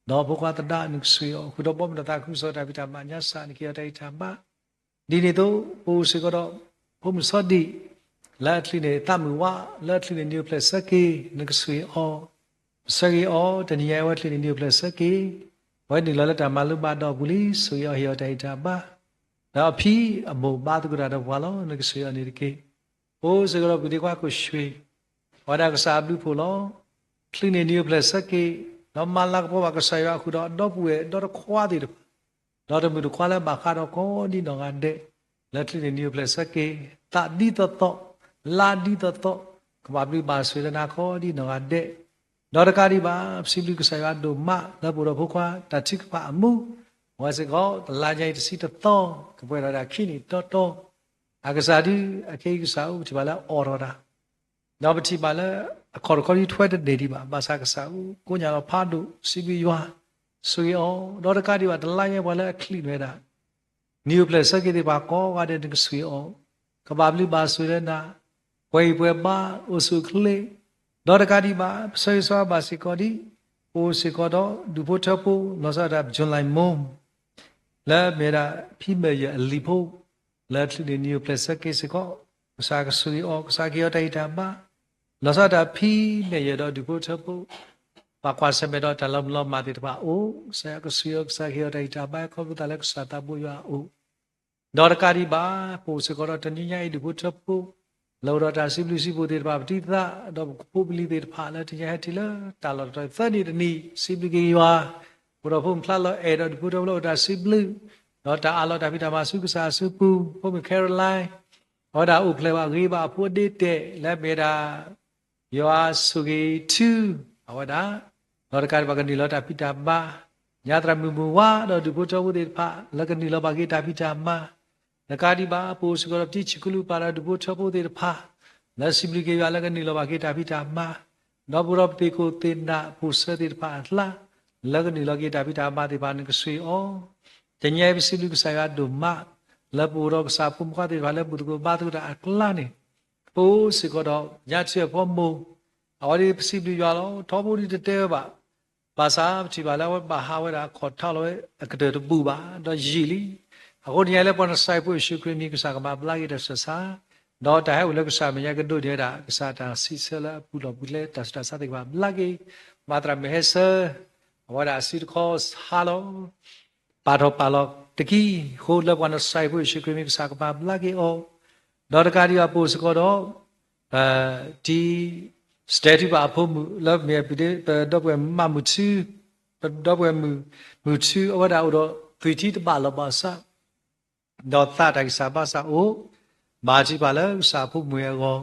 ဒီးဖိခွါသဒါနကဆှံအီၤ, ဃုာ်ဒီးဘီမုၢ်ဒီးသးခုကစီၣ်တၢ်ဖံးတၢ်မၤညါစၢ် နကဟ့ၣ်အီၤတၢ်ဂံၢ်တၢ်ဘါ ဒ်န့ၣ်အသိး ပအိၣ်စ့ၢ်ကီးဒီး ဖိမုၣ်စီၤဒံၣ်, လၢအချုးန့ၣ်သးမုၣ်ဝါ, လၢအချုးန့ၣ်နံၤအိၣ်ဖျဲၣ်ဆၢက့ၤ, နကဆှံအီၤ, ပဆၢဂ့ၤအီၤ, တနံၤညါအံၤအဝဲချုးန့ၣ်နံၤအိၣ်ဖျဲၣ်ဆၢက့ၤ, အဝဲနုာ်လီၤလၢတၢ်မၤလိဘၣ်ဒီးအပူၤလံ, ဆှံအီၤဟ့ၣ်အီၤတၢ်ဂံၢ်တၢ်ဘါ, ဒီးအဖံအမိၢ်ဘါသကိးတၢ်ဒီးပှၤလီၤ, နကဆှံအီၤန့ၣ်တက့ၢ်. အိၣ်စ့ၢ်ကီးဒီးပုၢ်သ့ၣ်ခွါကိးဆှံ, အဝဲဒၣ်ကစၢ်အဘျုးဖှိၣ်လီၤ. ချုးန့ၣ်နံၤအိၣ်ဖျဲၣ်ဆၢက့ၤ, ဒီးမၤလၤကပီၤဘၣ်ကစၢ်ယွၤအဃုာ်ဒီးအဒီပုၢ်ဝဲၢ်ဒီတခွါသ့ၣ်တဖၣ် ဒီးတမုၣ်တခွါလၢဘၣ်ဃးဒီးကိးဒံနီၢ်ဂၤဒဲး, လၢချုးန့ၣ်နံၤအိၣ်ဖျဲၣ်ဆၢက့ၤ, သးဒ်သိးသိး, လါဒ်သိးသိး, ကဘၣ်ဘျုးဘၣ်ဆိၣ်လၢနၤကိးဒံနီၢ်ဂၤဒဲး, ဒီးတကးဒံးဘၣ် ပစံးဘျုးကစၢ်ယွၤဒိၣ်မး လၢပအိၣ်ဒီးဖိခွါတၢ်ထုကဖၣ်အမူ, အဝဲစ့ၢ်ကီး တလါညါအံၤတဆံတသီ, ကပှဲၤဒီးဒၣ်ခံနံၣ်တီတီ အကစၢ်ဒုး အခဲအံၤကစၢ်အိၣ် ပထံၣ်ဘၣ်လၢအအိၣ်ထီၣ်တၢ် ဒီးပထံၣ်ဘၣ်လၢအခီၣ်တခီဒ်ထွဲတန့ၢ်ဒံးဘၣ်, ဘၣ်ဆၣ်ကစၢ်အိၣ်ကိးညါလီၤဖးဒိၣ်, စံးဘျုးယွၤ, ဆိၣ်ဂ့ၤအီၤ, ဒီးတကးဒံးဘၣ် တလါညါပှၤလၢအချုးန့ၢ်ဝဲဒၣ် နံၤအိၣ်ဖျဲၣ်ဆၢက့ၤသ့ၣ်တဖၣ်ကိးဂၤဒဲး နကဆှံအီၤ, ကဘၣ်ဘျုးဘၣ်ဆိၣ်လၢနၤ, ပှဲၤအံၤပှဲၤဘါ, အိၣ်ဆူၣ်အိၣ်ချ့, ဒီးတကးဒံးဘၣ် ပဆၢဂ့ၤဆၢဝါဘၣ်စ့ၢ်ကီးဒ် ပအိၣ်စ့ၢ်ကီးဒီးဒူၣ်ဖိထၢဖိ လီၤဆီဒၣ်တၢ် July Moon လၢအမ့ၢ်ဝဲဒၣ် ဖံမဲာ်ယၢၢ်အလံၤဖိ လၢချုးန့ၣ်နံၤအိၣ်ဖျဲၣ်ဆၢက့ၤစ့ၢ်ကီး, ကစၢ်ကဆှံအီၤ, ကစၢ်ကဟ့ၣ်အီၤတၢ်ဂံၢ်တၢ်ဘါ, လီၤဆီဒၣ်တၢ်ဖံမဲာ်ယၢၢ်ဒီးဒူၣ်ဖိထၢဖိ ပှၤကွၢ်ဆၢၣ်မဲာ်ဒီးတၢ်လီၤမုၢ်လီၤမၢ်သ့ၣ်တဖၣ်အိၣ်, ကစၢ်ယွၤကဆှံအီၤ, ကစၢ်ကဟ့ၣ်အီၤတၢ်ဂံၢ်တၢ်ဘါ ခီဖျိသးလၢကစၢ်သးဘိယွၤအအိၣ်, ဒီးတကးဒံးဘၣ် ပအိၣ်စ့ၢ်ကီးဒီးတနံၤညါအံၤဒူၣ်ဖိထၢဖိ လၢအိၣ်ဒီးတၢ်စံးဘျုးစံးဖှိၣ်သ့ၣ်တဖၣ် ပတံၤသကိးဒီးပဖိပလံၤသ့ၣ်တဖၣ် လၢတနံၤညါဟဲတုၤလၢတၢ်လီၢ်တတီၤသၢနံၣ်တနံၣ် စံးဘျုးက့ၤယွၤ, အိၣ်ဒီးဖိမုၣ်ဖျါလီၤအဲၣ်ဒီးဒူၣ်ဖိထၢဖိလၢအိၣ်တၢ်စံးဘျုး, ဒီးတၢ်အးလီၤတၢ်ဖံးတၢ်မၤဆူကစၢ်အစုပူၤ, ဖိမုၣ် Caroline အဝဲဒၣ်အိၣ်ဖျဲၣ်ဘၣ်ဂ့ၤဘၣ်အဖိအဒ့တဲာ် လၢအမ့ၢ်ဝဲဒၣ် ယွၤဆိၣ်ဂ့ၤထူ အဝဲဒၣ်, ဒီးတကးဒံးဘၣ်ကနုာ်လီၤတၢ်ဖံးတၢ်မၤ, ညါသရၣ်မုၣ်မုၢ်ဝါဒီးဒူၣ်ဖိထၢဖိသ့ၣ်တဖၣ် လၢကနုာ်လီၤဘၣ်က့ၤတၢ်ဖံးတၢ်မၤ, တကးဒံးဘၣ် ပအိၣ်စ့ၢ်ကီးဒီးပတံၤဆံးကလူးပၢ်ဒီးဒူၣ်ဖိထၢဖိသ့ၣ်တဖၣ် လၢစံးဘျုးက့ၤယွၤလၢကနုာ်လီၤဘၣ်က့ၤတၢ်ဖံးတၢ်မၤ, ဒီးပအိၣ်ဒီးပသ့ၣ်ခိၣ်သ့ၣ်နၢ်ဖိဆၢသ့ၣ်တဖၣ်အကျါ လၢကနုာ်လီၤက့ၤတၢ်ဖံးတၢ်မၤသ့ၣ်တဖၣ် နကဆှံအီၤ, တနံၤညါအံၤပစံးဘျုးကစၢ်ယွၤဒိၣ်မး လၢပအိၣ်ဒီးကစၢ်ဖိမုၣ်ဖိသ့ၣ်တဖၣ်လၢဘူၣ်သကိးဘါသကိးတၢ်အကျါန့ၣ်, ပအိၣ်စ့ၢ်ကီးဒီးညါထံအဖီမိၢ်, အဝဲဒၣ်ပစံးဘျုးယွၤလီၤ, ထီဘိဒ်တတဲဝဲဘၣ် ဘၣ်ဆၣ်ပထံၣ်ဘၣ်လၢအဝဲဘၣ်ဟးဝဲဒၣ်အခီၣ်ထီၣ်လီၤဝဲအကတၢၢ်တဘူၣ်ဘၣ်, ဒီးယံာ်လံ. အဃိတနံၤအံၤလၢပှၤနစၤရ့းဖိယ့ၣ်ၡူးခရံာ်မံၤ ကစၢ်ကမၤဘျါက့ၤတၢ်ဆူးတၢ်ဆါ, ဒီးတၢ်ဟဲအိၣ်လၢကစၢ်မဲာ်ညါကဒိၣ်န့ၢ်ဝဲဒၣ် ကစၢ်တၢ်စံးဆၢလၢအပူၤလီၢ်ပူၤကျဲ တၢ်ဆူးတၢ်ဆါသ့ၣ်တဖၣ်ဘျါက့ၤ, မၤသရၣ်မုၣ်ဟဲဆၢ အဝဲဒၣ်အစုတခီဟါလီၤ ပာ်ထီၣ်ပာ်လီၤတက့ၢ်. အဃိလၢပှၤနစၤရ့းဖိယ့ၣ်ၡူးခရံာ်မံၤ ကစၢ်ကမၤဘျါက့ၤအီၤ, ဒီးတကးဒံးဘၣ်ပအိၣ်စ့ၢ်ကီးဒီး ပ တံ စတဲထူပာ်အဖိမုၣ်လၢမ့ၢ်အပုၢ်ဒ့ ပဒီပုၢ်ဝဲၢ်မုၣ်မုၢ်ထူ, ပဒီပုၢ်ဝဲၢ်မုၢ်ထူ အဝဲဒၣ်အိၣ်ဒီးသွံၣ်ထံတဘၣ်လီၢ်ဘၣ်ဆၣ် ဒီးသးတၢ်ဂံၢ်စၢ်ဘါစၢ်အိၣ်, ဘၣ်ထံးပာ်လၢကစၢ်အဖိမုၣ်အဂီၢ်,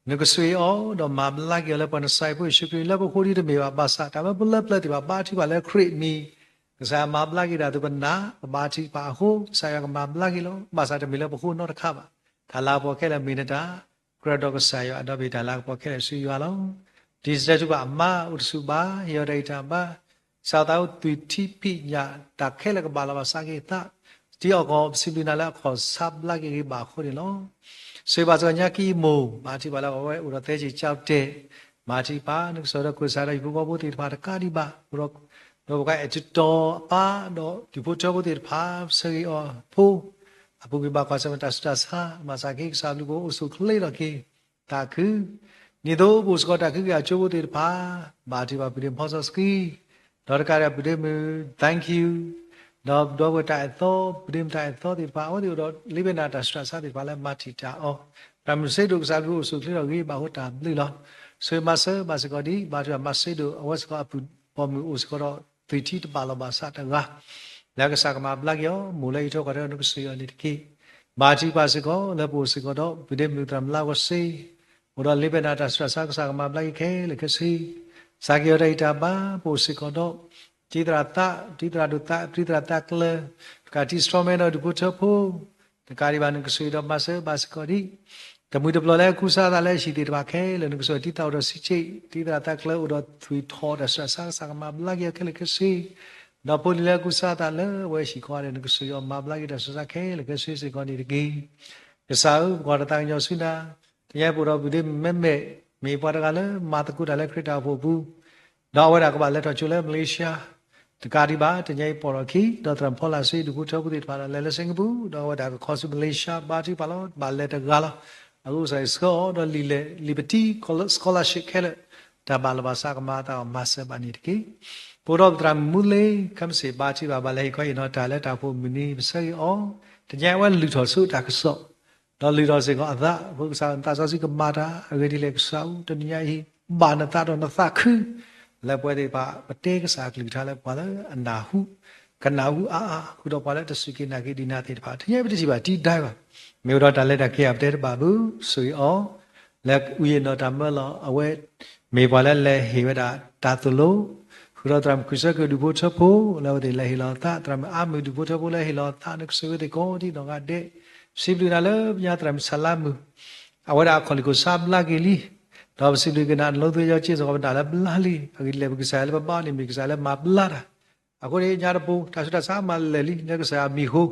နကဆိၣ်ဂ့ၤအီၤ ဒီးမၤဘျါက့ၤအီၤလၢပှၤနစၤရ့းဖိယ့ၣ်ၡူးခရံာ် လၢပဃိဒ်တမ့ၢ်ဘၣ်ဘၣ်ဆၣ် တၢ်လၢပလၢပျၢၤသ့ၣ်တဖၣ် ဘါထံးပာ်လၢခရံာ်မံၤ, ကစၢ်ယွၤမၤဘျါက့ၤတၢ်သ့ၣ်တဖၣ် ပဘါထံးပာ်အဃိ ကစၢ်ယွၤကမၤဘျါက့ၤလီၤ. ဘၣ်ဆၣ်တမ့ၢ်လၢပဃိနီတခါဘၣ်. တၢ်လၤကပီၤခဲလၢာ်မ့ၢ်နတၢ် ကြၢးဒီးကစၢ်ယွၤ ဒီးမ့ၢ်တၢ်လၤကပီၤခဲလၢာ်ဆူယွၤလီၤ. တံ စတဲထူပာ်အမါအိၣ်တဆူၣ်ဘၣ် ဟ့ၣ်အီၤတၢ်ဂံၢ်တၢ်ဘါ စးထီၣ်သးအိၣ်သွံၣ်ထံဖံးညၣ် တၢ်ခဲလၢာ်ကဘၣ်လီၢ်ဘၣ်ဆၣ်က့ၤသး, တံ အီၣ်ကီၢ် ပစံးဘျုးနၤလၢအခီၣ်ဆါဘျါက့ၤဂ့ၤဘၣ်အဃိန့ၣ်လီၤ. ဆိၣ်ဂ့ၤဘၣ်စ့ၢ်ကီးညါကံမိၢ် ဘါထံးပာ်လၢအဝဲအိၣ်ဒီးသဲက့ၤကၠီတဲာ်, မၤထံးပာ် နကစၢ်ဒီးခိၣ်စးဒီးဟံၣ်ဖိဃီဖိသ့ၣ်တဖၣ်တကးဒံးဘၣ် အိၣ်ဒီး ဒီးပှၤအဲၣ်တတီၤအပၢ် ဒီးဒူၣ်ဖိထၢဖိသ့ၣ်တဖၣ် ဆၢဂ့ၤအီၤဖိ အပူၤကွံာ်ဘၣ်ကွၢ်ဆၢၣ်မဲာ်တၢ်ဆူးတၢ်ဆါ မၤစၢ်က့ၤ ကစၢ်အဘျုးအဖှိၣ်အိၣ်ဆူၣ်အိၣ်ချ့ထီၣ်က့ၤ သးခု, ဒ်သိးပအိၣ်စ့ၢ်ကီးတၢ်ခုက့ၤအကၠိဖိသ့ၣ်တဖၣ်, ဘါထံးပာ်ပုၢ်ဒ့ဖီစီဆှံ, ဒီးတကးဒံးပုၢ်ဒ့မုၣ် thank you, ဒီးဒီပုၢ်ဝဲၢ်တၢ်အဲၣ်သီ ပုၢ်ဒ့မုၣ်တၢ်အဲၣ်သီသ့ၣ်တဖၣ် အဝဲသ့ၣ်အိၣ်ဒီးလ့ပ့းနၢ်တၢ်ဆူးတၢ်ဆါသ့ၣ်တဖၣ်လၢမၤထံၣ်တၢ်အီၤ, သရၣ်မုၣ်စ့ဒိၣ် ကစၢ်အဘျုးအိၣ်ဆူၣ်အိၣ်ချ့ထီၣ်ဂ့ၤဘၣ်အဃိတၢ်ဘျုးလီၤ. ဆိၣ်ဂ့ၤမၤစၢၤဘၣ်စ့ၢ်ကီးဒ် ဘါထံးပာ်မါစ့ဒိၣ် အဝဲစ့ၢ်ကီးအပုၢ်ပိာ်မုၣ်အိၣ်စ့ၢ်ကီးဒီး သွံၣ်ထံတဘၣ်လီၢ်ဘၣ်ဆၣ်တဂၤ လၢကစၢ်ကမၤဘျါက့ၤအီၤ မိၢ်လၢဟံးထီၣ်ကွၢ်ထီနကစၢ်ယွၤန့ၣ်တက့ၢ်. ဘါထံးပာ်စ့ၢ်ကီး လၢပအိၣ်စ့ၢ်ကီးဒီး ပုၢ်ဒ့မုၣ်သရၣ်မုၣ်လါဝီၤစ့, အိၣ်ဒီးလ့ပၢၢ်နၤတၢ်ဆူးတၢ်ဆါ ကစၢ်ကမၤဘျါက့ၤခဲလၢာ်ခဲဆ့, စၢ်က့ၤအီၤတၢ်ဂံၢ်တၢ်ဘါ ပအိၣ်စ့ၢ်ကီးဒီး တံသရၣ်သး, တံသရၣ်ဒိၣ်သး, တံသရၣ်သးကျၢၤ, တကးတံ စထြီမဲ ဒီးဒူၣ်ဖိထၢဖိ တကးဒံးဘၣ်နကစၢ်ယွၤဒီးမၤစၢၤဘၣ်စ့ၢ်ကီးဒ် တမှံၤတပျီၤလၢအကူစါသးလၢဟံၣ်သ့ၣ်တဖၣ်ခဲလၢာ် နကစၢ်ယွၤတံသးအိၣ်ဒီးစံးဆ့ၣ်, တံသရၣ်သးကျၢၤအိၣ်ဒီးသွံၣ်ထီၣ်တၢ်ဆူးတၢ်ဆါ ကစၢ်ကမၤဘျါက့ၤအီၤခဲလၢာ်ခဲဆ့, ဒီးဖိလံၤလၢအကူစါသးလၢအဝဲဟံၣ်ဃီဒီး နကစၢ်ယွၤမၤဘျါက့ၤတၢ်ဆူးတၢ်ဆါခဲလၢာ်ခဲဆ့စ့ၢ်ကီးန့ၣ်တက့ၢ်. ကစၢ်ဧၢ ပကွၢ်တၢ်သးကညီၤဆူနၤ, တနံၤအံၤပအိၣ်ဒီးပုၢ်ဒ့မုၣ်မဲမဲာ် မ့ၢ်ပှၤတဂၤလၢမၤသကိးတၢ်လၢခရံာ်တၢ်အိၣ်ဖှိၣ်အပူၤ ဒီးအဝဲဒၣ်ကဘၣ်လဲၤထီၣ်ကၠိလၢမလ့ၡါ, တကးဒံးဘၣ် တနံၤအံၤပိာ်ထီၣ်အခံ ဒီးသရၣ်ဖီလာ်စ့ ဒူၣ်ဖိထၢဖိသ့ၣ်တဖၣ်ဒီး လဲၤလၢစ့ကပူၤ ဒီးအဝဲဒၣ်ကခီဆူမလ့ၡါ ဘါထုကဖၣ်လီၤ ဘၣ်လဲၤတဂၤလီၤ. အကစၢ်ယွၤဆှၢအီၤ ဒီးလံာ်လဲၢ် လံာ်ပတံ scholarship ခဲလၢာ် တၢ်ဘၣ်လီၤဘၣ်စးကမၤအသးအီၤ မၤစၢၤဘၣ်န့ၣ်တက့ၢ်. ပအိၣ်ဒီးပသရၣ်မုၣ်မူလ့ ခဲမုၢ်ဆ့ၣ် ဘါထုကဖၣ် ဘၣ်လဲၤဟ့ၣ်ခီဟ့ၣ်နီၤတၢ်လၢတၢ်အိၣ်ဖှိၣ်မုၢ်နံၤ ပဆၢဂ့ၤအီၤ, တနံၤအံၤအဝဲလုၢ်ထီၣ်ဆူတၢ်ကစီၣ် ဒီးလုၢ်ထီၣ်စ့ၢ်ကီးအသး အဃိကစၢ်သးစီဆှံကမၤတၢ်အဂ့ၢ်ဒ်လဲၣ် ကစၢ်ဧၢ တနံၤညါအံၤ ဘၣ်နသးဒီးနသးခု လၢပဝဲသ့ၣ်တဖၣ် ပတဲကစၢ်အကလုၢ်ကထါလၢပှၤလၢအနၢ်ဟူ ကနၣ်ဟူအါအါ ဃုာ်ဒီးပှၤလၢတစူၢ်က့ၤနာ်က့ၤဒံးနၤသ့ၣ်တဖၣ် တနံၤအံၤပတထံၣ်ဘၣ်တံဒၢဘၣ်. မ့ၢ်အိၣ်ဒီးတၢ်လဲၤတၢ်က့ၤအပတဲတဘၣ်ဘၣ် ဆိၣ်ဂ့ၤအီၤ လၢအုၣ်ယံၤနီၣ်တၢ်မၢလီၤ အဝဲ မ့ၢ်ပှၤလၢလဲၤဟ့ၣ်ဝဲဒၣ်တၢ်သိၣ်လိ ဃုာ်ဒီးသရၣ်မုၣ်ခရံာ်စၢကၢၣ်ဒူၣ်ဖိထၢဖိ လၢအဝဲသ့ၣ်လဲၤဟ့ၣ်လီၤအသး သရၣ်မုၣ်အါမုၣ်ဒူၣ်ဖိထၢဖိလၢဟ့ၣ်လီၤအသး နကစၢ်ဝဲသ့ၣ်ကိးဒံးနီၢ်ဂၤဒဲး ပစံးဘျုးနၤလၢပညါသရၣ်မုၣ်ဆၣ်လါမုၣ် အဝဲဒၣ်အခီၣ်လ့ၢ်ခိၣ်ဆါဘျါက့ၤလံ ဒီးပစံးဘျုးက့ၤနၤ နလိသ့ယီက့ၢ်စ့ၢ်ကီးပဒၣ်လၢဘျါလံ အဂ့ၢ်ဒ်လဲၣ် ပကစၢ်ယွၤလၢပဘါန့ၣ်မ့ၢ်ကစၢ်လၢမၤဘျါတၢ် အဃိန့ၣ် ညါတပူၤ တၢ်ဆူးတၢ်ဆါမၤလဲၢ်လံ လၢကစၢ်ယွၤမံၤ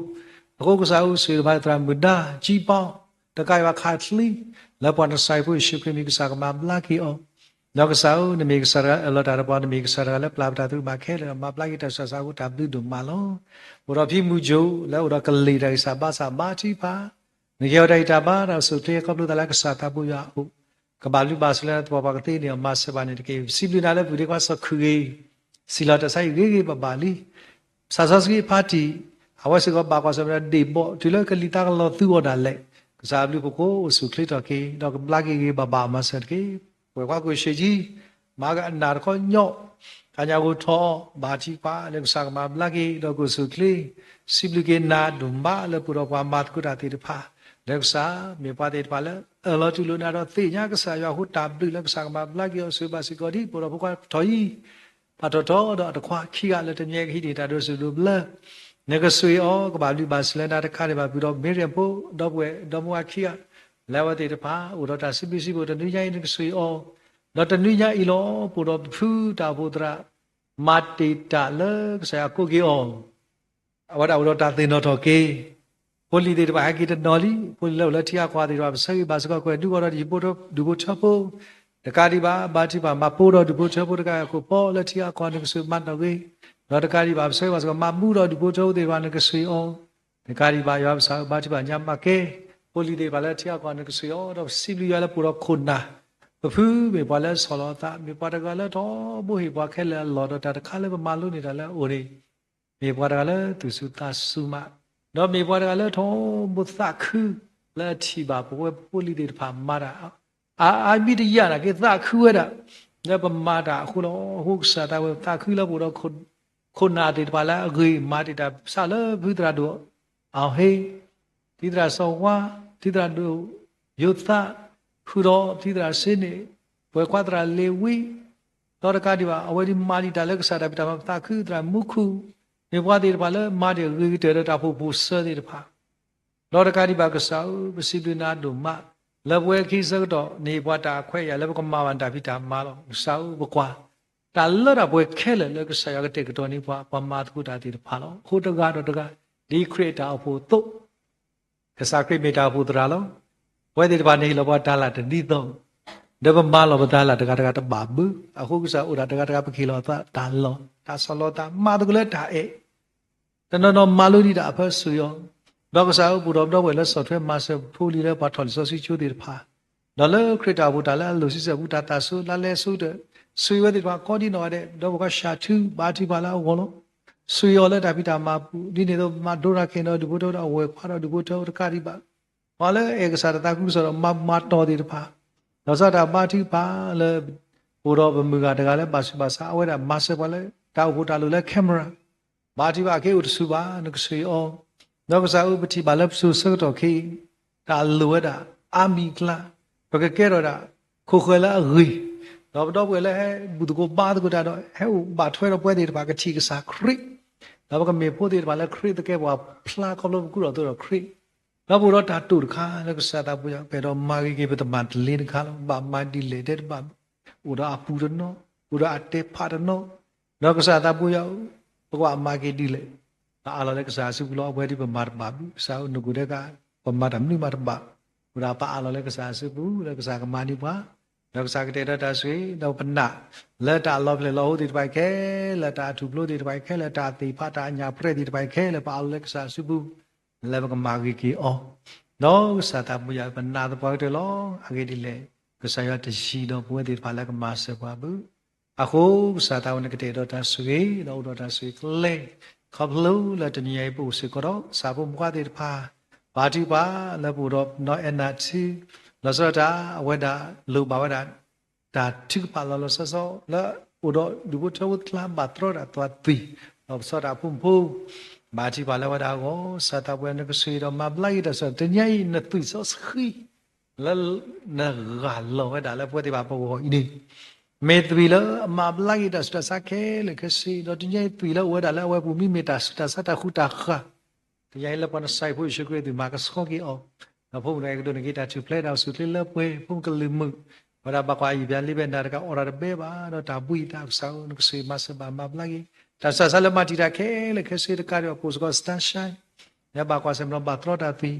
အဃိ အဃိကစၢ်ဧၢ ဆိၣ်ဂ့ၤဘၣ်သရၣ်မုၣ်ဒါ ကၠံပီ တကးဒံးဘၣ်ခးချံ လၢပှၤနစၤရ့းဖိယ့ၣ်ၡူးခရံာ်မံၤ ကစၢ်ကမၤဘျါက့ၤအီၤ ဒီးကစၢ်ဧၢ နမ့ၢ်ကစၢ်တဂၤအၢၣ်လီၤတၢ်ဒီးပှၤ နမ့ၢ်ကစၢ်တဂၤလၢပျၢ်ပတၢ်သရူးဘၣ်ခဲလၢာ်ဒီး မၤဘျါက့ၤတၢ်ဆူးတၢ်ဆါအဃိ တၢ်ဘျုးဒိၣ်မးလီၤ. အိၣ်ဒီးဖံမုၢ်ကိၣ် လၢအိၣ်ဒီးကလံၤတၢ်ဂံၢ်စၢ်ဘါစၢ်ဘါထုကဖၣ် နကဟ့ၣ်အီၤတၢ်ဂံၢ်တၢ်ဘါ တၢ်အိၣ်ဆူၣ်အိၣ်ချ့ ခီဖျိသးလၢကစၢ်သးပူၤယွၤအအိၣ် ကဘၣ်ဘျုးဘၣ်ဆိၣ်လၢသပှၢ်ပှၢ်ကသ့န့ၣ် မၤစၢၤဘၣ်န့ၣ်တက့ၢ်. စံးဘျုးနၤလၢပုၢ်ဒ့ခွါစီၤခုၣ်ဂ့ၤ စံးလီၤတၢ်ဆါဟံၣ်ဂ့ၤဂ့ၤဘၣ်ဘၣ်လံ သးစီဆှံအဖါတံၢ် အဝဲစ့ၢ်ကီးဘၣ်ကွၢ်ဆၢၣ်မဲာ်ဒီးဒ့ၣ်ဘီၣ် တုၤလၢကလံၤသးကလီၤသူအီၤဒၣ်လဲာ် ကစၢ်အဘျုးအဖှိၣ်အိၣ်ဆူၣ်အိၣ်ချ့ထီၣ်က့ၤ ဒီးကဘျါက့ၤဂ့ၤဂ့ၤဘၣ်ဘၣ်မၤစၢၤတက့ၢ်. ပဝဲၢ်ခွါကိၣ်ရှ့ၣ်ကၠံ မၤကနၣ်တခီညီ ကညးဂိၢ်ထီၣ် ဘါထုကဖၣ်လၢကစၢ်ကမၤဘျါက့ၤ ဒီးကအိၣ်ဆူၣ်အိၣ်ချ့ စံးဘျုးက့ၤနၤဒိၣ်မးလၢပအိၣ်ဒီးပှၤမၤသကိးတၢ်သ့ၣ်တဖၣ် လၢကစၢ်မ့ၢ်ပှၤသ့ၣ်တဖၣ်လၢ အၢၣ်လီၤတူၢ်လိာ်နၤဒီးသ့ၣ်ညါကစၢ်ယွၤအဃိ တၢ်ဘျုးလၢကစၢ်ကမၤဘျါက့ၤအီၤ ဆိၣ်ဂ့ၤဘၣ်စ့ၢ်ကီးဒ် ပအိၣ်ဒီးဖိခွါထီၣ်အံၤ ပၢ်ထီၣ်ထီဒီးအတခွါခံဂၤလၢတနံၤအံၤကဟံးန့ၢ်တၢ်ဒိးစူၢ်ဒိးဘျၢ နကဆိၣ်ဂ့ၤအီၤ ကဘၣ်ဘျုးဘၣ်ဆိၣ်လၢနၤတခါန့ၣ်ဘၣ် ပုၢ်ဒီးမ့ၢ်ရံဖိ ဒီပုၢ်ဝဲၢ်ဒီမါဝၤခံဂၤ လၢအဝဲသ့ၣ်တဖၣ် အိၣ်ဒီးတၢ်စံးဘျုးစံးဖှိၣ်တနွံညါအံၤ နကဆိၣ်ဂ့ၤအီၤ ဒီးတနွံညါအံၤလီၤ ပအိၣ်ဒီးပဖုတၢ်အိၣ်ဖှိၣ်သရၣ် မၤတ့ၢ်တၢ်လၢကစၢ်ယွၤကိးက့ၤအီၤ အဝဲဒၣ်အိၣ်ဒီးတၢ်သ့ၣ်နီၣ်ထီၣ်က့ၤ ဖိလံၤသ့ၣ်တဖၣ်ဟဲက့ၤတနီၤလံ ဖိလံၤလၢအိၣ်လၢထံဂၤကီၢ်ဂၤသ့ၣ်တဖၣ် ပဆၢဂ့ၤဘၣ်စ့ၢ်ကီး ကွဲၤဒူကီၢ်ဒီးဒူၣ်ဖိထၢဖိ တကးဒံးဘၣ် ဘါထုကဖၣ်မၤပိာ်ဒီးဒူၣ်ဖိထၢဖိတဂၤအခိၣ်ဖီလၢထံအကီၢ် နကစၢၢ်မၤတၢ်ဂ့ၤ, ဒီးတကးဒံးဘၣ် ပဆၢဂ့ၤဘၣ်စ့ၢ်ကီး မၤဘူၣ်ဒီးဒူၣ်ဖိထၢဖိသ့ၣ်တဖၣ် နကစၢၢ်အီၤ, တကးဒံးဘၣ် ယွၤပစံး ဘါထုကဖၣ်ညါမၤကဲ ဖိလံၤသ့ၣ်တဖၣ်လၢထံအကီၢ် နကစၢၢ်အီၤ, ဒီးပစံးဘျုးယွၤလၢပအိၣ်ဒီးခိၣ်နၢ် ပဖုမ့ၢ်ပှၤလၢအဆီၣ်လီၤအသး, မ့ၢ်ပှၤတဂၤလၢထီဘိဟ့ၣ်ပှၤခဲလၢာ်အလီၢ် ဒီးတၢ်တခါလၢပမၤလိန့ၢ်တၢ်လၢအအိၣ်န့ၣ် မ့ၢ်ပှၤတဂၤလၢသူၣ်စူၤသးစူၤမး, ဒီးမ့ၢ်ပှၤတဂၤလၢထီဘိသးခု လၢအထံၣ်ဘၣ်ပဝဲပဖိလံၤသ့ၣ်တဖၣ်မၤတၢ် အါအါမံၤတယာ်နာ်က့ သးခုဝဲဒၣ် လၢပမၤတၢ်အဃိလီၤ. အဃိကစၢ်သးဝဲသးခုလၢပအိၣ်ဒီးခိၣ်နၢ်သ့ၣ်တဖၣ်လၢအဂ့ၤမၤတ့ၢ်တၢ် ပစံးလၢဖုသရၣ်ဒိၣ်အီၤဟ့ၣ် ထံသရၣ်စီၤဝါ, ထံသရၣ်ဒိၣ်ယိၤသး, ဃုာ်ဒီးထံသရၣ်စ့န့ၣ်, ပှဲၤကွၢ်သရၣ်လ့ၤဝံ, ဒီးတကးဒံးဘၣ် အဝဲဒၣ်မၤဒံးတၢ်လၢကစၢ်တၢ်ဖံးတၢ်မၤပသးခုသရၣ်မူခိၣ်, မ့ၢ်ပှၤသ့ၣ်တဖၣ်လၢမၤဒံးအဂ့ၤကတၢၢ်ဒီးတၢ်ဖှိၣ်ဖိစၢၤသ့ၣ်တဖၣ် ဒီးတကးဒံးဘၣ်ကစၢ်ဧၢ, ပစံးဘျုးနၤဒိၣ်မး, လၢပဝဲခံဆၢကတီၢ် နဟ့ၣ်ပှၤတၢ်အခွဲးအယာ်လၢပကမၤဘၣ်တၢ်ဖံးတၢ်မၤလီၤ. ကစၢ်ဧၢပကွၢ်, တၢ်လၢတၢ်ပှဲၤခဲလၢာ်လၢကစၢ်ယွၤကတဲာ်ကတီၤန့ၢ်ပှၤ ပှၤမၤသကိးတၢ်သ့ၣ်တဖၣ်လီၤ. အဃိတဂၤဒီးတဂၤ, ဒ်ခရံာ်အတၢ်အိၣ်ဖှိၣ်အသိး ကစၢ်ခရံာ်မ့ၢ်တၢ်အိၣ်ဖှိၣ်သရၣ်လီၤ. ပဝဲသ့ၣ်တဖၣ်န့ၣ်ဟ့ၣ်လီၤပှၤတၢ်လၢ်တဒ်သိး, ဒီးပမၤလီၤပသးလၢ်တဂၤတဂၤတဘၣ်ဘၣ်. အဃိကစၢ်အိၣ်ဒၣ်တဂၤတဂၤ ပကဟ့ၣ်လီၤသးတၢ်လီၢ်, တၢ်ဆီၣ်လီၤသး မၤသကိးလၢတၢ်အဲၣ် တနီၤနီၤမၤလိဒံးတၢ်အဖၢစူၢ်ယီၤ, ဒီးကစၢ်ဧၢ ပအိၣ်ဒီးပဒီပုၢ်ဝဲၢ်လၢဆီၣ်ထွဲမၤစၢၤပဖိလံၤလၢပှၤထီၣ်လံာ်စီဆှံကၠိသ့ၣ်တဖၣ်, ဒီးလၢခရံာ်တၢ်အိၣ်ဖှိၣ်တၢ်လၢအလိၤဆံဆဲၣ်ပူၤ တၢ်သးစူၤလါလဲဆူတၢၢ်, စူၢ်ယီၤဝဲသ့ၣ်တဖၣ်ကိးဒံနီၢ်ဂၤဒဲး, ဒီးပကဆှၢထု ဘါထုကဖၣ်လၢအဂီၢ်လီၤ. စူၢ်ယီၤလၢတၢ်ဖံးတၢ်မၤပူၤ, ဒ်န့ၣ်အသိး မၤဒိတၢ်ခဲအံၤဒီးဒူၣ်ဖိထၢဖိဒီး အဝဲၢ်ခွါဒီးဒူၣ်ဖိထၢဖိတကးဒံးဘၣ် ပှၤလၢအအဲၣ်ကစၢ်တၢ်သးခုကစီၣ်ဒီးမၤဘူၣ်မၤတီၢ်သ့ၣ်တဖၣ်, ဒီးစီၤတၢ်ဘါထုကဖၣ်လၢ အိၣ်ဒီးပမုၢ်ဂၤတဂၤလၢဘၣ်ဆူးဘၣ်ဆါ အဝဲဒၣ်မၤစၢၤပှၤလၢတၢ်အိၣ်ဖှိၣ်တၢ်လိၣ်လၢ camera ဘါထုကဖၣ်အက့အိၣ်တဆူၣ်ဘၣ် နကစၢ်အီၤ, ဒီးကစၢ်ဧၢ ပထံၣ်ဘၣ်လၢပစိၤဆၢကတီၢ်ခဲအံၤ တၢ်လိၣ်ဝဲဒၣ်အါမံၤအကျါ, ပကကဲထီၣ်ဒၣ် ခိၣ်ဃၢၤလၢအဂ့ၤ, ဒီးပဒီပုၢ်ဝဲၢ်လၢဟဲဘူၣ်သကိးဘါသကိးတၢ်ဒီး ဟဲအိၣ်ဘၣ်ထွဲဒီးပဝဲသ့ၣ်တဖၣ်ကထံၣ်ကစၢ်ခရံာ်, ဒီးပကမ့ၢ်ဖိသ့ၣ်တဖၣ်လၢခရံာ်သကဲးပဝးဖျါခီဖျိပကူၣ်ထီၣ်သိဒီးခရံာ်, ဒီးပအိၣ်ဒီးတၢ်တိာ်တခါလၢကစၢ်သးပူၤယၤ ပအဲၣ်ဒိးမၤဂ့ၤက့ၤပတၢ်မၤတလ့တခါလီၤ. ဘၣ်မၤဒ်လဲၣ်ဒဲးတဘၣ် အိၣ်ဒီးအပူၤတနီၤ, အိၣ်ဒီးအတဲဖးတနီၤ, ဒီးကစၢ်သးပူၤယၤဧၢ, ပကဘၣ်မၤက့ၤဒ်လဲၣ်, ပအးလီၤလၢကစၢ်အစုပူၤလီၤ. အဝဲဒၣ်ပမၤတဘၣ်ဘၣ်, ကစၢ်ဧၢ နကိၣ်ဒဲးကး ပမၤတၢ်မနုၤမးတဘၣ်, အိၣ်ဒီးပအးလီၤလၢကစၢ်အစုပူၤ လၢကစၢ်ကမၤန့ၢ်ပှၤ, ဒီးကစၢ်ကတဲာ်ဒီးတၢ်ဆိၣ်ဂ့ၤ, ဒီးပနာ်လၢတၢ်လီၤဖျဲၣ်လီၤဟိသ့ၣ်တဖၣ်ခဲလၢာ်, တၢ်အထူၣ်ဖျိသ့ၣ်တဖၣ်ခဲလၢာ်, တၢ်သ့ၣ်ဖးတၢ်အညၣ်ပြဲၣ်သ့ၣ်တဖၣ်ခဲလၢာ်, ပအးလီၤလၢကစၢ်အစုပူၤ လၢပကမၤဂ့ၤက့ၤအီၤ, ဒီးကစၢ်သးပူၤယၤ ပနာ်သပှၢ်ကတၢၢ်လီၤ. အဂ့ၢ်ဒ်လဲၣ်, ကစၢ်ယွၤတယံၤဒီးပဝဲသ့ၣ်တဖၣ်လၢကမၤစၢၤပှၤဘၣ်. အဃိကစၢ်သးဝဲန့ၣ်ကတဲာ်ဒီးတၢ်ဆိၣ်ဂ့ၤ ဒီးအိၣ်ဒီးတၢ်ဆိၣ်ဂ့ၤကလဲ, ခီဖျိလၢတနံၤအံၤပအိၣ်စ့ၢ်ကီးဒီး ကစၢ်ဖိမုၣ်ဖိခွါသ့ၣ်တဖၣ်, ဘါထုကဖၣ်လၢပအိၣ်ဒီးနီၢ်အဲၣ်နၢ်ထံ, လီၤဆီဒၣ်တၢ် အဝဲဒၣ်လိၣ်ဘၣ်ဝဲဒၣ် တၢ်ထုကဖၣ်လီၤလီၤဆီဆီ လၢအိၣ်ဒီးဒူၣ်ဖိထၢဖိတကျါ ဘၣ်တြီတၢ်သွၣ်သွံၣ်, ဒီးပဆီတၢ်ဖိမုၣ်ဖိ ဘါထုကဖၣ်လၢအဝဲဒၣ်အဂီၢ်, ကစၢ်သးပူၤနကဆိၣ်ဂ့ၤဒီးမၤဘျါက့ၤတၢ်ဆူးတၢ်ဆါ တနံၤအံၤနသွံၣ်စီဆှံ လၢနဂၢ်လီၤဝဲဒၣ်လၢပဝဲသ့ၣ်တဖၣ်ပဂီၢ်အံၤန့ၣ်, မ့ၢ်သွံၣ်လၢအမၤဘျါက့ၤတၢ်ဆူးတၢ်ဆါခဲလၢာ်ခဲဆ့, ဒီးတနံၤအံၤသွံၣ်လၢအိၣ်ဝဲဒၣ်လၢအဝဲပူၤမ့မ့ၢ်တၢ်ဆူးတၢ်ဆါတၢ်ဃူတၢ်ဃာ် တနံၤအံၤလၢပှၤနစၢ်ဖိယ့ၣ်ၡူးခရံာ်အသွံၣ်မၤကဆှီက့ၤအီၤ, ဒီးဖိမုၣ်တဂၤအံၤကဒိးန့ၢ်က့ၤတၢ်ထူၣ်ဖျဲးတၢ်အိၣ်ဆူၣ်အိၣ်ချ့လၢပှဲၤ, ဖိမုၣ်ကလုၢ်မုာ်, ဝဲဒၣ်ဘၣ်ကွၢ်အယံာ်ပျးလံဘဲနၤတကးအီၣ်တၢ်တဘဲဘၣ်, ဒီးတၢ်ဘှံးတၢ်ကစၢ်ဧၢ နကဆိၣ်ဂ့ၤမၤစၢၤဘၣ်မၤဘျါက့ၤ, တၢ်ဆူးတၢ်ဆါလၢမၤတံာ်တာ်ခဲလၢာ်ခဲဆ့တကးဒံးဘၣ် ပအိၣ်စ့ၢ်ကီး sunshine လၢဘၣ်ကွၢ်ဆၢၣ်မဲာ်ဒီးဘၣ်တြီ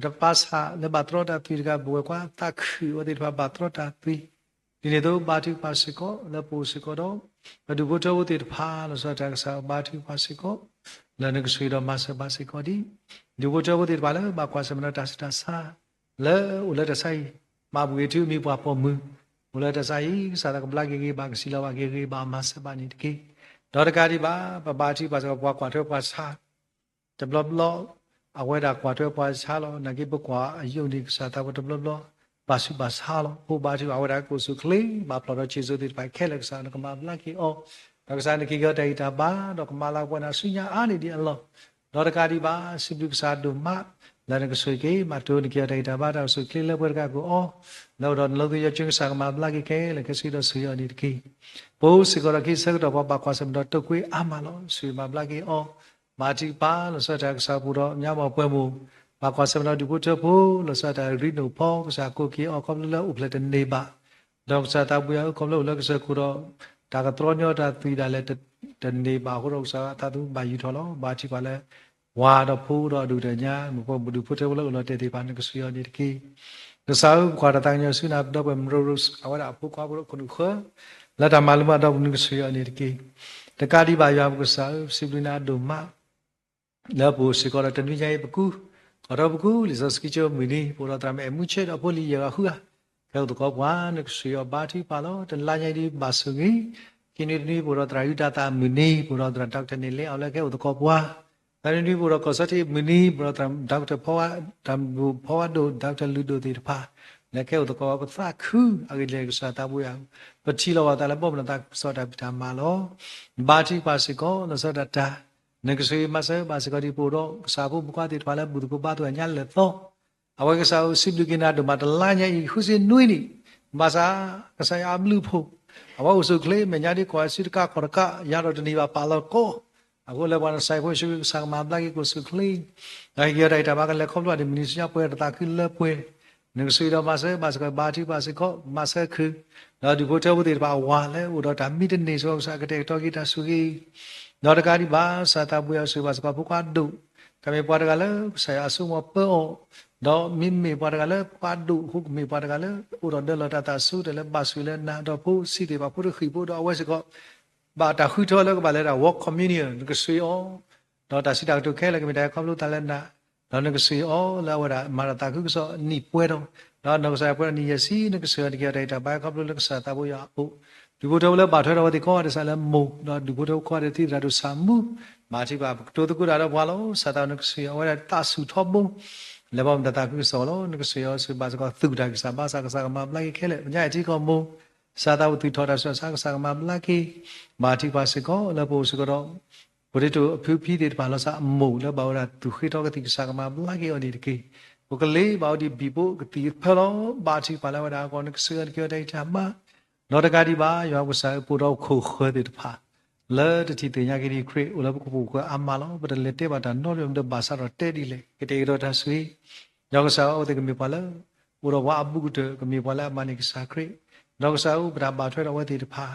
တၢ်သွံၣ်, တပာ်ဆၣ်လၢဘၣ်တြီတၢ်သွံၣ်တဂၤ ပဝဲၢ်ကွၢ်သးခုအဝဲသ့ၣ်တဖၣ်ဘၣ်တြီတၢ်သွံၣ်, ဒ်န့ၣ်အသိးဘါထုကဖၣ်စ့ၢ်ကီး လၢပအိၣ်စ့ၢ်ကီးဒီး ပဒူၣ်ဖိထၢဖိသ့ၣ်တဖၣ် လီၤဆီဒၣ်တၢ်ကစၢ်ဧၢ ဘါထုကဖၣ်စ့ၢ်ကီး, လၢနကဆိၣ်ဂ့ၤဒီးမၤစၢၤဘၣ်စ့ၢ်ကီးဒ် ဒူၣ်ဖိထၢဖိသ့ၣ်တဖၣ်လၢဘၣ်ကွၢ်ဆၢၣ်မဲာ်ဒီးတၢ်ဆူးတၢ်ဆါ လၢအိၣ်လၢတၢ်ဆါအံၤ, မၤဘှံးဂ့ၤထူမံၤပှၤပိာ်မုၣ်, အိၣ်လၢတၢ်ဆါအံၤ ကစၢ်သးကဘျါက့ၤဂ့ၤဘၣ် ကစံးလီၤဘၣ်က့ၤဂ့ၤဘၣ် မၤစၢၤဘၣ်န့ၣ်တက့ၢ်. ဒီးတကးဒံးဘၣ် ပဘါထုကဖၣ်စ့ၢ်ကီးပှၤကွၢ်ထွဲပှၤဆါ တဘျီဘျီ အဝဲဒၣ်ကွၢ်ထွဲပှၤဆါလီၤ. နာ်က့ပကွၢ်အယိာ်န့ၣ် ကစၢ်သးဖိတဘျီဘျီ ဘၣ်ဆူးဘၣ်ဆါလီၤ. အဃိဘါထုကဖၣ်အဝဲဒၣ်ကအိၣ်ဆူၣ်အိၣ်ချ့ ဘၣ်ဖျိးဒီးစံၣ်စိၤသ့ၣ်တဖၣ်ခဲလၢာ် ကစၢ်နကမၤဘျါက့ၤအီၤ, ဒီးကစၢ်နကဟ့ၣ်အီၤတၢ်ဂံၢ်တၢ်ဘါ ဒီးကမၤလၤကပီၤနၤဆူညါအါန့ၢ်ဒံးအလီၢ်, ဒီးတကးဒံးဘၣ် စံးဘျုးကစၢ်ဒိၣ်မး လၢနကဆိၣ်ဂ့ၤက့ၤ မၤတိၢ်နကဟ့ၣ်အီၤတၢ်ဂံၢ်တၢ်ဘါ တၢ်အိၣ်ဆူၣ်အိၣ်ချ့လၢပှဲၤတကးကအိၣ်အီၤ, လၢအိၣ်ဒီးနလိသုယီၤကၠ့ ကစၢ်ကမၤဘျါက့ၤခဲလၢာ်ခဲဆ့ဒီးဆိၣ်ဂ့ၤအီၤန့ၣ်တက့ၢ်. ပအိၣ်စ့ၢ်ကီးဒီးခံဆၢကတီၢ် ပှၤဘၣ်ကွၢ်ဆၢၣ်မဲာ်ဒီးတိာ်ကွံာ်အါမးလီၤ. ဆိၣ်ဂ့ၤမၤဘျါက့ၤအီၤ, ဘါထုကဖၣ် လီၤဆီဒၣ်တၢ်ကစၢ်ပူၤဒီး ညါမီၢ်ပှဲၤမိၢ် ဘၣ်ကွၢ်ဆၢၣ်မဲာ်ဒီးဒူၣ်ဖိထၢဖိ လီၤဆီဒၣ်တၢ်ရ့လိာ်ဖီ ကစၢ်ကိးက့ၤအီၤ ခီဖျိလၢအိၣ်ဖျဲၣ်တန့ၢ်ဘၣ်, ဒီးကစၢ်သးပူၤယၤဧၢ ခီဖျိအိၣ်လၢကစၢၢ်ခိၣ်ဒီး တၢ်ကတြီညီတၢ်သွံၣ်ဒၣ်လဲာ် တန့ၢ်ဘၣ်အဃိဒီး ကစၢ်အသးသမူဘၣ်ယူၢ်ထီၣ်လီၤ. ဘါထုကဖၣ်လၢ ဝၤဒီးဖိဒီးအဒူၣ်တညါ မ့ၢ်ပှၤဒူၣ်ဖိထၢဖိလၢအိၣ်လီၤတဲာ်သ့ၣ်တဖၣ် နကဆိၣ်ဂ့ၤအီၤန့ၣ်တက့ၢ်. ကစၢ်ဧၢ, ပကွၢ်တၢ်သးကညီၤဆူနၤ ပဒီပုၢ်ဝဲၢ်မုၢ်ရိၣ်ရိၣ် အဝဲဒၣ်အဖိခွါဖိဒိၣ်ခိၣ်နူာ်ဃၢ လၢတၢ်မၤလိမၤဒိးပူၤ နကဆိၣ်ဂ့ၤအီၤန့ၣ်တက့ၢ်. တကးဒံးဘၣ် ယွၤပကစၢ်ဧၢ, ပစံးဘျုးနၤအဒိၣ်မး လၢပအိၣ်စ့ၢ်ကီးဒီးတနွံညါအံၤပကူ, ခီဖျိပကူ လံာ်စီဆှံကၠိမုၢ်နံၤ ပအိၣ်ဒီးသရၣ်မုၣ်အဲၣ်မူဆဲးဒီးဖိလံၤယဲၢ်ဂၤဃုဂၤ, ကဟဲအိၣ်သကိးပှၤ နကဆိၣ်ဂ့ၤအီၤ ဘါထုကဖၣ်လီၤ. တလါညါအံၤဒ်ဘၣ်ဆိၣ်ဂ့ၤ, ခံနွံတနွံ ပအိၣ်ဒီးသရၣ်အုတၤသၣ်မုၢ်နံၤ ပအိၣ်ဒီးသရၣ် doctor န့ၣ်လဲၤအီၤလၢကဟဲအိၣ်သကိးပှၤ, သၢနွံတနွံ ပအိၣ်ဒီးကီၢ်စၢထံးမုၢ်နံၤ ပအိၣ်ဒီးသရၣ် doctor ဖီဝါ, တၢ်မုၣ်ဖီဝါဒိၣ် doctor လုၢ်ဒိၣ်သ့ၣ်တဖၣ် လၢကဟဲအိၣ်သကိးပှၤ ပသးခုအဂ့ၢ်ဒ်လဲၣ် ကစၢ်သးဘိယွၤ, ပထံၣ်လိာ်ဘၣ်သးလၢဘီမုၢ်ဒီးသးခုကစီၣ်တၢ်ဖံးတၢ်မၤလီၤ. ဘါထုကဖၣ်စ့ၢ်ကီး လီၤဆီဒၣ်တၢ် နကဆိၣ်ဂ့ၤမၤစၢၤဘၣ်စ့ၢ်ကီးဒ်ပအိၣ်ဒီး ကစၢ်ဖိမုၣ်ခွါသ့ၣ်တဖၣ်လၢဘူၣ်သကိးဘါသကိးညါလဲၤသီ အဝဲကစၢ်ဧၢ စံးဘျုးက့ၤနၤဒိၣ်မး တလါညါအံၤ ဃုဆံနွံနံၣ်, ဘၣ်ဆၣ် ကစၢ်ယွၤအဘျုးအဖှိၣ် အဝဲအိၣ်ဆူၣ်ချ့ မဲာ်ညါဒ်ကွၢ်ဆူတကးခီၣ်တကး ယါဒီးတန့ၢ်ဘၣ်ပာ်လီၤကီ, အဃိလၢပှၤနစဲးဖိဆံးကစၢ်ကမၤဘျါက့ၤ ကအိၣ်ဆူၣ်ချ့, ဒီးဟ့ၣ်က့ၤအီၤတၢ်ဂံၢ်တၢ်ဘါကလဲၤခီဖျိဒ်မုၢ်နံၤဆူညါပှဲၤဒီးသးခုလၢပှဲၤ, နကဆိၣ်ဂ့ၤဒီးမၤစၢၤဘၣ်စ့ၢ်ကီး ဘါထုကဖၣ်စ့ၢ်ကီး မၤစၢၤခုၣ် ဒီးဒူၣ်ဖိထၢဖိသ့ၣ်တဖၣ်အဝၤလၢအိၣ်ဒီးတၢ်မံတန့ၢ်စ့ၢ်ကီး ကစၢ်ကတဲာ်ကတီၤက့ၤတၢ်ဆိၣ်ဂ့ၤ ဒီးတကးဒံးဘၣ် ကစၢ်သးဘိယွၤ ဆိၣ်ဂ့ၤဘၣ်စ့ၢ်ကီးဖိခွါဒိၣ်, ကမ့ၢ်ပှၤတဂၤလၢကစၢ်ယွၤအစိကမီၤပၢအီၤ, ဒီးမ့မ့ၢ်ပှၤတဂၤလၢပှၤဒိၣ်အဃိ ကမ့ၢ်ပှၤတဂၤလၢအိၣ်ဒီးဒၢလီၤတၢ်သးစူၤ တၢ်လၢဘၣ်ဆိၣ်ဂ့ၤလၢနၤ ဒီးဖိဆံးသ့ၣ်တဖၣ် ဖိတဃံၣ်ဖိဒီးအဝဲစ့ၢ်ကီး ဘၣ်တၢ်ဃုထၢလၢကဘၣ်လဲၤတၢ် work communion နကဆိၣ်ဂ့ၤအီၤ, ဒီးတၢ်စံးတၢ်ကတိၤခဲလၢာ် ကမ့ၢ်တၢ်ဟဲခီဖျိသးလၢနၤ, ဒီးနကဆိၣ်ဂ့ၤအီၤလၢအဝဲဒၣ်မၤတၢ်သးခုကစီၣ်နံၣ်ပှဲၤထီၣ်, ဒီးနီၢ်ကစၢ်ယွၤပှဲၤဒီးနံၣ်ယဲၢ်ဆံ နကဆိၣ်ဂ့ၤအီၤတက့ၢ် တၢ်ဂံၢ်တၢ်ဘါဟဲခီဖျိလၢကစၢ်သးဘိယွၤအအိၣ်, ဒူၣ်ဖိထၢဖိလၢဘၣ်ထွဲဒီးအဝဲသ့ၣ်ကိးဂၤဒဲး ကစၢ်လၢမိၢ် ဒီးဒူၣ်ဖိထၢဖိကိးဂၤဒဲး သံသရၣ်ဒိၣ်ဆၣ်မူ, ဘါထုကဖၣ်ပကတိၤသကိးတၢ်ဒီးပှၤလီၤ. ကစၢ်သးဘိ နကဆိၣ်ဂ့ၤအီၤ အဝဲဒၣ်သးဆူၣ်ထီဘိ လဲၤဘီမုၢ်တၢ်သးခုကစီၣ်လီၤ. နကဆိၣ်ဂ့ၤအီၤ ဆိၣ်ဂ့ၤဘၣ်စ့ၢ်ကီး သုးကတၢ်ကစၢ် ဘၣ်ဆၣ်ကစၢ်ကမၤဘျါက့ၤခဲလၢာ် ပညါအံၤထံကီၢ်မိၢ်, ကစၢ်သးဘိ သုးထီၣ်တၢ်ဆူးတၢ်ဆါ ကစၢ်ကမၤဘျါက့ၤ, ဘါထုကဖၣ်စ့ၢ်ကီး လၢပအိၣ်စ့ၢ်ကီးဒီး ပဒိၣ်တုာ်အဖုဖံသ့ၣ်တဖၣ် လီၤဆီအမိၢ်လၢဘၣ်ဝဲဒၣ်သူၣ်ဃ့ထီၣ်ကသံၣ် ကစၢ်ကမၤဘျါက့ၤအီၤန့ၣ်တက့ၢ်. ပကလ့ၤဘၣ်အီၤဒ်ဘံၣ်ဘိ ကသံၣ်ကဖၢလီၤ. ဘါထုကဖၣ်လၢအဝဲဒၣ်အဂီၢ် နကဆိၣ်ဂ့ၤအီၤ နကဟ့ၣ်အီၤတၢ်ဂံၢ်တၢ်ဘါ, ဒီးတကးဒံးဘၣ် ယွၤပကစၢ်ဧၢ ပအိၣ်ဒီးခိၣ်ဃၢၤသ့ၣ်တဖၣ် လၢတထံၣ်သ့ၣ်ညါက့ၤဒ်ခရံာ်အိၣ်လၢပကပိာ်ပူၤအါမးလီၤ. ပတလဲၤတဲဘၣ်တၢ်နီတမံၤ ဒီးဘၣ်ဆၣ်ဒီးတဲဒ်လဲၣ် ကတဲာ်ကတီၤတၢ်ဆိၣ်ဂ့ၤ, ဒီးကစၢ်ဧၢ အဝဲသ့ၣ်ကမ့ၢ်ပှၤလၢ အိၣ်ဒီးပှၤအဘူးကတၢၢ် ကမ့ၢ်ပှၤလၢအမၤန့ၢ်ကစၢ်ခရံာ်, ဒီးကစၢ်ဧၢ ပတၢ်ဘၣ်ထွဲဒီးအဝဲသ့ၣ်တဖၣ်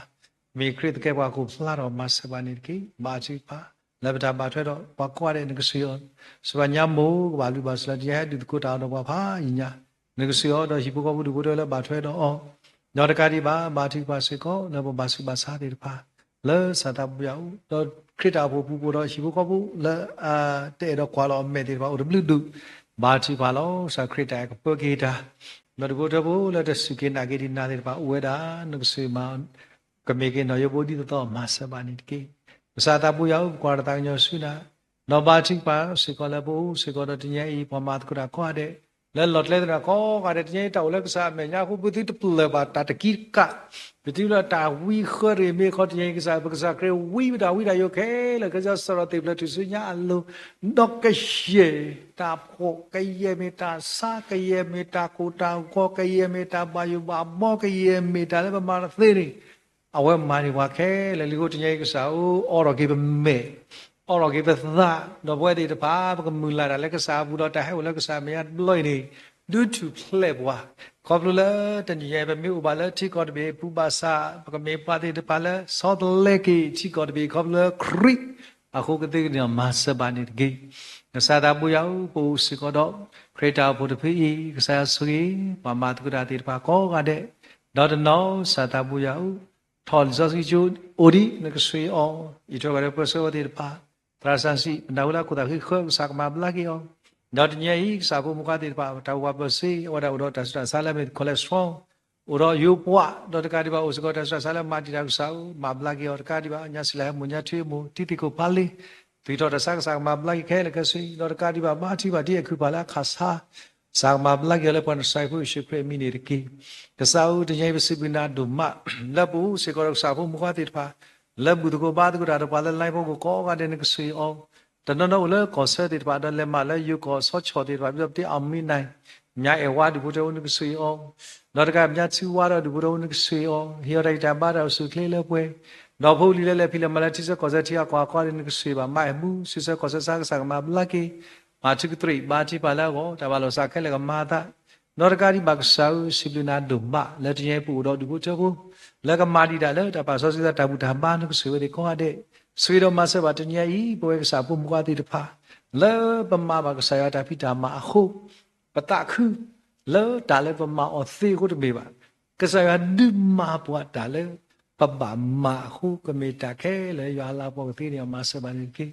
မ့ၢ်ခရံာ်သကဲးပှၤဟီၣ်ခိၣ်ဖျါထီၣ် မၤစၢၤဘၣ်န့ၣ်တက့ၢ်. ဘါထုကဖၣ် လၢပတၢ်ဘၣ်ထွဲဒီးပှၤကိးဂၤဒဲး နကဆိၣ်ဂ့ၤအီၤ, စံးဘၣ်ညါမိၢ် ကဘၣ်ဘျုးဘၣ်ဆိၣ်လၢတနံၤအံၤ ဟဲဒုးသကိးတၢ်အီၤဒီးပှၤဖးယံာ်ညါ, နကဆိၣ်ဂ့ၤအီၤ ဒီးဟံၣ်ဖိဃီဖိဒူၣ်ဖိထၢလၢဘၣ်ထွဲဒီးအီၤ, ဒီးတကးဒံးဘၣ် ဘါထုကဖၣ်စ့ၢ်ကီး လၢပဘၣ်ဆူးဘၣ်ဆါသ့ၣ်တဖၣ် လၢကစၢ်သးဘိယွၤအအိၣ်, ဒီးခရံာ်တၢ်အိၣ်ဖှိၣ်ပူၤ ပအိၣ်ဒီးဟံၣ်ဖိဃီဖိလၢအတအဲၣ်ဒိးကွၢ်လီၤအမဲာ်သ့ၣ်တဖၣ် အိၣ်တဘျုးဒူၣ်, ဘါထုကဖၣ်လီၤ. ကစၢ်ခရံာ်တၢ်အဲၣ်ကပၢက့ၤတၢ်, ဒီးဒူၣ်ဖိထၢဖိလၢတစူၢ်က့ၤနာ်က့ၤဒံးနၤသ့ၣ်တဖၣ်အိၣ်ဝဲဒၣ် နကဆိၣ်ဂ့ၤမၤ ကမ့ၢ်က့ၤနီၢ်ယိဘိဒ်သိးသိး မၤစၢၤဘၣ်န့ၣ်တက့ၢ်. ကစၢ်သးဘိယွၤဧၢ ပကွၢ်တၢ်သးကညီၤဆူနၤ, ဒီးဘါထုကဖၣ်စ့ၢ်ကီးလၢပအိၣ်စ့ၢ်ကီးဒီးတနံၤအံၤ ပှၤမၤသကိးတၢ်ကိးဂၤဒဲး, လၢလီၤကျဲသ့ၣ်တဖၣ်ကိးဂၤဒဲး တနံၤအံၤတၢ်အိၣ်လၢကစၢ်အမဲာ်ညါအဃိ ပသုတပျၢၢ်ဘၣ်တၢ်တကံတကး, ပထံၣ်လၢတၢ်ဝံဃၢတဂ့ၤ မ့ၢ်ခီတနံၤအံၤ ကစၢ် ပကစၢ်ခရံာ်ဝံပတၢ်ဝံတၢ်ယိးခဲလၢာ် ကစၢ်စးထီၣ်သ့ၣ်ဖျၢၣ်ထူၣ်စုညါအလိၤ, ဒီးကယဲၢ်တၢ်ဖှီၣ် ကယဲၢ်မ့ၢ်တၢ်ဆါ ကယဲၢ်မ့ၢ်တၢ်ကိၢ်တၢ်ဂီၤ ကယဲၢ်မ့ၢ်တၢ်ဘၣ်ယိၣ်ဘၣ်ဘီ ကယဲၢ်မ့ၢ်တၢ်လၢပမၤတသ့န့ၣ် အဝဲမၤန့ၢ်ပှၤခဲလၢာ်လံအဃိ တနံၤအံၤကစၢ်ဧၢ အိးထီၣ်က့ၤပမဲာ်, အိးထီၣ်က့ၤပသး, ဒီးပဝဲသ့ၣ်တဖၣ် ပကမုၢ်လၢ်တၢ်လၢကစၢ်အပူၤဒီးတၢ်ဟဲအိၣ်လၢကစၢ်အမဲာ်ညါတဘျီအံၤန့ၣ် ဒုးထူၣ်ဖျဲးပှၤ, ခီဖျိလၢတနံၤအံၤ ပမ့ၢ်အိၣ်ဘၣ်လၢထံကီၢ်တဘ့ၣ်အပူၤဘၣ်ဆၣ် ပကမ့ၢ်ပှၤသ့ၣ်တဖၣ်လၢဆီတလဲက့ၤထံကီၢ်တဘ့ၣ် ခီဖျိလၢခရံာ် အဃိကသ့ကန့ၢ်မၤစၢၤဘၣ်န့ၣ်တက့ၢ်. ကစၢ်သးဘိယွၤဧၢ ပအိၣ်စ့ၢ်ကီးဒီး ခရံာ်တၢ်အိၣ်ဖှိၣ်တဖုအံၤ ကစၢ်ယွၤဆိၣ်ဂ့ၤ ပှၤမၤသကိးတၢ်သ့ၣ်တဖၣ်ကိးဂၤဒဲး, ဒီးတနီၤ ကစၢ်သးဘိယွၤဧၢ ထီၣ်လံာ်စီဆှံကၠိအိၣ်ဒံး နကဆိၣ်ဂ့ၤအီၤ, အံးထွဲကွၢ်ထွဲပၢဆှၢဝဲသ့ၣ်တဖၣ်, သရၣ်စၣ်စံး ပနၢ်ဟူလၢခိၣ်သးဃံဃၢ ကစၢ်ကမၤဘျါက့ၤအီၤ, ဒီးတနံၤအံၤ ကစၢ်ဖိမုၣ်ခွါသ့ၣ်တဖၣ် တၢ်အိၣ်ဖှိၣ်ပၢဆှၢ အဝဲဒၣ်အိၣ်ဒီးတၢ်ဆူးတၢ်ဆါလၢအမ့ၢ် cholesterol အိၣ်ဒီးယိၤပှၢ် ဒီးတကးဒံးဘၣ် အိၣ်စ့ၢ်ကီးတၢ်ဆူးတၢ်ဆါလၢမၤတံာ်တာ်ကစၢ်ဧၢ မၤဘျါက့ၤအီၤ တကးဒံးဘၣ် ညါစံလၤဟဲမိၢ် ညါထွံၣ်အမိၢ် တံၤသကိးဖးလ့ သုးထီၣ်တၢ်ဆါ ကစၢ်ကမၤဘျါက့ၤခဲလၢာ်ခဲဆ့ ဒီးတကးဒံးဘၣ် ဘါထုကဖၣ်တံၤအံၤ ခုၣ်ဖးလၢအခၣ်ဆါ ကစၢ်ကမၤဘျါက့ၤအီၤလၢပှၤနစဲးဖိယ့ၣ်ၡူးခရံာ်အမံၤန့ၣ်တက့ၢ်. ကစၢ်ဧၢ တနံၤအံၤပစံးဘျုးနၤဒိၣ်မး လၢပအိၣ်စ့ၢ်ကီးဒီးကစၢ်ဖိမုၣ်ခွါသ့ၣ်တဖၣ် လၢဘူၣ်သကိးဘါသကိးတၢ်ဒီးပှၤလၢ line ဖိကိးဂၤဒဲး နကဆိၣ်ဂ့ၤအီၤ တနီၤနီၤအိၣ်လၢကီၢ်ဆၢသ့ၣ်တဖၣ် ဒီးလဲၤမးလၢယိၤကီၢ်ဆီဆီၣ်သ့ၣ်တဖၣ် ဒ်သိးပတ့အီၣ်မံနၤ မၠါအဲၣ်ဝါဒူၣ်ဖိထၢဖိ နကဆိၣ်ဂ့ၤအီၤ ဒီးတကးမၠါထုဝါဒီးဒူၣ်ဖိထၢဖိ နကဆိၣ်ဂ့ၤအီၤ ဟ့ၣ်အီၤတၢ်ဂံၢ်တၢ်ဘါတၢ်အိၣ်ဆူၣ်အိၣ်ချ့လၢပှဲၤ ဒီးဖိလံၤလၢလဲၤဖံးလဲၤမၤလၢထံဆၢကီၢ်ဆၢထံဂၤကီၢ်ဂၤကိးဂၤဒဲး နကဆိၣ်ဂ့ၤဘၣ် မါအဲၣ်မူ ဆူဆၢကီၢ်ဆၢဆါ ကစၢ်ကမၤဘျါက့ၤ မၤထုကတြံာ် ဘါထုကဖၣ်လၢအဂီၢ် တၢ်ဘၣ်လီၤစးခဲလၢာ်ကမၤအသး ဒီးတကးဒံးဘၣ်ကစၢ်ဧၢ စံးဘျုးနၤဒိၣ်မး လၢတနံၤအံၤပအိၣ်ဒီးဒူၣ်ဖိထၢဖိ လၢကမၤဒံးတၢ်လၢတၢ်ပာ်စီဆှံတၢ်ဘူၣ်တၢ်ဘါ နကဆိၣ်ဂ့ၤဝဲသ့ၣ်ကိးဂၤဒဲး ဆိၣ်ဂ့ၤဒီးမၤစၢၤဘၣ်တနံၤအံၤ ပဝဲကစၢ်ဖိမုၣ်ခွါသ့ၣ်တဖၣ် လၢပမၤဘၣ်ကစၢ်ယွၤတၢ်ဖံးတၢ်မၤအဃိ ပသးခု လၢတၢ်လၢပမၤအီၤသ့အဃိတမ့ၢ်ဘၣ်. ကစၢ်ယွၤဒုးမၤပှၤတၢ်လၢပဘၣ်မၤအဃိ ကမ့ၢ်တၢ်ခဲလၢာ်လၢယွၤအလၤကပီၤကသ့န့ၣ် အမၤစၢၤဘၣ်န့ၣ်တက့ၢ်.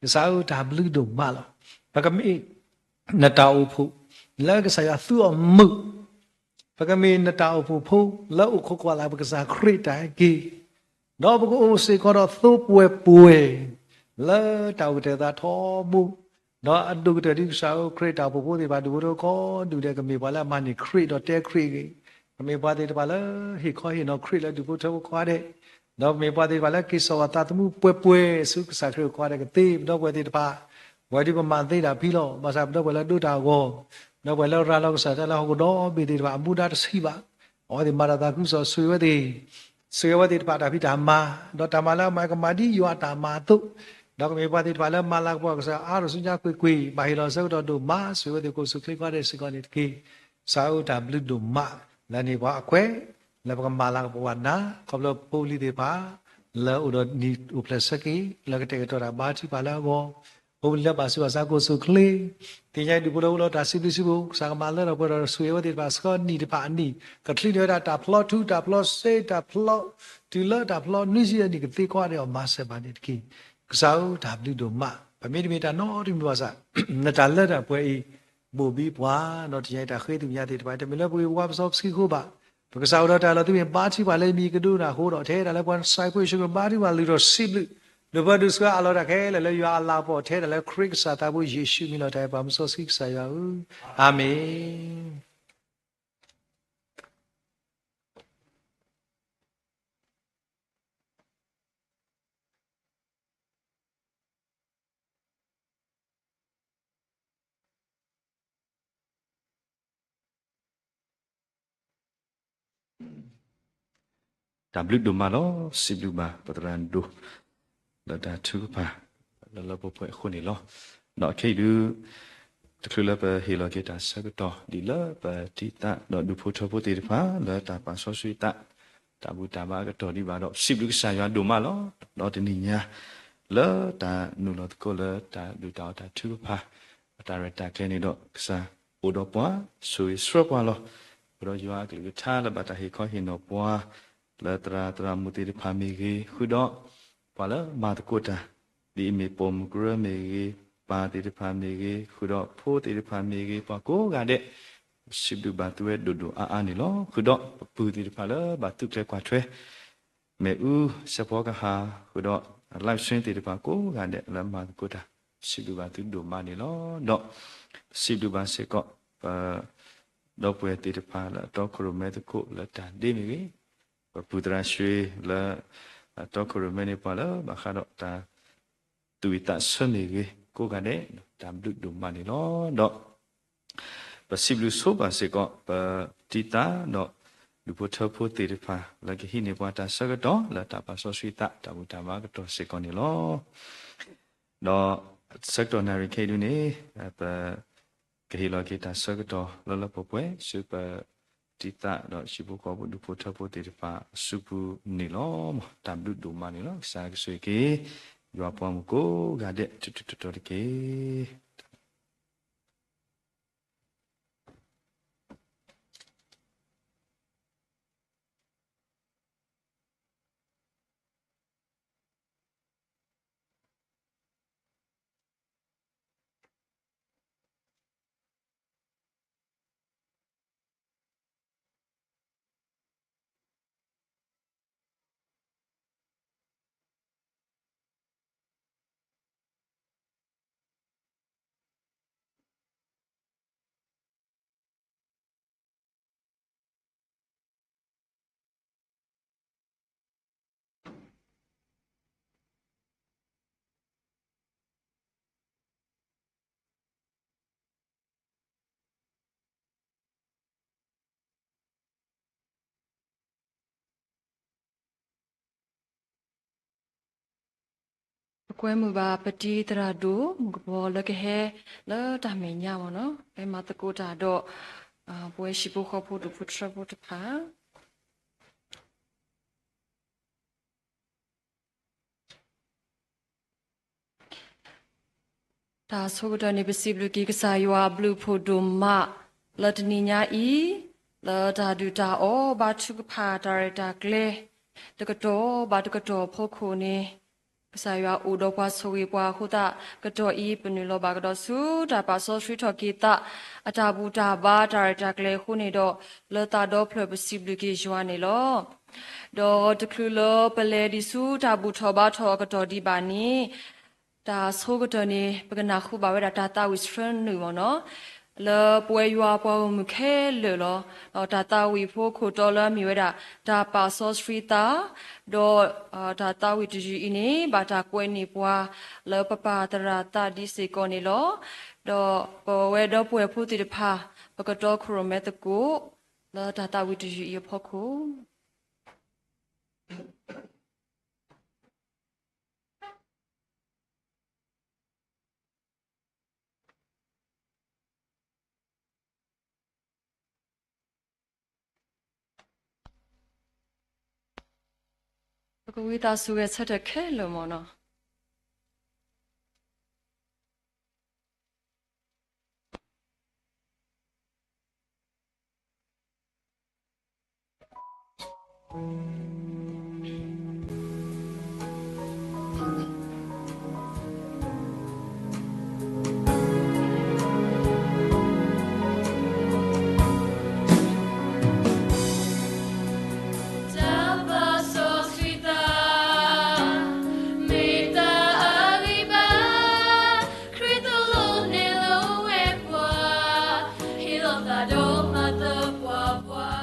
ကစၢ်ဧၢ တၢ်ဘျုးဒိၣ်မးလီၤ. ပကမ့ၢ်နတၢ်အိၣ်ဖှိၣ်လၢကစၢ်ယွၤသူအီၤမုာ် ပကမ့ၢ်နတၢ်အိၣ်ဖှိၣ်ဖိလၢအိၣ်ခိးကွၢ်လၢ်ပကစၢ်ခရံာ်တၢ်အုၣ်က့ၤ, ဒီးပကအိၣ်စ့ၢ်ကီးဒီးသိပှဲၤပှဲၤ လၢတၢ်အိၣ်ကတဲာ်သးထီဘိ, ဒီးအဒိၣ်ကတၢၢ်ဒ်ကစၢ်ဧၢ ခရံာ်တၢ်အိၣ်ဖှိၣ်ဖိသ့ၣ်တဖၣ် ဒူၣ်ဖိထၢဖိကိးဒူၣ်ဒဲး ကမ့ၢ်ပှၤလၢအမၤန့ၢ်ခရံာ်ဒီးတဲခရံာ်အဂ့ၢ်, ကမ့ၢ်ပှၤသ့ၣ်တဖၣ်လၢဟ့ၣ်ခီဟ့ၣ်နီၤခရံာ်လၢဒူၣ်ဖိထၢဖိကိးဂၤဒဲး, ဒီးကမ့ၢ်ပှၤသ့ၣ်တဖၣ်လၢက့ၤစိာ်အသးသမူပှဲၤပှဲၤဆူကစၢ်ခရံာ်အအိၣ်ကိးဂၤဒဲးကသ့, ပဒီပုၢ်ဝဲၢ်သ့ၣ်တဖၣ် ပဝဲဒၣ်ပမၤသ့တၢ်ဖဲလီၤ. ဘၣ်ဆၣ်ပဒီပုၢ်ဝဲၢ်လၢဒိးတၢ်အဂီၢ်, ဒီပုၢ်ဝဲၢ်လၢရၤလီၤကစၢ်တၢ်လၢဟီၣ်ခိၣ်ဒီဘ့ၣ်သ့ၣ်တဖၣ် အမူဒါတဆံးဘၣ်. အဝဲသ့ၣ်မၤတၢ်သးခုကစီၣ် ဆိၣ်ဂ့ၤဝဲသ့ၣ်, ဆိၣ်ဂ့ၤဝဲသ့ၣ်တဖၣ်တၢ်ဖံးတၢ်မၤ, ဒီးတၢ်မၤလၢအမၤကမၤဒ်ယွၤအတၢ်မၤအသိး, ဒီးကမ့ၢ်ပှၤသ့ၣ်တဖၣ်လၢမၤလၤကပီၤကစၢ်အါထီၣ်ဆူညါကွ့ၢ်ကွ့ၢ်, ဘၣ်ဟ့ၣ်လီၤဆၢကတီၢ်ဒိၣ်မး, ဆိၣ်ဂ့ၤဝဲသ့ၣ်ကိးဆူၣ်ချ့ကိးဂၤဒဲးစ့ၢ်ကီးန့ၣ်တက့ၢ်. ကစၢ်ဧၢ တၢ်ဘျုးဒိၣ်မး လၢန့ၢ်ပှၤအခွဲး လၢပကမၤလၤကပီၤပှၤနၤ, ခီဖျိဖိလံၤသ့ၣ်တဖၣ် လၢအိၣ်ဒီးနံၣ်အိၣ်ဖျဲၣ်ဆၢက့ၤ လၢကတဲာ်ကတီၤတၢ်ဘါထုကဖၣ်လၢအဂီၢ်, ဖိလံၤလၢဘၣ်ဆူးဘၣ်ဆါကိးဆူၣ်ချ့, သ့ၣ်ညါဒူၣ်ဖိထၢဖိလၢတၢ်စံးဘျုးစံးဖှိၣ်, ကစၢ်ကမၤလၢထီၣ်ပှဲၤထီၣ် ဆိၣ်ဂ့ၤဝဲသ့ၣ်တဖၣ် ဆှၢနံၣ်တဖၣ်အနံၣ်, ကချုးန့ၢ်ဝဲဒၣ်တၢ်ဖျီထူ တၢ်ဖျီစ့ တၢ်ဖျီ တုၤလၢတၢ်ဖျီနွံဆံအနံၣ်ကသ့ကိးဂၤဒဲး အမၤစၢၤဘၣ်န့ၣ်တက့ၢ်. ကစၢ်ဧၢ တၢ်ဘျုးဒိၣ်မး, ပမ့တမ့ၢ်တၢ်နီတမံၤဘၣ်ဆၣ်, နတၢ်လၢတၢ်ပှဲၤအံၤ ဘိၣ်ဘံပှၤ, ဒီးတနံၤအံၤတၢ်ဃ့သ့ၣ်ညါသ့ၣ်တဖၣ် တမ့ၢ်လၢပဂံၢ်ပဝါပစီပဆှံအဃိဘၣ်. ပကစၢ်အိၣ်ဒီးတၢ်လီၤသုမ့ၢ်ဘါထုကဖၣ်လၢမံၤကဒိနၤအဃိဒီး ထဲတၢ်လၢပှၤနၡၤဖိယ့ၣ်ၡူးခရံာ်ဘါထုကဖၣ်လုၢ်ထီၣ်စံးဘျုး, ဒိၣ်ပှၤဒိၣ်ဆှၢအလီၤတၢ်ခဲလၢာ်လၢယွၤအလၤကပီၤ ထဲတၢ်လၢခရံာ်ကစၢ်သးဘိယ့ၣ်ၡူးမံၤလီၤတၢ်အံၤ ပၢ်မုၢ်စီဆှံကစၢ်ယွၤဧၢ, အၤမ့ၣ်. တၢ်ဘျုးဒိၣ်မးလီၤ. စံးဘျုးဘၣ်ပသရၣ်ဒိၣ် လၢတၢ်ထုကဖၣ် လၢလၢပှဲၤပှဲၤအဃိန့ၣ်လီၤ. ဒီးခဲအံၤဒုး တချုးလၢပဟ့ၣ်လီၤက့ၤတၢ်ဆၢကတီၢ် ဒ်လၢပတံၤသကိးဒီးဒူၣ်ဖိထၢဖိသ့ၣ်တဖၣ် လၢတၢ်ပာ်စီဆှံသး တၢ်ဘူၣ်တၢ်ဘါအကတီၢ်ဒံးဘၣ်ဒီး စံးဘျုးကစၢ်ယွၤဒိၣ်မးလီၤ. ဒီးတနံၤညါ လၢတၢ်နုာ်လီၤသကိးလၢတၢ်ဒုၣ်တၢ်အီၣ်တၢ်ထုကဖၣ် အတၢ်ရဲၣ်တၢ်ကျဲၤန့ၣ်ဒီး ကစၢ်အိၣ်ဒီးပှၤ ဆိၣ်ဂ့ၤဆှၢပှၤလီၤ. ဃုာ်ဒီးယွၤအကလုၢ်ကထါလၢဘၣ်တၢ်ဟ့ၣ်ခီဟ့ၣ်နီၤပှၤ လၢသရၣ်သရၣ်မုၣ်သ့ၣ်တဖၣ်မ့ၢ်ဂ့ၤ, ဃုာ်ဒီးပှၤလၢမၤသကိးတၢ် ဒ်အမ့ၢ်ပိာ်မုၣ်ကရၢမ့ၢ်ဂ့ၤ, ပၢ်သ့ၣ်တဖၣ်မ့ၢ်ဂ့ၤ, ဃုာ်ဒီးဖိသ့ၣ်တဖၣ်မ့ၢ်ဂ့ၤ, ပှၤကိးဂၤဒဲး စံးဘျုးဘၣ်သုဝဲဒိၣ်ဒိၣ်အါအါန့ၣ်လီၤ. ဃုာ်ဒီးပပုၢ်သ့ၣ်တဖၣ်လၢဘၣ်သူၣ်ကျဲၤကွၢ်ထွဲ မ့ၣ်အူ, စဲးဖီကဟၣ်, ဃုာ်ဒီး live stream သ့ၣ်တဖၣ်ကိးဂၤဒဲးလၢမၤသကိးတၢ် စံးဘျုးဘၣ်သုဒိၣ်မးန့ၣ်လီၤ. ဒီးပစံးဘျုးဘၣ်စ့ၢ်ကီး ပဒီပုၢ်ဝဲၢ်သ့ၣ်တဖၣ်လၢအတီခိၣ်ရိၣ်မဲသကိးလၢတၢ်ဒ့မ့ၢ်ဂ့ၤ, ပပုၢ်သရၣ်ဆှ့လၢ အတီခိၣ်ရိၣ်မဲန့ၣ် ပှၤလၢဘၣ်ဃးဒီးတၢ် သူၣ်ဝံၣ်သးဆၢမ့ၢ်ဂ့ၤ ကိးဂၤဒဲး တၢ်ဘျုးဒိၣ်မးန့ၣ်လီၤ. ဒီး ပစံးဘျုးဆိဘၣ်စ့ၢ်ကီး ပတံၤသကိးဒီး ဒူၣ်ဖိထၢဖိသ့ၣ်တဖၣ် လၢကဟံးန့ၢ်ပှၤတၢ်ဆၢကတီၢ် လၢတၢ်ပာ်စီဆှံသး တၢ်ဘူၣ်တၢ်ဘါကတီၢ်စ့ၢ်ကီးန့ၣ်လီၤ. ဒီးဆၢကတီၢ်နၣ်ရံၣ်ခဲအံၤဒုန့ၣ် ပကဟ့ၣ်လီၤက့ၤတၢ်ဆၢကတီၢ်လၢလၢပှဲၤပှဲၤ ဆူပတံၤသကိးဒီးဟံၣ်ဖိဃီဖိဒူၣ်ဖိထၢဖိသ့ၣ်တဖၣ်အစုပူၤန့ၣ်လီၤ. တၢ်ဘျုးဒိၣ်မးန့ၣ်လီၤ. ကစၢ်ကဆိၣ်ဂ့ၤက့ၤ ယွၤပှၤမုၣ်ကိးဂၤဒဲး တတီၤတီၤတက့ၢ်. ပကွဲမုာ်ဘၣ် ပတံၤသရၣ်ဒိၣ် မုၣ်ကပီၤလၢကဟဲ လၢတၢ်မဲာ်ညါမ့ၢ်နီၤ ဟဲမၤသကိးတၢ်ဒီး ပဝဲဟံၣ်ဖိဃီဖိဒူၣ်ဖိထၢဖိတဖၣ် တၢ်ဆိကတၢၢ်န့ၣ် ပစံးဘျုးက့ၤကစၢ်ယွၤအဘျုးအဖှိၣ်ဒိၣ်မး လၢတနံၤညါအံၤ, လၢတၢ်ဒုၣ်တၢ်အီၣ်ဘါထုကဖၣ်တၢ်ရဲၣ်တၢ်ကျဲၤ တကတီၢ်ဘၣ်တကတီၢ်အဖီခိၣ်န့ၣ်, ကစၢ်ယွၤအိၣ်ဒီးပှၤဆိၣ်ဂ့ၤပှၤအဃိသတး, ကတီၢ်အံၤပနုာ်လီၤဘၣ်ကဒီးဆူတၢ်ပာ်စီဆှံထီၣ်က့ၤသး အတၢ်ဘူၣ်တၢ်ဘါတၢ်ရဲၣ်တၢ်ကျဲၤအဃိန့ၣ်ဒီး, လၢသးဒီဖျၢၣ်ပစံးဘျုးက့ၤယွၤန့ၣ်လီၤ. ဒီးတချုးလၢပလဲၤဒံးဆူတၢ်ဘူၣ်ထီၣ်ဘါထီၣ်အကတီၢ်ဒံးဘၣ်န့ၣ်, တၢ်ဆိကတၢၢ်န့ၣ် ပကနၢ်ဟူဘၣ်ဝဲဒၣ်တၢ်သးဝံၣ်ဆှၢနုာ်မ့ၢ်နီၤ, လၢပဝဲယွၤပှၤဂီၢ်မုၢ်ခဲလၢာ်လီၤ. ဒီးတၢ်သးဝံၣ်ဖိခိၣ်တီလၢအမ့ၢ်ဝဲဒၣ် တၢ်ပာ်စီဆှံသး, ဒီးတၢ်သးဝံၣ်တယုၢ်အံၤန့ၣ် ဘၣ်တၢ်ကွဲးန့ၢ်ပှၤ လၢပပၢ်သရၣ်သးဒ်စ့ၢ်ကီးန့ၣ်လီၤ. ဒီးပဝဲဒီပုၢ်ဝဲၢ်ဖိသ့ၣ်တဖၣ် ပကတီခိၣ်ရိၣ်မဲသကိး လၢတၢ်သးဝံၣ်တယုၢ်အံၤအဖီခိၣ် ပကဝံသးစူၤဂဲၤဆၢထၢၣ်ခဲလၢာ်မ့ၢ်နီၤ. တၢ်ပာ်စီဆှံသး မ့ၢ်တၢ်အဂံၢ်ဘါ, ခရံာ်သိၣ်လိနဲၣ်လိဝဲပှၤ, ဟ့ၣ်လီၤသးဒီးမၤသပှၢ်ပှၢ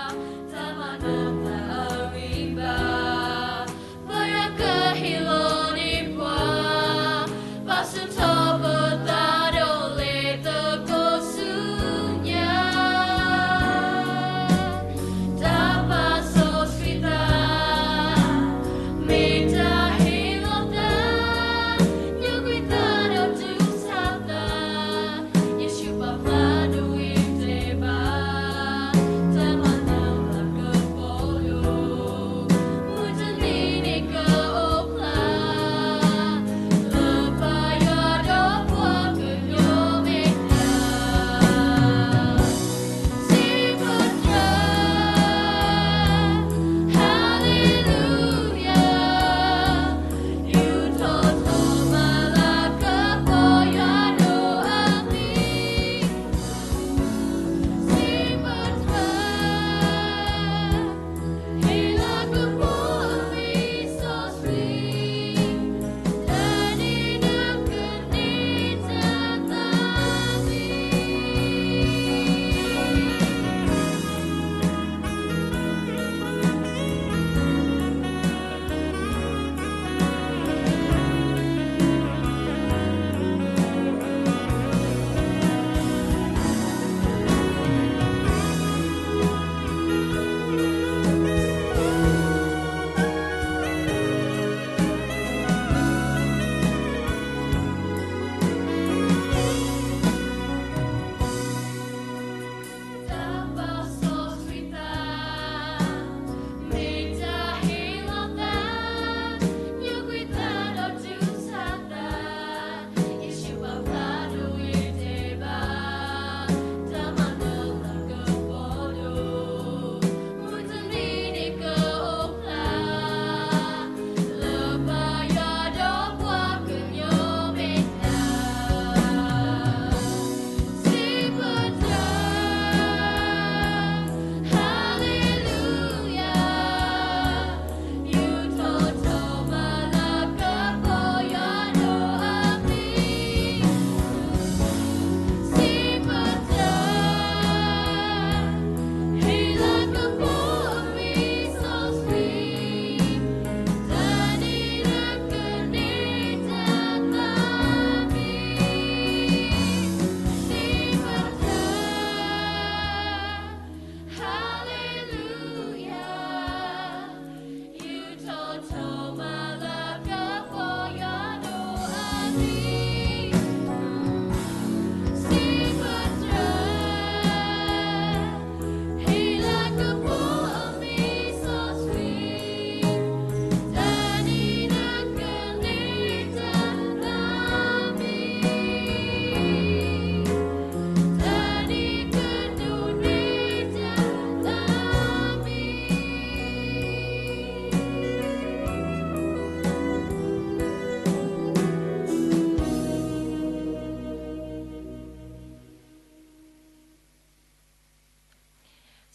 ်, တၢ်မၤနၢၤသးအဂံၢ်ဘါ, ပယွၤကဟ့ၣ်လီၤန့ၢ်ပှၤ, ပာ်ဆူၣ်ထီၣ်ပသးဒီးလဲၤသကိးဆူညါ တၢ်ပာ်စီဆှံသး မ့ၢ်တၢ်ဟ့ၣ်လီၤသး, ညိကွံာ်သးဒီးတူၢ်ဆါသး, ယ့ၣ်ၡူးပာ်ဖျါဒိးဝံၤတဲ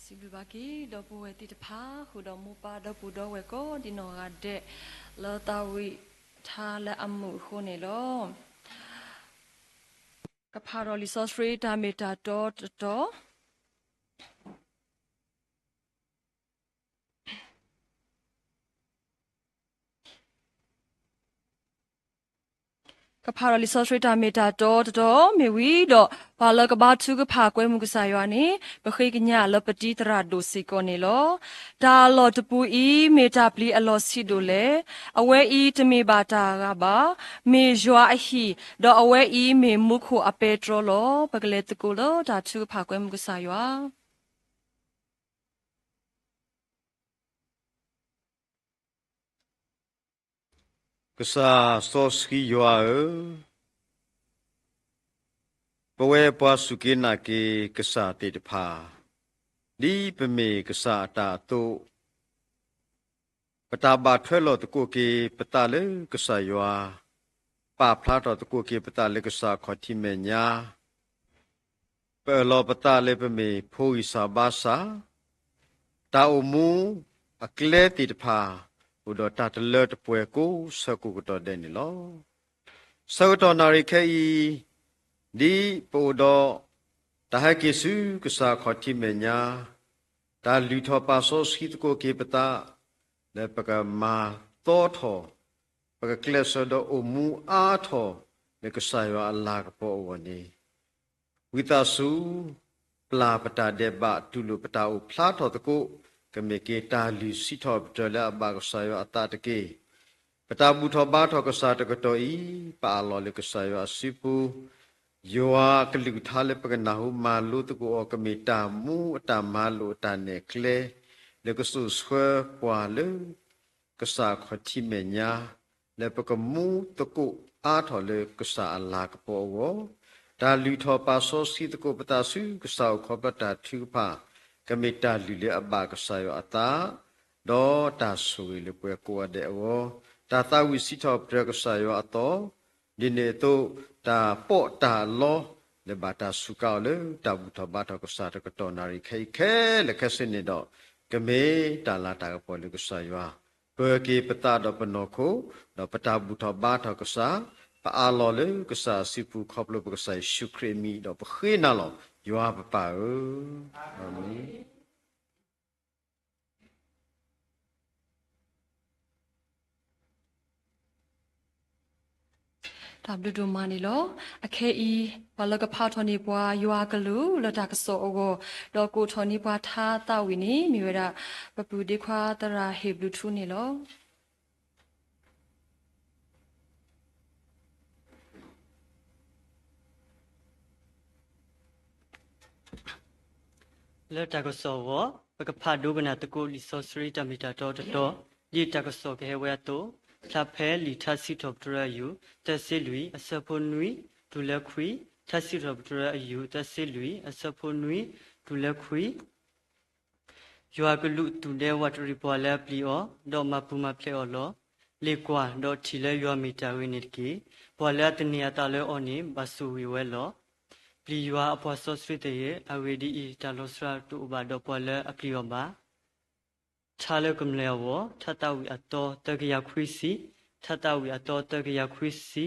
စံးဘျုးဘၣ်က့ၤ ဒီပုၢ်ဝဲၢ်သ့ၣ်တဖၣ် ဃုာ်ဒီးမိၢ်ပၢ်ဒီပုၢ်ဒီဝဲၢ်ကိးဒံနီၢ်ဂၤဒဲး လၢသးဝံၣ်ထါလၢအမုာ်အဃိန့ၣ်လီၤ. ကဖးဒီးလံာ်စီဆှံတၢ်မ့ၢ်တၢ်တီတတီၤ ကဖးဒီးလံာ်စီဆှံတၢ်မ့ၢ်တၢ်တီတတီၤမ့ၢ်ဝံၤဒီး ပှၤလၢကဘါထုကဖၣ်ကွဲမုာ်ကစၢ်ယွၤန့ၣ် ပဃ့ကညးလၢပတံၤသရၣ်ဒိၣ်စ့ၢ်ကီးန့ၣ်လီၤ. တၢ်အလီၢ်တပူၤအံၤ မ့ၢ်တၢ်ပျံၤအလီၢ်ဆံးဒိၣ်လဲၣ်. အဝဲအံၤတမ့ၢ်ဘၣ်တၢ်အဂၤဘၣ်. မ့ၢ်ယွၤအဟံၣ်, ဒီးအဝဲအံၤမ့ၢ်မူခိၣ်အပဲတြီလီၤ. ပကလဲၤသကိးလၢတၢ်ထုကဖၣ်ကွဲမုာ်ကစၢ်ယွၤ ကစၢ်စီဆှံယွၤဧၢ, ပဝဲပှၤစူၢ်က့ၤနာ်က့ၤကစၢ်သ့ၣ်တဖၣ်, ဒ်ပမ့ၢ်ကစၢ်အတၢ်အသိး, ပတၢ်ဘၣ်ထွဲလီၤသကိးက့ၤပသးလၢကစၢ်ယွၤ, ပာ်ဖျါထီၣ်သကိးက့ၤပသးလၢကစၢ်အခီၣ်ထံးမဲာ်ညါ ပအၢၣ်လီၤပသးလၢပမ့ၢ်ဖိဂံၢ်စၢ်ဘါစၢ်, တၢ်အိၣ်မူအကျဲသ့ၣ်တဖၣ် အိၣ်ဒီးတၢ်တလၢတပှဲၤကိးဆၢကိးကတီၢ်ဒဲးန့ၣ်လီၤ. ဆၢကတီၢ်နၣ်ရံၣ်ခဲအံၤ, ဒ်ပအိၣ်ဒီးတၢ်ဟဲက့ၤဆူကစၢ်အခီၣ်ထံးမဲာ်ညါ, တၢ်လုၢ်ထီၣ်ပာ်စီဆှံသကိးက့ၤပသး, လၢပကမၤသီထီၣ်, ပကကျဲးစၢးဒီးအိၣ်မူအါထီၣ်လၢကစၢ်ယွၤအလၤကပီၤအဂီၢ်န့ၣ် ဝံသးစူၤ ပျၢ်ပတၢ်ဒဲးဘးတူၢ်လိာ်ပတၢ်အိၣ်ဖျါထီၣ်သကိး, ကမ့ၢ်က့ၤတၢ်လုၢ်စံးထီၣ်ပတြၢၤလၢအဘၣ်ကစၢ်ယွၤအသးတက့ၢ်. ပတၢ်ဘူၣ်ထီၣ်ဘါထီၣ်ကစၢ်တကတီၢ်အံၤ ပအးလီၤလၢကစၢ်ယွၤအစုပူၤ, ယွၤအကလုၢ်ကထါလၢပကနၢ်ဟူမၤလိသကိးအီၤ ကမ့ၢ်တၢ်မူအတၢ်မၤလိာ်အတၢ်နဲၣ်ကျဲ, လၢကစိာ်ဆှၢပှၤလၢ ကစၢ်အခီၣ်ထံးမဲာ်ညါ, လၢပကမူသကိးအါထီၣ်လၢကစၢ်အလၤကပီၤအဂီၢ်, တၢ်လုၢ်ထီၣ်ပာ်စီဆှံသကိးပသးဆူကစၢ်အိၣ်ခိးဖျီတၢ်ထုကဖၣ်, ကမ့ၢ်တၢ်လုၢ်လၢအဘၣ်ကစၢ်ယွၤအသး, ဒီးတၢ်ဆိၣ်ဂ့ၤလၢပှၤကိးဂၤဒဲးအဂီၢ်, တၢ်သးဝံၣ်စံးထီၣ်ပတြၢၤကစၢ်ယွၤအသီ, ဒ်န့ၣ်အသိး တၢ်ပီးတၢ်လီ လၢဘၣ်တၢ်စူးကါအီၤလၢတၢ်ဘူၣ်ထီၣ်ဘါထီၣ်ကစၢ်တကတီၢ်နၣ်ရံၣ်ခဲအံၤ ခဲလၢာ်ခဲဆ့န့ၣ်ဒီး, ကမ့ၢ်တၢ်လၤတၢ်ကပီၤလၢကစၢ်ယွၤ, ပၢၤက့ၤပသးဒီးပနီၢ်ခိ, ဒီးပတၢ်ဘူၣ်ထီၣ်ဘါထီၣ်ကစၢ်, ပအးလီၤလၢကစၢ်အစုပူၤ ခီဖျိပကစၢ်ယ့ၣ်ၡူးခရံာ်အမံၤဒီးပဃ့နၤလီၤ, ယွၤပပၢ်ဧၢ, အၤမ့ၣ်. တၢ်ဘျုးဒိၣ်မးန့ၣ်လီၤ. အခဲအံၤ ပှၤလၢကဖးထီၣ်န့ၢ်ပှၤယွၤအကလုၢ်လၢတၢ်ကစီၣ်အဂီၢ်, ဒီးကိးထီၣ်န့ၢ်ပှၤထါသးဝံၣ်န့ၣ် မ့ၢ်ဝဲဒၣ် ပပုၢ်ဒ့ခွါသရၣ်ဟ့ၣ်ဘျုးထူန့ၣ်လီၤ. လၢတၢ်ကစီၣ်အဂီၢ်, ပကဖးဒိကနၣ်သကိးလံာ်စီဆှံတၢ်မ့ၢ်တၢ်တီတတီၤ, ဒ်တၢ်ကစီၣ်ကဟဲဝဲအသိး, ဖျါဖဲလံာ်ထါစံးထီၣ်ပတြၢၤအယူၢ် သၢဆံလွံၢ် အဆၢဖိနွံ တုၤလၢခွံ, ထါစံးထီၣ်ပတြၢၤအယူၢ် သၢဆံလွံၢ် အဆၢဖိနွံ တုၤလၢခွံ ယွၤကလူးသူၣ်ဒဲဝးတရံးပှၤလၢအပျံၤအီၤ, ဒီးမၤပူၤမၤဖျဲးအီၤလီၤ. လ့ၣ်ကွၢ်, ဒီးထံၣ်လၢယွၤမ့ၢ်တၢ်ဂ့ၤန့ၣ်တက့ၢ်. ပှၤလၢအသန့ၤအသးလၢအီၤန့ၣ် ဘၣ်ဆိၣ်ဂ့ၤဝဲလီၤ. ပျံၤယွၤအပှၤစီဆှံသ့ၣ်ဧၢ, အဂ့ၢ်ဒ်အံၤ, တၢ်လီၤစှၤတအိၣ်ဘၣ်ဒီးပှၤလၢအပျံၤအီၤဘၣ်. ထါလၢကမျၢၢ်အဂီၢ်, ထါသးဝံၣ်အသီသၢကယၤခွံဆံ, ထါသးဝံၣ်အသီသၢကယၤခွံဆံ,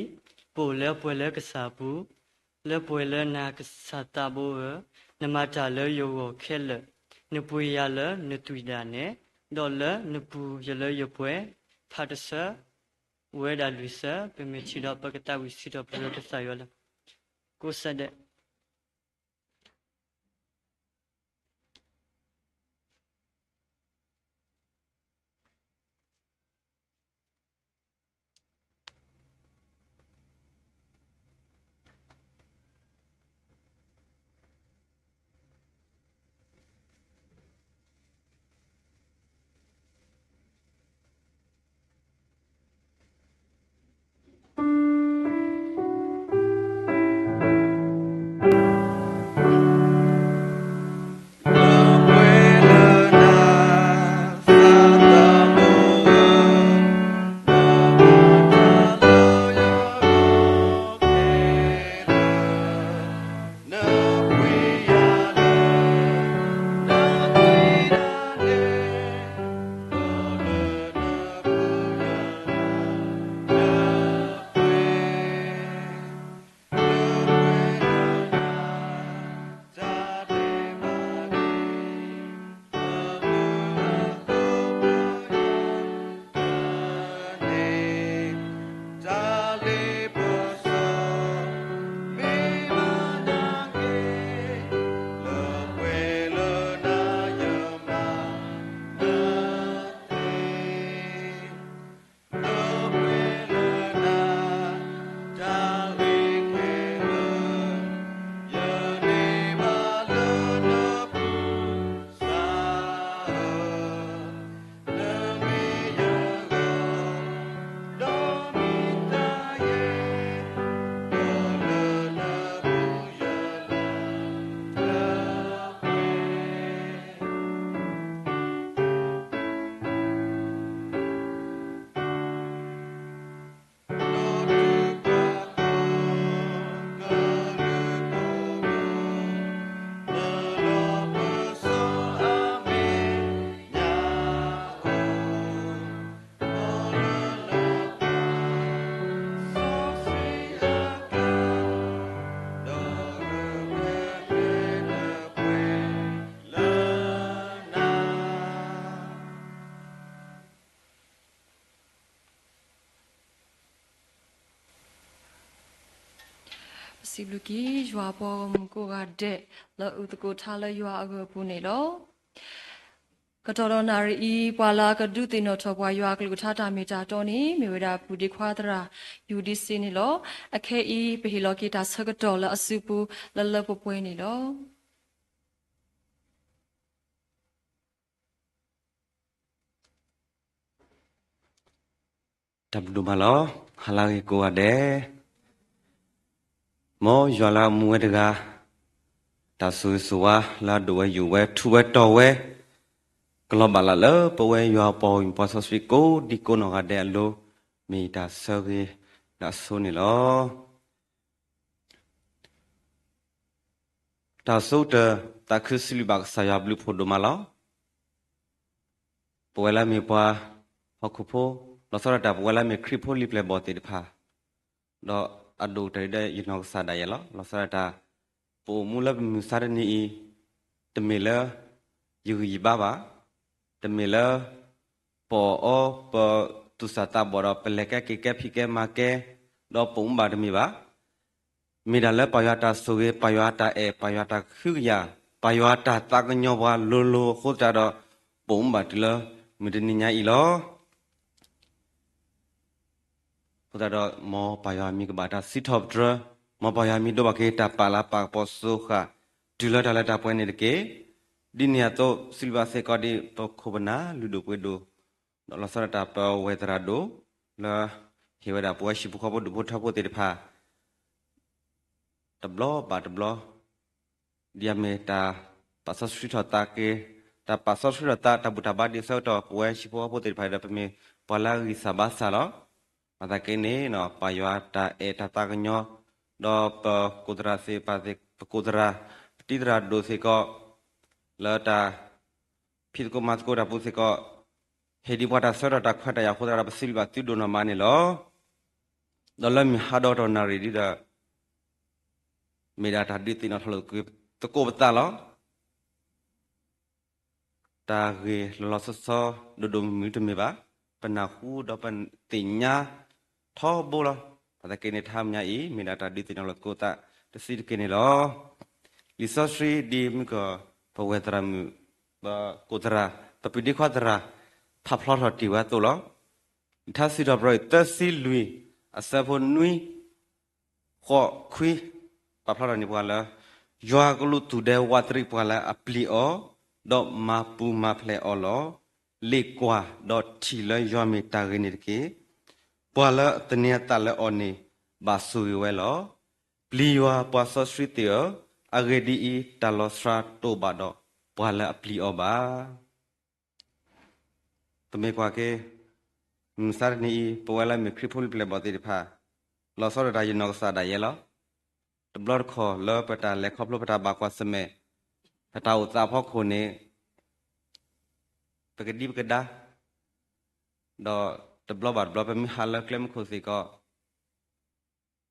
ပအိၣ်လၢပှဲၤလၢကစၢ်အပူၤ, လၢပှဲၤလၢနၤကစၢ်သးဘိဧၢ, နမၤတၢ်လၢယဂီၢ်ခဲလၢာ်, နပှ့ၤယၤလၢနသွံၣ်ဒၣ်နဲ, ဒီးလၢနပူၤယလၢယပှဲၤ, ဖးတဆၢ, ဝဲဒၣ်လွံၢ်ဆၢ, ပမ့ၢ်ထံၣ်ဒီးပကသးဝံၣ်စံးထီၣ်ပတြၢၤကစၢ်ယွၤလၢ ကိးဆၢဒဲး. စံးဘျုးက့ၤ ယွၤပှၤဂီၢ်မုၢ်ကိးဂၤဒဲး လၢအုၣ်သကိးထါလၢယွၤအဂၢၢ်အပူၤန့ၣ်လီၤ. ကတီၢ်ဒီးနၣ်ရံၣ်အံၤ ပှၤလၢအကဒုးသ့ၣ်နီၣ်ထီၣ်ပှၤယွၤအကလုၢ်ကထါတၢ်မ့ၢ်တၢ်တီန့ၣ် မ့ၢ်ဝဲဒၣ်ပုၢ်ဒ့ခွါသရၣ် ယူၤဒံစ့န့ၣ်လီၤ. အခဲအံၤ ပဟ့ၣ်လီၤက့ၤတၢ်ဆၢကတီၢ်လၢအစုပူၤ လၢလၢပှဲၤပှဲၤန့ၣ်လီၤ. တၢ်ဘျုးဒိၣ်မးလီၤ. ဟါလၢအဂ့ၤကိးဂၤဒဲး, မ်ယွၤလၢအမူဝဲတဂၤ, တၢ်ဆိၣ်ဂ့ၤဆိၣ်ဝါလၢအဒိၣ်ဝဲယိာ်ဝဲထူဝဲတီၤဝဲ, ကလီၤဘၣ်လၢ်လၢပဝဲယွၤပှၤဂီၢ်မုၢ်ပှၤစီဆှံကိးဒံကိးနီၢ်ဂၤဒဲးအလိၤ, မ့ၢ်တၢ်ဆၢဂ့ၤလၢအဆိန့ၣ်လီၤ. တၢ်ဆိကတၢၢ် သးခုစံးဘျုးဘၣ်ကစၢ်ယွၤဘျုးဖှိၣ်ဒိၣ်မးလီၤ. ပဝဲလၢအမ့ၢ်ပှၤဟီၣ်ခိၣ်ဖိ, လီၤဆီဒၣ်တၢ် ပဝဲလၢအမ့ၢ်ခရံာ်ဖိလံၤပျဲၢ်ဘီၣ်သ့ၣ်တဖၣ်, ဒီးအဒိၣ်ကတၢၢ်ဒ်ဒီးယနီၢ်ကစၢ်ဒၣ်ယဲလီၤ. လီၤဆီဒၣ်တၢ် ပအိၣ်မူလၢပမုၢ်မဆါတနံၤအံၤ, တမ့ၢ်လၢယဂံၢ်ယဘါဘၣ်, တမ့ၢ်လၢ ပအီၣ်အီပသူၣ်စၢ်သးဘီၣ်ဒီး ပလဲၤကဲက့ၤကဲဖံးကဲမၤကဲ, ဒီးပအိၣ်မူဘၣ်တမ့ၢ်ဘၣ်. မ့ၢ်ဒၣ်လၢပၢ်ယွၤတၢ်ဆိၣ်ဂ့ၤ, ပၢ်ယွၤတၢ်အဲၣ်, ပၢ်ယွၤတၢ်ကဟုကယာ်, ပၢ်ယွၤတၢ်သးကညီၤပှၤလိၤလိၤအဃိသတးဒီး, ပအိၣ်မူဘၣ်တုၤလၢမုၢ်တနံၤညါအံၤလီၤ. အဃိသတးဒီး မ်ပၢ်ယွၤအမံၤကဘၣ်တၢ်စံးထီၣ်ပတြၢၤ, မ်ပၢ်ယွၤအမံၤဒိးဘၣ်က့ၤတၢ်ပာ်လၤပာ်ကပီၤစိဃာ်, တုၤလၢတၢ်လၢတၢ်ပှဲၤန့ၣ်တက့ၢ်. ဒ်န့ၣ်အသိး စံးဘျုးဘၣ်စ့ၢ်ကီးဒ်ပခိၣ်ပနၢ်လုၢ်ဒိၣ်ပှ့ၤဒိၣ်, ဒီးလီၤဆီဒၣ်တၢ်ပဝဲၢ်သရၣ်ဒိၣ်, လၢဟ့ၣ်ဝဲဒၣ်ပဝဲဟံၣ်ဖိဃီဖိဒူၣ်ဖိထၢဖိသ့ၣ်တဖၣ် တဘျီဘၣ်တဘျီ, ဒ်အမ့ၢ်တၢ်ပာ်စီဆှံထီၣ်သးက့ၤ, တၢ်ပာ်စီဆှံထီၣ်သး တၢ်ဘူၣ်တၢ်ဘါဒ်အဆၢကတီၢ် ပဝဲဟံၣ်ဖိဃီဖိသ့ၣ်တဖၣ်ဒီး ပမ့ၢ်ပှၤလၢအဂံၢ်စၢ်ဘါစၢ်လီၤ. ဘၣ်ဆၣ်သနာ်က့န့ၣ် ပၢ်ယွၤတၢ်အဲၣ်တၢ်သးကညီၤ, ဒီးပကိးသရၣ်သ့ၣ်တဖၣ်, ပကိးသရၣ်, ပတံၤသရၣ်ဒိၣ်စ့ၢ်ကီး, လၢတၢ် ဖံးသကိးမၤသကိးတၢ်ပူၤစ့ၢ်ကီး, ဟ့ၣ်ဒံးပှၤတၢ်ဆၢကတီၢ်တၢ်ခွဲးတၢ်ယာ်အဃိသတးဒီး ပစံးဘျုးဘၣ်သုဒိၣ်နီၢ်မးန့ၣ်လီၤ. ဒီးလၢမုၢ်ဟါဒီးတနၣ်ရံၣ်ဒ်ဒီး, မ့ၢ်ဒၣ်တၢ်ဒုးသ့ၣ်နီၣ်ထီၣ်လိာ်သကိးပသးလီၤ. တၢ်ဂ့ၢ်လီၤလီၤဆီဆီ ဒိၣ်ဒိၣ်မုၢ်မုၢ်တမ့ၢ်ဘၣ်, ပနၢ်ဟူဒီးပသ့ၣ်ညါထီဘိလီၤ. ဘၣ်ဆၣ်သနာ်က့န့ၣ် တဟါမုၢ်ညါအံၤ မ့ၢ်ဒၣ်တၢ်ဒုးသ့ၣ်နီၣ်ထီၣ်လိာ်သကိးသးတစဲးတက့ၢ်န့ၣ်လီၤ. လံာ်စီဆှံဒ်မုၢ်ကီၢ် ပဝဲၢ်သရၣ်မုၣ်, ပကိးသရၣ်, ပပုၢ်ဒ့ခွါသရၣ် ဖးဖျါထီၣ်တ့ၢ်ဝဲအသိးလီၤ. ထါစံးထီၣ်ပတြၢၤ သၢဆံလွံၢ် အဆၢဖိနွံ ဃိး ခွံ, ပာ်ဖျါထီၣ်န့ၢ်ပှၤလၢ ယွၤကလူးသူၣ်ဒဲဝးတရံးပှၤလၢအပျံၤအီၤ, ဒီးမၤပူၤမၤဖျဲးအီၤလီၤ. လ့ၣ်ကွၢ်, ဒီးထံၣ်လၢယွၤမ့ၢ်တၢ်ဂ့ၤန့ၣ်တက့ၢ်. ပှၤလၢအသန့ၤအသးလၢအီၤန့ၣ် ဘၣ်ဆိၣ်ဂ့ၤဝဲလီၤ. ပျံၤယွၤပှၤစီဆှံသ့ၣ်ဧၢ, အဂ့ၢ်ဒ်အံၤ, တၢ်လီၤစှၤတအိၣ်ဘၣ်ဒီးပှၤလၢအပျံၤအီၤဘၣ်. ပမ့ၢ်ကွၢ်က့ၤ မုၢ်မဆါတနံၤအံၤ ပဝဲလၢအမ့ၢ်ခရံာ်ဖိလံၤပျဲၢ်ဘီၣ်သ့ၣ်တဖၣ်, လီၤဆီဒၣ်တၢ် ယနီၢ်ကစၢ်ဒၣ်ယဲလီၤ. တဘျီတခီၣ်လၢပတၢ်လဲၤခီဖျိ ပတၢ်ဘၣ်ကွၢ်ဆၢၣ်မဲာ်, ပတၢ်အိၣ်သးအဖီခိၣ်န့ၣ် ပကဒံပကဒါ, ဒီးတဘျီဘၣ်တဘျီ ပမ့ၢ်ဟးလၢကျဲမုၢ်ခိၣ်စ့ၢ်ကီး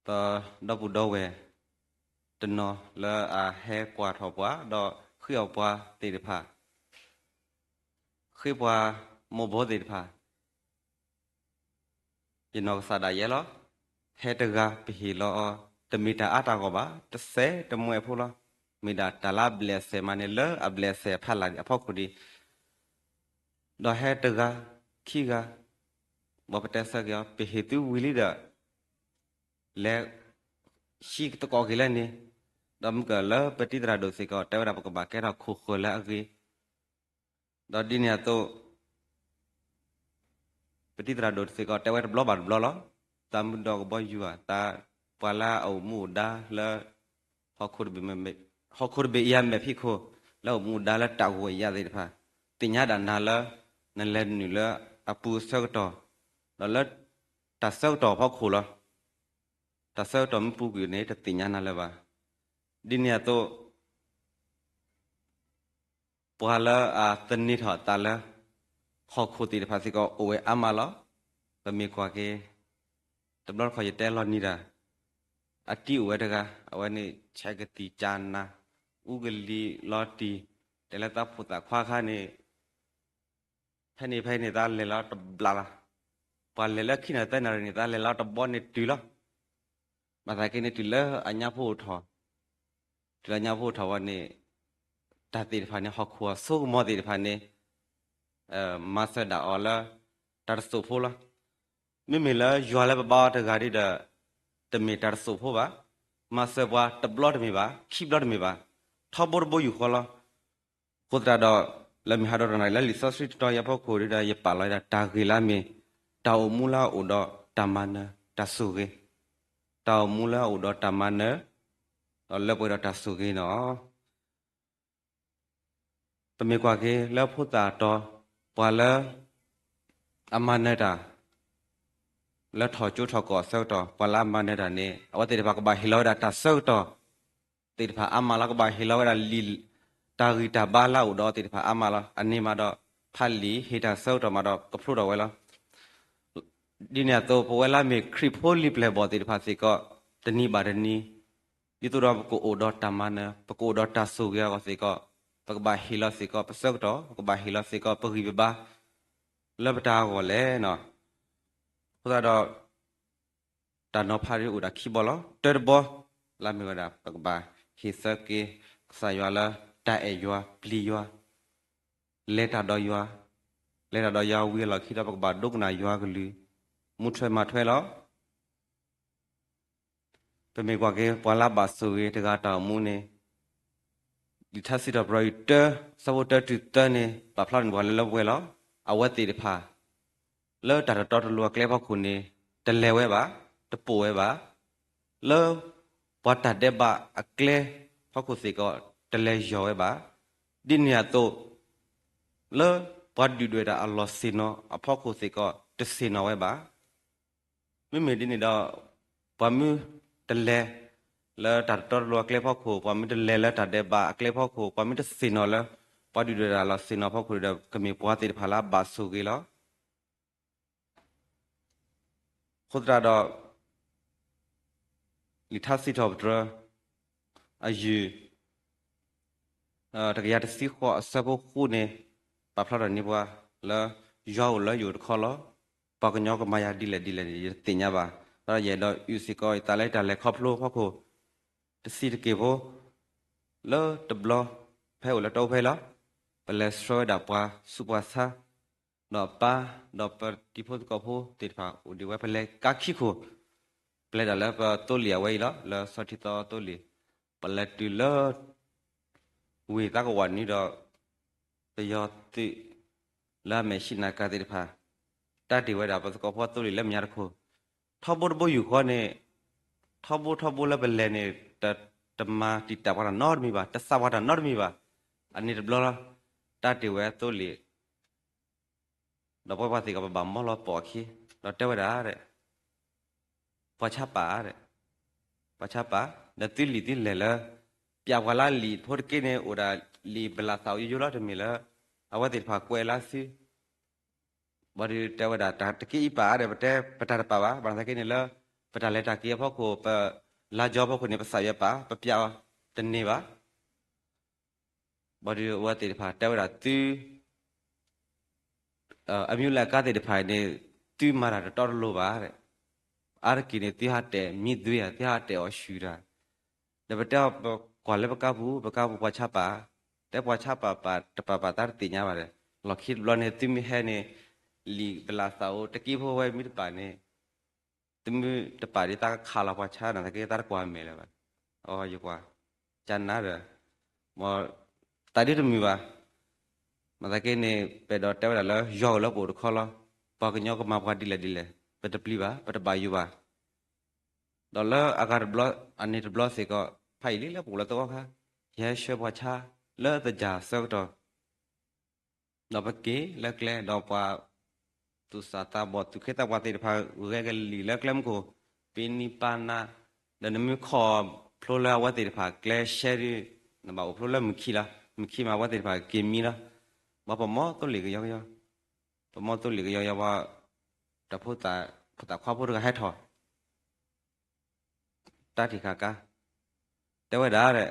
ပဒီပုၢ်ဒီဝဲၢ်တနီၤလၢအဟဲကွၢ်ထီၣ်ပှၤ ဒီးဃ့အီၣ်ပှၤသ့ၣ်တဖၣ်, ဃ့ပှၤမိၢ်ဘီသ့ၣ်တဖၣ်, ယနီၢ်ကစၢ်ဒၣ်ယဲလီၤ. ဟဲတဂၤပဟ့ၣ်လီၤအီၤ, တမ့ၢ်တၢ်အါတၢ်ဂီၢ်ဘၣ်, တစဲးတမှဲဖိလီၤ. မ့ၢ်ဒၣ်တၢ်လၢအဘျဲၣ်အစဲးမးန့ၣ် လၢအဘျဲၣ်အစဲးအဖီလာ်အဖီခိၣ်ဒံး, ဒီးဟဲတဂၤ, ခံဂၤ, ဘၣ်ပတဲဆၢက့ၤအီၤ ပဟ့ၣ်သုဝံၤလံဒီး လဲၤဆံးသကိးက့ၤလၢန့ၣ်, ဒီးမုၢ်ကၢၢ်လၢပတံၤသရၣ်ဒိၣ်စ့ၢ်ကီး တဲဝဲဒၣ်ပကဘၣ်ကဲထီၣ်ခိၣ်ဃၢၤလၢအဂ့ၤ, ဒီးဒ်န့ၣ်အသိး ပတံၤသရၣ်ဒိၣ်စ့ၢ်ကီး တဲဝဲတဘျီဘၣ်တဘျီလီၤ. သးမုၢ်ဒီကဘီယူၤဧါ, သးပှၤလၢအအိၣ်မူအိၣ်ဒါလၢ ဟီၣ်ခိၣ်တဘ့ၣ်အံၤ မဲာ်ဖံးခိၣ်, လၢအအိၣ်မူအိၣ်ဒါလၢတၢ်ဂိၢ်အယၢ်သ့ၣ်တဖၣ်, သ့ၣ်ညါဒၣ်နၤလၢ နလဲၤနုာ်လၢအပူၤအဆၢကတီၢ်, ဒီးလၢတၢ်ဆၢကတီၢ်အဖီခိၣ်လီၤ. တၢ်ဆၢကတီၢ်မ့ၢ်ပူၤကွံာ်န့ၣ် တသ့ၣ်ညါနၤလၢၤဘၣ်. ဒ်န့ၣ်အသိး ပှၤလၢအသန့ၤထီၣ်အသးလၢ ဟီၣ်ခိၣ်သ့ၣ်တဖၣ်စ့ၢ်ကီး အိၣ်ဝဲအါမးလီၤ. ပမ့ၢ်ကွၢ်က့ၤ တဘျီတခီၣ်ယတဲလီၤနံၤတၢ်, အတံၤအိၣ်ဝဲတဂၤ, အဝဲန့ၣ် ဆဲးကသံၣ်ကၠးနၤ, အူကလံၤလီၤတံၢ်, တဲလၢသးဖိသၣ်ခွါခါန့ၣ် ဖဲန့ၣ်ဖဲန့ၣ် သးလဲၤလီၤတဘျီလီၤ. ပှၤလဲၤလၢခံနၣ်ရံၣ်သၢနၣ်ရံၣ်န့ၣ် သးလဲၤလီၤတဘျီန့ၣ်တုၤလီၤ. ဘၣ်ဆၣ်က့န့ၣ် တုၤလၢအညၣ်ဖိအိၣ်ထီၣ်, တုၤလၢအညၣ်ဖိအိၣ်ထီၣ်ဝဲန့ၣ်, တၢ်သ့ၣ်တဖၣ်န့ၣ် ဟီၣ်ခိၣ်အစိကမီၤသ့ၣ်တဖၣ်န့ၣ် မၤစၢၤဒၣ်အီၤလၢ တၢ်တစိၢ်ဖိလီၤ. မ့မ့ၢ်လၢယွၤလၢပဘါအီၤတဂၤဒီး တမ့ၢ်တၢ်တစိၢ်ဖိဘၣ်. မၤစၢၤပှၤတဘျီတမ့ၢ်ဘၣ်, ခံဘျီတမ့ၢ်ဘၣ်, ထီဘိတဘိယူၢ်ဃီလီၤ. အဃိသတးဒီး လၢမုၢ်ဟါဒီတနံၤလၢလံာ်စီဆှံတတီၤအံၤအဖီခိၣ်ဒီး ယပာ်လီၤဝဲဒၣ်တၢ်ဂ့ၢ်လၢအမ့ၢ် တၢ်အိၣ်မူလၢအအိၣ်ဒီးတၢ်မၤနၢၤတၢ်ဆိၣ်ဂ့ၤ, တၢ်အိၣ်မူလၢအအိၣ်ဒီးတၢ်မၤနၢၤ, ဒီးလၢပှဲၤဒီးတၢ်ဆိၣ်ဂ့ၤန့ၣ်လီၤ. ပမ့ၢ်ကွၢ်က့ၤလၢဖိသၣ်အတီၤ, ပှၤလၢ အမၤနၢၤတၢ် လၢထီၣ်ကၠိထီၣ်ကီၢ်အဆၢကတီၢ်, ပှၤလၢအမၤနၢၤတၢ်န့ၣ် အဝဲသ့ၣ်တဖၣ်ကဘၣ်ဟ့ၣ်လီၤဝဲဒၣ်တၢ်ဆၢကတီၢ်သ့ၣ်တဖၣ်အါမးလီၤ. ကဘၣ်ဟ့ၣ်လီၤဝဲဒၣ်လံာ်, တၢ်ဂံၢ်တၢ်ဘါလၢအအိၣ်ဒီးအီၤသ့ၣ်တဖၣ်အါမးလီၤ. အန့ၣ်မးဒီး ဖးလံာ်ဟ့ၣ်တၢ်ဆၢကတီၢ်မးဒီးကဖျိထီၣ်ဝဲလီၤ. ဒ်န့ၣ်အသိး ပဝဲလၢအမ့ၢ်ခရံာ်ဖိလံာ်ပျဲၢ်ဘီၣ်သ့ၣ်တဖၣ်စ့ၢ်ကီး, တနံၤဘၣ်တနံၤ, ဒ်သိးဒီးပကအိၣ်ဒီးတၢ်မၤနၢၤ, ပကအိၣ်ဒီးတၢ်ဆိၣ်ဂ့ၤအဂီၢ်စ့ၢ်ကီး, ပကဘၣ်ဟ့ၣ်လီၤစ့ၢ်ကီးပဆၢကတီၢ်, ပကဘၣ်ဟ့ၣ်လီၤစ့ၢ်ကီးပဂံၢ်ပဘါ လၢပတၢ်အဂီၢ်လဲၣ်န့ၣ်. အဃိသတးဒီး တၢ်နီၤဖးဒ်အိၣ်ဒၣ်ခံဘီလီၤ. တၢတဘီ လၢအမ့ၢ်ဝဲဒၣ် ပကဘၣ်ဟ့ၣ်ဆၢက့ၤ ကစၢ်ယွၤလၢတၢ်အဲၣ်ယွၤ, ပျံၤယွၤ, လဲၤတၢ်ဒီးယွၤ, လဲၤတၢ်ဒီးယွၤဝံၤအလီၢ်ခံဒီး ပကဘၣ်ဒိကနၣ်ယွၤကလုၢ်, မူထွဲမၤထွဲလီၤ. ပမ့ၢ်ကွၢ်က့ၤ ပှၤလၢအဘၣ်ဆိၣ်ဂ့ၤတဂၤတၢ်အိၣ်မူန့ၣ်, လံာ်ထါစံးထီၣ်ပတြၢၤအံၤတၢ, ဆၢဖိတၢတုၤသၢန့ၣ် ပာ်ဖျါန့ၢ်ပှၤလၢလၢပှဲၤပှဲၤလီၤ. အဝဲသ့ၣ်တဖၣ် လၢတၢ်တတီတလိၤအကျဲဖီခိၣ်န့ၣ် တလဲၤဝဲဘၣ်, တပိာ်ဝဲဘၣ်, လၢပှၤတၢ်ဒဲးဘးအကျဲဖီခိၣ်စ့ၢ်ကီး တလဲၤယီၤဝဲဘၣ်. ဒ်န့ၣ်အသိး လၢပှၤဒုၣ်ဒွဲၣ်တၢ်အလီၢ်ဆ့ၣ်နီၤအဖီခိၣ်စ့ၢ်ကီး တဆ့ၣ်နီၤဝဲဘၣ်. မ့မ့ၢ်ဒ်န့ၣ်ဒီး ပှၤမ့ၢ်တလဲၤလၢတၢ်တတီတလိၤအကျဲဖီခိၣ်, ပှၤမ့ၢ်တလဲၤလၢတၢ်ဒဲးဘးအကျဲဖီခိၣ်, ပှၤမ့ၢ်တဆ့ၣ်နီၤလၢပှၤဒုၣ်ဒွဲၣ်တၢ်အလီၢ်ဆ့ၣ်နီၤဖီခိၣ်ဒီး ကမ့ၢ်ပှၤသ့ၣ်တဖၣ်လၢအဘၣ်ဆိၣ်ဂ့ၤလီၤ. အဃိသတးဒီး လံာ်ထါစံးထီၣ်ပတြၢၤ အယုၢ် တကယၤတဆံဃိးအဆၢဖိဃုန့ၣ် ပာ်ဖျါထီၣ်န့ၢ်ပှၤလၢ ယွၤအိၣ်လၢယအိၣ်တခီလီၤ. ပှၤကညီကမၤယၤဒ်လဲၣ်ဒ်လဲၣ်န့ၣ် ယတသ့ၣ်ညါဘၣ်. ဒီးယအဲၣ်ဒိးအုၣ်စ့ၢ်ကီး ယသးလၢတၢ်လဲၤခီဖျိဖီခိၣ် တဆံးတက့ၢ်ဖိ လၢတဘျီ ဖဲအိၣ်လၢတၢ်အိၣ်ဖဲလီၤ. ပလဲၤဆှၢဝဲဒၣ်ပှၤဆူးပှၤဆါ ဒီးပၢ် ဒီးပတံၤဖိသကိးဖိသ့ၣ်တဖၣ်အိၣ်ဒံးဝဲ ပလဲၤကါခံခိၣ် ပလဲၤဒၣ်လၢပသိလ့ၣ်အဝဲအံၤလီၤ. လၢဆီထံသီသိလ့ၣ် ပလဲၤတုၤလၢ ဝ့ၢ်သးကဝီၤနွံဒီး ပယီၤသုး လၢအမဲာ်ဆံးနၤကၤသ့ၣ်တဖၣ် တၢ်တ့ၢ်ဝဲဒၣ်ပသကိးဖိသိလ့ၣ်လၢမဲာ်ညါတခိၣ်, ထီဘိတဘိယူၢ်ဃီန့ၣ် ထီဘိထီဘိလၢပလဲၤန့ၣ် တမၤတံာ်တာ်ပှၤတၢ်နီတမံၤဘၣ်, တသးပှၤတၢ်နီတမံၤဘၣ်. အန့ၣ်တဘျီလီၤ. တၢ်တ့ၢ်ဝဲသိလ့ၣ် ဒီးပှၤသ့ၣ်ကီး ပဘၣ်မီလီၤပိာ်အခံ ဒီးတဲဝဲဒၣ် ပှၤဆါပာ်, ပှၤဆါပာ်, ဒီးသုလံာ်သုလဲၢ်လၢ ပျးပှၤလၢလံာ်ဖိတက့ၢ်န့ၣ် အိၣ်ဒၣ်လံာ်ဘလးသးအိၣ်ယိယိလီၤ. တမ့ၢ်လၢ အဝဲသ့ၣ်တဖၣ်ကွဲးလၢသု ဘၣ်ဒီးတဲဝဲဒၣ် တၢ်တက့ၢ်အံၤပာ်ဒီး ပတဲပတၢ်တပာ်ဘၣ်. ဘၣ်သနာ်က့န့ၣ်လၢ ပတၢ်လဲၤတၢ်က့ၤအဖီခိၣ် ပလါကီအဖီခိၣ်န့ၣ် ပသးယွဲပာ် ပပျးအီၤတန့ၢ်ဘၣ်. ဘၣ်ဒီးအဝဲသ့ၣ်တဖၣ်တဲဝဲဒၣ်သု အမံၤလၢအကါသ့ၣ်တဖၣ်န့ၣ် သုမၤတၢ်တတီတလိၤဘၣ်. အါတက့ၢ်န့ၣ် သုဟးတဲာ်မံသွံတၢ်, သုဟးတဲာ်အီၤဆူၣ်တၢ်. ဒီးပတဲအီၤ ပကွၢ်လၢပကါပူၤ, ပကါပူၤပှၤဆါပာ်, တဲပှၤဆါပာ်ပာ်တပာ်ပာ်သးတသ့ၣ်ညါဘၣ်ဒီး လီၢ်ခံတဘျီန့ၣ် သုမ့ၢ်ဟဲန့ၣ် လံာ်ပလးသးအိၣ်တက့ၢ်ဖိဝဲမ့ၢ်တပာ်န့ၣ် သုမ့ၢ်တပာ်ဒ်သးကခးလီၤပှၤဆါန့ၣ် သးက့သးတကွၢ်မဲာ်လၢၤဘၣ်. အီ ယကွၢ် ကနၤဒီး သးဒ်တမုာ်ဘၣ်. မ့ၢ်သးက့န့ၣ် ပအဲၣ်ဒိးတဲဝဲဒၣ်လၢ ယွၤအိၣ်လၢပအိၣ်တခီလီၤ. ပှၤကညီကမၤပှၤဒ်လဲၣ်ဒ်လဲၣ် ပတပျံၤဘၣ် ပတဘၣ်ယိၣ်ဘၣ်. ဒီးလၢအဂၤတဘျီ အန့ၣ်တဘျီစ့ၢ်ကီး ဖးအံၤလံလၢပအိၣ်လၢသဝီခါ ယဟဲဆှၢပှၤဆါလၢသယၢၢ်အဆၢကတီၢ် ဒီးပက့ၤလၢကျဲ ဒီးပှၤသူၣ်စၢ်သးဘီၣ် သူၣ်က့သးပှၢ်သ့ၣ်တဖၣ် ဂဲၤကလံၣ်လၢကျဲမုၢ်ခိၣ် ပ့ၤနံၤပာ်နၤ ဒီးနမ့ၢ်ခီၣ်ဖျိလၢအဝဲသ့ၣ်တဖၣ်ကျဲရှဲဒီး နဘၣ်အိၣ်ဖျိလၢမုၢ်ခံလီၤ. မုၢ်ခံမး အဝဲသ့ၣ်တဖၣ်က့ၤမံလီၤ. ဘၣ်ပမီၢ်သိလ့ၣ်ကယီကယီ, ပမီၢ်သိလ့ၣ်ကယီကယီဘၣ် တၢ်ဖိသၣ် ဖိသၣ်ခွါဖိတဂၤဟဲထီၣ် တၢ်ထံၣ်ဃာ်ကါ တဲဝဲဒၣ်ဒီး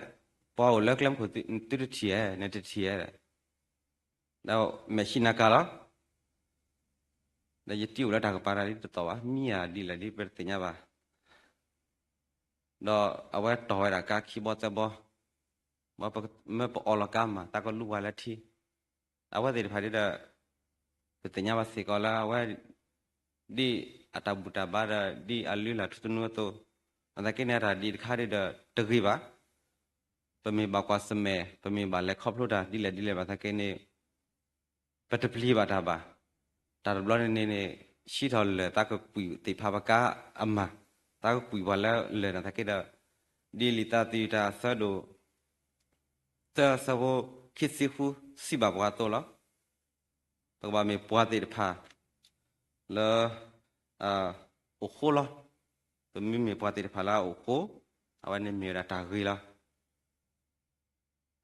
ပှၤအိၣ်လၢကျဲမုၢ်ခိၣ် သုတထံၣ်ဧါ, နတထံၣ်ဧါဒီး ဒီးမဲာ်ဆံးနၤကၤလီၤ. ဒီးယတံၤအိၣ်လၢတၢ်ကပၤတၢ်လံတသီၣ်ဘၣ်, မံယၤဒ်လဲၣ်ဒ်ပတသ့ၣ်ညါဘၣ်. ဒီးအဝဲတီၢ်ဝဲဒၣ်ကါခံဘီသၢဘီ, မ့ၢ်ပအီလီၤကါမး တၢ်ကလူၢ်ဝါလၢထံ, အဝဲသ့ၣ်တဖၣ်ဒ်ဒီး ပသ့ၣ်ညါဘၣ်စ့ၢ်ကီးလၢအဝဲ ဒ်အတၢ်ဘူၣ်တၢ်ဘါဒီး ဒ်အလုၢ်လၢ်ထူသနူအသိး, အသနာ်က့န့ၣ် အတၢ်ဒ်တခါဒ်ဒီးတဂ့ၤဘၣ်. ပမ့ၢ်ဘၣ်ကွၢ်ဆၢၣ်မဲာ် ပမ့ၢ်ဘၣ်လဲၤခီဖျိတၢ်ဒ်လဲၣ်ဒ်လဲၣ်ဘၣ်သနာ်က့န့ၣ် ပတပျံၤဘၣ်တၢ်ဘၣ်. တၢ်တဘျီန့ၣ်န့ၣ် ဆှံထီၣ်လၢာ် သးကကွံာ်သ့ၣ်ဖးပကါအမၤ, သးကကွံာ်ပှၤလၢလၢာ်န့ၣ်သနာ်က့ဒီး, ဒ်လံာ်သးသယုၢ်တၢ်အဆၢဒိၣ် သၢအဆၢဖိခံဆံဃု စံးဘၣ်ပှၤအသိးလီၤ. ပကဘၣ်မ့ၢ်ပှၤသ့ၣ်တဖၣ် လၢ အိၣ်ဃိလီၤ. ပမ့မ့ၢ်ပှၤသ့ၣ်တဖၣ်လၢအအိၣ်ဃိ, အဝဲန့ၣ်မ့ၢ်ဝဲဒၣ်တၢ်ဂ့ၤလီၤ.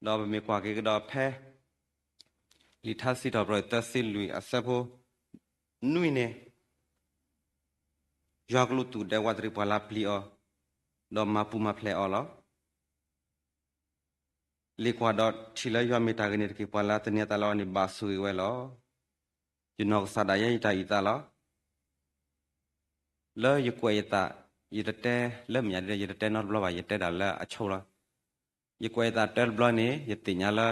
ဒီးပမ့ၢ်ကွၢ်က့ၤကဒီးဖဲ လံာ်ထါစံးထီၣ်ပတြၢၤ သၢဆံလွံၢ်အဆၢဖိ နွံန့ၣ်, ယွၤကလူးသူၣ်ဒဲဝးတရံးပှၤလၢပျံၤအီၤ, ဒီးမၤပူၤမၤဖျဲးအီၤလီၤ. လံာ်ကွၢ်ဒီးထံၣ်လၢယွၤမ့ၢ်တၢ်ဂ့ၤန့ၣ်တက့ၢ်, ပှၤလၢသန့ၤအသးလၢအီၤန့ၣ် ဘၣ်ဆိၣ်ဂ့ၤဝဲလီၤ. ယနီၢ်ကစၢ်ဒၣ်ယဲယတၢ်အုၣ်သးလီၤ. လၢယကွဲးယသး, ယတတဲလၢမဲာ်ညါဒ် ယတတဲနီတဘျီဘၣ်, ယတဲဒၣ်လၢအဆိလီၤ. ယကွဲးယသးတၢတဘျီန့ၣ် ယသ့ၣ်ညါလၢ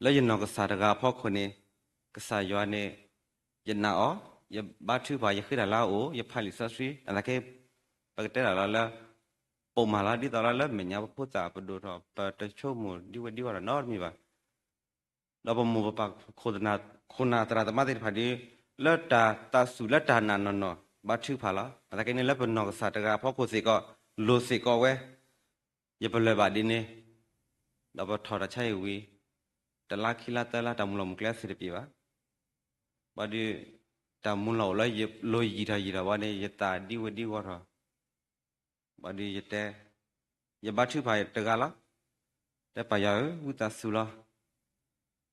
လၢယနီၢ်ကစၢ်တဂၤအဖီခိၣ်န့ၣ် ကစၢ်ယွၤန့ၣ် ယနာ်အီၤ, ယဘါထုကဖၣ်, ယဃ့တၢ်လၢအအိၣ်, ယဖးလံာ်စီဆှံ, အသနာ်က့ ပကတဲဒၣ်လီၤလၢ ပိာ်မၤလီၤ, ဒ်သိးလၢလၢမဲာ်ညါပဖိသၣ်ပဒိၣ်ထီၣ် ပတဆိကမိၣ်ဒံဝဲဒံဝီထီၣ်နီတမံၤဘၣ်. ဒီးပမိၢ်ပပၢ်ခိၣ်နၢ်သရၣ်သမါသ့ၣ်တဖၣ်ဒီး လၢတၢ်သးစူၤလၢတၢ်နာ်နီၢ်နီၢ် ဘါထုကဖၣ်လီၤ. အသနာ်က့န့ၣ် လၢပနီၢ်ကစၢ်တဂၤအဖီခိၣ်စ့ၢ်ကီး လိၣ်စ့ၢ်ကီးဝဲ, ယပလၢၢ်ဘၣ်ဒ်န့ၣ်, ဒီးပထီၣ်တၢ်ဆါဟံၣ်ဝံၤ တလါခံလါသၢလါ တၢ်မူလီၤမူကျဲစ့ၢ်တပျ့ၤဘၣ်. ဘၣ်ဒီး တၢ်မူလီၤအိၣ်လၢယလိၣ်ယံာ်ထီၣ်ယံာ်ထီၣ်ဘၣ်န့ၣ် ယသးဒံဝဲဒံဝီထီၣ် ဘၣ်ဒီးယတဲ, ယဘါထုကဖၣ်တဂၤလီၤ. တဲပၢ်ယွၤဧၢ, ဝံသးစူၤလီၤ.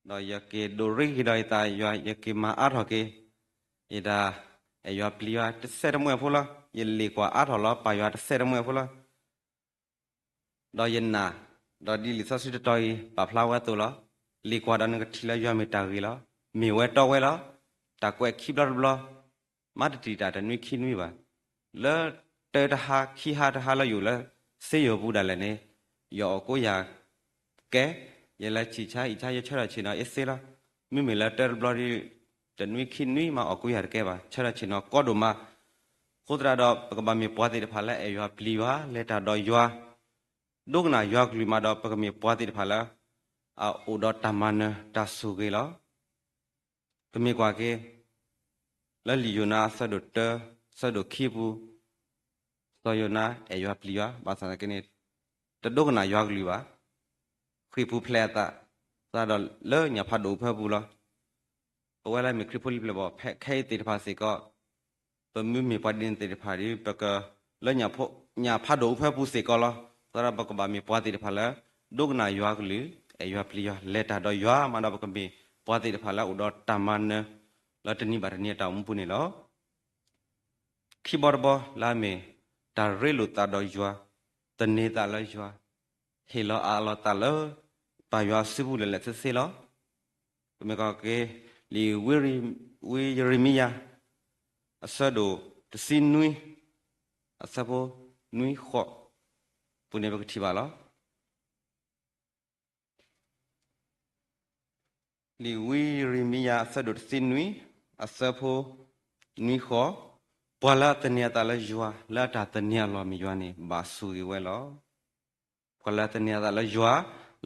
ဒီးယက့ၤဒိးရ့က့ၤဒီးယသးယွၤ, ယက့ၤမၤအါထီၣ်က့ၤ ယတၢ်အဲၣ်ယွၤပျံၤယွၤတစဲးတမှဲၣ်ဖိလီၤ. ယလံာ်ကွၢ်အါထီၣ်လီၤပၢ်ယွၤတစဲးတမှဲၣ်ဖိလီၤ. ဒီးယနာ်, ဒီးဒ်လံာ်စီဆှံတတီၤအံၤ ပာ်ဖျါဝဲအသိးလီၤ. လံာ်ကွၢ်ဒီးနကထံၣ်လၢယွၤမ့ၢ်တၢ်ဂ့ၤလီၤ. မ့ၢ်ဝဲတီဝဲလီၤ. တၢ်ကွဲးခံဘျီတဘျီ မၤတတံာ်တၢ်တနွံခံနွံဘၣ်. လၢတၢတဟါခံဟါတဟါလၢယအိၣ်လၢစ့ယိၤပူၤဒၣ်လဲာ်န့ၣ်, ယအီၣ်ကိးယၤကဲ, ယလဲၤဆံၣ်ဆါအံၣ်ဆါ ယဆၢထၢၣ်ဆ့ၣ်နီၤအ့စ့လီၤ. မ့မ့ၢ်လၢတၢတဘျီဒီး တနွံခံနွံမးအီၣ်ကိးယၤတကဲဘၣ်, ဆၢထၢၣ်ဆ့ၣ်နီၤကီဒိၣ်မး. အဃိသတးဒီး ပကဘၣ်မ့ၢ်ပှၤသ့ၣ်တဖၣ်လၢအဲၣ်ယွၤပျံၤယွၤ လဲၤတၢ်ဒီးယွၤ ဒိကနၣ်ယွၤကလုၢ်မးဒီး ပကမ့ၢ်ပှၤသ့ၣ်တဖၣ်လၢ အအိၣ်ဒီးတၢ်မၤနၢၤတၢ်ဆိၣ်ဂ့ၤလီၤ. ပမ့ၢ်ကွၢ်က့ၤ လၢလံာ်ယိၤနါအဆၢဒိၣ်တၢ ဆၢဒိၣ်ခံပူၤ, စီၤယိၤနါအဲၣ်ယွၤပျံၤယွၤ ဘၣ်ဆၣ်သနာ်က့န့ၣ် တဒိကနၣ်ယွၤကလုၢ်ဘၣ်, ဃ့ၢ်ပူၤဖျဲးအသး, သတးဒီးလၢညၣ်ဖးဒိၣ်အဖၢပူၤလီၤ. ပဝဲလၢမ့ၢ်ခရံာ်ဖိလံၤပျဲၢ်ဘီၣ် ဖဲခဲအံၤသ့ၣ်တဖၣ်စ့ၢ်ကီး, ပမ့မ့ၢ်ပှၤဒ်န့ၣ်သ့ၣ်တဖၣ်ဒီး ပကလၢ ညၣ်ဖးဒိၣ်အဖၢပူၤစ့ၢ်ကီးလီၤ. သတးဒီးပကဘၣ်မ့ၢ်ပှၤသ့ၣ်တဖၣ်လၢ ဒိကနၣ်ယွၤကလုၢ်, အဲၣ်ယွၤပျံၤယွၤ, လဲၤတၢ်ဒီးယွၤမးဒီး ပကမ့ၢ်ပှၤသ့ၣ်တဖၣ်လၢအိၣ်ဒီးတၢ်မၤနၢၤ လၢတနံၤဘၣ်တနံၤအတၢ်အိၣ်မူပူၤန့ၣ်လီၤ. ခံဘီတဘီလၢအမ့ၢ် တၢ်ရ့လိာ်သးဒီးယွၤ, သန့ၤသးလၢယွၤ, ဟ့ၣ်လီၤအးလီၤသးလၢ ပၢ်ယွၤစုပူၤလၢာ်လၢာ်ဆ့ဆ့လီၤ. ပမ့ၢ်ကွၢ်က့ၤ လံာ်ဝံယံၤရမံယၤ အဆၢဒိၣ်တဆံနွံ အဆၢဖိနွံဃိး ပူၤန့ၣ်ပကထံၣ်ဘၣ်လီၤ. လံာ်ဝံယံၤရမံယၤအဆၢဒိၣ်တဆံနွံ အဆၢဖိနွံဃိး, ပှၤလၢအသန့ၤအသးလၢယွၤ လၢအတၢ်သန့ၤအလီၢ်မ့ၢ်ယွၤန့ၣ် ဘၣ်ဆိၣ်ဂ့ၤဝဲလီၤ. ပှၤလၢအသန့ၤအသးလၢယွၤ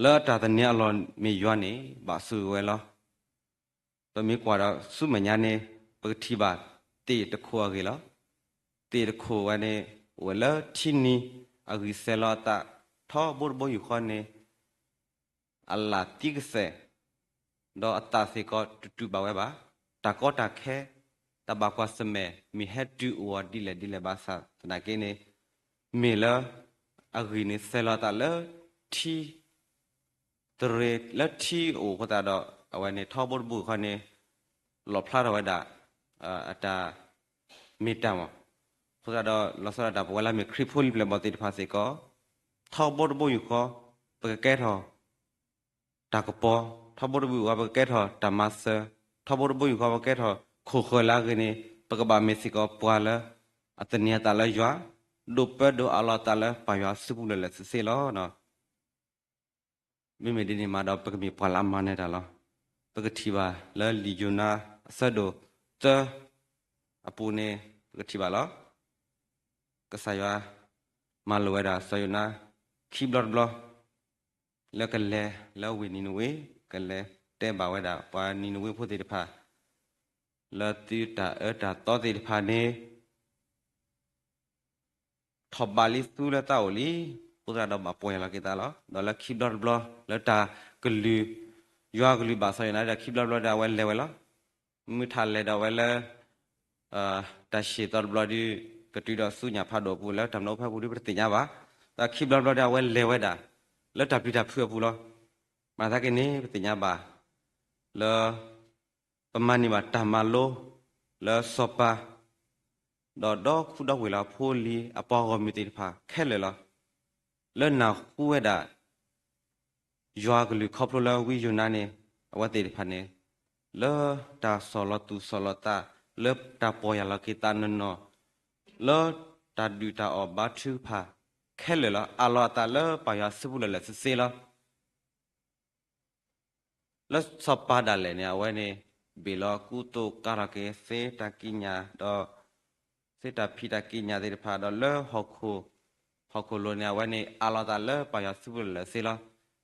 လၢအတၢ်သန့ၤအလီၢ်မ့ၢ်ယွၤန့ၣ် ဘၣ်ဆိၣ်ဂ့ၤဝဲလီၤ. ပမ့ၢ်ကွၢ်ဒီးဆူမဲာ်ညါန့ၣ် ပကထံၣ်ဘၣ်သ့ၣ်တခိၣ်အဂ့ၢ်လီၤ. သ့ၣ်တခိၣ်ဝဲန့ၣ် အိၣ်ဝဲလၢထံနံၤအဂံၢ်စဲၤလီၤအသး ထီဘိတဘိယူၢ်ဃီန့ၣ် အလၢ်သံကစဲာ် ဒီးအသးစ့ၢ်ကီးတတုၤဘၣ်ဝဲဘၣ်. တၢ်ကီတၢ်ခဲ တၢ်ဘၣ်ကွၢ်ဆၢၣ်မဲာ် မ့ၢ်ဟဲတုၤအိၣ်အီၤဒ်လဲၣ်ဒ်လဲၣ်ဘၣ်ဆၣ်သနာ်က့န့ၣ် မ့ၢ်လၢ အဂံၢ်န့ၣ်စဲၤလီၤအသးလၢထံ သရ့ၤလၢထံအိၣ်အဃိသတးဒီး အဝဲန့ၣ်ထီဘိတဘိယူၢ်ဃီန့ၣ် လီၣ်ဖျါထီၣ်ဝဲဒၣ် အတၢ်မ့ၢ်တၢ်မး. အဃိသတးဒီး လီၤဆီဒၣ်တၢ်ပဝဲလၢမ့ၢ်ခရံာ်ဖိလံၤပျဲၢ်ဘီၣ်သ့ၣ်တဖၣ်စ့ၢ်ကီး ထီဘိတဘိယူၢ်ဃီ ပကကဲထီၣ် တၢ်ကပီၤ, ထီဘိတဘိယူၢ်ဃီ ပကကဲထီၣ်တၢ်မၤစၢၤ, ထီဘိတဘိယူၢ်ဃီ ပကကဲထီၣ်ခိၣ်ဃၢၤလၢအဂ့ၤန့ၣ် ပကဘၣ်မ့ၢ်စ့ၢ်ကီးပှၤလၢ အသန့ၤအသးလၢယွၤ, ဒိးပၢဒိးအးလီၤအသးလၢပၢ်ယွၤစုပူၤလၢာ်လၢာ်ဆ့ဆ့လီၤ. မ့မ့ၢ်ဒ်န့ၣ်မးဒီး ပကမ့ၢ်ပှၤလၢအမၤနၢၤတၢ်လီၤ. ပကထံၣ်ဘၣ်လၢလံာ်ယိၤနါအဆၢဒိၣ်သၢအပူၤန့ၣ် ပကထံၣ်ဘၣ်လီၤ. ကစၢ်ယွၤမၤလိာ်ဝဲဒၣ်စီၤယိၤနါခံဘျီတဘျီ လၢကလဲၤလၢဝ့ၢ်နံၤနဝ့, ကလဲၤတဲဘၣ်ဝဲဒၣ်ပှၤနံၤနဝ့ဖိသ့ၣ်တဖၣ် လၢသုတၢ်အၢတၢ်သီသ့ၣ်တဖၣ်န့ၣ် ထီၣ်ဘးလံ သူလၢသးအိၣ်လံ. အဃိသတးဒီးဘၣ်ပီၢ်ယၢ်လီၤက့ၤသးလီၤ. ဒီးလၢခံဘျီတဘျီ လၢတၢ်ကလုၢ်, ယွၤကလုၢ်ဘၣ်စီၤယိၤနါဒီး ခံဘျီတဘျီဒီးအဝဲလဲၤဝဲလီၤ. မုၢ်ထါလဲၤဒီးဝဲလၢ တၢ်ဆံၣ်သီတဘျီဒီး ကတုၤဒီးဆူညၣ်ဖးဒိၣ်အပူၤ လၢတၢ်မနုၤအိၣ်ဖဲအပူၤဒီး ပတသ့ၣ်ညါဘၣ်. ဒီးခံဘျီတဘျီဒီး အဝဲလဲၤဝဲဒၣ် လၢတၢ်ပျံၤတၢ်ဖုးအပူၤလီၤ. မၤသးက့န့ၣ် ပသ့ၣ်ညါဘၣ် လၢ ပမၤန့ၢ်ဘၣ်တၢ်မၤလိ လၢစီၤပၤ ဒီးဒီခိၣ်ဒီဝ့ၢ်လၢအဖိအလံၤ အပှၤဂီၢ်မုၢ်သ့ၣ်တဖၣ်ခဲလၢာ်လီၤ. လၢနၢ်ဟူဝဲဒၣ် ယွၤကလုၢ်ခီဖျိလၢဝံယိၤနါန့ၣ် အဝဲသ့ၣ်တဖၣ်န့ၣ် လၢတၢ်ဆီၣ်လီၤသူၣ်ဆီၣ်လီၤသး လၢတၢ်ပီၢ်ယၢ်လီၤက့ၤသးနီၢ်နီၢ် လၢတၢ်ဒုၣ်တၢ်အီၣ်ဘါထုကဖၣ်ခဲလၢာ်လီၤ. အးလီၤအသးလၢပၢ်ယွၤစုပူၤလၢာ်လၢာ်ဆ့ဆ့လီၤ. လၢစီၤပၤဒၣ်လဲာ်န့ၣ် အဝဲန့ၣ် ဘ့ၣ်လီၤကူသိးကါထီၣ်က့ၤ သ့တၢ်ကံးညာ်ဒီး သ့တၢ်ဖံးတၢ်ကံးညာ်သ့ၣ်တဖၣ် ဒီးလၢဟီၣ်ခိၣ်, ဟီၣ်ခိၣ်လိၤန့ၣ် အဝဲန့ၣ် အးလီၤအသးလၢပၢ်ယွၤစုပူၤလၢာ်လၢာ်ဆ့ဆ့လီၤ.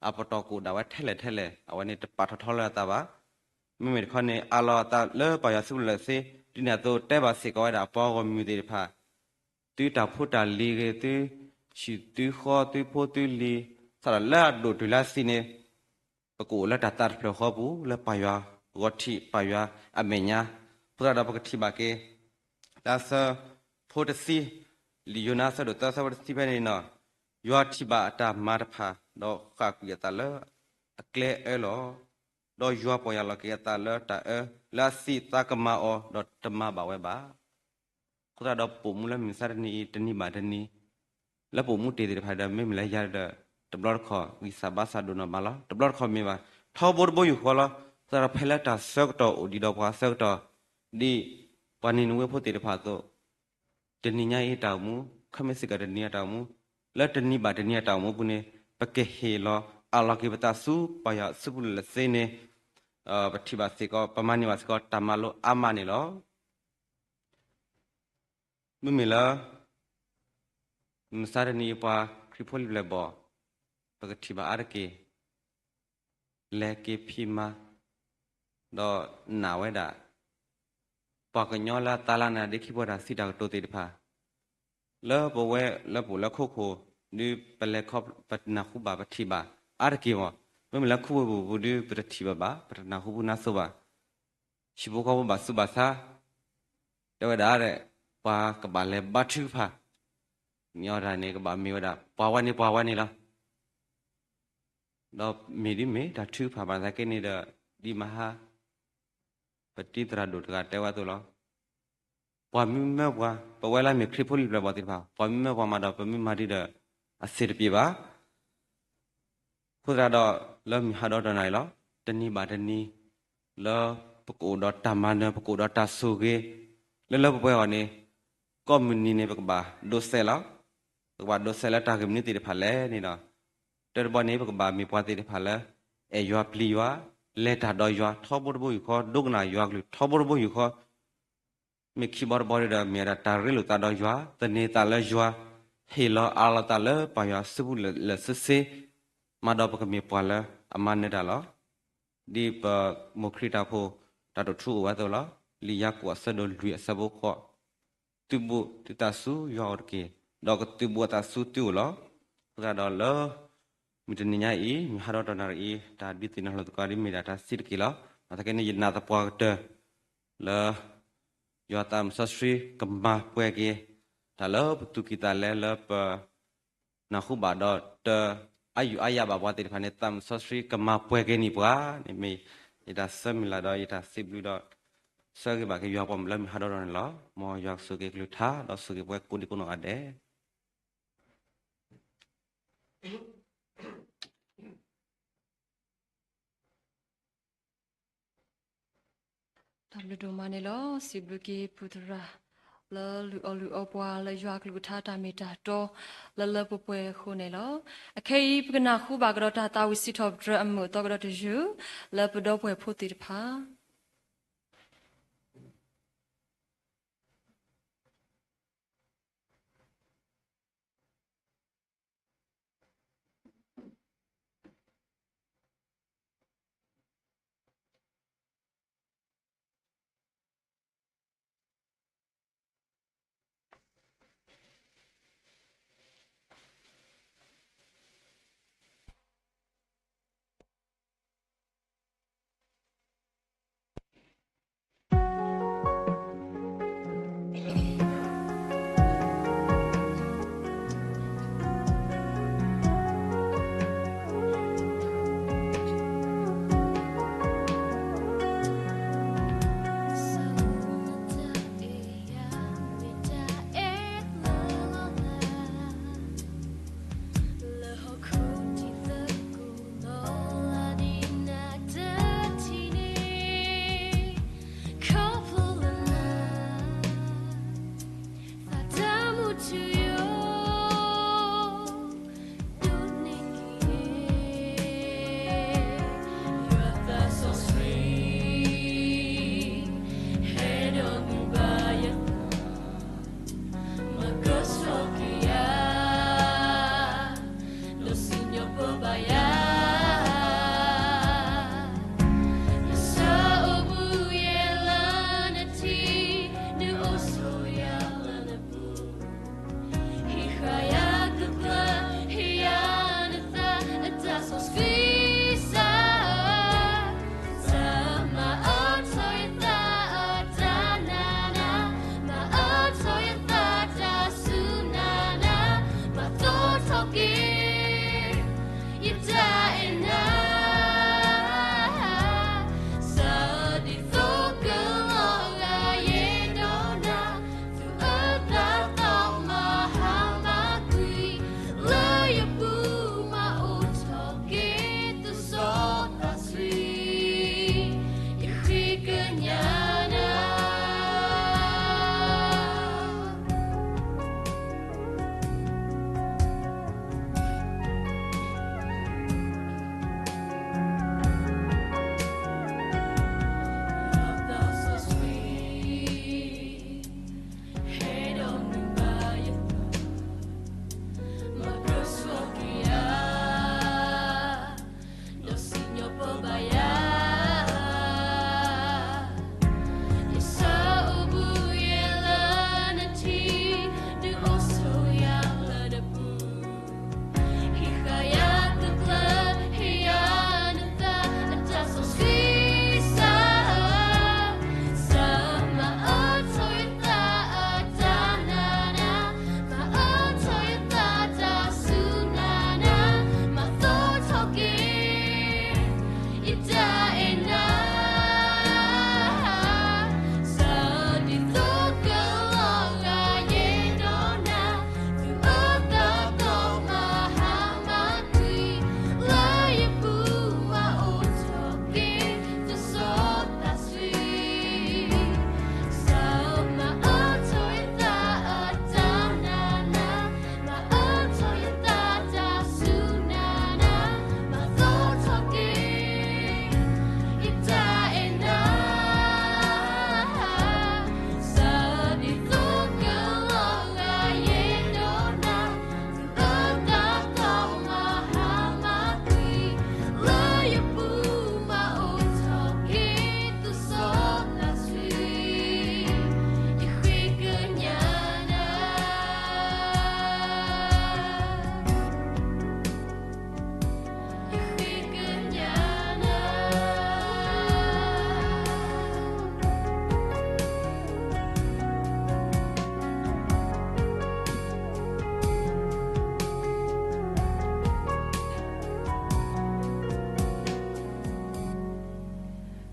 အပတီၢ်ကအိၣ်ဒၣ်ဝဲထဲလဲၣ်ထဲလဲၣ် အဝဲန့ၣ် တပာ်ထီၣ်ထီလၢအသးဘၣ်. မ့မ့ၢ်တခီန့ၣ် အးလီၤအသးလၢပၢ်ယွၤစုပူၤလၢာ်လၢာ်ဆ့ဆ့ ဒ်န့ၣ်အသိး တဲဘၣ်စ့ၢ်ကီးဝဲဒၣ် အပှၤဂီၢ်မုၢ်သ့ၣ်တဖၣ် သုတၢ်ဖိတၢ်လံၤဂ့ၤ, သုဆံၣ်သုဃီ သုဖိသုလံၤ, စးထီၣ်လၢအဒိၣ်တုၤလၢအဆံးန့ၣ် ပကအိၣ်လၢတၢ်သးတဖျၢၣ်ဃီပူၤ လၢပၢ်ယွၤဂီၤထံး ပၢ်ယွၤအမဲာ်ညါ. အဃိသတးဒီး ပကထံၣ်ဘၣ်က့ၤ လၢအဆၢဖိတဆံ, လံာ်ယိၤနါအဆၢဒိၣ်သၢ အဆၢဖိတဆံဖဲန့ၣ်နီၤ, ယွၤထံၣ်ဘၣ်အတၢ်မၤတဖၣ် ဒီးဃၣ်ကွံာ်အသးလၢအကျဲအၢလီၤ. ဒီးယွၤပီၢ်ယၢ်လီၤက့ၤအသးလၢတၢ်အၢ လၢအစံး သးကမၤအီၤ ဒီးတမၤဘၣ်ဝဲဘၣ်. အဃိသတးဒီး ပအိၣ်မူလၢမုၢ်မဆါတနံၤအံၤ တနံၤဘၣ်တနံၤ လၢပအိၣ်မူတ့ၢ်သ့ၣ်တဖၣ်ဒီး မ့မ့ၢ်လၢယၤဒီး တဘျီတခီၣ် ဂံၢ်စၢ်ဘါစၢ်ဒိၣ်နီၢ်မးလီၤ. တဘျီတခီၣ်မ့ၢ်ဘၣ် ထီဘိတဘိယူၢ်ဃီလီၤ. အဃိသတးဒီး ဖဲလၢတၢ်ဆၢကတီၢ်အိၣ်ဒံးဒီးပှၤအဆၢကတီၢ် ဒ်ပှၤနံၤနဝ့ဖိသ့ၣ်တဖၣ်အသိး တနံၤညါအံၤတၢ်အိၣ်မူ, ခဲမုၢ်ဆ့ၣ်ကီးတနံၤအတၢ်အိၣ်မူ, လၢတနံၤဘၣ်တနံၤအတၢ်အိၣ်မူပူၤန့ၣ် ပကဟ့ၣ်လီၤအးလီၤက့ၤပသးဆူပၢ်ယွၤစုပူၤလၢာ်လၢာ်ဆ့န့ၣ် ပထံၣ်ဘၣ်စ့ၢ်ကီး ပမၤန့ၢ်ဘၣ်စ့ၢ်ကီး တၢ်မၤလိအါမးန့ၣ်လီၤ. မ့မ့ၢ်လၢ မုၢ်မဆါတနံၤအံၤ ပှၤခရံာ်ဖိလံၤပျဲၢ်ဘီၣ် ပကထံၣ်ဘၣ်အါတက့ၢ် လဲၤက့ၤဖံးမၤ ဒီးနာ်ဝဲဒၣ် ပှၤကညီလၢအသါလၢနၤ ဒ်ခံပှဲၤတၢ်စံးတၢ်ကတိၤသ့ၣ်တဖၣ် လၢပဝဲလၢပအိၣ်လၢခိခိၣ် ဒ်ပလဲၤခီ ပနၢ်ဟူဘၣ် ပထံၣ်ဘၣ်အါတက့ၢ်မး. မ့မ့ၢ်လၢခူဝ့ၢ်ပူၤပူၤဒီး ပတထံၣ်ဘၣ်ဘၣ် ပတနၢ်ဟူပူၤနၢ်ဆိဘၣ်. ဟံၣ်ဖိဃီဖိဘၣ်ဆူးဘၣ်ဆါ တဲဝဲဒၣ် ပှၤကဘၣ်လဲၤဘါထုကဖၣ် မ့ၢ်အီၤတၢ်န့ၣ် ကဘၣ်မ့ၢ်ဝဲဒၣ် ပှၤဝဲန့ၣ်ပှၤဝဲန့ၣ်လီၤ. ဒီးမ့ၢ်ဒ်မ့ၢ်တၢ်ထုကဖၣ်ဘၣ်သနာ်က့န့ၣ်ဒီး ဒ်မဟါ ပတံၤသရၣ်ဒိၣ်တဂၤတဲဝဲအသိးလီၤ. ပှၤမံမၢပှၤ ပဝဲလၢမ့ၢ်ခရံာ်ဖိလံၤပျဲၢ်ဘီၣ်သ့ၣ်တဖၣ် ပှၤမံမၢပှၤမးဒီး ပမ့ၢ်မၤဒ်ဒီး အဆင်တပြေဘၣ်. အဃိသတးဒီး လၢမုၢ်ဟါဒီတနံၤအံၤလီၤ. တနံၤဘၣ်တနံၤ လၢပကအိၣ်ဒီးတၢ်မၤနၢၤ ပကအိၣ်ဒီးတၢ်ဆိၣ်ဂ့ၤ လၢလၢပှဲၤပှဲၤအဂီၢ်န့ၣ် ကိးမုၢ်နံၤန့ၣ် ပကဘၣ်ဒိးစဲးလီၤ. ပကဘၣ်ဒိးစဲးလၢတၢ်ဂ့ၢ်မနုၤသ့ၣ်တဖၣ်လဲၣ်န့ၣ်ဒီး တၢတဘီန့ၣ် ပကဘၣ်မ့ၢ်ပှၤသ့ၣ်တဖၣ်လၢ အဲၣ်ယွၤပျံၤယွၤ လဲၤတၢ်ဒီးယွၤ ထီဘိတဘိယူၢ်ဃီ ဒိကနၣ်ယွၤကလုၢ် ထီဘိတဘိယူၢ်ဃီ မ့ၢ်ခံဘီတဘီဒီး မ့ၢ်ဝဲဒၣ်တၢ်ရ့လိာ်သးဒီးယွၤ သန့ၤသးလၢယွၤ ဟ့ၣ်လီၤအးလီၤသးလၢပၢ်ယွၤစုပူၤလၢာ်လၢာ်ဆ့ဆ့ မးဒီးပကမ့ၢ်ပှၤလၢအမၤနၢၤတၢ်လီၤ. ဒ်ပမိၢ်ခရံာ်တၢ်ဖိ တၢ်တိာ်ထူအိၣ်ဝဲအသိးလီၤ. လံာ်ယၤကိာ်အဆၢဒိၣ်လွံၢ်အဆၢဖိဃိး သုးဘူးသုသးဆူယွၤအိၣ်တက့ၢ်, ဒီးကသုးဘူးအသးဆူသုအိၣ်လီၤ. အဃိသတးဒီးလၢ မုၢ်တနံၤညါအံၤ မုၢ်ဟါဒီတနံၤအံၤ တၢ်ဒုးသ့ၣ်နီၣ်လိာ်သကိးဒ်မ့ၢ်ဒၣ်တၢ်စံးတက့ၢ်လီၤ. ဘၣ်သနာ်က့န့ၣ် ယနာ်သပှၢ်ကတၢၢ် လၢ ယွၤသးစီဆှံကမၤပှဲၤက့ၤ တၢ်လၢပသူၣ်ကံၢ်သးလဲလၢပ နၢ်ဟူဘၣ်ဒီးတ အါယူၤအါယၤဘၣ်ပှၤသ့ၣ်တဖၣ်န့ၣ် သးစီဆှံကမၤပှဲၤက့ၤန့ၢ်ပှၤန့ၣ်မ့ၢ် ယတၢ်ဆၢမုၢ်လၢ်ဒီးယတၢ်စံးဘျုးဒီး ဆၢဂ့ၤဘၣ်က့ၤယွၤပှၤမုၢ်လၢမုၢ်ဟါဒီတနံၤလီၤ. မ်ယွၤကဆိၣ်ဂ့ၤကလုၢ်ကထါ ဒီးဆိၣ်ဂ့ၤပှၤကိးဒံကိးနီၢ်ဂၤဒဲး တၢ်ဘျုးဒိၣ်မးန့ၣ်လီၤ. စံးဘျုးက့ၤပုၢ်သရၣ် လၢလုၢ်အီၣ်လုၢ်အီပှၤလၢယွၤအကလုၢ်ကထါတၢ်မ့ၢ်တၢ်တီ လၢလၢပှဲၤပှဲၤအဃိန့ၣ်လီၤ. အခဲအံၤ ပကနၢ်ဟူဘၣ်ကဒီးတၢ်သးဝံၣ်စံးထီၣ်ပတြၢၤအမုာ်အသီကဒီးတယုၢ် လၢပဒီပုၢ်ဝဲၢ်ဖိသ့ၣ်တဖၣ်တ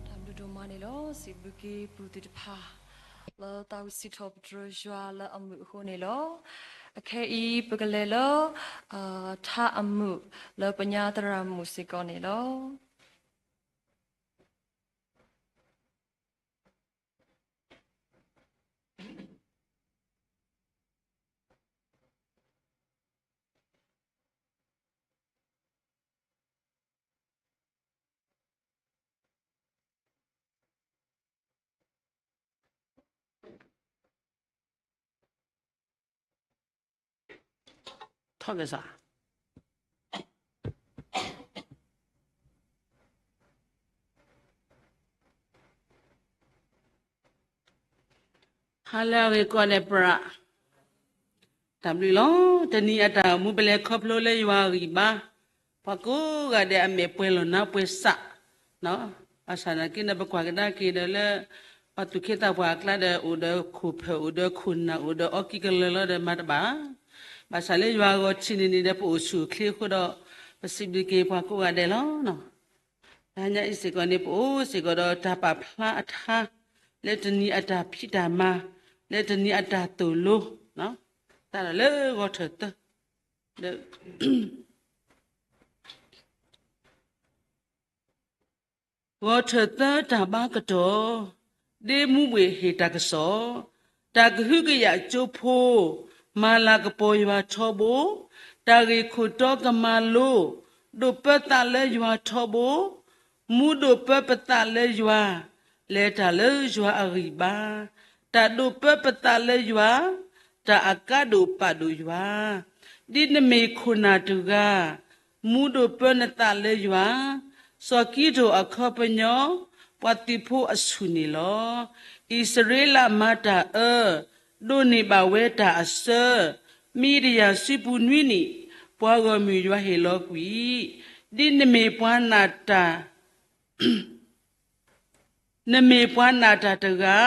ၢ်ဘျုးဒိၣ်မးန့ၣ်လီၤ. စံးဘျုးက့ၤပူၤသ့ၣ်တဖၣ် လၢသးဝံၣ်စံးထီၣ်ပတြၢၤယွၤလၢအမုာ်အဃိန့ၣ်လီၤ. အခဲအံၤ ပကလဲၤလၢ ထါအမုာ်လၢပညါသရၣ်မုၣ်စ့ၢ်ကီးန့ၣ်လီၤ. ထီၣ်က့ၤစး ဟါလၢအဂ့ၤကိးဂၤဒဲး ပြး တၢ်ဘျုးလီၤ. တနံၤအတၢ်အိၣ်မူ ပလဲၤခီဖျိလၢယွၤအဂံၢ်ဘါ, ပှၤကိးဂၤဒဲးအမဲာ်ပှဲၤလီၤနါပှဲၤစး, ဘၣ်ဆၣ်သနာ်က့န့ၣ် ပကွၢ်ကဒါက့ၤဒီးလၢ ပှၤသူၣ်က့သးပှၢ်အကျါဒီး အိၣ်ဒီးခိၣ်ဖၢၣ် အိၣ်ဒီးခိၣ်နၢ် အိၣ်ဒီးအီကံကလၢၤလီၤဒီးမၤတဘၣ်, ဘၣ်ဆၣ်လၢယွၤအဂီၤထံးန့ၣ်န့ၣ်ဒီး ပအိၣ်ဆူၣ်အိၣ်ချ့အဃိဒီး ပစံးဘျုးက့ၤပှၤကိးဂၤဒဲးလီၤ. တဟါညါအံၤစ့ၢ်ကီးန့ၣ် ပအိၣ်စ့ၢ်ကီးဒီးတၢ်ပာ်ဖျါအထါ လၢတနံၤအတၢ်ဖံးတၢ်မၤ လၢတနံၤအတၢ်သိၣ်လိ တၢ်ဒီးလၢဂီၤထၢၣ်သၢ ဂီၤထၢၣ်သၢတၢ်ဘါကတီၢ်, ဒ့မူဘှ့ၣ်ဟ့ၣ်တၢ်ကစီၣ်, တၢ်ကဟုကယာ်ကၠိဖိ, မၤလၤကပီၤယွၤထီဘိ, တၢ်ဂ့ၢ်ခိၣ်တီကမၤလိ, ဒိးပၢသးလၢယွၤထီဘိ, မူဒိးပၢပသးလၢယွၤ, လဲၤတၢ်လၢယွၤအဂံၢ်ဘါ, တၢ်ဒိးပၢပသးလၢယွၤ, တၢ်အကါဒိၣ်ပာ်ဒိၣ်ယွၤ, ဒ်နမ့ၢ်ခိၣ်နၢ်တဂၤ မူဒိးပၢနသးလၢယွၤ, စီၤကံဒိၣ်အခီပညီ, ပှၤသုးဖိအဆူၣ်န့ၣ်လီၤ. အံၣ်စရ့လးမၤတၢ်အၢ, ဒိးန့ၢ်ဘၣ်ဝဲတၢ်အစၢ, မံၤဒယၣ်စုပူၤနွံနံၣ်, ပှၤဂီၢ်မုၢ်ယွၤဟ့ၣ်လီၤကွံာ်, ဒ်နမ့ၢ်ပှၤနာ်တၢ် နမ့ၢ်ပှၤနာ်တၢ်တဂၤ,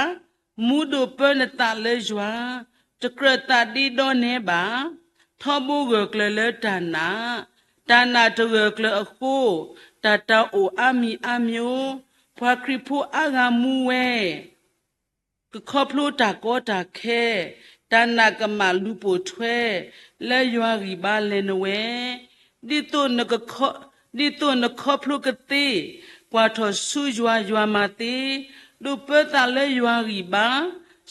မူဒိးပၢနသးလၢယွၤ, တကြၢးသးဒ့ဒီနဲဘၣ်, ထီဘိဂၢၢ်ကျၢၤလၢတၢ်နာ်, တၢ်နာ်တဂၢၢ်ကျၢၤအဃိ, တၢ်တၢ်အိၣ်အါမံၤအါမံၤ, ပှၤခရံာ်ဖိအါဂၤမူဝဲ ကခီဖျိတၢ်ကီတၢ်ခဲ, တၢ်နာ်ကမၣ်လူၤပိာ်ထွဲ, လၢယွၤဂံၢ်ဘါလဲၤနဝဲ, ဒ်သိးနခီဖျိကသ့, ကွၢ်ထီၣ်ဆူယွၤယွၤမၤသ့, ဒိးပၢသးလၢယွၤဂံၢ်ဘါ,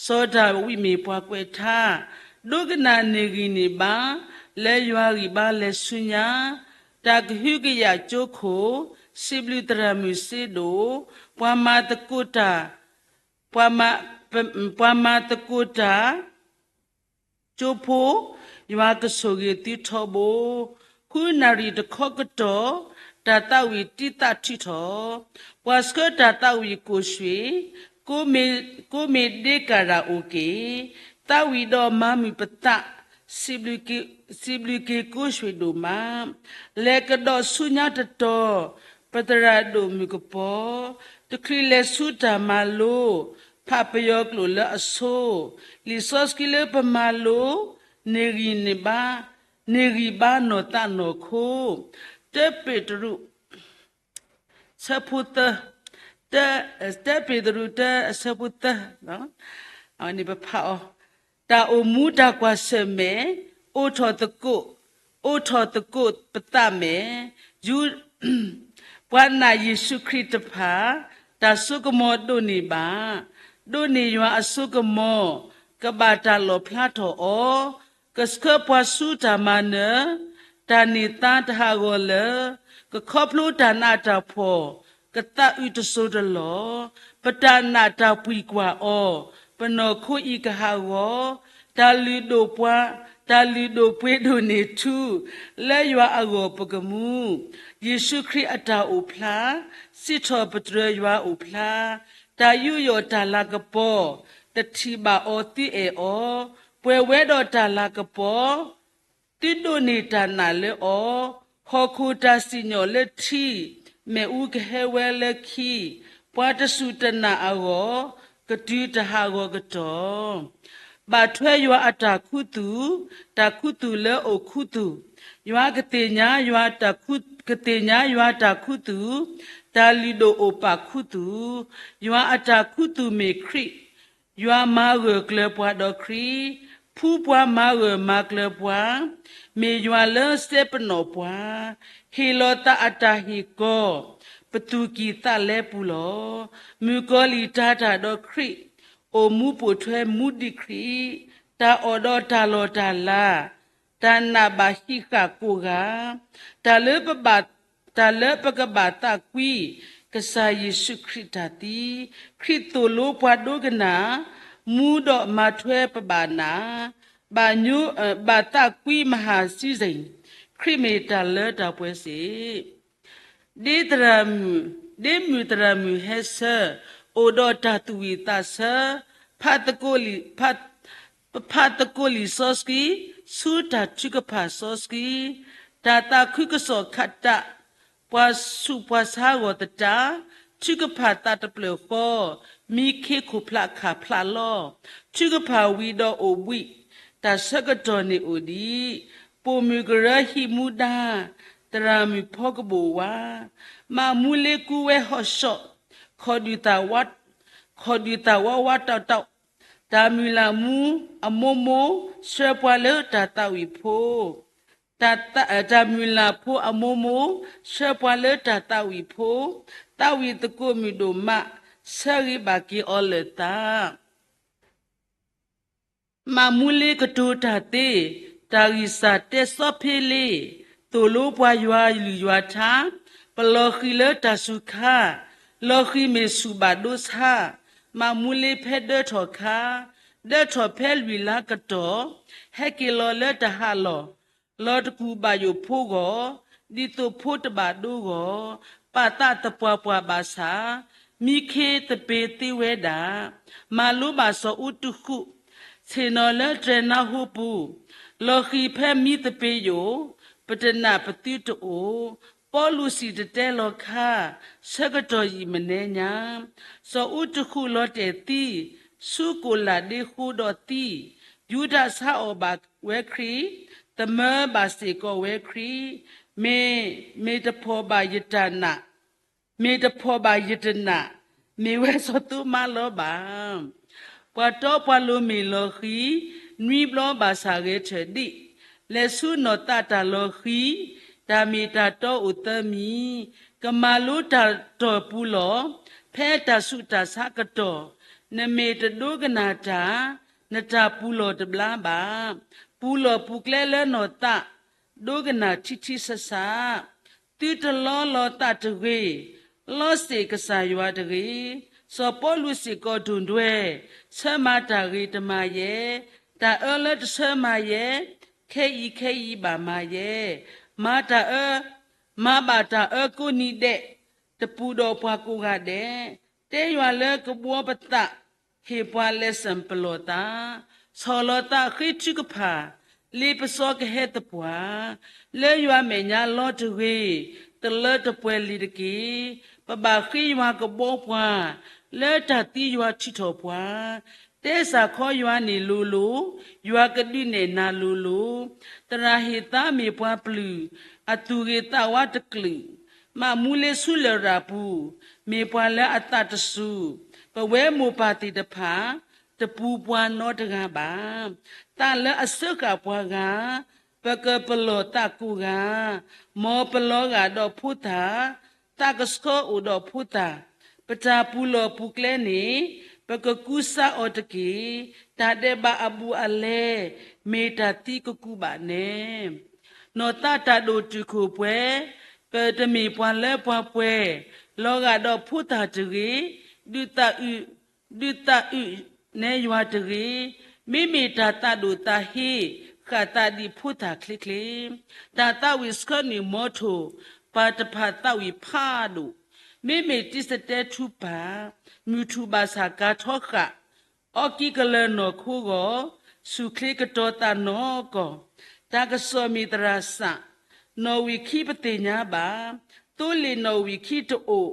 စီၤဒၤဝံးမ့ၢ်ပှၤကွဲးထါ, ဒိကနၣ်န့ၢ်ဂံၢ်န့ၢ်ဘါ, လၢယွၤဂံၢ်ဘါလဲၤဆူညါ, တၢ်ကဟုကယာ်ကၠိခိၣ်, စံးဘျုးသရၣ်မုၣ်စ့ဒိၣ်, ပှၤမၤသကိးတၢ် ပှၤမၤသကိးတၢ် ကၠိဖိ, ယွၤကဆိၣ်ဂ့ၤသုထီဘိ, ဃုနၣ်ရံၣ်တခီကတီၢ်, တၢ်သးဝံၣ်တံၢ်သးထုးထီၣ်, ပှၤဆှၢတၢ်သးဝံၣ်ကိၣ်ဆှ့ၣ်, ကိးမ့ၢ်ဒ့ကၤရၣ်အိၣ်က့ၤ, သးဝံၣ်ဒီးမၤမုာ်ပသး, စံးဘျုးက့ၤကိၣ်ဆှ့ၣ်ဒိၣ်မး, လဲၤကဒီးဆူညါတတီၤ, ပသရၣ်ဒိၣ်မုၣ်ကပီၤ, တချုးလဲၤဆူတၢ်မၤလိ, ဖးပယီၤကျိာ်လၢအဆိ, လံာ်စီဆှံလၢပမၤလိ, န့ၢ်ဂံၢ်န့ၢ်ဘါ, န့ၢ်ဂံၢ်ဘါနီၢ်သးနီၢ်ခိ, တၢပ့းတရူး ဆၢဖိသၢ, တၢ, တၢပ့းတရူးတၢအဆၢဖိသၢ, အဝဲန့ၣ်ပဖးအီၤ, တၢ်အိၣ်မူတၢ်ကွၢ်ဆၢၣ်မဲာ်, အိးထီၣ်သကိး, အိးထီၣ်သကိးပသးမဲာ်, ယူ, ပှၤနာ်ယ့ၣ်ၡူးခရံာ်တဖၣ်, တၢ်စိကမီၤဒိးန့ၢ်ဘၣ်, ဒိးန့ၢ်ယွၤအစိကမီၤ, ကဘၣ်တၢ်လီၣ်ဖျါထီၣ်အီၤ, ကဆှၢပှၤဆူတၢ်မၤနၢၤ, တၢ်န့ၢ်သါတဟးဂီၤလၢာ်, ကခီဖျိတၢ်နးတၢ်ဖှီၣ်, ကသးအုးတစိၤတလီၢ်, ပတၢ်နာ်တၢ်ပှံၤကွၢ်အီၤ, ပနီၢ်ခိအံၤကဟးဂီၤ, တၢ်လုၢ်ဒိၣ်ပှ့ၤ, တၢ်လုၢ်ဒိၣ်ပှ့ၤဒိၣ်န့ၢ်ထူ, လၢယွၤအဂီၢ်ပကမူ, ယ့ၣ်ၡူးခရံာ်အတၢ်အိၣ်ဖျါ, စံးထီၣ်ပတြၢၤယွၤအိၣ်ဖျါ, တၢ်ယူးယီၣ်တၢ်လၤကပီၤ, တထံၣ်ဘၣ်အီၤသုအဲၣ်အီၤ, ပှဲၤဝဲဒီးတၢ်လၤကပီၤ, သုဒိးန့ၢ်တၢ်နာ်လၢအီၤ, ဟီၣ်ခိၣ်တၢ်စံၣ်ညီၣ်လၢထံ, မ့ၣ်အူကဟဲဝဲလၢခံ, ပှၤတစူၢ်တနာ်အဂီၢ်, ကတုၤတဟးဂီၤကတီၢ် ဘၣ်ထွဲယွၤအတၢ်ခူသူၣ်, တၢ်ခူသူၣ်လၢအိၣ်ခူသူၣ်, ယွၤကသ့ၣ်ညါယွၤတၢ်ခူ, ကသ့ၣ်ညါယွၤတၢ်ခူသူၣ်, တၢ်လုၢ်ဒိၣ်အိၣ်ပာ်ခူသူၣ်, ယွၤအတၢ်ခူသူၣ်မ့ၢ်ခရံာ်, ယွၤမၤဂၢၢ်ကျၢၤပှၤဒီးခရံာ်, ဖုပှၤမၤဂၢၢ်မၤကျၢၤပှၤ, မ့ၢ်ယွၤလၢစဲပနီၣ်ပှၤ, ဟ့ၣ်လီၤသးအတၢ်ဟ့ၣ်ကီၤ, ပသူၣ်ကံၢ်သးလဲပူၤလီၤ. မုၣ်ကီၤလံၢ်တၤတၢ်ဒီးခရံာ်, အိၣ်မူပိာ်ထွဲမူဒံးခရံာ်, တၢ်အီၣ်ဒီးတၢ်လီၢ်တၢ်လၤ, တၢ်နာ်ဘၣ်ဟံးဃာ်ကိးဂၤ, တၢ်လၢပဘၣ် တၢ်လၢပကဘၣ်သးကွံ, ကစၢ်ယ့ၣ်ၡူးခရံာ်တၢ်သံ, ခရံာ်သိၣ်လိပှၤဒိကနၣ်, မူဒီးမၤထွဲပဘၣ်နာ်, ဘၣ်ညိ ဘၣ်သးကွံမဟၣ်စံစ့ၣ်, ခရံာ်မ့ၢ်တၢ်လၢတၢ်ပှဲၤစ့ၢ် ဒ်သရၣ်မုၣ်, ဒ်မုၢ်သရၣ်မုၣ်ဟဲဆၢ, အိၣ်ဒီးတၢ်သူၣ်ဝံၣ်သးဆၢ, ဖးသကိးလံာ်, ဖး, ဖးသကိးလံာ်စီဆှံ, ဆူတၢ်ထုကဖၣ်စီဆှံ, တၢ်သးခုကစီၣ်ခးတး, ပှၤဆူးပှၤဆါဂီၤသတး, ထုကဖၣ်သးတဖျၢၣ်ဃီ, မံခ့ခိၣ်ဖျးခၣ်ဖျးလီ, ထုကဖၣ်ဝံၤဒီးအိၣ်ဘှံး, တၢ်ဆၢကတီၢ်န့ၣ်အိၣ်ဒံး, ပိာ်မုၣ်ကရၢဟံးမူဒါ, သရၣ်မုၣ်ဖီကဘိၣ်ဝါ, မးမူလ့ကူဝဲဟီၣ်ဆှီၣ်, ခီၣ်ဒုၣ်သးဝး, ခီၣ်ဒုၣ်သးဝးဝးတီၢ်တီၢ်, တၢ်မုၢ်လၢ်မူအမိၢ်မိၢ်, ဆှၢပှၤလၢတၢ်သးဝံၣ်ဖိ တၢ်သး, တၢ်မုၢ်လၢ်ဖိအမိၢ်မိၢ်, ဆှၢပှၤလၢတၢ်သးဝံၣ်ဖိ, သးဝံၣ်သကိးမုၣ်ဒိၣ်မး, ဆၢဂ့ၤဘၣ်က့ၤအီၤလၢာ်သး မးမူလ့ကတိၤတၢ်သ့, တၢ်ဂံၢ်စၢ်တဲဆီဖ့လ့, သိၣ်လိပှၤယွၤလုၢ်ယွၤထါ, ပလီၢ်ဃံၤလၢတၢ်စူၤခါ, လီၢ်ဃံၤမ့ၢ်ဆူၣ်ဘၣ်ဒိဆါ, မးမူလ့ဖဲဒၢထီၣ်ခါ, ဒၢထီၣ်ဖဲလွံၢ်လါကတီၢ်, ဟဲက့ၤလီၤလၢတၢ်ဟးလီၢ်, လီၤတကူၣ်ဘၣ်ယိၣ်ဖိဂီၢ်, ဒ်သိးဖိတဘၣ်ဒိဂီၢ်, ပာ်သးသပှၢ်ပှၢ်ဘၣ်ဆၣ်, မံခ့သပ့ၤသ့ဝဲဒၣ်, မၤလိဘၣ်စီၤအူတဃုာ်, ဆ့ၣ်နီၤလၢတြဲၤနါဟိပူၤ, လီၢ်ဃံၤဖဲမံသပ့ၤယိၣ်, ပတနၢ်ပသုတအိၣ်, ပီလူးစံၣ်တဲၤတဲလီၤခါ, ဆၢကတီၢ်ယံာ်မနဲညါ, စီၤအူတဃုာ်လီၤတဲာ်သံ, ဆူကိးလးဒ့ဃိဒီးသံ, ယူဒၤဆါအီၣ်ဘၣ်ဝဲခရံာ်, သမၢဘၣ်စ့ၢ်ကီးဝဲခရံာ်, မ့ၢ်, မ့ၢ်တဖှီၣ်ဘၣ်ယတၢ်နာ်, မ့ၢ်တဖှီၣ်ဘၣ်ယတနာ်, မ့ၢ်ဝဲစီၤသိမါလီၤဘၣ်. ပှၤတီပှၤလိၤမ့ၢ်လီၤဃံၤ, နွံဘျီဘၣ်ဆၣ်ဂဲၤထၢၣ်ဒံး, လဲၤဆူနီၢ်သးတၢ်လီၤဃံၤ, တၢ်မ့ၢ်တၢ်တီအိၣ်သၢမံၤ, ကမၤလိတၢ်တီၢ်ပူၤလီၢ်, ဖဲတၢ်ဆူးတၢ်ဆါကတီၢ်, နမ့ၢ်တဒိကနၣ်တၢ်, နတၢ်ပူၤလီၢ်တဘျါဘၣ်. ပူၤလီၢ်ပူၤကျဲလၢနီၢ်သး, ဒိကနၣ်ထံထံဆးဆး, သုတလီလီၤသးတဂ့ၤ, လီစ့ၣ်ကစၢ်ယွၤတဂ့ၤ. စီၤပီလူးစ့ၢ်ကီးဒိၣ်ဒွဲၣ်, ဆၢမၤတၢ်ဂ့ၤတမၤယဲ, တၢ်အၢလၢတဆၢမၤယဲ, ခဲအံၤခဲအံၤဘၣ်မၤယဲ, မၤတၢ်အၢ, မၤဘၣ်တၢ်အၢကိးနံၤဒဲး, တပူၤဒီးပှၤကိးဂၤဒဲး, တဲယွၤလၢကဘှီပသး, ဟ့ၣ်ပှၤလဲၤစၢၣ်ပလီၢ်သး, ဆီၣ်လီၤသးဃ့ထုကဖၣ်, လ့ပစီကဟဲသပှၢ်, လၢယွၤမဲာ်ညါလီၤတဂ့ၤ, တလၢတပှဲၤလံၤတက့ၢ်. ပဘၣ်ဃ့ယွၤကဘှီပှၤ, လၢတၢ်သံယွၤထုးထီၣ်ပှၤ, တဲစၢ်ခီယွၤန့ၣ်လိၤလိၤ, ယွၤကဒုးနဲၣ်နၤလိၤလိၤ, သရၣ်ဟ့ၣ်သါမ့ၢ်ပှၤပျုၢ်, အသူၣ်ဂ့ၤသးဝါတကလုာ်, မးမူလ့ဆူလရာ်ပူၤ, မ့ၢ်ပှၤလၢအသးတစူၤ, ပဝဲမိၢ်ပၢ်သ့ၣ်တဖၣ်, တပူၤပှၤနီတဂၤဘၣ်. သးလၢအစၢဃာ်ပှၤဂၤ, ပကပလီၢ်သးကိးဂၤ, မ်ပလီၤဂာ်ဒီးဖိသၣ်, သးကဆှီအိၣ်ဒီးဖိသၣ်, ပတၢ်ပူၤလီၢ်ပူၤကျဲန့ၣ်, ပကကူစါအီၤတက့ၢ်. တၢ်ဒဲးဘးအဘူးအလဲ, မ့ၢ်တၢ်သံကကူးဘၣ်နဲ နီၢ်သးတၢ်ဒိၣ်တုာ်ခိၣ်ပှဲၤ, ပတမ့ၢ်ပှၤလၢပှၤပှဲၤ, လီၤဂာ်ဒီးဖိသၣ်တဂ့ၤ, ဒုးသးအုး, ဒုးသးအုးနဲယွၤတဂ့ၤ, မ့မ့ၢ်တၢ်သးဒိၣ်သးဟ့, ဃာ်သးဒ်ဖိသၣ်ချ့ချ့, တၢ်သးဝံၣ်ဆှၢနုာ်မီထိၣ်, ပၢ်တဖၣ်သးဝံၣ်ဖးဒိၣ်, မ့မ့ၢ်တံၤစတဲထူပၢ်, မုၢ်ထူၣ်ဘၣ်ဆၣ်ကၤထီဃာ်, အီကံကလၢၤနီၢ်ခိဂီၢ်, ဆူၣ်ချ့ကတီၤသးနီၢ်ကီၢ်, တၢ်ကစီၣ်မ့ၢ်သရၣ်စး, နီၣ်ဝံာ်ခံပသ့ၣ်ညါဘၣ်, သိလ့ၣ်နီၣ်ဝံာ်ခံတအိၣ်,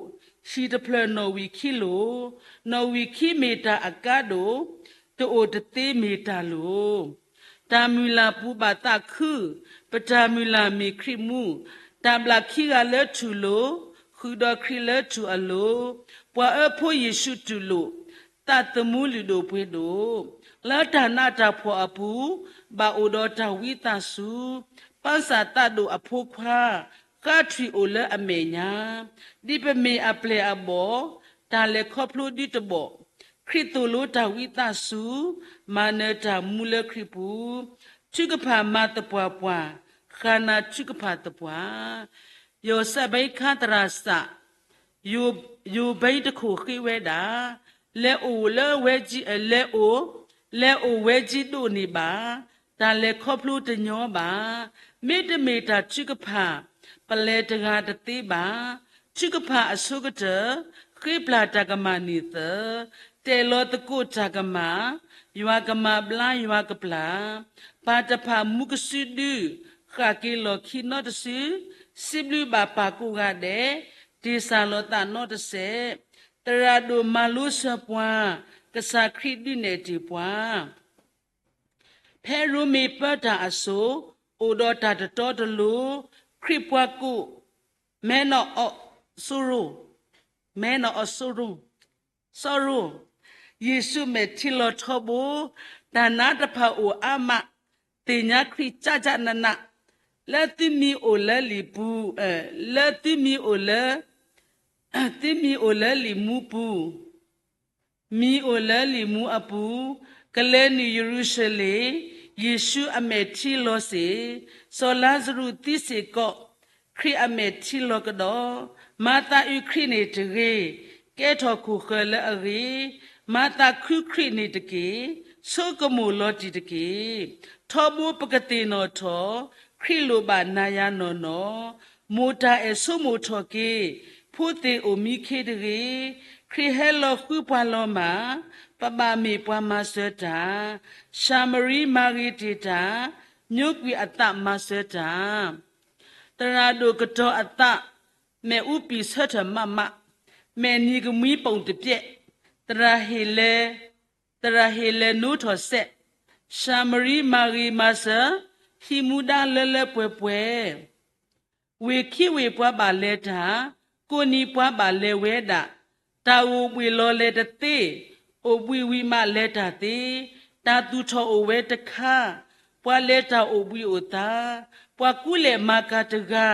ဟံၣ်တဖျၢၣ်နီၣ်ဝံာ်ခံလိၤ, နီၣ်ဝံာ်ခံမ့ၢ်တၢ်အကါဒိၣ်, တအိၣ်တသ့မ့ၢ်တၢ်လိၤ တၢ်မုၢ်လၢ်ပူၤဘၣ်သးခု, ပတၢ်မုၢ်လၢ်မ့ၢ်ခရံာ်မူ, တၢ်ဘျၣ်ခံဂၤလၢထူၣ်လိၤ, ဃုာ်ဒီးခရံာ်လၢထူၣ်အလိၤ, ပှၤအၢဖိယ့ၣ်ၡူးတူၢ်လိာ်, သးသမူလုၢ်ဒိၣ်ပှ့ၤဒိၣ်, လၢတၢ်နးတၢ်ဖှီၣ်အပူၤ, ဘၣ်အိၣ်ဒီးတၢ်ဝံသးစူၤ, ပၢ်စၢ်သးဒိၣ်အဖိခွါ, ဃါထွံၣ်အိၣ်လၢအမဲာ်ညါ, ဒ်ပမ့ၢ်အပျဲၢ်အဘီၣ်, တၢ်လဲၤခီဖျိဒုတဘီၣ်, ခရံာ်သိၣ်လိတၢ်ဝံသးစူၤ, မၤနၢၤတၢ်မူလၢခရံာ်ပူၤ, ထုကဖၣ်မၤသပှၢ်ပှၢ်, ဃၣ်နၤထုကဖၣ်သပှၢ် ယိၤစဲးဘဲခါသရၣ်စး, ယိၤ, ယိၤဘဲတခိၣ်ဃ့ဝဲဒၣ်, လဲၤအိၣ်လၢဝဲကၠံ, လဲၤအိၣ်, လဲၤအိၣ်ဝဲကၠံဒိၣ်န့ၣ်ဘၣ်, တၢ်လဲၤခီဖျိတညီဘၣ်. မ့တမ့ၢ်တၢ်ထုကဖၣ် ပလဲၤတဂၤတသ့ဘၣ်. ထုကဖၣ်အဆိကတၢၢ် ဃ့ပျၢ်တၢ်ကမၣ်န့ၣ်သၢ, တဲာ်လီၤသကိးတၢ်ကမၣ်, ယွၤကမၤဘျါယွၤကပျၢ်, ပၢ်တဖၣ်မူကစုဒု, ဃၣ်က့ၤလီၢ်ခံနီတစု, စံးဘျုးဘၣ်ပၢ်ကိးဂၤဒဲး, တ့ၢ်စၢ်လီၤသးနီတစဲး, သရၣ်ဒိၣ်မၤလိဆၢပှၤ, ကစၢ်ခရံာ်ဒုးနဲၣ်တ့ၢ်ပှၤ ဖဲရိမ့ၤပၢတၢ်အစိၤ, အိၣ်ဒီးတၢ်တတီတလိၤ, ခရံာ်ပှၤကိး, မဲနီၣ်အီၤစိရိၤ, မဲနီၣ်အီၤစိရိၤ, စီရိၤ, ယ့ၣ်ၡူးမဲာ်ထံလီၤထီဘိ, တၢ်နါတဖၣ်အိၣ်အါမး, သ့ၣ်ညါခရံာ်ကၠၢ်ကၠၢ်နးနး, လၢသုမံၤအိၣ်လၢလံာ်ပူၤ, လၢသုမံၤအိၣ်လၢ, သုမံၤအိၣ်လၢလံာ်မူပူၤ မံၤအိၣ်လၢလံာ်မူအပူၤ, ကလဲၤနုာ်ယရူၤၡလ့ၣ်, ယ့ၣ်ၡူးအမဲာ်ထံလီၤစ့ၢ်, စီၤလါစရူးသံစ့ၢ်ကီး, ခရံာ်အမဲာ်ထံလီၤကဒီး, မၤသးအုးခရံာ်န့ၣ်တဂ့ၤ, ကဲထီၣ်ခိၣ်ဃၢၤလၢအဂ့ၤ, မၤသးခုခရံာ်န့ၣ်တက့ၢ်, ဆိကမိၣ်လီၤတံၢ်တက့ၢ်. ထီဘိပကသ့ၣ်နီၣ်ထီၣ်, ခရံာ်လိၣ်ဘၣ်နၤယၤနီၢ်နီၢ်, မိၢ်တၢ်အဲၣ်ဆိကမိၣ်ထီၣ်က့ၤ, ဖိသ့ၣ်အိၣ်မံခ့တဂ့ၤ, ခရံာ်ဟဲလီၤဃုပှၤလီၤမၢ်, ပဘၣ်မ့ၢ်ပှၤမၤစၢၤတၢ်, ၡၤမရံမၤဂ့ၤတ့ၢ်တၢ်, မျိုးကွံာ်အသးမၤစၢၤတၢ် သရၣ်ဒိၣ်ကတီၤအသး, မဲာ်အူပံာ်ဆၢထၢၣ်မးမး, မဲာ်နံၤကမှံပိာ်တပျဲၢ်, သရၣ်ဟ့ၣ်လဲၤ, သရၣ်ဟ့ၣ်လဲၤနိထီၣ်စဲး, ၡၤမရံမၤဂ့ၤမၤစၢၤ, ဟံးမူဒါလၢလၢပှဲၤပှဲၤ ဝ့ၢ်ခံဝ့ၢ်ပှၤဘၣ်လဲၤတၢ်, ကိးနံၤပှၤဘၣ်လဲၤဝဲဒၣ်, တၢ်အိၣ်ဘှံးလီၤလဲၤတသ့, အိၣ်ဘှံးဝံၤမးလဲၤတၢ်သ့, တၢ်သူၣ်ထီၣ်အိၣ်ဝဲတခါ, ပှၤလဲၤတၢ်အိၣ်ဘှံးအိၣ်သါ, ပှၤကူလဲၢ်မၤကၤတဂၤ,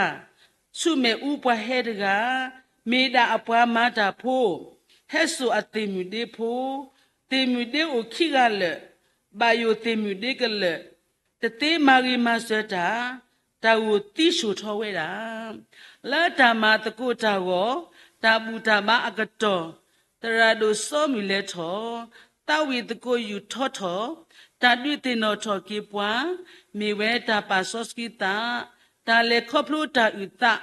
ဆူမဲာ်အူပှၤဟဲတဂၤ, မ့ၢ်ဒၣ်အပှၤမၤတၢ်ဖိ, ဟဲစိာ်အသ့ၣ်မုၣ်ဒ့ဖိ, သ့ၣ်မုၣ်ဒ့အိၣ်ခံဂၤလၢာ်, ဘၣ်ယိၣ်သ့ၣ်မုၣ်ဒ့ကလၢာ်, တသ့မၤဂ့ၤမၤစၢၤတၢ်, တၢ်ဂိၢ်သံဆိၣ်ထီၣ်ဝဲဒၣ်. လၢတၢ်မၤသကိးတၢ်ဂီၢ်, တၢ်ဘူၣ်တၢ်ဘါအကတီၢ်, သရၣ်ဒိၣ်စီၤမုၢ်လဲၤထီၣ်, သးဝံၣ်သကိးယူာ်ထီထီၣ်, တၢ်ဒုးသ့ၣ်နီၣ်ထီၣ်က့ၤပှၤ, မ့ၢ်ဝဲတၢ်ပာ်စီဆှံသး, တၢ်လဲၤခီဖျိတၢ်အုၣ်သး,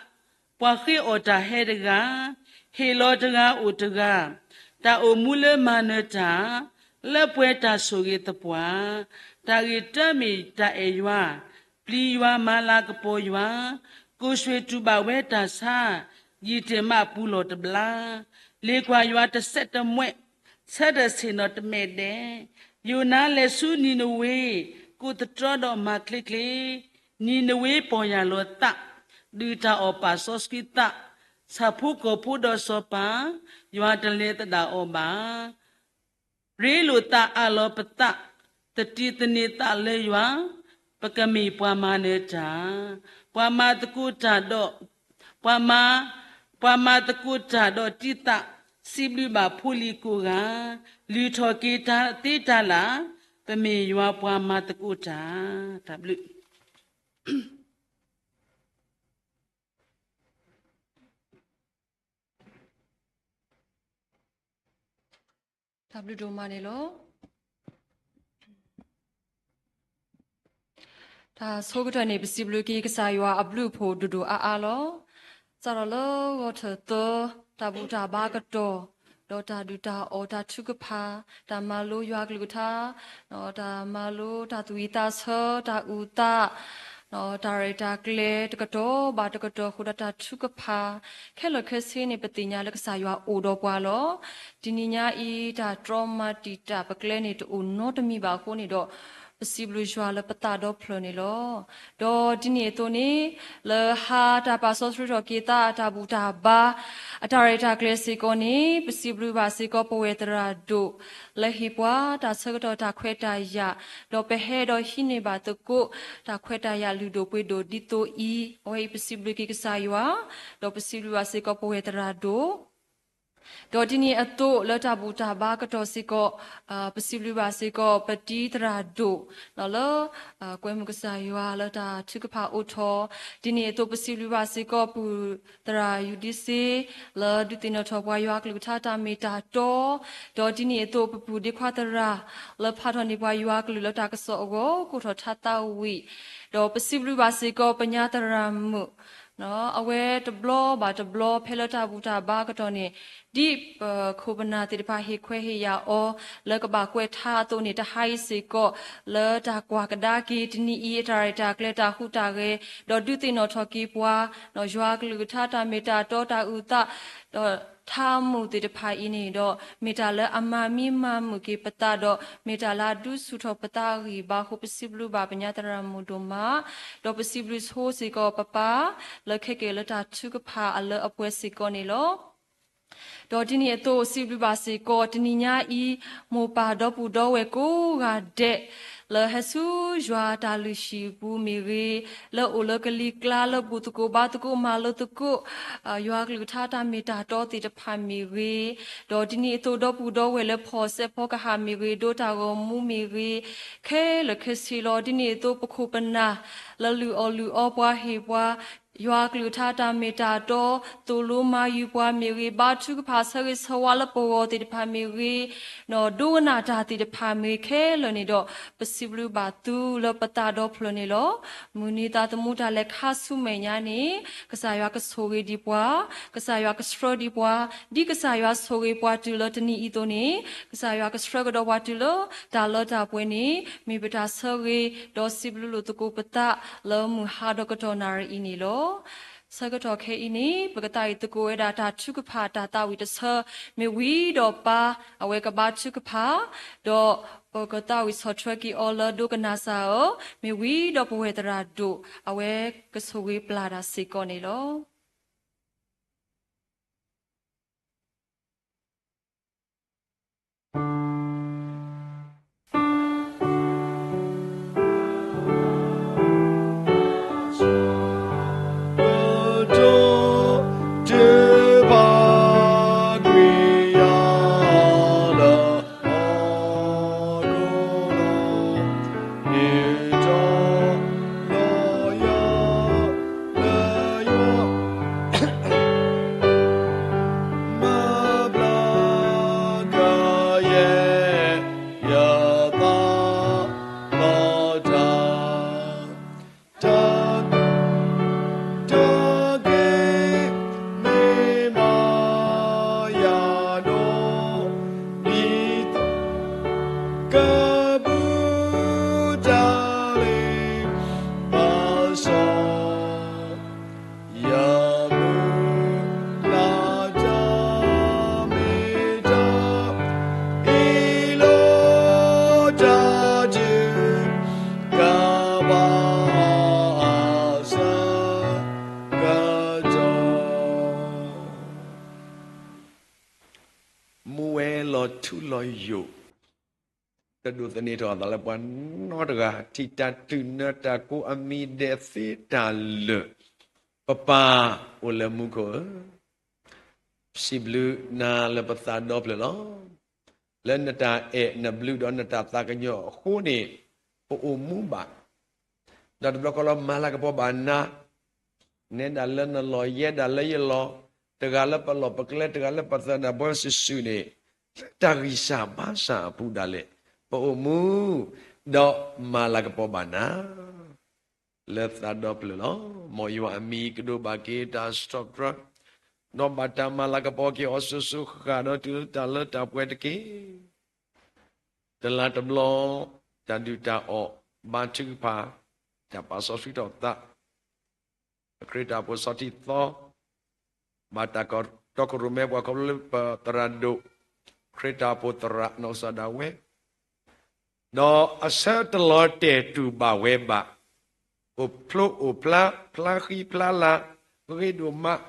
ပှၤဃ့အီၣ်တၢ်ဟဲတဂၤ, ဟ့ၣ်လီၤတဂၤအိၣ်တဂၤ, တၢ်အိၣ်မူလၢမၤနၢၤတၢ်, လၢပှဲၤတၢ်ဆိၣ်ဂ့ၤသပှၢ်, တၢ်ဂ့ၢ်တၢ်မ့ၢ်တၢ်အဲၣ်ယွၤ, ပျံၤယွၤမၤလၤကပီၤယွၤ, ကိၣ်ရွှ့ၣ်တူၢ်ဘၣ်ဝဲတၢ်ဆါ, ယံာ်တ့ၢ်မးပူၤလီၢ်တဘျါ, လ့ၣ်ကွၢ်ယွၤတစဲးတမှဲး, ဆၢထၢၣ်ဆ့ၣ်နီၤတမဲာ်ဒဲး, ယိၤနါလဲၤဆူနံၤနဝ့, ကိးသတြီဒီးမၤချ့ချ့, နံၤနဝ့ပီၢ်ယၢ်လီၤသး, ဒုၣ်တၢ်အီၣ်ပာ်စီဆှံသး, ဆၣ်ဖိကီၢ်ဖိဒီးစီၤပၤ, ယွၤတလဲၤသဒၣ်အီၤဘၣ်. ရ့လိာ်သးအးလီၤပသး, သတံၢ်သန့ၤသးလၢယွၤ, ပကမ့ၢ်ပှၤမၤနၢၤတၢ်, ပှၤမၤသကိးတၢ်ဒီး, ပှၤမၤ, ပှၤမၤသကိးတၢ်ဒီးတံၢ်သး, စံးဘျုးဘၣ်ဖိလံၤကိးဂၤ, လုၢ်ထီၣ်က့ၤတၢ်သ့တၢ်လၢ်, ပမ့ၢ်ယွၤပှၤမၤသကိးတၢ်, တၢ်ဘျုး တၢ်ဘျုးဒိၣ်မးန့ၣ်လီၤ. တၢ်ဆိကတၢၢ်န့ၣ် ပစံးဘျုးက့ၤကစၢ်ယွၤအဘျုးအဖှိၣ်ဒိၣ်ဒိၣ်အါအါလီၤ. စးထီၣ်လၢဂီၤထၢၣ်သၢ, တၢ်ဘူၣ်တၢ်ဘါကတီၢ်, ဒီးတၢ်ဒုၣ်တၢ်အီၣ်တၢ်ထုကဖၣ်, တၢ်မၤလိယွၤကလုၢ်ကထါ, တၢ်မၤလိတၢ်သူၣ်ဝံၣ်သးဆၢ, တၢ်အုၣ်သး တၢ်ရဲၣ်တၢ်ကျဲၤတကတီၢ်ဘၣ်တကတီၢ်အဃိဒီးတၢ်ထုကဖၣ်, ခဲလၢာ်ခဲဆ့န့ၣ် ပသ့ၣ်ညါလၢကစၢ်ယွၤအိၣ်ဒီးပှၤလီၤ. တနံၤညါအံၤ တၢ်တြီမၤတံာ်တာ်ပကျဲန့ၣ် တအိၣ်နီတမံၤဘၣ်အဃိန့ၣ်ဒီး, ပစံးဘျုးယွၤလၢပသးဒီဖျၢၣ်န့ၣ်လီၤ. ဒီးဒ်န့ၣ်အသိးန့ၣ်, လၢဟါတၢ်ပာ်စီဆှံထီၣ်က့ၤသး တၢ်ဘူၣ်တၢ်ဘါ အတၢ်ရဲၣ်တၢ်ကျဲၤစ့ၢ်ကီးန့ၣ်, ပစံးဘျုးဘၣ်စ့ၢ်ကီးပဝဲသရၣ်ဒိၣ် လၢဟ့ၣ်ပှၤတၢ်ဆၢကတီၢ်တၢ်ခွဲးတၢ်ယာ်, ဒီးပဟဲဒီးဟံးန့ၢ်ဘၣ်သကိး တၢ်ခွဲးတၢ်ယာ်လုၢ်ဒိၣ်ပှ့ၤဒိၣ်ဒ်သိးအံၤ, အဝဲအံၤပစံးဘျုးက့ၤကစၢ်ယွၤ, ဒီးပစံးဘျုးဘၣ်စ့ၢ်ကီးပဝဲသရၣ်ဒိၣ် ဒီးဒ်န့ၣ်အသိးလၢတၢ်ဘူၣ်တၢ်ဘါကတီၢ်စ့ၢ်ကီး, ပစံးဘျုးဘၣ်စ့ၢ်ကီး ပတံၤသရၣ်ဒိၣ် လၢ ကွဲမုာ်ကစၢ်ယွၤလၢတၢ်ထုကဖၣ်အိၣ်ထီၣ်, ဒ်န့ၣ်အသိးပစံးဘျုးဘၣ်စ့ၢ်ကီး ပုၢ်သရၣ်ယူၤဒံစ့ လၢဒုးသ့ၣ်နီၣ်ထီၣ်ပှၤယွၤကလုၢ်ကထါတၢ်မ့ၢ်တၢ်တီ, ဒီးဒ်န့ၣ်အသိးပပုၢ်ဒ့ခွါသရၣ် လၢဖးထီၣ်န့ၢ်ပှၤယွၤကလုၢ်လၢတၢ်ကစီၣ်အဂီၢ် ကိးထီၣ်ထါသးဝံၣ်, ဒီးပစံးဘျုးဘၣ်စ့ၢ်ကီး ပညါသရၣ်မုၣ် အဝဲတဘျီဘၣ်တဘျီ ဖဲလၢတၢ်ဘူၣ်တၢ်ဘါကတီၢ်န့ၣ် ဒ်ပခိၣ်ပနၢ်သ့ၣ်တဖၣ်ဟ့ၣ်ခွဲးဟ့ၣ်ယာ်အီၤ လၢကဘၣ်ကွဲးထါအသိးန့ၣ် တဟါအံၤစ့ၢ်ကီး လၢတၢ်ကွၢ်ကဒါက့ၤ တနံၤအံၤအတၢ်ရဲၣ်တၢ်ကျဲၤတၢ်ဟူးတၢ်ဂဲၤ ဒီးဒုးသ့ၣ်နီၣ်ထီၣ်က့ၤပှၤ ယွၤကလုၢ်ကထါတၢ်မ့ၢ်တၢ်တီတၢ်အုၣ်သး ဒီးထါမူးသ့ၣ်တဖၣ်အံၤန့ၣ်ဒီး မ့ၢ်တၢ်လၢအမၤမံမၤမုာ်က့ၤပသးဒီး မ့ၢ်တၢ်လၢအဒုးဆူၣ်ထီၣ်ပသးအဂံၢ်ဘါအဃိ ပစံးဘျုးဘၣ်ပညါသရၣ်မုၣ်ဒိၣ်မး, ဒီးပစံးဘျုးဆိစ့ၢ်ကီးပၢ်ပၢ် လၢခဲကဲလၢတၢ်ထုကဖၣ်အလၢအပှဲၤစ့ၢ်ကီးန့ၣ်လီၤ. ဒီးဒ်န့ၣ်အသိးစံးဘျုးဘၣ်စ့ၢ်ကီး တနံၤညါအံၤ မိၢ်ပၢ်ဒီပုၢ်ဒီဝဲၢ်ကိးဂၤဒဲး လၢဟဲဆူယွၤတၢ်လုၢ်ဟံၣ်ပူၤမ့ၢ်ဂ့ၤ, လၢအိၣ်လၢကလံၤကျါ လၢဘူၣ်သကိးဘါသကိးမၤလိသကိး ယွၤကလုၢ်ကထါတၢ်မ့ၢ်တၢ်တီသ့ၣ်တဖၣ်မ့ၢ်ဂ့ၤ, ဒီးဒ်န့ၣ်အသိးဒီပုၢ်ဒီဝဲၢ်လၢဖီၣ်စဲးဖီကဟၣ်မ့ၢ်ဂ့ၤ ဒိတၢ်ဂီၤမူမ့ၢ်ဂ့ၤ, ခဲလၢာ်ခဲဆ့လီၤ. ဒ်န့ၣ်အသိးပခိၣ်ပနၢ် လၢလုၢ်အီၣ်လုၢ်အီပှၤဟ့ၣ်ပှၤ ယွၤကလုၢ်ကထါတၢ်မ့ၢ်တၢ်တီ သိၣ်လိမၤယုၤပှၤမ့ၢ်ဂ့ၤ, ဘါထုကဖၣ်ဆၢဂ့ၤဆၢဝါလၢပဂီၢ်သ့ၣ်တဖၣ်မ့ၢ်ဂ့ၤ, ဒီးဒိကနၣ်တၢ်သ့ၣ်တဖၣ်မ့ၢ်ဂ့ၤခဲလၢာ်န့ၣ်ဒီး ပစံးဘျုးဘၣ်သုလၢပသးဒီဖျၢၣ်န့ၣ်လီၤ. မုၢ်နံၤသးသမူတၢ်လဲၤခါဆူမဲာ်ညါန့ၣ် ကစၢ်ယွၤကဆိၣ်ဂ့ၤဒံးပှၤ, ကစၢ်ယွၤကဆှၢဒံးပှၤ, ဒ်ကစၢ်ယွၤဆိၣ်ဂ့ၤပှၤတုၤလၢတနံၤအံၤအသိးန့ၣ် ကစၢ်ယွၤကဆှၢကဒီးပှၤတုၤလၢတၢ်လၢတၢ်ပှဲၤန့ၣ် မ့ၢ်ပတၢ်ဆၢဂ့ၤ ဒီးစံးဘျုးလိာ်သကိးပသးလၢမုၢ်ဟါဒီးကတီၢ်နၣ်ရံၣ်အံၤန့ၣ်လီၤ. ဆၢကတီၢ်ခဲအံၤန့ၣ် ပကသးဝံၣ်သကိးဝဲဒၣ်တၢ်ထုကဖၣ်တၢ်သးဝံၣ်တဆၢ မ့ၢ်ဝံၤဒီးပၢ် အဝဲကဘါထုကဖၣ် ဒီးပကသးဝံၣ်ဆီၣ်ထွဲက့ၤအီၤလၢဒိကနၣ်စၢ်ဧၢ, မ့ၢ်ဝံၤဒီးပဝဲၢ်သရၣ်ဒိၣ် အဝဲကဆိၣ်ဂ့ၤပျၢ်တၢ်စ့ၢ်ကီးန့ၣ်လီၤ. မူဝဲလီၤထူလီၤယိာ် တဒိးသန့ၤထီၣ်အသးလၢပှၤနီတဂၤ ထံၣ်တၢ်တုၤနၢတၢ်ကိးအမံၤဒဲးသ့တၢ်လၢာ်, ပပၢ်အိၣ်လၢမူခိၣ်ဧၢ, စံးဘျုးနၤလၢပသးဒီဖျၢၣ်လီၤ. လၢနတၢ်အဲၣ်နဘျုးဒီးနတၢ်သးကညီၤအဃိန့ၣ် ပအိၣ်မူဘၣ် ဒီးတဘျီဃီလီၤ မၤလၤကပီၤဘၣ်နၤ, နဲဒၣ်လၢနလီၢ်ယဲဒၣ်လၢယလီၢ်, တဂၤလၢပလီၢ်ပကျဲ တဂၤလၢပသနၢၣ်ဘှီစုာ်စုာ်န့ၣ်, လၢတၢ်ဂံၢ်စၢ်ဘါစၢ်အပူၤဒၣ်လဲာ်, ပအိၣ်မူ ဒီးမၤလၤကပီၤဘၣ်နၤ လၢသးဒီဖျၢၣ်လီၤ. မ်ယွၤအမံၤကဒိးဘၣ်က့ၤတၢ်စံးထီၣ်ပတြၢၤ, ဒီးဘၣ်တၢ်မၤလၤကပီၤက့ၤအီၤစိၤစိၤဃၣ်ဃၣ်ဒီးတုၤလၢတၢ်လၢတၢ်ပှဲၤတက့ၢ်. တလါတဘျီ တၢ်ဒုၣ်တၢ်အီၣ် ဘါထုကဖၣ် တၢ်ပာ်စီဆှံထီၣ်သး ခရံာ်တၢ်အိၣ်ဖှိၣ်ဆီထံသီ, ဘၣ်တၢ်ကတီၤခရူၣ်မဲပှၤခီဖျိလၢပသရၣ်ဒိၣ်, ခရံာ်တၢ်အိၣ်ဖှိၣ်သရၣ်နီၢ်ကစၢ်ဒၣ်ဝဲ, ဒီးအဆၢတလီၤတဲာ်တူၢ်ဘၣ်ဝဲဘၣ်, အိၣ်ဖျိအိၣ်ဖျါ, ဖျါဃံဖျါလၤ, ဂ့ၤဒိၣ်မး,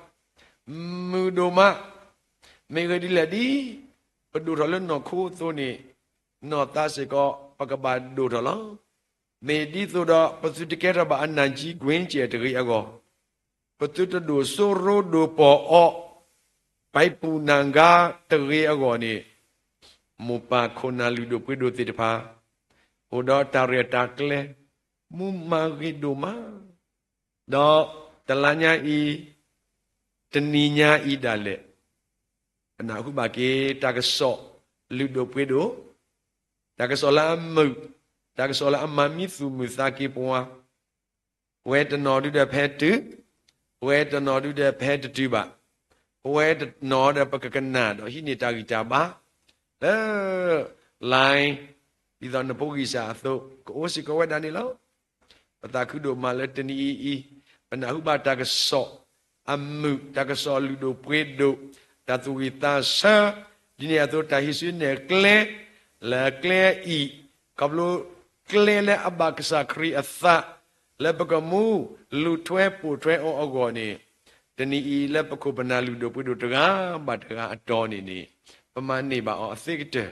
မုာ်ဒိၣ်မး, မ့ၢ်ဂ့ၢ်ဒ်လဲၣ်ဒ် ပဒိၣ်ထီၣ်လၢနီၢ်ခိအသိးန့ၣ်, နီၢ်သးစ့ၢ်ကီး ပကဘၣ်ဒိၣ်ထီၣ်လီၤ. မ့ၢ်ဒ်သိးဒီး ပသုတကဲထီၣ်ဘၣ်အနၢ်ကံကွ့ကဲၣ်တဂ့ၤအဂီၢ်, ပသုတဒိၣ်စိရိဒိၣ်ပီၢ်အီၤ, ပာ်ပူၤနၤဂၤတဂ့ၤအဂီၢ်န့ၣ်, မိၢ်ပၢ်ခိၣ်နၢ်လုၢ်ဒိၣ်ပှ့ၤဒိၣ်သ့ၣ်တဖၣ် အိၣ်ဒီးတၢ်ရဲၣ်တၢ်ကျဲၤ မူမၤဂ့ၤဒိၣ်မး, ဒီးတလါညါအံၤ, တနံၤညါအံၤဒၣ်လဲာ်, ပနၢ်ဟူဘၣ်က့ၤ တၢ်ကစီၣ်လုၢ်ဒိၣ်ပှ့ၤဒိၣ်, တၢ်ကစီၣ်လၢအမုာ်, တၢ်ကစီၣ်လၢအမၤမံသူၣ်မုာ်သးက့ၤပှၤ, ပဝဲတနီၤဒုဒီးဖဲတုၤ, ပဝဲတနီၤဒုဒီးဖဲတတုၤဘၣ်, ပဝဲတနီၤဒီးပကကနၣ်ဒီးဟံးန့ၢ်တၢ်ဂံၢ်တၢ်ဘါ လၢ line, ဒ်သိးနဖိဂံၢ်စၢ်အသိး ကအိၣ်စ့ၢ်ကီးဝဲဒၣ်န့ၣ်လီၤ. ပသးခုဒိၣ်မးလၢတနံၤအံၤအံၤ, ပနၢ်ဟူဘၣ်တၢ်ကစီၣ်အမုာ်, တၢ်ကစီၣ်လုၢ်ဒိၣ်ပှ့ၤဒိၣ်, တၢ်သူၣ်ဝံၣ်သးဆၢ, ဒ်န့ၣ်အသိးတၢ်ဟံးစုနဲၣ်ကျဲ လၢကျဲအံၤ, ခီဖျိကျဲလၢအဘၣ်ကစၢ်ခရံာ်အသး လၢပကမူလူၤထွဲပိာ်ထွဲအီၤအဂီၢ်န့ၣ်, တနံၤအံၤလၢပခိၣ်ပနၢ်လုၢ်ဒိၣ်ပှ့ၤဒိၣ်တဂၤဘၣ်တဂၤအတီၢ်န့ၣ်န့ၣ်, ပမၤန့ၢ်ဘၣ်အီၤအသ့ကတၢၢ်,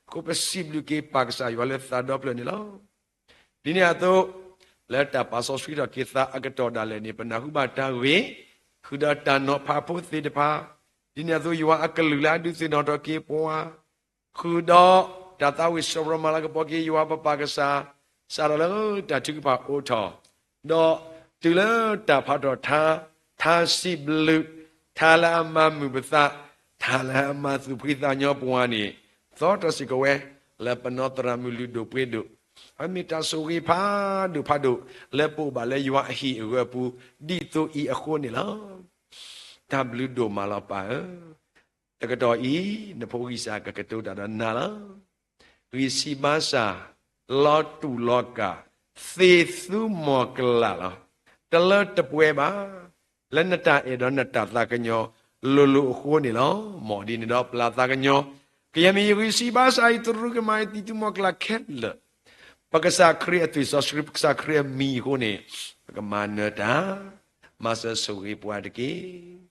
အဃိပစံးဘျုးက့ၤပၢ်ကစၢ်ယွၤလၢသးဒီဖျၢၣ်န့ၣ်လီၤ. ဒ်န့ၣ်အသိး, လၢတၢ်ပာ်စီဆှံထီၣ်က့ၤသးအကတီၢ်ဒၣ်လဲာ်န့ၣ် ပနၢ်ဟူဘၣ်တၢ်ဂ့ၤ, ဃုာ်ဒီးတၢ်နီၤဖးဖိသ့ၣ်တဖၣ်, ဒ်န့ၣ်အသိးယွၤအကလုၢ်လၢအဒုးသ့ၣ်နီၣ်ထီၣ်က့ၤပှၤ ဃုာ်ဒီးတၢ်သးဝံၣ်စီၤပရီမၤလၤကပီၤက့ၤယွၤပပၢ်ကစၢ်, စးထီၣ်လၢတၢ်ထုကဖၣ်အိးထီၣ်, ဒီးတုၤလၢတၢ်ဖးထီၣ်ထါ, ထါစံးဘျုး, ထါလၢအမၤမုာ်ပသး, ထါလၢအမၤသူၣ်ဖှံသးညီပှၤန့ၣ်, သီထီၣ်စ့ၢ်ကီးဝဲ လၢပနီၢ်သရၣ်မုၣ်လုၢ်ဒိၣ်ပှ့ၤဒိၣ်, အမ့ၢ်တၢ်ဆိၣ်ဂ့ၤဖးဒိၣ်ဖးဒိၣ် လၢပအိၣ်ဘၣ်လၢယွၤအဟံၣ်အဂၢၢ်ပူၤ ဒ်သိးအံၤအဃိန့ၣ်လီၤ. တၢ်ဘျုးဒိၣ်မးလီၤပၢ်ဧၢ, တကတီၢ်အံၤ နဖိဂံၢ်စၢ်ကကတိၤတၢ်ဒီးနၤလီၤ. ဂံၢ်ဆံးဘါစၢ်, လီၤတူာ်လီၤကာ်, သ့ၣ်သူမီၢ်ကလာ်လီၤ. တလၢတပှဲၤဘၣ်, လၢနတၢ်အဲၣ်ဒီးနတၢ်သးကညီၤလိၤလိၤအဃိန့ၣ်လီၤ. မ်ဒ်န့ၣ်ဒီးပျၢ်သးကညီၤ, ကယဲၢ်မ့ၢ်ယဂံၢ်ဆံးဘါစၢ် ယသရူးကမၣ် ယသ့ၣ်သူမီၢ်ကလာ်ခဲလၢာ်, ပကစၢ်ခရံာ်အသွံၣ်စီဆှံ ပကစၢ်ခရံာ်အမံၤအဃိန့ၣ်, ပကမၤနၢၤတၢ်, မၤစၢၤဆိၣ်ဂ့ၤပှၤတက့ၢ်.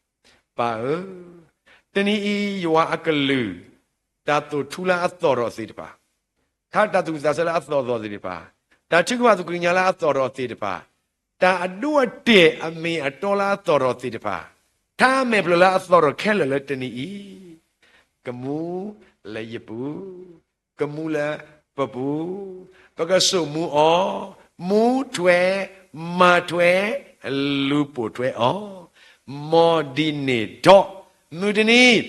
ပၢ်ဧၢ, တနံၤအံၤယွၤအကလုၢ်, တၢ်သိၣ်ထူလၢအသီၣ်ထီၣ်သ့ၣ်တဖၣ်, ထါတၢ်သူၣ်ဝံၣ်သးဆၢလၢအသီၣ်ထီၣ်သ့ၣ်တဖၣ်, တၢ်ထုကဖၣ်သကိးညါလၢအသီၣ်ထီၣ်သ့ၣ်တဖၣ်, တၢ်အဒိအတဲာ်အမ့ၢ်အတီလၢအသီၣ်ထီၣ်သ့ၣ်တဖၣ်, ထါမဲာ်ဖျၢၣ်လၢအသီၣ်ထီၣ်ခဲလၢာ်လၢတနံၤအံၤ, ကမူလၢယပူၤ, ကမူလၢပပူၤ, ပကစိာ်မူအီၤ, မူထွဲ, မၤထွဲ, လူၤပိာ်ထွဲအီၤ, မ်ဒ်န့ၣ်ဒီး, မုၢ်တနံၤ,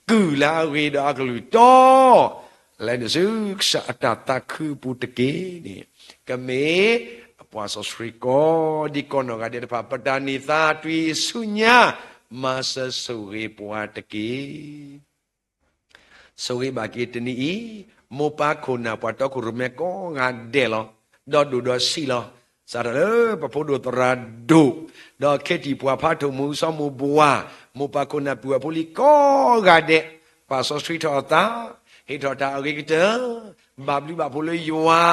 ကုၢ်လၢအဂ့ၤဒီးအကလုၢ်တီ လဲၤနုာ်ဆူကစၢ်အတၢ်သးခုအပူၤတက့ၢ်န့ၣ်, ကမ့ၢ်အပှၤစီဆှံကိးဒံကိးနီၢ်ဂၤဒဲးတဖၣ် ပတၢ်န့ၢ်သါတွံၢ်ဆူညါ, မၤစၢၤဆိၣ်ဂ့ၤပှၤတက့ၢ်. ဆိၣ်ဂ့ၤဘၣ်က့ၤတနံၤအံၤ, မိၢ်ပၢ်ခိၣ်နၢ်ပှၤတီခိၣ်ရိၣ်မဲကိးဂၤဒဲးလီၤ. ဒီးဒိၣ်ဒီးဆံးလီၤ. စးထီၣ်လၢပဖိဒိၣ်သရၣ်ဒိၣ်, ဒီးခ့တံၢ်ပှၤဖးထိၣ်မူစီမူဘှါ, မိၢ်ပၢ်ခိၣ်နၢ်ပုၢ်ဝဲၢ်ဖိလံၤကိးဂၤဒဲး, ပာ်စီဆှံထီၣ်အသး, ဟ့ၣ်ထီၣ်တၢ်အဂ့ၤကတၢၢ်, ဘၣ်ဘျုးဘၣ်ဖှိၣ်လၢယွၤ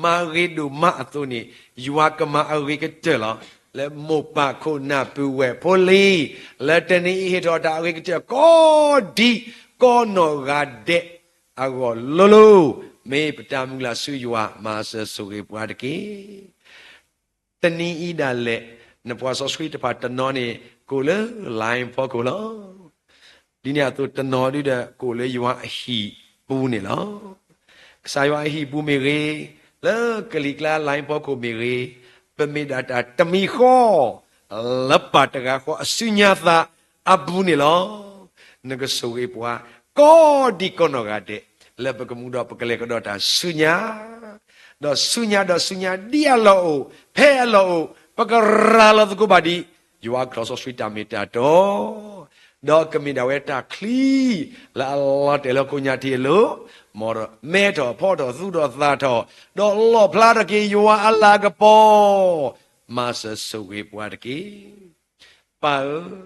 မၤဂ့ၤဒိၣ်မးအသိးန့ၣ်, ယွၤကမၤအဂ့ၤကတၢၢ်လီၤ. လၢမိၢ်ပၢ်ခိၣ်နၢ်ပုၢ်ဝဲၢ်ဖိလံၤ, လၢတနံၤအံၤဟ့ၣ်ထီၣ်တၢ်အဂ့ၤကတၢၢ်ကိးဒံကိးနီၢ်ဂၤဒဲးအဂီၢ်လိၤလိၤ, မ့ၢ်ပတၢ်မုၢ်လၢ်ဆူယွၤ, မၤစၢၤဆိၣ်ဂ့ၤပှၤတက့ၢ်. တနံၤအံၤဒၣ်လဲာ်, နပှၤစီဆှံတဖၣ်တနီၤန့ၣ် ကအိၣ်လၢ line ဖီခိၣ်လီၤ. ဒ်န့ၣ်အသိးတနီၤဒုဒီး ကအိၣ်လၢယွၤအဟံၣ်ပူၤန့ၣ်လီၤ. ကစၢ်ယွၤအဟံၣ်ပူၤမ့ၢ်ဂ့ၤ, လၢကလံၤကျါ line ဖီခိၣ်မ့ၢ်ဂ့ၤ, ပမ့ၢ်ဒၣ်တၢ်တမံၤဃီ လၢပၢ်တဂၤဃီအစုညါသးအပူၤန့ၣ်လီၤ. နကဆိၣ်ဂ့ၤပှၤ ကိးဒံကိးနီၢ်ဂၤဒဲး, လၢပကမူဒီးပကလဲၤကဒီးတၢ်ဆူညါ, ဒီးဆူညါဒီးဆူညါဒ်အလီၢ်အိၣ်, ဖဲအလီၢ်အိၣ်, ပကရၤလီၤသကိးဘၣ်ဒံး ယွၤအကတီၢ်စီဆှံတၢ်မ့ၢ်တၢ်တီ, ဒီးကမ့ၢ်ဒၣ်ဝဲတၢ်ချံ လၢအလီၤတဲာ်လၢကိးညါထံးအလိၤ, မ်ဒီးမဲထီၣ်ဖီထီၣ်သူၣ်ထီၣ်သးထီၣ်, ဒီးလီၣ်ဖျါထီၣ်က့ၤယွၤအလၤကပီၤ, မၤစၢၤဆိၣ်ဂ့ၤပှၤတက့ၢ်. ပၢ်ဧၢ,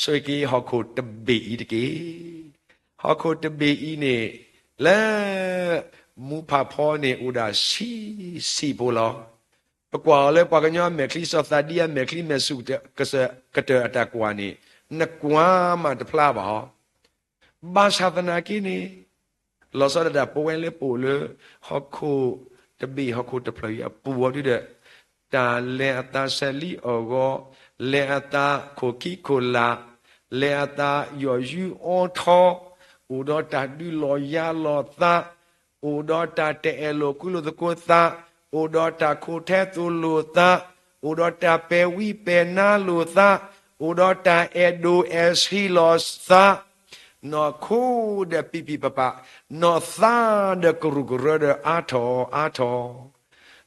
ဆိၣ်ဂ့ၤက့ၤဟီၣ်ခိၣ်တဘ့ၣ်အံၤတက့ၢ်. ဟီၣ်ခိၣ်တဘ့ၣ်အံၤန့ၣ်, လၢမူဖးဖီန့ၣ်အိၣ်ဒၣ်ဆံးဆံးဖိလီၤ. ပကွၢ်အီၤလၢပှၤကညီအမဲာ်ချံစီၤသးဒံအမဲာ်ချံမဲာ်ဆူၣ်ကစၢၢ်ကတၢၢ်အတၢ်ကွၢ်န့ၣ်, နကွၢ်မးတဖျါဘၣ်ဟီ ဘၣ်ဆၣ်သနာ်က့န့ၣ်, လီၤဆီဒၣ်တၢ်ပဝဲလၢပအိၣ်လၢ ဟီၣ်ခိၣ်တဘ့ၣ်ဟီၣ်ခိၣ်တဖျၢၣ်အံၤအပူၤအီၤဒုဒီး, တၢ်လဲၤအသးဆဲးလံအဂီၢ်, လဲၤအသးခိၣ်ခံခိၣ်လာ်, လဲၤအသးယီၤယုၢ်အီထီ, အိၣ်ဒီးတၢ်ဒုးလီၤယၤလီၤသး, အိၣ်ဒီးတၢ်တအဲၣ်လိာ်ကွံလိာ်သကိးသး, အိၣ်ဒီးတၢ်ခိးထဲသိးလိာ်သး, အိၣ်ဒီးတၢ်ပဲာ်ဝံပဲာ်နါလိာ်သး, အိၣ်ဒီးတၢ်အဲၣ်ဒိးအဲၣ်ဆံးလီၤသး, နီၢ်ခိဒီးပံၢ်ပံၢ်ပၤပၤ, နီၢ်သးဒီးကရူၢ်ကရၢဒီးအါထီၣ်အါထီၣ်, လံာ်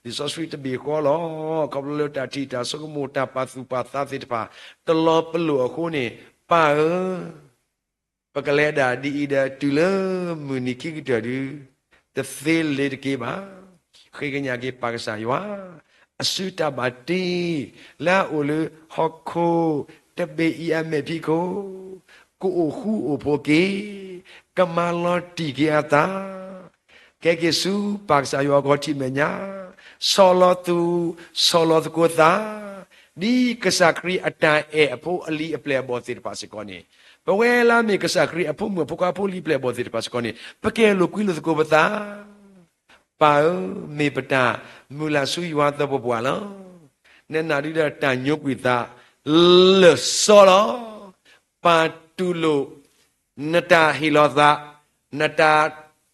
စီဆှံတဘ့ၣ်ဃီလီၤ. ခီဖျိလၢတၢ်ထံၣ်တၢ်ဆိကမိၣ်တၢ်ပာ်သူၣ်ပာ်သးသ့ၣ်တဖၣ် တလီၤပလိာ်အဃိန့ၣ်, ပၢ်ဧၢ, ပကလဲၤဒၣ်ဒ်အံၤဒီး တုၤလၢမုၢ်နံၤခံကတၢၢ်ဒု, တသ့လ့ၤတက့ၤဘၣ်. ဃ့ကညးက့ၤပၢ်ကစၢ်ယွၤ, အစုတၢ်ဘၣ်တ့ လၢအအိၣ်လၢဟီၣ်ခိၣ်တဘ့ၣ်အံၤအမဲာ်ဖံးခိၣ်, ကအိၣ်ဃူအိၣ်ဖိးက့ၤ, ကမၤလီၤတံၢ်က့ၤအသး ကဲက့ၤဆူပၢ်ကစၢ်ယွၤအဂီၢ်ထံးမဲာ်ညါ, ဆီၣ်လီၤသူၣ်, ဆီၣ်လီၤသကိးသး, ဒ်ကစၢ်ခရံာ်အတၢ်အဲၣ်အဖိအလံၤအပျဲၢ်အဘီၣ်သ့ၣ်တဖၣ်စ့ၢ်ကီးန့ၣ်, ပဝဲလၢအမ့ၢ်ကစၢ်ခရံာ်အဖိမုၣ်အဖိခွါဖိလံၤပျဲၢ်အဘီၣ်သ့ၣ်တဖၣ်စ့ၢ်ကီးန့ၣ်, ပကအဲၣ်လိာ်ကွံလိာ်သကိးပသး ပၢ်ဧၢ, မ့ၢ်ပတၢ်မုၢ်လၢ်ဆူယွၤသပှၢ်ပှၢ်လီၤ. နနာ်ဒုဒီးတၢ်ညိကွံာ်သး လၢာ်စီလီၤ. ပာ်တူၢ်လိာ် နတၢ်ဟ့ၣ်လီၤသး, နတၢ်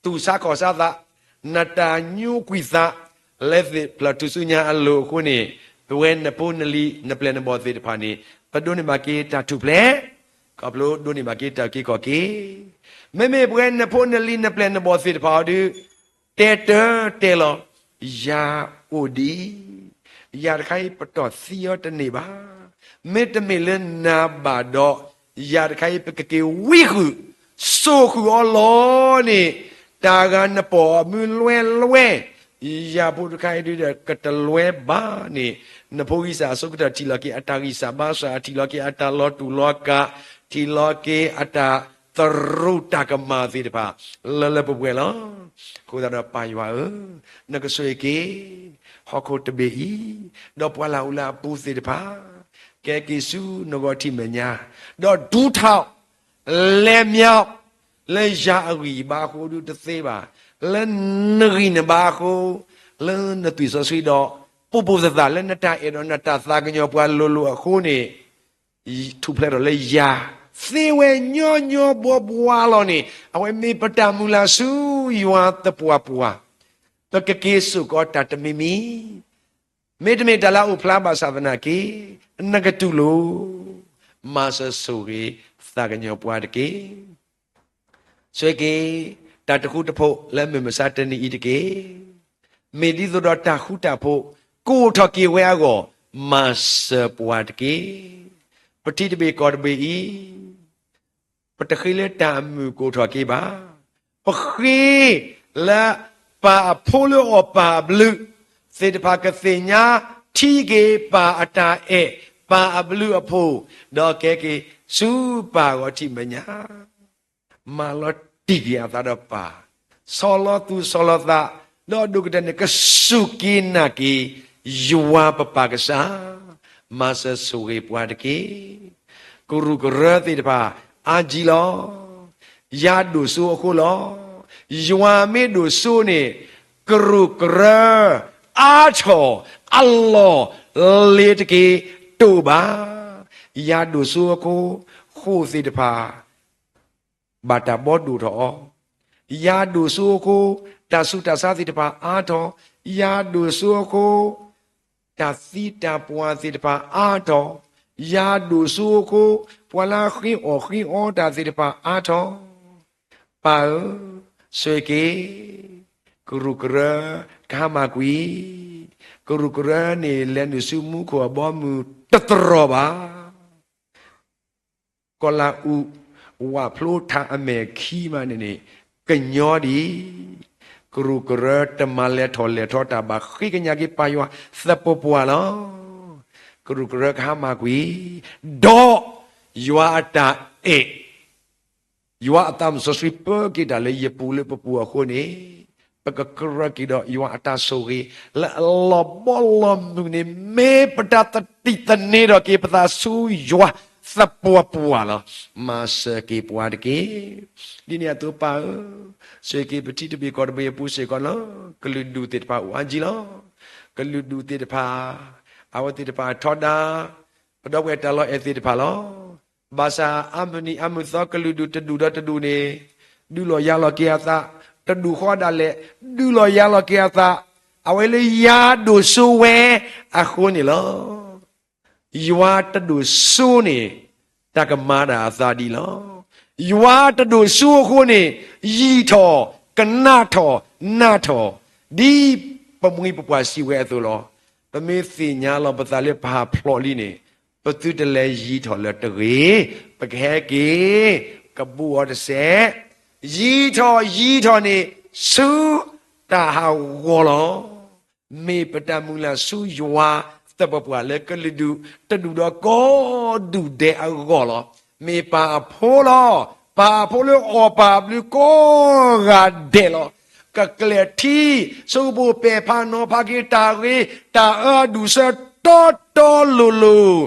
သူၣ်ဆါခီၣ်ဆါသး, နတၢ်ညိကွံာ်သး, လၢသ့ၣ်ဖျၢၣ်ထူၣ်စုညါအလိၤအဃိန့ၣ်, ပဝဲနဖိနလံၤနပျဲၢ်နဘီၣ်သ့ၣ်တဖၣ်န့ၣ်, ပဒိးန့ၢ်ဘၣ်က့ၤတၢ်ထူၣ်ဖျဲး, ခီဖျိဒိးန့ၢ်ဘၣ်က့ၤတၢ်အုၣ်က့ၤခီၣ်က့ၤ, မ့မ့ၢ်ပဝဲနဖိနလံၤနပျဲၢ်နဘီၣ်သ့ၣ်တဖၣ်အံၤဒု, တဲတၢ်တဲလီၤ, ယၤအိၣ်ဒံး, ယၤတခါအံၤပတီၢ်သံအီၤတန့ၢ်ဘၣ်. မ့တမ့ၢ်လၢနၤဘၣ်ဒီး, ယၤတခါအံၤပကက့ၤဝံဃုာ်, စိာ်ဃုာ်အီၤလီၤန့ၣ်, တၢ်ဂၤနပိာ်အမုၢ်လွဲလွဲ, ယၤဖိတခါအံၤဒုဒီးကတလွဲဘၣ်န့ၣ်, နဖိဂံၢ်စၢ်အဆိကတၢၢ်ထံၣ်လီၤက့ၤအတၢ်ဂံၢ်စၢ်ဘါစၢ်, ထံၣ်လီၤက့ၤအတၢ်လီၤတူာ်လီၤကာ်, ထံၣ်လီၤက့ၤအတၢ်သရူးတၢ်ကမၣ်သ့ၣ်တဖၣ် လၢလၢပှဲၤပှဲၤလီၤ. အဃိသတးဒီးပၢ်ယွၤဧၢ, နကဆိၣ်ဂ့ၤက့ၤ ဟီၣ်ခိၣ်တဘ့ၣ်အံၤ, ဒီးပှၤလၢအအိၣ်လၢအပူၤသ့ၣ်တဖၣ်, ကဲက့ၤဆူနဂီၢ်ထံးမဲာ်ညါ, ဒီးဒူထီၣ် လဲၤမၠး လၢယၤအဂံၢ်အဘါအဃိဒုတသ့ဘၣ်, လၢနဂံၢ်နဘါအဃိ, လၢနသွံၣ်စီဆှံဒီး, ပိာ်ပိာ်သၣ်သၣ်လၢနတၢ်အဲၣ်ဒီးနတၢ်သးကညီၤပှၤလိၤလိၤအဃိန့ၣ်, ထူၣ်ဖျဲးထီၣ်လၢယၤ, သ့ဝဲညီညီဘှီဘှီလီၤန့ၣ်, အဝဲမ့ၢ်ပတၢ်မုၢ်လၢ်ဆူယွၤသပှၢ်ပှၢ်, ပကက့ၤစိာ်ကီးတၢ်တမံၤမံၤ, မ့တမ့ၢ်တၢ်လၢအအိၣ်ဖျါဘၣ်ဆၣ်သနာ်က့, နကတူၢ်လိာ်, မၤစၢၤဆိၣ်ဂ့ၤသးကညီၤပှၤတက့ၢ်. ဆိၣ်ဂ့ၤက့ၤ တၢ်တဃူတဖိးလၢမုၢ်မဆါတနံၤအံၤတက့ၢ်. မ့ၢ်ဒ်သိးဒီးတၢ်ဃူတၢ်ဖိး ကိးထီၣ်က့ၤဝဲအဂီၢ်, မၤစၢၤပှၤတက့ၢ်. ပထံတဘ့ၣ်ကီၢ်တဘ့ၣ်အံၤ, ပတဃ့လၢတၢ်အမုာ်ကိးထီၣ်က့ၤဘၣ်. ပဃ့လၢပၢ်အဖိလၢအီၣ်ပၢ်အဘျုး သ့ၣ်တဖၣ်ကသ့ၣ်ညါထံက့ၤပၢ်အတၢ်အဲၣ်, ပၢ်အဘျုးအဖှိၣ်, ဒီးကဲက့ၤဆူပၢ်ဂီၤထံးမဲာ်ညါ မၤလီၤတံၢ်က့ၤအသးဒီးပၢ်, ဆီၣ်လီၤသူၣ်ဆီၣ်လီၤသး, ဒီးဒိၣ်ကတၢၢ်န့ၣ် ကစူၢ်က့ၤနာ်က့ၤ ယွၤပပၢ်ကစၢ်, မၤစၢၤဆိၣ်ဂ့ၤပှၤတက့ၢ်. ကရူၢ်ကရၢသ့ၣ်တဖၣ် အါကံလီၤ. ယၤဒိၣ်စိအဃိလီၤ. ယွၤမ့ၢ်ဒိၣ်စိန့ၣ် ကရူၢ်ကရၢ အါထီၣ်အလီၢ်လ့ၤတက့ၢ် တအိၣ်ဘၣ်. ယၤဒိၣ်စိအဃိ ဃိာ်သ့ၣ်တဖၣ် ဘၣ်တၢ်ဘီဒိၣ်ထီၣ်အီၤ, ယၤဒိၣ်စိအဃိ တၢ်ဆူးတၢ်ဆါသ့ၣ်တဖၣ်အါထီၣ်, ယၤဒိၣ်စိအဃိ တၢ်သံတၢ်ပှၢ်သ့ၣ်တဖၣ်အါထီၣ်, ယၤဒိၣ်စိအဃိ ပှၤလၢဃ့အီၣ်ဃ့အီတၢ်သ့ၣ်တဖၣ်အါထီၣ်, ပၢ်ဧၢ, ဆိၣ်ဂ့ၤက့ၤ, ကရူၢ်ကရၢ ကဟါမၢ်ကွံာ်, ကရူၢ်ကရၢန့ၣ် လဲၤနုာ်ဆူမူခိၣ်အဘီအမုၢ်တတြီၢ်ဘၣ်. ကီၤလၤအူး ဝၣ်ဖျိထးအမဲာ်ခံမးန့ၣ်န့ၣ် ကညီဒံး, ကရူၢ်ကရၢတမၤလဲၤထီၣ်လဲၤထီတၢ်ဘၣ် ဃ့ကညးက့ၤပၢ်ယွၤသပှၢ်ပှၢ်လီၤ. ကရူၢ်ကရၢကဟါမၢ်ကွံာ်, ဒီးယွၤအတၢ်အဲၣ် ယွၤအသးစီဆှံပၢက့ၤတၢ်လၢယပူၤလၢပပူၤအဃိန့ၣ်, ပကကြၢးက့ၤဒီးယွၤအတၢ်ဆိၣ်ဂ့ၤ လၢအလီၤဘီလီၤမုၢ်န့ၣ် မ့ၢ်ပတၢ်သတံၢ်သန့ၤထီၣ်က့ၤပသးဆူယွၤသပှၢ်ပှၢ်လီၤ. မၤစၢၤက့ၤပှၤတက့ၢ်. ဒ်န့ၣ်အသိးပၢ်ဧၢ, ဆိၣ်ဂ့ၤက့ၤပထံတဘ့ၣ်ကီၢ်တဘ့ၣ်အပူၤစ့ၢ်ကီးလီၤ. ကလုာ်ဒူၣ်သ့ၣ်တဖၣ်အိၣ်အါကံလီၤ. ကလုာ်ဒူၣ်သ့ၣ်တဖၣ်, အဝဲသ့ၣ်တဖၣ်ထီဒါ ပဒီပုၢ်ဝဲၢ်တၢ်လီၢ်အဲၣ်သ့ၣ်တဖၣ်လီၤ. ဘၣ်ဆၣ်အါမုၢ်နံၤအါမုၢ်သီကလုာ်ဒူၣ်တဒူၣ်ဒီးတဒူၣ်န့ၣ် ဒုးလီၤယၤလီၤက့ၤအသး, တဒူၣ်ဃီဒၣ်လဲာ် ဒုးလီၤယၤလီၤက့ၤအသး, အဝဲလၢယၤဒိၣ်စိဝဲအဃိန့ၣ်လီၤ. ယွၤတဒိၣ်စိန့ၣ် တၢ်ကမၤဒၣ်အသးဒ်လီၤ. ယွၤတဒိၣ်စိအဃိန့ၣ် ယံာ်ထီၣ် ကနးထီၣ် နးထီၣ်, ဒ်ပမှံၤပပှၢ်စံးဝဲအသိးလီၤ. ပမ့ၢ်သ့ၣ်ညါလီၤပသးလၢပဟးဖျိးလံန့ၣ် ပသုတလဲၤယံာ်ထီၣ်လၢၤတဂ့ၤ, ပကဟဲက့ၤ ကဘူးအီၤတစဲး, ယံာ်ထီၣ်ယံာ်ထီၣ်န့ၣ် ဆူတၢ်ဟးဂီၤလီၤ. မ့ၢ်ပတၢ်မုၢ်လၢ်ဆူယွၤသပှၢ်ပှၢ်လၢကလုာ်ဒူၣ်တဒူၣ်ဒီးကိးဒူၣ်ဒဲးအဂီၢ်လီၤ. မ့ၢ်ပၢ်အဖိလီၤ. ပၢ်အဖိလၢအီၣ်ပၢ်အဘျုးကိးဂၤဒဲးလီၤ. ကကျဲၣ်ထံ ဆိကမိၣ်ပဲာ်ဖးနီၤဖးက့ၤတၢ်ဂ့ၤ တၢ်အၢအဒူၣ်အဆၢတီတီလိၤလိၤ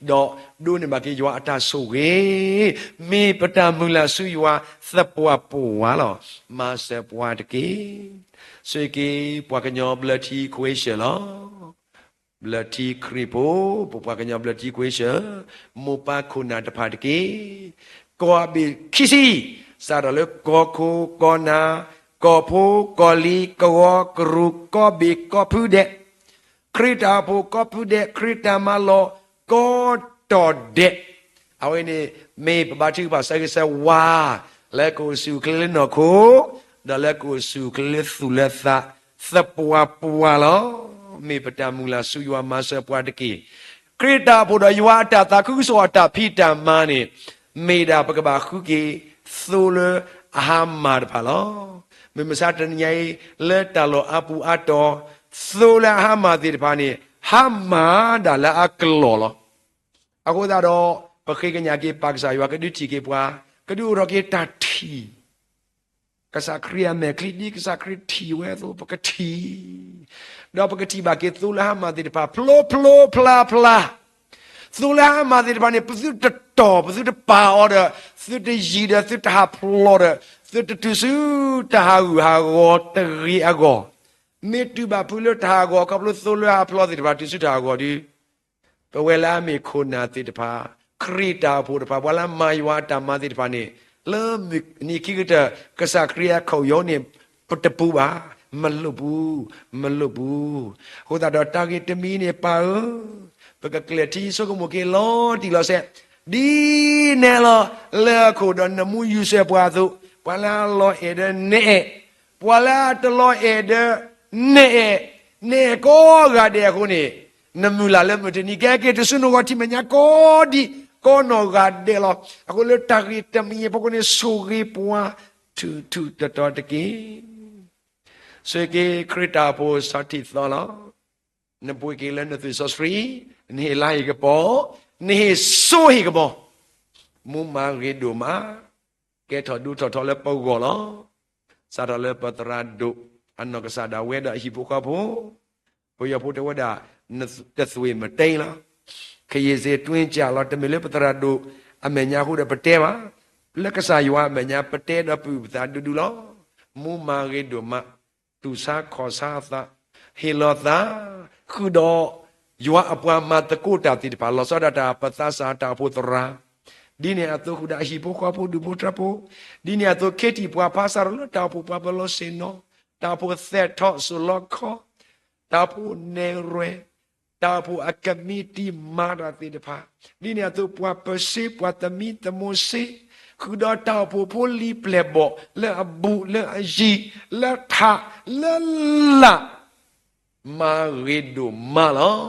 ဒီးဒိးန့ၢ်ဘၣ်က့ၤယွၤအတၢ်ဆိၣ်ဂ့ၤ, မ့ၢ်ပတၢ်မုၢ်လၢ်ဆူယွၤသပှၢ်ပှၢ်လီၤ. မၤစၢၤပှၤတက့ၢ်. ဆိၣ်ဂ့ၤက့ၤပှၤကညီဘျၢထံခွ့ဆၢၣ်လီၤ. ဘျၢထံခရံာ်ဖိ, ပပှၤကညီဘျၢထံခွ့ဆၢၣ်, မိၢ်ပၢ်ခိၣ်နၢ်တဖၣ်တက့ၢ်. ကီၢ်ဘ့ၣ်ခံဆံ, စးထီၣ်လၢကီၢ်ခိၣ်ကီၢ်နၢ်, ကီၢ်ဖိကီၢ်လံၤ, ကဝီၤကရူၢ်, ကီၢ်ဘ့ၣ်ကီၢ်ဖုဒဲး, ခရံာ်တၢ်အိၣ်ဖှိၣ်ကီၢ်ဖုဒဲး, ခရံာ်တၢ်မၤလီၢ်ကီၢ်တီၢ်ဒဲး, အဝဲန့ၣ် မ့ၢ်ပဘါထုကဖၣ်ဆၢဂ့ၤဆၢဝါ လၢကအိၣ်ဆူၣ်အိၣ်ချ့လၢနီၢ်ခိ, ဒီးလၢကအိၣ်ဆူၣ်အိၣ်ချ့လၢသူၣ်လၢသး သပှၢ်ပှၢ်လီၤ. မ့ၢ်ပတၢ်မုၢ်လၢ်ဆူယွၤမၤစၢၤပှၤတက့ၢ်. ခရံာ်တၢ်အိၣ်ဖှိၣ်ဒီးယွၤအတၢ်သးခုကစီၣ်အတၢ်ဖံးတၢ်မၤန့ၣ် မ့ၢ်ဒၣ်ပကဘၣ်ဃုက့ၤသိလၢအဟါမၢ်တဖၣ်လီၤ. မုၢ်မဆါတနံၤညါအံၤ လၢတၢ်လီၢ်အါပူၤအါတီၤ သိလၢအဟါမၢ်သ့ၣ်တဖၣ်န့ၣ် ဟါမၢ်ဒၣ်လၢအကလီၢ်လီၤ. အဃိသတးဒီး ပဃ့ကညးက့ၤပၢ်ကစၢ်ယွၤကဒုးထံၣ်က့ၤပှၤ, ကဒုးအိၣ်ထီၣ်က့ၤတၢ်ထံၣ် ကစၢ်ခရံာ်အမဲာ်ချံ ဒ်ကစၢ်ခရံာ်ထံၣ်ဝဲအသိး ပကထံၣ်, ဒီးပကထံၣ်ဘၣ်က့ၤသိလၢဟါမၢ်သ့ၣ်တဖၣ် ဖျိဖျိဖျါဖျါ, သိလၢဟါမၢ်သ့ၣ်တဖၣ်န့ၣ် ပသုတတီၢ် ပသုတပာ်အီၤဒီး သုတယံၤဒီး သုတဟးဖျိးဒီး သုတတုၤဆူတၢ်ဟးဂူာ်ဟးဂီၤတဂ့ၤအဂီၢ်, မ့ၢ်တုၤဘၣ်ဖုလၢတၢ်ဟးဂီၤ ခီဖျိသိလၢဟးဖျိးသ့ၣ်တဖၣ်တုၤဆူတၢ်ဟးဂီၤဒီး ပဝဲလၢအမ့ၢ်ခိၣ်နၢ်သ့ၣ်တဖၣ်, ခရံာ်တၢ်အိၣ်ဖှိၣ်တဖၣ် ပှၤလၢမၤယွၤအတၢ်မၤသ့ၣ်တဖၣ်န့ၣ်, လၢမုၢ်နံၤခံကတၢၢ် ကစၢ်ခရံာ်အခီၣ်ယီၤန့ၣ် ပတပူၤဘၣ်, မလိၣ်ပူၤ, မလိၣ်ပူၤ. အဃိသတးဒီးတၢ်ဂ့ၢ်တမံၤန့ၣ် ပၢ်ဧၢ, ပကကျဲၣ်ထံဆိကမိၣ်က့ၤလီၤတံၢ်လီၤဆဲး, ဒ်နဲလီၤလၢအခိၣ်ဒီးနမူယူၤစၢၤပှၤအသိး, ပှၤလၢအလီၤအဲၣ်ဒီးနအဲၣ် ပှၤလၢအတလီၤအဲၣ်ဒီး နအဲၣ်, နအဲၣ်ကိးဂၤဒဲးအဃိန့ၣ်, နမုၢ်လၢ်လၢမုၢ်တနံၤကဲက့ၤတစုနဂီၢ်ထံမဲာ်ညါကိးဒံး ကိးနီၢ်ဂၤဒဲးလီၤ. အဃိလၢတၢ်ဂ့ၢ်တမံၤအဖီခိၣ်န့ၣ် ဆိၣ်ဂ့ၤပှၤ ထူးထူးတီၤတီၤတက့ၢ်. ဆိၣ်ဂ့ၤက့ၤခရံာ်တၢ်အိၣ်ဖှိၣ်ဆီထံၣ်သီလီၤ. နပှ့ၤက့ၤလၢနသွံၣ်စီဆှံ, နဟ့ၣ်လါဟ့ၣ်ကပီၤ, နဟ့ၣ်စိဟ့ၣ်ကမီၤ, မူမၤဂ့ၤဒိၣ်မး, ကဲထီၣ်ဒူထီၣ်ထီလၢပဂီၢ်လီၤ. စးထီၣ်လၢပသရၣ်ဒိၣ်, အနီၢ်ကစၢ်ဒၣ်ဝဲဒီးအဟံၣ်ဖိဃီဖိ, ပယီၤဖိတဲဝဲဒၣ် တသွေးမတည်းလီၤ. ခရံာ်စ့တွင်းကျလီၤ. တမ့ၢ်လၢပသရၣ်ဒိၣ်အမဲာ်ညါအဃိဒီးပတဲဘၣ်, လၢကစၢ်ယွၤအမဲာ်ညါ ပတဲဒီးပအုၣ်ပသးဒူဒူလီၤ. မူမၤဂ့ၤဒိၣ်မး, သူၣ်ဆါခီၣ်ဆါအသး, ဟ့ၣ်လီၤသး, ဃုာ်ဒီးယွၤအပှၤမၤသကိးတၢ်သ့ၣ်တဖၣ် လီၤဆီဒၣ်တၢ် ပသးစၢ်တၢ်အိၣ်ဖှိၣ်သရၣ်, ဒ်န့ၣ်အသိးဃုာ်ဒီးအဟံၣ်ဖိဃီဖိဒူၣ်ဖိထၢဖိ, ဒ်န့ၣ်အသိး ခ့တံၢ်ပှၤဖါစၢ်ရလၢတၢ်အိၣ်ဖှိၣ်ပှၤပလီၢ်ဆ့ၣ်နီၤ, တၢ်အိၣ်ဖှိၣ်သဲးထီၣ်စိၣ်လီခီ, တၢ်အိၣ်ဖှိၣ်နဲၣ်ရွဲၣ်, တၢ်အိၣ်ဖှိၣ်အကမံးတံာ်မၤတၢ်သ့ၣ်တဖၣ်, ဒ်န့ၣ်အသိးပှၤပၢၤစ့ ပှၤသမံသမိးစ့, ဃုာ်ဒီးတၢ်အိၣ်ဖှိၣ်ဖိလံၤပျဲၢ်ဘီၣ် လၢအဘူးလၢအယံၤ လၢထးလၢလာ် မၤဂ့ၤဒိၣ်မးလီၤ.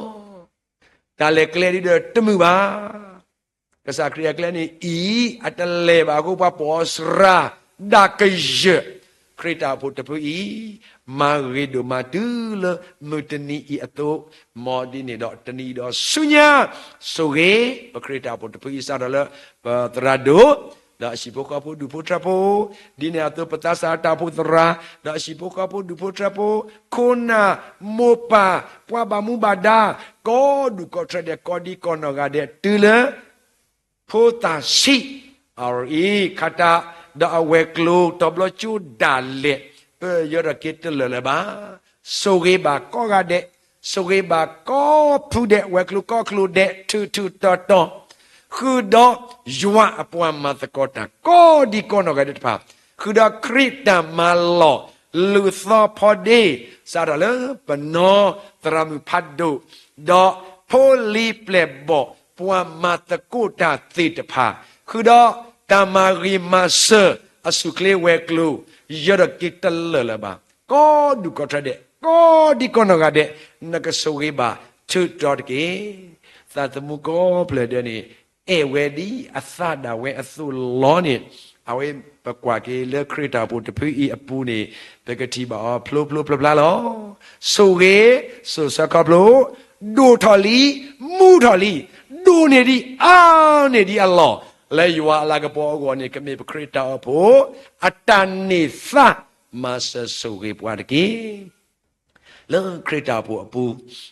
တၢ်လဲၤကျဲဒ်ဒီးတမုာ်ဘၣ်. ကစၢ်ခရံာ်အကျဲန့ၣ်အံၤ အတလဲၤဘၣ်အဃိ ပှၤပိာ်အီၤစှၤ ဒၣ်ကယၢၢ်, ခရံာ်တၢ်အိၣ်ဖှိၣ်တဖုအံၤ မၤဂ့ၤဒိၣ်မးတုၤလၢမုၢ်တနံၤအံၤအသိး, မ်ဒ်န့ၣ်ဒီးတနံၤအံၤဒီးဆူညါ ဆိၣ်ဂ့ၤ ပခရံာ်တၢ်အိၣ်ဖှိၣ်တဖုအံၤ စးထီၣ်လၢပသရၣ်ဒိၣ် ဒီးအဟံၣ်ဖိဃီဖိဒူၣ်ဖိထၢဖိ, ဒ်န့ၣ်အသိးပသးစၢ်တၢ်အိၣ်ဖှိၣ်သရၣ် ဒီးအဟံၣ်ဖိဃီဖိဒူၣ်ဖိထၢဖိ, ခိၣ်နၢ်, မိၢ်ပၢ်, ပှၤဘၣ်မူဘၣ်ဒါ, ကိးဒူၣ်ကိးထၢဒဲး ကိးဒံကိးနီၢ်ဂၤဒဲး တုၤလၢ ဖိသၣ်ဆံး အအံၤ ခးတၢ် ဒီးအဝဲၤကျိၤတီၤဘျီကၠိဒၣ်လဲာ် ပယီၤဒီးက့ၤတလၢာ်လၢၤဘၣ်. ဆိၣ်ဂ့ၤဘၣ်ကိးဂၤဒဲး, ဆိၣ်ဂ့ၤဘၣ်ကိးဖုဒဲး ဝဲၤကျိၤကိးကျိၤဒဲး ထူးထူးတီၤတီၤ, ဃု ဃုာ်ဒီးယွၤအပှၤမၤသကိးတၢ် ကိးဒံကိးနီၢ်ဂၤဒဲးတဖၣ်, ဃုာ်ဒီးခရံာ်တၢ်မၤလီၢ် လုၢ်သီဖီဒ့ စးထီၣ်လၢပနီၢ်သရၣ်မုၣ်ဖးဒိၣ်, ဒီးဖိလံၤပျဲၢ်ဘီၣ် ပှၤမၤသကိးတၢ်သ့ၣ်တဖၣ်, ဃုာ်ဒီးတၢ်မၤဂ့ၤမၤစၢၤ အဆူၣ်ချ့ဝဲၤကျိၤ ယၢၤဒီးက့ၤတလၢာ်လၢၤဘၣ်. ကိးဒူၣ်ကိးထီၣ်ဒဲး, ကိးဒံကိးနီၢ်ဂၤဒဲး, နကဆိၣ်ဂ့ၤဘၣ်ထုးထီၣ်တက့ၢ်. သးသမူကိးဖျၢၣ်ဒဲးန့ၣ် အဲၣ်ဝဲဒ်အသးဒၣ်ဝဲအသိးလီၤန့ၣ်, အဝဲပကွၢ်က့ၤလၢခရံာ်တၢ်အိၣ်ဖှိၣ်တဖုအံၤအပူၤန့ၣ် ပကထံၣ်ဘၣ်အီၤဖျိဖျိဖျါဖျါလီၤ. ဆိၣ်ဂ့ၤ, စိၤဆၢခီဖျိ, ဒိၣ်ထီၣ်လံ, မူထီၣ်လံ, ဒိၣ်န့ၢ်ဒံး, အါန့ၢ်ဒံးအလီၢ်, လၢယွၤအလၤကပီၤအဂီၢ်န့ၣ် ကမ့ၢ်ပခရံာ်တၢ်အိၣ်ဖှိၣ် အတၢ်န့ၢ်သါ, မၤစၢၤဆိၣ်ဂ့ၤပှၤတက့ၢ်. လၢခရံာ်တၢ်အိၣ်ဖှိၣ်အပူၤ,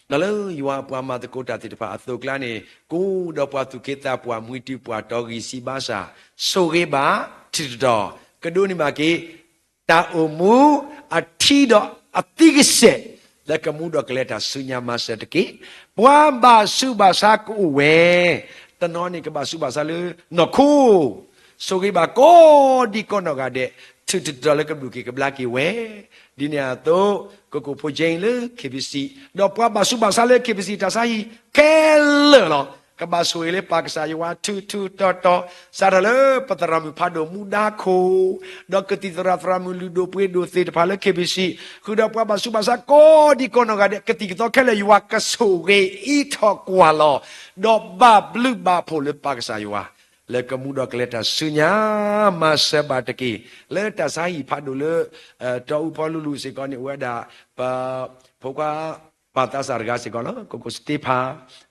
ဒီးလၢယွၤအပှၤမၤသကိးတၢ်သ့ၣ်တဖၣ်အသိးအကျါန့ၣ် ကအိၣ်ဒီးပှၤသူၣ်က့သးပှၢ် မှံတုၤပှၤတီဂံၢ်စံးဘါစၢ်, ဆိၣ်ဂ့ၤဘၣ်ထုးထီၣ်, ကဒိးန့ၢ်ဘၣ်က့ၤ တၢ်အိၣ်မူအထံဒီးအသံကစဲာ် လၢကမူဒီးကလဲၤတၢ်ဆူညါမၤစၢၤတက့ၢ်. ပှၤဘၣ်ဆူးဘၣ်ဆါကအိၣ်ဝဲ, တနီၤန့ၣ်ကဘၣ်ဆူးဘၣ်ဆါလၢနီၢ်ခိ ဆိၣ်ဂ့ၤဘၣ်ကိးဒံကိးနီၢ်ဂၤဒဲး, ထုးထီၣ်လၢကဘျုးက့ၤကဘျါက့ၤဝဲ, ဒ်န့ၣ်အသိး ကကိၣ်ဖိကၠ့လၢ KBC, ဒီးပှၤဘၣ်ဆူးဘၣ်ဆါလၢ KBC တၢ်ဆါဟံၣ်ခဲလၢာ်လီၤ. ကဘၣ်ဆိၣ်ဂ့ၤလၢပၢ်ကစၢ်ယွၤထုးထုးတီတီ, စးထီၣ်လၢပသရၣ်မုၣ်ဖးဒိၣ်မူဒါခိၣ်, ဒီးကသံၣ်သရၣ်သရၣ်မုၣ်လုၢ်ဒိၣ်ပှ့ၤဒိၣ်သ့ၣ်တဖၣ်လၢ KBC, ဃုာ်ဒီးပှၤဘၣ်ဆူးဘၣ်ဆါကိးဒံကိးနီၢ်ဂၤဒဲး ကသံၣ်ကသီခဲလၢာ် ယွၤကဆိၣ်ဂ့ၤအံးထီၣ်ကွၢ်လီၤ, ဒီးဘၣ်ဘျုးဘၣ်ဖှိၣ်လၢပၢ်ကစၢ်ယွၤ လၢကမူဒီးကလဲၤတၢ်ဆူညါ မၤစၢၤဘၣ်တက့ၢ်. လၢတၢ်ဆါဟံၣ်ဖးဒိၣ်လၢ တီအူဖီလူလူစ့ၢ်ကီးန့ၣ် အိၣ်ဝဲဒၣ် ပ ဖိခွါ ပၢ်သးစၢ်တဂၤစ့ၢ်ကီးလီၤ. ကကိၣ်စတ့ဖၣ်,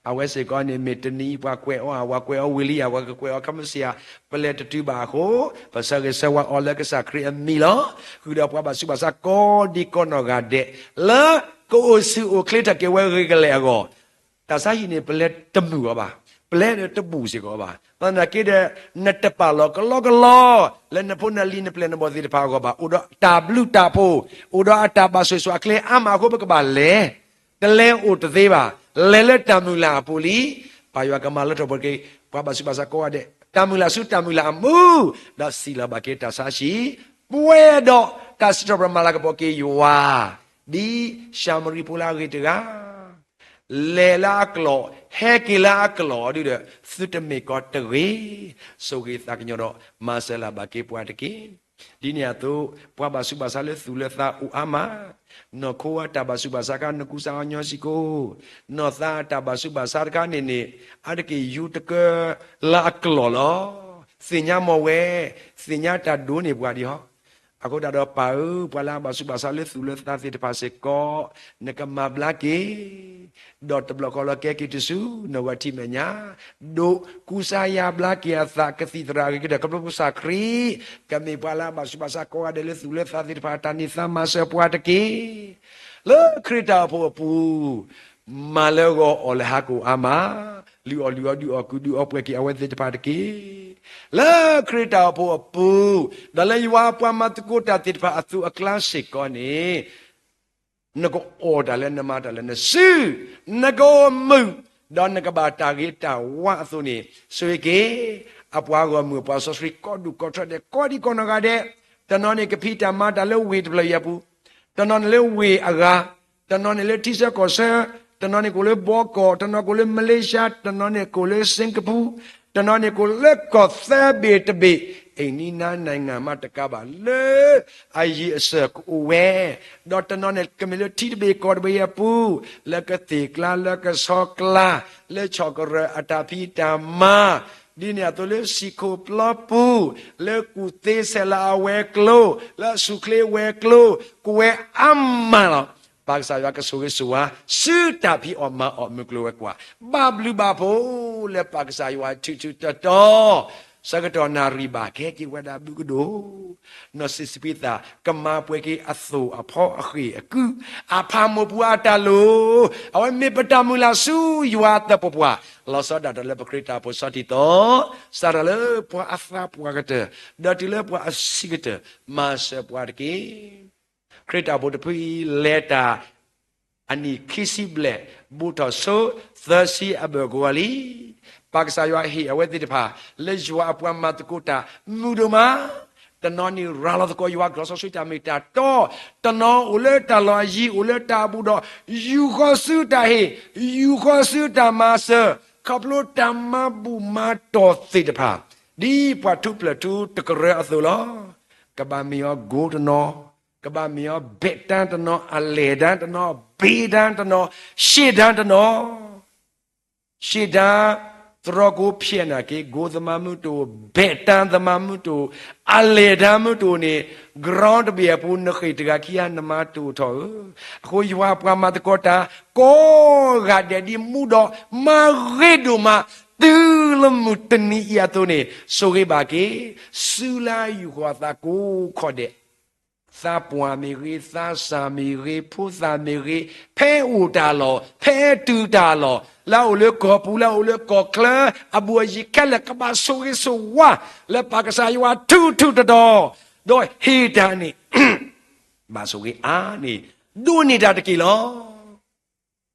အဝဲစ့ၢ်ကီးန့ၣ် မ့ၢ်တနံၤပှၤကွဲးအီၤဧါ, ပှၤကွဲးအီၤဝံၤလံဧါ, ပှၤကကွဲးအီၤခဲမုၢ်ဆ့ၣ်ဧါ, ပလဲၤတတုၤဘၣ်အဃိ ပဆၢဂ့ၤဆၢဝါအီၤလၢကစၢ်ခရံာ်အမံၤလီၤ. ဃုာ်ဒီးပှၤဘၣ်ဆူးဘၣ်ဆါကိးဒံကိးနီၢ်ဂၤဒဲး လၢကအိၣ်ဆူၣ်အိၣ်ချ့ထီၣ်က့ၤဝဲဂ့ၤကလဲာ်အဂီၢ်, တၢ်ဆါဟံၣ်န့ၣ် ပလဲၤတမုာ်အီၤဘၣ်, ပလဲၤတဘူၣ်စ့ၢ်ကီးဘၣ်. သနာ်က့ဒီး နတပာ်လီၤကလီကလီ လၢနဖိနလံၤနပျဲၢ်နဘီၣ်သ့ၣ်တဖၣ်အဂီၢ်ဘၣ်. အိၣ်ဒီးတၢ်ဘျုးတၢ်ဖှိၣ်, အိၣ်ဒီးအတၢ်ဘၣ်ဆိၣ်ဂ့ၤဆိၣ်ဝါအကျဲအါမးအဃိ ပကဘၣ်လဲၤ, တလဲၤအိၣ်တသ့ဘၣ်. လဲၤလၢတၢ်မုၢ်လၢ်အပူၤလံ. ပၢ်ယွၤကမၤလၢထီၣ်ပှဲၤက့ၤ ပှၤဘၣ်ဆူးဘၣ်ဆါကိးဂၤဒဲး တၢ်မုၢ်လၢ်ဆူတၢ်မုၢ်လၢ်အမူ, ဒီးစံးလီၤဘၣ်က့ၤတၢ်ဆါဟံၣ်, ပှဲၤဒီးတၢ်စံးထီၣ်ပတြၢၤမၤလၤကပီၤက့ၤယွၤ, ဒ်ၡၤမရံဖိလၢအဂ့ၤတဂၤ လဲၤလၢအကျိာ်, ဟဲက့ၤလၢအကျိာ်ဒုဒီး သုတမ့ၢ်ကီတဂ့ၤ. ဆိၣ်ဂ့ၤသးကညီၤဒီး မၤစၢၤလၢ်ဘၣ်က့ၤပှၤတက့ၢ်. ဒ်န့ၣ်အသိး ပှၤဘၣ်ဆူးဘၣ်ဆါလၢသူၣ်လၢသးအိၣ်အါမး, နီၢ်ခိအတၢ်ဘၣ်ဆူးဘၣ်ဆါတခါ နကူစါအီၤညီစ့ၢ်ကီး, နီၢ်သးအတၢ်ဘၣ်ဆူးဘၣ်ဆါတခါန့ၣ်န့ၣ် အါတက့ၢ်ယူၤတကၢလၢအကျိာ်လီၤ. သ့ၣ်ညါမ့ၢ်ဝဲ, သ့ၣ်ညါတၢ်ဒိးန့ၢ်ပှၤဒံးဟီ အဃိသတးဒီးပၢ်ဧၢ, ပှၤလၢအဘၣ်ဆူးဘၣ်ဆါလၢသူၣ်လၢသးသ့ၣ်တဖၣ်စ့ၢ်ကီး, နကမၤဘျါက့ၤ, ဒီးတဘျီဃီလၢကဲက့ၤတစု နီၢ်ဂၤထံမဲာ်ညါ, ဒိးကူစါယါဘျါက့ၤအသး ကသံၣ်သရၣ်အဂ့ၤကတၢၢ် ခီဖျိကစၢ်ခရံာ် ကမ့ၢ်ပှၤလၢအဘၣ်ဆူးဘၣ်ဆါကိးဂၤဒဲးလၢသူၣ်လၢသးသ့ၣ်တဖၣ် တၢ်န့ၢ်သါမၤစၢၤပှၤတက့ၢ်. လၢခရံာ်တၢ်အိၣ်ဖှိၣ်အပူၤ မၤလၢဂီၤအီၣ်လၢဟါကိၣ်အါမး, လုၢ်အီၣ်လုၢ်အီဒုးအီၣ်ကုၢ်ဒုးအီ ပှဲၤက့ၤအဝဲသ့ၣ်တဖၣ်တက့ၢ်. လၢခရံာ်တၢ်အိၣ်ဖှိၣ်အပူၤ, ဒီးလၢယွၤအပှၤမၤသကိးတၢ်သ့ၣ်တဖၣ်အသိးအကျါစ့ၢ်ကီးန့ၣ်, နကအိၣ်တၢ်လၢနမၤတၢ်လၢနစု, နကအိၣ်မုာ်, ဒီးနကဘၣ်တၢ်ဂ့ၤတၢ်ဝါအသိးန့ၣ်, ဆိၣ်ဂ့ၤက့ၤ အပှၤဂီၢ်မုၢ်ပှၤစီဆှံကိးဒူၣ်ကိးထီၣ်ဒဲး ကိးဒံကိးနီၢ်ဂၤဒဲး, တနီၤန့ၣ်ကဖံးတၢ်မၤတၢ်လၢဝ့ၢ်တဖျၢၣ်အံၤအပူၤ, တနီၤန့ၣ်လၢဝ့ၢ်အဂၤ, တနီၤန့ၣ်လၢထံဆၢကီၢ်ဆၢ, တနီၤန့ၣ်ကအိၣ်လၢဘီကီၢ်, တနီၤကအိၣ်လၢမလ့ၡါ, တနီၤန့ၣ်ကအိၣ်လၢစ့ကပူၤ, တနီၤန့ၣ်ကအိၣ်လၢကီၢ်သၢဘ့ၣ်တဘ့ၣ်, အိမ်နီးနားနိုင်ငံမးတကးဘၣ် လၢအယံၤအစၢၢ်ကအိၣ်ဝဲ, ဒီးတနီၤန့ၣ်ကမ့ၢ်လၢထံတဘ့ၣ်ကီၢ်တဘ့ၣ်အပူၤ, လၢကသ့ၣ်ကျါလၢကဆီကျါ, လၢဆီၣ်ကရၢၢ်အတၢ်ဖံးတၢ်မၤ, ဒ်န့ၣ်အသိးလၢဟံၣ်ခိၣ်ပျီပူၤ, လၢကူၣ်သ့ဆဲးလၤအဝဲၤကျိၤ, လၢအဆူၣ်ချ့ဝဲၤကျိၤ, ကဝဲၤအါမးလီၤ. ပၢ်ကစၢ်ယွၤကဆိၣ်ဂ့ၤဆိၣ်ဝါ ဆူတၢ်ဖံးအီၣ်မၤအီၣ်မုၢ်ကျိၤဝဲၤကွာ်, ဘၣ်ဘျုးဘၣ်ဖှိၣ်လၢပၢ်ကစၢ်ယွၤထုးထုးတီတီ, ဆၢကတီၢ်နၣ်ရံၣ်ဘၣ်ကဟဲက့ၤဝဲဒၣ်ဘုကဒိၣ်, နီၢ်စံးစပံးသၣ် ကမၤပှဲၤက့ၤအသိၣ်အဖီအဃ့ၢ်အကုၢ်, အဖးမိၢ်ပူၤအတၢ်လိၤ, အဝဲမ့ၢ်ပတၢ်မုၢ်လၢ်ဆူယွၤအသးပှၢ်ပှၢ်, လီၤဆီဒၣ်တၢ်လၢပခရံာ်တၢ်အိၣ်ဖှိၣ်ဆီထံသီ, စးထီၣ်လၢပှၤအသးပှၢ်ကတၢၢ်, ဒီးတုၤလၢပှၤအဆံးကတၢၢ်, မၤစၢၤပှၤတက့ၢ်. ခရံာ်တၢ်အိၣ်ဖှိၣ်တဖုအံၤ လဲၤတၢ်အနံၣ်ခံဆံဘျဲၣ်, ဘူးထီၣ်ဆိသၢဆံအဘၢၣ်ကဝီၤလံ. ပၢ်ကစၢ်ယွၤဟ့ၣ်အဝဲသ့ၣ်တဖၣ် လၢယွၤအပှၤမၤသကိးတၢ်မုာ်ဒိၣ်မး, တနီၤန့ၣ်ရၤလီၤသကိးယွၤ လီၤစီဆှံတၢ်မ့ၢ်တၢ်တီ, တနီၤအိၣ်လၢတၢ်လီၢ်အယံၤ အိၣ်လၢတၢ်အဘူးဒီး ယူာ်ဃီၤဆူတၢ်ဟ့ၣ်, ယူာ်ဃီၤဆူတၢ်မၤစၢၤ, ခီဖျိတၢ်မၤဘူၣ်မၤတီၢ်သ့ၣ်တဖၣ် ဒ်ပှၤထူဖျၢၣ်ထူတကရၢအသိးလီၤ. ကဘၣ်မ့ၢ်အီၤကိးတနီၤ, ကဘၣ်မ့ၢ်အီၤဘဲးတၢ်တနီၤ, အလဲၢ်တၢ်တနီၤ, ဘ့တၢ်တနီၤ, ရှ့ၣ်တၢ်တနီၤ, ရှ့ၣ်တၢ် သရီကိးဖျဲးနာ်က့ ကိးသမါမုၢ်တအိၣ်, ဘဲးတၢ်သမါမုၢ်တအိၣ်, အလဲၢ်တၢ်မုၢ်တအိၣ်န့ၣ် ground တဘ့ၣ်အပူၤ နဃ့ၢ်တဂၤခံဂၤ နမၤတအိၣ်ထီၣ်ဧၢ. အဃိယွၤပှၤမၤသကိးတၢ် ကိးဂၤဒဲးဒ်မူဒီး မၤဂ့ၤဒိၣ်မး တုၤလၢမုၢ်တနံၤအံၤအသိးန့ၣ် ဆိၣ်ဂ့ၤဘၣ်က့ၤ စုလၢယူာ်ဃီၤအသးကိးခီၣ်ဒဲး သးပှၢ်မ့ၢ်ဂ့ၤ, သးစၢ်မ့ၢ်ဂ့ၤ, ဖိသၣ်မ့ၢ်ဂ့ၤ, ဖဲအိၣ်တၢ်လီၢ်, ဖဲတုၤတၢ်လီၢ်, လၢအအိၣ်လၢကီၢ်ပူၤ, လၢအအိၣ်လၢကီၢ်ချၢ အဘူးအယံၤခဲလၢာ် ကဘၣ်ဆိၣ်ဂ့ၤဆိၣ်ဝါ လၢပၢ်ကစၢ်ယွၤထူးထူးတီၤတီၤ, ဒီးဟ့ၣ်တၢ်န့ၣ် ဘၣ်ဆိၣ်ဂ့ၤအါန့ၢ် ဒိးန့ၢ်တၢ်တက့ၢ်လီၤ.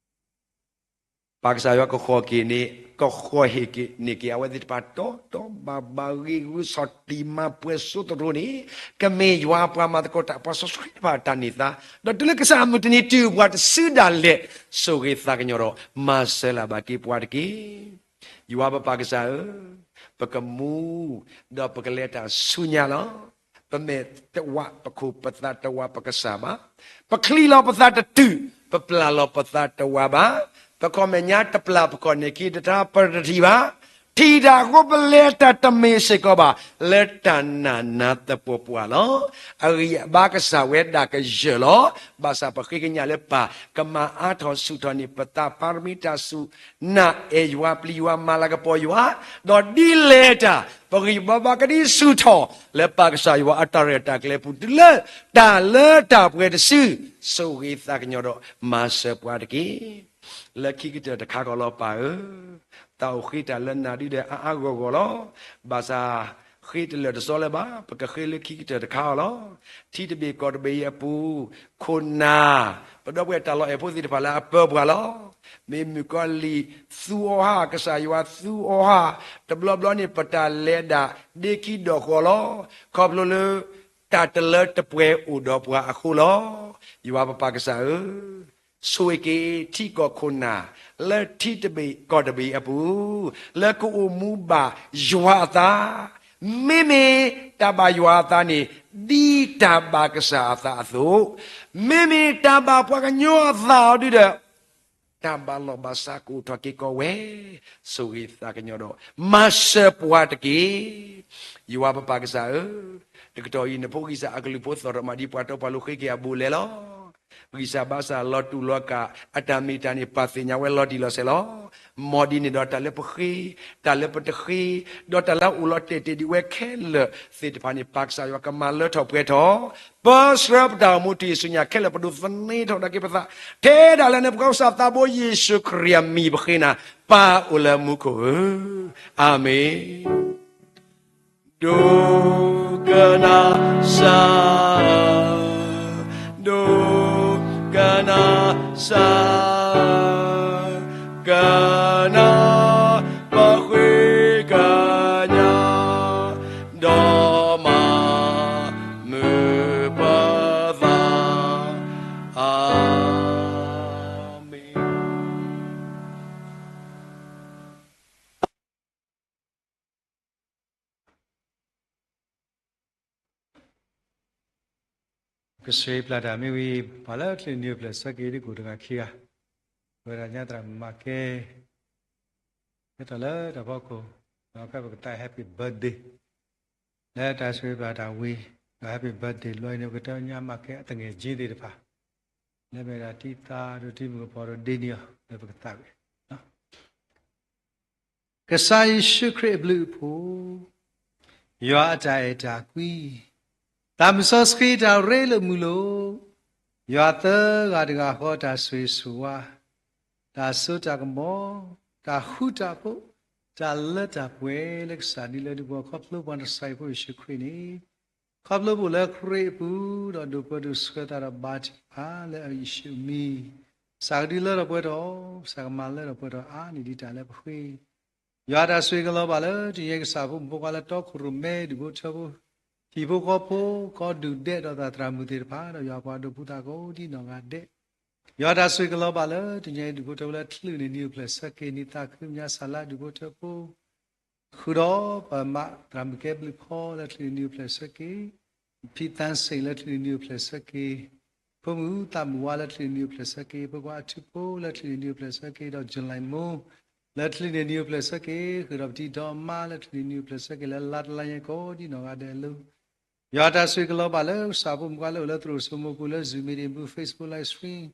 ပၢ်ကစၢ်ယွၤကဃီၣ်က့ၤန့ၣ် ကဃီၣ်ဟ့ၣ်က့ၤန့ၢ်က့ၤ အဝဲသ့ၣ်တဖၣ်တီတီဘၣ်ဘၣ် ဂ့ၤဂုာ်ဆီၣ်တံၢ်မၤပှဲၤစိသရိာ်န့ၣ် ကမ့ၢ်ယွၤပှၤမၤသကိးတၢ် ပှၤစီဆှံတဖၣ်တၢ်န့ၢ်သါ, ဒီးတုၤလၢကစၢ်အမုၢ်တနံၤတုၤပှၤတစုဒၣ်လဲာ် ဆိၣ်ဂ့ၤသးကညီၤဒီး မၤစၢၤလၢ်ဘၣ်က့ၤပှၤတက့ၢ်. ယွၤပပၢ်ကစၢ်ဧၢ, ပကမူ ဒီးပကလဲၤတၢ်ဆူညါလီၤ. ပမဲာ်တဝးပခိၣ် ပသးတဝးပကစၢ်ဘၣ်. ပချံလီၤပသးတတုၤ, ပပျၢ်လီၤပသးတဝးဘၣ်. ပခီၣ်မဲာ်ညါတပျၢ် ပခီၣ်န့ၢ်ခံတထါ ပတထံၣ်ဘၣ်. ထံၣ်တၢ်အဃိပလဲၤတၢ်တမ့ၢ်စ့ၢ်ကီးဘၣ် လၢတၢ်နာ်နါသပှၢ်ပှၢ်လီၤ. အဂံၢ်အဘါကစၢ်ဝဲဒၣ်ကယၢၢ်လီၤ. ဘၣ်ဆၣ်ပဃ့ကညးလၢပၢ် ကမၤအါထီၣ်ဆူၣ်ထီၣ်န့ၢ် ပသးပၢ်ရမံတၢ်စူၢ် နာ်အဲၣ်ယွၤပျံၤယွၤ မၤလၤကပီၤယွၤ, ဒီးဒ်လဲၣ်တၢ် ပဂံၢ်ဘါဘၣ်ကဒံဆူၣ်ထီၣ် လၢပၢ်ကစၢ်ယွၤအတၢ်ရဲၣ်တၢ်ကျဲၤအပူၤ တုၤလၢတၢ်လၢတၢ်ပှဲၤတစု ဆိၣ်ဂ့ၤသးကညီၤဒီး မၤစၢၤပှၤတက့ၢ်. လၢခံကတၢၢ်တခါဃီလီၤပၢ်ဧၢ, သးအိၣ်ဃ့တၢ်လၢနၤဒုဒီးအါအါဂီၢ်ဂီၢ်လီၤ. ဘၣ်ဆၣ် ဃ့တလၢာ်တစီလၢၤဘၣ်, ပကဃ့လၢခံကတၢၢ်တခါအီၤလီၤ. ထံတဘ့ၣ်ကီၢ်တဘ့ၣ်အံၤအပူၤ ခိၣ်နၢ် ပဒီပုၢ်ဝဲၢ်တၢ်လီၢ်အဲၣ်ဖိသ့ၣ်တဖၣ်လၢအပၢပှၤလီၤ. မ့ၢ်မုၣ်ကီၤလံၢ်သူအီၤဟါ, ကစၢ်ယွၤသူအီၤဟါ, တဘျီဘျီန့ၣ် ပတၢ်လဲၤဒၣ်ဒ့ခံဒီးဃီလီၤ. ခီဖျိလၢ တၢ်တလၢတပှဲၤအိၣ်ဒီးပှၤအဃိလီၤ. ယွၤပပၢ်ကစၢ်ဧၢ, ဆိၣ်ဂ့ၤက့ၤထံကီၢ်ခိၣ်နၢ် လၢထံတဘ့ၣ်ကီၢ်တဘ့ၣ်အပူၤ လၢကအိၣ်မူဘၣ်ယွၤအသး, မ့မ့ၢ်တၢ်ဘၣ်ယွၤအသးန့ၣ် ဒ်တၢ်ဘၣ်ကစၢ်အသးအသိး, မ့မ့ၢ်တၢ်ဘၣ်ပှၤကညီအသးအီၤဒုဒီး တၢ်ဘၣ်လီၢ်ဘၣ်စးကအိၣ်ထီၣ်က့ၤကီးဝဲ, ဆိၣ်ဂ့ၤသးကညီၤဒီး မၤစၢၤပှၤတက့ၢ်. ယွၤပပၢ်ကစၢ်ဧၢ, တကတီၢ်အံၤ နဖိဂံၢ်စၢ်အကလုၢ်ဖိသီၣ်ထီၣ်မး ဒ်ပှၤတီပှၤလိၤဃ့က့ၤအဘူးအလဲလီၤ. ဂံၢ်စၢ်ဘါစၢ်လီၤတူာ်လီၤကာ် အတၢ်မ့ၢ်တၢ်န့ၣ် ပၢ်သ့ၣ်ညါဝဲလီၤတံၢ်လီၤဆဲးလီၤ. မ်ဒ်န့ၣ်ဒီး တၢ်လၢပဃ့, တၢ်လၢပတဃ့, ဒီးတၢ်လၢအအိၣ်လီၤတဲာ်တဲာ်ဒံးဝဲခဲလၢာ်သ့ၣ်တဖၣ်န့ၣ် ပၢ်ကစၢ်ယွၤကမၤလၢထီၣ်ပှဲၤထီၣ်, ပဆှၢပတၢ်အိၣ်မူတုၤဆူညါခဲလၢာ် ပဒိးသန့ၤထီၣ်ဒၣ်က့ၤပသး, ထဲဒၣ်လၢနဖိခွါကစၢ်သးဘိယ့ၣ်ၡူးခရံာ်အမံၤပဃ့နၤ, ပၢ်အိၣ်လၢမူခိၣ်ဧၢ, အၤမ့ၣ်. ဒိကနၣ်စၢ်, ဒိကနၣ်စၢ်, ကနၣ်ပဃ့ကညး, ဒီးမၤမုာ်ပသး, အၤမ့ၣ်. ကစၢ်ယွၤပျၢ်တၢ်မ့ၢ်ဝံၤ ပှၤလၢချ့နံၤအိၣ်ဖျဲၣ်ဆၢက့ၤဒ်ကိၣ်တဂၤခံဂၤ, ဝဲဒၣ်ညါသရၣ်မၤကဲ, ဟဲထီၣ်လၢတၢ်ဖီခိၣ်, ဒီးဖဲပကသး happy birthday လၢတၢ်ဆိၣ်ဂ့ၤပျၢ်တၢ်ဝံၤ, ဒီး happy birthday လီၤအံၤန့ၣ် ပကတဲညါမၤကဲအသငယ်ချင်းသ့ၣ်တဖၣ်, လၢမ့ၢ်ဒၣ်တံသးဒီးတံမုၣ်ကပီၤဒီးဒ့နံၤအီၤ လၢပကသးဝံၤ ကစၢ်ယ့ၣ်ၡူးခရံာ်အဘျုးအဖှိၣ်, ယွၤအတၢ်အဲၣ်တၢ်ကွံ, သးမုၢ်စီဆှံတၢ်ရ့လိာ်မုာ်လိာ်, ယွၤသၢဂၤတဂၤဃီတၢ်ဆိၣ်ဂ့ၤဆိၣ်ဝါ, တၢ်စိတၢ်ကမီၤ, တၢ်ဃူတၢ်ဖိး, တၢ်လၢတၢ်ပှဲၤလၢကစၢ်ဒ်လၢဒ်ပှၤခီဖျိပှၤနဆၢအံၤဖိယ့ၣ်ၡူးခရံာ်န့ၣ်, ခီဖျိပအိၣ်လၢခရံာ်အပူၤ ဒီးဒိၣ်ပၢဒိၣ်ဆှၢသးဒီးဘါထုကဖၣ်လၢယ့ၣ်ၡူးအမံၤ, ကစၢ်ကဒုးလၢထီၣ်ပှဲၤထီၣ်, ကစၢ်ကမၤလၢထီၣ်ပှဲၤထီၣ်အါန့ၢ်ဒံးတၢ်လၢပဃ့ ယွၤတၢ်ဆိၣ်ဂ့ၤကလီၤဘၣ်လၢတနံၤအံၤ ကစၢ်ဖိမုၣ်ဖိခွါလၢတီခိၣ်ရိၣ်မဲ ဒူၣ်ဖိထၢဖိ, ဟံၣ်ဖိဃီဖိ, ကီၢ်ဒူၣ်ဒဲးဒီးသရၣ်မုၣ်သ့ၣ်တဖၣ် ဒီးယွၤပှၤဒိးပူၤသးကိးဒ်နီၢ်ဂၤဒဲး, ယွၤတၢ်ဆိၣ်ဂ့ၤကလီၤဘၣ်လၢတနံၤအံၤ ဒူၣ်ဖိထၢဖိလၢချုးန့ၢ်နံၤအိၣ်ဖျဲၣ်ဆၢက့ၤ နံၣ်သးခုမညါစၢ်လါ ဒူၣ်ဖိထၢဖိ ဃုာ်ဒီးပမါသရၣ်မုၣ်ကဲဘျုးဖီ လၢချုးန့ၢ်နံၤအိၣ်ဖျဲၣ်ဆၢက့ၤ, ဖံသန်းစိန် လၢချုးန့ၢ်နံၤအိၣ်ဖျဲၣ်ဆၢက့ၤ, ဖိမုၣ်သးမုၢ်ဝါ လၢချုးန့ၢ်နံၤအိၣ်ဖျဲၣ်ဆၢက့ၤ, ဖိခွါအထူဖိ လၢချုးန့ၢ်နံၤအိၣ်ဖျဲၣ်ဆၢက့ၤ, ဒီး July မိ လၢချုးန့ၢ်နံၤအိၣ်ဖျဲၣ်ဆၢက့ၤ, ဃုာ်ဒီးပတံၤဒီးအမါ လၢချုးန့ၢ်နံၤအိၣ်ဖျဲၣ်ဆၢက့ၤ လၢလါတလါညါကိးဒ်နီၢ်ဂၤဒဲးအလိၤ ယွၤတၢ်ဆိၣ်ဂ့ၤကလီၤဘၣ်လၢကစၢ်ဖိမုၣ်ဖိခွါလၢအိၣ်လၢသရိာ်စိမိၤပူၤ လၢ Zoom meeting ပူၤ Facebook live stream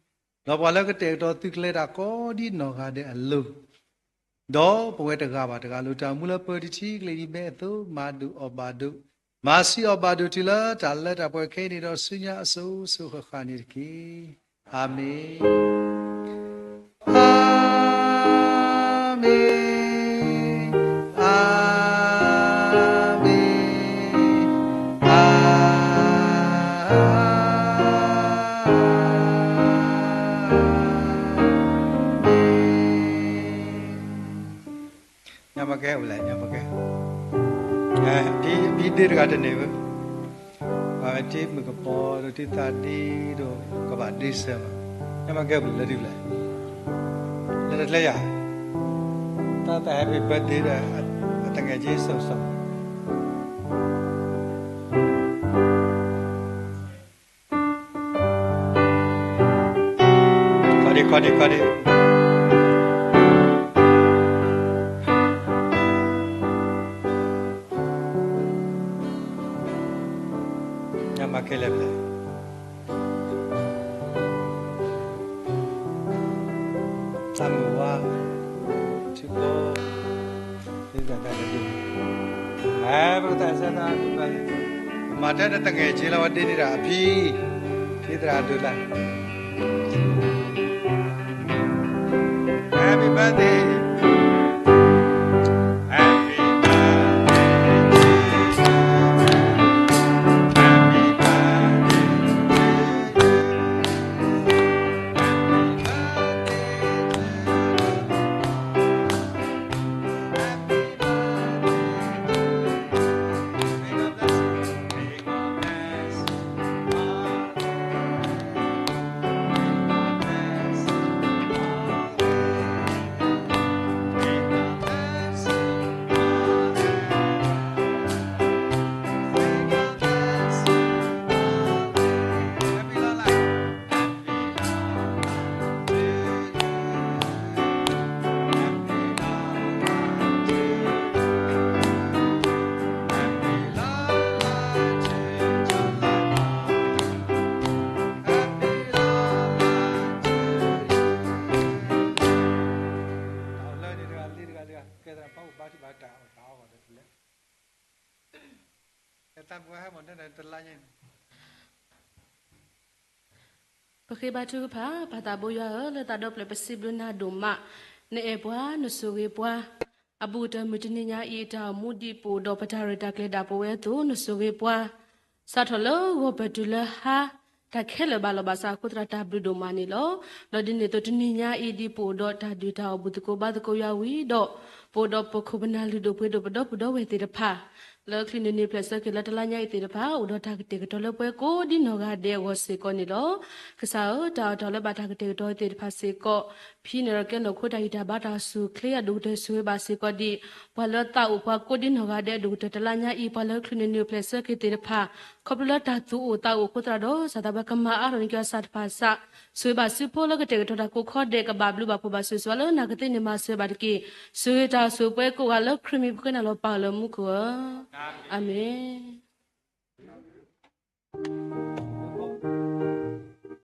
ဒီးပှၤလၢကတဲာ်ကတီၤသုးကျဲၤတၢ်ကိးဒ်နီၢ်ဂၤဒဲးအလိၤ, ဒီးပဝဲတဂၤဘၣ်တဂၤ လိၣ်တၢ်မူလၢပၢၤတထံကျဲၤဒ်မဲအသိး မၤဒိၣ်အီၣ်ဘၣ်ဒိး, မၤဆံးအီၣ်ဘၣ်ဒိးတုၤလၢတၢ်လၢတၢ်ပှဲၤခဲအံၤန့ၣ်ဒီး ဆူညါအစိၤစိၤဃၣ်ဃၣ်န့ၣ်တက့ၢ်. အၤမ့ၣ်, အၤမ့ၣ်, အၤမ့ၣ်, အၤမ့ၣ်. ညါဘၣ်ကဲအိၣ်လဲၣ်, ညါဘၣ်ကဲ, ဖံဒ့တဂၤတန့ၢ်ဘၣ်, ပှၤဝဲထံမုၣ်ကပီၤဒီးထံသးဒ့ဒီး ကဘၣ်ဒ့စၢၤမး, ညါဘၣ်ကဲအိၣ်လၢဒ်လဲၣ်, လၢတၢ်ကျဲယၤ, တၢ်သး happy birthday ဒီး အတငဲၢ်က့ၤစိၤစိၤ ခီဒံး ခီဒံး ခီဒံး, ညါဘၣ်ကဲလဲၣ်, တၢ်မုၢ်ဝါ, ထံဖိ, ဒ်သိးတၢ်ကဒိၣ်, ဟဲ ပကသးစၢ်သး မၤတၢ်တတငဲၢ်က့ၤလီၤ ဝဲဒ်န့ၣ်ဒီးအဖံ, ဖံသရၣ်ဒိၣ်တၢ် Happy birthday, happy birthday to you, happy birthday, happy birthday to you, happy birthday to you. Happy birthday to you. May God bless you. May God bless you. May God bless you. ပဃ့ဘါထုကဖၣ်, ပၢ်သးဘိယွၤဧၢ, လၢသးဒီဖျၢၣ်ပစံးဘျုးနၤဒိၣ်မး, နအဲၣ်ပှၤ နဆိၣ်ဂ့ၤပှၤ, အဘူးကတၢၢ်မုၢ်တနံၤညါအံၤ တၢ်အိၣ်မူဒံးပအိၣ်ဒီး ပတၢ်ရဲၣ်တၢ်ကျဲၤဒၣ်ပဝဲအသိး နဆိၣ်ဂ့ၤပှၤ စးထီၣ်လၢဂီၤပၢၢ်တုၤလၢဟါ, တၢ်ခဲလၢာ်ဘၣ်လီၤဘၣ်စးအဃိသတး တၢ်ဘျုးဒိၣ်မးန့ၣ်လီၤ. ဒီးဒ်န့ၣ်အသိးတနံၤညါအံၤ ဒ်ပအိၣ်ဒီးတၢ်ဒုၣ်တၢ်အီၣ်ဘူၣ်သကိးဘါသကိးယွၤဝံၤဒီး, ပအိၣ်ဒီးပခိၣ်ပနၢ်လုၢ်ဒိၣ်ပှ့ၤဒိၣ်ပဒီပုၢ်ဒီဝဲၢ်သ့ၣ်တဖၣ် လၢချုးန့ၢ်နံၣ်အိၣ်ဖျဲၣ်ဆၢက့ၤလၢတလါညါအံၤသ့ၣ်တဖၣ် အိၣ်ဒီးတၢ်ကတဲာ်ကတီၤလၢပှၤကိးဒ်နီၢ်ဂၤဒဲးအဂီၢ်စ့ၢ်ကီးန့ၣ်လီၤ. ကစၢ်ဧၢ, တၢ်အီၣ်တၢ်အီလၢဘၣ်တၢ်ကတဲာ်ကတီၤသ့ၣ်တဖၣ်စ့ၢ်ကီး, ဖံန့ၣ်ဒီးကဲနီၢ်ခိတၢ်ဂံၢ်တၢ်ဘါတၢ်စူၢ်ချ့ အဒိၣ်ကတၢၢ်ဆိၣ်ဂ့ၤဘၣ်စ့ၢ်ကီးဒံး ပှၤလၢသးအိၣ်ပှၤကိးဒ်နီၢ်ဂၤဒဲးအဒိၣ်ကတၢၢ်တလါညါအံၤ ပှၤလၢချုးန့ၢ်နံၣ်အိၣ်ဖျဲၣ်ဆၢက့ၤသ့ၣ်တဖၣ် ခီဖျိလၢတၢ်သူၣ်အိၣ်သးအိၣ်အဃိသတးဒီး စၢ်သးဘၣ်ကမၤအါထီၣ်န့ၢ်က့ၤအီၤစၢ်တဖၣ်စး, ဆိၣ်ဂ့ၤဘၣ်စုဖိလၢကတဲာ်ကတီၤတၢ်ကိးခီဒဲး ကဘၣ်ဘျုးဘၣ်ဖှိၣ်ဘၣ်ဆိၣ်ဂ့ၤစ့ၢ်ကီးလၢနၤကသ့န့ၣ် မၤစၢၤဘၣ်တက့ၢ်. ဆိၣ်ဂ့ၤတၢ်ဆိၣ်ပှဲၤကိးဂၤလၢခရံာ်မံၤ ပဃ့နၤလီၤပၢ်လၢမူခိၣ်ဧၢ, အၤမ့ၣ်.